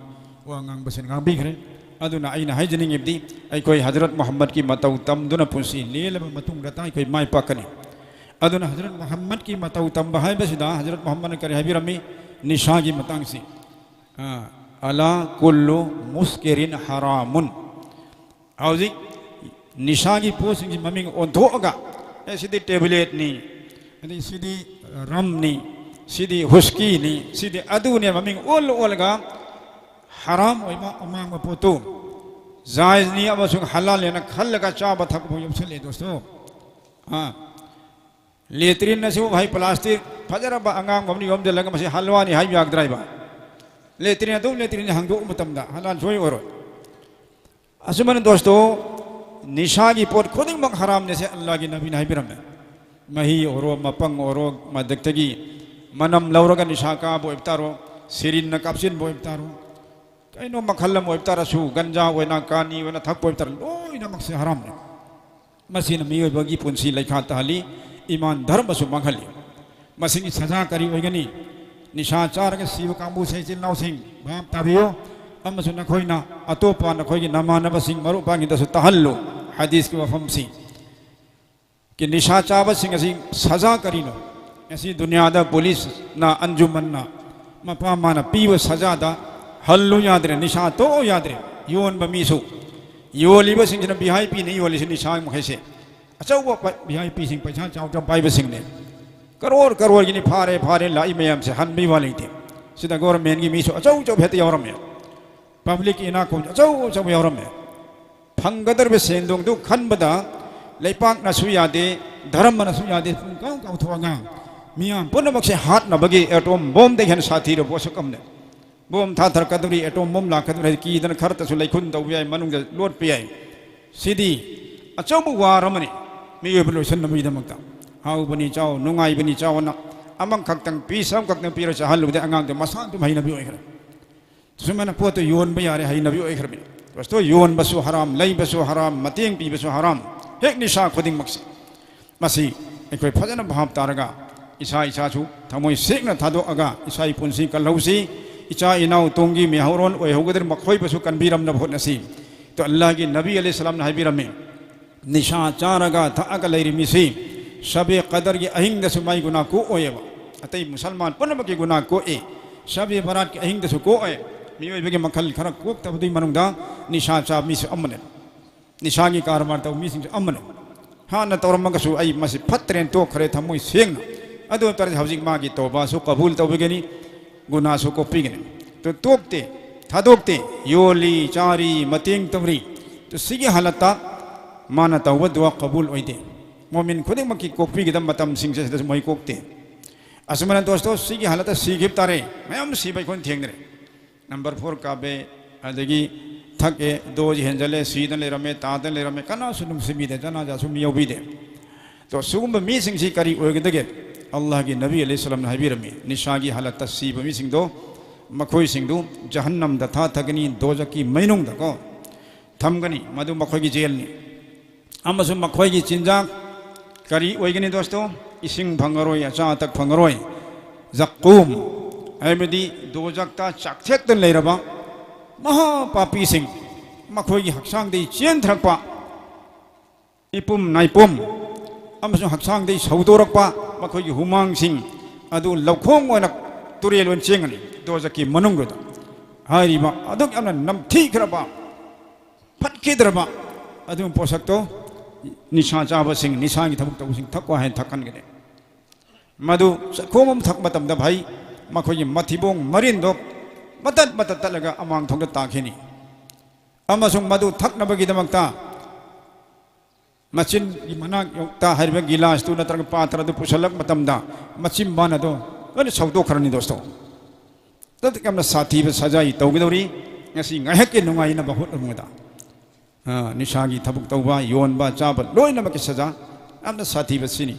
ꯋꯥ ꯉꯥꯡꯕꯁꯤꯅ ꯉꯥꯡꯕꯤꯈ꯭ꯔꯦ꯫ ꯑꯗꯨꯅ ꯑꯩꯅ ꯍꯥꯏꯖꯅꯤꯡꯉꯤꯕꯗꯤ, ꯑꯩꯈꯣꯏ ꯍꯖꯔꯠ ꯃꯨꯍꯝꯃꯗꯀꯤ ꯃꯇꯧ ꯇꯝꯗꯨꯅ ꯄꯨꯟꯁꯤ ꯂꯦꯜꯂꯕ ꯃꯇꯨꯡꯗꯇ ꯑꯩꯈꯣꯏ ꯃꯥꯏ ꯄꯥꯛꯀꯅꯤ꯫ ꯑꯗꯨꯅ ꯍꯖꯔꯠ ꯃꯨꯍꯝꯃꯗꯀꯤ ꯃꯇꯧ ꯇꯝꯕ ꯍꯥꯏꯕꯁꯤꯗ ꯍꯖꯔꯠ ꯃꯨꯍꯝꯃꯗꯅ ꯀꯔꯤ ꯍꯥꯏꯕꯤꯔꯝꯃꯤ? ꯅꯤꯁꯥꯒꯤ ꯃꯇꯥꯡꯁꯤ, ꯑ, "ꯑꯂꯥ ꯀꯨꯜꯂꯨ ꯃꯨꯁꯀꯤꯔꯤꯟ ꯍꯔꯥꯃꯨꯟ"꯫ ꯍꯧꯖꯤꯛ ꯅꯤꯁꯥꯒꯤ ꯄꯣꯠꯁꯤꯡꯁꯤ ꯃꯃꯤꯡ ꯑꯣꯟꯊꯣꯛꯑꯒ, "ꯑꯦ, ꯁꯤꯗꯤ ꯇꯦꯕ꯭ꯂꯦꯠꯅꯤ, ꯑꯗꯩ ꯁꯤꯗꯤ ꯔꯝꯅꯤ, ꯁꯤꯗꯤ ꯍꯨꯁꯀꯤꯅꯤ, ꯁꯤꯗꯤ ꯑꯗꯨꯅꯦ", ꯃꯃꯤꯡ ꯑꯣꯜꯂ ꯑꯣꯜꯂꯒ ꯍꯔꯥꯝ ꯑꯣꯏꯕ ꯑꯃꯥꯡꯕ ꯄꯣꯠꯇꯨ ꯖꯥꯏꯖꯅꯤ ꯑꯃꯁꯨꯡ ꯍꯂꯥꯜꯅꯦꯅ ꯈꯜꯂꯒ ꯆꯥꯕ ꯊꯛꯄ ꯌꯧꯁꯜꯂꯦ, ꯗꯣꯁꯇꯣ꯫ ꯑꯥ, ꯂꯦꯇ꯭ꯔꯤꯟ ꯑꯁꯤꯕꯨ ꯍꯥꯏ, ꯄ꯭ꯂꯥꯁꯇꯤꯛ ꯐꯖꯔꯕ ꯑꯉꯥꯡꯕ ꯑꯃꯅ ꯌꯣꯝꯁꯤꯜꯂꯒ ꯃꯁꯤ ꯍꯜꯋꯥꯅꯤ ꯍꯥꯏꯕ ꯌꯥꯒꯗ꯭ꯔꯥ ꯍꯥꯏꯕ? ꯂꯦꯇ꯭ꯔꯤꯟ ꯑꯗꯨꯝ ꯂꯦꯇ꯭ꯔꯤꯟ ꯍꯥꯡꯗꯣꯛꯄ ꯃꯇꯝꯗ ꯍꯂꯥꯜ ꯁꯣꯏ ꯑꯣꯏꯔꯣꯏ꯫ ꯑꯁꯨꯃꯥꯏꯅ ꯗꯣꯁꯇꯣ, ꯅꯤꯁꯥꯒꯤ ꯄꯣꯠ ꯈꯨꯗꯤꯡꯃꯛ ꯍꯔꯥꯝꯅꯦꯁꯦ ꯑꯜꯂꯥꯒꯤ ꯅꯕꯤꯅ ꯍꯥꯏꯕꯤꯔꯝꯃꯦ꯫ ꯃꯍꯤ ꯑꯣꯏꯔꯣ, ꯃꯄꯪ ꯑꯣꯏꯔꯣ, ꯃꯗꯛꯇꯒꯤ ꯃꯅꯝ ꯂꯧꯔꯒ ꯅꯤꯁꯥ ꯀꯥꯕ ꯑꯣꯏꯕ ꯇꯥꯔꯣ, ꯁꯤꯔꯤꯟꯅ ꯀꯥꯞꯁꯤꯟꯕ ꯑꯣꯏꯕ ꯇꯥꯔꯣ, ꯀꯩꯅꯣ ꯃꯈꯜ ꯑꯃ ꯑꯣꯏꯕ ꯇꯥꯔꯁꯨ, ꯒꯟꯖꯥ ꯑꯣꯏꯅ, ꯀꯥꯅꯤ ꯑꯣꯏꯅ ꯊꯛꯄ ꯑꯣꯏꯕ ꯇꯥꯔꯣ, ꯂꯣꯏꯅꯃꯛꯁꯦ ꯍꯔꯥꯝꯅꯦ꯫ ꯃꯁꯤꯅ ꯃꯤꯑꯣꯏꯕꯒꯤ ꯄꯨꯟꯁꯤ ꯂꯩꯈꯥ ꯇꯥꯍꯜꯂꯤ, ꯏꯃꯥꯟ ꯙꯔꯃꯁꯨ ꯃꯥꯡꯍꯜꯂꯤ꯫ ꯃꯁꯤꯒꯤ ꯁꯖꯥ ꯀꯔꯤ ꯑꯣꯏꯒꯅꯤ? ꯅꯤꯁꯥ ꯆꯥꯔꯒ ꯁꯤꯕ ꯀꯥꯡꯕꯨꯁꯦ, ꯏꯆꯤꯜ ꯏꯅꯥꯎꯁꯤꯡ, ꯚꯥꯞ ꯇꯥꯕꯤꯌꯨ꯫ ꯑꯃꯁꯨ ꯅꯈꯣꯏꯅ ꯑꯇꯣꯞꯄ ꯅꯈꯣꯏꯒꯤ ꯅꯃꯥꯟꯅꯕꯁꯤꯡ, ꯃꯔꯨꯞ ꯃꯄꯥꯡꯁꯤꯡꯗꯁꯨ ꯇꯥꯍꯜꯂꯨ꯫ ꯍꯗꯤꯁꯀꯤ ꯋꯥꯐꯝꯁꯤꯡ꯫ ꯀꯤ ꯅꯤꯁꯥ ꯆꯥꯕꯁꯤꯡ ꯑꯁꯤ ꯁꯖꯥ ꯀꯔꯤꯅꯣ? ꯉꯁꯤ ꯗꯨꯅꯤꯌꯥꯗ ꯄꯨꯂꯤꯁꯅ, ꯑꯟꯖꯨꯃꯟꯅ ꯃꯄꯥ ꯃꯃꯥꯅ ꯄꯤꯕ ꯁꯖꯥꯗ ꯍꯜꯂꯨ ꯌꯥꯗ꯭ꯔꯦ, ꯅꯤꯁꯥ ꯇꯣꯛꯑꯣ ꯌꯥꯗ꯭ꯔꯦ꯫ ꯌꯣꯟꯕ ꯃꯤꯁꯨ, ꯌꯣꯜꯂꯤꯕꯁꯤꯡꯁꯤꯅ ꯚꯤ ꯑꯥꯏ ꯄꯤꯅ ꯌꯣꯜꯂꯤꯁꯤ ꯅꯤꯁꯥ ꯃꯈꯩꯁꯦ꯫ ꯑꯆꯧꯕ ꯚꯤ ꯑꯥꯏ ꯄꯤꯁꯤꯡ, ꯄꯩꯁꯥ ꯆꯥꯎꯗ ꯄꯥꯏꯕꯁꯤꯡꯅꯦ꯫ ꯀꯔꯣꯔ ꯀꯔꯣꯔꯒꯤꯅꯤ, ꯐꯥꯔꯦ ꯐꯥꯔꯦ ꯂꯥꯛꯏ ꯃꯌꯥꯝꯁꯦ, ꯍꯟꯕꯩ ꯋꯥ ꯂꯩꯇꯦ꯫ ꯁꯤꯗ ꯒꯣꯔꯃꯦꯟꯒꯤ ꯃꯤꯁꯨ ꯑꯆꯧ ꯑꯆꯧꯕ ꯍꯦꯛꯇ ꯌꯥꯎꯔꯝꯃꯦ꯫ ꯄꯕ꯭ꯂꯤꯛꯀꯤ ꯏꯅꯥꯛ ꯈꯨꯟꯕ ꯑꯆꯧ ꯑꯆꯧꯕ ꯌꯥꯎꯔꯝꯃꯦ꯫ ꯐꯪꯒꯗꯧꯔꯤꯕ ꯁꯦꯟꯗꯣꯡꯗꯨ ꯈꯟꯕꯗ ꯂꯩꯄꯥꯛꯅꯁꯨ ꯌꯥꯗꯦ, ꯙꯔꯃꯅꯁꯨ ꯌꯥꯗꯦ, ꯄꯨꯡꯀꯥꯎ ꯀꯥꯎꯊꯣꯛꯑꯒ ꯃꯤꯌꯥꯝ ꯄꯨꯝꯅꯃꯛꯁꯦ ꯍꯥꯠꯅꯕꯒꯤ ꯑꯦꯇꯣꯝ ꯕꯣꯝꯗꯒꯤ ꯍꯦꯟꯅ ꯁꯥꯊꯤꯔꯕ ꯄꯣꯠꯁꯛ ꯑꯃꯅꯦ꯫ ꯕꯣꯝ ꯊꯥꯊꯔꯛꯀꯗꯧꯔꯤ, ꯑꯦꯇꯣꯝ ꯕꯣꯝ ꯂꯥꯛꯀꯗꯧꯔꯤ ꯍꯥꯏꯗꯤ ꯀꯤꯗꯅ ꯈꯔꯇꯁꯨ ꯂꯩꯈꯨꯟ ꯇꯧꯕ ꯌꯥꯏ, ꯃꯅꯨꯡꯗ ꯂꯣꯠꯄ ꯌꯥꯏ꯫ ꯁꯤꯗꯤ ꯑꯆꯧꯕ ꯋꯥꯔ ꯑꯃꯅꯤ ꯃꯤꯑꯣꯏꯕ ꯂꯣꯏꯁꯤꯟꯅꯕꯒꯤꯗꯃꯛꯇ꯫ ꯍꯥꯎꯕꯅꯤ ꯆꯥꯎ, ꯅꯨꯡꯉꯥꯏꯕꯅꯤ ꯆꯥꯎꯅ ꯑꯃꯈꯛꯇꯪ, ꯄꯤꯁ ꯑꯃꯈꯛꯇꯪ ꯄꯤꯔ ꯆꯥꯍꯜꯂꯨꯕꯗ ꯑꯉꯥꯡꯗꯨ ꯃꯁꯥ ꯑꯗꯨꯝ ꯍꯩꯅꯕꯤ ꯑꯣꯏꯈ꯭ꯔꯦ꯫ ꯁꯨꯃꯥꯏꯅ ꯄꯣꯠꯇꯨ ꯌꯣꯟꯕ ꯌꯥꯔꯦ ꯍꯩꯅꯕꯤ ꯑꯣꯏꯈ꯭ꯔꯕꯅꯤ꯫ ꯗꯣꯁꯇꯣ, ꯌꯣꯟꯕꯁꯨ ꯍꯔꯥꯝ, ꯂꯩꯕꯁꯨ ꯍꯔꯥꯝ, ꯃꯇꯦꯡ ꯄꯤꯕꯁꯨ ꯍꯔꯥꯝ, ꯍꯦꯛ ꯅꯤꯁꯥ ꯈꯨꯗꯤꯡꯃꯛꯁꯤ꯫ ꯃꯁꯤ ꯑꯩꯈꯣꯏ ꯐꯖꯅ ꯚꯥꯞ ꯇꯥꯔꯒ ꯏꯁꯥ ꯏꯁꯥꯁꯨ ꯊꯃꯣꯏ ꯁꯦꯡꯅ ꯊꯥꯗꯣꯛꯑꯒ ꯏꯁꯥꯒꯤ ꯄꯨꯟꯁꯤ ꯀꯜꯍꯧꯁꯤ꯫ ꯏꯆꯥ ꯏꯅꯥꯎ ꯇꯨꯡꯒꯤ ꯃꯤꯍꯧꯔꯣꯟ ꯑꯣꯏꯍꯧꯒꯗꯧꯔꯤꯕ ꯃꯈꯣꯏꯕꯨꯁꯨ ꯀꯟꯕꯤꯔꯝꯅꯕ ꯍꯣꯠꯅꯁꯤ꯫ ꯑꯗꯣ ꯑꯜꯂꯥꯍꯒꯤ ꯅꯕꯤ ꯑꯂꯩꯍꯤ ꯁꯂꯥꯝꯅ ꯍꯥꯏꯕꯤꯔꯝꯃꯤ, ꯅꯤꯁꯥ ꯆꯥꯔꯒ ꯊꯛꯑꯒ ꯂꯩꯔꯤ ꯃꯤꯁꯤ ꯁꯕꯦ ꯀꯗꯔꯒꯤ ꯑꯍꯤꯡꯗꯁꯨ ꯃꯥꯏ ꯒꯨꯅꯥ ꯀꯣꯛꯑꯣꯏꯑꯕ꯫ ꯑꯇꯩ ꯃꯨꯁꯜꯃꯥꯟ ꯄꯨꯝꯅꯃꯛꯀꯤ ꯒꯨꯅꯥ ꯀꯣꯛꯏ, ꯁꯕꯦ ꯕꯔꯥꯠꯀꯤ ꯑꯍꯤꯡꯗꯁꯨ ꯀꯣꯛꯑꯣꯏ꯫ ꯃꯤꯑꯣꯏꯕꯒꯤ ꯃꯈꯜ ꯈꯔ ꯀꯣꯛꯇꯕꯗꯨꯒꯤ ꯃꯅꯨꯡꯗ ꯅꯤꯁꯥ ꯆꯥꯕ ꯃꯤꯁꯨ ꯑꯃꯅꯤ꯫ ꯅꯤꯁꯥꯒꯤ ꯀꯔꯕꯥꯔ ꯇꯧꯕ ꯃꯤꯁꯤꯡꯁꯨ ꯑꯃꯅꯤ꯫ ꯍꯥꯟꯅ ꯇꯧꯔꯝꯃꯒꯁꯨ ꯑꯩ ꯃꯁꯤ ꯐꯠꯇ꯭ꯔꯦꯅ ꯇꯣꯛꯈ꯭ꯔꯦ ꯊꯃꯣꯏ ꯁꯦꯡꯅ꯫ ꯑꯗꯨ ꯑꯣꯏ ꯇꯥꯔꯗꯤ ꯍꯧꯖꯤꯛ ꯃꯥꯒꯤ ꯇꯧꯕꯥꯁꯨ ꯀꯕꯨꯜ ꯇꯧꯕꯤꯒꯅꯤ, ꯒꯨꯅꯥꯁꯨ ꯀꯣꯛꯄꯤꯒꯅꯤ꯫ ꯑꯗꯨ ꯇꯣꯛꯇꯦ, ꯊꯥꯗꯣꯛꯇꯦ, ꯌꯣꯜꯂꯤ, ꯆꯥꯔꯤ, ꯃꯇꯦꯡ ꯇꯧꯔꯤ꯫ ꯑꯗꯨ ꯁꯤꯒꯤ ꯍꯥꯂꯠꯇ ꯃꯥꯅ ꯇꯧꯕ ꯗꯨꯋꯥ ꯀꯕꯨꯜ ꯑꯣꯏꯗꯦ꯫ ꯃꯣꯃꯤꯟ ꯈꯨꯗꯤꯡꯃꯛꯀꯤ ꯀꯣꯛꯄꯤꯒꯗꯕ ꯃꯇꯝꯁꯤꯡꯁꯦ ꯁꯤꯗꯁꯨ ꯃꯣꯏ ꯀꯣꯛꯇꯦ꯫ ꯑꯁꯨꯃꯥꯏꯅ ꯗꯣꯁꯇꯣ ꯁꯤꯒꯤ ꯍꯥꯂꯠꯇ ꯁꯤꯈꯤꯕ ꯇꯥꯔꯦ꯫ ꯃꯌꯥꯝ ꯁꯤꯕ ꯑꯩꯈꯣꯏꯅ ꯊꯦꯡꯅꯔꯦ꯫ ꯅꯝꯕꯔ ꯐꯣꯔ ꯀꯥꯞꯄꯦ, ꯑꯗꯒꯤ ꯊꯛꯑꯦ, ꯗꯣꯁ ꯍꯦꯟꯖꯜꯂꯦ, ꯁꯤꯗꯅ ꯂꯩꯔꯝꯃꯦ, ꯇꯥꯗꯅ ꯂꯩꯔꯝꯃꯦ, ꯀꯅꯥꯁꯨ ꯅꯨꯡꯁꯤꯕꯤꯗꯦ, ꯖꯅꯥꯖꯥꯁꯨ ꯃꯤ ꯌꯥꯎꯕꯤꯗꯦ꯫ ꯑꯗꯣ ꯁꯤꯒꯨꯝꯕ ꯃꯤꯁꯤꯡꯁꯤ ꯀꯔꯤ ꯑꯣꯏꯒꯗꯒꯦ? ꯑꯜꯂꯥꯍꯒꯤ ꯅꯕꯤ ꯑꯂꯩꯍꯤ ꯁꯂꯥꯝꯅ ꯍꯥꯏꯕꯤꯔꯝꯃꯤ, ꯅꯤꯁꯥꯒꯤ ꯍꯥꯂꯠꯇ ꯁꯤꯕ ꯃꯤꯁꯤꯡꯗꯣ, ꯃꯈꯣꯏꯁꯤꯡꯗꯨ ꯖꯍꯟꯅꯝꯗ ꯊꯥꯊꯒꯅꯤ, ꯗꯣꯖꯛꯀꯤ ꯃꯩꯅꯨꯡꯗꯀꯣ ꯊꯝꯒꯅꯤ, ꯃꯗꯨ ꯃꯈꯣꯏꯒꯤ ꯖꯦꯜꯅꯤ꯫ ꯑꯃꯁꯨꯡ ꯃꯈꯣꯏꯒꯤ ꯆꯤꯟꯖꯥꯛ ꯀꯔꯤ ꯑꯣꯏꯒꯅꯤ ꯗꯣꯁꯇꯣ? ꯏꯁꯤꯡ ꯐꯪꯉꯔꯣꯏ, ꯑꯆꯥ ꯑꯊꯛ ꯐꯪꯉꯔꯣꯏ꯫ ꯖꯛꯀꯨꯝ, ꯍꯥꯏꯕꯗꯤ ꯗꯣꯖꯛꯇ ꯆꯥꯛꯊꯦꯛꯇꯨꯅ ꯂꯩꯔꯕ ꯃꯍꯥꯄꯥꯄꯤꯁꯤꯡ, ꯃꯈꯣꯏꯒꯤ ꯍꯛꯆꯥꯡꯗꯒꯤ ꯆꯦꯟꯊꯔꯛꯄ ꯏꯄꯨꯝ ꯅꯥꯏꯄꯨꯝ ꯑꯃꯁꯨꯡ ꯍꯛꯆꯥꯡꯗꯒꯤ ꯁꯧꯗꯣꯔꯛꯄ ꯃꯈꯣꯏꯒꯤ ꯍꯨꯃꯥꯡꯁꯤꯡ ꯑꯗꯨ ꯂꯧꯈꯣꯡ ꯑꯣꯏꯅ ꯇꯨꯔꯦꯜ ꯑꯣꯏꯅ ꯆꯦꯟꯒꯅꯤ꯫ ꯗꯣꯖꯛꯀꯤ ꯃꯅꯨꯡꯗꯨꯗ ꯍꯥꯏꯔꯤꯕ ꯑꯗꯨꯛ ꯌꯥꯝꯅ ꯅꯝꯊꯤꯈ꯭ꯔꯕ, ꯐꯠꯈꯤꯗ꯭ꯔꯕ ꯑꯗꯨꯒꯨꯝꯕ ꯄꯣꯠꯁꯛꯇꯣ ꯅꯤꯁꯥ ꯆꯥꯕꯁꯤꯡ, ꯅꯤꯁꯥꯒꯤ ꯊꯕꯛ ꯇꯧꯕꯁꯤꯡ ꯊꯛꯑꯣ ꯍꯥꯏꯅ ꯊꯛꯍꯟꯒꯅꯤ꯫ ꯃꯗꯨ ꯆꯥꯛꯈꯣꯝ ꯑꯃ ꯊꯛꯄ ꯃꯇꯝꯗ ꯐꯩ, ꯃꯈꯣꯏꯒꯤ ꯃꯊꯤꯕꯣꯡ ꯃꯔꯤꯟꯗꯣ ꯃꯇꯠ ꯃꯇꯠ ꯇꯠꯂꯒ ꯑꯃꯥꯡ ꯊꯣꯡꯗ ꯇꯥꯈꯤꯅꯤ꯫ ꯑꯃꯁꯨꯡ ꯃꯗꯨ ꯊꯛꯅꯕꯒꯤꯗꯃꯛꯇ ꯃꯆꯤꯟꯒꯤ ꯃꯅꯥꯛꯇ ꯍꯥꯏꯔꯤꯕ ꯒꯤꯂꯥꯁꯇꯨ ꯅꯠꯇ꯭ꯔꯒ ꯄꯥꯇ꯭ꯔꯗꯨ ꯄꯨꯁꯜꯂꯛꯄ ꯃꯇꯝꯗ ꯃꯆꯤꯟꯕꯥꯟ ꯑꯗꯣ ꯂꯣꯏꯅ ꯁꯧꯗꯣꯛꯈ꯭ꯔꯅꯤ ꯗꯣꯁꯇꯣ꯫ ꯑꯗꯨꯛ ꯌꯥꯝꯅ ꯁꯥꯊꯤꯕ ꯁꯖꯥꯏ ꯇꯧꯒꯗꯧꯔꯤ꯫ ꯉꯁꯤ ꯉꯥꯏꯍꯥꯛꯀꯤ ꯅꯨꯡꯉꯥꯏꯅꯕ ꯍꯣꯠꯅꯕꯗ, ꯑ, ꯅꯤꯁꯥꯒꯤ ꯊꯕꯛ ꯇꯧꯕ, ꯌꯣꯟꯕ, ꯆꯥꯕ ꯂꯣꯏꯅꯃꯛꯀꯤ ꯁꯖꯥ ꯌꯥꯝꯅ ꯁꯥꯊꯤꯕ ꯁꯤꯅꯤ꯫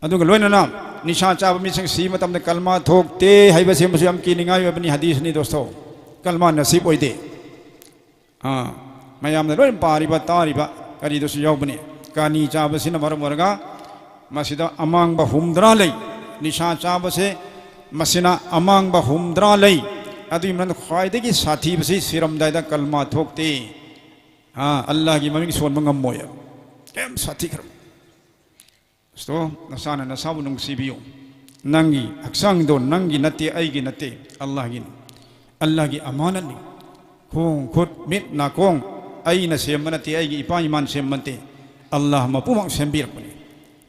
ꯑꯗꯨꯒ ꯂꯣꯏꯅꯅ ꯅꯤꯁꯥ ꯆꯥꯕ ꯃꯤꯁꯤꯡ ꯁꯤꯕ ꯃꯇꯝꯗ ꯀꯜꯃꯥ ꯊꯣꯛꯇꯦ ꯍꯥꯏꯕꯁꯤꯃꯁꯨ ꯌꯥꯝ ꯀꯤꯅꯤꯡꯉꯥꯏ ꯑꯣꯏꯕꯅꯤ, ꯍꯗꯤꯁꯅꯤ ꯗꯣꯁꯇꯣ꯫ ꯀꯜꯃꯥ ꯅꯁꯤꯕ ꯑꯣꯏꯗꯦ꯫ ꯑꯥ, ꯃꯌꯥꯝꯅ ꯂꯣꯏꯅ ꯄꯥꯔꯤꯕ, ꯇꯥꯔꯤꯕ ꯀꯔꯤꯗꯁꯨ ꯌꯥꯎꯕꯅꯤ꯫ ꯀꯥꯅꯤ ꯆꯥꯕꯁꯤꯅ ꯃꯔꯝ ꯑꯣꯏꯔꯒ ꯃꯁꯤꯗ ꯑꯃꯥꯡꯕ ꯍꯨꯝꯗ꯭ꯔꯥ ꯂꯩ, ꯅꯤꯁꯥ ꯆꯥꯕꯁꯦ ꯃꯁꯤꯅ ꯑꯃꯥꯡꯕ ꯍꯨꯝꯗ꯭ꯔꯥ ꯂꯩ꯫ ꯑꯗꯨꯒꯤ ꯃꯅꯨꯡꯗ ꯈ꯭ꯋꯥꯏꯗꯒꯤ ꯁꯥꯊꯤꯕꯁꯤ ꯁꯤꯔꯝꯗꯥꯏꯗ ꯀꯜꯃꯥ ꯊꯣꯛꯇꯦ꯫ ꯑꯥ, ꯑꯜꯂꯥꯍꯒꯤ ꯃꯃꯤꯡ ꯁꯣꯟꯕ ꯉꯝꯃꯣꯏ꯫ ꯀꯌꯥꯝ ꯁꯥꯊꯤꯈ꯭ꯔꯕ꯫ ꯗꯣꯁꯇꯣ, ꯅꯁꯥꯅ ꯅꯁꯥꯕꯨ ꯅꯨꯡꯁꯤꯕꯤꯌꯨ꯫ ꯅꯪꯒꯤ ꯍꯛꯆꯥꯡꯗꯣ ꯅꯪꯒꯤ ꯅꯠꯇꯦ, ꯑꯩꯒꯤ ꯅꯠꯇꯦ, ꯑꯜꯂꯥꯍꯒꯤꯅꯤ꯫ ꯑꯜꯂꯥꯍꯒꯤ ꯑꯃꯥꯅꯠꯅꯤ꯫ ꯈꯣꯡ, ꯈꯨꯠ, ꯃꯤꯠ, ꯅꯥꯀꯣꯡ ꯑꯩꯅ ꯁꯦꯝꯕ ꯅꯠꯇꯦ, ꯑꯩꯒꯤ ꯏꯄꯥ ꯏꯃꯥꯅ ꯁꯦꯝꯕ ꯅꯠꯇꯦ, ꯑꯜꯂꯥꯍ ꯃꯄꯨꯃꯛ ꯁꯦꯝꯕꯤꯔꯛꯄꯅꯤ꯫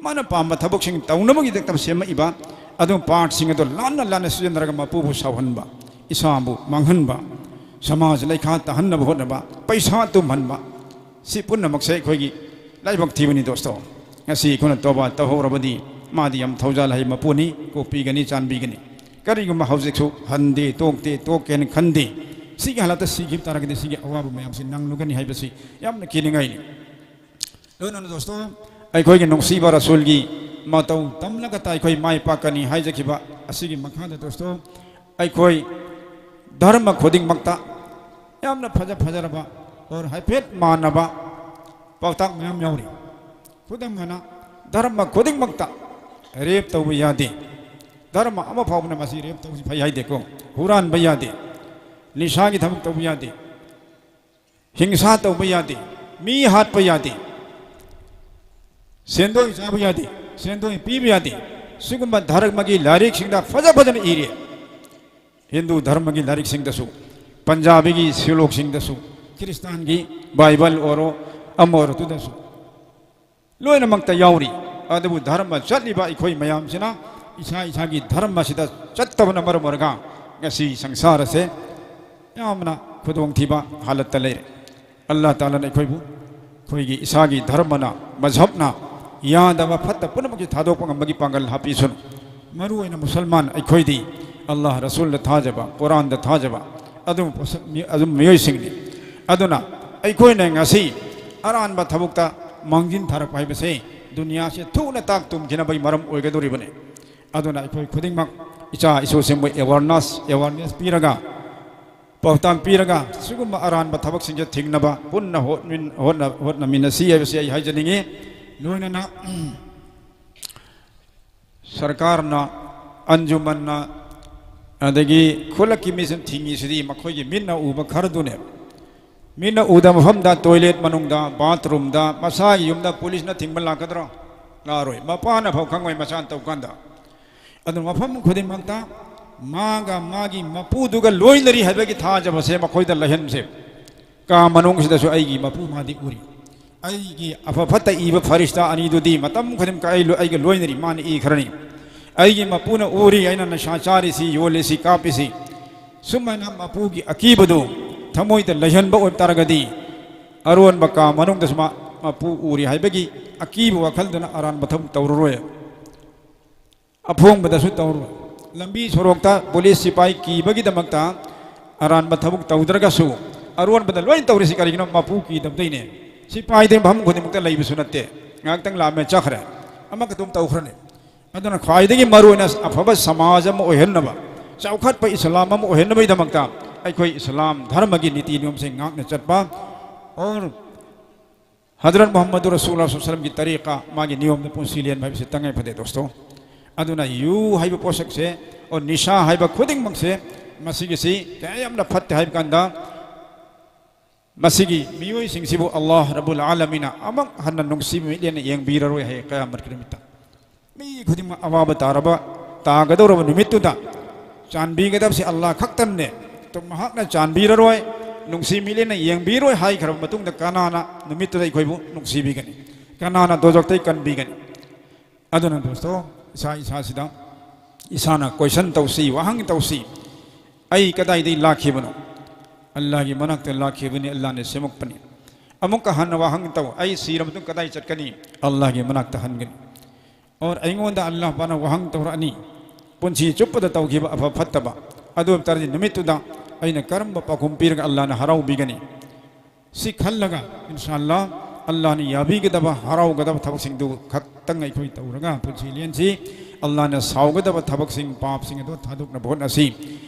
ꯃꯥꯅ ꯄꯥꯝꯕ ꯊꯕꯛꯁꯤꯡ ꯇꯧꯅꯕꯒꯤꯗꯃꯛꯇ ꯁꯦꯝꯃꯛꯏꯕ, ꯑꯗꯨ ꯄꯥꯔꯠꯁꯤꯡ ꯑꯗꯨ ꯂꯥꯟꯅ ꯂꯥꯟꯅ ꯁꯤꯖꯤꯟꯅꯔꯒ ꯃꯄꯨꯕꯨ ꯁꯥꯎꯍꯟꯕ, ꯏꯁꯥꯕꯨ ꯃꯥꯡꯍꯟꯕ, ꯁꯃꯥꯖ ꯂꯩꯈꯥ ꯇꯥꯍꯟꯅꯕ ꯍꯣꯠꯅꯕ, ꯄꯩꯁꯥ ꯇꯨꯝꯍꯟꯕ, ꯁꯤ ꯄꯨꯝꯅꯃꯛꯁꯦ ꯑꯩꯈꯣꯏꯒꯤ ꯂꯥꯏꯕꯛ ꯊꯤꯕꯅꯤ ꯗꯣꯁꯇꯣ꯫ ꯉꯁꯤ ꯑꯩꯈꯣꯏꯅ ꯇꯣꯕꯥ ꯇꯧꯍꯧꯔꯕꯗꯤ ꯃꯥꯗꯤ ꯌꯥꯝ ꯊꯧꯖꯥꯜ ꯍꯩ ꯃꯄꯨꯅꯤ, ꯀꯣꯛꯄꯤꯒꯅꯤ, ꯆꯥꯟꯕꯤꯒꯅꯤ꯫ ꯀꯔꯤꯒꯨꯝꯕ ꯍꯧꯖꯤꯛꯁꯨ ꯍꯟꯗꯦ, ꯇꯣꯛꯇꯦ, ꯇꯣꯛꯀꯦꯅ ꯈꯟꯗꯦ, ꯁꯤꯒꯤ ꯍꯥꯂꯠꯇ ꯁꯤꯈꯤꯕ ꯇꯥꯔꯒꯗꯤ ꯁꯤꯒꯤ ꯑꯋꯥꯕ ꯃꯌꯥꯝꯁꯤ ꯅꯪꯂꯨꯒꯅꯤ ꯍꯥꯏꯕꯁꯤ ꯌꯥꯝꯅ ꯀꯤꯅꯤꯡꯉꯥꯏꯅꯤ꯫ ꯂꯣꯏꯅꯅ ꯗꯣꯁꯇꯣ, ꯑꯩꯈꯣꯏꯒꯤ ꯅꯨꯡꯁꯤꯕ ꯔꯁꯨꯜꯒꯤ ꯃꯇꯧ ꯇꯝꯂꯒꯇ ꯑꯩꯈꯣꯏ ꯃꯥꯏ ꯄꯥꯛꯀꯅꯤ ꯍꯥꯏꯖꯈꯤꯕ ꯑꯁꯤꯒꯤ ꯃꯈꯥꯗ ꯗꯣꯁꯇꯣ, ꯑꯩꯈꯣꯏ ꯙꯔꯃ ꯈꯨꯗꯤꯡꯃꯛꯇ ꯌꯥꯝꯅ ꯐꯖ ꯐꯖꯔꯕ ꯑꯣꯔ ꯍꯥꯏꯐꯦꯠ ꯃꯥꯟꯅꯕ ꯄꯥꯎꯇꯥꯛ ꯃꯌꯥꯝ ꯌꯥꯎꯔꯤ꯫ ꯈꯨꯗꯝ ꯑꯣꯏꯅ, ꯙꯔꯃ ꯈꯨꯗꯤꯡꯃꯛꯇ ꯔꯦꯞ ꯇꯧꯕ ꯌꯥꯗꯦ꯫ ꯙꯔꯃ ꯑꯃ ꯐꯥꯎꯕꯅ ꯃꯁꯤ ꯔꯦꯞ ꯇꯧꯕꯁꯤ ꯐꯩ ꯍꯥꯏꯗꯦꯀꯣ꯫ ꯍꯨꯔꯥꯟꯕ ꯌꯥꯗꯦ, ꯅꯤꯁꯥꯒꯤ ꯊꯕꯛ ꯇꯧꯕ ꯌꯥꯗꯦ, ꯍꯤꯡꯁꯥ ꯇꯧꯕ ꯌꯥꯗꯦ, ꯃꯤ ꯍꯥꯠꯄ ꯌꯥꯗꯦ, ꯁꯦꯟꯗꯣꯏ ꯆꯥꯕ ꯌꯥꯗꯦ, ꯁꯦꯟꯗꯣꯏ ꯄꯤꯕ ꯌꯥꯗꯦ꯫ ꯁꯤꯒꯨꯝꯕ ꯙꯔꯃꯒꯤ ꯂꯥꯏꯔꯤꯛꯁꯤꯡꯗ ꯐꯖ ꯐꯖꯅ ꯏꯔꯤ꯫ ꯍꯤꯟꯗꯨ ꯙꯔꯃꯒꯤ ꯂꯥꯏꯔꯤꯛꯁꯤꯡꯗꯁꯨ, ꯄꯟꯖꯥꯕꯤꯒꯤ ꯁꯤꯂꯣꯛꯁꯤꯡꯗꯁꯨ, ꯈ꯭ꯔꯤꯁꯇꯥꯟꯒꯤ ꯕꯥꯏꯕꯜ ꯑꯣꯏꯔꯣ, ꯑꯃ ꯑꯣꯏꯔꯣ, ꯑꯗꯨꯗꯁꯨ ꯂꯣꯏꯅꯃꯛꯇ ꯌꯥꯎꯔꯤ꯫ ꯑꯗꯨꯕꯨ ꯙꯔꯃ ꯆꯠꯂꯤꯕ ꯑꯩꯈꯣꯏ ꯃꯌꯥꯝꯁꯤꯅ ꯏꯁꯥ ꯏꯁꯥꯒꯤ ꯙꯔꯃꯁꯤꯗ ꯆꯠꯇꯕꯅ ꯃꯔꯝ ꯑꯣꯏꯔꯒ ꯉꯁꯤ ꯁꯪꯁꯥꯔ ꯑꯁꯦ ꯌꯥꯝꯅ ꯈꯨꯗꯣꯡꯊꯤꯕ ꯍꯥꯂꯠꯇ ꯂꯩꯔꯦ꯫ ꯑꯜꯂꯥꯍ ꯇꯥꯂꯥꯅ ꯑꯩꯈꯣꯏꯕꯨ ꯑꯩꯈꯣꯏꯒꯤ ꯏꯁꯥꯒꯤ ꯙꯔꯃꯅ, ꯃꯖꯍꯕꯅ ꯌꯥꯗꯕ ꯐꯠꯇ ꯄꯨꯝꯅꯃꯛꯁꯤ ꯊꯥꯗꯣꯛꯄ ꯉꯝꯕꯒꯤ ꯄꯥꯡꯒꯜ ꯍꯥꯞꯄꯤꯁꯅꯨ꯫ ꯃꯔꯨꯑꯣꯏꯅ ꯃꯨꯁꯜꯃꯥꯟ ꯑꯩꯈꯣꯏꯗꯤ ꯑꯜꯂꯥꯍ ꯔꯁꯨꯜꯗ ꯊꯥꯖꯕ, ꯀꯨꯔꯥꯟꯗ ꯊꯥꯖꯕ ꯑꯗꯨꯝ ꯄꯣꯠꯁꯛ-, ꯃꯤ-, ꯑꯗꯨꯝ ꯃꯤꯑꯣꯏꯁꯤꯡꯅꯤ꯫ ꯑꯗꯨꯅ ꯑꯩꯈꯣꯏꯅ ꯉꯁꯤ ꯑꯔꯥꯟꯕ ꯊꯕꯛꯇ ꯃꯥꯡꯖꯤꯟ ꯊꯥꯔꯛꯄ ꯍꯥꯏꯕꯁꯦ ꯗꯨꯅꯤꯌꯥꯁꯦ ꯊꯨꯅ ꯇꯥꯛ ꯇꯨꯝꯈꯤꯅꯕꯒꯤ ꯃꯔꯝ ꯑꯣꯏꯒꯗꯧꯔꯤꯕꯅꯤ꯫ ꯑꯗꯨꯅ ꯑꯩꯈꯣꯏ ꯈꯨꯗꯤꯡꯃꯛ ꯏꯆꯥ ꯏꯁꯨꯁꯤꯡꯕꯨ awareness, awareness ꯄꯤꯔꯒ, ꯄꯥꯎꯇꯥꯛ ꯄꯤꯔꯒ, ꯁꯤꯒꯨꯝꯕ ꯑꯔꯥꯟꯕ ꯊꯕꯛꯁꯤꯡꯁꯦ ꯊꯤꯡꯅꯕ ꯄꯨꯟꯅ ꯍꯣꯠꯃꯤꯟ-, ꯍꯣꯠꯅ-, ꯍꯣꯠꯅꯃꯤꯟꯅꯁꯤ ꯍꯥꯏꯕꯁꯤ ꯑꯩ ꯍꯥꯏꯖꯅꯤꯡꯉꯤ꯫ ꯂꯣꯏꯅꯅ ꯁꯔꯀꯥꯔꯅ, ꯑꯟꯖꯨꯃꯟꯅ, ꯑꯗꯒꯤ ꯈꯨꯜꯂꯛꯀꯤ ꯃꯤꯁꯤꯡ ꯊꯤꯡꯉꯤꯁꯤꯗꯤ ꯃꯈꯣꯏꯒꯤ ꯃꯤꯠꯅ ꯎꯕ ꯈꯔꯗꯨꯅꯦ꯫ ꯃꯤꯠꯅ ꯎꯗꯕ ꯃꯐꯝꯗ, toilet ꯃꯅꯨꯡꯗ, bathroomꯗ, ꯃꯁꯥꯒꯤ ꯌꯨꯝꯗ ꯄꯨꯂꯤꯁꯅ ꯊꯤꯡꯕ ꯂꯥꯛꯀꯗ꯭ꯔꯣ? ꯂꯥꯛꯑꯔꯣꯏ꯫ ꯃꯄꯥꯅ ꯐꯥꯎ ꯈꯪꯉꯣꯏ ꯃꯆꯥꯅ ꯇꯧ ꯀꯥꯟꯗ꯫ ꯑꯗꯨꯅ ꯃꯐꯝ ꯈꯨꯗꯤꯡꯃꯛꯇ ꯃꯥꯒ ꯃꯥꯒꯤ ꯃꯄꯨꯗꯨꯒ ꯂꯣꯏꯅꯔꯤ ꯍꯥꯏꯕꯒꯤ ꯊꯥꯖꯕꯁꯦ ꯃꯈꯣꯏꯗ ꯂꯩꯍꯟꯁꯦ꯫ ꯀꯥ ꯃꯅꯨꯡꯁꯤꯗꯁꯨ ꯑꯩꯒꯤ ꯃꯄꯨ ꯃꯥꯗꯤ ꯎꯔꯤ꯫ ꯑꯩꯒꯤ ꯑꯐ ꯐꯠꯇ ꯏꯕ ꯐꯔꯤꯁꯇꯥ ꯑꯅꯤꯗꯨꯗꯤ ꯃꯇꯝ ꯈꯨꯗꯤꯡꯃꯛꯇ ꯑꯩ ꯂꯣ-, ꯑꯩꯒ ꯂꯣꯏꯅꯔꯤ, ꯃꯥꯅ ꯏꯈ꯭ꯔꯅꯤ꯫ ꯑꯩꯒꯤ ꯃꯄꯨꯅ ꯎꯔꯤ ꯑꯩꯅ ꯅꯤꯁꯥ ꯆꯥꯔꯤꯁꯤ, ꯌꯣꯜꯂꯤꯁꯤ, ꯀꯥꯞꯄꯤꯁꯤ꯫ ꯁꯨꯃꯥꯏꯅ ꯃꯄꯨꯒꯤ ꯑꯀꯤꯕꯗꯨ ꯊꯃꯣꯏꯗ ꯂꯩꯍꯟꯕ ꯑꯣꯏꯕ ꯇꯥꯔꯒꯗꯤ, ꯑꯔꯣꯟꯕ ꯀꯥ ꯃꯅꯨꯡꯗꯁꯨ ꯃꯥ, ꯃꯄꯨ ꯎꯔꯤ ꯍꯥꯏꯕꯒꯤ ꯑꯀꯤꯕ ꯋꯥꯈꯜꯗꯨꯅ ꯑꯔꯥꯟꯕ ꯊꯕꯛ ꯇꯧꯔꯔꯣꯏ꯫ ꯑꯐꯣꯡꯕꯗꯁꯨ ꯇꯧꯔꯣꯏ꯫ ꯂꯝꯕꯤ ꯁꯣꯔꯣꯛꯇ ꯄꯨꯂꯤꯁ ꯁꯤꯄꯥꯏ ꯀꯤꯕꯒꯤꯗꯃꯛꯇ ꯑꯔꯥꯟꯕ ꯊꯕꯛ ꯇꯧꯗ꯭ꯔꯒꯁꯨ, ꯑꯔꯣꯟꯕꯗ ꯂꯣꯏ ꯇꯧꯔꯤꯁꯤ ꯀꯔꯤꯒꯤꯅꯣ? ꯃꯄꯨ ꯀꯤꯗꯕꯗꯩꯅꯦ꯫ ꯁꯤꯄꯥꯏꯗꯤ ꯃꯐꯝ ꯈꯨꯗꯤꯡꯃꯛꯇ ꯂꯩꯕꯁꯨ ꯅꯠꯇꯦ꯫ ꯉꯥꯏꯍꯥꯛꯇꯪ ꯂꯥꯛꯑꯝꯃꯦ, ꯆꯠꯈ꯭ꯔꯦ꯫ ꯑꯃꯈꯛꯇ ꯑꯗꯨꯝ ꯇꯧꯈ꯭ꯔꯅꯤ꯫ ꯑꯗꯨꯅ ꯈ꯭ꯋꯥꯏꯗꯒꯤ ꯃꯔꯨꯑꯣꯏꯅ ꯑꯐꯕ ꯁꯃꯥꯖ ꯑꯃ ꯑꯣꯏꯍꯟꯅꯕ, ꯆꯥꯎꯈꯠꯄ ꯏꯁꯂꯥꯝ ꯑꯃ ꯑꯣꯏꯍꯟꯅꯕꯒꯤꯗꯃꯛꯇ ꯑꯩꯈꯣꯏ ꯏꯁꯂꯥꯝ ꯙꯔꯃꯒꯤ ꯅꯤꯇꯤ ꯅꯤꯌꯣꯝꯁꯤꯡ ꯉꯥꯛꯅ ꯆꯠꯄ, ꯑꯣꯔ ꯍꯖꯔꯠ ꯃꯨꯍꯝꯃꯗꯨ ꯔꯁꯨꯜ ꯁꯜꯂꯝꯒꯤ ꯇꯔꯤꯀꯥ, ꯃꯥꯒꯤ ꯅꯤꯌꯣꯝꯗ ꯄꯨꯟꯁꯤ ꯂꯦꯟꯕ ꯍꯥꯏꯕꯁꯤ ꯇꯉꯥꯏ ꯐꯗꯦ, ꯗꯣꯁꯇꯣ꯫ ꯑꯗꯨꯅ ꯌꯨ ꯍꯥꯏꯕ ꯄꯣꯠꯁꯛꯁꯦ, ꯑꯣ, ꯅꯤꯁꯥ ꯍꯥꯏꯕ ꯈꯨꯗꯤꯡꯃꯛꯁꯦ, ꯃꯁꯤꯒꯤꯁꯤ ꯀꯌꯥ ꯌꯥꯝꯅ ꯐꯠꯇꯦ ꯍꯥꯏꯕ ꯀꯥꯟꯗ, ꯃꯁꯤꯒꯤ ꯃꯤꯑꯣꯏꯁꯤꯡꯁꯤꯕꯨ ꯑꯜꯂꯥꯍ ꯔꯕꯨꯜ ꯑꯥꯂꯃꯤꯅ ꯑꯃꯨꯛ ꯍꯟꯅ ꯅꯨꯡꯁꯤꯕ ꯃꯤꯠꯌꯦꯡꯅ ꯌꯦꯡꯕꯤꯔꯔꯣꯏ ꯍꯥꯏ ꯀꯌꯥꯃꯠꯀꯤ ꯅꯨꯃꯤꯠꯇ꯫ ꯃꯤ ꯈꯨꯗꯤꯡꯃꯛ ꯑꯋꯥꯕ ꯇꯥꯔꯕ, ꯇꯥꯒꯗꯧꯔꯕ ꯅꯨꯃꯤꯠꯇꯨꯗ ꯆꯥꯟꯕꯤꯒꯗꯕꯁꯤ ꯑꯜꯂꯥꯍ ꯈꯛꯇꯅꯦ꯫ ꯇꯨ ꯃꯍꯥꯛꯅ ꯆꯥꯟꯕꯤꯔꯔꯣꯏ, ꯅꯨꯡꯁꯤ ꯃꯤꯠꯌꯦꯡꯅ ꯌꯦꯡꯕꯤꯔꯣꯏ ꯍꯥꯏꯈ꯭ꯔꯕ ꯃꯇꯨꯡꯗ ꯀꯅꯥꯅ ꯅꯨꯃꯤꯠꯇꯨꯗ ꯑꯩꯈꯣꯏꯕꯨ ꯅꯨꯡꯁꯤꯕꯤꯒꯅꯤ? ꯀꯅꯥꯅ ꯗꯣꯖꯈꯇꯩ ꯀꯟꯕꯤꯒꯅꯤ? ꯑꯗꯨꯅ ꯗꯣꯁꯇꯣ, ꯏꯁꯥ ꯏꯁꯥꯁꯤꯗ ꯏꯁꯥꯅ ꯀꯣꯏꯁꯟ ꯇꯧꯁꯤ, ꯋꯥꯍꯪ ꯇꯧꯁꯤ꯫ ꯑꯩ ꯀꯗꯥꯏꯗꯒꯤ ꯂꯥꯛꯈꯤꯕꯅꯣ? ꯑꯜꯂꯥꯍꯒꯤ ꯃꯅꯥꯛꯇ ꯂꯥꯛꯈꯤꯕꯅꯤ, ꯑꯜꯂꯥꯍꯅ ꯁꯦꯝꯃꯛꯄꯅꯤ꯫ ꯑꯃꯨꯛꯀ ꯍꯟꯅ ꯋꯥꯍꯪ ꯇꯧ, ꯑꯩ ꯁꯤꯔ ꯃꯇꯨꯡ ꯀꯗꯥꯏ ꯆꯠꯀꯅꯤ? ꯑꯜꯂꯥꯍꯒꯤ ꯃꯅꯥꯛꯇ ꯍꯟꯒꯅꯤ꯫ ꯑꯣꯔ ꯑꯩꯉꯣꯟꯗ ꯑꯜꯂꯥꯍ ꯄꯥꯛꯅ ꯋꯥꯍꯪ ꯇꯧꯔꯛꯑꯅꯤ, ꯄꯨꯟꯁꯤ ꯆꯨꯞꯄꯗ ꯇꯧꯈꯤꯕ ꯑꯐ ꯐꯠꯇꯕ, ꯑꯗꯨ ꯑꯣꯏꯕ ꯇꯥꯔꯗꯤ ꯅꯨꯃꯤꯠꯇꯨꯗ ꯑꯩꯅ ꯀꯔꯝꯕ ꯄꯥꯎꯈꯨꯝ ꯄꯤꯔꯒ ꯑꯜꯂꯥꯍꯅ ꯍꯔꯥꯎꯕꯤꯒꯅꯤ? ꯁꯤ ꯈꯜꯂꯒ, ꯏꯟꯁꯥ ꯑꯜꯂꯥꯍ, ꯑꯜꯂꯥꯍꯅ ꯌꯥꯕꯤꯒꯗꯕ, ꯍꯔꯥꯎꯒꯗꯕ ꯊꯕꯛꯁꯤꯡꯗꯨ ꯈꯛꯇꯪ ꯑꯩꯈꯣꯏ ꯇꯧꯔꯒ ꯄꯨꯟꯁꯤ ꯂꯦꯟꯁꯤ꯫ ꯑꯜꯂꯥꯍꯅ ꯁꯥꯎꯒꯗꯕ ꯊꯕꯛꯁꯤꯡ, ꯄꯥꯞꯁꯤꯡ ꯑꯗꯨ ꯊꯥꯗꯣꯛꯅꯕ ꯍꯣꯠꯅꯁꯤ꯫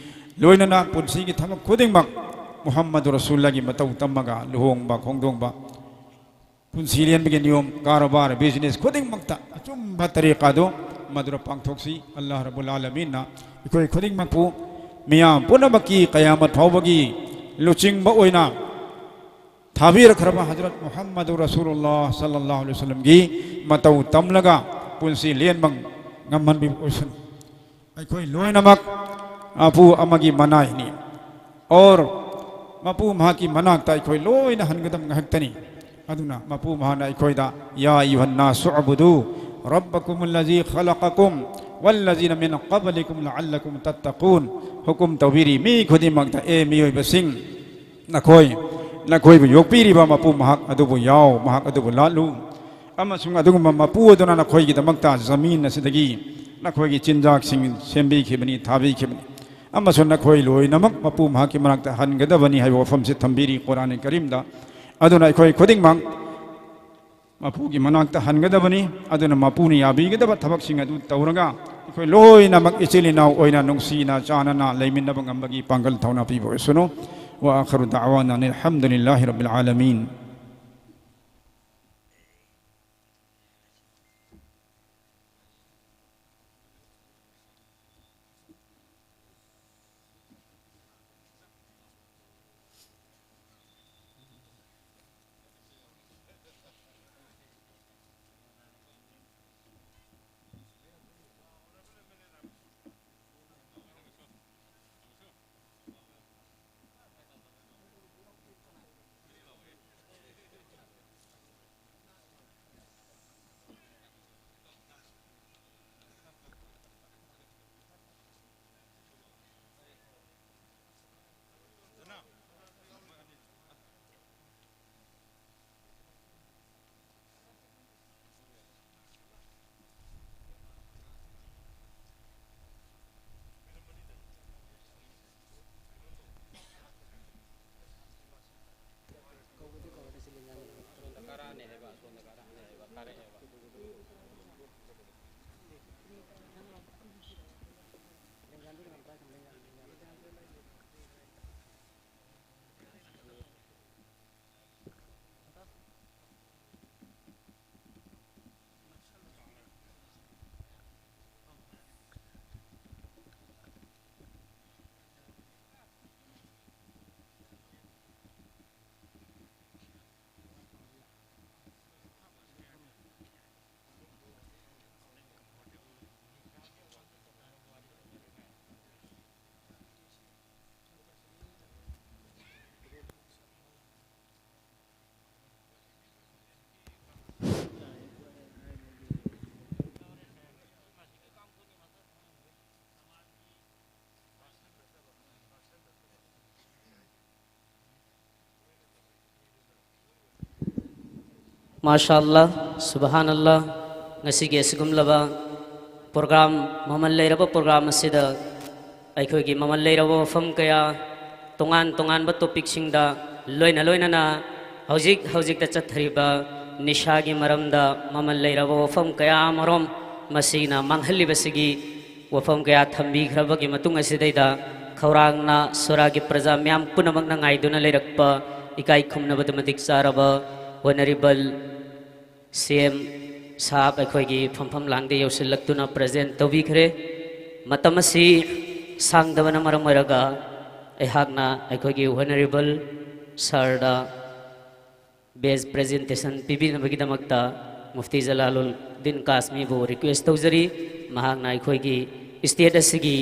ꯂꯣꯏꯅꯅ ꯄꯨꯟꯁꯤꯒꯤ ꯊꯕꯛ ꯈꯨꯗꯤꯡꯃꯛ ꯃꯨꯍꯝꯃꯗꯨ ꯔꯁꯨꯜꯂꯥꯍꯒꯤ ꯃꯇꯧ ꯇꯝꯃꯒ ꯂꯨꯍꯣꯡꯕ ꯈꯣꯡꯗꯣꯡꯕ, ꯄꯨꯟꯁꯤ ꯂꯦꯟꯕꯒꯤ ꯅꯤꯌꯣꯝ, ꯀꯥꯔꯣꯕꯥꯔ, ꯕꯤꯖꯤꯅꯦꯁ ꯈꯨꯗꯤꯡꯃꯛꯇ ꯑꯆꯨꯝꯕ ꯇꯔꯤꯀꯥꯗꯨ ꯃꯗꯨꯗ ꯄꯥꯡꯊꯣꯛꯁꯤ꯫ ꯑꯜꯂꯥꯍ ꯔꯕꯨꯜ ꯑꯥꯂꯃꯤꯟꯅ ꯑꯩꯈꯣꯏ ꯈꯨꯗꯤꯡꯃꯛꯄꯨ ꯃꯤꯌꯥꯝ ꯄꯨꯝꯅꯃꯛꯀꯤ ꯀꯌꯥꯃꯠ ꯐꯥꯎꯕꯒꯤ ꯂꯨꯆꯤꯡꯕ ꯑꯣꯏꯅ ꯊꯥꯕꯤꯔꯛꯈ꯭ꯔꯕ ꯍꯖꯔꯠ ꯃꯨꯍꯝꯃꯗꯨ ꯔꯁꯨꯂꯨꯜꯂꯥꯍ ꯁꯜꯂꯜꯂꯥꯍꯨ ꯑꯂꯩꯍꯤ ꯋꯁꯜꯂꯝꯒꯤ ꯃꯇꯧ ꯇꯝꯂꯒ ꯄꯨꯟꯁꯤ ꯂꯦꯟꯕ ꯉꯝꯍꯟꯕꯤꯕ ꯑꯣꯏꯁꯅꯨ꯫ ꯑꯩꯈꯣꯏ ꯂꯣꯏꯅꯃꯛ ꯃꯄꯨ ꯑꯃꯒꯤ ꯃꯅꯥꯏꯅꯤ꯫ ꯑꯣꯔ ꯃꯄꯨ ꯃꯍꯥꯛꯀꯤ ꯃꯅꯥꯛꯇ ꯑꯩꯈꯣꯏ ꯂꯣꯏꯅ ꯍꯟꯒꯗꯕ ꯉꯥꯏꯍꯥꯛꯇꯅꯤ꯫ ꯑꯗꯨꯅ ꯃꯄꯨ ꯃꯍꯥꯛꯅ ꯑꯩꯈꯣꯏꯗ, "ꯌꯥ ꯑꯌꯨꯍꯟ ꯅꯥꯁꯨ ꯑꯕꯨꯗꯨ ꯔꯕꯀꯨꯝ ꯑꯜꯂꯖꯤ ꯈꯂꯀꯀꯨꯝ ꯋꯜꯂꯖꯤꯅ ꯃꯤꯟ ꯀꯕꯂꯤꯀꯨꯝ ꯂꯑꯜꯂꯀꯨꯝ ꯇꯠꯇꯀꯨꯟ", ꯍꯨꯀꯨꯝ ꯇꯧꯕꯤꯔꯤ ꯃꯤ ꯈꯨꯗꯤꯡꯃꯛꯇ, "ꯑꯦ ꯃꯤꯑꯣꯏꯕꯁꯤꯡ, ꯅꯈꯣꯏ, ꯅꯈꯣꯏꯕꯨ ꯌꯣꯛꯄꯤꯔꯤꯕ ꯃꯄꯨ ꯃꯍꯥꯛ ꯑꯗꯨꯕꯨ ꯌꯥꯎ, ꯃꯍꯥꯛ ꯑꯗꯨꯕꯨ ꯂꯥꯠꯂꯨ, ꯑꯃꯁꯨꯡ ꯑꯗꯨꯒꯨꯝꯕ ꯃꯄꯨ ꯑꯗꯨꯅ ꯅꯈꯣꯏꯒꯤꯗꯃꯛꯇ ꯖꯃꯤꯟ ꯑꯁꯤꯗꯒꯤ ꯅꯈꯣꯏꯒꯤ ꯆꯤꯟꯖꯥꯛꯁꯤꯡ ꯁꯦꯝꯕꯤꯈꯤꯕꯅꯤ, ꯊꯥꯕꯤꯈꯤꯕꯅꯤ, ꯑꯃꯁꯨꯡ ꯅꯈꯣꯏ ꯂꯣꯏꯅꯃꯛ ꯃꯄꯨ ꯃꯍꯥꯛꯀꯤ ꯃꯅꯥꯛꯇ ꯍꯟꯒꯗꯕꯅꯤ" ꯍꯥꯏꯕ ꯋꯥꯐꯝꯁꯤ ꯊꯝꯕꯤꯔꯤ ꯀꯨꯔꯥꯟ ꯀꯔꯤꯝꯗ꯫ ꯑꯗꯨꯅ ꯑꯩꯈꯣꯏ ꯈꯨꯗꯤꯡꯃꯛ ꯃꯄꯨꯒꯤ ꯃꯅꯥꯛꯇ ꯍꯟꯒꯗꯕꯅꯤ꯫ ꯑꯗꯨꯅ ꯃꯄꯨꯅ ꯌꯥꯕꯤꯒꯗꯕ ꯊꯕꯛꯁꯤꯡ ꯑꯗꯨ ꯇꯧꯔꯒ ꯑꯩꯈꯣꯏ ꯂꯣꯏꯅꯃꯛ ꯏꯆꯤꯜ ꯏꯅꯥꯎ ꯑꯣꯏꯅ ꯅꯨꯡꯁꯤꯅ ꯆꯥꯟꯅꯅ ꯂꯩꯃꯤꯟꯅꯕ ꯉꯝꯕꯒꯤ ꯄꯥꯡꯒꯜ ꯊꯧꯅꯥ ꯄꯤꯕ ꯑꯣꯏꯁꯅꯨ꯫ وآخر دعوانا أن الحمد لله رب العالمين. ꯃꯥꯁꯥ ꯑꯜꯂꯥ, ꯁꯨꯕꯍꯥꯟ ꯑꯜꯂꯥ꯫ ꯉꯁꯤꯒꯤ ꯑꯁꯤꯒꯨꯝꯂꯕ program, ꯃꯃꯜ ꯂꯩꯔꯕ program ꯑꯁꯤꯗ ꯑꯩꯈꯣꯏꯒꯤ ꯃꯃꯜ ꯂꯩꯔꯕ ꯋꯥꯐꯝ ꯀꯌꯥ, ꯇꯣꯉꯥꯟ ꯇꯣꯉꯥꯟꯕ topicꯁꯤꯡꯗ, ꯂꯣꯏꯅ ꯂꯣꯏꯅꯅ ꯍꯧꯖꯤꯛ ꯍꯧꯖꯤꯛꯇ ꯆꯠꯊꯔꯤꯕ ꯅꯤꯁꯥꯒꯤ ꯃꯔꯝꯗ ꯃꯃꯜ ꯂꯩꯔꯕ ꯋꯥꯐꯝ ꯀꯌꯥ ꯑꯃꯔꯣꯝ ꯃꯁꯤꯅ ꯃꯥꯡꯍꯜꯂꯤꯕꯁꯤꯒꯤ ꯋꯥꯐꯝ ꯀꯌꯥ ꯊꯝꯕꯤꯈ꯭ꯔꯕꯒꯤ ꯃꯇꯨꯡ ꯑꯁꯤꯗꯩꯗ, ꯈꯧꯔꯥꯡꯅ ꯁꯣꯔꯥꯒꯤ ꯄ꯭ꯔꯖꯥ ꯃꯤꯌꯥꯝ ꯄꯨꯝꯅꯃꯛꯅ ꯉꯥꯏꯗꯨꯅ ꯂꯩꯔꯛꯄ ꯏꯀꯥꯏ ꯈꯨꯝꯅꯕꯗ ꯃꯇꯤꯛ ꯆꯥꯔꯕ Honourable C M ꯁꯥꯍꯕ ꯑꯩꯈꯣꯏꯒꯤ ꯐꯝꯐꯝ ꯂꯥꯡꯗ ꯌꯧꯁꯤꯜꯂꯛꯇꯨꯅ present ꯇꯧꯕꯤꯈ꯭ꯔꯦ꯫ ꯃꯇꯝ ꯑꯁꯤ ꯁꯥꯡꯗꯕꯅ ꯃꯔꯝ ꯑꯣꯏꯔꯒ ꯑꯩꯍꯥꯛꯅ ꯑꯩꯈꯣꯏꯒꯤ Honourable sirꯗ best presentation ꯄꯤꯕꯤꯅꯕꯒꯤꯗꯃꯛꯇ Mufti Jalaluddin ꯀꯥꯁꯃꯤꯕꯨ request ꯇꯧꯖꯔꯤ꯫ ꯃꯍꯥꯛꯅ ꯑꯩꯈꯣꯏꯒꯤ state ꯑꯁꯤꯒꯤ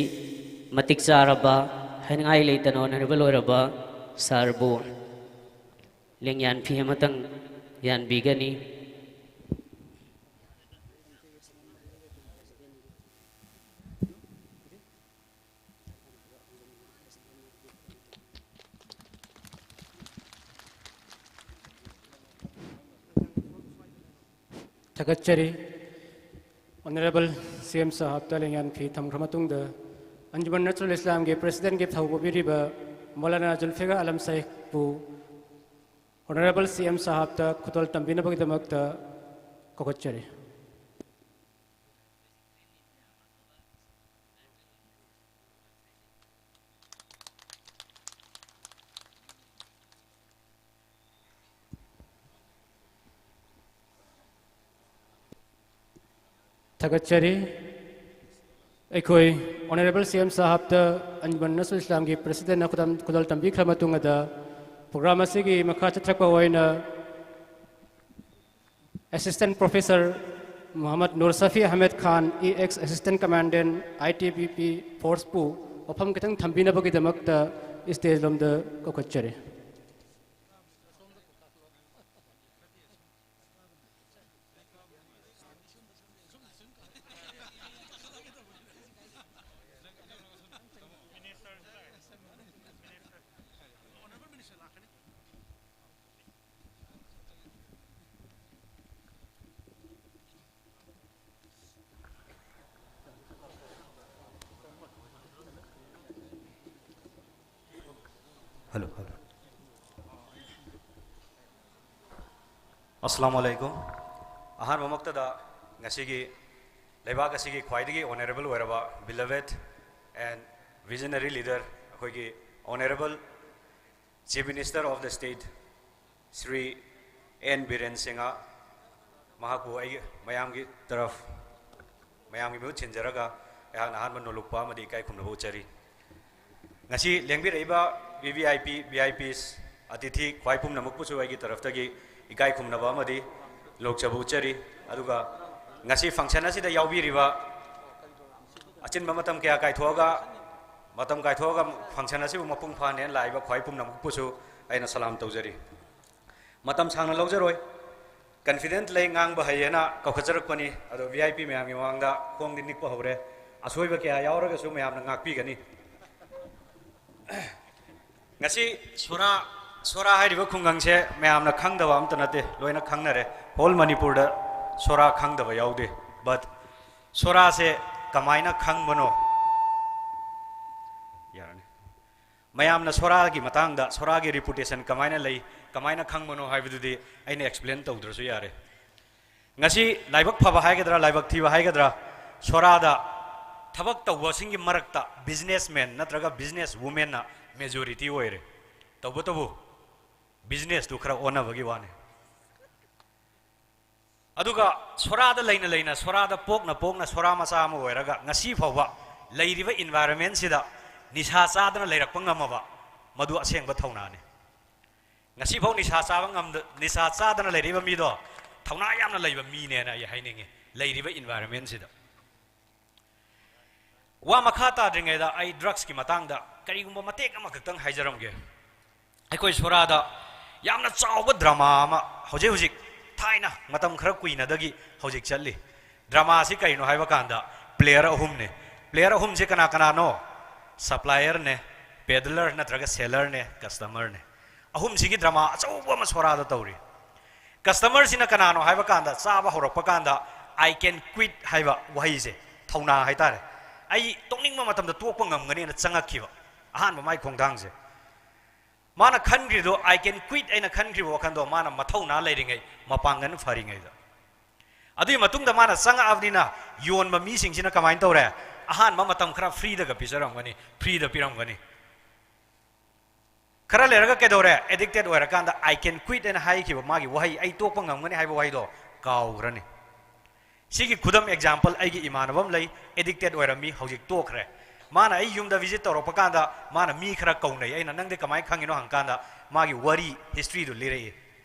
ꯃꯇꯤꯛ ꯆꯥꯔꯕ, ꯍꯥꯏꯅꯤꯡꯉꯥꯏ ꯂꯩꯇꯅ honourable ꯑꯣꯏꯔꯕ sirꯕꯨ ꯂꯦꯡꯌꯥꯟ ꯐꯤ ꯑꯃꯇꯪ ꯌꯥꯟꯕꯤꯒꯅꯤ꯫ ꯊꯥꯒꯠꯆꯔꯤ꯫ Honourable C M ꯁꯥꯍꯕꯇ ꯂꯦꯡꯌꯥꯟ ꯐꯤ ꯊꯝꯈ꯭ꯔ ꯃꯇꯨꯡꯗ, ꯑꯟꯖꯨꯃꯟ ꯅꯁꯔꯨꯜ ꯏꯁꯂꯥꯝꯒꯤ presidentꯀꯤ ꯊꯧ ꯄꯨꯕꯤꯔꯤꯕ Maulana ꯖꯨꯜꯐꯤꯀꯥꯔ Alam ꯁꯥꯍꯤꯕꯄꯨ Honourable C M ꯁꯥꯍꯕꯇ ꯈꯨꯗꯣꯜ ꯇꯝꯕꯤꯅꯕꯒꯤꯗꯃꯛꯇ ꯀꯧꯈꯠꯆꯔꯤ꯫ ꯊꯥꯒꯠꯆꯔꯤ꯫ ꯑꯩꯈꯣꯏ Honourable C M ꯁꯥꯍꯕꯇ ꯑꯟꯖꯨꯃꯟ ꯅꯁꯔꯨꯜ ꯏꯁꯂꯥꯝꯒꯤ presidentꯅ ꯈꯨꯗꯝ-, ꯈꯨꯗꯣꯜ ꯇꯝꯕꯤꯈ꯭ꯔ ꯃꯇꯨꯡꯗ, program ꯑꯁꯤꯒꯤ ꯃꯈꯥ ꯆꯠꯊꯔꯛꯄ ꯑꯣꯏꯅ Assistant Professor Muhammad Nur Safi Ahmed Khan, E X Assistant Commandant, I T B P Forceꯄꯨ ꯋꯥꯐꯝ ꯈꯤꯇꯪ ꯊꯝꯕꯤꯅꯕꯒꯤꯗꯃꯛꯇ stage ꯂꯣꯝꯗ ꯀꯧꯈꯠꯆꯔꯤ꯫ Hello, hello. ꯑꯁꯂꯥꯃꯨ ꯑꯂꯥꯏꯀꯨꯝ꯫ ꯑꯍꯥꯟꯕꯃꯛꯇꯗ ꯉꯁꯤꯒꯤ ꯂꯩꯕꯥꯛ ꯑꯁꯤꯒꯤ ꯈ꯭ꯋꯥꯏꯗꯒꯤ honourable ꯑꯣꯏꯔꯕ, beloved and visionary leader, ꯑꯩꯈꯣꯏꯒꯤ honourable Chief Minister of the State, Shri N Biren Singh, ꯃꯍꯥꯛꯄꯨ ꯑꯩꯒꯤ ꯃꯌꯥꯝꯒꯤ ꯇꯔꯐ, ꯃꯌꯥꯝꯒꯤ ꯃꯤꯍꯨꯠ ꯁꯤꯟꯖꯔꯒ ꯑꯩꯍꯥꯛꯅ ꯑꯍꯥꯟꯕ ꯅꯣꯂꯨꯛꯄ ꯑꯃꯗꯤ ꯏꯀꯥꯏ ꯈꯨꯝꯅꯕ ꯎꯠꯆꯔꯤ꯫ ꯉꯁꯤ ꯂꯦꯡꯕꯤꯔꯛꯏꯕ V V I P, V I Ps, ꯑꯇꯤꯊꯤ ꯈ꯭ꯋꯥꯏ ꯄꯨꯝꯅꯃꯛꯄꯨꯁꯨ ꯑꯩꯒꯤ ꯇꯔꯐꯇꯒꯤ ꯏꯀꯥꯏ ꯈꯨꯝꯅꯕ ꯑꯃꯗꯤ ꯂꯣꯛꯆꯕ ꯎꯠꯆꯔꯤ꯫ ꯑꯗꯨꯒ ꯉꯁꯤ function ꯑꯁꯤꯗ ꯌꯥꯎꯕꯤꯔꯤꯕ ꯑꯆꯤꯟꯕ ꯃꯇꯝ ꯀꯌꯥ ꯀꯥꯏꯊꯣꯛꯑꯒ, ꯃꯇꯝ ꯀꯥꯏꯊꯣꯛꯑꯒ function ꯑꯁꯤꯕꯨ ꯃꯄꯨꯡ ꯐꯥꯍꯟꯅꯦꯅ ꯂꯥꯛꯏꯕ ꯈ꯭ꯋꯥꯏ ꯄꯨꯝꯅꯃꯛꯄꯨꯁꯨ ꯑꯩꯅ ꯁꯂꯥꯝ ꯇꯧꯖꯔꯤ꯫ ꯃꯇꯝ ꯁꯥꯡꯅ ꯂꯧꯖꯔꯣꯏ, confident ꯂꯩ, ꯉꯥꯡꯕ ꯍꯩꯌꯦꯅ ꯀꯧꯈꯠꯆꯔꯛꯄꯅꯤ꯫ ꯑꯗꯣ ꯚꯤ ꯑꯥꯏ ꯄꯤ ꯃꯌꯥꯝꯒꯤ ꯃꯃꯥꯡꯗ ꯈꯣꯡꯗꯤ ꯅꯤꯛꯄ ꯍꯧꯔꯦ꯫ ꯑꯁꯣꯏꯕ ꯀꯌꯥ ꯌꯥꯎꯔꯒꯁꯨ ꯃꯌꯥꯝꯅ ꯉꯥꯛꯄꯤꯒꯅꯤ꯫ ꯉꯁꯤ ꯁꯣꯔꯥ, ꯁꯣꯔꯥ ꯍꯥꯏꯔꯤꯕ ꯈꯨꯡꯒꯪꯁꯦ ꯃꯌꯥꯝꯅ ꯈꯪꯗꯕ ꯑꯝꯇ ꯅꯠꯇꯦ, ꯂꯣꯏꯅ ꯈꯪꯅꯔꯦ꯫ Whole ꯃꯅꯤꯄꯨꯔꯗ ꯁꯣꯔꯥ ꯈꯪꯗꯕ ꯌꯥꯎꯗꯦ꯫ But ꯁꯣꯔꯥꯁꯦ ꯀꯃꯥꯏꯅ ꯈꯪꯕꯅꯣ? ꯌꯥꯔꯅꯤ꯫ ꯃꯌꯥꯝꯅ ꯁꯣꯔꯥꯒꯤ ꯃꯇꯥꯡꯗ, ꯁꯣꯔꯥꯒꯤ reputation ꯀꯃꯥꯏꯅ ꯂꯩ, ꯀꯃꯥꯏꯅ ꯈꯪꯕꯅꯣ ꯍꯥꯏꯕꯗꯨꯗꯤ ꯑꯩꯅ explain ꯇꯧꯗ꯭ꯔꯁꯨ ꯌꯥꯔꯦ꯫ ꯉꯁꯤ ꯂꯥꯏꯕꯛ ꯐꯕ ꯍꯥꯏꯒꯗ꯭ꯔꯥ, ꯂꯥꯏꯕꯛ ꯊꯤꯕ ꯍꯥꯏꯒꯗ꯭ꯔꯥ, ꯁꯣꯔꯥꯗ ꯊꯕꯛ ꯇꯧꯕꯁꯤꯡꯒꯤ ꯃꯔꯛꯇ businessman ꯅꯠꯇ꯭ꯔꯒ business womanꯅ majority ꯑꯣꯏꯔꯦ꯫ ꯇꯧꯕꯇꯕꯨ businessꯇꯨ ꯈꯔ ꯑꯣꯟꯅꯕꯒꯤ ꯋꯥꯅꯤ꯫ ꯑꯗꯨꯒ ꯁꯣꯔꯥꯗ ꯂꯩꯅ ꯂꯩꯅ, ꯁꯣꯔꯥꯗ ꯄꯣꯛꯅ ꯄꯣꯛꯅ, ꯁꯣꯔꯥ ꯃꯆꯥ ꯑꯃ ꯑꯣꯏꯔꯒ ꯉꯁꯤ ꯐꯥꯎꯕ ꯂꯩꯔꯤꯕ environmentꯁꯤꯗ ꯅꯤꯁꯥ ꯆꯥꯗꯅ ꯂꯩꯔꯛꯄ ꯉꯝꯃꯕ, ꯃꯗꯨ ꯑꯁꯦꯡꯕ ꯊꯧꯅꯥꯅꯤ꯫ ꯉꯁꯤꯐꯥꯎ ꯅꯤꯁꯥ ꯆꯥꯕ ꯉꯝꯗ-, ꯅꯤꯁꯥ ꯆꯥꯗꯅ ꯂꯩꯔꯤꯕ ꯃꯤꯗꯣ ꯊꯧꯅꯥ ꯌꯥꯝꯅ ꯂꯩꯕ ꯃꯤꯅꯦꯅ ꯑꯩ ꯍꯥꯏꯅꯤꯡꯉꯤ, ꯂꯩꯔꯤꯕ environmentꯁꯤꯗ꯫ ꯋꯥ ꯃꯈꯥ ꯇꯥꯗ꯭ꯔꯤꯉꯩꯗ ꯑꯩ drugsꯀꯤ ꯃꯇꯥꯡꯗ ꯀꯔꯤꯒꯨꯝꯕ ꯃꯇꯦꯛ ꯑꯃꯈꯛꯇꯪ ꯍꯥꯏꯖꯔꯝꯒꯦ꯫ ꯑꯩꯈꯣꯏ ꯁꯣꯔꯥꯗ ꯌꯥꯝꯅ ꯆꯥꯎꯕ drama ꯑꯃ ꯍꯧꯖꯤꯛ ꯍꯧꯖꯤꯛ, ꯊꯥꯏꯅ ꯃꯇꯝ ꯈꯔ ꯀꯨꯏꯅꯗꯒꯤ ꯍꯧꯖꯤꯛ ꯆꯠꯂꯤ꯫ Dramaꯁꯤ ꯀꯔꯤꯅꯣ ꯍꯥꯏꯕ ꯀꯥꯟꯗ player ꯑꯍꯨꯝꯅꯦ꯫ Player ꯑꯍꯨꯝꯁꯦ ꯀꯅꯥ ꯀꯅꯥꯅꯣ? Supplierꯅꯦ, peddler ꯅꯠꯇ꯭ꯔꯒ sellerꯅꯦ, customerꯅꯦ꯫ ꯑꯍꯨꯝꯁꯤꯒꯤ drama ꯑꯆꯧꯕ ꯑꯃ ꯁꯣꯔꯥꯗ ꯇꯧꯔꯤ꯫ Customerꯁꯤꯅ ꯀꯅꯥꯅꯣ ꯍꯥꯏꯕ ꯀꯥꯟꯗ, ꯆꯥꯕ ꯍꯧꯔꯛꯄ ꯀꯥꯟꯗ "I can quit" ꯍꯥꯏꯕ ꯋꯥꯍꯩꯁꯦ, ꯊꯧꯅꯥ ꯍꯥꯏꯇꯥꯔꯦ, "ꯑꯩ ꯇꯣꯛꯅꯤꯡꯕ ꯃꯇꯝꯗ ꯇꯣꯛꯄ ꯉꯝꯒꯅꯤꯅ" ꯆꯪꯉꯛꯈꯤꯕ ꯑꯍꯥꯟꯕ ꯃꯥꯏ ꯈꯣꯡꯊꯥꯡꯁꯦ꯫ ꯃꯥꯅ ꯈꯟꯈ꯭ꯔꯤꯗꯣ, "I can quit" ꯍꯥꯏꯅ ꯈꯟꯈ꯭ꯔꯤꯕ ꯋꯥꯈꯟꯗꯣ ꯃꯥꯅ ꯃꯊꯧꯅꯥ ꯂꯩꯔꯤꯉꯩ, ꯃꯄꯥꯡꯒꯜ ꯐꯔꯤꯉꯩꯗ꯫ ꯑꯗꯨꯒꯤ ꯃꯇꯨꯡꯗ ꯃꯥꯅ ꯆꯪꯉꯛꯑꯕꯅꯤꯅ, ꯌꯣꯟꯕ ꯃꯤꯁꯤꯡꯁꯤꯅ ꯀꯃꯥꯏꯅ ꯇꯧꯔꯦ? ꯑꯍꯥꯟꯕ ꯃꯇꯝ ꯈꯔ ꯐ꯭ꯔꯤꯗꯒ ꯄꯤꯖꯔꯝꯒꯅꯤ, ꯐ꯭ꯔꯤꯗ ꯄꯤꯔꯝꯒꯅꯤ꯫ ꯈꯔ ꯂꯩꯔꯒ ꯀꯩꯗꯧꯔꯦ? ꯑꯦꯗꯤꯛꯇꯦꯠ ꯑꯣꯏꯔꯀꯥꯟꯗ "I can quit" ꯍꯥꯏꯅ ꯍꯥꯏꯈꯤꯕ ꯃꯥꯒꯤ ꯋꯥꯍꯩ, "ꯑꯩ ꯇꯣꯛꯄ ꯉꯝꯒꯅꯤ" ꯍꯥꯏꯕ ꯋꯥꯍꯩꯗꯣ ꯀꯥꯎꯈ꯭ꯔꯅꯤ꯫ ꯁꯤꯒꯤ ꯈꯨꯗꯝ, ꯑꯦꯛꯖꯥꯝꯄꯜ, ꯑꯩꯒꯤ ꯏꯃꯥꯟꯅꯕ ꯑꯃ ꯂꯩ, ꯑꯦꯗꯤꯛꯇꯦꯠ ꯑꯣꯏꯔꯝꯃꯤ, ꯍꯧꯖꯤꯛ ꯇꯣꯛꯈ꯭ꯔꯦ꯫ ꯃꯥꯅ ꯑꯩ ꯌꯨꯝꯗ ꯚꯤꯖꯤꯠ ꯇꯧꯔꯛꯄ ꯀꯥꯟꯗ ꯃꯥꯅ ꯃꯤ ꯈꯔ ꯀꯧꯅꯩ꯫ ꯑꯩꯅ, "ꯅꯪꯗꯤ ꯀꯃꯥꯏꯅ ꯈꯪꯉꯤꯅꯣ?" ꯍꯪꯀꯥꯟꯗ ꯃꯥꯒꯤ ꯋꯥꯔꯤ, ꯍꯤꯁꯇ꯭ꯔꯤꯗꯨ ꯂꯤꯔꯛꯏ꯫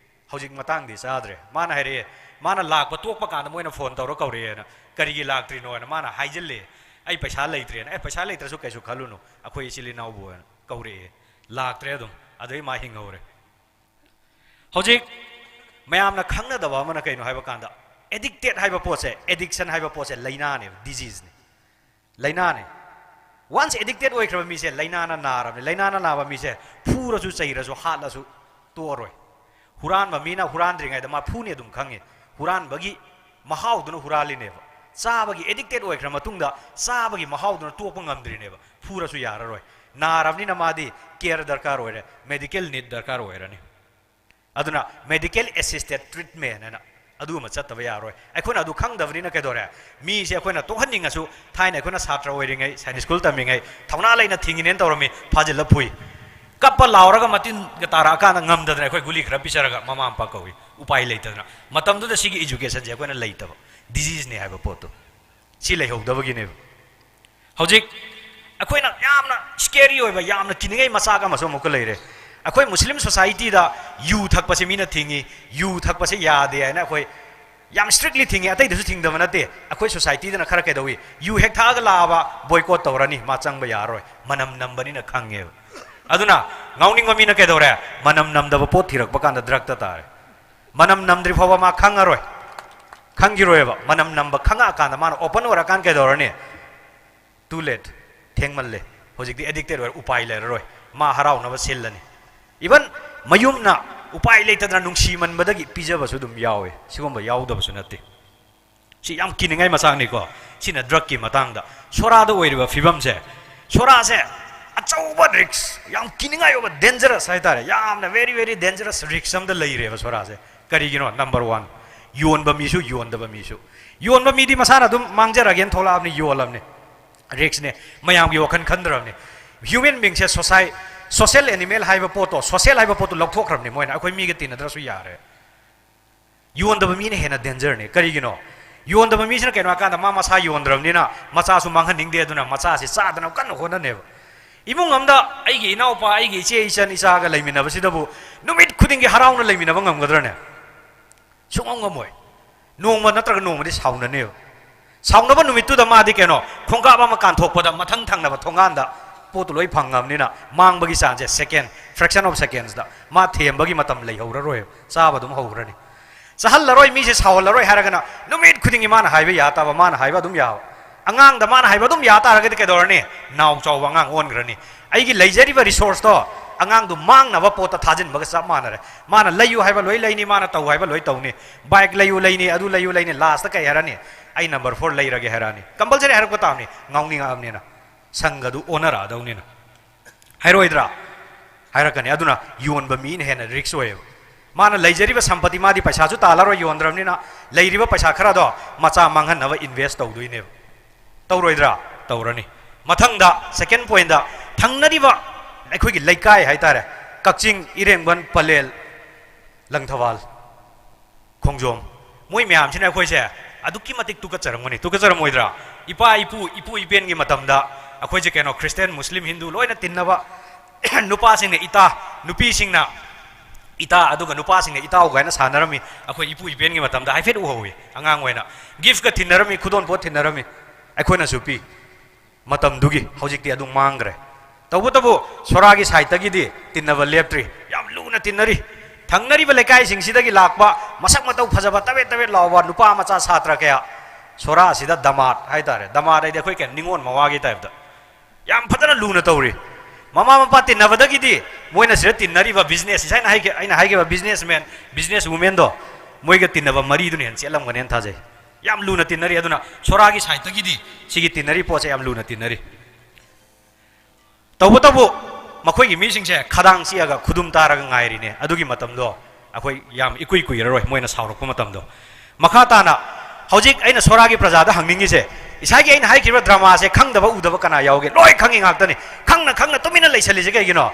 "ꯍꯧꯖꯤꯛ ꯃꯇꯥꯡꯗꯤ ꯆꯥꯗ꯭ꯔꯦ"꯫ ꯃꯥꯅ ꯍꯥꯏꯔꯛꯑꯦ, ꯃꯥꯅ ꯂꯥꯛꯄ ꯇꯣꯛꯄ ꯀꯥꯟꯗ ꯃꯣꯏꯅ ꯐꯣꯟ ꯇꯧꯔ ꯀꯧꯔꯛꯑꯦꯅ꯫ "ꯀꯔꯤꯒꯤ ꯂꯥꯛꯇ꯭ꯔꯤꯅꯣ?" ꯍꯥꯏꯅ ꯃꯥꯅ ꯍꯥꯏꯖꯤꯜꯂꯦ꯫ "ꯑꯩ ꯄꯩꯁꯥ ꯂꯩꯇ꯭ꯔꯦꯅ"꯫ "ꯑꯦ, ꯄꯩꯁꯥ ꯂꯩꯇ꯭ꯔꯁꯨ ꯀꯩꯁꯨ ꯈꯜꯂꯨꯅꯨ, ꯑꯩꯈꯣꯏ ꯏꯆꯤꯜ ꯏꯅꯥꯎꯕꯨ" ꯍꯥꯏꯅ ꯀꯧꯔꯛꯑꯦ꯫ ꯂꯥꯛꯇ꯭ꯔꯦ ꯑꯗꯨꯝ꯫ ꯑꯗꯨꯗꯩ ꯃꯥ ꯍꯤꯡꯍꯧꯔꯦ꯫ ꯍꯧꯖꯤꯛ ꯃꯌꯥꯝꯅ ꯈꯪꯅꯗꯕ ꯑꯃꯅ ꯀꯩꯅꯣ ꯍꯥꯏꯕ ꯀꯥꯟꯗ, ꯑꯦꯗꯤꯛꯇꯦꯠ ꯍꯥꯏꯕ ꯄꯣꯠꯁꯦ, ꯑꯦꯗꯤꯛꯁꯟ ꯍꯥꯏꯕ ꯄꯣꯠꯁꯦ ꯂꯥꯏꯅꯥꯅꯦꯕ, ꯗꯤꯖꯤꯖꯅꯦ, ꯂꯥꯏꯅꯥꯅꯦ꯫ ꯋꯥꯟꯁ ꯑꯦꯗꯤꯛꯇꯦꯠ ꯑꯣꯏꯈ꯭ꯔꯕ ꯃꯤꯁꯦ ꯂꯥꯏꯅꯥꯅ ꯅꯥꯔꯕꯅꯦ꯫ ꯂꯥꯏꯅꯥꯅ ꯅꯥꯕ ꯃꯤꯁꯦ ꯐꯨꯔꯁꯨ, ꯆꯩꯔꯁꯨ, ꯍꯥꯠꯂꯁꯨ ꯇꯣꯛꯑꯔꯣꯏ꯫ ꯍꯨꯔꯥꯟꯕ ꯃꯤꯅ ꯍꯨꯔꯥꯟꯗ꯭ꯔꯤꯉꯩꯗ ꯃꯥ ꯐꯨꯅꯤ ꯑꯗꯨꯝ ꯈꯪꯉꯤ꯫ ꯍꯨꯔꯥꯟꯕꯒꯤ ꯃꯍꯥꯎꯗꯨꯅ ꯍꯨꯔꯥꯜꯂꯤꯅꯦꯕ꯫ ꯆꯥꯕꯒꯤ ꯑꯦꯗꯤꯛꯇꯦꯠ ꯑꯣꯏꯈ꯭ꯔ ꯃꯇꯨꯡꯗ, ꯆꯥꯕꯒꯤ ꯃꯍꯥꯎꯗꯨꯅ ꯇꯣꯛꯄ ꯉꯝꯗ꯭ꯔꯤꯅꯦꯕ꯫ ꯐꯨꯔꯁꯨ ꯌꯥꯔꯔꯣꯏ꯫ ꯅꯥꯔꯕꯅꯤꯅ ꯃꯥꯗꯤ ꯀꯦꯌꯔ ꯗꯔꯀꯥꯔ ꯑꯣꯏꯔꯦ, ꯃꯦꯗꯤꯀꯦꯜ ꯅꯤꯗ ꯗꯔꯀꯥꯔ ꯑꯣꯏꯔꯅꯤ꯫ ꯑꯗꯨꯅ ꯃꯦꯗꯤꯀꯦꯜ ꯑꯦꯁꯤꯁꯇꯦꯠ ꯇ꯭ꯔꯤꯠꯃꯦꯟ ꯍꯥꯏꯅ ꯑꯗꯨꯒꯨꯝꯕ ꯆꯠꯇꯕ ꯌꯥꯔꯣꯏ꯫ ꯑꯩꯈꯣꯏꯅ ꯑꯗꯨ ꯈꯪꯗꯕꯅꯤꯅ ꯀꯩꯗꯧꯔꯦ? ꯃꯤꯁꯦ ꯑꯩꯈꯣꯏꯅ ꯇꯣꯛꯍꯟꯅꯤꯡꯉꯁꯨ, ꯊꯥꯏꯅ ꯑꯩꯈꯣꯏꯅ ꯁꯥꯇ꯭ꯔ ꯑꯣꯏꯔꯤꯉꯩ, ꯁꯟꯗꯦ ꯁ꯭ꯀꯨꯜ ꯇꯝꯃꯤꯉꯩ, ꯊꯧꯅꯥ ꯂꯩꯅ ꯊꯤꯡꯉꯤꯅꯦꯅ ꯇꯧꯔꯝꯃꯤ, ꯐꯥꯖꯤꯜꯂ ꯐꯨꯏ꯫ ꯀꯞꯄ ꯂꯥꯎꯔꯒ ꯃꯇꯤꯟꯒ ꯇꯥꯔꯛꯑꯀꯥꯟꯗ ꯉꯝꯗꯗꯅ ꯑꯩꯈꯣꯏ ꯒꯨꯂꯤ ꯈꯔ ꯄꯤꯖꯔꯒ ꯃꯃꯥ ꯃꯄꯥ ꯀꯧꯏ, ꯎꯄꯥꯏ ꯂꯩꯇꯗꯅ꯫ ꯃꯇꯝꯗꯨꯗ ꯁꯤꯒꯤ ꯏꯖꯨꯀꯦꯁꯟꯁꯦ ꯑꯩꯈꯣꯏꯅ ꯂꯩꯇꯕ, ꯗꯤꯖꯤꯖꯅꯦ ꯍꯥꯏꯕ ꯄꯣꯠꯇꯣ꯫ ꯁꯤ ꯂꯩꯍꯧꯗꯕꯒꯤꯅꯦꯕ꯫ ꯍꯧꯖꯤꯛ ꯑꯩꯈꯣꯏꯅ ꯌꯥꯝꯅ ꯁ꯭ꯀꯦꯔꯤ ꯑꯣꯏꯕ, ꯌꯥꯝꯅ ꯀꯤꯅꯤꯡꯉꯥꯏ ꯃꯆꯥꯛ ꯑꯃꯁꯨ ꯑꯃꯨꯛꯀ ꯂꯩꯔꯦ꯫ ꯑꯩꯈꯣꯏ ꯃꯨꯁꯂꯤꯝ ꯁꯣꯁꯥꯏꯇꯤꯗ ꯌꯨ ꯊꯛꯄꯁꯦ ꯃꯤꯅ ꯊꯤꯡꯉꯤ, ꯌꯨ ꯊꯛꯄꯁꯦ ꯌꯥꯗꯦ ꯍꯥꯏꯅ ꯑꯩꯈꯣꯏ ꯌꯥꯝ ꯁ꯭ꯇꯔꯤꯛꯂꯤ ꯊꯤꯡꯉꯤ꯫ ꯑꯇꯩꯗꯁꯨ ꯊꯤꯡꯗꯕ ꯅꯠꯇꯦ꯫ ꯑꯩꯈꯣꯏ ꯁꯣꯁꯥꯏꯇꯤꯗꯅ ꯈꯔ ꯀꯩꯗꯧꯏ, ꯌꯨ ꯍꯦꯛ ꯊꯛꯑꯒ ꯂꯥꯛꯑꯕ ꯕꯣꯏꯀꯣꯠ ꯇꯧꯔꯅꯤ, ꯃꯥ ꯆꯪꯕ ꯌꯥꯔꯔꯣꯏ, ꯃꯅꯝ ꯅꯝꯕꯅꯤꯅ ꯈꯪꯉꯦꯕ꯫ ꯑꯗꯨꯅ ꯉꯥꯎꯅꯤꯡꯕ ꯃꯤꯅ ꯀꯩꯗꯧꯔꯦ? ꯃꯅꯝ ꯅꯝꯗꯕ ꯄꯣꯠ ꯊꯤꯔꯛꯄ ꯀꯥꯟꯗ ꯗ꯭ꯔꯛꯇ ꯇꯥꯔꯦ꯫ ꯃꯅꯝ ꯅꯝꯗ꯭ꯔꯤ ꯐꯥꯎꯕ ꯃꯥ ꯈꯪꯉꯔꯣꯏ, ꯈꯪꯈꯤꯔꯣꯏꯕ꯫ ꯃꯅꯝ ꯅꯝꯕ ꯈꯪꯉꯛꯑꯀꯥꯟꯗ ꯃꯥꯅ ꯑꯣꯄꯟ ꯑꯣꯏꯔꯀꯥꯟꯗ ꯀꯩꯗꯧꯔꯅꯤ? Too late, ꯊꯦꯡꯃꯜꯂꯦ꯫ ꯍꯧꯖꯤꯛꯇꯤ ꯑꯦꯗꯤꯛꯇꯦꯠ ꯑꯣꯏꯔꯦ, ꯎꯄꯥꯏ ꯂꯩꯔꯔꯣꯏ꯫ ꯃꯥ ꯍꯔꯥꯎꯅꯕ ꯁꯤꯜꯂꯅꯤ꯫ ꯏꯚꯟ ꯃꯌꯨꯝꯅ ꯎꯄꯥꯏ ꯂꯩꯇꯗꯅ ꯅꯨꯡꯁꯤꯃꯟꯕꯗꯒꯤ ꯄꯤꯖꯕꯁꯨ ꯑꯗꯨꯝ ꯌꯥꯎꯋꯦ꯫ ꯁꯤꯒꯨꯝꯕ ꯌꯥꯎꯗꯕꯁꯨ ꯅꯠꯇꯦ꯫ ꯁꯤ ꯌꯥꯝ ꯀꯤꯅꯤꯡꯉꯥꯏ ꯃꯆꯥꯛꯅꯤꯀꯣ꯫ ꯁꯤꯅ ꯗ꯭ꯔꯛꯀꯤ ꯃꯇꯥꯡꯗ꯫ ꯁꯣꯔꯥꯗ ꯑꯣꯏꯔꯤꯕ ꯐꯤꯕꯝꯁꯦ, ꯁꯣꯔꯥꯁꯦ ꯑꯆꯧꯕ ꯔꯤꯛꯁ, ꯌꯥꯝ ꯀꯤꯅꯤꯡꯉꯥꯏ ꯑꯣꯏꯕ, ꯗꯦꯟꯖꯔꯁ ꯍꯥꯏꯇꯥꯔꯦ, ꯌꯥꯝꯅ ꯚꯦꯔꯤ ꯚꯦꯔꯤ ꯗꯦꯟꯖꯔꯁ ꯔꯤꯛꯁ ꯑꯃꯗ ꯂꯩꯔꯦꯕ ꯁꯣꯔꯥꯁꯦ꯫ ꯀꯔꯤꯒꯤꯅꯣ? ꯅꯝꯕꯔ ꯋꯥꯟ, ꯌꯣꯟꯕ ꯃꯤꯁꯨ ꯌꯣꯟꯗꯕ ꯃꯤꯁꯨ꯫ ꯌꯣꯟꯕ ꯃꯤꯗꯤ ꯃꯁꯥꯅ ꯑꯗꯨꯝ ꯃꯥꯡꯖꯔꯒꯦꯅ ꯊꯣꯛꯂꯛꯑꯕꯅꯤ, ꯌꯣꯜꯂꯕꯅꯤ꯫ ꯔꯤꯛꯁꯅꯦ, ꯃꯌꯥꯝꯒꯤ ꯋꯥꯈꯜ ꯈꯟꯗ꯭ꯔꯕꯅꯤ꯫ ꯍ꯭ꯌꯨꯃꯦꯟ ꯕꯤꯡꯁꯦ ꯁꯣꯁꯥꯏ ꯁꯣꯁꯦꯜ ꯑꯦꯅꯤꯃꯦꯜ ꯍꯥꯏꯕ ꯄꯣꯠꯇꯣ, ꯁꯣꯁꯦꯜ ꯍꯥꯏꯕ ꯄꯣꯠꯇꯣ ꯂꯧꯊꯣꯛꯈ꯭ꯔꯕꯅꯤ ꯃꯣꯏꯅ, ꯑꯩꯈꯣꯏ ꯃꯤꯒ ꯇꯤꯟꯅꯗ꯭ꯔꯁꯨ ꯌꯥꯔꯦ꯫ ꯌꯣꯟꯗꯕ ꯃꯤꯅ ꯍꯦꯟꯅ ꯗꯦꯟꯖꯔꯅꯤ꯫ ꯀꯔꯤꯒꯤꯅꯣ? ꯌꯣꯟꯗꯕ ꯃꯤꯁꯤꯅ ꯀꯩꯅꯣ ꯍꯥꯏꯀꯥꯟꯗ ꯃꯥ ꯃꯁꯥ ꯌꯣꯟꯗ꯭ꯔꯕꯅꯤꯅ ꯃꯆꯥꯁꯨ ꯃꯥꯡꯍꯟꯅꯤꯡꯗꯦ, ꯑꯗꯨꯅ ꯃꯆꯥꯁꯤ ꯆꯥꯗꯅꯕ ꯀꯟꯅ ꯍꯣꯠꯅꯅꯦꯕ꯫ ꯏꯃꯨꯡ ꯑꯃꯗ ꯑꯩꯒꯤ ꯏꯅꯥꯎꯄꯥ, ꯑꯩꯒꯤ ꯏꯆꯦ, ꯏꯆꯟ, ꯏꯆꯥꯒ ꯂꯩꯃꯤꯟꯅꯕꯁꯤꯗꯕꯨ ꯅꯨꯃꯤꯠ ꯈꯨꯗꯤꯡꯒꯤ ꯍꯔꯥꯎꯅ ꯂꯩꯃꯤꯟꯅꯕ ꯉꯝꯒꯗ꯭ꯔꯅꯦ? ꯁꯨꯡꯉꯝ ꯉꯝꯃꯣꯏ꯫ ꯅꯣꯡꯃ ꯅꯠꯇ꯭ꯔꯒ ꯅꯣꯡꯃꯗꯤ ꯁꯥꯎꯅꯅꯦꯕ꯫ ꯁꯥꯎꯅꯕ ꯅꯨꯃꯤꯠꯇꯨꯗ ꯃꯥꯗꯤ ꯀꯩꯅꯣ, ꯈꯣꯡꯀꯥꯞ ꯑꯃ ꯀꯥꯟꯊꯣꯛꯄꯗ ꯃꯊꯪ ꯊꯪꯅꯕ ꯊꯣꯡꯒꯥꯟꯗ ꯄꯣꯠꯇꯨ ꯂꯣꯏ ꯐꯪꯉꯕꯅꯤꯅ ꯃꯥꯡꯕꯒꯤ ꯆꯥꯡꯁꯦ ꯁꯦꯀꯦꯟ, ꯐ꯭ꯔꯦꯛꯁꯟ ꯑꯣꯐ ꯁꯦꯀꯦꯟꯁꯇ ꯃꯥ ꯊꯦꯝꯕꯒꯤ ꯃꯇꯝ ꯂꯩꯍꯧꯔꯔꯣꯏꯕ, ꯆꯥꯕ ꯑꯗꯨꯝ ꯍꯧꯈ꯭ꯔꯅꯤ꯫ ꯆꯥꯍꯜꯂꯔꯣꯏ, ꯃꯤꯁꯦ ꯁꯥꯎꯍꯜꯂꯔꯣꯏ ꯍꯥꯏꯔꯒꯅ ꯅꯨꯃꯤꯠ ꯈꯨꯗꯤꯡꯒꯤ ꯃꯥꯅ ꯍꯥꯏꯕ ꯌꯥ ꯇꯥꯕ, ꯃꯥꯅ ꯍꯥꯏꯕ ꯑꯗꯨꯝ ꯌꯥꯕ꯫ ꯑꯉꯥꯡꯗ ꯃꯥꯅ ꯍꯥꯏꯕ ꯑꯗꯨꯝ ꯌꯥ ꯇꯥꯔꯒꯗꯤ ꯀꯩꯗꯧꯔꯅꯤ? ꯅꯥꯎ ꯆꯥꯎꯕ ꯑꯉꯥꯡ ꯑꯣꯟꯈ꯭ꯔꯅꯤ꯫ ꯑꯩꯒꯤ ꯂꯩꯖꯔꯤꯕ ꯔꯤꯁꯣꯔꯁꯇꯣ ꯑꯉꯥꯡꯗꯨ ꯃꯥꯡꯅꯕ ꯄꯣꯠꯇ ꯊꯥꯖꯤꯟꯕꯒ ꯆꯞ ꯃꯥꯟꯅꯔꯦ꯫ ꯃꯥꯅ ꯂꯩꯌꯨ ꯍꯥꯏꯕ ꯂꯣꯏ ꯂꯩꯅꯤ, ꯃꯥꯅ ꯇꯧ ꯍꯥꯏꯕ ꯂꯣꯏ ꯇꯧꯅꯤ, ꯕꯥꯏꯛ ꯂꯩꯌꯨ ꯂꯩꯅꯤ, ꯑꯗꯨ ꯂꯩꯌꯨ ꯂꯩꯅꯤ, ꯂꯥꯁꯇ ꯀꯩ ꯍꯥꯏꯔꯅꯤ? "ꯑꯩ ꯅꯝꯕꯔ ꯐꯣꯔ ꯂꯩꯔꯒꯦ" ꯍꯥꯏꯔꯛꯑꯅꯤ꯫ ꯀꯝꯄꯜꯁꯔꯤ ꯍꯥꯏꯔꯛꯄ ꯇꯥꯕꯅꯤ, ꯉꯥꯎꯅꯤꯡꯉꯛꯑꯕꯅꯤꯅ꯫ ꯁꯪꯒꯗꯨ ꯑꯣꯟꯅꯔꯛꯑꯗꯧꯅꯤꯅ꯫ ꯍꯥꯏꯔꯣꯏꯗ꯭ꯔꯥ? ꯍꯥꯏꯔꯛꯀꯅꯤ꯫ ꯑꯗꯨꯅ ꯌꯣꯟꯕ ꯃꯤꯅ ꯍꯦꯟꯅ ꯔꯤꯛꯁ ꯑꯣꯏꯌꯦꯕ꯫ ꯃꯥꯅ ꯂꯩꯖꯔꯤꯕ ꯁꯝꯄꯇꯤ, ꯃꯥꯗꯤ ꯄꯩꯁꯥꯁꯨ ꯇꯥꯜꯂꯔꯣꯏ ꯌꯣꯟꯗ꯭ꯔꯕꯅꯤꯅ, ꯂꯩꯔꯤꯕ ꯄꯩꯁꯥ ꯈꯔꯗꯣ ꯃꯆꯥ ꯃꯥꯡꯍꯟꯅꯕ ꯏꯟꯚꯦꯁ ꯇꯧꯗꯣꯏꯅꯦꯕ꯫ ꯇꯧꯔꯣꯏꯗ꯭ꯔꯥ? ꯇꯧꯔꯅꯤ꯫ ꯃꯊꯪꯗ, ꯁꯦꯀꯦꯟ ꯄꯣꯏꯟꯗ, ꯊꯪꯅꯔꯤꯕ ꯑꯩꯈꯣꯏꯒꯤ ꯂꯩꯀꯥꯏ ꯍꯥꯏꯇꯥꯔꯦ, ꯀꯛꯆꯤꯡ, ꯏꯔꯦꯡꯕꯟ, ꯄꯂꯦꯜ, ꯂꯪꯊꯕꯥꯜ, ꯈꯣꯡꯖꯣꯝ, ꯃꯣꯏ ꯃꯌꯥꯝꯁꯤꯅ ꯑꯩꯈꯣꯏꯁꯦ ꯑꯗꯨꯛꯀꯤ ꯃꯇꯤꯛ ꯇꯨꯀꯠꯆꯔꯝꯒꯅꯤ, ꯇꯨꯀꯠꯆꯔꯝꯃꯣꯏꯗ꯭ꯔꯥ? ꯏꯄꯥ ꯏꯄꯨ, ꯏꯄꯨ ꯏꯄꯦꯟꯒꯤ ꯃꯇꯝꯗ ꯑꯩꯈꯣꯏꯁꯦ ꯀꯩꯅꯣ, ꯈ꯭ꯔꯤꯁꯇꯤꯌꯥꯟ, ꯃꯨꯁꯂꯤꯝ, ꯍꯤꯟꯗꯨ ꯂꯣꯏꯅ ꯇꯤꯟꯅꯕ, ꯅꯨꯄꯥꯁꯤꯡꯅ ꯏꯇꯥ, ꯅꯨꯄꯤꯁꯤꯡꯅ ꯏꯇꯥ, ꯑꯗꯨꯒ ꯅꯨꯄꯥꯁꯤꯡꯅ ꯏꯇꯥꯎ ꯀꯥꯏꯅ ꯁꯥꯟꯅꯔꯝꯃꯤ꯫ ꯑꯩꯈꯣꯏ ꯏꯄꯨ ꯏꯄꯦꯟꯒꯤ ꯃꯇꯝꯗ ꯍꯥꯏꯐꯦꯠ ꯎꯍꯧꯋꯤ, ꯑꯉꯥꯡ ꯑꯣꯏꯅ꯫ ꯒꯤꯐꯀ ꯊꯤꯟꯅꯔꯝꯃꯤ, ꯈꯨꯗꯣꯜ ꯄꯣꯠ ꯊꯤꯟꯅꯔꯝꯃꯤ꯫ ꯑꯩꯈꯣꯏꯅꯁꯨ ꯄꯤ꯫ ꯃꯇꯝꯗꯨꯒꯤ꯫ ꯍꯧꯖꯤꯛꯇꯤ ꯑꯗꯨ ꯃꯥꯡꯈ꯭ꯔꯦ꯫ ꯇꯧꯕꯇꯕꯨ ꯁꯣꯔꯥꯒꯤ ꯁꯥꯏꯠꯇꯒꯤꯗꯤ ꯇꯤꯟꯅꯕ ꯂꯦꯞꯇ꯭ꯔꯤ꯫ ꯌꯥꯝ ꯂꯨꯅ ꯇꯤꯟꯅꯔꯤ꯫ ꯊꯪꯅꯔꯤꯕ ꯂꯩꯀꯥꯏꯁꯤꯡꯁꯤꯗꯒꯤ ꯂꯥꯛꯄ ꯃꯁꯛ ꯃꯇꯧ ꯐꯖꯕ, ꯇꯕꯦꯠ ꯇꯕꯦꯠ ꯂꯥꯎꯕ ꯅꯨꯄꯥ ꯃꯆꯥ ꯁꯥꯇ꯭ꯔ ꯀꯌꯥ ꯁꯣꯔꯥ ꯑꯁꯤꯗ ꯗꯃꯥꯠ ꯍꯥꯏꯇꯥꯔꯦ, ꯗꯃꯥꯠ ꯍꯥꯏꯗꯤ ꯑꯩꯈꯣꯏ ꯀꯩꯅꯣ, ꯅꯤꯉꯣꯜ ꯃꯋꯥꯒꯤ ꯇꯥꯏꯞꯇ ꯌꯥꯝ ꯐꯖꯅ ꯂꯨꯅ ꯇꯧꯔꯤ꯫ ꯃꯃꯥ ꯃꯄꯥ ꯇꯤꯟꯅꯕꯗꯒꯤꯗꯤ ꯃꯣꯏꯅ ꯁꯤꯗ ꯇꯤꯟꯅꯔꯤꯕ ꯕꯤꯖꯤꯅꯦꯁ, ꯉꯁꯥꯏꯅ ꯍꯥꯏꯈꯤ-, ꯑꯩꯅ ꯍꯥꯏꯈꯤꯕ ꯕꯤꯖꯤꯅꯦꯁꯃꯦꯟ, ꯕꯤꯖꯤꯅꯦꯁ ꯋꯨꯃꯦꯟꯗꯣ, ꯃꯣꯏꯒ ꯇꯤꯟꯅꯕ ꯃꯔꯤꯗꯨꯅ ꯍꯦꯟꯅ ꯆꯦꯠꯂꯝꯒꯅꯦꯅ ꯊꯥꯖꯩ꯫ ꯌꯥꯝ ꯂꯨꯅ ꯇꯤꯟꯅꯔꯤ꯫ ꯑꯗꯨꯅ ꯁꯣꯔꯥꯒꯤ ꯁꯥꯏꯠꯇꯒꯤꯗꯤ ꯁꯤꯒꯤ ꯇꯤꯟꯅꯔꯤ ꯄꯣꯠꯁꯦ ꯌꯥꯝ ꯂꯨꯅ ꯇꯤꯟꯅꯔꯤ꯫ ꯇꯧꯕꯇꯕꯨ ꯃꯈꯣꯏꯒꯤ ꯃꯤꯁꯤꯡꯁꯦ ꯈꯗꯥꯡ ꯆꯤꯛꯑꯒ ꯈꯨꯗꯨꯝ ꯇꯥꯔꯒ ꯉꯥꯏꯔꯤꯅꯦ꯫ ꯑꯗꯨꯒꯤ ꯃꯇꯝꯗꯣ ꯑꯩꯈꯣꯏ ꯌꯥꯝ ꯏꯀꯨꯏ ꯀꯨꯏꯔꯔꯣꯏ, ꯃꯣꯏꯅ ꯁꯥꯎꯔꯛꯄ ꯃꯇꯝꯗꯣ꯫ ꯃꯈꯥ ꯇꯥꯅ ꯍꯧꯖꯤꯛ ꯑꯩꯅ ꯁꯣꯔꯥꯒꯤ ꯄ꯭ꯔꯖꯥꯗ ꯍꯪꯅꯤꯡꯉꯤꯁꯦ, ꯏꯁꯥꯒꯤ ꯑꯩꯅ ꯍꯥꯏꯈꯤꯕ ꯗ꯭ꯔꯃꯥꯁꯦ ꯈꯪꯗꯕ ꯎꯗꯕ ꯀꯅꯥ ꯌꯥꯎꯒꯦ? ꯂꯣꯏ ꯈꯪꯉꯤ ꯉꯥꯛꯇꯅꯤ꯫ ꯈꯪꯅ ꯈꯪꯅ ꯇꯨꯃꯤꯟꯅ ꯂꯩꯁꯜꯂꯤꯁꯦ ꯀꯩꯒꯤꯅꯣ?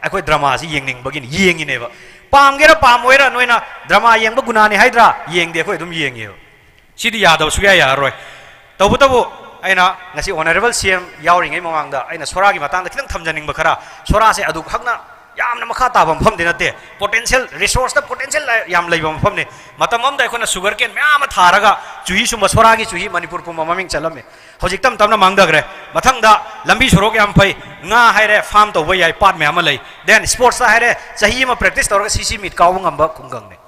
ꯑꯩꯈꯣꯏ ꯗ꯭ꯔꯃꯥꯁꯤ ꯌꯦꯡꯅꯤꯡꯕꯒꯤꯅꯤ, ꯌꯦꯡꯉꯤꯅꯦꯕ꯫ ꯄꯥꯝꯒꯦꯔꯥ ꯄꯥꯝꯃꯣꯏꯔꯥ, ꯅꯣꯏꯅ ꯗ꯭ꯔꯃꯥ ꯌꯦꯡꯕ ꯒꯨꯅꯥꯅꯤ ꯍꯥꯏꯗ꯭ꯔꯥ? ꯌꯦꯡꯗꯦ, ꯑꯩꯈꯣꯏ ꯑꯗꯨꯝ ꯌꯦꯡꯉꯦꯕ꯫ ꯁꯤꯗꯤ ꯌꯥꯗꯕ ꯁꯨꯡꯌꯥ ꯌꯥꯔꯔꯣꯏ꯫ ꯇꯧꯕꯇꯕꯨ ꯑꯩꯅ ꯉꯁꯤ Honourable C M ꯌꯥꯎꯔꯤꯉꯩ ꯃꯃꯥꯡꯗ ꯑꯩꯅ ꯁꯣꯔꯥꯒꯤ ꯃꯇꯥꯡꯗ ꯈꯤꯇꯪ ꯊꯝꯖꯅꯤꯡꯕ ꯈꯔ, ꯁꯣꯔꯥꯁꯦ ꯑꯗꯨꯛ ꯍꯛꯅ ꯌꯥꯝꯅ ꯃꯈꯥ ꯇꯥꯕ ꯃꯐꯝꯗꯤ ꯅꯠꯇꯦ, potential resource ꯇ potential ꯌꯥꯝ ꯂꯩꯕ ꯃꯐꯝꯅꯤ꯫ ꯃꯇꯝ ꯑꯃꯗ ꯑꯩꯈꯣꯏꯅ sugar cane ꯃꯌꯥꯝ ꯑꯃ ꯊꯥꯔꯒ ꯆꯨꯍꯤ ꯁꯨꯝꯕ, ꯁꯣꯔꯥꯒꯤ ꯆꯨꯍꯤ ꯃꯅꯤꯄꯨꯔ ꯄꯨꯝꯕ ꯃꯃꯤꯡ ꯆꯠꯂꯝꯃꯤ꯫ ꯍꯧꯖꯤꯛ ꯇꯞ ꯇꯞꯅ ꯃꯥꯡꯊꯈ꯭ꯔꯦ꯫ ꯃꯊꯪꯗ ꯂꯝꯕꯤ ꯁꯣꯔꯣꯛ ꯌꯥꯝ ꯐꯩ, ꯉꯥ ꯍꯥꯏꯔꯦ farm ꯇꯧꯕ ꯌꯥꯏ, ꯄꯥꯠ ꯃꯌꯥꯝ ꯑꯃ ꯂꯩ꯫ Then sports ꯇ ꯍꯥꯏꯔꯦ, ꯆꯍꯤ ꯑꯃ practice ꯇꯧꯔꯒ C C meet ꯀꯥꯎꯕ ꯉꯝꯕ ꯈꯨꯡꯒꯪꯅꯤ꯫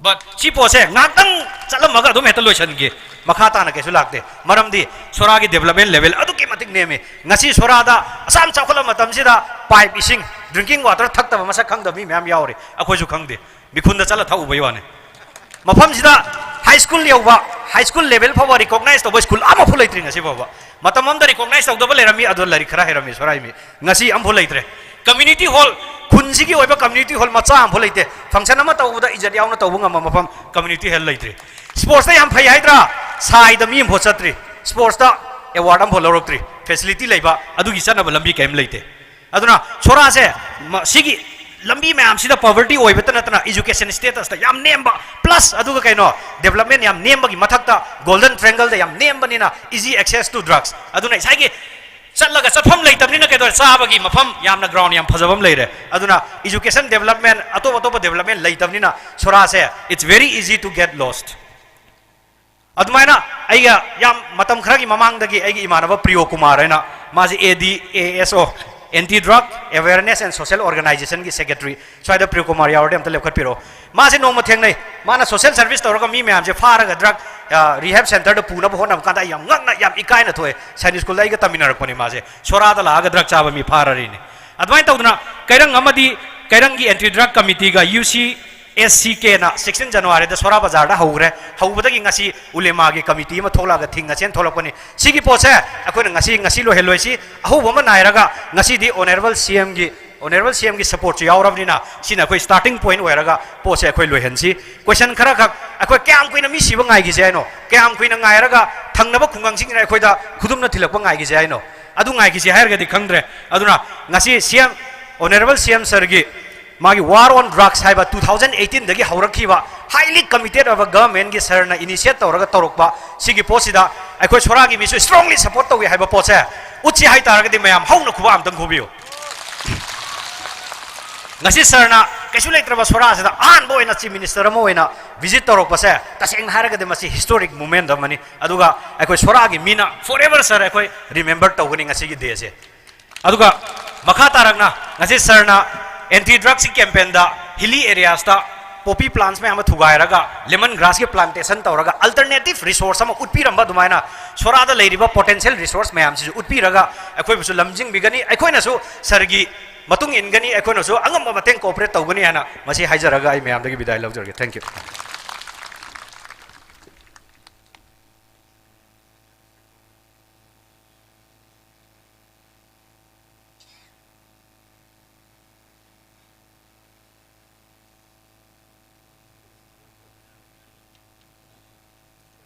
But ꯁꯤ ꯄꯣꯠꯁꯦ ꯉꯥꯛꯇꯪ ꯆꯠꯂꯝꯃꯒ ꯑꯗꯨꯝ ꯍꯦꯛꯇ ꯂꯣꯏꯁꯤꯟꯈꯤ, ꯃꯈꯥ ꯇꯥꯅ ꯀꯩꯁꯨ ꯂꯥꯛꯇꯦ꯫ ꯃꯔꯝꯗꯤ ꯁꯣꯔꯥꯒꯤ development level ꯑꯗꯨꯛꯀꯤ ꯃꯇꯤꯛ ꯅꯦꯝꯃꯤ꯫ ꯉꯁꯤ ꯁꯣꯔꯥꯗ ꯑꯁꯥꯝ ꯆꯥꯎꯈꯠꯂꯕ ꯃꯇꯝꯁꯤꯗ pipe ꯏꯁꯤꯡ, drinking water ꯊꯛꯇꯕ ꯃꯁꯛ ꯈꯪꯗꯕ ꯃꯤ ꯃꯌꯥꯝ ꯌꯥꯎꯔꯤ, ꯑꯩꯈꯣꯏꯁꯨ ꯈꯪꯗꯦ꯫ ꯃꯤꯈꯨꯟꯗ ꯆꯠꯂ ꯊꯛꯎꯕꯩ ꯋꯥꯅꯤ꯫ ꯃꯐꯝꯁꯤꯗ high school ꯌꯧꯕ, high school level ꯐꯥꯎꯕ recognize ꯇꯧꯕ school ꯑꯃꯐꯥꯎ ꯂꯩꯇ꯭ꯔꯤ ꯉꯁꯤ ꯐꯥꯎꯕ꯫ ꯃꯇꯝ ꯑꯃꯗ recognize ꯇꯧꯗꯕ ꯂꯩꯔꯝꯃꯤ, ꯑꯗꯣ ꯂꯥꯏꯔꯤꯛ ꯈꯔ ꯍꯩꯔꯝꯃꯤ ꯁꯣꯔꯥꯏ ꯃꯤ꯫ ꯉꯁꯤ ꯑꯃꯐꯥꯎ ꯂꯩꯇ꯭ꯔꯦ꯫ Community hall, ꯈꯨꯟꯁꯤꯒꯤ ꯑꯣꯏꯕ community hall ꯃꯆꯥ ꯑꯃꯐꯥꯎ ꯂꯩꯇꯦ꯫ Function ꯑꯃ ꯇꯧꯕꯗ ꯏꯖꯠ ꯌꯥꯎꯅ ꯇꯧꯕ ꯉꯝꯕ ꯃꯐꯝ community hall ꯂꯩꯇ꯭ꯔꯤ꯫ Sports ꯇ ꯌꯥꯝ ꯐꯩ ꯍꯥꯏꯗ꯭ꯔꯥ? ꯁꯥꯏꯗ ꯃꯤ ꯑꯃꯐꯥꯎ ꯆꯠꯇ꯭ꯔꯤ꯫ Sports ꯇ award ꯑꯃꯐꯥꯎ ꯂꯧꯔꯛꯇ꯭ꯔꯤ꯫ Facility ꯂꯩꯕ, ꯑꯗꯨꯒꯤ ꯆꯠꯅꯕ ꯂꯝꯕꯤ ꯀꯔꯤꯝ ꯂꯩꯇꯦ꯫ ꯑꯗꯨꯅ ꯁꯣꯔꯥꯁꯦ ꯃ-, ꯁꯤꯒꯤ ꯂꯝꯕꯤ ꯃꯌꯥꯝꯁꯤꯗ poverty ꯑꯣꯏꯕꯇ ꯅꯠꯇꯅ education status ꯇ ꯌꯥꯝ ꯅꯦꯝꯕ, plus ꯑꯗꯨꯒ ꯀꯩꯅꯣ, development ꯌꯥꯝ ꯅꯦꯝꯕꯒꯤ ꯃꯊꯛꯇ Golden Triangle ꯗ ꯌꯥꯝ ꯅꯦꯝꯕꯅꯤꯅ easy access to drugs꯫ ꯑꯗꯨꯅ ꯉꯁꯥꯏꯒꯤ ꯆꯠꯂꯒ ꯆꯠꯐꯝ ꯂꯩꯇꯕꯅꯤꯅ ꯀꯩꯗꯧꯔꯦ? ꯆꯥꯕꯒꯤ ꯃꯐꯝ ꯌꯥꯝꯅ ground ꯌꯥꯝ ꯐꯖꯕ ꯑꯃ ꯂꯩꯔꯦ꯫ ꯑꯗꯨꯅ education development, ꯑꯇꯣꯞ ꯑꯇꯣꯞꯄ development ꯂꯩꯇꯕꯅꯤꯅ ꯁꯣꯔꯥꯁꯦ, it's very easy to get lost꯫ ꯑꯗꯨꯃꯥꯏꯅ ꯑꯩꯒ ꯌꯥꯝ ꯃꯇꯝ ꯈꯔꯒꯤ ꯃꯃꯥꯡꯗꯒꯤ ꯑꯩꯒꯤ ꯏꯃꯥꯟꯅꯕ ꯄ꯭ꯔꯤꯌꯣ ꯀꯨꯃꯥꯔ ꯍꯥꯏꯅ, ꯃꯥꯁꯦ A D A S O, Anti Drug Awareness and Social Organization ꯒꯤ secretary, ꯁ꯭ꯋꯥꯏꯗ ꯄ꯭ꯔꯤꯌꯣ ꯀꯨꯃꯥꯔ ꯌꯥꯎꯔꯗꯤ ꯑꯝꯇ ꯂꯦꯞꯈꯠꯄꯤꯔꯛꯑꯣ꯫ ꯃꯥꯁꯦ ꯅꯣꯡꯃ ꯊꯦꯡꯅꯩ, ꯃꯥꯅ social service ꯇꯧꯔꯒ ꯃꯤ ꯃꯌꯥꯝꯁꯦ ꯐꯥꯔꯒ drug, ꯑ, rehab center ꯗ ꯄꯨꯅꯕ ꯍꯣꯠꯅꯕ ꯀꯥꯟꯗ ꯑꯩ ꯌꯥꯝ ꯉꯛꯅ, ꯌꯥꯝ ꯏꯀꯥꯏꯅ ꯊꯣꯛꯑꯦ꯫ ꯁꯥꯏꯅꯤꯛ ꯁ꯭ꯀꯨꯜꯗ ꯑꯩꯒ ꯇꯝꯃꯤꯟꯅꯔꯛꯄꯅꯤ ꯃꯥꯁꯦ꯫ ꯁꯣꯔꯥꯗ ꯂꯥꯛꯑꯒ drug ꯆꯥꯕ ꯃꯤ ꯐꯥꯔꯔꯤꯅꯤ꯫ ꯑꯗꯨꯃꯥꯏꯅ ꯇꯧꯗꯅ ꯀꯩꯔꯪ ꯑꯃꯗꯤ ꯀꯩꯔꯪꯒꯤ Anti Drug Committee ꯒ U C ꯑꯦꯁ ꯁꯤ ꯀꯦꯅ ꯁꯤꯛꯁꯇꯤꯟ ꯖꯅꯋꯥꯔꯤꯗ ꯁꯣꯔꯥ ꯕꯖꯥꯔꯗ ꯍꯧꯈ꯭ꯔꯦ꯫ ꯍꯧꯕꯗꯒꯤ ꯉꯁꯤ ꯎꯂꯦꯃꯥꯒꯤ ꯀꯃꯤꯇꯤ ꯑꯃ ꯊꯣꯛꯂꯛꯑꯒ ꯊꯤꯡ ꯉꯁꯦꯟ ꯊꯣꯛꯂꯛꯄꯅꯤ꯫ ꯁꯤꯒꯤ ꯄꯣꯠꯁꯦ ꯑꯩꯈꯣꯏꯅ ꯉꯁꯤ, ꯉꯁꯤ ꯂꯣꯏꯍꯜꯂꯣꯏꯁꯤ, ꯑꯍꯧꯕ ꯑꯃ ꯅꯥꯏꯔꯒ ꯉꯁꯤꯗꯤ ꯑꯣꯅꯔꯦꯕꯜ ꯁꯤ ꯑꯦꯝꯒꯤ, ꯑꯣꯅꯔꯦꯕꯜ ꯁꯤ ꯑꯦꯝꯒꯤ ꯁꯄꯣꯔꯠꯁꯨ ꯌꯥꯎꯔꯕꯅꯤꯅ ꯁꯤꯅ ꯑꯩꯈꯣꯏ ꯁ꯭ꯇꯥꯔꯇꯤꯡ ꯄꯣꯏꯟꯠ ꯑꯣꯏꯔꯒ ꯄꯣꯠꯁꯦ ꯑꯩꯈꯣꯏ ꯂꯣꯏꯍꯟꯁꯤ꯫ ꯀꯣꯏꯁꯟ ꯈꯔꯈꯛ, ꯑꯩꯈꯣꯏ ꯀꯌꯥꯝ ꯀꯨꯏꯅ ꯃꯤ ꯁꯤꯕ ꯉꯥꯏꯈꯤꯁꯦ ꯍꯥꯏꯅꯣ? ꯀꯌꯥꯝ ꯀꯨꯏꯅ ꯉꯥꯏꯔꯒ ꯊꯪꯅꯕ ꯈꯨꯡꯒꯪꯁꯤꯡꯅ ꯑꯩꯈꯣꯏꯗ ꯈꯨꯗꯨꯝꯅ ꯊꯤꯜꯂꯛꯄ ꯉꯥꯏꯈꯤꯁꯦ ꯍꯥꯏꯅꯣ? ꯑꯗꯨ ꯉꯥꯏꯈꯤꯁꯦ ꯍꯥꯏꯔꯒꯗꯤ ꯈꯪꯗ꯭ꯔꯦ꯫ ꯑꯗꯨꯅ ꯉꯁꯤ ꯁꯤ ꯑꯦꯝ, ꯑꯣꯅꯔꯦꯕꯜ ꯁꯤ ꯑꯦꯝ ꯁꯔꯒꯤ ꯃꯥꯒꯤ War on Drugs ꯍꯥꯏꯕ ꯇꯨ ꯊꯥꯎꯖꯟ ꯑꯩꯠꯇꯤꯟꯗꯒꯤ ꯍꯧꯔꯛꯈꯤꯕ highly committed ꯑꯣꯏꯕ ꯒꯚꯔꯟꯃꯦꯟꯠꯀꯤ ꯁꯔꯅ initiate ꯇꯧꯔꯒ ꯇꯧꯔꯛꯄ ꯁꯤꯒꯤ ꯄꯣꯠꯁꯤꯗ ꯑꯩꯈꯣꯏ ꯁꯣꯔꯥꯒꯤ ꯃꯤꯁꯨ strongly support ꯇꯧꯏ ꯍꯥꯏꯕ ꯄꯣꯠꯁꯦ ꯎꯠꯁꯤ ꯍꯥꯏꯇꯥꯔꯒꯗꯤ ꯃꯌꯥꯝ ꯍꯧꯅ ꯈꯨꯕꯥꯛ ꯑꯝꯇꯪ ꯈꯨꯕꯤꯌꯨ꯫ ꯉꯁꯤ ꯁꯔꯅ ꯀꯩꯁꯨ ꯂꯩꯇ꯭ꯔꯕ ꯁꯣꯔꯥꯁꯤꯗ ꯑꯍꯥꯟꯕ ꯑꯣꯏꯅ ꯆꯤꯐ ꯃꯤꯅꯤꯁꯇꯔ ꯑꯃ ꯑꯣꯏꯅ ꯚꯤꯖꯤꯠ ꯇꯧꯔꯛꯄꯁꯦ ꯇꯁꯦꯡꯅ ꯍꯥꯏꯔꯒꯗꯤ ꯃꯁꯤ historic moment ꯑꯃꯅꯤ꯫ ꯑꯗꯨꯒ ꯑꯩꯈꯣꯏ ꯁꯣꯔꯥꯒꯤ ꯃꯤꯅ forever ꯁꯔ ꯑꯩꯈꯣꯏ remember ꯇꯧꯒꯅꯤ ꯉꯁꯤꯒꯤ ꯗꯦꯁꯦ꯫ ꯑꯗꯨꯒ ꯃꯈꯥ ꯇꯥꯔꯛꯅ ꯉꯁꯤ ꯁꯔꯅ ꯑꯦꯟꯇꯤ ꯗ꯭ꯔꯒꯁꯀꯤ ꯀꯦꯝꯄꯦꯟꯗ ꯍꯤꯂꯤ ꯑꯦꯔꯤꯌꯥꯁꯇ ꯄꯣꯄꯤ ꯄ꯭ꯂꯥꯟꯠꯁ ꯃꯌꯥꯝ ꯑꯃ ꯊꯨꯒꯥꯏꯔꯒ ꯂꯦꯃꯟ ꯒ꯭ꯔꯥꯁꯀꯤ ꯄ꯭ꯂꯥꯟꯇꯦꯁꯟ ꯇꯧꯔꯒ ꯑꯜꯇꯔꯅꯦꯇꯤꯞ ꯔꯤꯁꯣꯔꯁ ꯑꯃ ꯎꯠꯄꯤꯔꯝꯕ ꯑꯗꯨꯃꯥꯏꯅ ꯁꯣꯔꯥꯗ ꯂꯩꯔꯤꯕ ꯄꯣꯇꯦꯟꯁꯤꯌꯦꯜ ꯔꯤꯁꯣꯔꯁ ꯃꯌꯥꯝꯁꯤꯁꯨ ꯎꯠꯄꯤꯔꯒ ꯑꯩꯈꯣꯏꯕꯨꯁꯨ ꯂꯝꯖꯤꯡꯕꯤꯒꯅꯤ꯫ ꯑꯩꯈꯣꯏꯅꯁꯨ ꯁꯔꯒꯤ ꯃꯇꯨꯡ ꯏꯟꯒꯅꯤ, ꯑꯩꯈꯣꯏꯅꯁꯨ ꯑꯉꯝꯕ ꯃꯇꯦꯡ ꯀꯣꯑꯣꯄꯔꯦꯠ ꯇꯧꯒꯅꯤ ꯍꯥꯏꯅ ꯃꯁꯤ ꯍꯥꯏꯖꯔꯒ ꯑꯩ ꯃꯌꯥꯝꯗꯒꯤ ꯕꯤꯗꯥꯏ ꯂꯧꯖꯔꯒꯦ꯫ Thank you꯫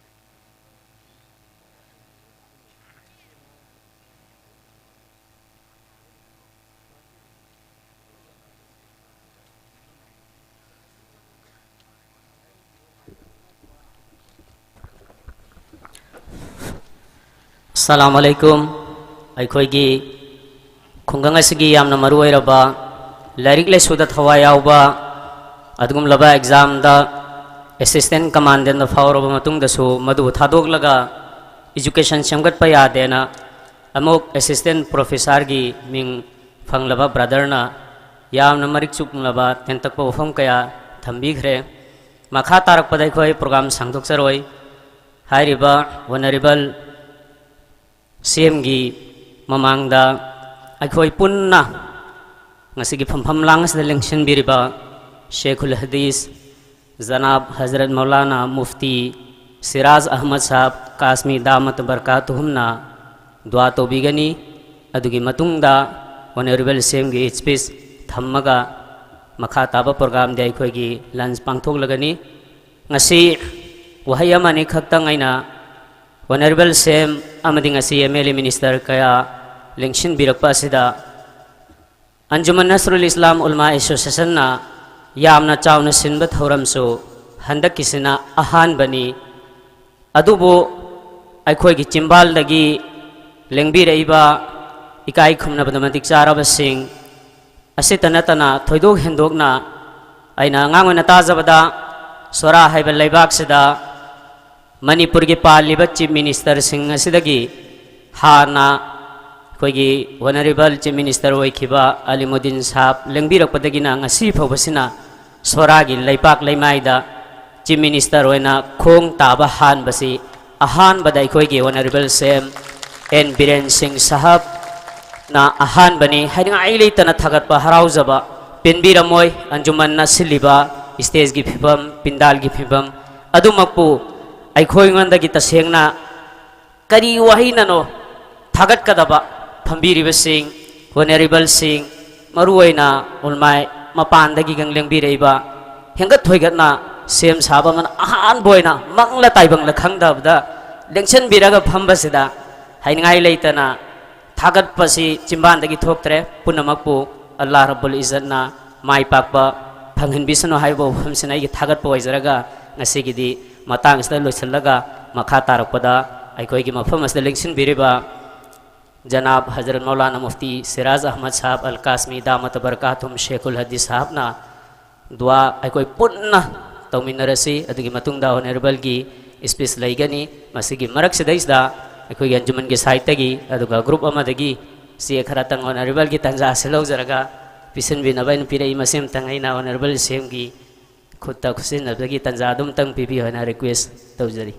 ꯑꯁꯂꯥꯃꯨ ꯑꯂꯩꯀꯨꯝ꯫ ꯑꯩꯈꯣꯏꯒꯤ ꯈꯨꯡꯒꯪ ꯑꯁꯤꯒꯤ ꯌꯥꯝꯅ ꯃꯔꯨ ꯑꯣꯏꯔꯕ, ꯂꯥꯏꯔꯤꯛ ꯂꯥꯏꯁꯨꯗ ꯊꯋꯥꯏ ꯌꯥꯎꯕ ꯑꯗꯨꯒꯨꯝꯂꯕ ꯑꯦꯛꯖꯥꯝꯗ ꯑꯦꯁꯤꯁꯇꯦꯟ ꯀꯃꯥꯟꯗꯦꯟꯗ ꯐꯥꯎꯔꯕ ꯃꯇꯨꯡꯗꯁꯨ ꯃꯗꯨꯕꯨ ꯊꯥꯗꯣꯛꯂꯒ ꯏꯖꯨꯀꯦꯁꯟ ꯁꯦꯝꯒꯠꯄ ꯌꯥꯗꯦꯅ ꯑꯃꯨꯛ ꯑꯦꯁꯤꯁꯇꯦꯟ ꯄ꯭ꯔꯣꯐꯦꯁꯥꯔꯒꯤ ꯃꯤꯡ ꯐꯪꯂꯕ ꯕ꯭ꯔꯗꯔꯅ ꯌꯥꯝꯅ ꯃꯔꯤꯛ ꯆꯨꯝꯂꯕ ꯇꯦꯟꯇꯛꯄ ꯋꯥꯐꯝ ꯀꯌꯥ ꯊꯝꯕꯤꯈ꯭ꯔꯦ꯫ ꯃꯈꯥ ꯇꯥꯔꯛꯄꯗ ꯑꯩꯈꯣꯏ ꯄ꯭ꯔꯣꯒ꯭ꯔꯥꯝ ꯁꯥꯡꯗꯣꯛꯆꯔꯣꯏ꯫ ꯍꯥꯏꯔꯤꯕ ꯑꯣꯅꯔꯦꯕꯜ ꯁꯤ ꯑꯦꯝꯒꯤ ꯃꯃꯥꯡꯗ ꯑꯩꯈꯣꯏ ꯄꯨꯟꯅ ꯉꯁꯤꯒꯤ ꯐꯝꯐꯝ ꯂꯥꯡ ꯑꯁꯤꯗ ꯂꯦꯡꯁꯤꯟꯕꯤꯔꯤꯕ ꯁꯦꯈꯨꯜ ꯍꯗꯤꯁ ꯖꯅꯥꯕ ꯍꯖꯔꯠ ꯃꯧꯂꯥꯅꯥ ꯃꯨꯐꯇꯤ ꯁꯤꯔꯥꯖ ꯑꯍꯃꯗ ꯁꯥꯍꯕ ꯀꯥꯁꯃꯤ ꯗꯥꯃꯠ ꯕꯔꯀꯥꯇꯨꯍꯨꯝꯅ ꯗꯨꯋꯥ ꯇꯧꯕꯤꯒꯅꯤ꯫ ꯑꯗꯨꯒꯤ ꯃꯇꯨꯡꯗ ꯑꯣꯅꯔꯦꯕꯜ ꯁꯤ ꯑꯦꯝꯒꯤ ꯁ꯭ꯄꯤꯆ ꯊꯝꯃꯒ ꯃꯈꯥ ꯇꯥꯕ ꯄ꯭ꯔꯣꯒ꯭ꯔꯥꯝꯗꯤ ꯑꯩꯈꯣꯏꯒꯤ ꯂꯟꯆ ꯄꯥꯡꯊꯣꯛꯂꯒꯅꯤ꯫ ꯉꯁꯤ ꯋꯥꯍꯩ ꯑꯃꯅꯤ ꯈꯛꯇꯪ ꯑꯩꯅ ꯑꯣꯅꯔꯦꯕꯜ ꯁꯤ ꯑꯦꯝ ꯑꯃꯗꯤ ꯉꯁꯤ ꯑꯦꯝ ꯑꯦꯜ ꯑꯦ ꯃꯤꯅꯤꯁꯇꯔ ꯀꯌꯥ ꯂꯦꯡꯁꯤꯟꯕꯤꯔꯛꯄ ꯑꯁꯤꯗ ꯑꯟꯖꯨꯃꯟ ꯅꯁꯔꯨꯜ ꯏꯁꯂꯥꯝ ꯎꯂꯃꯥ ꯑꯦꯁꯣꯁꯤꯌꯦꯁꯟꯅ ꯌꯥꯝꯅ ꯆꯥꯎꯅ ꯁꯤꯟꯕ ꯊꯧꯔꯝꯁꯨ ꯍꯟꯗꯛꯀꯤꯁꯤꯅ ꯑꯍꯥꯟꯕꯅꯤ꯫ ꯑꯗꯨꯕꯨ ꯑꯩꯈꯣꯏꯒꯤ ꯆꯤꯝꯕꯥꯜꯗꯒꯤ ꯂꯦꯡꯕꯤꯔꯛꯏꯕ ꯏꯀꯥꯏ ꯈꯨꯝꯅꯕꯗ ꯃꯇꯤꯛ ꯆꯥꯔꯕꯁꯤꯡ ꯑꯁꯤꯇ ꯅꯠꯇꯅ ꯊꯣꯏꯗꯣꯛ ꯍꯦꯟꯗꯣꯛꯅ ꯑꯩꯅ ꯑꯉꯥꯡ ꯑꯣꯏꯅ ꯇꯥꯖꯕꯗ ꯁꯣꯔꯥ ꯍꯥꯏꯕ ꯂꯩꯕꯥꯛꯁꯤꯗ ꯃꯅꯤꯄꯨꯔꯒꯤ ꯄꯥꯜꯂꯤꯕ ꯆꯤꯐ ꯃꯤꯅꯤꯁꯇꯔꯁꯤꯡ ꯑꯁꯤꯗꯒꯤ ꯍꯥꯟꯅ ꯑꯩꯈꯣꯏꯒꯤ ꯑꯣꯅꯔꯦꯕꯜ ꯆꯤꯐ ꯃꯤꯅꯤꯁꯇꯔ ꯑꯣꯏꯈꯤꯕ ꯑꯂꯤꯃꯨꯗꯤꯟ ꯁꯥꯍꯕ ꯂꯦꯡꯕꯤꯔꯛꯄꯗꯒꯤꯅ ꯉꯁꯤ ꯐꯥꯎꯕꯁꯤꯅ ꯁꯣꯔꯥꯒꯤ ꯂꯩꯄꯥꯛ ꯂꯩꯃꯥꯏꯗ ꯆꯤꯐ ꯃꯤꯅꯤꯁꯇꯔ ꯑꯣꯏꯅ ꯈꯣꯡ ꯇꯥꯕ ꯍꯥꯟꯕꯁꯤ ꯑꯍꯥꯟꯕꯗ ꯑꯩꯈꯣꯏꯒꯤ ꯑꯣꯅꯔꯦꯕꯜ ꯁꯤ ꯑꯦꯝ ꯑꯦꯟ ꯕꯤꯔꯦꯟ ꯁꯤꯡ ꯁꯥꯍꯕꯅ ꯑꯍꯥꯟꯕꯅꯤ꯫ ꯍꯥꯏꯅꯤꯡꯉꯥꯏ ꯂꯩꯇꯅ ꯊꯥꯒꯠꯄ, ꯍꯔꯥꯎꯖꯕ ꯄꯦꯟꯕꯤꯔꯝꯃꯣꯏ꯫ ꯑꯟꯖꯨꯃꯟꯅ ꯁꯤꯜꯂꯤꯕ ꯁ꯭ꯇꯦꯖꯀꯤ ꯐꯤꯕꯝ, ꯄꯤꯟꯗꯥꯜꯒꯤ ꯐꯤꯕꯝ ꯑꯗꯨꯃꯛꯄꯨ ꯑꯩꯈꯣꯏꯉꯣꯟꯗꯒꯤ ꯇꯁꯦꯡꯅ ꯀꯔꯤ ꯋꯥꯍꯩꯅꯅꯣ ꯊꯥꯒꯠꯀꯗꯕ? ꯐꯝꯕꯤꯔꯤꯕꯁꯤꯡ, ꯑꯣꯅꯔꯦꯕꯜꯁꯤꯡ, ꯃꯔꯨꯑꯣꯏꯅ ꯎꯂꯃꯥꯏ ꯃꯄꯥꯟꯗꯒꯤ ꯒꯪ ꯂꯦꯡꯕꯤꯔꯛꯏꯕ ꯍꯦꯟꯒꯠ ꯊꯣꯏꯒꯠꯅ ꯁꯤ ꯑꯦꯝ ꯁꯥꯍꯕ ꯑꯃꯅ ꯑꯍꯥꯟꯕ ꯑꯣꯏꯅ ꯃꯪꯂ ꯇꯥꯏꯕꯪꯂ ꯈꯪꯗꯕꯗ ꯂꯦꯡꯁꯤꯟꯕꯤꯔꯒ ꯐꯝꯕꯁꯤꯗ ꯍꯥꯏꯅꯤꯡꯉꯥꯏ ꯂꯩꯇꯅ ꯊꯥꯒꯠꯄꯁꯤ ꯆꯤꯝꯕꯥꯟꯗꯒꯤ ꯊꯣꯛꯇ꯭ꯔꯦ꯫ ꯄꯨꯝꯅꯃꯛꯄꯨ ꯑꯜꯂꯥꯍ ꯔꯕꯨꯜ ꯏꯖꯠꯅ ꯃꯥꯏ ꯄꯥꯛꯄ ꯐꯪꯍꯟꯕꯤꯁꯅꯨ ꯍꯥꯏꯕ ꯋꯥꯐꯝꯁꯤꯅ ꯑꯩꯒꯤ ꯊꯥꯒꯠꯄ ꯑꯣꯏꯖꯔꯒ ꯉꯁꯤꯒꯤꯗꯤ ꯃꯇꯥꯡꯁꯤꯗ ꯂꯣꯏꯁꯤꯜꯂꯒ ꯃꯈꯥ ꯇꯥꯔꯛꯄꯗ ꯑꯩꯈꯣꯏꯒꯤ ꯃꯐꯝ ꯑꯁꯤꯗ ꯂꯦꯡꯁꯤꯟꯕꯤꯔꯤꯕ ꯖꯅꯥꯕ ꯍꯖꯔꯠ ꯃꯧꯂꯥꯅꯥ ꯃꯨꯐꯇꯤ ꯁꯤꯔꯥꯖ ꯑꯍꯃꯗ ꯁꯥꯍꯕ ꯑꯜ ꯀꯥꯁꯃꯤ ꯗꯥꯃꯠ ꯕꯔꯀꯥꯇꯨꯝ ꯁꯦꯈꯨꯜ ꯍꯗꯤꯁ ꯁꯥꯍꯕꯅ ꯗꯨꯋꯥ ꯑꯩꯈꯣꯏ ꯄꯨꯟꯅ ꯇꯧꯃꯤꯟꯅꯔꯁꯤ꯫ ꯑꯗꯨꯒꯤ ꯃꯇꯨꯡꯗ ꯑꯣꯅꯔꯦꯕꯜꯒꯤ ꯁ꯭ꯄꯤꯆ ꯂꯩꯒꯅꯤ꯫ ꯃꯁꯤꯒꯤ ꯃꯔꯛꯁꯤꯗꯩꯁꯤꯗ ꯑꯩꯈꯣꯏꯒꯤ ꯑꯟꯖꯨꯃꯟꯒꯤ ꯁꯥꯏꯠꯇꯒꯤ ꯑꯗꯨꯒ ꯒ꯭ꯔꯨꯞ ꯑꯃꯗꯒꯤ ꯆꯦ ꯈꯔꯇꯪ ꯑꯣꯅꯔꯦꯕꯜꯒꯤ ꯇꯟꯖꯥ ꯑꯁꯤ ꯂꯧꯖꯔꯒ ꯄꯤꯁꯤꯟꯕꯤꯅꯕ ꯑꯩꯅ ꯄꯤꯔꯛꯏ꯫ ꯃꯁꯤ ꯑꯃꯇꯪ ꯑꯩꯅ ꯑꯣꯅꯔꯦꯕꯜ ꯁꯤ ꯑꯦꯝꯒꯤ ꯈꯨꯠꯇ ꯈꯨꯠꯁꯤꯟꯅꯕꯒꯤ ꯇꯟꯖꯥ ꯑꯗꯨꯝꯇꯪ ꯄꯤꯕꯤꯌꯨ ꯍꯥꯏꯅ ꯔꯤꯀ꯭ꯋꯦꯁ ꯇꯧꯖꯔꯤ꯫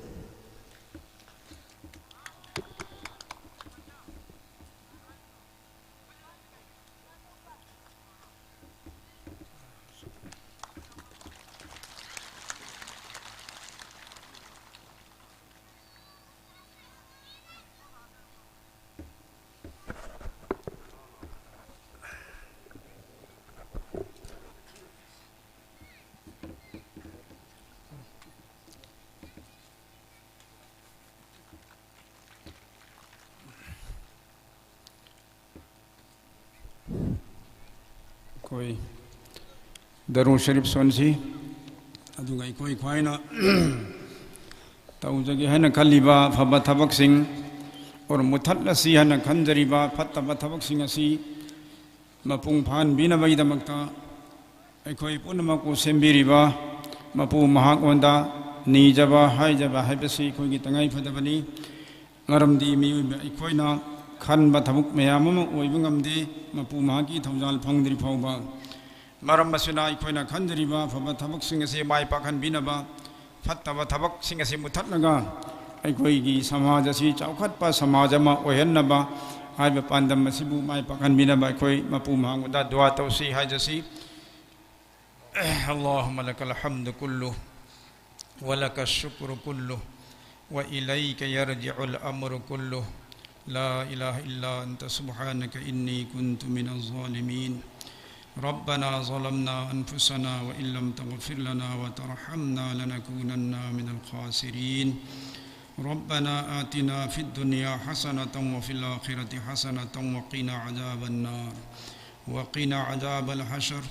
ꯑꯩꯈꯣꯏ ꯗꯔꯨ ꯁꯔꯤꯐ ꯁꯣꯟꯁꯤ꯫ ꯑꯗꯨꯒ ꯑꯩꯈꯣꯏ ꯈ꯭ꯋꯥꯏꯅ ꯇꯧꯖꯒꯦ ꯍꯥꯏꯅ ꯈꯜꯂꯤꯕ ꯐꯕ ꯊꯕꯛꯁꯤꯡ, ꯑꯣꯔ ꯃꯨꯊꯠꯂꯁꯤ ꯍꯥꯏꯅ ꯈꯟꯖꯔꯤꯕ ꯐꯠꯇꯕ ꯊꯕꯛꯁꯤꯡ ꯑꯁꯤ ꯃꯄꯨꯡ ꯐꯥꯍꯟꯕꯤꯅꯕꯒꯤꯗꯃꯛꯇ ꯑꯩꯈꯣꯏ ꯄꯨꯝꯅꯃꯛꯄꯨ ꯁꯦꯝꯕꯤꯔꯤꯕ ꯃꯄꯨ ꯃꯍꯥꯛꯉꯣꯟꯗ ꯅꯤꯖꯕ ꯍꯥꯏꯖꯕ ꯍꯥꯏꯕꯁꯤ ꯑꯩꯈꯣꯏꯒꯤ ꯇꯉꯥꯏ ꯐꯗꯕꯅꯤ꯫ ꯃꯔꯝꯗꯤ ꯃꯤꯑꯣꯏꯕ ꯑꯩꯈꯣꯏꯅ ꯈꯟꯕ ꯊꯕꯛ ꯃꯌꯥꯝ ꯑꯃ ꯑꯣꯏꯕ ꯉꯝꯗꯦ, ꯃꯄꯨ ꯃꯍꯥꯛꯀꯤ ꯊꯧꯖꯥꯜ ꯐꯪꯗ꯭ꯔꯤ ꯐꯥꯎꯕ꯫ ꯃꯔꯝ ꯑꯁꯤꯅ ꯑꯩꯈꯣꯏꯅ ꯈꯟꯖꯔꯤꯕ ꯑꯐꯕ ꯊꯕꯛꯁꯤꯡ ꯑꯁꯤ ꯃꯥꯏ ꯄꯥꯛꯍꯟꯕꯤꯅꯕ, ꯐꯠꯇꯕ ꯊꯕꯛꯁꯤꯡ ꯑꯁꯤ ꯃꯨꯊꯠꯂꯒ ꯑꯩꯈꯣꯏꯒꯤ ꯁꯃꯥꯖ ꯑꯁꯤ ꯆꯥꯎꯈꯠꯄ ꯁꯃꯥꯖ ꯑꯃ ꯑꯣꯏꯍꯟꯅꯕ ꯍꯥꯏꯕ ꯄꯥꯟꯗꯝ ꯑꯁꯤꯕꯨ ꯃꯥꯏ ꯄꯥꯛꯍꯟꯕꯤꯅꯕ ꯑꯩꯈꯣꯏ ꯃꯄꯨ ꯃꯍꯥꯛꯉꯣꯟꯗ ꯗꯨꯋꯥ ꯇꯧꯁꯤ ꯍꯥꯏꯖꯁꯤ꯫ اللهم لك الحمد كله ولك الشكر كله وإليك يرجع الأمر كله. لا إله إلا أنت سبحانك إني كنت من الظالمين. ربنا ظلمنا أنفسنا وإن لم تغفر لنا وترحمنا لنكونن من الخاسرين. ربنا آتنا في الدنيا حسنة وفي الآخرة حسنة وقنا عذاب النار. وقنا عذاب الحشر.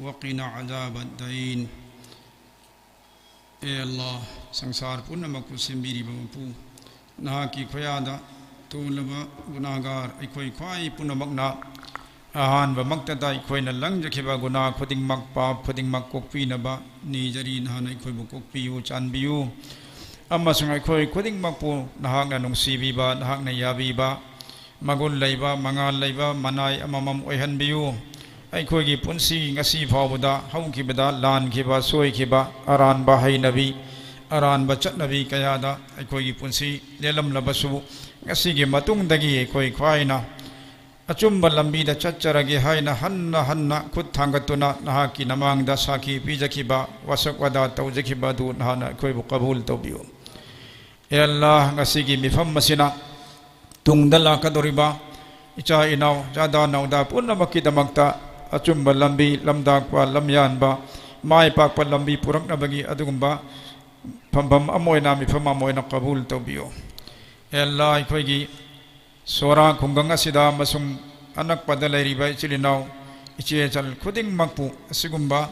وقنا عذاب الدين. ꯑꯦ ꯑꯜꯂꯥꯍ, ꯁꯪꯁꯥꯔ ꯄꯨꯝꯅꯃꯛꯄꯨ ꯁꯦꯝꯕꯤꯔꯤꯕ ꯃꯄꯨ, ꯅꯍꯥꯛꯀꯤ ꯈꯨꯌꯥꯗ ꯇꯣꯜꯂꯕ ꯒꯨꯅꯥꯍꯒꯥꯔ ꯑꯩꯈꯣꯏ ꯈ꯭ꯋꯥꯏ ꯄꯨꯝꯅꯃꯛꯅ ꯑꯍꯥꯟꯕꯃꯛꯇꯗ ꯑꯩꯈꯣꯏꯅ ꯂꯪꯖꯈꯤꯕ ꯒꯨꯅꯥꯍ ꯈꯨꯗꯤꯡꯃꯛ, ꯄꯥꯞ ꯈꯨꯗꯤꯡꯃꯛ ꯀꯣꯛꯄꯤꯅꯕ ꯅꯤꯖꯔꯤ꯫ ꯅꯍꯥꯛꯅ ꯑꯩꯈꯣꯏꯕꯨ ꯀꯣꯛꯄꯤꯌꯨ, ꯆꯥꯟꯕꯤꯌꯨ, ꯑꯃꯁꯨꯡ ꯑꯩꯈꯣꯏ ꯈꯨꯗꯤꯡꯃꯛꯄꯨ ꯅꯍꯥꯛꯅ ꯅꯨꯡꯁꯤꯕꯤꯕ, ꯅꯍꯥꯛꯅ ꯌꯥꯕꯤꯕ, ꯃꯒꯨꯟ ꯂꯩꯕ, ꯃꯉꯥꯜ ꯂꯩꯕ ꯃꯅꯥꯏ ꯑꯃꯃꯝ ꯑꯣꯏꯍꯟꯕꯤꯌꯨ꯫ ꯑꯩꯈꯣꯏꯒꯤ ꯄꯨꯟꯁꯤ ꯉꯁꯤ ꯐꯥꯎꯕꯗ ꯍꯧꯈꯤꯕꯗ ꯂꯥꯟꯈꯤꯕ, ꯁꯣꯏꯈꯤꯕ, ꯑꯔꯥꯟꯕ ꯍꯩꯅꯕꯤ, ꯑꯔꯥꯟꯕ ꯆꯠꯅꯕꯤ ꯀꯌꯥꯗ ꯑꯩꯈꯣꯏꯒꯤ ꯄꯨꯟꯁꯤ ꯂꯦꯜꯂꯝꯂꯕꯁꯨ, ꯉꯁꯤꯒꯤ ꯃꯇꯨꯡꯗꯒꯤ ꯑꯩꯈꯣꯏ ꯈ꯭ꯋꯥꯏꯅ ꯑꯆꯨꯝꯕ ꯂꯝꯕꯤꯗ ꯆꯠꯆꯔꯒꯦ ꯍꯥꯏꯅ ꯍꯟꯅ ꯍꯟꯅ ꯈꯨꯠ ꯊꯥꯡꯒꯠꯇꯨꯅ ꯅꯍꯥꯛꯀꯤ ꯅꯃꯥꯡꯗ ꯁꯥꯈꯤ ꯄꯤꯖꯈꯤꯕ, ꯋꯥꯁꯛ ꯋꯥꯗꯥ ꯇꯧꯖꯈꯤꯕ ꯑꯗꯨ ꯅꯍꯥꯛꯅ ꯑꯩꯈꯣꯏꯕꯨ ꯀꯕꯨꯜ ꯇꯧꯕꯤꯌꯨ꯫ ꯑꯦ ꯑꯜꯂꯥꯍ, ꯉꯁꯤꯒꯤ ꯃꯤꯐꯝ ꯑꯁꯤꯅ ꯇꯨꯡꯗ ꯂꯥꯛꯀꯗꯧꯔꯤꯕ ꯏꯆꯥ ꯏꯅꯥꯎ, ꯆꯥꯗꯥ ꯅꯧꯗꯥ ꯄꯨꯝꯅꯃꯛꯀꯤꯗꯃꯛꯇ ꯑꯆꯨꯝꯕ ꯂꯝꯕꯤ, ꯂꯝꯗꯥꯛꯄ, ꯂꯝꯌꯥꯟꯕ, ꯃꯥꯏ ꯄꯥꯛꯄ ꯂꯝꯕꯤ ꯄꯨꯔꯛꯅꯕꯒꯤ ꯑꯗꯨꯒꯨꯝꯕ ꯐꯝꯐꯝ ꯑꯃ ꯑꯣꯏꯅ, ꯃꯤꯐꯝ ꯑꯃ ꯑꯣꯏꯅ ꯀꯕꯨꯜ ꯇꯧꯕꯤꯌꯨ꯫ ꯑꯦ ꯑꯜꯂꯥꯍ, ꯑꯩꯈꯣꯏꯒꯤ ꯁꯣꯔꯥ ꯈꯨꯡꯒꯪ ꯑꯁꯤꯗ ꯑꯃꯁꯨꯡ ꯑꯅꯛꯄꯗ ꯂꯩꯔꯤꯕ ꯏꯆꯤꯜ ꯏꯅꯥꯎ ꯏꯆꯦ ꯏꯆꯜ ꯈꯨꯗꯤꯡꯃꯛꯄꯨ ꯑꯁꯤꯒꯨꯝꯕ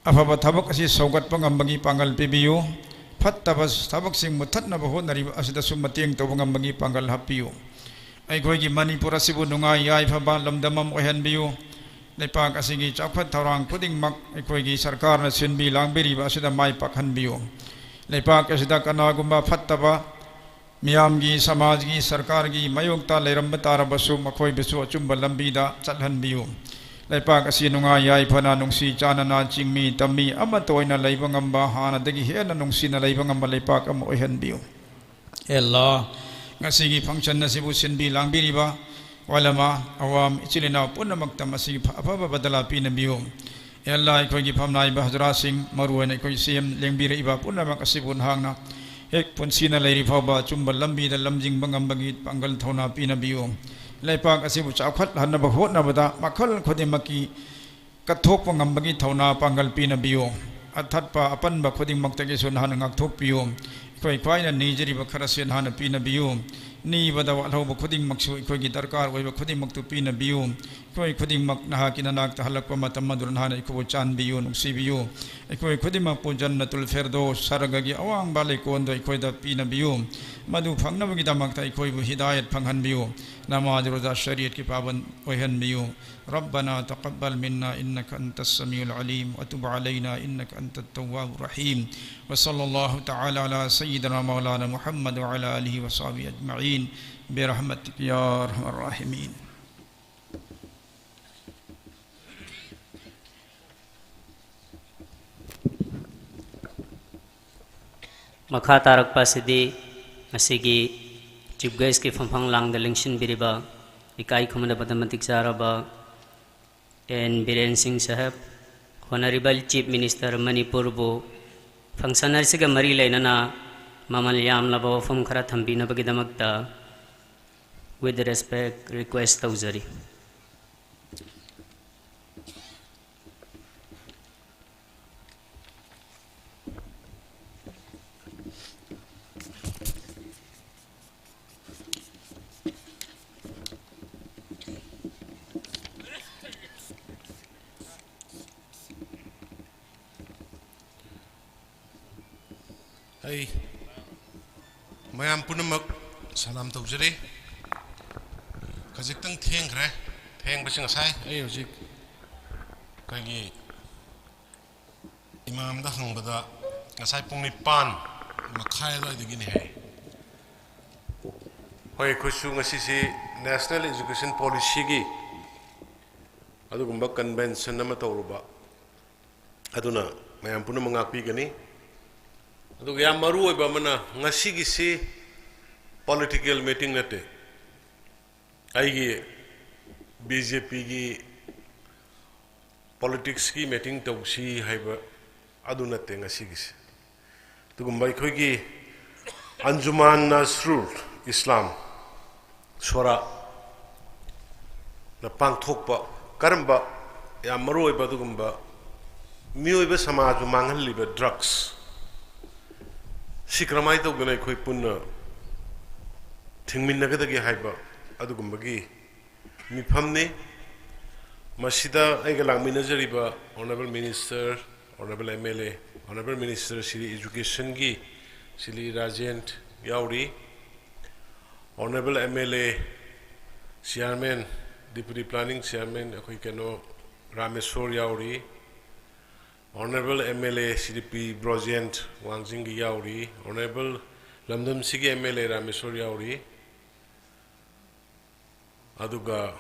ꯑꯐꯕ ꯊꯕꯛ ꯑꯁꯤ ꯁꯧꯒꯠꯄ ꯉꯝꯕꯒꯤ ꯄꯥꯡꯒꯜ ꯄꯤꯕꯤꯌꯨ꯫ ꯐꯠꯇꯕ ꯊꯕꯛꯁꯤꯡ ꯃꯨꯊꯠꯅꯕ ꯍꯣꯠꯅꯔꯤꯕ ꯑꯁꯤꯗꯁꯨ ꯃꯇꯦꯡ ꯇꯧꯕ ꯉꯝꯕꯒꯤ ꯄꯥꯡꯒꯜ ꯍꯥꯞꯄꯤꯌꯨ꯫ ꯑꯩꯈꯣꯏꯒꯤ ꯃꯅꯤꯄꯨꯔ ꯑꯁꯤꯕꯨ ꯅꯨꯡꯉꯥꯏ ꯌꯥꯏꯐꯕ ꯂꯝꯗꯝ ꯑꯃ ꯑꯣꯏꯍꯟꯕꯤꯌꯨ꯫ ꯂꯩꯄꯥꯛ ꯑꯁꯤꯒꯤ ꯆꯥꯎꯈꯠ ꯊꯧꯔꯥꯡ ꯈꯨꯗꯤꯡꯃꯛ ꯑꯩꯈꯣꯏꯒꯤ ꯁꯔꯀꯥꯔꯅ ꯁꯤꯟꯕꯤ ꯂꯥꯡꯕꯤꯔꯤꯕ ꯑꯁꯤꯗ ꯃꯥꯏ ꯄꯥꯛꯍꯟꯕꯤꯌꯨ꯫ ꯂꯩꯄꯥꯛ ꯑꯁꯤꯗ ꯀꯅꯥꯒꯨꯝꯕ ꯐꯠꯇꯕ ꯃꯤꯌꯥꯝꯒꯤ, ꯁꯃꯥꯖꯒꯤ, ꯁꯔꯀꯥꯔꯒꯤ ꯃꯥꯌꯣꯛꯇ ꯂꯩꯔꯝꯕ ꯇꯥꯔꯕꯁꯨ, ꯃꯈꯣꯏꯕꯨꯁꯨ ꯑꯆꯨꯝꯕ ꯂꯝꯕꯤꯗ ꯆꯠꯍꯟꯕꯤꯌꯨ꯫ ꯂꯩꯄꯥꯛ ꯑꯁꯤ ꯅꯨꯡꯉꯥꯏ ꯌꯥꯏꯐꯅ, ꯅꯨꯡꯁꯤ ꯆꯥꯟꯅꯅ, ꯆꯤꯡꯃꯤ ꯇꯝꯃꯤ ꯑꯃꯠꯇ ꯑꯣꯏꯅ ꯂꯩꯕ ꯉꯝꯕ, ꯍꯥꯟꯅꯗꯒꯤ ꯍꯦꯟꯅ ꯅꯨꯡꯁꯤꯅ ꯂꯩꯕ ꯉꯝꯕ ꯂꯩꯄꯥꯛ ꯑꯃ ꯑꯣꯏꯍꯟꯕꯤꯌꯨ꯫ ꯑꯦ ꯑꯜꯂꯥꯍ, ꯉꯁꯤꯒꯤ function ꯑꯁꯤꯕꯨ ꯁꯤꯟꯕꯤ ꯂꯥꯡꯕꯤꯔꯤꯕ ꯎꯂꯃꯥ, ꯑꯋꯥꯝ, ꯏꯆꯤꯜ ꯏꯅꯥꯎ ꯄꯨꯝꯅꯃꯛꯇ ꯃꯁꯤꯒꯤ ꯐ-, ꯑꯐꯕ ꯕꯗꯂꯥ ꯄꯤꯅꯕꯤꯌꯨ꯫ ꯑꯦ ꯑꯜꯂꯥꯍ, ꯑꯩꯈꯣꯏꯒꯤ ꯐꯝꯅꯥꯏꯕ ꯍꯖꯔꯥꯁꯤꯡ, ꯃꯔꯨꯑꯣꯏꯅ ꯑꯩꯈꯣꯏ ꯁꯤ ꯑꯦꯝ ꯂꯦꯡꯕꯤꯔꯛꯏꯕ ꯄꯨꯝꯅꯃꯛ ꯑꯁꯤꯕꯨ ꯅꯍꯥꯛꯅ ꯍꯦꯛ ꯄꯨꯟꯁꯤꯅ ꯂꯩꯔꯤ ꯐꯥꯎꯕ ꯑꯆꯨꯝꯕ ꯂꯝꯕꯤꯗ ꯂꯝꯖꯤꯡꯕ ꯉꯝꯕꯒꯤ ꯄꯥꯡꯒꯜ ꯊꯧꯅꯥ ꯄꯤꯅꯕꯤꯌꯨ꯫ ꯂꯩꯄꯥꯛ ꯑꯁꯤꯕꯨ ꯆꯥꯎꯈꯠꯍꯟꯅꯕ ꯍꯣꯠꯅꯕꯗ ꯃꯈꯜ ꯈꯨꯗꯤꯡꯃꯛꯀꯤ ꯀꯠꯊꯣꯛꯄ ꯉꯝꯕꯒꯤ ꯊꯧꯅꯥ ꯄꯥꯡꯒꯜ ꯄꯤꯅꯕꯤꯌꯨ꯫ ꯑꯊꯠꯄ ꯑꯄꯟꯕ ꯈꯨꯗꯤꯡꯃꯛꯇꯒꯤꯁꯨ ꯅꯍꯥꯛꯅ ꯉꯥꯛꯊꯣꯛꯄꯤꯌꯨ꯫ ꯑꯩꯈꯣꯏ ꯈ꯭ꯋꯥꯏꯅ ꯅꯤꯖꯔꯤꯕ ꯈꯔꯁꯦ ꯅꯍꯥꯛꯅ ꯄꯤꯅꯕꯤꯌꯨ꯫ ꯅꯤꯕꯗ ꯋꯥꯠꯍꯧꯕ ꯈꯨꯗꯤꯡꯃꯛꯁꯨ, ꯑꯩꯈꯣꯏꯒꯤ ꯗꯔꯀꯥꯔ ꯑꯣꯏꯕ ꯈꯨꯗꯤꯡꯃꯛꯇꯨ ꯄꯤꯅꯕꯤꯌꯨ꯫ ꯑꯩꯈꯣꯏ ꯈꯨꯗꯤꯡꯃꯛ ꯅꯍꯥꯛꯀꯤ ꯅꯅꯥꯛꯇ ꯍꯜꯂꯛꯄ ꯃꯇꯝ ꯑꯗꯨꯗ ꯅꯍꯥꯛꯅ ꯑꯩꯈꯣꯏꯕꯨ ꯆꯥꯟꯕꯤꯌꯨ, ꯅꯨꯡꯁꯤꯕꯤꯌꯨ꯫ ꯑꯩꯈꯣꯏ ꯈꯨꯗꯤꯡꯃꯛꯄꯨ ꯖꯟꯅꯇꯨꯜ ꯐꯤꯔꯗꯧꯁ, ꯁꯔꯒꯒꯤ ꯑꯋꯥꯡꯕ ꯂꯩꯀꯣꯜꯗ ꯑꯩꯈꯣꯏꯗ ꯄꯤꯅꯕꯤꯌꯨ꯫ ꯃꯗꯨ ꯐꯪꯅꯕꯒꯤꯗꯃꯛꯇ ꯑꯩꯈꯣꯏꯕꯨ ꯍꯤꯗꯥꯌꯠ ꯐꯪꯍꯟꯕꯤꯌꯨ꯫ ꯅꯃꯥꯖ ꯔꯣꯖꯥ ꯁꯔꯤꯌꯠꯀꯤ ꯄꯥꯕꯟ ꯑꯣꯏꯍꯟꯕꯤꯌꯨ꯫ ربنا تقبل منا إنك أنت السميع العليم وتب علينا إنك أنت التواب الرحيم. وصلى الله تعالى على سيدنا مولانا محمد وعلى آله وصحبه أجمعين برحمتك يا أرحم الراحمين. ꯃꯈꯥ ꯇꯥꯔꯛꯄ ꯑꯁꯤꯗꯤ ꯉꯁꯤꯒꯤ chief guest ꯀꯤ ꯐꯝꯐꯝ ꯂꯥꯡꯗ ꯂꯦꯡꯁꯤꯟꯕꯤꯔꯤꯕ ꯏꯀꯥꯏ ꯈꯨꯝꯅꯕꯗ ꯃꯇꯤꯛ ꯆꯥꯔꯕ ꯑꯦꯟ ꯕꯤꯔꯦꯟ ꯁꯤꯡ ꯁꯥꯍꯦꯕ, Honourable Chief Minister ꯃꯅꯤꯄꯨꯔꯕꯨ function ꯑꯁꯤꯒ ꯃꯔꯤ ꯂꯩꯅꯅ ꯃꯃꯜ ꯌꯥꯝꯂꯕ ꯋꯥꯐꯝ ꯈꯔ ꯊꯝꯕꯤꯅꯕꯒꯤꯗꯃꯛꯇ with respect request ꯇꯧꯖꯔꯤ꯫ ꯑꯩ ꯃꯌꯥꯝ ꯄꯨꯝꯅꯃꯛ ꯁꯂꯥꯝ ꯇꯧꯖꯔꯤ꯫ ꯈꯖꯤꯛꯇꯪ ꯊꯦꯡꯈ꯭ꯔꯦ꯫ ꯊꯦꯡꯕꯁꯤ ꯉꯁꯥꯏ ꯑꯩ ꯍꯧꯖꯤꯛ ꯑꯩꯈꯣꯏꯒꯤ ꯏꯃꯥꯝꯗ ꯍꯪꯕꯗ ꯉꯁꯥꯏ ꯄꯨꯡ ꯅꯤꯄꯥꯟ ꯃꯈꯥꯏ ꯑꯗꯨꯋꯥꯏꯗꯒꯤꯅꯤ ꯍꯥꯏ꯫ ꯍꯣꯏ, ꯑꯩꯈꯣꯏꯁꯨ ꯉꯁꯤꯁꯤ National Education Policyꯒꯤ ꯑꯗꯨꯒꯨꯝꯕ convention ꯑꯃ ꯇꯧꯔꯨꯕ, ꯑꯗꯨꯅ ꯃꯌꯥꯝ ꯄꯨꯝꯅꯃꯛ ꯉꯥꯛꯄꯤꯒꯅꯤ꯫ ꯑꯗꯨꯒ ꯌꯥꯝ ꯃꯔꯨ ꯑꯣꯏꯕ ꯑꯃꯅ, ꯉꯁꯤꯒꯤꯁꯤ political meeting ꯅꯠꯇꯦ꯫ ꯑꯩꯒꯤ BJPꯒꯤ politicsꯀꯤ meeting ꯇꯧꯁꯤ ꯍꯥꯏꯕ ꯑꯗꯨ ꯅꯠꯇꯦ ꯉꯁꯤꯒꯤꯁꯤ꯫ ꯑꯗꯨꯒꯨꯝꯕ ꯑꯩꯈꯣꯏꯒꯤ ꯑꯟꯖꯨꯃꯥꯟ ꯅꯁꯔꯨꯜ ꯏꯁꯂꯥꯝ, ꯁꯣꯔꯥꯅ ꯄꯥꯡꯊꯣꯛꯄ ꯀꯔꯝꯕ ꯌꯥꯝ ꯃꯔꯨ ꯑꯣꯏꯕ ꯑꯗꯨꯒꯨꯝꯕ ꯃꯤꯑꯣꯏꯕ ꯁꯃꯥꯖꯕꯨ ꯃꯥꯡꯍꯜꯂꯤꯕ drugs ꯁꯤ ꯀꯔꯝꯍꯥꯏꯅ ꯇꯧꯗꯅ ꯑꯩꯈꯣꯏ ꯄꯨꯟꯅ ꯊꯤꯡꯃꯤꯟꯅꯒꯗꯒꯦ ꯍꯥꯏꯕ ꯑꯗꯨꯒꯨꯝꯕꯒꯤ ꯃꯤꯐꯝꯅꯤ꯫ ꯃꯁꯤꯗ ꯑꯩꯒ ꯂꯥꯛꯃꯤꯟꯅꯖꯔꯤꯕ Honourable Minister, Honourable MLA, Honourable Minister Shri Educationꯒꯤ Shri Rajen ꯌꯥꯎꯔꯤ, Honourable MLA, Chairman, Deputy Planning Chairman ꯑꯩꯈꯣꯏ ꯀꯩꯅꯣ ꯔꯥꯃꯦꯁꯣꯔ ꯌꯥꯎꯔꯤ, Honourable MLA ꯁ꯭ꯔꯤ ꯄꯤ ꯕ꯭ꯔꯣꯖꯦꯟ ꯋꯥꯡꯖꯤꯡꯒꯤ ꯌꯥꯎꯔꯤ, Honourable ꯂꯝꯗꯝꯁꯤꯒꯤ MLA ꯔꯥꯃꯦꯁꯣꯔ ꯌꯥꯎꯔꯤ, ꯑꯗꯨꯒ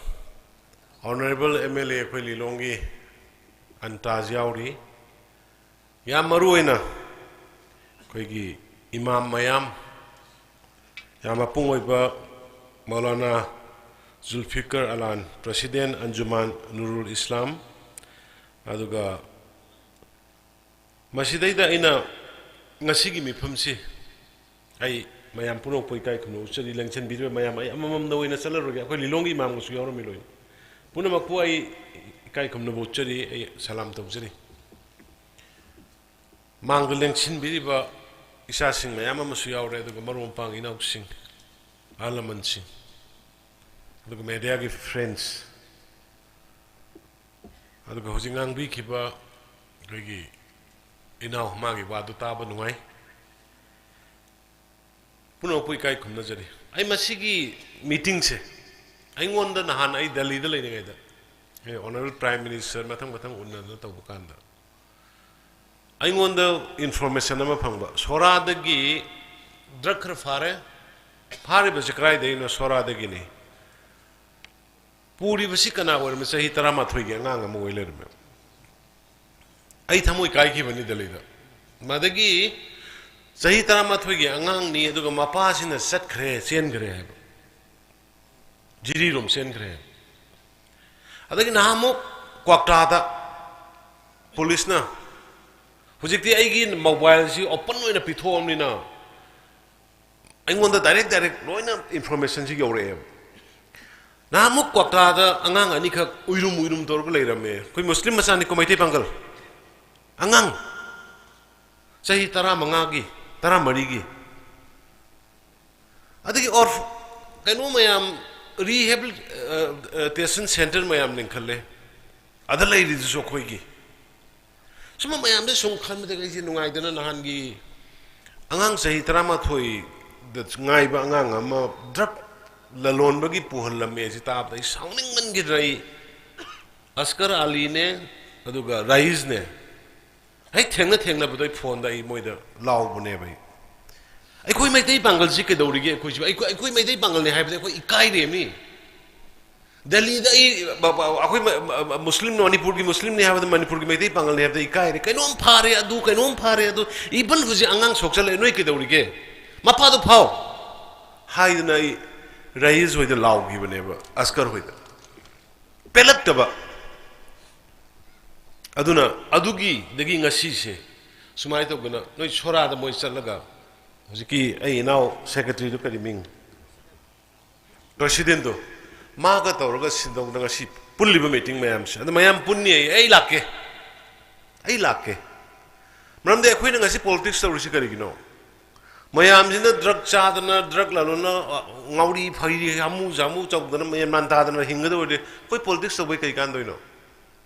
Honourable MLA ꯑꯩꯈꯣꯏ ꯂꯤꯂꯣꯡꯒꯤ ꯑꯟꯇꯥꯖ ꯌꯥꯎꯔꯤ꯫ ꯌꯥꯝ ꯃꯔꯨ ꯑꯣꯏꯅ ꯑꯩꯈꯣꯏꯒꯤ ꯏꯃꯥꯝ ꯃꯌꯥꯝ, ꯌꯥꯝ ꯃꯄꯨꯡ ꯑꯣꯏꯕ ꯃꯧꯂꯥꯅꯥ ꯖꯨꯜꯐꯤꯀꯔ ꯑꯂꯥꯟ, President ꯑꯟꯖꯨꯃꯥꯟ ꯅꯨꯔꯨꯜ ꯏꯁꯂꯥꯝ, ꯑꯗꯨꯒ ꯃꯁꯤꯗꯩꯗ ꯑꯩꯅ ꯉꯁꯤꯒꯤ ꯃꯤꯐꯝꯁꯤ ꯑꯩ ꯃꯌꯥꯝ ꯄꯨꯝꯅꯃꯛꯄꯨ ꯏꯀꯥꯏ ꯈꯨꯝꯅꯕ ꯎꯠꯆꯔꯤ꯫ ꯂꯦꯡꯁꯤꯟꯕꯤꯔꯤꯕ ꯃꯌꯥꯝ, ꯑꯩ ꯑꯃꯃꯝꯗ ꯑꯣꯏꯅ ꯆꯠꯂꯔꯣꯏꯒꯦ꯫ ꯑꯩꯈꯣꯏ ꯂꯤꯂꯣꯡꯒꯤ ꯏꯃꯥꯝꯒꯁꯨ ꯌꯥꯎꯔꯝꯃꯤ ꯂꯣꯏꯅ꯫ ꯄꯨꯝꯅꯃꯛꯄꯨ ꯑꯩ ꯏꯀꯥꯏ ꯈꯨꯝꯅꯕ ꯎꯠꯆꯔꯤ, ꯑꯩ ꯁꯂꯥꯝ ꯇꯧꯖꯔꯤ꯫ ꯃꯥꯡꯗ ꯂꯦꯡꯁꯤꯟꯕꯤꯔꯤꯕ ꯏꯆꯥꯁꯤꯡ ꯃꯌꯥꯝ ꯑꯃꯁꯨ ꯌꯥꯎꯔꯦ, ꯑꯗꯨꯒ ꯃꯔꯨꯞ ꯃꯄꯥꯡ ꯏꯅꯥꯎꯁꯤꯡ, ꯑꯍꯜ ꯂꯃꯟꯁꯤꯡ, ꯑꯗꯨꯒ mediaꯒꯤ friends, ꯑꯗꯨꯒ ꯍꯧꯖꯤꯛ ꯉꯥꯡꯕꯤꯈꯤꯕ ꯑꯩꯈꯣꯏꯒꯤ ꯏꯅꯥꯎ, ꯃꯥꯒꯤ ꯋꯥꯗꯨ ꯇꯥꯕ ꯅꯨꯡꯉꯥꯏ꯫ ꯄꯨꯝꯅꯃꯛꯄꯨ ꯏꯀꯥꯏ ꯈꯨꯝꯅꯖꯔꯤ꯫ ꯑꯩ ꯃꯁꯤꯒꯤ ꯃꯤꯇꯤꯡꯁꯦ ꯑꯩꯉꯣꯟꯗ ꯅꯍꯥꯟ ꯑꯩ ꯗꯦꯜꯂꯤꯗ ꯂꯩꯔꯤꯉꯩꯗ ꯑꯦ, ꯑꯣꯅꯔꯦꯕꯜ ꯄ꯭ꯔꯥꯏꯝ ꯃꯤꯅꯤꯁꯇꯔ ꯃꯊꯪ ꯃꯊꯪ ꯎꯅꯗꯅ ꯇꯧꯕ ꯀꯥꯟꯗ ꯑꯩꯉꯣꯟꯗ ꯏꯟꯐꯣꯔꯃꯦꯁꯟ ꯑꯃ ꯐꯪꯕ, ꯁꯣꯔꯥꯗꯒꯤ ꯗ꯭ꯔꯒ ꯈꯔ ꯐꯥꯔꯦ, ꯐꯥꯔꯤꯕꯁꯦ ꯀꯗꯥꯏꯗꯒꯤꯅꯣ? ꯁꯣꯔꯥꯗꯒꯤꯅꯤ꯫ ꯄꯨꯔꯤꯕꯁꯤ ꯀꯅꯥ ꯑꯣꯏꯔꯝꯃꯤ? ꯆꯍꯤ ꯇꯔꯥꯃꯥꯊꯣꯏꯒꯤ ꯑꯉꯥꯡ ꯑꯃ ꯑꯣꯏ ꯂꯩꯔꯝꯃꯦ꯫ ꯑꯩ ꯊꯃꯣꯏ ꯀꯥꯏꯈꯤꯕꯅꯤ ꯗꯦꯜꯂꯤꯗ꯫ ꯃꯗꯒꯤ ꯆꯍꯤ ꯇꯔꯥꯃꯥꯊꯣꯏꯒꯤ ꯑꯉꯥꯡꯅꯤ, ꯑꯗꯨꯒ ꯃꯄꯥꯁꯤꯅ ꯆꯠꯈ꯭ꯔꯦ, ꯆꯦꯟꯈ꯭ꯔꯦ ꯍꯥꯏꯕ, ꯖꯤꯔꯤꯔꯣꯝ ꯆꯦꯟꯈ꯭ꯔꯦ꯫ ꯑꯗꯒꯤ ꯅꯍꯥꯟꯃꯨꯛ ꯀ꯭ꯋꯥꯛꯇꯥꯗ ꯄꯨꯂꯤꯁꯅ, ꯍꯧꯖꯤꯛꯇꯤ ꯑꯩꯒꯤ ꯃꯣꯕꯥꯏꯜꯁꯤ ꯑꯣꯄꯟ ꯑꯣꯏꯅ ꯄꯤꯊꯣꯛꯑꯕꯅꯤꯅ ꯑꯩꯉꯣꯟꯗ ꯗꯥꯏꯔꯦꯛ ꯗꯥꯏꯔꯦꯛ ꯂꯣꯏꯅ ꯏꯟꯐꯣꯔꯃꯦꯁꯟꯁꯤ ꯌꯧꯔꯛꯑꯦꯕ꯫ ꯅꯍꯥꯟꯃꯨꯛ ꯀ꯭ꯋꯥꯛꯇꯥꯗ ꯑꯉꯥꯡ ꯑꯅꯤꯈꯛ ꯎꯏꯔꯨꯝ ꯎꯏꯔꯨꯝ ꯇꯧꯔꯒ ꯂꯩꯔꯝꯃꯦ꯫ ꯑꯩꯈꯣꯏ ꯃꯨꯁꯂꯤꯝ ꯃꯆꯥꯅꯤꯀꯣ, ꯃꯩꯇꯩ ꯄꯥꯡꯒꯜ꯫ ꯑꯉꯥꯡ ꯆꯍꯤ ꯇꯔꯥꯃꯉꯥꯒꯤ, ꯇꯔꯥꯃꯔꯤꯒꯤ꯫ ꯑꯗꯒꯤ ꯑꯣꯔꯐ-, ꯀꯩꯅꯣ ꯃꯌꯥꯝ, ꯔꯤꯍꯦꯕꯤꯂꯤꯇꯦꯁꯟ ꯁꯦꯟꯇꯔ ꯃꯌꯥꯝ ꯂꯤꯡꯈꯠꯂꯦ꯫ ꯑꯗ ꯂꯩꯔꯤꯗꯨꯁꯨ ꯑꯩꯈꯣꯏꯒꯤ꯫ ꯁꯨꯝꯕ ꯃꯌꯥꯝꯁꯦ ꯁꯨꯝ ꯈꯟꯕꯗ ꯑꯩꯁꯦ ꯅꯨꯡꯉꯥꯏꯗꯅ, ꯅꯍꯥꯟꯒꯤ ꯑꯉꯥꯡ ꯆꯍꯤ ꯇꯔꯥꯃꯥꯊꯣꯏꯗ ꯉꯥꯏꯕ ꯑꯉꯥꯡ ꯑꯃ ꯗ꯭ꯔꯒ ꯂꯂꯣꯟꯕꯒꯤ ꯄꯨꯍꯜꯂꯝꯃꯦ ꯁꯤ ꯇꯥꯕꯗ ꯑꯩ ꯁꯥꯎꯅꯤꯡꯃꯟꯈꯤꯗꯅ ꯑꯩ ꯑꯁꯀꯔ ꯑꯂꯤꯅꯦ, ꯑꯗꯨꯒ ꯔꯥꯏꯁꯅꯦ, ꯍꯦꯛ ꯊꯦꯡꯅ ꯊꯦꯡꯅꯕꯗꯣ ꯑꯩ ꯐꯣꯟꯗ ꯑꯩ ꯃꯣꯏꯗ ꯂꯥꯎꯕꯅꯦꯕ ꯑꯩ꯫ ꯑꯩꯈꯣꯏ ꯃꯩꯇꯩ ꯄꯥꯡꯒꯜꯁꯤ ꯀꯩꯗꯧꯔꯤꯒꯦ? ꯑꯩꯈꯣꯏꯁꯨ, ꯑꯩꯈꯣꯏ, ꯑꯩꯈꯣꯏ ꯃꯩꯇꯩ ꯄꯥꯡꯒꯜꯅꯤ ꯍꯥꯏꯕꯗ ꯑꯩꯈꯣꯏ ꯏꯀꯥꯏꯔꯦꯃꯤ꯫ ꯗꯦꯜꯂꯤꯗ ꯑꯩ, ꯕ-, ꯕ-, ꯑꯩꯈꯣꯏ ꯃ-, ꯃ-, ꯃ-, ꯃꯨꯁꯂꯤꯝ, ꯃꯅꯤꯄꯨꯔꯒꯤ ꯃꯨꯁꯂꯤꯝꯅꯤ ꯍꯥꯏꯕꯗ, ꯃꯅꯤꯄꯨꯔꯒꯤ ꯃꯩꯇꯩ ꯄꯥꯡꯒꯜꯅꯤ ꯍꯥꯏꯕꯗ ꯏꯀꯥꯏꯔꯦ꯫ ꯀꯩꯅꯣꯝ ꯐꯥꯔꯦ ꯑꯗꯨ, ꯀꯩꯅꯣꯝ ꯐꯥꯔꯦ ꯑꯗꯨ, even ꯍꯧꯖꯤꯛ ꯑꯉꯥꯡ ꯁꯣꯛꯆꯜꯂꯛꯑꯦ, ꯅꯣꯏ ꯀꯩꯗꯧꯔꯤꯒꯦ? ꯃꯄꯥꯗꯣ ꯐꯥꯎ ꯍꯥꯏꯗꯅ ꯑꯩ ꯔꯌꯤꯁ ꯍꯣꯏꯗ ꯂꯥꯎꯈꯤꯕꯅꯦꯕ, ꯑꯁꯀꯔ ꯍꯣꯏꯗ꯫ ꯄꯦꯜꯂꯛꯇꯕ꯫ ꯑꯗꯨꯅ ꯑꯗꯨꯒꯤꯗꯒꯤ ꯉꯁꯤꯁꯦ ꯁꯨꯃꯥꯏꯅ ꯇꯧꯗꯅ ꯅꯣꯏ ꯁꯣꯔꯥꯗ ꯃꯣꯏ ꯆꯠꯂꯒ, ꯍꯧꯖꯤꯛꯀꯤ ꯑꯩ ꯏꯅꯥꯎ ꯁꯦꯀ꯭ꯔꯦꯇꯔꯤꯗꯨ ꯀꯔꯤ ꯃꯤꯡ? ꯄ꯭ꯔꯁꯤꯗꯦꯟꯗꯣ, ꯃꯥꯒ ꯇꯧꯔꯒ ꯁꯤꯟꯗꯧꯅ ꯉꯁꯤ ꯄꯨꯜꯂꯤꯕ ꯃꯤꯇꯤꯡ ꯃꯌꯥꯝꯁꯦ꯫ ꯑꯗꯨ ꯃꯌꯥꯝ ꯄꯨꯟꯅꯤ, ꯑꯩ, ꯑꯩ ꯂꯥꯛꯀꯦ, ꯑꯩ ꯂꯥꯛꯀꯦ꯫ ꯃꯔꯝꯗꯤ ꯑꯩꯈꯣꯏꯅ ꯉꯁꯤ ꯄꯣꯂꯤꯇꯤꯛꯁ ꯇꯧꯔꯤꯁꯤ ꯀꯔꯤꯒꯤꯅꯣ? ꯃꯌꯥꯝꯁꯤꯅ ꯗ꯭ꯔꯒ ꯆꯥꯗꯅ, ꯗ꯭ꯔꯒ ꯂꯂꯣꯟꯅ, ꯑ, ꯉꯥꯎꯔꯤ ꯐꯩꯔꯤ, ꯍꯥꯃꯨ ꯖꯥꯃꯨ ꯇꯧꯗꯅ, ꯃꯦꯟ ꯃꯥꯟ ꯇꯥꯗꯅ ꯍꯤꯡꯒꯗꯕ ꯑꯣꯏꯔꯗꯤ ꯑꯩꯈꯣꯏ ꯄꯣꯂꯤꯇꯤꯛꯁ ꯇꯧꯕꯩ ꯀꯩ ꯀꯥꯟꯗꯣꯏꯅꯣ?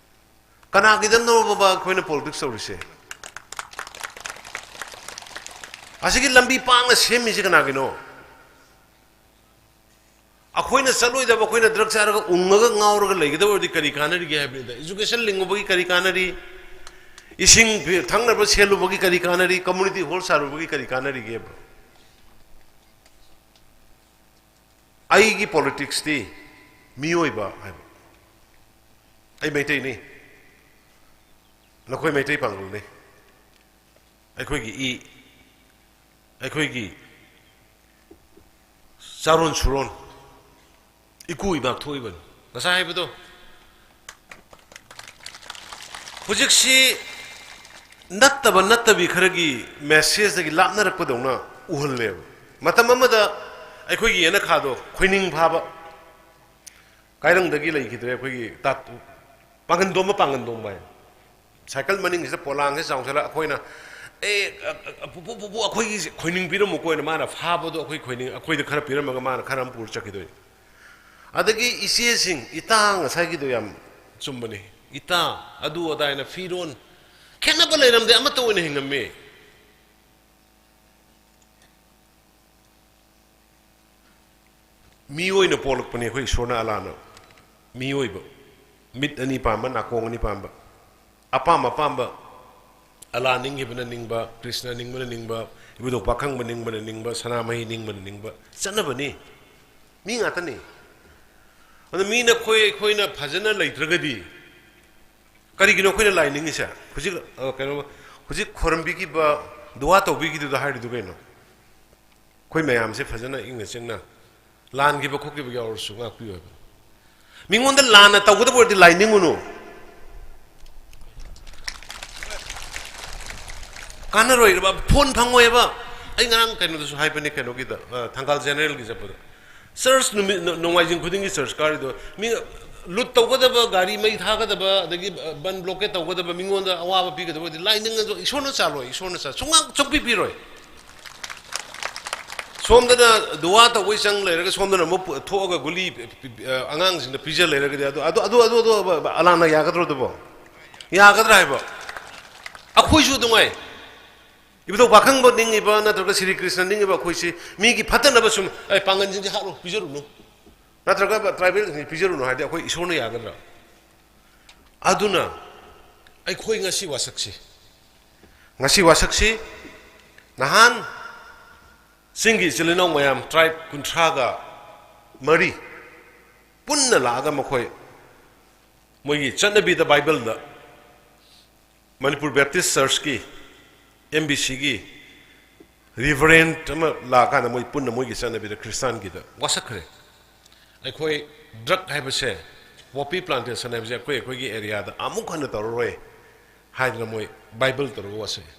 ꯀꯅꯥꯒꯤꯗꯃꯛꯅꯣ ꯕꯕꯥ ꯑꯩꯈꯣꯏꯅ ꯄꯣꯂꯤꯇꯤꯛꯁ ꯇꯧꯔꯤꯁꯦ? ꯑꯁꯤꯒꯤ ꯂꯝꯕꯤ ꯄꯥꯛꯅ ꯁꯦꯝꯃꯤꯁꯤ ꯀꯅꯥꯒꯤꯅꯣ? ꯑꯩꯈꯣꯏꯅ ꯆꯠꯂꯣꯏꯗꯕ, ꯑꯩꯈꯣꯏꯅ ꯗ꯭ꯔꯒ ꯆꯥꯔꯒ ꯎꯪꯉꯒ ꯉꯥꯎꯔꯒ ꯂꯩꯒꯗꯕ ꯑꯣꯏꯔꯗꯤ ꯀꯔꯤ ꯀꯥꯟꯅꯔꯤꯒꯦ ꯍꯥꯏꯕꯅꯤꯗ꯫ ꯏꯖꯨꯀꯦꯁꯟ ꯂꯤꯡꯉꯨꯕꯒꯤ ꯀꯔꯤ ꯀꯥꯟꯅꯔꯤ? ꯏꯁꯤꯡ ꯊꯛꯅꯕ ꯁꯦꯜꯂꯨꯕꯒꯤ ꯀꯔꯤ ꯀꯥꯟꯅꯔꯤ? ꯀꯝꯃ꯭ꯌꯨꯅꯤꯇꯤ ꯍꯣꯜ ꯁꯥꯔꯨꯕꯒꯤ ꯀꯔꯤ ꯀꯥꯟꯅꯔꯤꯒꯦꯕ? ꯑꯩꯒꯤ ꯄꯣꯂꯤꯇꯤꯛꯁꯇꯤ ꯃꯤꯑꯣꯏꯕ ꯍꯥꯏꯕ꯫ ꯑꯩ ꯃꯩꯇꯩꯅꯤ, ꯅꯈꯣꯏ ꯃꯩꯇꯩ ꯄꯥꯡꯒꯜꯅꯤ꯫ ꯑꯩꯈꯣꯏꯒꯤ ꯏ, ꯑꯩꯈꯣꯏꯒꯤ ꯆꯥꯔꯣꯟ ꯁꯨꯔꯣꯟ, ꯏꯀꯨ ꯏꯕꯥꯛ ꯊꯣꯛꯏꯕꯅꯤ꯫ ꯉꯁꯥꯏ ꯍꯥꯏꯕꯗꯣ, ꯍꯧꯖꯤꯛꯁꯤ ꯅꯠꯇꯕ ꯅꯠꯇꯕꯤ ꯈꯔꯒꯤ ꯃꯦꯁꯦꯖꯇꯒꯤ ꯂꯥꯞꯅꯔꯛꯄꯗꯧꯅ ꯎꯍꯜꯂꯦꯕ꯫ ꯃꯇꯝ ꯑꯃꯗ ꯑꯩꯈꯣꯏꯒꯤ ꯌꯦꯅꯈꯥꯗꯣ ꯈꯣꯏꯅꯤꯡ ꯐꯥꯕ ꯀꯥꯏꯔꯪꯗꯒꯤ ꯂꯩꯈꯤꯗ꯭ꯔꯦ꯫ ꯑꯩꯈꯣꯏꯒꯤ ꯇꯥ-, ꯄꯥꯡꯒꯟꯗꯣꯝꯕ, ꯄꯥꯡꯒꯟꯗꯣꯝꯕ ꯍꯥꯏ꯫ ꯁꯥꯏꯀꯜ ꯃꯅꯤꯡꯁꯤꯗ ꯄꯣꯂꯥꯡꯁꯦ ꯆꯥꯎꯁꯜꯂ ꯑꯩꯈꯣꯏꯅ, "ꯑꯦ, ꯑ, ꯑ, ꯄꯨꯄꯨ, ꯄꯨꯄꯨ, ꯑꯩꯈꯣꯏꯒꯤꯁꯦ ꯈꯣꯏꯅꯤꯡ ꯄꯤꯔꯝꯃꯨꯀꯣ" ꯍꯥꯏꯅ ꯃꯥꯅ ꯐꯥꯕꯗꯣ ꯑꯩꯈꯣꯏ ꯈꯣꯏꯅꯤꯡ, ꯑꯩꯈꯣꯏꯗ ꯈꯔ ꯄꯤꯔꯝꯃꯒ ꯃꯥꯅ ꯈꯔ ꯑꯃ ꯄꯨꯔ ꯆꯠꯈꯤꯗꯣꯏꯅꯤ꯫ ꯑꯗꯒꯤ ꯏꯆꯦꯁꯤꯡ, ꯏꯇꯥ, ꯉꯁꯥꯏꯒꯤꯗꯣ ꯌꯥꯝ ꯆꯨꯝꯕꯅꯤ꯫ ꯏꯇꯥ, ꯑꯗꯨ ꯑꯗꯥ ꯍꯥꯏꯅ ꯐꯤꯔꯣꯟ ꯈꯦꯠꯅꯕ ꯂꯩꯔꯝꯗꯦ, ꯑꯃꯠꯇ ꯑꯣꯏꯅ ꯍꯤꯡꯉꯝꯃꯤ꯫ ꯃꯤ ꯑꯣꯏꯅ ꯄꯣꯛꯂꯛꯄꯅꯤ ꯑꯩꯈꯣꯏ ꯏꯁꯣꯔꯅ, ꯑꯂꯥꯅ꯫ ꯃꯤꯑꯣꯏꯕ, ꯃꯤꯠ ꯑꯅꯤ ꯄꯥꯟꯕ, ꯅꯥꯀꯣꯡ ꯑꯅꯤ ꯄꯥꯟꯕ, ꯑꯄꯥꯝ ꯑꯄꯥꯝꯕ, ꯑꯂꯥ ꯅꯤꯡꯈꯤꯕꯅ ꯅꯤꯡꯕ, ꯀ꯭ꯔꯤꯁꯅ ꯅꯤꯡꯕꯅ ꯅꯤꯡꯕ, ꯏꯕꯨꯙꯧ ꯄꯥꯈꯪꯕ ꯅꯤꯡꯕꯅ ꯅꯤꯡꯕ, ꯁꯅꯥꯃꯍꯤ ꯅꯤꯡꯕꯅ ꯅꯤꯡꯕ ꯆꯠꯅꯕꯅꯤ꯫ ꯃꯤ ꯉꯥꯛꯇꯅꯤ꯫ ꯑꯗꯨ ꯃꯤꯅ ꯑꯩꯈꯣꯏ, ꯑꯩꯈꯣꯏꯅ ꯐꯖꯅ ꯂꯩꯇ꯭ꯔꯒꯗꯤ ꯀꯔꯤꯒꯤꯅꯣ ꯑꯩꯈꯣꯏꯅ ꯂꯥꯏ ꯅꯤꯡꯉꯤꯁꯦ? ꯍꯧꯖꯤꯛ, ꯑ, ꯀꯩꯅꯣ, ꯍꯧꯖꯤꯛ ꯈꯣꯏꯔꯝꯕꯤꯈꯤꯕ, ꯗꯨꯋꯥ ꯇꯧꯕꯤꯈꯤꯗꯨꯗ ꯍꯥꯏꯔꯤꯗꯨ ꯀꯩꯅꯣ? ꯑꯩꯈꯣꯏ ꯃꯌꯥꯝꯁꯦ ꯐꯖꯅ ꯏꯪꯅ ꯆꯤꯛꯅ, ꯂꯥꯟꯈꯤꯕ ꯈꯣꯠꯈꯤꯕ ꯌꯥꯎꯔꯁꯨ ꯉꯥꯛꯄꯤꯌꯨ ꯍꯥꯏꯕ꯫ ꯃꯤꯉꯣꯟꯗ ꯂꯥꯟꯅ ꯇꯧꯒꯗꯕ ꯑꯣꯏꯔꯗꯤ ꯂꯥꯏ ꯅꯤꯡꯉꯨꯅꯨ꯫ ꯀꯥꯟꯅꯔꯣꯏꯕ, ꯐꯣꯟ ꯐꯪꯉꯣꯏꯕ꯫ ꯑꯩ ꯉꯔꯥꯡ ꯀꯩꯅꯣꯗꯁꯨ ꯍꯥꯏꯕꯅꯤ, ꯀꯩꯅꯣꯒꯤꯗ, ꯑ, ꯊꯪꯒꯥꯜ ꯖꯦꯅꯦꯔꯦꯜꯒꯤ ꯆꯠꯄꯗ꯫ ꯆꯔꯆ ꯅꯨꯃꯤꯠ, ꯅꯣ-, ꯅꯣꯡꯃꯥꯏꯖꯤꯡ ꯈꯨꯗꯤꯡꯒꯤ ꯆꯔꯆ ꯀꯥꯔꯤꯗꯣ, ꯃꯤ ꯂꯨꯠ ꯇꯧꯒꯗꯕ, ꯒꯥꯔꯤ ꯃꯩ ꯊꯥꯒꯗꯕ, ꯑꯗꯒꯤ, ꯑ, ꯕꯟ ꯕ꯭ꯂꯣꯀꯦꯠ ꯇꯧꯒꯗꯕ, ꯃꯤꯉꯣꯟꯗ ꯑꯋꯥꯕ ꯄꯤꯒꯗꯕ ꯑꯣꯏꯔꯗꯤ ꯂꯥꯏ ꯅꯤꯡꯉꯁꯨ ꯏꯁꯣꯔꯅ ꯆꯥꯜꯂꯣꯏ, ꯏꯁꯣꯔꯅ ꯆꯥ-, ꯁꯨꯡꯉꯥꯡ ꯁꯨꯡꯄꯤ ꯄꯤꯔꯣꯏ꯫ ꯁꯣꯝꯗꯅ ꯗꯨꯋꯥ ꯇꯧꯕꯩ ꯆꯪ ꯂꯩꯔꯒ ꯁꯣꯝꯗꯅ ꯑꯃꯨꯛ ꯄꯨ-, ꯊꯣꯛꯑꯒ ꯒꯨꯂꯤ ꯄꯤ-, ꯄꯤ-, ꯄꯤ-, ꯑ, ꯑꯉꯥꯡꯁꯤꯡꯗ ꯄꯤꯖ ꯂꯩꯔꯒꯗꯤ ꯑꯗꯨ, ꯑꯗꯨ, ꯑꯗꯨ, ꯑꯗꯨ, ꯑꯗꯨ, ꯑ, ꯑꯂꯥꯅ ꯌꯥꯒꯗ꯭ꯔꯣ ꯑꯗꯨꯕꯣ? ꯌꯥꯒꯗ꯭ꯔꯥ ꯍꯥꯏꯕ? ꯑꯩꯈꯣꯏꯁꯨ ꯑꯗꯨꯉꯥꯏ꯫ ꯏꯕꯨꯙꯧ ꯄꯥꯈꯪꯕ ꯅꯤꯡꯉꯤꯕ ꯅꯠꯇ꯭ꯔꯒ ꯁ꯭ꯔꯤ ꯀ꯭ꯔꯤꯁꯅ ꯅꯤꯡꯉꯤꯕ ꯑꯩꯈꯣꯏꯁꯤ ꯃꯤꯒꯤ ꯐꯠꯇꯅꯕ ꯁꯨꯝ, "ꯑꯩ ꯄꯥꯡꯒꯟꯁꯤꯡꯁꯦ ꯍꯥꯠꯂꯨ, ꯄꯤꯖꯔꯨꯅꯨ, ꯅꯠꯇ꯭ꯔꯒ ꯇ꯭ꯔꯥꯏꯕꯦꯜꯁꯤꯡꯁꯦ ꯄꯤꯖꯔꯨꯅꯨ" ꯍꯥꯏꯗꯤ ꯑꯩꯈꯣꯏ ꯏꯁꯣꯔꯅ ꯌꯥꯒꯗ꯭ꯔꯥ? ꯑꯗꯨꯅ ꯑꯩꯈꯣꯏ ꯉꯁꯤ ꯋꯥꯁꯛꯁꯤ, ꯉꯁꯤ ꯋꯥꯁꯛꯁꯤ ꯅꯍꯥꯟ ꯆꯤꯡꯒꯤ ꯏꯆꯤꯜ ꯏꯅꯥꯎ ꯃꯌꯥꯝ ꯇ꯭ꯔꯥꯏꯕ ꯀꯨꯟꯊ꯭ꯔꯥꯒ ꯃꯔꯤ ꯄꯨꯟꯅ ꯂꯥꯛꯑꯒ ꯃꯈꯣꯏ ꯃꯣꯏꯒꯤ ꯆꯠꯅꯕꯤꯗ ꯕꯥꯏꯕꯜꯗ ꯃꯅꯤꯄꯨꯔ ꯕꯦꯞꯇꯤꯁ ꯆꯔꯆꯀꯤ, ꯑꯦꯝ ꯕꯤ ꯁꯤꯒꯤ ꯔꯤꯚꯔꯦꯟ ꯑꯃ ꯂꯥꯛꯑꯀꯥꯟꯗ ꯃꯣꯏ ꯄꯨꯟꯅ ꯃꯣꯏꯒꯤ ꯆꯠꯅꯕꯤꯗ ꯈ꯭ꯔꯤꯁꯇꯥꯟꯒꯤꯗ ꯋꯥꯁꯛꯈ꯭ꯔꯦ꯫ ꯑꯩꯈꯣꯏ ꯗ꯭ꯔꯒ ꯍꯥꯏꯕꯁꯦ, ꯄꯣꯄꯤ ꯄ꯭ꯂꯥꯟꯇꯦꯁꯟ ꯍꯥꯏꯕꯁꯦ ꯑꯩꯈꯣꯏ ꯑꯩꯈꯣꯏꯒꯤ ꯑꯦꯔꯤꯌꯥꯗ ꯑꯃꯨꯛ ꯍꯟꯅ ꯇꯧꯔꯔꯣꯏ ꯍꯥꯏꯗꯅ ꯃꯣꯏ ꯕꯥꯏꯕꯜ ꯇꯧꯔꯒ ꯋꯥꯁꯛꯑꯦ꯫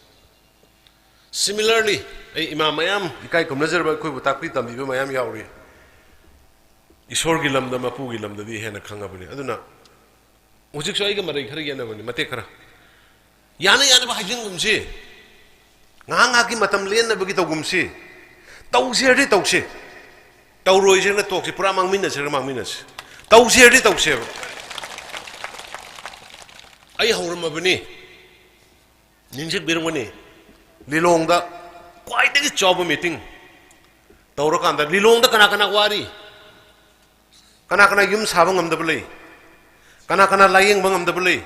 ꯁꯤꯃꯤꯂꯔꯂꯤ, ꯑꯩ ꯏꯃꯥ ꯃꯌꯥꯝ, ꯏꯀꯥꯏ ꯈꯨꯝꯅꯖꯔꯕ ꯑꯩꯈꯣꯏꯕꯨ ꯇꯥꯛꯄꯤ ꯇꯝꯕꯤꯕ ꯃꯌꯥꯝ ꯌꯥꯎꯔꯤ꯫ ꯏꯁꯣꯔꯒꯤ ꯂꯝꯗ, ꯃꯄꯨꯒꯤ ꯂꯝꯗꯗꯤ ꯍꯦꯟꯅ ꯈꯪꯉꯕꯅꯤ꯫ ꯑꯗꯨꯅ ꯍꯧꯖꯤꯛꯁꯨ ꯑꯩꯒ ꯃꯔꯩ ꯈꯔ ꯌꯦꯠꯅꯕꯅꯤ, ꯃꯇꯦꯛ ꯈꯔ꯫ ꯌꯥꯅ ꯌꯥꯅꯕ ꯍꯥꯏꯖꯤꯟꯒꯨꯝꯁꯤ, ꯉꯥꯏꯍꯥꯛ ꯉꯥꯏꯍꯥꯛꯀꯤ ꯃꯇꯝ ꯂꯦꯟꯅꯕꯒꯤ ꯇꯧꯒꯨꯝꯁꯤ꯫ ꯇꯧꯁꯦ ꯍꯥꯏꯔꯗꯤ ꯇꯧꯁꯤ, ꯇꯧꯔꯣꯏꯁꯦꯅ ꯇꯣꯛꯁꯤ, ꯄꯨꯔꯥ ꯃꯥꯡꯃꯤꯟꯅꯁꯦ ꯍꯥꯏꯔꯒ ꯃꯥꯡꯃꯤꯟꯅꯁꯤ꯫ ꯇꯧꯁꯦ ꯍꯥꯏꯔꯗꯤ ꯇꯧꯁꯦꯕ꯫ ꯑꯩ ꯍꯧꯔꯝꯃꯕꯅꯤ, ꯅꯤꯡꯁꯤꯡꯕꯤꯔꯝꯒꯅꯤ, ꯂꯤꯂꯣꯡꯗ ꯈ꯭ꯋꯥꯏꯗꯒꯤ ꯆꯥꯎꯕ ꯃꯤꯇꯤꯡ ꯇꯧꯔꯀꯥꯟꯗ ꯂꯤꯂꯣꯡꯗ ꯀꯅꯥ ꯀꯅꯥ ꯋꯥꯔꯤ? ꯀꯅꯥ ꯀꯅꯥ ꯌꯨꯝ ꯁꯥꯕ ꯉꯝꯗꯕ ꯂꯩ? ꯀꯅꯥ ꯀꯅꯥ ꯂꯥꯌꯦꯡꯕ ꯉꯝꯗꯕ ꯂꯩ?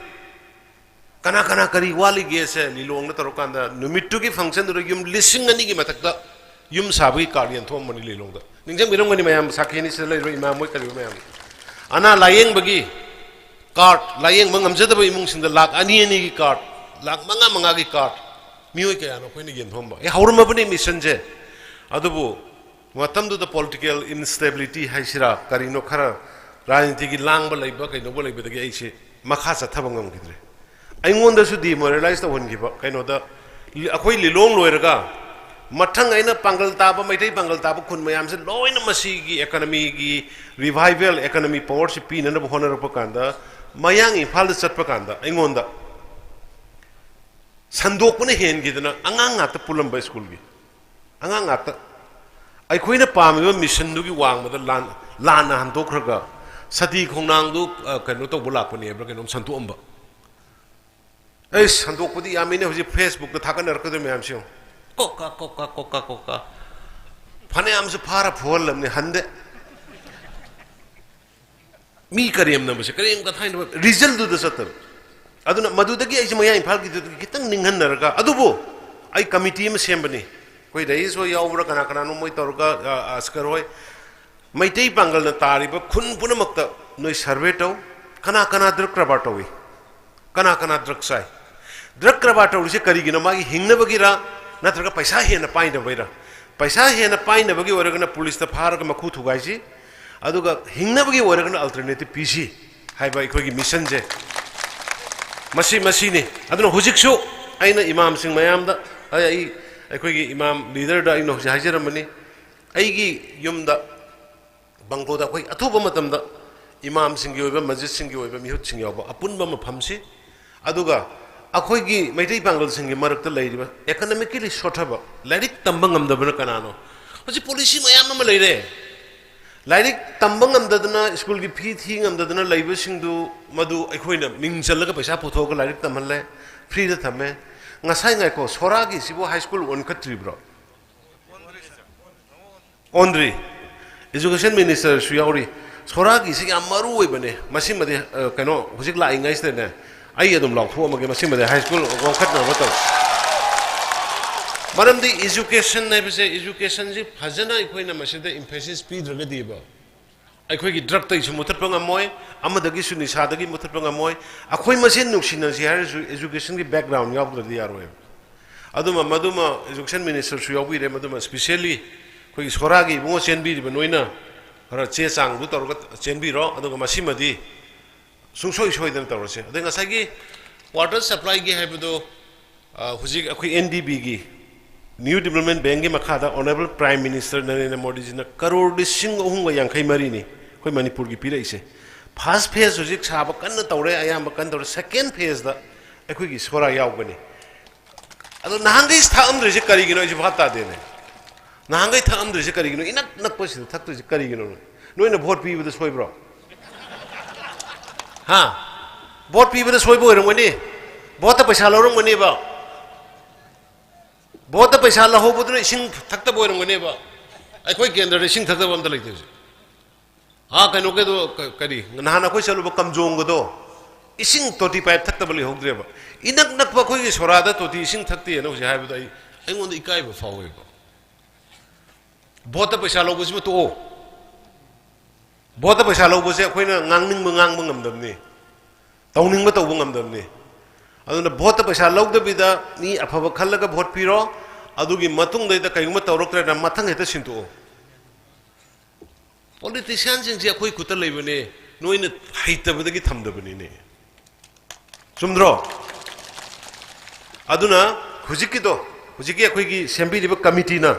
ꯀꯅꯥ ꯀꯅꯥ ꯀꯔꯤ ꯋꯥꯠꯂꯤꯒꯦꯁꯦ ꯂꯤꯂꯣꯡꯗ ꯇꯧꯔꯀꯥꯟꯗ, ꯅꯨꯃꯤꯠꯇꯨꯒꯤ ꯐꯪꯁꯟꯗꯨꯗ ꯌꯨꯝ ꯂꯤꯁꯤꯡ ꯑꯅꯤꯒꯤ ꯃꯊꯛꯇ ꯌꯨꯝ ꯁꯥꯕꯒꯤ ꯀꯥꯔꯗ ꯌꯦꯟꯊꯣꯛꯑꯝꯕꯅꯤ ꯂꯤꯂꯣꯡꯗ꯫ ꯅꯤꯡꯁꯤꯡꯕꯤꯔꯝꯒꯅꯤ ꯃꯌꯥꯝ, ꯁꯥꯈꯤꯅꯤ ꯁꯤꯗ ꯂꯩꯔꯤꯕ ꯏꯃꯥ ꯃꯣꯏ ꯀꯔꯤꯕ ꯃꯌꯥꯝ꯫ ꯑꯅꯥ ꯂꯥꯌꯦꯡꯕꯒꯤ ꯀꯥꯔꯗ, ꯂꯥꯌꯦꯡꯕ ꯉꯝꯖꯗꯕ ꯏꯃꯨꯡꯁꯤꯡꯗ ꯂꯥꯛ ꯑꯅꯤ ꯑꯅꯤꯒꯤ ꯀꯥꯔꯗ, ꯂꯥꯛ ꯃꯉꯥ ꯃꯉꯥꯒꯤ ꯀꯥꯔꯗ ꯃꯤꯑꯣꯏ ꯀꯌꯥꯅꯣ ꯑꯩꯈꯣꯏꯅ ꯌꯦꯟꯊꯣꯛꯑꯝꯕ꯫ ꯑꯦ, ꯍꯧꯔꯝꯃꯕꯅꯤ ꯃꯤꯁꯟꯁꯦ꯫ ꯑꯗꯨꯕꯨ ꯃꯇꯝꯗꯨꯗ ꯄꯣꯂꯤꯇꯤꯀꯦꯜ ꯏꯟꯁꯇꯦꯕꯤꯂꯤꯇꯤ ꯍꯥꯏꯁꯤꯔꯥ, ꯀꯔꯤꯅꯣ, ꯈꯔ ꯔꯥꯖꯅꯤꯇꯤꯒꯤ ꯂꯥꯡꯕ ꯂꯩꯕ, ꯀꯩꯗꯧꯕ ꯂꯩꯕꯗꯒꯤ ꯑꯩꯁꯦ ꯃꯈꯥ ꯆꯠꯊꯕ ꯉꯝꯈꯤꯗ꯭ꯔꯦ꯫ ꯑꯩꯉꯣꯟꯗꯁꯨ ꯗꯤꯃꯣꯔꯦꯂꯥꯏꯁ ꯇꯧꯍꯟꯈꯤꯕ ꯀꯩꯅꯣꯗ, ꯂꯤ-, ꯑꯩꯈꯣꯏ ꯂꯤꯂꯣꯡ ꯂꯣꯏꯔꯒ ꯃꯊꯪ ꯑꯩꯅ ꯄꯥꯡꯒꯜ ꯇꯥꯕ, ꯃꯩꯇꯩ ꯄꯥꯡꯒꯜ ꯇꯥꯕ ꯈꯨꯟ ꯃꯌꯥꯝꯁꯦ ꯂꯣꯏꯅ ꯃꯁꯤꯒꯤ ꯑꯦꯀꯅꯃꯤꯒꯤ ꯔꯤꯚꯥꯏꯚꯦꯜ, ꯑꯦꯀꯅꯃꯤ ꯄꯥꯋꯔꯁꯤ ꯄꯤꯅꯅꯕ ꯍꯣꯠꯅꯔꯛꯄ ꯀꯥꯟꯗ, ꯃꯌꯥꯡ ꯏꯝꯐꯥꯜꯗ ꯆꯠꯄ ꯀꯥꯟꯗ ꯑꯩꯉꯣꯟꯗ ꯁꯟꯗꯣꯛꯄꯅ ꯍꯦꯟꯈꯤꯗꯅ, ꯑꯉꯥꯡ ꯉꯥꯛꯇ ꯄꯨꯜꯂꯝꯕ ꯁ꯭ꯀꯨꯜꯒꯤ꯫ ꯑꯉꯥꯡ ꯉꯥꯛꯇ꯫ ꯑꯩꯈꯣꯏꯅ ꯄꯥꯝꯃꯤꯕ ꯃꯤꯁꯟꯗꯨꯒꯤ ꯋꯥꯡꯃꯗ ꯂꯥꯟ-, ꯂꯥꯟꯅ ꯍꯟꯗꯣꯛꯈ꯭ꯔꯒ ꯁꯇꯤ ꯈꯣꯡꯅꯥꯡꯗꯨ, ꯑ, ꯀꯩꯅꯣ ꯇꯧꯕ ꯂꯥꯛꯄꯅꯦꯕ꯭ꯔꯥ ꯀꯩꯅꯣꯝ ꯁꯟꯗꯣꯛꯑꯝꯕ꯫ ꯑꯩ ꯁꯟꯗꯣꯛꯄꯗꯤ ꯌꯥꯝꯃꯤꯅꯦ, ꯍꯧꯖꯤꯛ ꯐꯦꯁꯕꯨꯛꯇ ꯊꯥꯒꯠꯅꯔꯛꯀꯗꯣꯏ ꯃꯌꯥꯝꯁꯤ ꯌꯦꯡꯉꯨ꯫ ꯀꯣꯀꯥ, ꯀꯣꯀꯥ, ꯀꯣꯀꯥ, ꯀꯣꯀꯥ꯫ ꯐꯅꯌꯥꯝꯁꯨ ꯐꯥꯔ ꯐꯨꯍꯜꯂꯕꯅꯤ, ꯍꯟꯗꯦ꯫ ꯃꯤ ꯀꯔꯦꯝꯅꯕꯁꯦ, ꯀꯔꯦꯝ ꯀꯊꯥꯏꯅꯕ, ꯔꯤꯖꯜꯗꯨꯗ ꯆꯠꯇꯕ꯫ ꯑꯗꯨꯅ ꯃꯗꯨꯗꯒꯤ ꯑꯩꯁꯦ ꯃꯌꯥ ꯏꯝꯐꯥꯜꯒꯤꯗꯨꯗꯒꯤ ꯈꯤꯇꯪ ꯅꯤꯡꯍꯟꯅꯔꯒ, ꯑꯗꯨꯕꯨ ꯑꯩ ꯀꯃꯤꯇꯤ ꯑꯃ ꯁꯦꯝꯕꯅꯤ꯫ ꯑꯩꯈꯣꯏ ꯔꯌꯤꯁ ꯍꯣꯏ ꯌꯥꯎꯕ꯭ꯔꯥ, ꯀꯅꯥ ꯀꯅꯥꯅꯣ ꯃꯣꯏ ꯇꯧꯔꯒ, ꯑ, ꯑꯁꯀꯔ ꯍꯣꯏ, ꯃꯩꯇꯩ ꯄꯥꯡꯒꯜꯅ ꯇꯥꯔꯤꯕ ꯈꯨꯟ ꯄꯨꯝꯅꯃꯛꯇ ꯅꯣꯏ ꯁꯔꯚꯦ ꯇꯧ, ꯀꯅꯥ ꯀꯅꯥ ꯗ꯭ꯔꯒ ꯀꯔꯕꯥꯔ ꯇꯧꯏ, ꯀꯅꯥ ꯀꯅꯥ ꯗ꯭ꯔꯒ ꯆꯥꯏ? ꯗ꯭ꯔꯒ ꯀꯔꯕꯥꯔ ꯇꯧꯔꯤꯁꯦ ꯀꯔꯤꯒꯤꯅꯣ? ꯃꯥꯒꯤ ꯍꯤꯡꯅꯕꯒꯤꯔ, ꯅꯠꯇ꯭ꯔꯒ ꯄꯩꯁꯥ ꯍꯦꯟꯅ ꯄꯥꯏꯅꯕꯩꯔ? ꯄꯩꯁꯥ ꯍꯦꯟꯅ ꯄꯥꯏꯅꯕꯒꯤ ꯑꯣꯏꯔꯒꯅ ꯄꯨꯂꯤꯁꯇ ꯐꯥꯔꯒ ꯃꯈꯨ ꯊꯨꯒꯥꯏꯁꯤ, ꯑꯗꯨꯒ ꯍꯤꯡꯅꯕꯒꯤ ꯑꯣꯏꯔꯒꯅ ꯑꯜꯇꯔꯅꯦꯇꯤꯚ ꯄꯤꯁꯤ ꯍꯥꯏꯕ ꯑꯩꯈꯣꯏꯒꯤ ꯃꯤꯁꯟꯁꯦ ꯃꯁꯤ, ꯃꯁꯤꯅꯤ꯫ ꯑꯗꯨꯅ ꯍꯧꯖꯤꯛꯁꯨ ꯑꯩꯅ ꯏꯃꯥꯝꯁꯤꯡ ꯃꯌꯥꯝꯗ, ꯑꯩ, ꯑꯩ, ꯑꯩꯈꯣꯏꯒꯤ ꯏꯃꯥꯝ ꯂꯤꯗꯔꯗ ꯑꯩꯅ ꯍꯧꯖꯤꯛ ꯍꯥꯏꯖꯔꯝꯕꯅꯤ, ꯑꯩꯒꯤ ꯌꯨꯝꯗ, ꯕꯪꯒ꯭ꯂꯣꯗ ꯑꯩꯈꯣꯏ ꯑꯊꯨꯕ ꯃꯇꯝꯗ ꯏꯃꯥꯝꯁꯤꯡꯒꯤ ꯑꯣꯏꯕ, ꯃꯁꯖꯤꯗꯁꯤꯡꯒꯤ ꯑꯣꯏꯕ ꯃꯤꯍꯨꯠꯁꯤꯡ ꯌꯥꯎꯕ ꯑꯄꯨꯟꯕ ꯃꯐꯝꯁꯤ, ꯑꯗꯨꯒ ꯑꯩꯈꯣꯏꯒꯤ ꯃꯩꯇꯩ ꯄꯥꯡꯒꯜꯁꯤꯡꯒꯤ ꯃꯔꯛꯇ ꯂꯩꯔꯤꯕ ꯏꯀꯣꯅꯣꯃꯤꯀꯦꯂꯤ ꯁꯣꯠꯊꯕ, ꯂꯥꯏꯔꯤꯛ ꯇꯝꯕ ꯉꯝꯗꯕꯅ ꯀꯅꯥꯅꯣ? ꯍꯧꯖꯤꯛ ꯄꯣꯂꯤꯁꯤ ꯃꯌꯥꯝ ꯑꯃ ꯂꯩꯔꯦ꯫ ꯂꯥꯏꯔꯤꯛ ꯇꯝꯕ ꯉꯝꯗꯗꯅ, ꯁ꯭ꯀꯨꯜꯒꯤ ꯐꯤ ꯊꯤ ꯉꯝꯗꯗꯅ ꯂꯩꯕꯁꯤꯡꯗꯨ, ꯃꯗꯨ ꯑꯩꯈꯣꯏꯅ ꯃꯤꯡ ꯆꯜꯂꯒ ꯄꯩꯁꯥ ꯄꯨꯊꯣꯛꯑꯒ ꯂꯥꯏꯔꯤꯛ ꯇꯝꯍꯜꯂꯦ, ꯐ꯭ꯔꯤꯗ ꯊꯝꯃꯦ꯫ ꯉꯁꯥꯏ ꯉꯥꯏꯈꯣ, ꯁꯣꯔꯥꯒꯤꯁꯤꯕꯨ ꯍꯥꯏ ꯁ꯭ꯀꯨꯜ ꯑꯣꯟꯈꯠꯇ꯭ꯔꯤꯕ꯭ꯔꯣ? ꯑꯣꯟꯗ꯭ꯔꯤ꯫ ꯏꯖꯨꯀꯦꯁꯟ ꯃꯤꯅꯤꯁꯇꯔꯁꯨ ꯌꯥꯎꯔꯤ꯫ ꯁꯣꯔꯥꯒꯤꯁꯤ ꯌꯥꯝ ꯃꯔꯨ ꯑꯣꯏꯕꯅꯦ꯫ ꯃꯁꯤꯃꯗꯤ, ꯑ, ꯀꯩꯅꯣ, ꯍꯧꯖꯤꯛ ꯂꯥꯛꯏꯉꯩꯁꯤꯗꯅꯦ, ꯑꯩ ꯑꯗꯨꯝ ꯂꯥꯎꯊꯣꯛꯑꯝꯃꯒꯦ, ꯃꯁꯤꯃꯗꯤ ꯍꯥꯏ ꯁ꯭ꯀꯨꯜ ꯋꯥꯡꯈꯠꯅꯕ ꯇꯧ꯫ ꯃꯔꯝꯗꯤ ꯏꯖꯨꯀꯦꯁꯟ ꯍꯥꯏꯕꯁꯦ, ꯏꯖꯨꯀꯦꯁꯟꯁꯤ ꯐꯖꯅ ꯑꯩꯈꯣꯏꯅ ꯃꯁꯤꯗ ꯏꯝꯐꯦꯁꯤꯁ ꯄꯤꯗ꯭ꯔꯒꯗꯤꯕ, ꯑꯩꯈꯣꯏꯒꯤ ꯗ꯭ꯔꯒꯇꯒꯤꯁꯨ ꯃꯨꯊꯠꯄ ꯉꯝꯃꯣꯏ, ꯑꯃꯗꯒꯤꯁꯨ ꯅꯤꯁꯥꯗꯒꯤ ꯃꯨꯊꯠꯄ ꯉꯝꯃꯣꯏ꯫ ꯑꯩꯈꯣꯏ ꯃꯁꯦꯟ ꯅꯨꯡꯁꯤꯅꯁꯤ ꯍꯥꯏꯔꯁꯨ ꯏꯖꯨꯀꯦꯁꯟꯒꯤ ꯕꯦꯛꯒ꯭ꯔꯥꯎꯟ ꯌꯥꯎꯗ꯭ꯔꯗꯤ ꯌꯥꯔꯣꯏꯕ꯫ ꯑꯗꯨꯃ, ꯃꯗꯨꯃ ꯏꯖꯨꯀꯦꯁꯟ ꯃꯤꯅꯤꯁꯇꯔꯁꯨ ꯌꯥꯎꯕꯤꯔꯦ, ꯃꯗꯨꯃ ꯏꯁꯄꯤꯁꯦꯜꯂꯤ ꯑꯩꯈꯣꯏꯒꯤ ꯁꯣꯔꯥꯒꯤ ꯏꯕꯨꯡꯉꯣ ꯆꯦꯟꯕꯤꯔꯤꯕ ꯅꯣꯏꯅ ꯈꯔ ꯆꯦ ꯆꯥꯡꯗꯨ ꯇꯧꯔꯒ ꯆꯦꯟꯕꯤꯔꯣ, ꯑꯗꯨꯒ ꯃꯁꯤꯃꯗꯤ ꯁꯨꯡꯁꯣꯏ ꯁꯣꯏꯗꯅ ꯇꯧꯔꯁꯦ꯫ ꯑꯗꯩ ꯉꯁꯥꯏꯒꯤ ꯋꯥꯇꯔ ꯁꯄ꯭ꯂꯥꯏꯒꯤ ꯍꯥꯏꯕꯗꯣ, ꯑ, ꯍꯧꯖꯤꯛ ꯑꯩꯈꯣꯏ ꯑꯦꯟ ꯗꯤ ꯕꯤꯒꯤ, ꯅ꯭ꯌꯨ ꯗꯤꯕ꯭ꯂꯞꯃꯦꯟ ꯕꯦꯡꯒꯤ ꯃꯈꯥꯗ ꯑꯣꯅꯔꯦꯕꯜ ꯄ꯭ꯔꯥꯏꯝ ꯃꯤꯅꯤꯁꯇꯔ ꯅꯔꯦꯟꯗ꯭ꯔ ꯃꯣꯗꯤꯖꯤꯅ ꯀꯔꯣꯔ ꯂꯤꯁꯤꯡ ꯑꯍꯨꯝꯒ ꯌꯥꯡꯈꯩ ꯃꯔꯤꯅꯤ ꯑꯩꯈꯣꯏ ꯃꯅꯤꯄꯨꯔꯒꯤ ꯄꯤꯔꯛꯏꯁꯦ꯫ ꯐꯥꯔꯁ ꯐꯦꯖ ꯍꯧꯖꯤꯛ ꯁꯥꯕ ꯀꯟꯅ ꯇꯧꯔꯦ, ꯑꯌꯥꯝꯕ ꯀꯟꯅ ꯇꯧꯔꯦ꯫ ꯁꯦꯀꯦꯟ ꯐꯦꯖꯇ ꯑꯩꯈꯣꯏꯒꯤ ꯁꯣꯔꯥ ꯌꯥꯎꯒꯅꯤ꯫ ꯑꯗꯣ ꯅꯍꯥꯟꯈꯩ ꯊꯥꯛꯑꯝꯗ꯭ꯔꯤꯁꯦ ꯀꯔꯤꯒꯤꯅꯣ? ꯑꯩꯁꯨ ꯚꯥꯞ ꯇꯥꯗꯦꯅꯦ꯫ ꯅꯍꯥꯟꯈꯩ ꯊꯛꯑꯝꯗ꯭ꯔꯤꯁꯦ ꯀꯔꯤꯒꯤꯅꯣ? ꯏꯅꯛ ꯅꯛꯄꯁꯤꯗ ꯊꯛꯇꯣꯏꯁꯦ ꯀꯔꯤꯒꯤꯅꯣ? ꯅꯣꯏꯅ ꯚꯣꯠ ꯄꯤꯕꯗ ꯁꯣꯏꯕ꯭ꯔꯣ? ꯍꯥ? ꯚꯣꯠ ꯄꯤꯕꯗ ꯁꯣꯏꯕ ꯑꯣꯏꯔꯝꯒꯅꯤ꯫ ꯚꯣꯠꯇ ꯄꯩꯁꯥ ꯂꯧꯔꯝꯒꯅꯦꯕ꯫ ꯚꯣꯠꯇ ꯄꯩꯁꯥ ꯂꯧꯍꯧꯕꯗꯨꯅ ꯏꯁꯤꯡ ꯊꯛꯇꯕ ꯑꯣꯏꯔꯝꯒꯅꯦꯕ꯫ ꯑꯩꯈꯣꯏ ꯀꯦꯟꯗ꯭ꯔꯗ ꯏꯁꯤꯡ ꯊꯛꯇꯕ ꯑꯝꯇ ꯂꯩꯇꯦ ꯍꯧꯖꯤꯛ꯫ ꯑꯥ, ꯀꯩꯅꯣꯒꯤꯗꯣ, ꯀ-, ꯀꯔꯤ, ꯅꯍꯥꯟ ꯑꯩꯈꯣꯏ ꯆꯠꯂꯨꯕ ꯀꯝꯖꯣꯡꯒꯗꯣ, ꯏꯁꯤꯡ ꯇꯣꯇꯤ ꯄꯥꯏꯞ ꯊꯛꯇꯕ ꯂꯩꯍꯧꯗ꯭ꯔꯦꯕ꯫ ꯏꯅꯛ ꯅꯛꯄ ꯑꯩꯈꯣꯏꯒꯤ ꯁꯣꯔꯥꯗ ꯇꯣꯇꯤ ꯏꯁꯤꯡ ꯊꯛꯇꯦꯅ ꯍꯧꯖꯤꯛ ꯍꯥꯏꯕꯗ ꯑꯩ, ꯑꯩꯉꯣꯟꯗ ꯏꯀꯥꯏꯕ ꯐꯥꯎꯋꯦꯕ꯫ ꯚꯣꯠꯇ ꯄꯩꯁꯥ ꯂꯧꯕꯁꯤꯃ ꯇꯣꯛꯑꯣ꯫ ꯚꯣꯠꯇ ꯄꯩꯁꯥ ꯂꯧꯕꯁꯦ ꯑꯩꯈꯣꯏꯅ ꯉꯥꯡꯅꯤꯡꯕ ꯉꯥꯡꯕ ꯉꯝꯗꯕꯅꯤ, ꯇꯧꯅꯤꯡꯕ ꯇꯧꯕ ꯉꯝꯗꯕꯅꯤ꯫ ꯑꯗꯨꯅ ꯚꯣꯠꯇ ꯄꯩꯁꯥ ꯂꯧꯗꯕꯤꯗ ꯃꯤ ꯑꯐꯕ ꯈꯜꯂꯒ ꯚꯣꯠ ꯄꯤꯔꯣ꯫ ꯑꯗꯨꯒꯤ ꯃꯇꯨꯡꯗꯩꯗ ꯀꯩꯒꯨꯝꯕ ꯇꯧꯔꯛꯇ꯭ꯔꯦꯅ ꯃꯊꯪ ꯍꯦꯛꯇ ꯁꯤꯟꯇꯣꯛꯑꯣ꯫ ꯄꯣꯂꯤꯇꯤꯁꯤꯌꯥꯟꯁꯤꯡꯁꯦ ꯑꯩꯈꯣꯏ ꯈꯨꯠꯇ ꯂꯩꯕꯅꯦ, ꯅꯣꯏꯅ ꯍꯩꯇꯕꯗꯒꯤ ꯊꯝꯗꯕꯅꯤꯅꯦ꯫ ꯆꯨꯝꯗ꯭ꯔꯣ? ꯑꯗꯨꯅ ꯍꯧꯖꯤꯛꯀꯤꯗꯣ, ꯍꯧꯖꯤꯛꯀꯤ ꯑꯩꯈꯣꯏꯒꯤ ꯁꯦꯝꯕꯤꯔꯤꯕ ꯀꯃꯤꯇꯤꯅ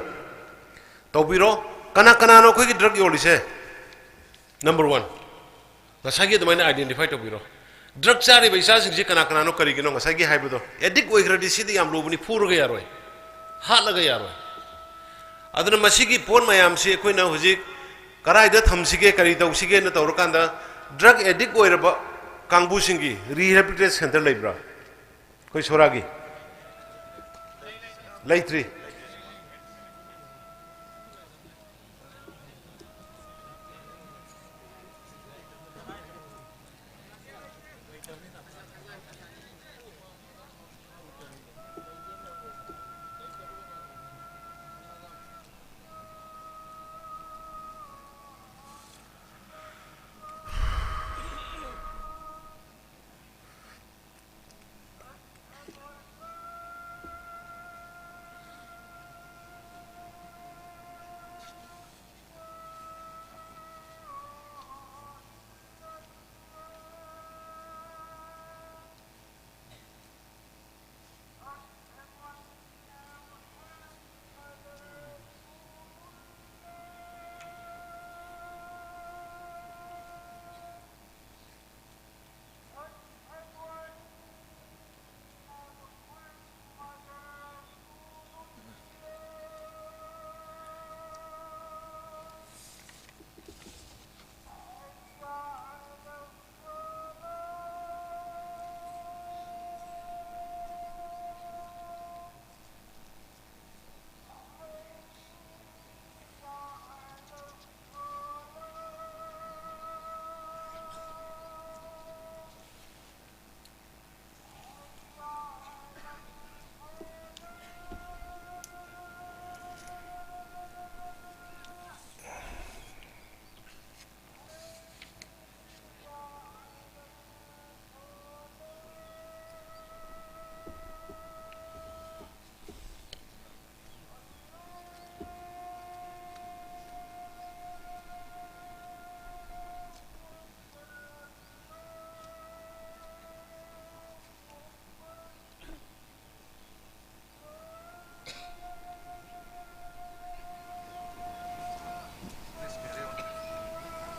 ꯇꯧꯕꯤꯔꯣ꯫ ꯀꯅꯥ ꯀꯅꯥꯅꯣ ꯑꯩꯈꯣꯏꯒꯤ ꯗ꯭ꯔꯒ ꯌꯣꯜꯂꯤꯁꯦ? ꯅꯝꯕꯔ ꯋꯥꯟ, ꯉꯁꯥꯏꯒꯤ ꯑꯗꯨꯃꯥꯏꯅ ꯑꯥꯏꯗꯦꯟꯇꯤꯐꯥꯏ ꯇꯧꯕꯤꯔꯣ꯫ ꯗ꯭ꯔꯒ ꯆꯥꯔꯤꯕ ꯏꯆꯥꯁꯤꯡꯁꯤ ꯀꯅꯥ ꯀꯅꯥꯅꯣ, ꯀꯔꯤꯒꯤꯅꯣ? ꯉꯁꯥꯏꯒꯤ ꯍꯥꯏꯕꯗꯣ, ꯑꯦꯗꯤꯛ ꯑꯣꯏꯈ꯭ꯔꯗꯤ ꯁꯤꯗꯤ ꯌꯥꯝ ꯂꯨꯕꯅꯤ, ꯐꯨꯔꯒ ꯌꯥꯔꯣꯏ, ꯍꯥꯠꯂꯒ ꯌꯥꯔꯣꯏ꯫ ꯑꯗꯨꯅ ꯃꯁꯤꯒꯤ ꯄꯣꯠ ꯃꯌꯥꯝꯁꯤ ꯑꯩꯈꯣꯏꯅ ꯍꯧꯖꯤꯛ ꯀꯗꯥꯏꯗ ꯊꯝꯁꯤꯒꯦ, ꯀꯔꯤ ꯇꯧꯁꯤꯒꯦꯅ ꯇꯧꯔꯀꯥꯟꯗ, ꯗ꯭ꯔꯒ ꯑꯦꯗꯤꯛ ꯑꯣꯏꯔꯕ ꯀꯥꯡꯕꯨꯁꯤꯡꯒꯤ ꯔꯤꯍꯦꯕꯤꯂꯤꯇꯦꯁꯟ ꯁꯦꯟꯇꯔ ꯂꯩꯕ꯭ꯔꯥ ꯑꯩꯈꯣꯏ ꯁꯣꯔꯥꯒꯤ? ꯂꯩꯇ꯭ꯔꯤ꯫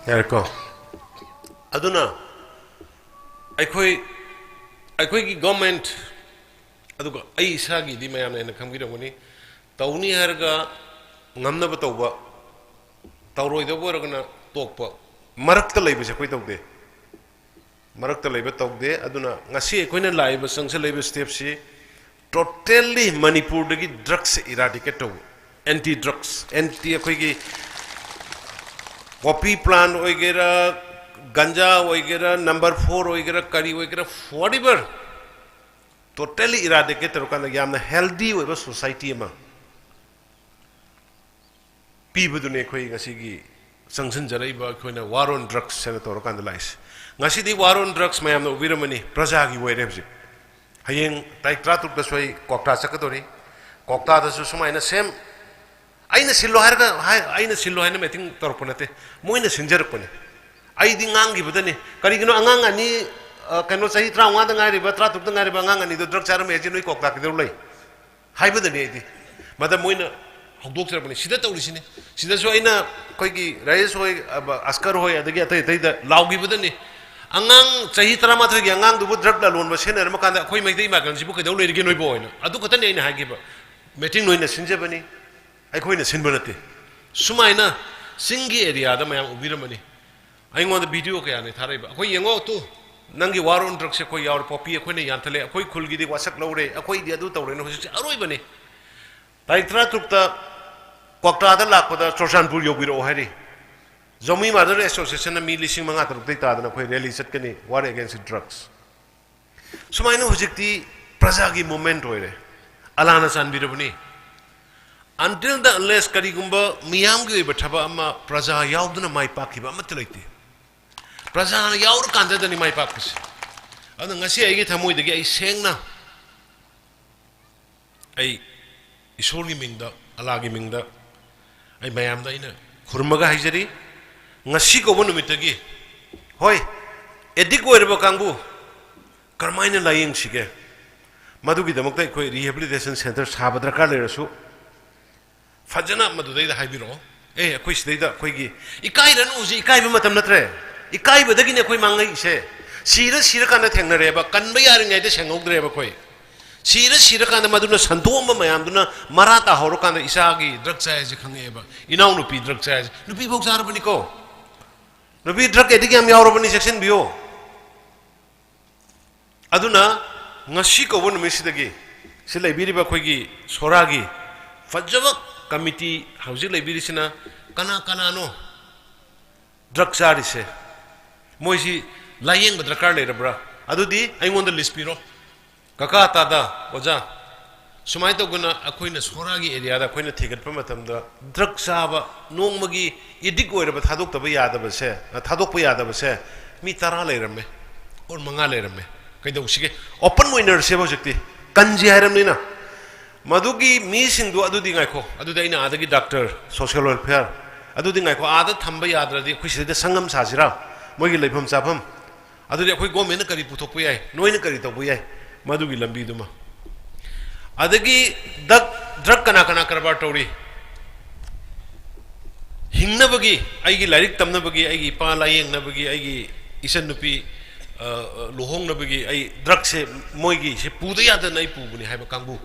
ꯌꯥꯔꯦꯀꯣ? ꯑꯗꯨꯅ ꯑꯩꯈꯣꯏ, ꯑꯩꯈꯣꯏꯒꯤ ꯒꯣꯔꯃꯦꯟꯠ, ꯑꯗꯨꯒ ꯑꯩ ꯏꯁꯥꯒꯤꯗꯤ ꯃꯌꯥꯝꯅ ꯍꯦꯟꯅ ꯈꯪꯕꯤꯔꯝꯒꯅꯤ, ꯇꯧꯅꯤ ꯍꯥꯏꯔꯒ ꯉꯝꯅꯕ ꯇꯧꯕ, ꯇꯧꯔꯣꯏꯗꯕ ꯑꯣꯏꯔꯒꯅ ꯇꯣꯛꯄ, ꯃꯔꯛꯇ ꯂꯩꯕꯁꯦ ꯑꯩꯈꯣꯏ ꯇꯧꯗꯦ꯫ ꯃꯔꯛꯇ ꯂꯩꯕ ꯇꯧꯗꯦ꯫ ꯑꯗꯨꯅ ꯉꯁꯤ ꯑꯩꯈꯣꯏꯅ ꯂꯥꯛꯏꯕ, ꯆꯪꯁꯤꯜꯂꯛꯏꯕ ꯁ꯭ꯇꯦꯞꯁꯤ totally ꯃꯅꯤꯄꯨꯔꯗꯒꯤ ꯗ꯭ꯔꯒꯁꯦ ꯏꯔꯥꯗꯤꯀꯦꯠ ꯇꯧꯕ, ꯑꯦꯟꯇꯤ ꯗ꯭ꯔꯒꯁ, ꯑꯦꯟꯇꯤ, ꯑꯩꯈꯣꯏꯒꯤ ꯄꯣꯄꯤ ꯄ꯭ꯂꯥꯟ ꯑꯣꯏꯒꯦꯔꯥ, ꯒꯟꯖꯥ ꯑꯣꯏꯒꯦꯔꯥ, ꯅꯝꯕꯔ ꯐꯣꯔ ꯑꯣꯏꯒꯦꯔꯥ, ꯀꯔꯤ ꯑꯣꯏꯒꯦꯔꯥ, ꯐꯣꯔ ꯏꯚꯔ ꯇꯣꯇꯦꯜꯂꯤ ꯏꯔꯥꯗꯤꯀꯦꯠ ꯇꯧꯔꯀꯥꯟꯗ ꯌꯥꯝꯅ ꯍꯦꯜꯗꯤ ꯑꯣꯏꯕ ꯁꯣꯁꯥꯏꯇꯤ ꯑꯃ ꯄꯤꯕꯗꯨꯅꯦ ꯑꯩꯈꯣꯏ ꯉꯁꯤꯒꯤ ꯆꯪꯁꯤꯟꯖꯔꯛꯏꯕ ꯑꯩꯈꯣꯏꯅ ꯋꯥꯔ ꯑꯣꯟ ꯗ꯭ꯔꯒꯁ ꯍꯥꯏꯅ ꯇꯧꯔꯀꯥꯟꯗ ꯂꯥꯛꯏꯁꯦ꯫ ꯉꯁꯤꯗꯤ ꯋꯥꯔ ꯑꯣꯟ ꯗ꯭ꯔꯒꯁ ꯃꯌꯥꯝꯅ ꯎꯕꯤꯔꯝꯃꯅꯤ, ꯄ꯭ꯔꯖꯥꯒꯤ ꯑꯣꯏꯔꯦ ꯍꯧꯖꯤꯛ꯫ ꯍꯌꯦꯡ ꯇꯥꯔꯤꯛ ꯇꯔꯥꯇꯔꯨꯛꯇꯁꯨ ꯑꯩ ꯀ꯭ꯋꯥꯛꯇꯥ ꯆꯠꯀꯗꯧꯔꯤ꯫ ꯀ꯭ꯋꯥꯛꯇꯥꯗꯁꯨ ꯁꯨꯃꯥꯏꯅ ꯁꯦꯝ, ꯑꯩꯅ ꯁꯤꯜꯂꯣ ꯍꯥꯏꯔꯒ ꯍꯥꯏ-, ꯑꯩꯅ ꯁꯤꯜꯂꯣ ꯍꯥꯏꯅ ꯃꯤꯇꯤꯡ ꯇꯧꯔꯛꯄ ꯅꯠꯇꯦ, ꯃꯣꯏꯅ ꯁꯤꯟꯖꯔꯛꯄꯅꯦ꯫ ꯑꯩꯗꯤ ꯉꯥꯡꯈꯤꯕꯗꯅꯤ꯫ ꯀꯔꯤꯒꯤꯅꯣ? ꯑꯉꯥꯡ ꯑꯅꯤ, ꯑ, ꯀꯩꯅꯣ, ꯆꯍꯤ ꯇꯔꯥꯃꯉꯥꯗ ꯉꯥꯏꯔꯤꯕ, ꯇꯔꯥꯇꯔꯨꯛꯇ ꯉꯥꯏꯔꯤꯕ ꯑꯉꯥꯡ ꯑꯅꯤꯗꯣ ꯗ꯭ꯔꯒ ꯆꯥꯔꯝꯃꯦ ꯍꯥꯏꯁꯦ ꯅꯣꯏ ꯀ꯭ꯋꯥꯛꯇꯥ ꯀꯩꯗꯧ ꯂꯩ ꯍꯥꯏꯕꯗꯅꯤ ꯑꯩꯗꯤ꯫ ꯃꯗ ꯃꯣꯏꯅ ꯍꯧꯗꯣꯛꯆꯔꯛꯄꯅꯤ꯫ ꯁꯤꯗ ꯇꯧꯔꯤꯁꯤꯅꯤ꯫ ꯁꯤꯗꯁꯨ ꯑꯩꯅ ꯑꯩꯈꯣꯏꯒꯤ ꯔꯥꯖꯦꯁ ꯍꯣꯏ, ꯑ, ꯑꯁꯀꯔ ꯍꯣꯏ, ꯑꯗꯒꯤ ꯑꯇꯩ ꯑꯇꯩꯗ ꯂꯥꯎꯈꯤꯕꯗꯅꯤ꯫ ꯑꯉꯥꯡ ꯆꯍꯤ ꯇꯔꯥꯃꯥꯊꯣꯏꯒꯤ ꯑꯉꯥꯡꯗꯨꯕꯨ ꯗ꯭ꯔꯒ ꯂꯂꯣꯟꯕ ꯁꯦꯟꯅꯔꯝꯃ ꯀꯥꯟꯗ ꯑꯩꯈꯣꯏ ꯃꯩꯇꯩ ꯏꯃꯥ ꯀꯩꯅꯣꯁꯤꯕꯨ ꯀꯩꯗꯧ ꯂꯩꯔꯤꯒꯦ ꯅꯣꯏꯕꯨ ꯍꯥꯏꯅ꯫ ꯑꯗꯨ ꯈꯛꯇꯅꯤ ꯑꯩꯅ ꯍꯥꯏꯈꯤꯕ꯫ ꯃꯤꯇꯤꯡ ꯅꯣꯏꯅ ꯁꯤꯟꯖꯕꯅꯤ, ꯑꯩꯈꯣꯏꯅ ꯁꯤꯟꯕ ꯅꯠꯇꯦ꯫ ꯁꯨꯃꯥꯏꯅ ꯆꯤꯡꯒꯤ ꯑꯦꯔꯤꯌꯥꯗ ꯃꯌꯥꯝ ꯎꯕꯤꯔꯝꯃꯅꯤ꯫ ꯑꯩꯉꯣꯟꯗ ꯚꯤꯗꯤꯑꯣ ꯀꯌꯥꯅꯤ ꯊꯥꯔꯛꯏꯕ꯫ ꯑꯩꯈꯣꯏ ꯌꯦꯡꯉꯣ ꯇꯨ, ꯅꯪꯒꯤ ꯋꯥꯔ ꯑꯣꯟ ꯗ꯭ꯔꯒꯁꯦ ꯑꯩꯈꯣꯏ ꯌꯥꯎꯔꯦ, ꯄꯣꯄꯤ ꯑꯩꯈꯣꯏꯅ ꯌꯥꯟꯊꯠꯂꯦ, ꯑꯩꯈꯣꯏ ꯈꯨꯜꯒꯤꯗꯤ ꯋꯥꯁꯛ ꯂꯧꯔꯦ, ꯑꯩꯈꯣꯏꯗꯤ ꯑꯗꯨ ꯇꯧꯔꯦꯅ ꯍꯧꯖꯤꯛꯁꯦ ꯑꯔꯣꯏꯕꯅꯤ꯫ ꯇꯥꯔꯤꯛ ꯇꯔꯥꯇꯔꯨꯛꯇ ꯀ꯭ꯋꯥꯛꯇꯥꯗ ꯂꯥꯛꯄꯗ ꯆꯨꯔꯆꯥꯟꯄꯨꯔ ꯌꯧꯕꯤꯔꯛꯑꯣ ꯍꯥꯏꯔꯤ꯫ ꯖꯧꯃꯤ ꯃꯥꯗꯔ ꯑꯦꯁꯣꯁꯤꯌꯦꯁꯟꯅ ꯃꯤ ꯂꯤꯁꯤꯡ ꯃꯉꯥ ꯇꯔꯨꯛꯇꯩ ꯇꯥꯗꯅ ꯑꯩꯈꯣꯏ ꯔꯦꯂꯤ ꯆꯠꯀꯅꯤ, ꯋꯥꯔ ꯑꯦꯒꯦꯟꯁ ꯗ꯭ꯔꯒꯁ꯫ ꯁꯨꯃꯥꯏꯅ ꯍꯧꯖꯤꯛꯇꯤ ꯄ꯭ꯔꯖꯥꯒꯤ ꯃꯨꯚꯃꯦꯟꯠ ꯑꯣꯏꯔꯦ꯫ ꯑꯂꯥꯅ ꯆꯥꯟꯕꯤꯔꯕꯅꯤ꯫ Until the unless ꯀꯔꯤꯒꯨꯝꯕ ꯃꯤꯌꯥꯝꯒꯤ ꯑꯣꯏꯕ ꯊꯕꯛ ꯑꯃ ꯄ꯭ꯔꯖꯥ ꯌꯥꯎꯗꯅ ꯃꯥꯏ ꯄꯥꯛꯈꯤꯕ ꯑꯃꯠꯇ ꯂꯩꯇꯦ꯫ ꯄ꯭ꯔꯖꯥꯅ ꯌꯥꯎꯔꯀꯥꯟꯗꯗꯅꯤ ꯃꯥꯏ ꯄꯥꯛꯄꯁꯦ꯫ ꯑꯗꯨꯅ ꯉꯁꯤ ꯑꯩꯒꯤ ꯊꯃꯣꯏꯗꯒꯤ ꯑꯩ ꯁꯦꯡꯅ, ꯑꯩ ꯏꯁꯣꯔꯒꯤ ꯃꯤꯡꯗ, ꯑꯂꯥꯒꯤ ꯃꯤꯡꯗ ꯑꯩ ꯃꯌꯥꯝꯗ ꯑꯩꯅ ꯈꯨꯔꯨꯝꯃꯒ ꯍꯥꯏꯖꯔꯤ, ꯉꯁꯤ ꯀꯧꯕ ꯅꯨꯃꯤꯠꯇꯒꯤ, ꯍꯣꯏ, ꯑꯦꯗꯤꯛ ꯑꯣꯏꯔꯕ ꯀꯥꯡꯕꯨ ꯀꯔꯝꯍꯥꯏꯅ ꯂꯥꯌꯦꯡꯁꯤꯒꯦ? ꯃꯗꯨꯒꯤꯗꯃꯛꯇ ꯑꯩꯈꯣꯏ ꯔꯤꯍꯦꯕꯤꯂꯤꯇꯦꯁꯟ ꯁꯦꯟꯇꯔ ꯁꯥꯕ ꯗꯔꯀꯥꯔ ꯂꯩꯔꯁꯨ, ꯐꯖꯅ ꯃꯗꯨꯗꯩꯗ ꯍꯥꯏꯕꯤꯔꯛꯑꯣ꯫ ꯑꯦ, ꯑꯩꯈꯣꯏ ꯁꯤꯗꯩꯗ ꯑꯩꯈꯣꯏꯒꯤ ꯏꯀꯥꯏꯔꯅꯨ, ꯍꯧꯖꯤꯛ ꯏꯀꯥꯏꯕ ꯃꯇꯝ ꯅꯠꯇ꯭ꯔꯦ꯫ ꯏꯀꯥꯏꯕꯗꯒꯤꯅꯦ ꯑꯩꯈꯣꯏ ꯃꯥꯡꯉꯛꯏꯁꯦ꯫ ꯁꯤꯔ ꯁꯤꯔꯀꯥꯟꯗ ꯊꯦꯡꯅꯔꯦꯕ, ꯀꯟꯕ ꯌꯥꯔꯤꯉꯩꯗ ꯁꯦꯡꯍꯧꯗ꯭ꯔꯦꯕ ꯑꯩꯈꯣꯏ꯫ ꯁꯤꯔ ꯁꯤꯔꯀꯥꯟꯗ ꯃꯗꯨꯅ ꯁꯟꯗꯣꯛꯑꯝꯕ ꯃꯌꯥꯝꯗꯨꯅ ꯃꯔꯥ ꯇꯥꯍꯧꯔꯀꯥꯟꯗ ꯏꯆꯥꯒꯤ ꯗ꯭ꯔꯛ ꯆꯥꯏ ꯍꯥꯏꯁꯦ ꯈꯪꯉꯛꯑꯦꯕ꯫ ꯏꯅꯥꯎꯅꯨꯄꯤ ꯗ꯭ꯔꯛ ꯆꯥꯏ ꯍꯥꯏꯁꯦ꯫ ꯅꯨꯄꯤꯐꯧ ꯆꯥꯔꯕꯅꯤꯀꯣ꯫ ꯅꯨꯄꯤ ꯗ꯭ꯔꯛ ꯑꯦꯗꯤꯛ ꯌꯥꯝ ꯌꯥꯎꯔꯕꯅꯤ, ꯆꯦꯛꯁꯤꯟꯕꯤꯌꯨ꯫ ꯑꯗꯨꯅ ꯉꯁꯤ ꯀꯧꯕ ꯅꯨꯃꯤꯠꯁꯤꯗꯒꯤ ꯁꯤ ꯂꯩꯕꯤꯔꯤꯕ ꯑꯩꯈꯣꯏꯒꯤ ꯁꯣꯔꯥꯒꯤ ꯐꯖꯕ ꯀꯃꯤꯇꯤ ꯍꯧꯖꯤꯛ ꯂꯩꯕꯤꯔꯤꯁꯤꯅ ꯀꯅꯥ ꯀꯅꯥꯅꯣ ꯗ꯭ꯔꯛ ꯆꯥꯔꯤꯁꯦ? ꯃꯣꯏꯁꯤ ꯂꯥꯌꯦꯡꯕ ꯗꯔꯀꯥꯔ ꯂꯩꯔꯕ꯭ꯔꯥ? ꯑꯗꯨꯗꯤ ꯑꯩꯉꯣꯟꯗ ꯂꯤꯁ ꯄꯤꯔꯣ꯫ ꯀꯀꯥ, ꯇꯥꯗ, ꯑꯣꯖꯥ, ꯁꯨꯃꯥꯏꯅ ꯇꯧꯗꯅ ꯑꯩꯈꯣꯏꯅ ꯁꯣꯔꯥꯒꯤ ꯑꯦꯔꯤꯌꯥꯗ ꯑꯩꯈꯣꯏꯅ ꯊꯤꯒꯠꯄ ꯃꯇꯝꯗ ꯗ꯭ꯔꯛ ꯆꯥꯕ, ꯅꯣꯡꯃꯒꯤ ꯑꯦꯗꯤꯛ ꯑꯣꯏꯔꯕ, ꯊꯥꯗꯣꯛꯇꯕ ꯌꯥꯗꯕꯁꯦ, ꯊꯥꯗꯣꯛꯄ ꯌꯥꯗꯕꯁꯦ ꯃꯤ ꯇꯔꯥ ꯂꯩꯔꯝꯃꯦ, ꯑꯣꯔ ꯃꯉꯥ ꯂꯩꯔꯝꯃꯦ꯫ ꯀꯩꯗꯧꯁꯤꯒꯦ? ꯑꯣꯄꯟ ꯑꯣꯏꯅꯔꯁꯦꯕ ꯍꯧꯖꯤꯛꯇꯤ, ꯀꯟꯁꯤ ꯍꯥꯏꯔꯝꯅꯤꯅ꯫ ꯃꯗꯨꯒꯤ ꯃꯤꯁꯤꯡꯗꯣ, ꯑꯗꯨꯗꯤ ꯉꯥꯏꯈꯣ, ꯑꯗꯨꯗꯤ ꯑꯩꯅ ꯑꯥꯗꯒꯤ ꯗꯥꯛꯇꯔ, ꯁꯣꯁꯤꯌꯦꯜ ꯋꯦꯜꯐꯤꯌꯔ, ꯑꯗꯨꯗꯤ ꯉꯥꯏꯈꯣ, ꯑꯥꯗ ꯊꯝꯕ ꯌꯥꯗ꯭ꯔꯗꯤ ꯑꯩꯈꯣꯏ ꯁꯤꯗꯩꯗ ꯁꯪꯒꯝ ꯁꯥꯁꯤꯔꯥ? ꯃꯣꯏꯒꯤ ꯂꯩꯐꯝ ꯆꯥꯐꯝ꯫ ꯑꯗꯨꯗꯤ ꯑꯩꯈꯣꯏ ꯒꯣꯔꯃꯦꯟꯅ ꯀꯔꯤ ꯄꯨꯊꯣꯛꯄ ꯌꯥꯏ, ꯅꯣꯏꯅ ꯀꯔꯤ ꯇꯧꯕ ꯌꯥꯏ, ꯃꯗꯨꯒꯤ ꯂꯝꯕꯤꯗꯨꯃ꯫ ꯑꯗꯒꯤ ꯗ꯭ꯔꯛ, ꯗ꯭ꯔꯛ ꯀꯅꯥ ꯀꯅꯥ ꯀꯔꯕꯥꯔ ꯇꯧꯔꯤ? ꯍꯤꯡꯅꯕꯒꯤ, ꯑꯩꯒꯤ ꯂꯥꯏꯔꯤꯛ ꯇꯝꯅꯕꯒꯤ, ꯑꯩꯒꯤ ꯏꯄꯥ ꯂꯥꯌꯦꯡꯅꯕꯒꯤ, ꯑꯩꯒꯤ ꯏꯆꯟꯅꯨꯄꯤ, ꯑ, ꯑ, ꯂꯨꯍꯣꯡꯅꯕꯒꯤ ꯑꯩ ꯗ꯭ꯔꯛꯁꯦ ꯃꯣꯏꯒꯤꯁꯦ ꯄꯨꯗ ꯌꯥꯗꯅ ꯑꯩ ꯄꯨꯕꯅꯤ ꯍꯥꯏꯕ ꯀꯥꯡꯕꯨ,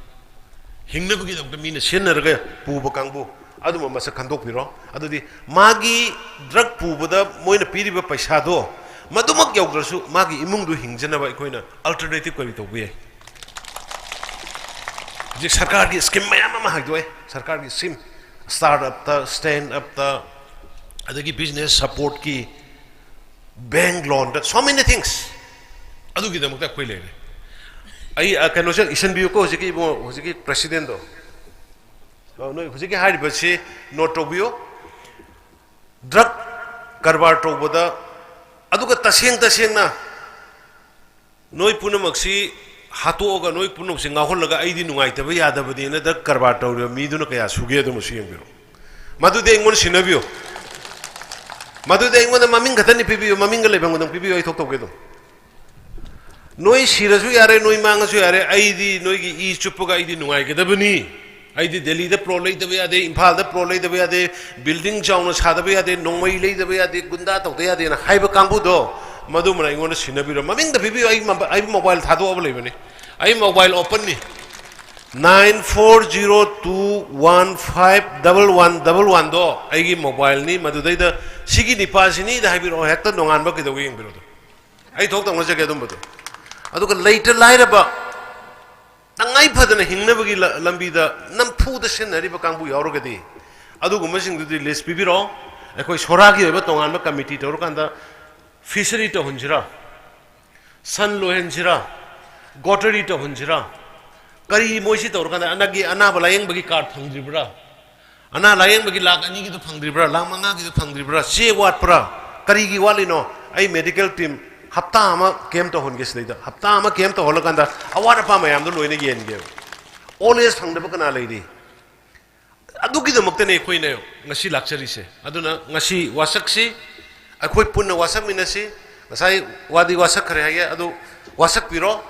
ꯍꯤꯡꯅꯕꯒꯤꯗꯃꯛꯇ ꯃꯤꯅ ꯁꯤꯖꯤꯟꯅꯔꯒ ꯄꯨꯕ ꯀꯥꯡꯕꯨ, ꯑꯗꯨꯝꯕ ꯃꯁꯛ ꯈꯟꯗꯣꯛꯄꯤꯔꯣ꯫ ꯑꯗꯨꯗꯤ ꯃꯥꯒꯤ ꯗ꯭ꯔꯛ ꯄꯨꯕꯗ ꯃꯣꯏꯅ ꯄꯤꯔꯤꯕ ꯄꯩꯁꯥꯗꯣ ꯃꯗꯨꯃꯛ ꯌꯧꯗ꯭ꯔꯁꯨ ꯃꯥꯒꯤ ꯏꯃꯨꯡꯗꯨ ꯍꯤꯡꯖꯅꯕ ꯑꯩꯈꯣꯏꯅ ꯑꯜꯇꯔꯅꯦꯇꯤꯚ ꯀꯔꯤ ꯇꯧꯕ ꯌꯥꯏ? ꯍꯧꯖꯤꯛ ꯁꯔꯀꯥꯔꯒꯤ ꯁ꯭ꯀꯤꯝ ꯃꯌꯥꯝ ꯑꯃ ꯍꯥꯏꯗꯣꯛꯑꯦ꯫ ꯁꯔꯀꯥꯔꯒꯤ ꯁ꯭ꯀꯤꯝ, ꯁ꯭ꯇꯥꯔꯠ ꯑꯞꯇ, ꯁ꯭ꯇꯦꯟ ꯑꯞꯇ, ꯑꯗꯒꯤ ꯕꯤꯖꯤꯅꯦꯁ ꯁꯄꯣꯔꯠꯀꯤ, ꯕꯦꯡ ꯂꯣꯟꯗ, so many things꯫ ꯑꯗꯨꯒꯤꯗꯃꯛꯇ ꯑꯩꯈꯣꯏ ꯂꯩꯔꯦ꯫ ꯑꯩ, ꯑ, ꯀꯩꯅꯣꯁꯦ ꯏꯁꯤꯟꯕꯤꯌꯨꯀꯣ, ꯍꯧꯖꯤꯛꯀꯤ ꯏꯕꯨꯡꯉꯣ, ꯍꯧꯖꯤꯛꯀꯤ ꯄ꯭ꯔꯦꯁꯤꯗꯦꯟꯗꯣ꯫ ꯑ, ꯅꯣꯏ ꯍꯧꯖꯤꯛꯀꯤ ꯍꯥꯏꯔꯤꯕꯁꯤ ꯅꯣꯠ ꯇꯧꯕꯤꯌꯨ꯫ ꯗ꯭ꯔꯛ ꯀꯔꯕꯥꯔ ꯇꯧꯕꯗ, ꯑꯗꯨꯒ ꯇꯁꯦꯡ ꯇꯁꯦꯡꯅ ꯅꯣꯏ ꯄꯨꯝꯅꯃꯛꯁꯤ ꯍꯥꯠꯇꯣꯛꯑꯒ, ꯅꯣꯏ ꯄꯨꯝꯅꯃꯛꯁꯤ ꯉꯥꯎꯍꯜꯂꯒ ꯑꯩꯗꯤ ꯅꯨꯡꯉꯥꯏꯇꯕ ꯌꯥꯗꯕꯅꯦꯅ ꯗ꯭ꯔꯛ ꯀꯔꯕꯥꯔ ꯇꯧꯔꯤꯕ ꯃꯤꯗꯨꯅ ꯀꯌꯥ ꯁꯨꯒꯦ, ꯑꯗꯨꯃꯁꯨ ꯌꯦꯡꯕꯤꯔꯣ꯫ ꯃꯗꯨꯗꯤ ꯑꯩꯉꯣꯟꯗ ꯁꯤꯟꯅꯕꯤꯌꯨ꯫ ꯃꯗꯨꯗꯤ ꯑꯩꯉꯣꯟꯗ ꯃꯃꯤꯡ ꯈꯛꯇꯅꯤ ꯄꯤꯕꯤꯌꯨ, ꯃꯃꯤꯡꯒ ꯂꯩꯐꯝꯒꯗꯪ ꯄꯤꯕꯤꯌꯨ, ꯑꯩ ꯊꯣꯛꯇꯧꯒꯦ ꯑꯗꯨꯝ꯫ ꯅꯣꯏ ꯁꯤꯔꯁꯨ ꯌꯥꯔꯦ, ꯅꯣꯏ ꯃꯥꯡꯉꯁꯨ ꯌꯥꯔꯦ, ꯑꯩꯗꯤ ꯅꯣꯏꯒꯤ ꯏ ꯆꯨꯞꯄꯒ ꯑꯩꯗꯤ ꯅꯨꯡꯉꯥꯏꯒꯗꯕꯅꯤ꯫ ꯑꯩꯗꯤ ꯗꯦꯜꯂꯤꯗ ꯄ꯭ꯂꯣꯠ ꯂꯩꯗꯕ ꯌꯥꯗꯦ, ꯏꯝꯐꯥꯜꯗ ꯄ꯭ꯂꯣꯠ ꯂꯩꯗꯕ ꯌꯥꯗꯦ, ꯕꯤꯜꯗꯤꯡ ꯆꯥꯎꯅ ꯁꯥꯗꯕ ꯌꯥꯗꯦ, ꯅꯣꯡꯃꯩ ꯂꯩꯗꯕ ꯌꯥꯗꯦ, ꯒꯨꯟꯗꯥ ꯇꯧꯗ ꯌꯥꯗꯦꯅ ꯍꯥꯏꯕ ꯀꯥꯡꯕꯨꯗꯣ, ꯃꯗꯨꯃꯅ ꯑꯩꯉꯣꯟꯗ ꯁꯤꯟꯅꯕꯤꯔꯣ꯫ ꯃꯃꯤꯡꯗ ꯄꯤꯕꯤꯌꯨ꯫ ꯑꯩ ꯃꯣꯕꯥꯏꯜ ꯊꯥꯗꯣꯛꯑꯕ ꯂꯩꯕꯅꯤ꯫ ꯑꯩ mobile ꯑꯣꯄꯟꯅꯤ꯫ Nine four zero two one five double one double one ꯗꯣ ꯑꯩꯒꯤ ꯃꯣꯕꯥꯏꯜꯅꯤ꯫ ꯃꯗꯨꯗꯩꯗ "ꯁꯤꯒꯤ ꯅꯤꯄꯥꯁꯤꯅꯤꯗ" ꯍꯥꯏꯕꯤꯔꯛꯑꯣ꯫ ꯍꯦꯛꯇ ꯅꯣꯡꯉꯥꯟꯕ ꯀꯩꯗꯧꯒꯦ ꯌꯦꯡꯕꯤꯔꯣ ꯑꯗꯨ꯫ ꯑꯩ ꯊꯣꯛꯇ ꯍꯣꯠꯅꯖꯒꯦ ꯑꯗꯨꯝꯕꯗꯣ꯫ ꯑꯗꯨꯒ ꯂꯩꯇ ꯂꯥꯏꯔꯕ ꯇꯉꯥꯏ ꯐꯗꯅ ꯍꯤꯡꯅꯕꯒꯤ ꯂ-, ꯂꯝꯕꯤꯗ ꯅꯝꯐꯨꯗ ꯁꯤꯖꯤꯟꯅꯔꯤꯕ ꯀꯥꯡꯕꯨ ꯌꯥꯎꯔꯒꯗꯤ, ꯑꯗꯨꯒꯨꯝꯕꯁꯤꯡꯗꯨꯗꯤ ꯂꯤꯁ ꯄꯤꯕꯤꯔꯛꯑꯣ꯫ ꯑꯩꯈꯣꯏ ꯁꯣꯔꯥꯒꯤ ꯑꯣꯏꯕ ꯇꯣꯉꯥꯟꯕ ꯀꯃꯤꯇꯤ ꯇꯧꯔꯀꯥꯟꯗ ꯐꯤꯁꯔꯤ ꯇꯧꯍꯟꯁꯤꯔꯥ, ꯁꯟ ꯂꯣꯏꯍꯟꯁꯤꯔꯥ, ꯒꯣꯇꯔꯤ ꯇꯧꯍꯟꯁꯤꯔꯥ, ꯀꯔꯤ ꯃꯣꯏꯁꯤ ꯇꯧꯔꯀꯥꯟꯗ ꯑꯅꯥꯒꯤ, ꯑꯅꯥꯕ ꯂꯥꯌꯦꯡꯕꯒꯤ ꯀꯥꯔꯗ ꯐꯪꯗ꯭ꯔꯤꯕ꯭ꯔꯥ? ꯑꯅꯥ ꯂꯥꯌꯦꯡꯕꯒꯤ ꯂꯥꯛ ꯑꯅꯤꯒꯤꯗꯣ ꯐꯪꯗ꯭ꯔꯤꯕ꯭ꯔꯥ? ꯂꯥꯛ ꯃꯉꯥꯒꯤꯗꯣ ꯐꯪꯗ꯭ꯔꯤꯕ꯭ꯔꯥ? ꯆꯦ ꯋꯥꯠꯄ꯭ꯔꯥ? ꯀꯔꯤꯒꯤ ꯋꯥꯠꯂꯤꯅꯣ? ꯑꯩ ꯃꯦꯗꯤꯀꯦꯜ ꯇꯤꯝ ꯍꯞꯇꯥ ꯑꯃ ꯀꯦꯝ ꯇꯧꯍꯟꯒꯦ ꯁꯤꯗꯩꯗ꯫ ꯍꯞꯇꯥ ꯑꯃ ꯀꯦꯝ ꯇꯧꯍꯜꯂꯀꯥꯟꯗ ꯑꯋꯥꯠ ꯑꯄꯥ ꯃꯌꯥꯝꯗꯣ ꯂꯣꯏꯅ ꯌꯦꯟꯒꯦꯕ꯫ ꯑꯣꯜ ꯑꯦꯖ ꯐꯪꯗꯕ ꯀꯅꯥ ꯂꯩꯔꯤ? ꯑꯗꯨꯒꯤꯗꯃꯛꯇꯅꯦ ꯑꯩꯈꯣꯏꯅ ꯉꯁꯤ ꯂꯥꯛꯆꯔꯤꯁꯦ꯫ ꯑꯗꯨꯅ ꯉꯁꯤ ꯋꯥꯁꯛꯁꯤ ꯑꯩꯈꯣꯏ ꯄꯨꯟꯅ ꯋꯥꯁꯛꯃꯤꯟꯅꯁꯤ꯫ ꯉꯁꯥꯏ ꯋꯥꯗꯤ ꯋꯥꯁꯛꯈ꯭ꯔꯦ ꯍꯥꯏꯌꯦ, ꯑꯗꯨ ꯋꯥꯁꯛꯄꯤꯔꯣ꯫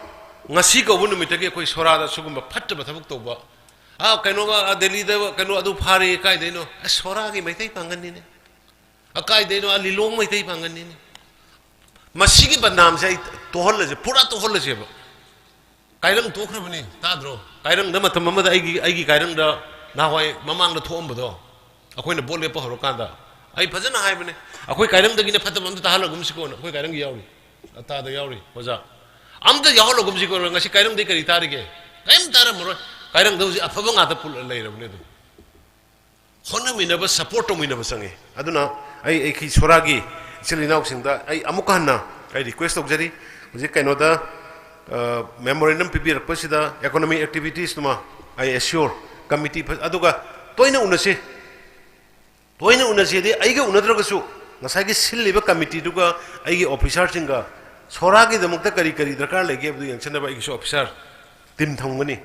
ꯉꯁꯤ ꯀꯧꯕ ꯅꯨꯃꯤꯠꯇꯒꯤ ꯑꯩꯈꯣꯏ ꯁꯣꯔꯥꯗ ꯁꯤꯒꯨꯝꯕ ꯐꯠꯇꯕ ꯊꯕꯛ ꯇꯧꯕ, ꯑꯥ, ꯀꯩꯅꯣꯒ, ꯑꯥ, ꯗꯦꯜꯂꯤꯗ ꯀꯩꯅꯣ ꯑꯗꯨ ꯐꯥꯔꯦ, ꯀꯥꯏꯗꯩꯅꯣ? ꯑꯁ, ꯁꯣꯔꯥꯒꯤ ꯃꯩꯇꯩ ꯄꯥꯡꯒꯜꯅꯤꯅꯦ꯫ ꯑ, ꯀꯥꯏꯗꯩꯅꯣ? ꯑꯥ, ꯂꯤꯂꯣꯡ ꯃꯩꯇꯩ ꯄꯥꯡꯒꯜꯅꯤꯅꯦ꯫ ꯃꯁꯤꯒꯤ ꯕꯗꯅꯥꯝꯁꯦ ꯑꯩ ꯇꯣꯛꯍꯜꯂꯁꯦ, ꯄꯨꯔꯥ ꯇꯣꯛꯍꯜꯂꯁꯦꯕ꯫ ꯀꯥꯏꯔꯪ ꯇꯣꯛꯈ꯭ꯔꯕꯅꯤ, ꯇꯥꯗ꯭ꯔꯣ? ꯀꯥꯏꯔꯪꯗ ꯃꯇꯝ ꯑꯃꯗ ꯑꯩꯒꯤ, ꯑꯩꯒꯤ ꯀꯥꯏꯔꯪꯗ ꯅꯍꯥꯟꯋꯥꯏ ꯃꯃꯥꯡꯗ ꯊꯣꯛꯑꯝꯕꯗꯣ, ꯑꯩꯈꯣꯏꯅ ꯚꯣꯠ ꯂꯦꯞꯄ ꯍꯧꯔꯀꯥꯟꯗ ꯑꯩ ꯐꯖꯅ ꯍꯥꯏꯕꯅꯦ, "ꯑꯩꯈꯣꯏ ꯀꯥꯏꯔꯪꯗꯒꯤꯅ ꯐꯠꯇꯕ ꯑꯝꯇ ꯇꯥꯍꯜꯂꯒꯨꯝꯁꯤꯀꯣꯅ"꯫ ꯑꯩꯈꯣꯏ ꯀꯥꯏꯔꯪꯒꯤ ꯌꯥꯎꯔꯤ, ꯑꯇꯥꯗ ꯌꯥꯎꯔꯤ, ꯑꯣꯖꯥ꯫ "ꯑꯝꯇ ꯌꯥꯎꯍꯜꯂꯒꯨꯝꯁꯤꯀꯣ, ꯉꯁꯤ ꯀꯥꯏꯔꯪꯗꯒꯤ ꯀꯔꯤ ꯇꯥꯔꯤꯒꯦ?" ꯀꯔꯤꯝ ꯇꯥꯔꯝꯃꯔꯣꯏ꯫ ꯀꯥꯏꯔꯪꯗ ꯍꯧꯖꯤꯛ ꯑꯐꯕ ꯉꯥꯛꯇ ꯄꯨꯜꯂ ꯂꯩꯔꯕꯅꯦ ꯑꯗꯨꯝ꯫ ꯍꯣꯠꯅꯃꯤꯟꯅꯕ, ꯁꯄꯣꯔꯠ ꯇꯧꯃꯤꯟꯅꯕ ꯆꯪꯉꯤ꯫ ꯑꯗꯨꯅ ꯑꯩ ꯑꯩꯒꯤ ꯁꯣꯔꯥꯒꯤ ꯏꯆꯤꯜ ꯏꯅꯥꯎꯁꯤꯡꯗ ꯑꯩ ꯑꯃꯨꯛꯀ ꯍꯟꯅ ꯑꯩ ꯔꯤꯀ꯭ꯋꯦꯁ ꯇꯧꯖꯔꯤ꯫ ꯍꯧꯖꯤꯛ ꯀꯩꯅꯣꯗ, ꯑ, ꯃꯦꯃꯣꯔꯦꯟꯗꯝ ꯄꯤꯕꯤꯔꯛꯄꯁꯤꯗ ꯏꯀꯣꯅꯣꯃꯤꯛ ꯑꯦꯛꯇꯤꯚꯤꯇꯤꯁꯇꯨꯃ ꯑꯩ ꯑꯦꯁꯤꯌꯣꯔ ꯀꯃꯤꯇꯤ ꯐ-, ꯑꯗꯨꯒ ꯇꯣꯏꯅ ꯎꯅꯁꯤ꯫ ꯇꯣꯏꯅ ꯎꯅꯁꯤꯗꯤ ꯑꯩꯒ ꯎꯅꯗ꯭ꯔꯒꯁꯨ ꯉꯁꯥꯏꯒꯤ ꯁꯤꯜꯂꯤꯕ ꯀꯃꯤꯇꯤꯗꯨꯒ ꯑꯩꯒꯤ ꯑꯣꯐꯤꯁꯥꯔꯁꯤꯡꯒ ꯁꯣꯔꯥꯒꯤꯗꯃꯛꯇ ꯀꯔꯤ ꯀꯔꯤ ꯗꯔꯀꯥꯔ ꯂꯩꯒꯦ ꯍꯥꯏꯕꯗꯨ ꯌꯦꯡꯁꯤꯟꯅꯕ ꯑꯩꯒꯤꯁꯨ ꯑꯣꯐꯤꯁꯥꯔ ꯇꯤꯝ ꯊꯝꯒꯅꯤ꯫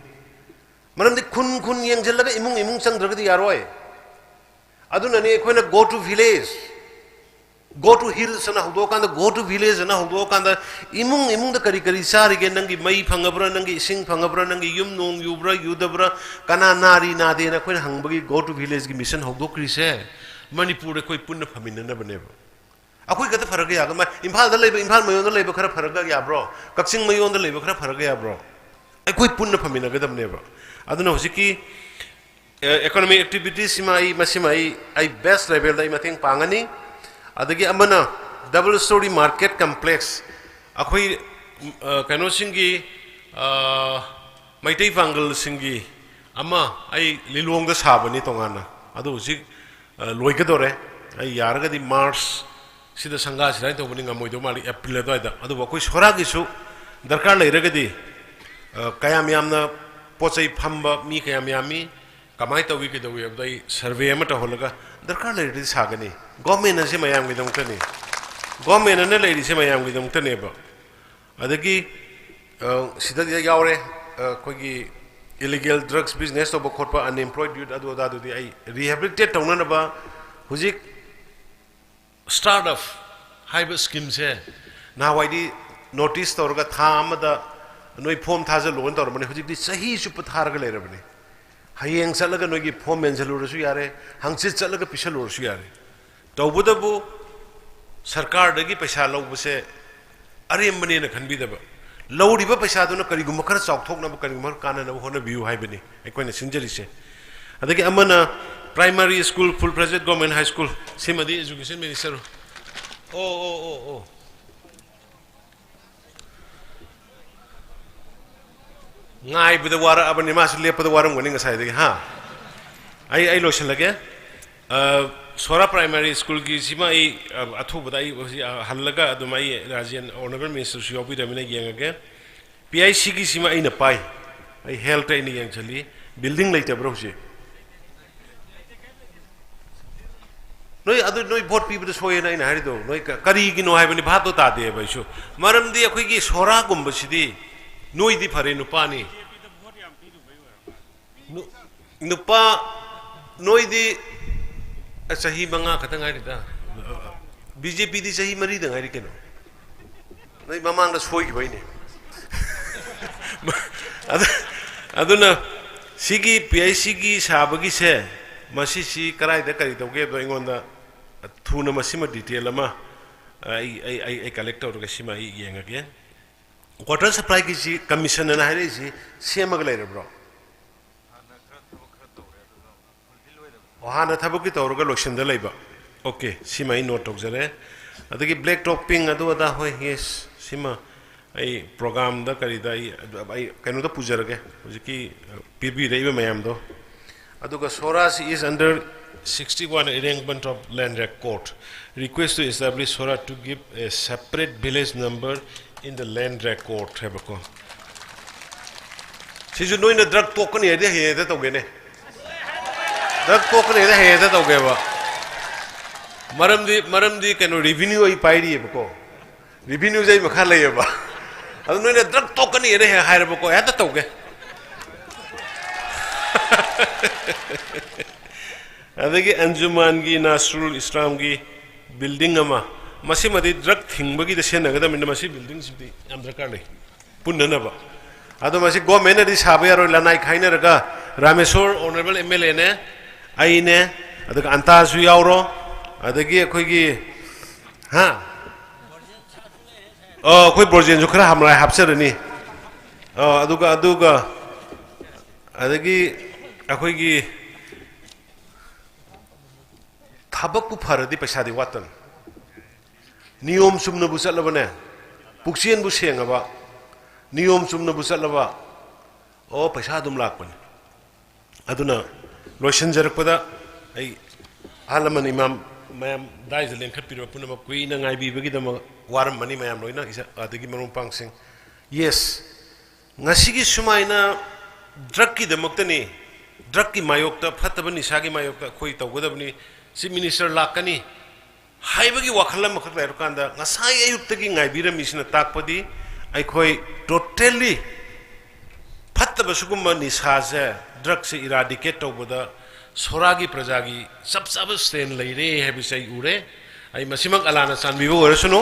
ꯃꯔꯝꯗꯤ ꯈꯨꯟ ꯈꯨꯟ ꯌꯦꯡꯁꯤꯜꯂꯒ ꯏꯃꯨꯡ ꯏꯃꯨꯡ ꯆꯪꯗ꯭ꯔꯒꯗꯤ ꯌꯥꯔꯣꯏ꯫ ꯑꯗꯨꯅꯅꯦ ꯑꯩꯈꯣꯏꯅ "Go to village, Go to hills ꯑꯅ ꯍꯧꯗꯣꯛꯑꯀꯥꯟꯗ, go to village ꯑꯅ ꯍꯧꯗꯣꯛꯑꯀꯥꯟꯗ, ꯏꯃꯨꯡ ꯏꯃꯨꯡꯗ ꯀꯔꯤ ꯀꯔꯤ ꯆꯥꯔꯤꯒꯦ, ꯅꯪꯒꯤ ꯃꯩ ꯐꯪꯉꯕ꯭ꯔꯥ, ꯅꯪꯒꯤ ꯏꯁꯤꯡ ꯐꯪꯉꯕ꯭ꯔꯥ, ꯅꯪꯒꯤ ꯌꯨꯝ ꯅꯣꯡ ꯌꯨꯕ꯭ꯔꯥ ꯌꯨꯗꯕ꯭ꯔꯥ, ꯀꯅꯥ ꯅꯥꯔꯤ ꯅꯥꯗꯦꯅ ꯑꯩꯈꯣꯏꯅ ꯍꯪꯕꯒꯤ go to villageꯀꯤ mission ꯍꯧꯗꯣꯛꯈ꯭ꯔꯤꯁꯦ ꯃꯅꯤꯄꯨꯔꯗ ꯑꯩꯈꯣꯏ ꯄꯨꯟꯅ ꯐꯝꯃꯤꯟꯅꯅꯕꯅꯦꯕ꯫ ꯑꯩꯈꯣꯏ ꯈꯛꯇ ꯐꯔꯒ ꯌꯥꯒ-, ꯃ-, ꯏꯝꯐꯥꯜꯗ ꯂꯩꯕ, ꯏꯝꯐꯥꯜ ꯃꯌꯣꯟꯗ ꯂꯩꯕ ꯈꯔ ꯐꯔꯒ ꯌꯥꯕ꯭ꯔꯣ? ꯀꯛꯆꯤꯡ ꯃꯌꯣꯟꯗ ꯂꯩꯕ ꯈꯔ ꯐꯔꯒ ꯌꯥꯕ꯭ꯔꯣ? ꯑꯩꯈꯣꯏ ꯄꯨꯟꯅ ꯐꯝꯃꯤꯟꯅꯒꯗꯕꯅꯦꯕ꯫ ꯑꯗꯨꯅ ꯍꯧꯖꯤꯛꯀꯤ ꯑꯦ, economic activitiesꯁꯤꯃ ꯑꯩ, ꯃꯁꯤꯃ ꯑꯩ, ꯑꯩ best levelꯗ ꯑꯩ ꯃꯇꯦꯡ ꯄꯥꯡꯒꯅꯤ꯫ ꯑꯗꯒꯤ ꯑꯃꯅ double story market complex, ꯑꯩꯈꯣꯏ, ꯑ, ꯀꯩꯅꯣꯁꯤꯡꯒꯤ, ꯑ, ꯃꯩꯇꯩ ꯄꯥꯡꯒꯜꯁꯤꯡꯒꯤ ꯑꯃ ꯑꯩ ꯂꯤꯂꯣꯡꯗ ꯁꯥꯕꯅꯤ ꯇꯣꯉꯥꯟꯅ, ꯑꯗꯨ ꯍꯧꯖꯤꯛ, ꯑ, ꯂꯣꯏꯒꯗꯧꯔꯦ꯫ ꯑꯩ ꯌꯥꯔꯒꯗꯤ March ꯁꯤꯗ ꯁꯪꯒꯥꯁꯤꯔꯥ ꯍꯥꯏꯅ ꯇꯧꯕꯅꯤ, ꯉꯝꯃꯣꯏꯗꯧ ꯃꯥꯜꯂꯤ, April ꯑꯗꯨꯋꯥꯏꯗ꯫ ꯑꯗꯨꯕꯨ ꯑꯩꯈꯣꯏ ꯁꯣꯔꯥꯒꯤꯁꯨ ꯗꯔꯀꯥꯔ ꯂꯩꯔꯒꯗꯤ, ꯑ, ꯀꯌꯥꯝ ꯌꯥꯝꯅ ꯄꯣꯠ ꯆꯩ ꯐꯝꯕ ꯃꯤ ꯀꯌꯥꯝ ꯌꯥꯝꯃꯤ, ꯀꯃꯥꯏꯅ ꯇꯧꯏ, ꯀꯩꯗꯧꯏ ꯍꯥꯏꯕꯗꯣ ꯑꯩ survey ꯑꯃ ꯇꯧꯍꯜꯂꯒ ꯗꯔꯀꯥꯔ ꯂꯩꯔꯗꯤ ꯁꯥꯒꯅꯤ꯫ Government ꯑꯁꯤ ꯃꯌꯥꯝꯒꯤꯗꯃꯛꯇꯅꯤ, government ꯑꯅ ꯂꯩꯔꯤꯁꯦ ꯃꯌꯥꯝꯒꯤꯗꯃꯛꯇꯅꯦꯕ꯫ ꯑꯗꯒꯤ, ꯑ, ꯁꯤꯗ ꯌꯥꯎꯔꯦ, ꯑ, ꯑꯩꯈꯣꯏꯒꯤ illegal drugs business ꯇꯧꯕ ꯈꯣꯠꯄ, unemployed youth, ꯑꯗꯨ ꯑꯗꯥꯗꯨꯗꯤ ꯑꯩ rehabilitate ꯇꯧꯅꯅꯕ ꯍꯧꯖꯤꯛ Startup ꯍꯥꯏꯕ schemeꯁꯦ ꯅꯍꯥꯟꯋꯥꯏꯗꯤ notice ꯇꯧꯔꯒ ꯊꯥ ꯑꯃꯗ ꯅꯣꯏ form ꯊꯥꯖꯤꯜꯂꯣꯅ ꯇꯧꯔꯝꯕꯅꯤ, ꯍꯧꯖꯤꯛꯇꯤ ꯆꯍꯤ ꯆꯨꯞꯄ ꯊꯥꯔꯒ ꯂꯩꯔꯕꯅꯤ꯫ ꯍꯌꯦꯡ ꯆꯠꯂꯒ ꯅꯣꯏꯒꯤ form ꯃꯦꯟꯁꯤꯜꯂꯨꯔꯁꯨ ꯌꯥꯔꯦ, ꯍꯪꯆꯤꯠ ꯆꯠꯂꯒ ꯄꯤꯁꯜꯂꯨꯔꯁꯨ ꯌꯥꯔꯦ꯫ ꯇꯧꯕꯇꯕꯨ ꯁꯔꯀꯥꯔꯗꯒꯤ ꯄꯩꯁꯥ ꯂꯧꯕꯁꯦ ꯑꯔꯦꯝꯕꯅꯦꯅ ꯈꯟꯕꯤꯗꯕ, ꯂꯧꯔꯤꯕ ꯄꯩꯁꯥꯗꯨꯅ ꯀꯔꯤꯒꯨꯝꯕ ꯈꯔ ꯆꯥꯎꯊꯣꯛꯅꯕ, ꯀꯔꯤꯒꯨꯝꯕ ꯈꯔ ꯀꯥꯟꯅꯅꯕ ꯍꯣꯠꯅꯕꯤꯌꯨ ꯍꯥꯏꯕꯅꯤ ꯑꯩꯈꯣꯏꯅ ꯁꯤꯟꯖꯔꯤꯁꯦ꯫ ꯑꯗꯒꯤ ꯑꯃꯅ primary school, Full Fledged Government High School, ꯁꯤꯃꯗꯤ education minister꯫ ꯑꯣ, ꯑꯣ, ꯑꯣ, ꯑꯣ꯫ ꯉꯥꯏꯕꯗ ꯋꯥꯔꯛꯑꯕꯅꯤ, ꯃꯥꯁꯨ ꯂꯦꯞꯄꯗ ꯋꯥꯔꯝꯒꯅꯤ ꯉꯁꯥꯏꯗꯒꯤ, ꯍꯥ? ꯑꯩ, ꯑꯩ ꯂꯣꯏꯁꯤꯜꯂꯒꯦ꯫ ꯑ, ꯁꯣꯔꯥ primary schoolꯒꯤꯁꯤꯃ ꯑꯩ, ꯑ, ꯑꯊꯨꯕꯗ ꯑꯩ ꯍꯧꯖꯤꯛ, ꯑ, ꯍꯜꯂꯒ ꯑꯗꯨꯝ ꯑꯩ ꯔꯥꯖꯦꯟ honourable ministerꯁꯨ ꯌꯥꯎꯕꯤꯔꯕꯅꯤꯅ ꯌꯦꯡꯉꯒꯦ꯫ P I Cꯒꯤꯁꯤꯃ ꯑꯩꯅ ꯄꯥꯏ, ꯑꯩ healthꯇ ꯑꯩꯅ ꯌꯦꯡꯁꯤꯜꯂꯤ꯫ Building ꯂꯩꯇꯕ꯭ꯔꯥ ꯍꯧꯖꯤꯛ? ꯅꯣꯏ ꯑꯗꯨ, ꯅꯣꯏ vote ꯄꯤꯕꯗ ꯁꯣꯏꯌꯦꯅ ꯑꯩꯅ ꯍꯥꯏꯔꯤꯗꯣ, ꯅꯣꯏ ꯀ-, ꯀꯔꯤꯒꯤꯅꯣ ꯍꯥꯏꯕꯅꯤ, ꯚꯥꯞꯇꯣ ꯇꯥꯗꯦꯕ ꯑꯩꯁꯨ꯫ ꯃꯔꯝꯗꯤ ꯑꯩꯈꯣꯏꯒꯤ ꯁꯣꯔꯥꯒꯨꯝꯕꯁꯤꯗꯤ ꯅꯣꯏꯗꯤ ꯐꯔꯦ, ꯅꯨꯄꯥꯅꯤ꯫ ꯅꯨ-, ꯅꯨꯄꯥ, ꯅꯣꯏꯗꯤ, ꯑ, ꯆꯍꯤ ꯃꯉꯥ ꯈꯛꯇ ꯉꯥꯏꯔꯤꯗ꯫ ꯕꯤ ꯖꯦ ꯄꯤꯗꯤ ꯆꯍꯤ ꯃꯔꯤꯗ ꯉꯥꯏꯔꯤ ꯀꯩꯅꯣ꯫ ꯅꯣꯏ ꯃꯃꯥꯡꯗ ꯁꯣꯏꯈꯤꯕꯩꯅꯦ꯫ ꯑꯗꯨ-, ꯑꯗꯨꯅ ꯁꯤꯒꯤ ꯄꯤ ꯑꯩꯆ ꯁꯤꯒꯤ ꯁꯥꯕꯒꯤꯁꯦ, ꯃꯁꯤꯁꯤ ꯀꯗꯥꯏꯗ ꯀꯔꯤ ꯇꯧꯒꯦ ꯍꯥꯏꯕꯗꯣ ꯑꯩꯉꯣꯟꯗ ꯊꯨꯅ ꯃꯁꯤꯃ detail ꯑꯃ ꯑꯩ, ꯑꯩ, ꯑꯩ, ꯑꯩ collect ꯇꯧꯔꯒ ꯁꯤꯃ ꯑꯩ ꯌꯦꯡꯉꯒꯦ꯫ Water supplyꯒꯤꯁꯤ commission ꯑꯅ ꯍꯥꯏꯔꯛꯏꯁꯤ ꯁꯦꯝꯃꯒ ꯂꯩꯔꯕ꯭ꯔꯣ? ꯑꯣ, ꯍꯥꯟꯅ ꯊꯕꯛꯀꯤ ꯇꯧꯔꯒ ꯂꯣꯏꯁꯤꯟꯗ ꯂꯩꯕ꯫ Okay, ꯁꯤꯃ ꯑꯩ note ꯇꯧꯖꯔꯦ꯫ ꯑꯗꯒꯤ black topping ꯑꯗꯨ ꯑꯗꯥ, ꯍꯣꯏ, yes, ꯁꯤꯃ ꯑꯩ programꯗ ꯀꯔꯤꯗ ꯑꯩ, ꯑꯩ ꯀꯩꯅꯣꯗ ꯄꯨꯖꯔꯒꯦ, ꯍꯧꯖꯤꯛꯀꯤ, ꯑ, ꯄꯤꯕꯤꯔꯛꯏꯕ ꯃꯌꯥꯝꯗꯣ꯫ ꯑꯗꯨꯒ SORAꯁꯤ is under sixty-one arrangement of land record. Request to establish SORA to give a separate village number in the land record ꯍꯥꯏꯕꯀꯣ꯫ ꯁꯤꯁꯨ ꯅꯣꯏꯅ drug ꯇꯣꯛꯀꯅꯤ ꯍꯥꯏꯗꯤ ꯍꯌꯦꯡ ꯍꯦꯛꯇ ꯇꯧꯒꯦꯅꯦ꯫ Drug ꯇꯣꯛꯀꯅꯤ ꯍꯥꯏꯗꯤ ꯍꯌꯦꯡ ꯍꯦꯛꯇ ꯇꯧꯒꯦꯕ꯫ ꯃꯔꯝꯗꯤ, ꯃꯔꯝꯗꯤ ꯀꯩꯅꯣ, revenue ꯑꯩ ꯄꯥꯏꯔꯤꯑꯕꯀꯣ꯫ Revenueꯁꯦ ꯑꯩ ꯃꯈꯥ ꯂꯩꯌꯦꯕ꯫ ꯑꯗꯨ ꯅꯣꯏꯅ drug ꯇꯣꯛꯀꯅꯤ ꯍꯥꯏꯅ ꯍꯦꯛ ꯍꯥꯏꯔꯕꯀꯣ, ꯍꯦꯛꯇ ꯇꯧꯒꯦ꯫ ꯑꯗꯒꯤ ꯑꯟꯖꯨꯃꯥꯟꯒꯤ ꯅꯥꯁꯔꯨꯜ ꯏꯁꯂꯥꯝꯒꯤ building ꯑꯃ, ꯃꯁꯤꯃꯗꯤ drug ꯊꯤꯡꯕꯒꯤꯗ ꯁꯤꯖꯤꯟꯅꯒꯗꯕꯅꯤꯅ ꯃꯁꯤ buildingꯁꯤꯗꯤ ꯌꯥꯝ ꯗꯔꯀꯥꯔ ꯂꯩ ꯄꯨꯟꯅꯅꯕ꯫ ꯑꯗꯣ ꯃꯁꯤ governmentꯅꯗꯤ ꯁꯥꯕ ꯌꯥꯔꯣꯏ, ꯂꯅꯥꯏ ꯈꯥꯏꯅꯔꯒ ꯔꯥꯃꯦꯁꯣꯔ honourable M L Aꯅꯦ, ꯑꯩꯅꯦ, ꯑꯗꯨꯒ ꯑꯟꯇꯥꯁꯨ ꯌꯥꯎꯔꯣ, ꯑꯗꯒꯤ ꯑꯩꯈꯣꯏꯒꯤ, ꯍꯥ? ꯑ, ꯑꯩꯈꯣꯏ ꯕ꯭ꯔꯣꯖꯦꯟꯁꯨ ꯈꯔ ꯍꯥꯞ-, ꯍꯥꯞꯆꯔꯅꯤ꯫ ꯑ, ꯑꯗꯨꯒ, ꯑꯗꯨꯒ, ꯑꯗꯒꯤ ꯑꯩꯈꯣꯏꯒꯤ ꯊꯕꯛꯄꯨ ꯐꯔꯗꯤ ꯄꯩꯁꯥꯗꯤ ꯋꯥꯠꯇꯅ꯫ ꯅꯤꯌꯣꯝ ꯆꯨꯝꯅꯕꯨ ꯆꯠꯂꯕꯅꯦ, ꯄꯨꯛꯆꯦꯟꯕꯨ ꯁꯦꯡꯉꯕ, ꯅꯤꯌꯣꯝ ꯆꯨꯝꯅꯕꯨ ꯆꯠꯂꯕ, ꯑꯣ, ꯄꯩꯁꯥ ꯑꯗꯨꯝ ꯂꯥꯛꯄꯅꯤ꯫ ꯑꯗꯨꯅ ꯂꯣꯏꯁꯤꯟꯖꯔꯛꯄꯗ ꯑꯩ ꯑꯍꯜ ꯂꯃꯟ ꯏꯃꯥꯝ ꯃꯌꯥꯝ ꯗꯥꯏꯗ ꯂꯦꯡꯈꯠꯄꯤꯔꯕ ꯄꯨꯝꯅꯃꯛ ꯀꯨꯏꯅ ꯉꯥꯏꯕꯤꯕꯒꯤꯗꯃꯛ ꯋꯥꯔꯝꯃꯅꯤ ꯃꯌꯥꯝ ꯂꯣꯏꯅ, ꯏꯆꯥ-, ꯑꯗꯒꯤ ꯃꯔꯨꯞ ꯃꯄꯥꯡꯁꯤꯡ꯫ Yes, ꯉꯁꯤꯒꯤ ꯁꯨꯃꯥꯏꯅ drugꯀꯤꯗꯃꯛꯇꯅꯤ, drugꯀꯤ ꯃꯥꯌꯣꯛꯇ, ꯐꯠꯇꯕ ꯅꯤꯁꯥꯒꯤ ꯃꯥꯌꯣꯛꯇ ꯑꯩꯈꯣꯏ ꯇꯧꯒꯗꯕꯅꯤ, Chief Minister ꯂꯥꯛꯀꯅꯤ ꯍꯥꯏꯕꯒꯤ ꯋꯥꯈꯜ ꯑꯃꯈꯛ ꯂꯩꯔꯀꯥꯟꯗ ꯉꯁꯥꯏ ꯑꯌꯨꯛꯇꯒꯤ ꯉꯥꯏꯕꯤꯔꯝꯃꯤꯁꯤꯅ ꯇꯥꯛꯄꯗꯤ ꯑꯩꯈꯣꯏ totally ꯐꯠꯇꯕ ꯁꯤꯒꯨꯝꯕ ꯅꯤꯁꯥꯁꯦ, drugꯁꯦ eradicate ꯇꯧꯕꯗ ꯁꯣꯔꯥꯒꯤ ꯄ꯭ꯔꯖꯥꯒꯤ ꯆꯞ ꯆꯥꯕ stand ꯂꯩꯔꯦ ꯍꯥꯏꯕꯁꯦ ꯑꯩ ꯎꯔꯦ꯫ ꯑꯩ ꯃꯁꯤꯃꯛ ꯑꯂꯥꯅ ꯆꯥꯟꯕꯤꯕ ꯑꯣꯏꯔꯁꯅꯨ꯫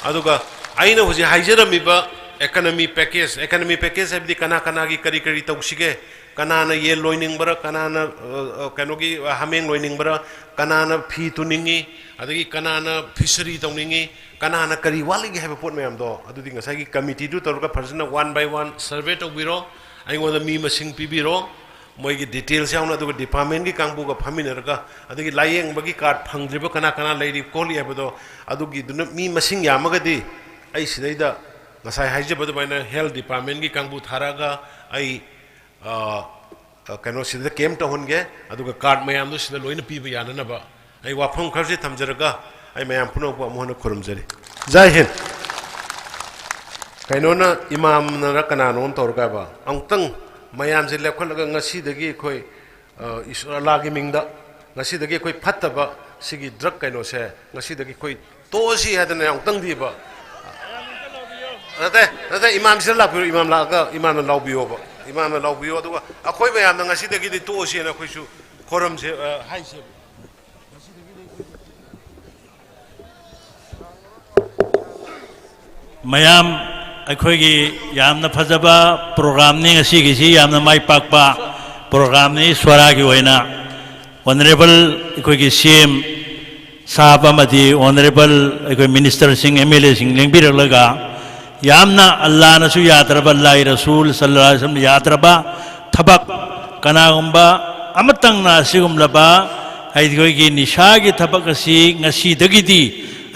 ꯑꯗꯨꯒ ꯑꯩꯅ ꯍꯧꯖꯤꯛ ꯍꯥꯏꯖꯔꯝꯃꯤꯕ economy package, economy package ꯍꯥꯏꯕꯗꯤ ꯀꯅꯥ ꯀꯅꯥꯒꯤ ꯀꯔꯤ ꯀꯔꯤ ꯇꯧꯁꯤꯒꯦ, ꯀꯅꯥꯅ ꯌꯦꯟ ꯂꯣꯏꯅꯤꯡꯕ꯭ꯔꯥ, ꯀꯅꯥꯅ, ꯑ, ꯑ, ꯀꯩꯅꯣꯒꯤ, ꯑ, ꯍꯥꯃꯦꯡ ꯂꯣꯏꯅꯤꯡꯕ꯭ꯔꯥ, ꯀꯅꯥꯅ ꯐꯤ ꯇꯨꯅꯤꯡꯉꯤ, ꯑꯗꯒꯤ ꯀꯅꯥꯅ fishery ꯇꯧꯅꯤꯡꯉꯤ, ꯀꯅꯥꯅ ꯀꯔꯤ ꯋꯥꯠꯂꯤꯒꯦ ꯍꯥꯏꯕ ꯄꯣꯠ ꯃꯌꯥꯝꯗꯣ, ꯑꯗꯨꯗꯤ ꯉꯁꯥꯏꯒꯤ committeeꯗꯨ ꯇꯧꯔꯒ ꯐꯖꯅ one by one survey ꯇꯧꯕꯤꯔꯣ, ꯑꯩꯉꯣꯟꯗ ꯃꯤ ꯃꯁꯤꯡ ꯄꯤꯕꯤꯔꯣ, ꯃꯣꯏꯒꯤ details ꯌꯥꯎꯅ, ꯑꯗꯨꯒ departmentꯀꯤ ꯀꯥꯡꯕꯨꯒ ꯐꯝꯃꯤꯟꯅꯔꯒ, ꯑꯗꯒꯤ ꯂꯥꯏꯌꯦꯡꯕꯒꯤ card ꯐꯪꯗ꯭ꯔꯤꯕ ꯀꯅꯥ ꯀꯅꯥ ꯂꯩꯔꯤ ꯈꯣꯠꯂꯤ ꯍꯥꯏꯕꯗꯣ, ꯑꯗꯨꯒꯤꯗꯨꯅ ꯃꯤ ꯃꯁꯤꯡ ꯌꯥꯝꯃꯒꯗꯤ ꯑꯩ ꯁꯤꯗꯩꯗ ꯉꯁꯥꯏ ꯍꯥꯏꯖꯕ ꯑꯗꯨꯃꯥꯏꯅ health departmentꯀꯤ ꯀꯥꯡꯕꯨ ꯊꯥꯔꯛꯑꯒ ꯑꯩ, ꯑ, ꯑ, ꯀꯩꯅꯣ ꯁꯤꯗ camp ꯇꯧꯍꯟꯒꯦ, ꯑꯗꯨꯒ card ꯃꯌꯥꯝꯗꯣ ꯁꯤꯗ ꯂꯣꯏꯅ ꯄꯤꯕ ꯌꯥꯅꯅꯕ ꯑꯩ ꯋꯥꯐꯝ ꯈꯔꯁꯤ ꯊꯝꯖꯔꯒ ꯑꯩ ꯃꯌꯥꯝ ꯄꯨꯝꯅꯃꯛꯄꯨ ꯑꯃꯨꯛ ꯍꯟꯅ ꯈꯨꯔꯨꯝꯖꯔꯤ꯫ ꯖꯥꯏ ꯍꯤꯟ꯫ ꯀꯩꯅꯣꯅ ꯏꯃꯥꯝꯅꯔ ꯀꯅꯥꯅꯣ ꯑꯃ ꯇꯧꯔꯒ ꯍꯥꯏꯕ, ꯑꯃꯨꯛꯇꯪ ꯃꯌꯥꯝꯁꯦ ꯂꯦꯞꯈꯠꯂꯒ ꯉꯁꯤꯗꯒꯤ ꯑꯩꯈꯣꯏ, ꯑ, ꯏꯁꯣꯔ ꯑꯜꯂꯥꯒꯤ ꯃꯤꯡꯗ ꯉꯁꯤꯗꯒꯤ ꯑꯩꯈꯣꯏ ꯐꯠꯇꯕ ꯁꯤꯒꯤ drug ꯀꯩꯅꯣꯁꯦ ꯉꯁꯤꯗꯒꯤ ꯑꯩꯈꯣꯏ ꯇꯣꯛꯑꯁꯤ ꯍꯥꯏꯗꯅ ꯑꯃꯨꯛꯇꯪꯗꯤꯕ꯫ ꯅꯠꯇꯦ, ꯅꯠꯇꯦ, ꯏꯃꯥꯝꯁꯤꯗ ꯂꯥꯛꯄꯤꯔꯣ, ꯏꯃꯥꯝ ꯂꯥꯛꯑꯒ ꯏꯃꯥꯝꯅ ꯂꯥꯎꯕꯤꯌꯣꯕ, ꯏꯃꯥꯝꯅ ꯂꯥꯎꯕꯤꯌꯣ, ꯑꯗꯨꯒ ꯑꯩꯈꯣꯏ ꯃꯌꯥꯝꯅ ꯉꯁꯤꯗꯒꯤꯗꯤ ꯇꯣꯛꯑꯁꯦꯅ ꯑꯩꯈꯣꯏꯁꯨ ꯈꯣꯔꯝꯁꯦ, ꯑ, ꯍꯥꯏꯁꯦꯕ꯫ ꯃꯌꯥꯝ, ꯑꯩꯈꯣꯏꯒꯤ ꯌꯥꯝꯅ ꯐꯖꯕ programꯅꯤ ꯉꯁꯤꯒꯤꯁꯤ, ꯌꯥꯝꯅ ꯃꯥꯏ ꯄꯥꯛꯄ programꯅꯤ꯫ ꯁ꯭ꯋꯔꯥꯒꯤ ꯑꯣꯏꯅ honourable ꯑꯩꯈꯣꯏꯒꯤ CM ꯁꯥꯍꯕ ꯑꯃꯗꯤ honourable ꯑꯩꯈꯣꯏ ministerꯁꯤꯡ, MLAꯁꯤꯡ ꯂꯦꯡꯕꯤꯔꯛꯂꯒ, ꯌꯥꯝꯅ ꯑꯜꯂꯥꯅꯁꯨ ꯌꯥꯗ꯭ꯔꯕ, ꯑꯜꯂꯥꯍꯤ ꯔꯁꯨꯜ ꯁꯜꯂꯜꯂꯥꯍꯨ ꯑꯂꯩꯍꯤ ꯋꯁꯜꯂꯝꯅ ꯌꯥꯗ꯭ꯔꯕ ꯊꯕꯛ, ꯀꯅꯥꯒꯨꯝꯕ ꯑꯃꯇꯪꯅ ꯑꯁꯤꯒꯨꯝꯂꯕ ꯑꯩꯈꯣꯏꯒꯤ ꯅꯤꯁꯥꯒꯤ ꯊꯕꯛ ꯑꯁꯤ ꯉꯁꯤꯗꯒꯤꯗꯤ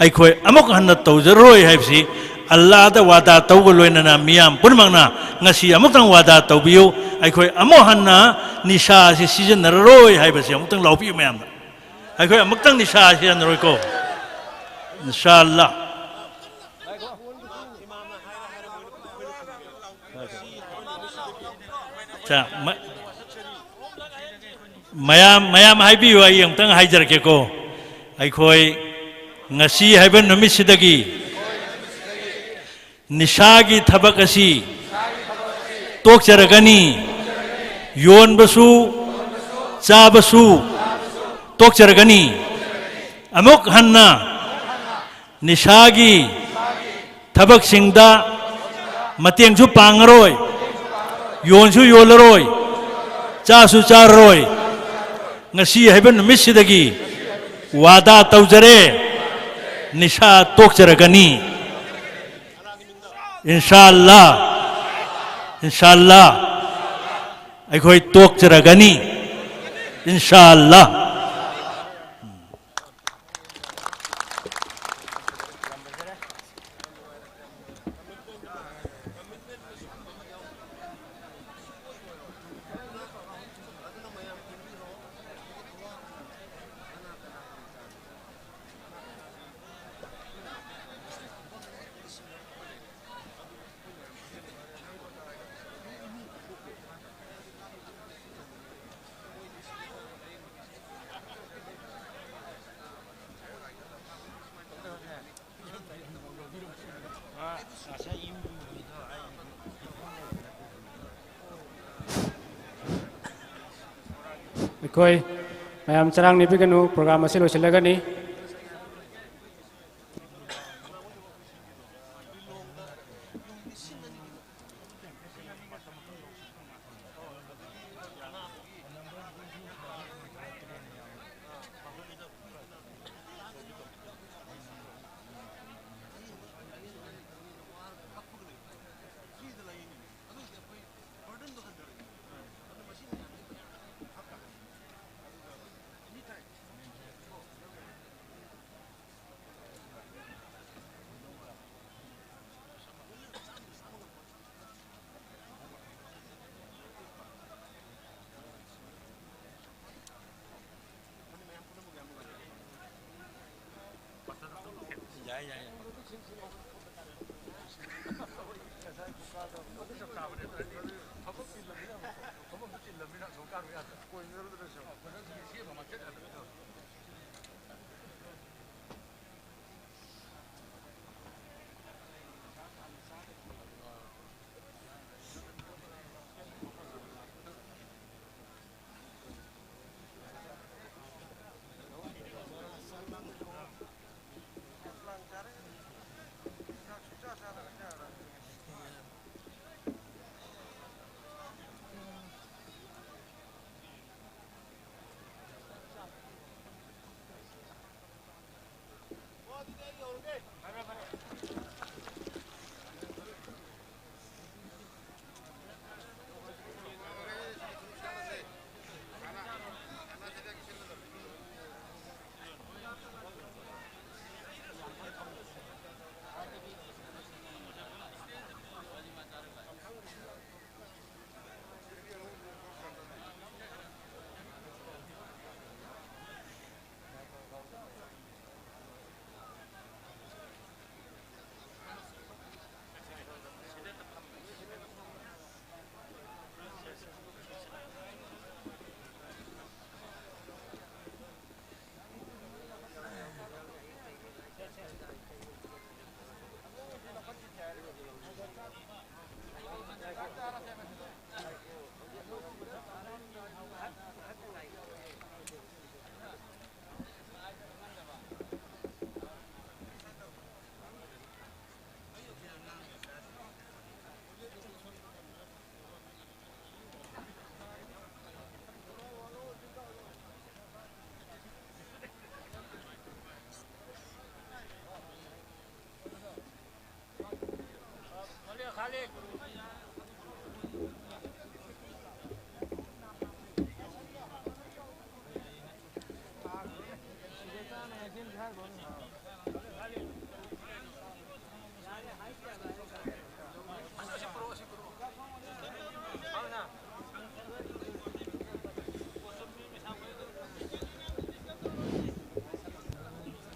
ꯑꯩꯈꯣꯏ ꯑꯃꯨꯛ ꯍꯟꯅ ꯇꯧꯖꯔꯔꯣꯏ ꯍꯥꯏꯕꯁꯤ ꯑꯜꯂꯥꯗ ꯋꯥꯗꯥ ꯇꯧꯕꯒ ꯂꯣꯏꯅꯅ ꯃꯤꯌꯥꯝ ꯄꯨꯝꯅꯃꯛꯅ ꯉꯁꯤ ꯑꯃꯨꯛꯇꯪ ꯋꯥꯗꯥ ꯇꯧꯕꯤꯌꯨ꯫ ꯑꯩꯈꯣꯏ ꯑꯃꯨꯛ ꯍꯟꯅ ꯅꯤꯁꯥ ꯑꯁꯤ ꯁꯤꯖꯤꯟꯅꯔꯔꯣꯏ ꯍꯥꯏꯕꯁꯤ ꯑꯃꯨꯛꯇꯪ ꯂꯥꯎꯕꯤꯌꯨ ꯃꯌꯥꯝꯅ꯫ ꯑꯩꯈꯣꯏ ꯑꯃꯨꯛꯇꯪ ꯅꯤꯁꯥ ꯁꯤꯖꯤꯟꯅꯔꯣꯏꯀꯣ꯫ ꯏꯟꯁꯥ ꯑꯜꯂꯥ꯫ ꯆꯥ, ꯃ-, ꯃꯌꯥꯝ, ꯃꯌꯥꯝ ꯍꯥꯏꯕꯤꯌꯨ, ꯑꯩ ꯑꯃꯨꯛꯇꯪ ꯍꯥꯏꯖꯔꯛꯀꯦꯀꯣ꯫ ꯑꯩꯈꯣꯏ ꯉꯁꯤ ꯍꯥꯏꯕ ꯅꯨꯃꯤꯠꯁꯤꯗꯒꯤ ꯅꯤꯁꯥꯒꯤ ꯊꯕꯛ ꯑꯁꯤ ꯇꯣꯛꯆꯔꯒꯅꯤ, ꯌꯣꯟꯕꯁꯨ ꯆꯥꯕꯁꯨ ꯇꯣꯛꯆꯔꯒꯅꯤ꯫ ꯑꯃꯨꯛ ꯍꯟꯅ ꯅꯤꯁꯥꯒꯤ ꯊꯕꯛꯁꯤꯡꯗ ꯃꯇꯦꯡꯁꯨ ꯄꯥꯡꯉꯔꯣꯏ, ꯌꯣꯟꯁꯨ ꯌꯣꯜꯂꯔꯣꯏ, ꯆꯥꯁꯨ ꯆꯥꯔꯔꯣꯏ꯫ ꯉꯁꯤ ꯍꯥꯏꯕ ꯅꯨꯃꯤꯠꯁꯤꯗꯒꯤ ꯋꯥꯗꯥ ꯇꯧꯖꯔꯦ, ꯅꯤꯁꯥ ꯇꯣꯛꯆꯔꯒꯅꯤ꯫ ꯏꯟꯁꯥ ꯑꯜꯂꯥ, ꯏꯟꯁꯥ ꯑꯜꯂꯥ, ꯑꯩꯈꯣꯏ ꯇꯣꯛꯆꯔꯒꯅꯤ, ꯏꯟꯁꯥ ꯑꯜꯂꯥ꯫ ꯑꯩꯈꯣꯏ ꯃꯌꯥꯝ ꯆꯔꯥꯡ ꯅꯦꯕꯤꯒꯅꯨ, program ꯑꯁꯤ ꯂꯣꯏꯁꯤꯜꯂꯒꯅꯤ꯫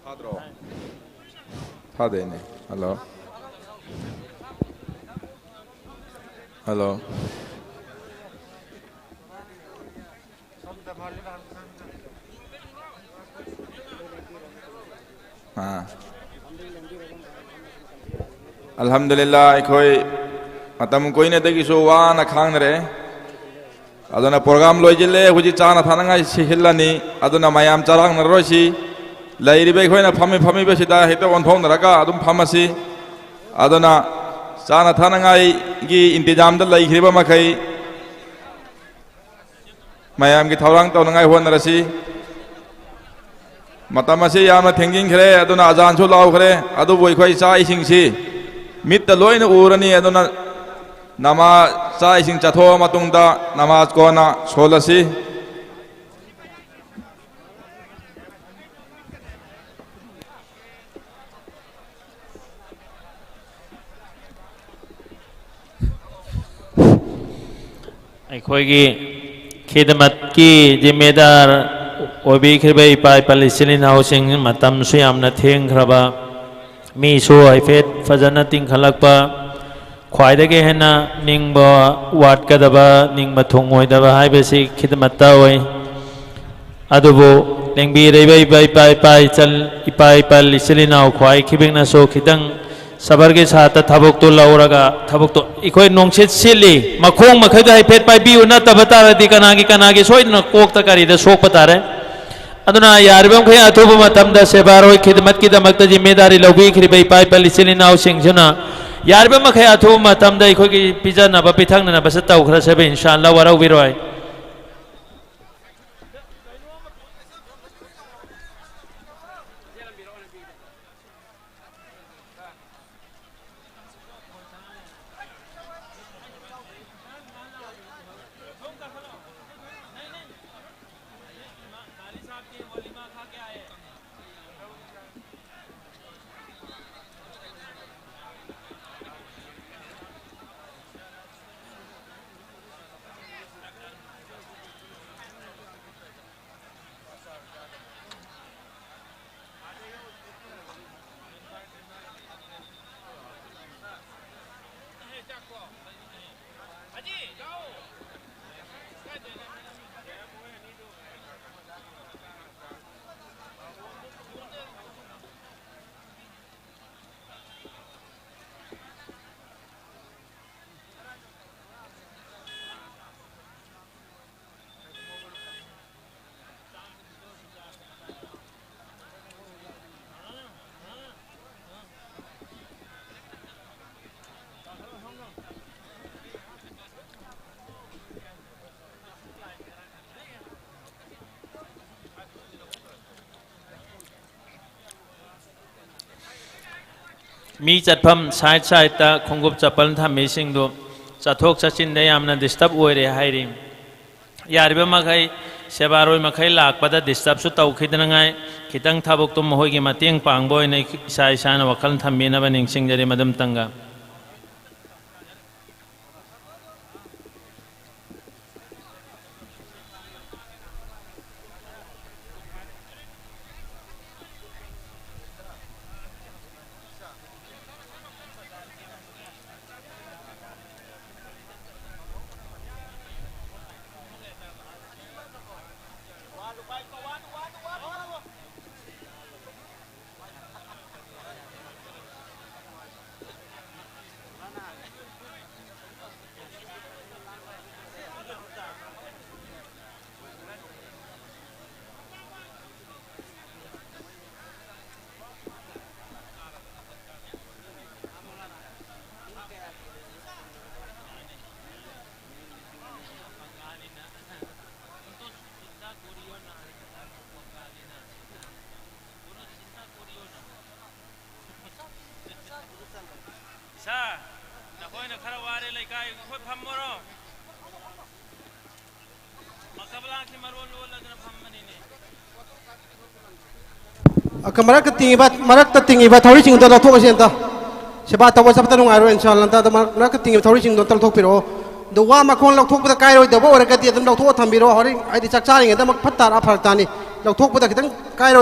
ꯊꯥꯗ꯭ꯔꯣ? ꯊꯥꯗꯦꯅꯦ꯫ ꯍꯜꯂꯣ꯫ ꯍꯜꯂꯣ꯫ ꯑꯥ꯫ ꯑꯜꯍꯝꯗꯨꯂꯤꯜꯂꯥ, ꯑꯩꯈꯣꯏ ꯃꯇꯝ ꯀꯨꯏꯅꯗꯒꯤꯁꯨ ꯋꯥꯅ ꯈꯥꯡꯅꯔꯦ꯫ ꯑꯗꯨꯅ program ꯂꯣꯏꯁꯤꯜꯂꯦ꯫ ꯍꯧꯖꯤꯛ ꯆꯥꯅ ꯊꯛꯅꯉꯥꯏ ꯁꯤꯜꯂꯅꯤ꯫ ꯑꯗꯨꯅ ꯃꯌꯥꯝ ꯆꯔꯥꯡꯅꯔꯔꯣꯏꯁꯤ꯫ ꯂꯩꯔꯤꯕ ꯑꯩꯈꯣꯏꯅ ꯐꯝꯃꯤ ꯐꯝꯃꯤꯕꯁꯤꯗ ꯍꯦꯛꯇ ꯑꯣꯟꯊꯣꯛꯅꯔꯒ ꯑꯗꯨꯝ ꯐꯝꯃꯁꯤ꯫ ꯑꯗꯨꯅ ꯆꯥꯅ ꯊꯛꯅꯉꯥꯏꯒꯤ ꯏꯟꯇꯤꯖꯥꯝꯗ ꯂꯩꯈ꯭ꯔꯤꯕ ꯃꯈꯩ ꯃꯌꯥꯝꯒꯤ ꯊꯧꯔꯥꯡ ꯇꯧꯅꯉꯥꯏ ꯍꯣꯠꯅꯔꯁꯤ꯫ ꯃꯇꯝ ꯑꯁꯤ ꯌꯥꯝꯅ ꯊꯦꯡꯖꯤꯟꯈ꯭ꯔꯦ, ꯑꯗꯨꯅ ꯑꯖꯥꯟꯁꯨ ꯂꯥꯎꯈ꯭ꯔꯦ, ꯑꯗꯨꯕꯨ ꯑꯩꯈꯣꯏ ꯏꯆꯥ ꯏꯁꯤꯡꯁꯤ ꯃꯤꯠꯇ ꯂꯣꯏꯅ ꯎꯔꯅꯤ, ꯑꯗꯨꯅ ꯅꯃꯥꯖ, ꯆꯥꯛ ꯏꯁꯤꯡ ꯆꯥꯊꯣꯛꯑ ꯃꯇꯨꯡꯗ ꯅꯃꯥꯖ ꯀꯣꯟꯅ ꯁꯣꯜꯂꯁꯤ꯫ ꯑꯩꯈꯣꯏꯒꯤ ꯈꯤꯗꯃꯠꯀꯤ ꯖꯤꯝꯃꯦꯗꯥꯔ ꯑꯣꯏꯕꯤꯈ꯭ꯔꯤꯕ ꯏꯄꯥ ꯏꯄꯥꯜ ꯏꯆꯤꯜ ꯏꯅꯥꯎꯁꯤꯡ, ꯃꯇꯝꯁꯨ ꯌꯥꯝꯅ ꯊꯦꯡꯈ꯭ꯔꯕ, ꯃꯤꯁꯨ ꯍꯥꯏꯐꯦꯠ ꯐꯖꯅ ꯇꯤꯡꯈꯠꯂꯛꯄ, ꯈ꯭ꯋꯥꯏꯗꯒꯤ ꯍꯦꯟꯅ ꯅꯤꯡꯕ ꯋꯥꯠꯀꯗꯕ, ꯅꯤꯡꯕ ꯊꯨꯡꯉꯣꯏꯗꯕ ꯍꯥꯏꯕꯁꯤ ꯈꯤꯗꯃꯠꯇ ꯑꯣꯏ꯫ ꯑꯗꯨꯕꯨ ꯂꯦꯡꯕꯤꯔꯤꯕ ꯏꯄꯥ ꯏꯄꯥ ꯏꯄꯥ ꯏꯆꯜ, ꯏꯄꯥ ꯏꯄꯥꯜ ꯏꯆꯤꯜ ꯏꯅꯥꯎ ꯈ꯭ꯋꯥꯏ ꯈꯤꯕꯤꯛꯅꯁꯨ ꯈꯤꯇꯪ ꯁꯕꯔꯒꯤ ꯁꯥꯠꯇ ꯊꯕꯛꯇꯨ ꯂꯧꯔꯒ, ꯊꯕꯛꯇꯨ ꯑꯩꯈꯣꯏ ꯅꯨꯡꯁꯤꯠ ꯁꯤꯠꯂꯤ, ꯃꯈꯣꯡ ꯃꯈꯩꯗꯣ ꯍꯥꯏꯐꯦꯠ ꯄꯥꯏꯕꯤꯌꯨ, ꯅꯠꯇꯕ ꯇꯥꯔꯗꯤ ꯀꯅꯥꯒꯤ ꯀꯅꯥꯒꯤ ꯁꯣꯏꯗꯅ ꯀꯣꯛꯇ ꯀꯔꯤꯗ ꯁꯣꯛꯄ ꯇꯥꯔꯦ꯫ ꯑꯗꯨꯅ ꯌꯥꯔꯤꯕ ꯃꯈꯩ ꯑꯊꯨꯕ ꯃꯇꯝꯗ ꯁꯦꯕꯥꯔꯣꯏ ꯈꯤꯗꯃꯠꯀꯤꯗꯃꯛꯇ ꯖꯤꯝꯃꯦꯗꯥꯔꯤ ꯂꯧꯕꯤꯈ꯭ꯔꯤꯕ ꯏꯄꯥ ꯏꯄꯥꯜ ꯏꯆꯤꯜ ꯏꯅꯥꯎꯁꯤꯡꯁꯤꯅ ꯌꯥꯔꯤꯕ ꯃꯈꯩ ꯑꯊꯨꯕ ꯃꯇꯝꯗ ꯑꯩꯈꯣꯏꯒꯤ ꯄꯤꯖꯅꯕ ꯄꯤꯊꯛꯅꯅꯕꯁꯦ ꯇꯧꯈ꯭ꯔꯁꯦꯕ, ꯏꯟꯁꯥ ꯑꯜꯂꯥ, ꯋꯥꯔꯧꯕꯤꯔꯣꯏ꯫ ꯃꯤ ꯆꯠꯐꯝ ꯁꯥꯏꯠ ꯁꯥꯏꯠꯇ ꯈꯣꯡꯎꯞ ꯆꯄꯜ ꯊꯝꯃꯤꯁꯤꯡꯗꯨ ꯆꯠꯊꯣꯛ ꯆꯠꯁꯤꯟꯗ ꯌꯥꯝꯅ ꯗꯤꯁꯇꯔꯕ ꯑꯣꯏꯔꯦ ꯍꯥꯏꯔꯤ꯫ ꯌꯥꯔꯤꯕ ꯃꯈꯩ ꯁꯦꯕꯥꯔꯣꯏ ꯃꯈꯩ ꯂꯥꯛꯄꯗ ꯗꯤꯁꯇꯔꯕꯁꯨ ꯇꯧꯈꯤꯗꯅꯉꯥꯏ, ꯈꯤꯇꯪ ꯊꯕꯛꯇꯨ ꯃꯈꯣꯏꯒꯤ ꯃꯇꯦꯡ ꯄꯥꯡꯕ ꯑꯣꯏꯅ ꯏꯁꯥ ꯏꯁꯥꯅ ꯋꯥꯈꯜ ꯊꯝꯕꯤꯅꯕ ꯅꯤꯡꯁꯤꯡꯖꯔꯤ꯫ ꯃꯗꯨꯝꯇꯪꯒ꯫ ꯏꯁꯥ, ꯅꯈꯣꯏꯅ ꯈꯔ ꯋꯥꯔꯦ, ꯂꯩꯀꯥꯏ ꯑꯩꯈꯣꯏ ꯐꯝꯃꯔꯣ꯫ ꯃꯀꯕꯂꯥꯁꯤ ꯃꯔꯣꯜ ꯂꯣꯜꯂꯗꯅ ꯐꯝꯕꯅꯤꯅꯦ꯫ ꯑꯀ-, ꯃꯔꯛꯇ ꯇꯤꯡꯉꯤꯕ, ꯃꯔꯛꯇ ꯇꯤꯡꯉꯤꯕ ꯊꯧꯔꯤꯁꯤꯡꯗꯣ ꯂꯧꯊꯣꯛꯑꯁꯤ ꯑꯝꯇ꯫ ꯁꯦꯕꯥ ꯇꯧꯕ ꯆꯠꯄꯗ ꯅꯨꯡꯉꯥꯏꯔꯣꯏ, ꯏꯟꯁꯥ ꯑꯜꯂꯥ꯫ ꯑꯝꯇ ꯃꯔꯛ-, ꯃꯔꯛꯇ ꯇꯤꯡꯉꯤꯕ ꯊꯧꯔꯤꯁꯤꯡꯗꯣ ꯑꯝꯇ ꯂꯧꯊꯣꯛꯄꯤꯔꯛꯑꯣ꯫ ꯑꯗꯣ ꯋꯥ ꯃꯈꯣꯡ ꯂꯧꯊꯣꯛꯄꯗ ꯀꯥꯏꯔꯣꯏꯗꯕ ꯑꯣꯏꯔꯒꯗꯤ ꯑꯗꯨꯝ ꯂꯧꯊꯣꯛꯑ ꯊꯝꯕꯤꯔꯣ꯫ ꯍꯣꯔꯦꯟ ꯍꯥꯏꯗꯤ ꯆꯥꯛ ꯆꯥꯔꯤꯉꯩꯗ ꯑꯃꯨꯛ ꯐꯠ ꯇꯥꯔꯛꯑ ꯐꯔꯛ ꯇꯥꯅꯤ꯫ ꯂꯧꯊꯣꯛꯄꯗ ꯈꯤꯇꯪ ꯀꯥꯏꯔꯣꯏ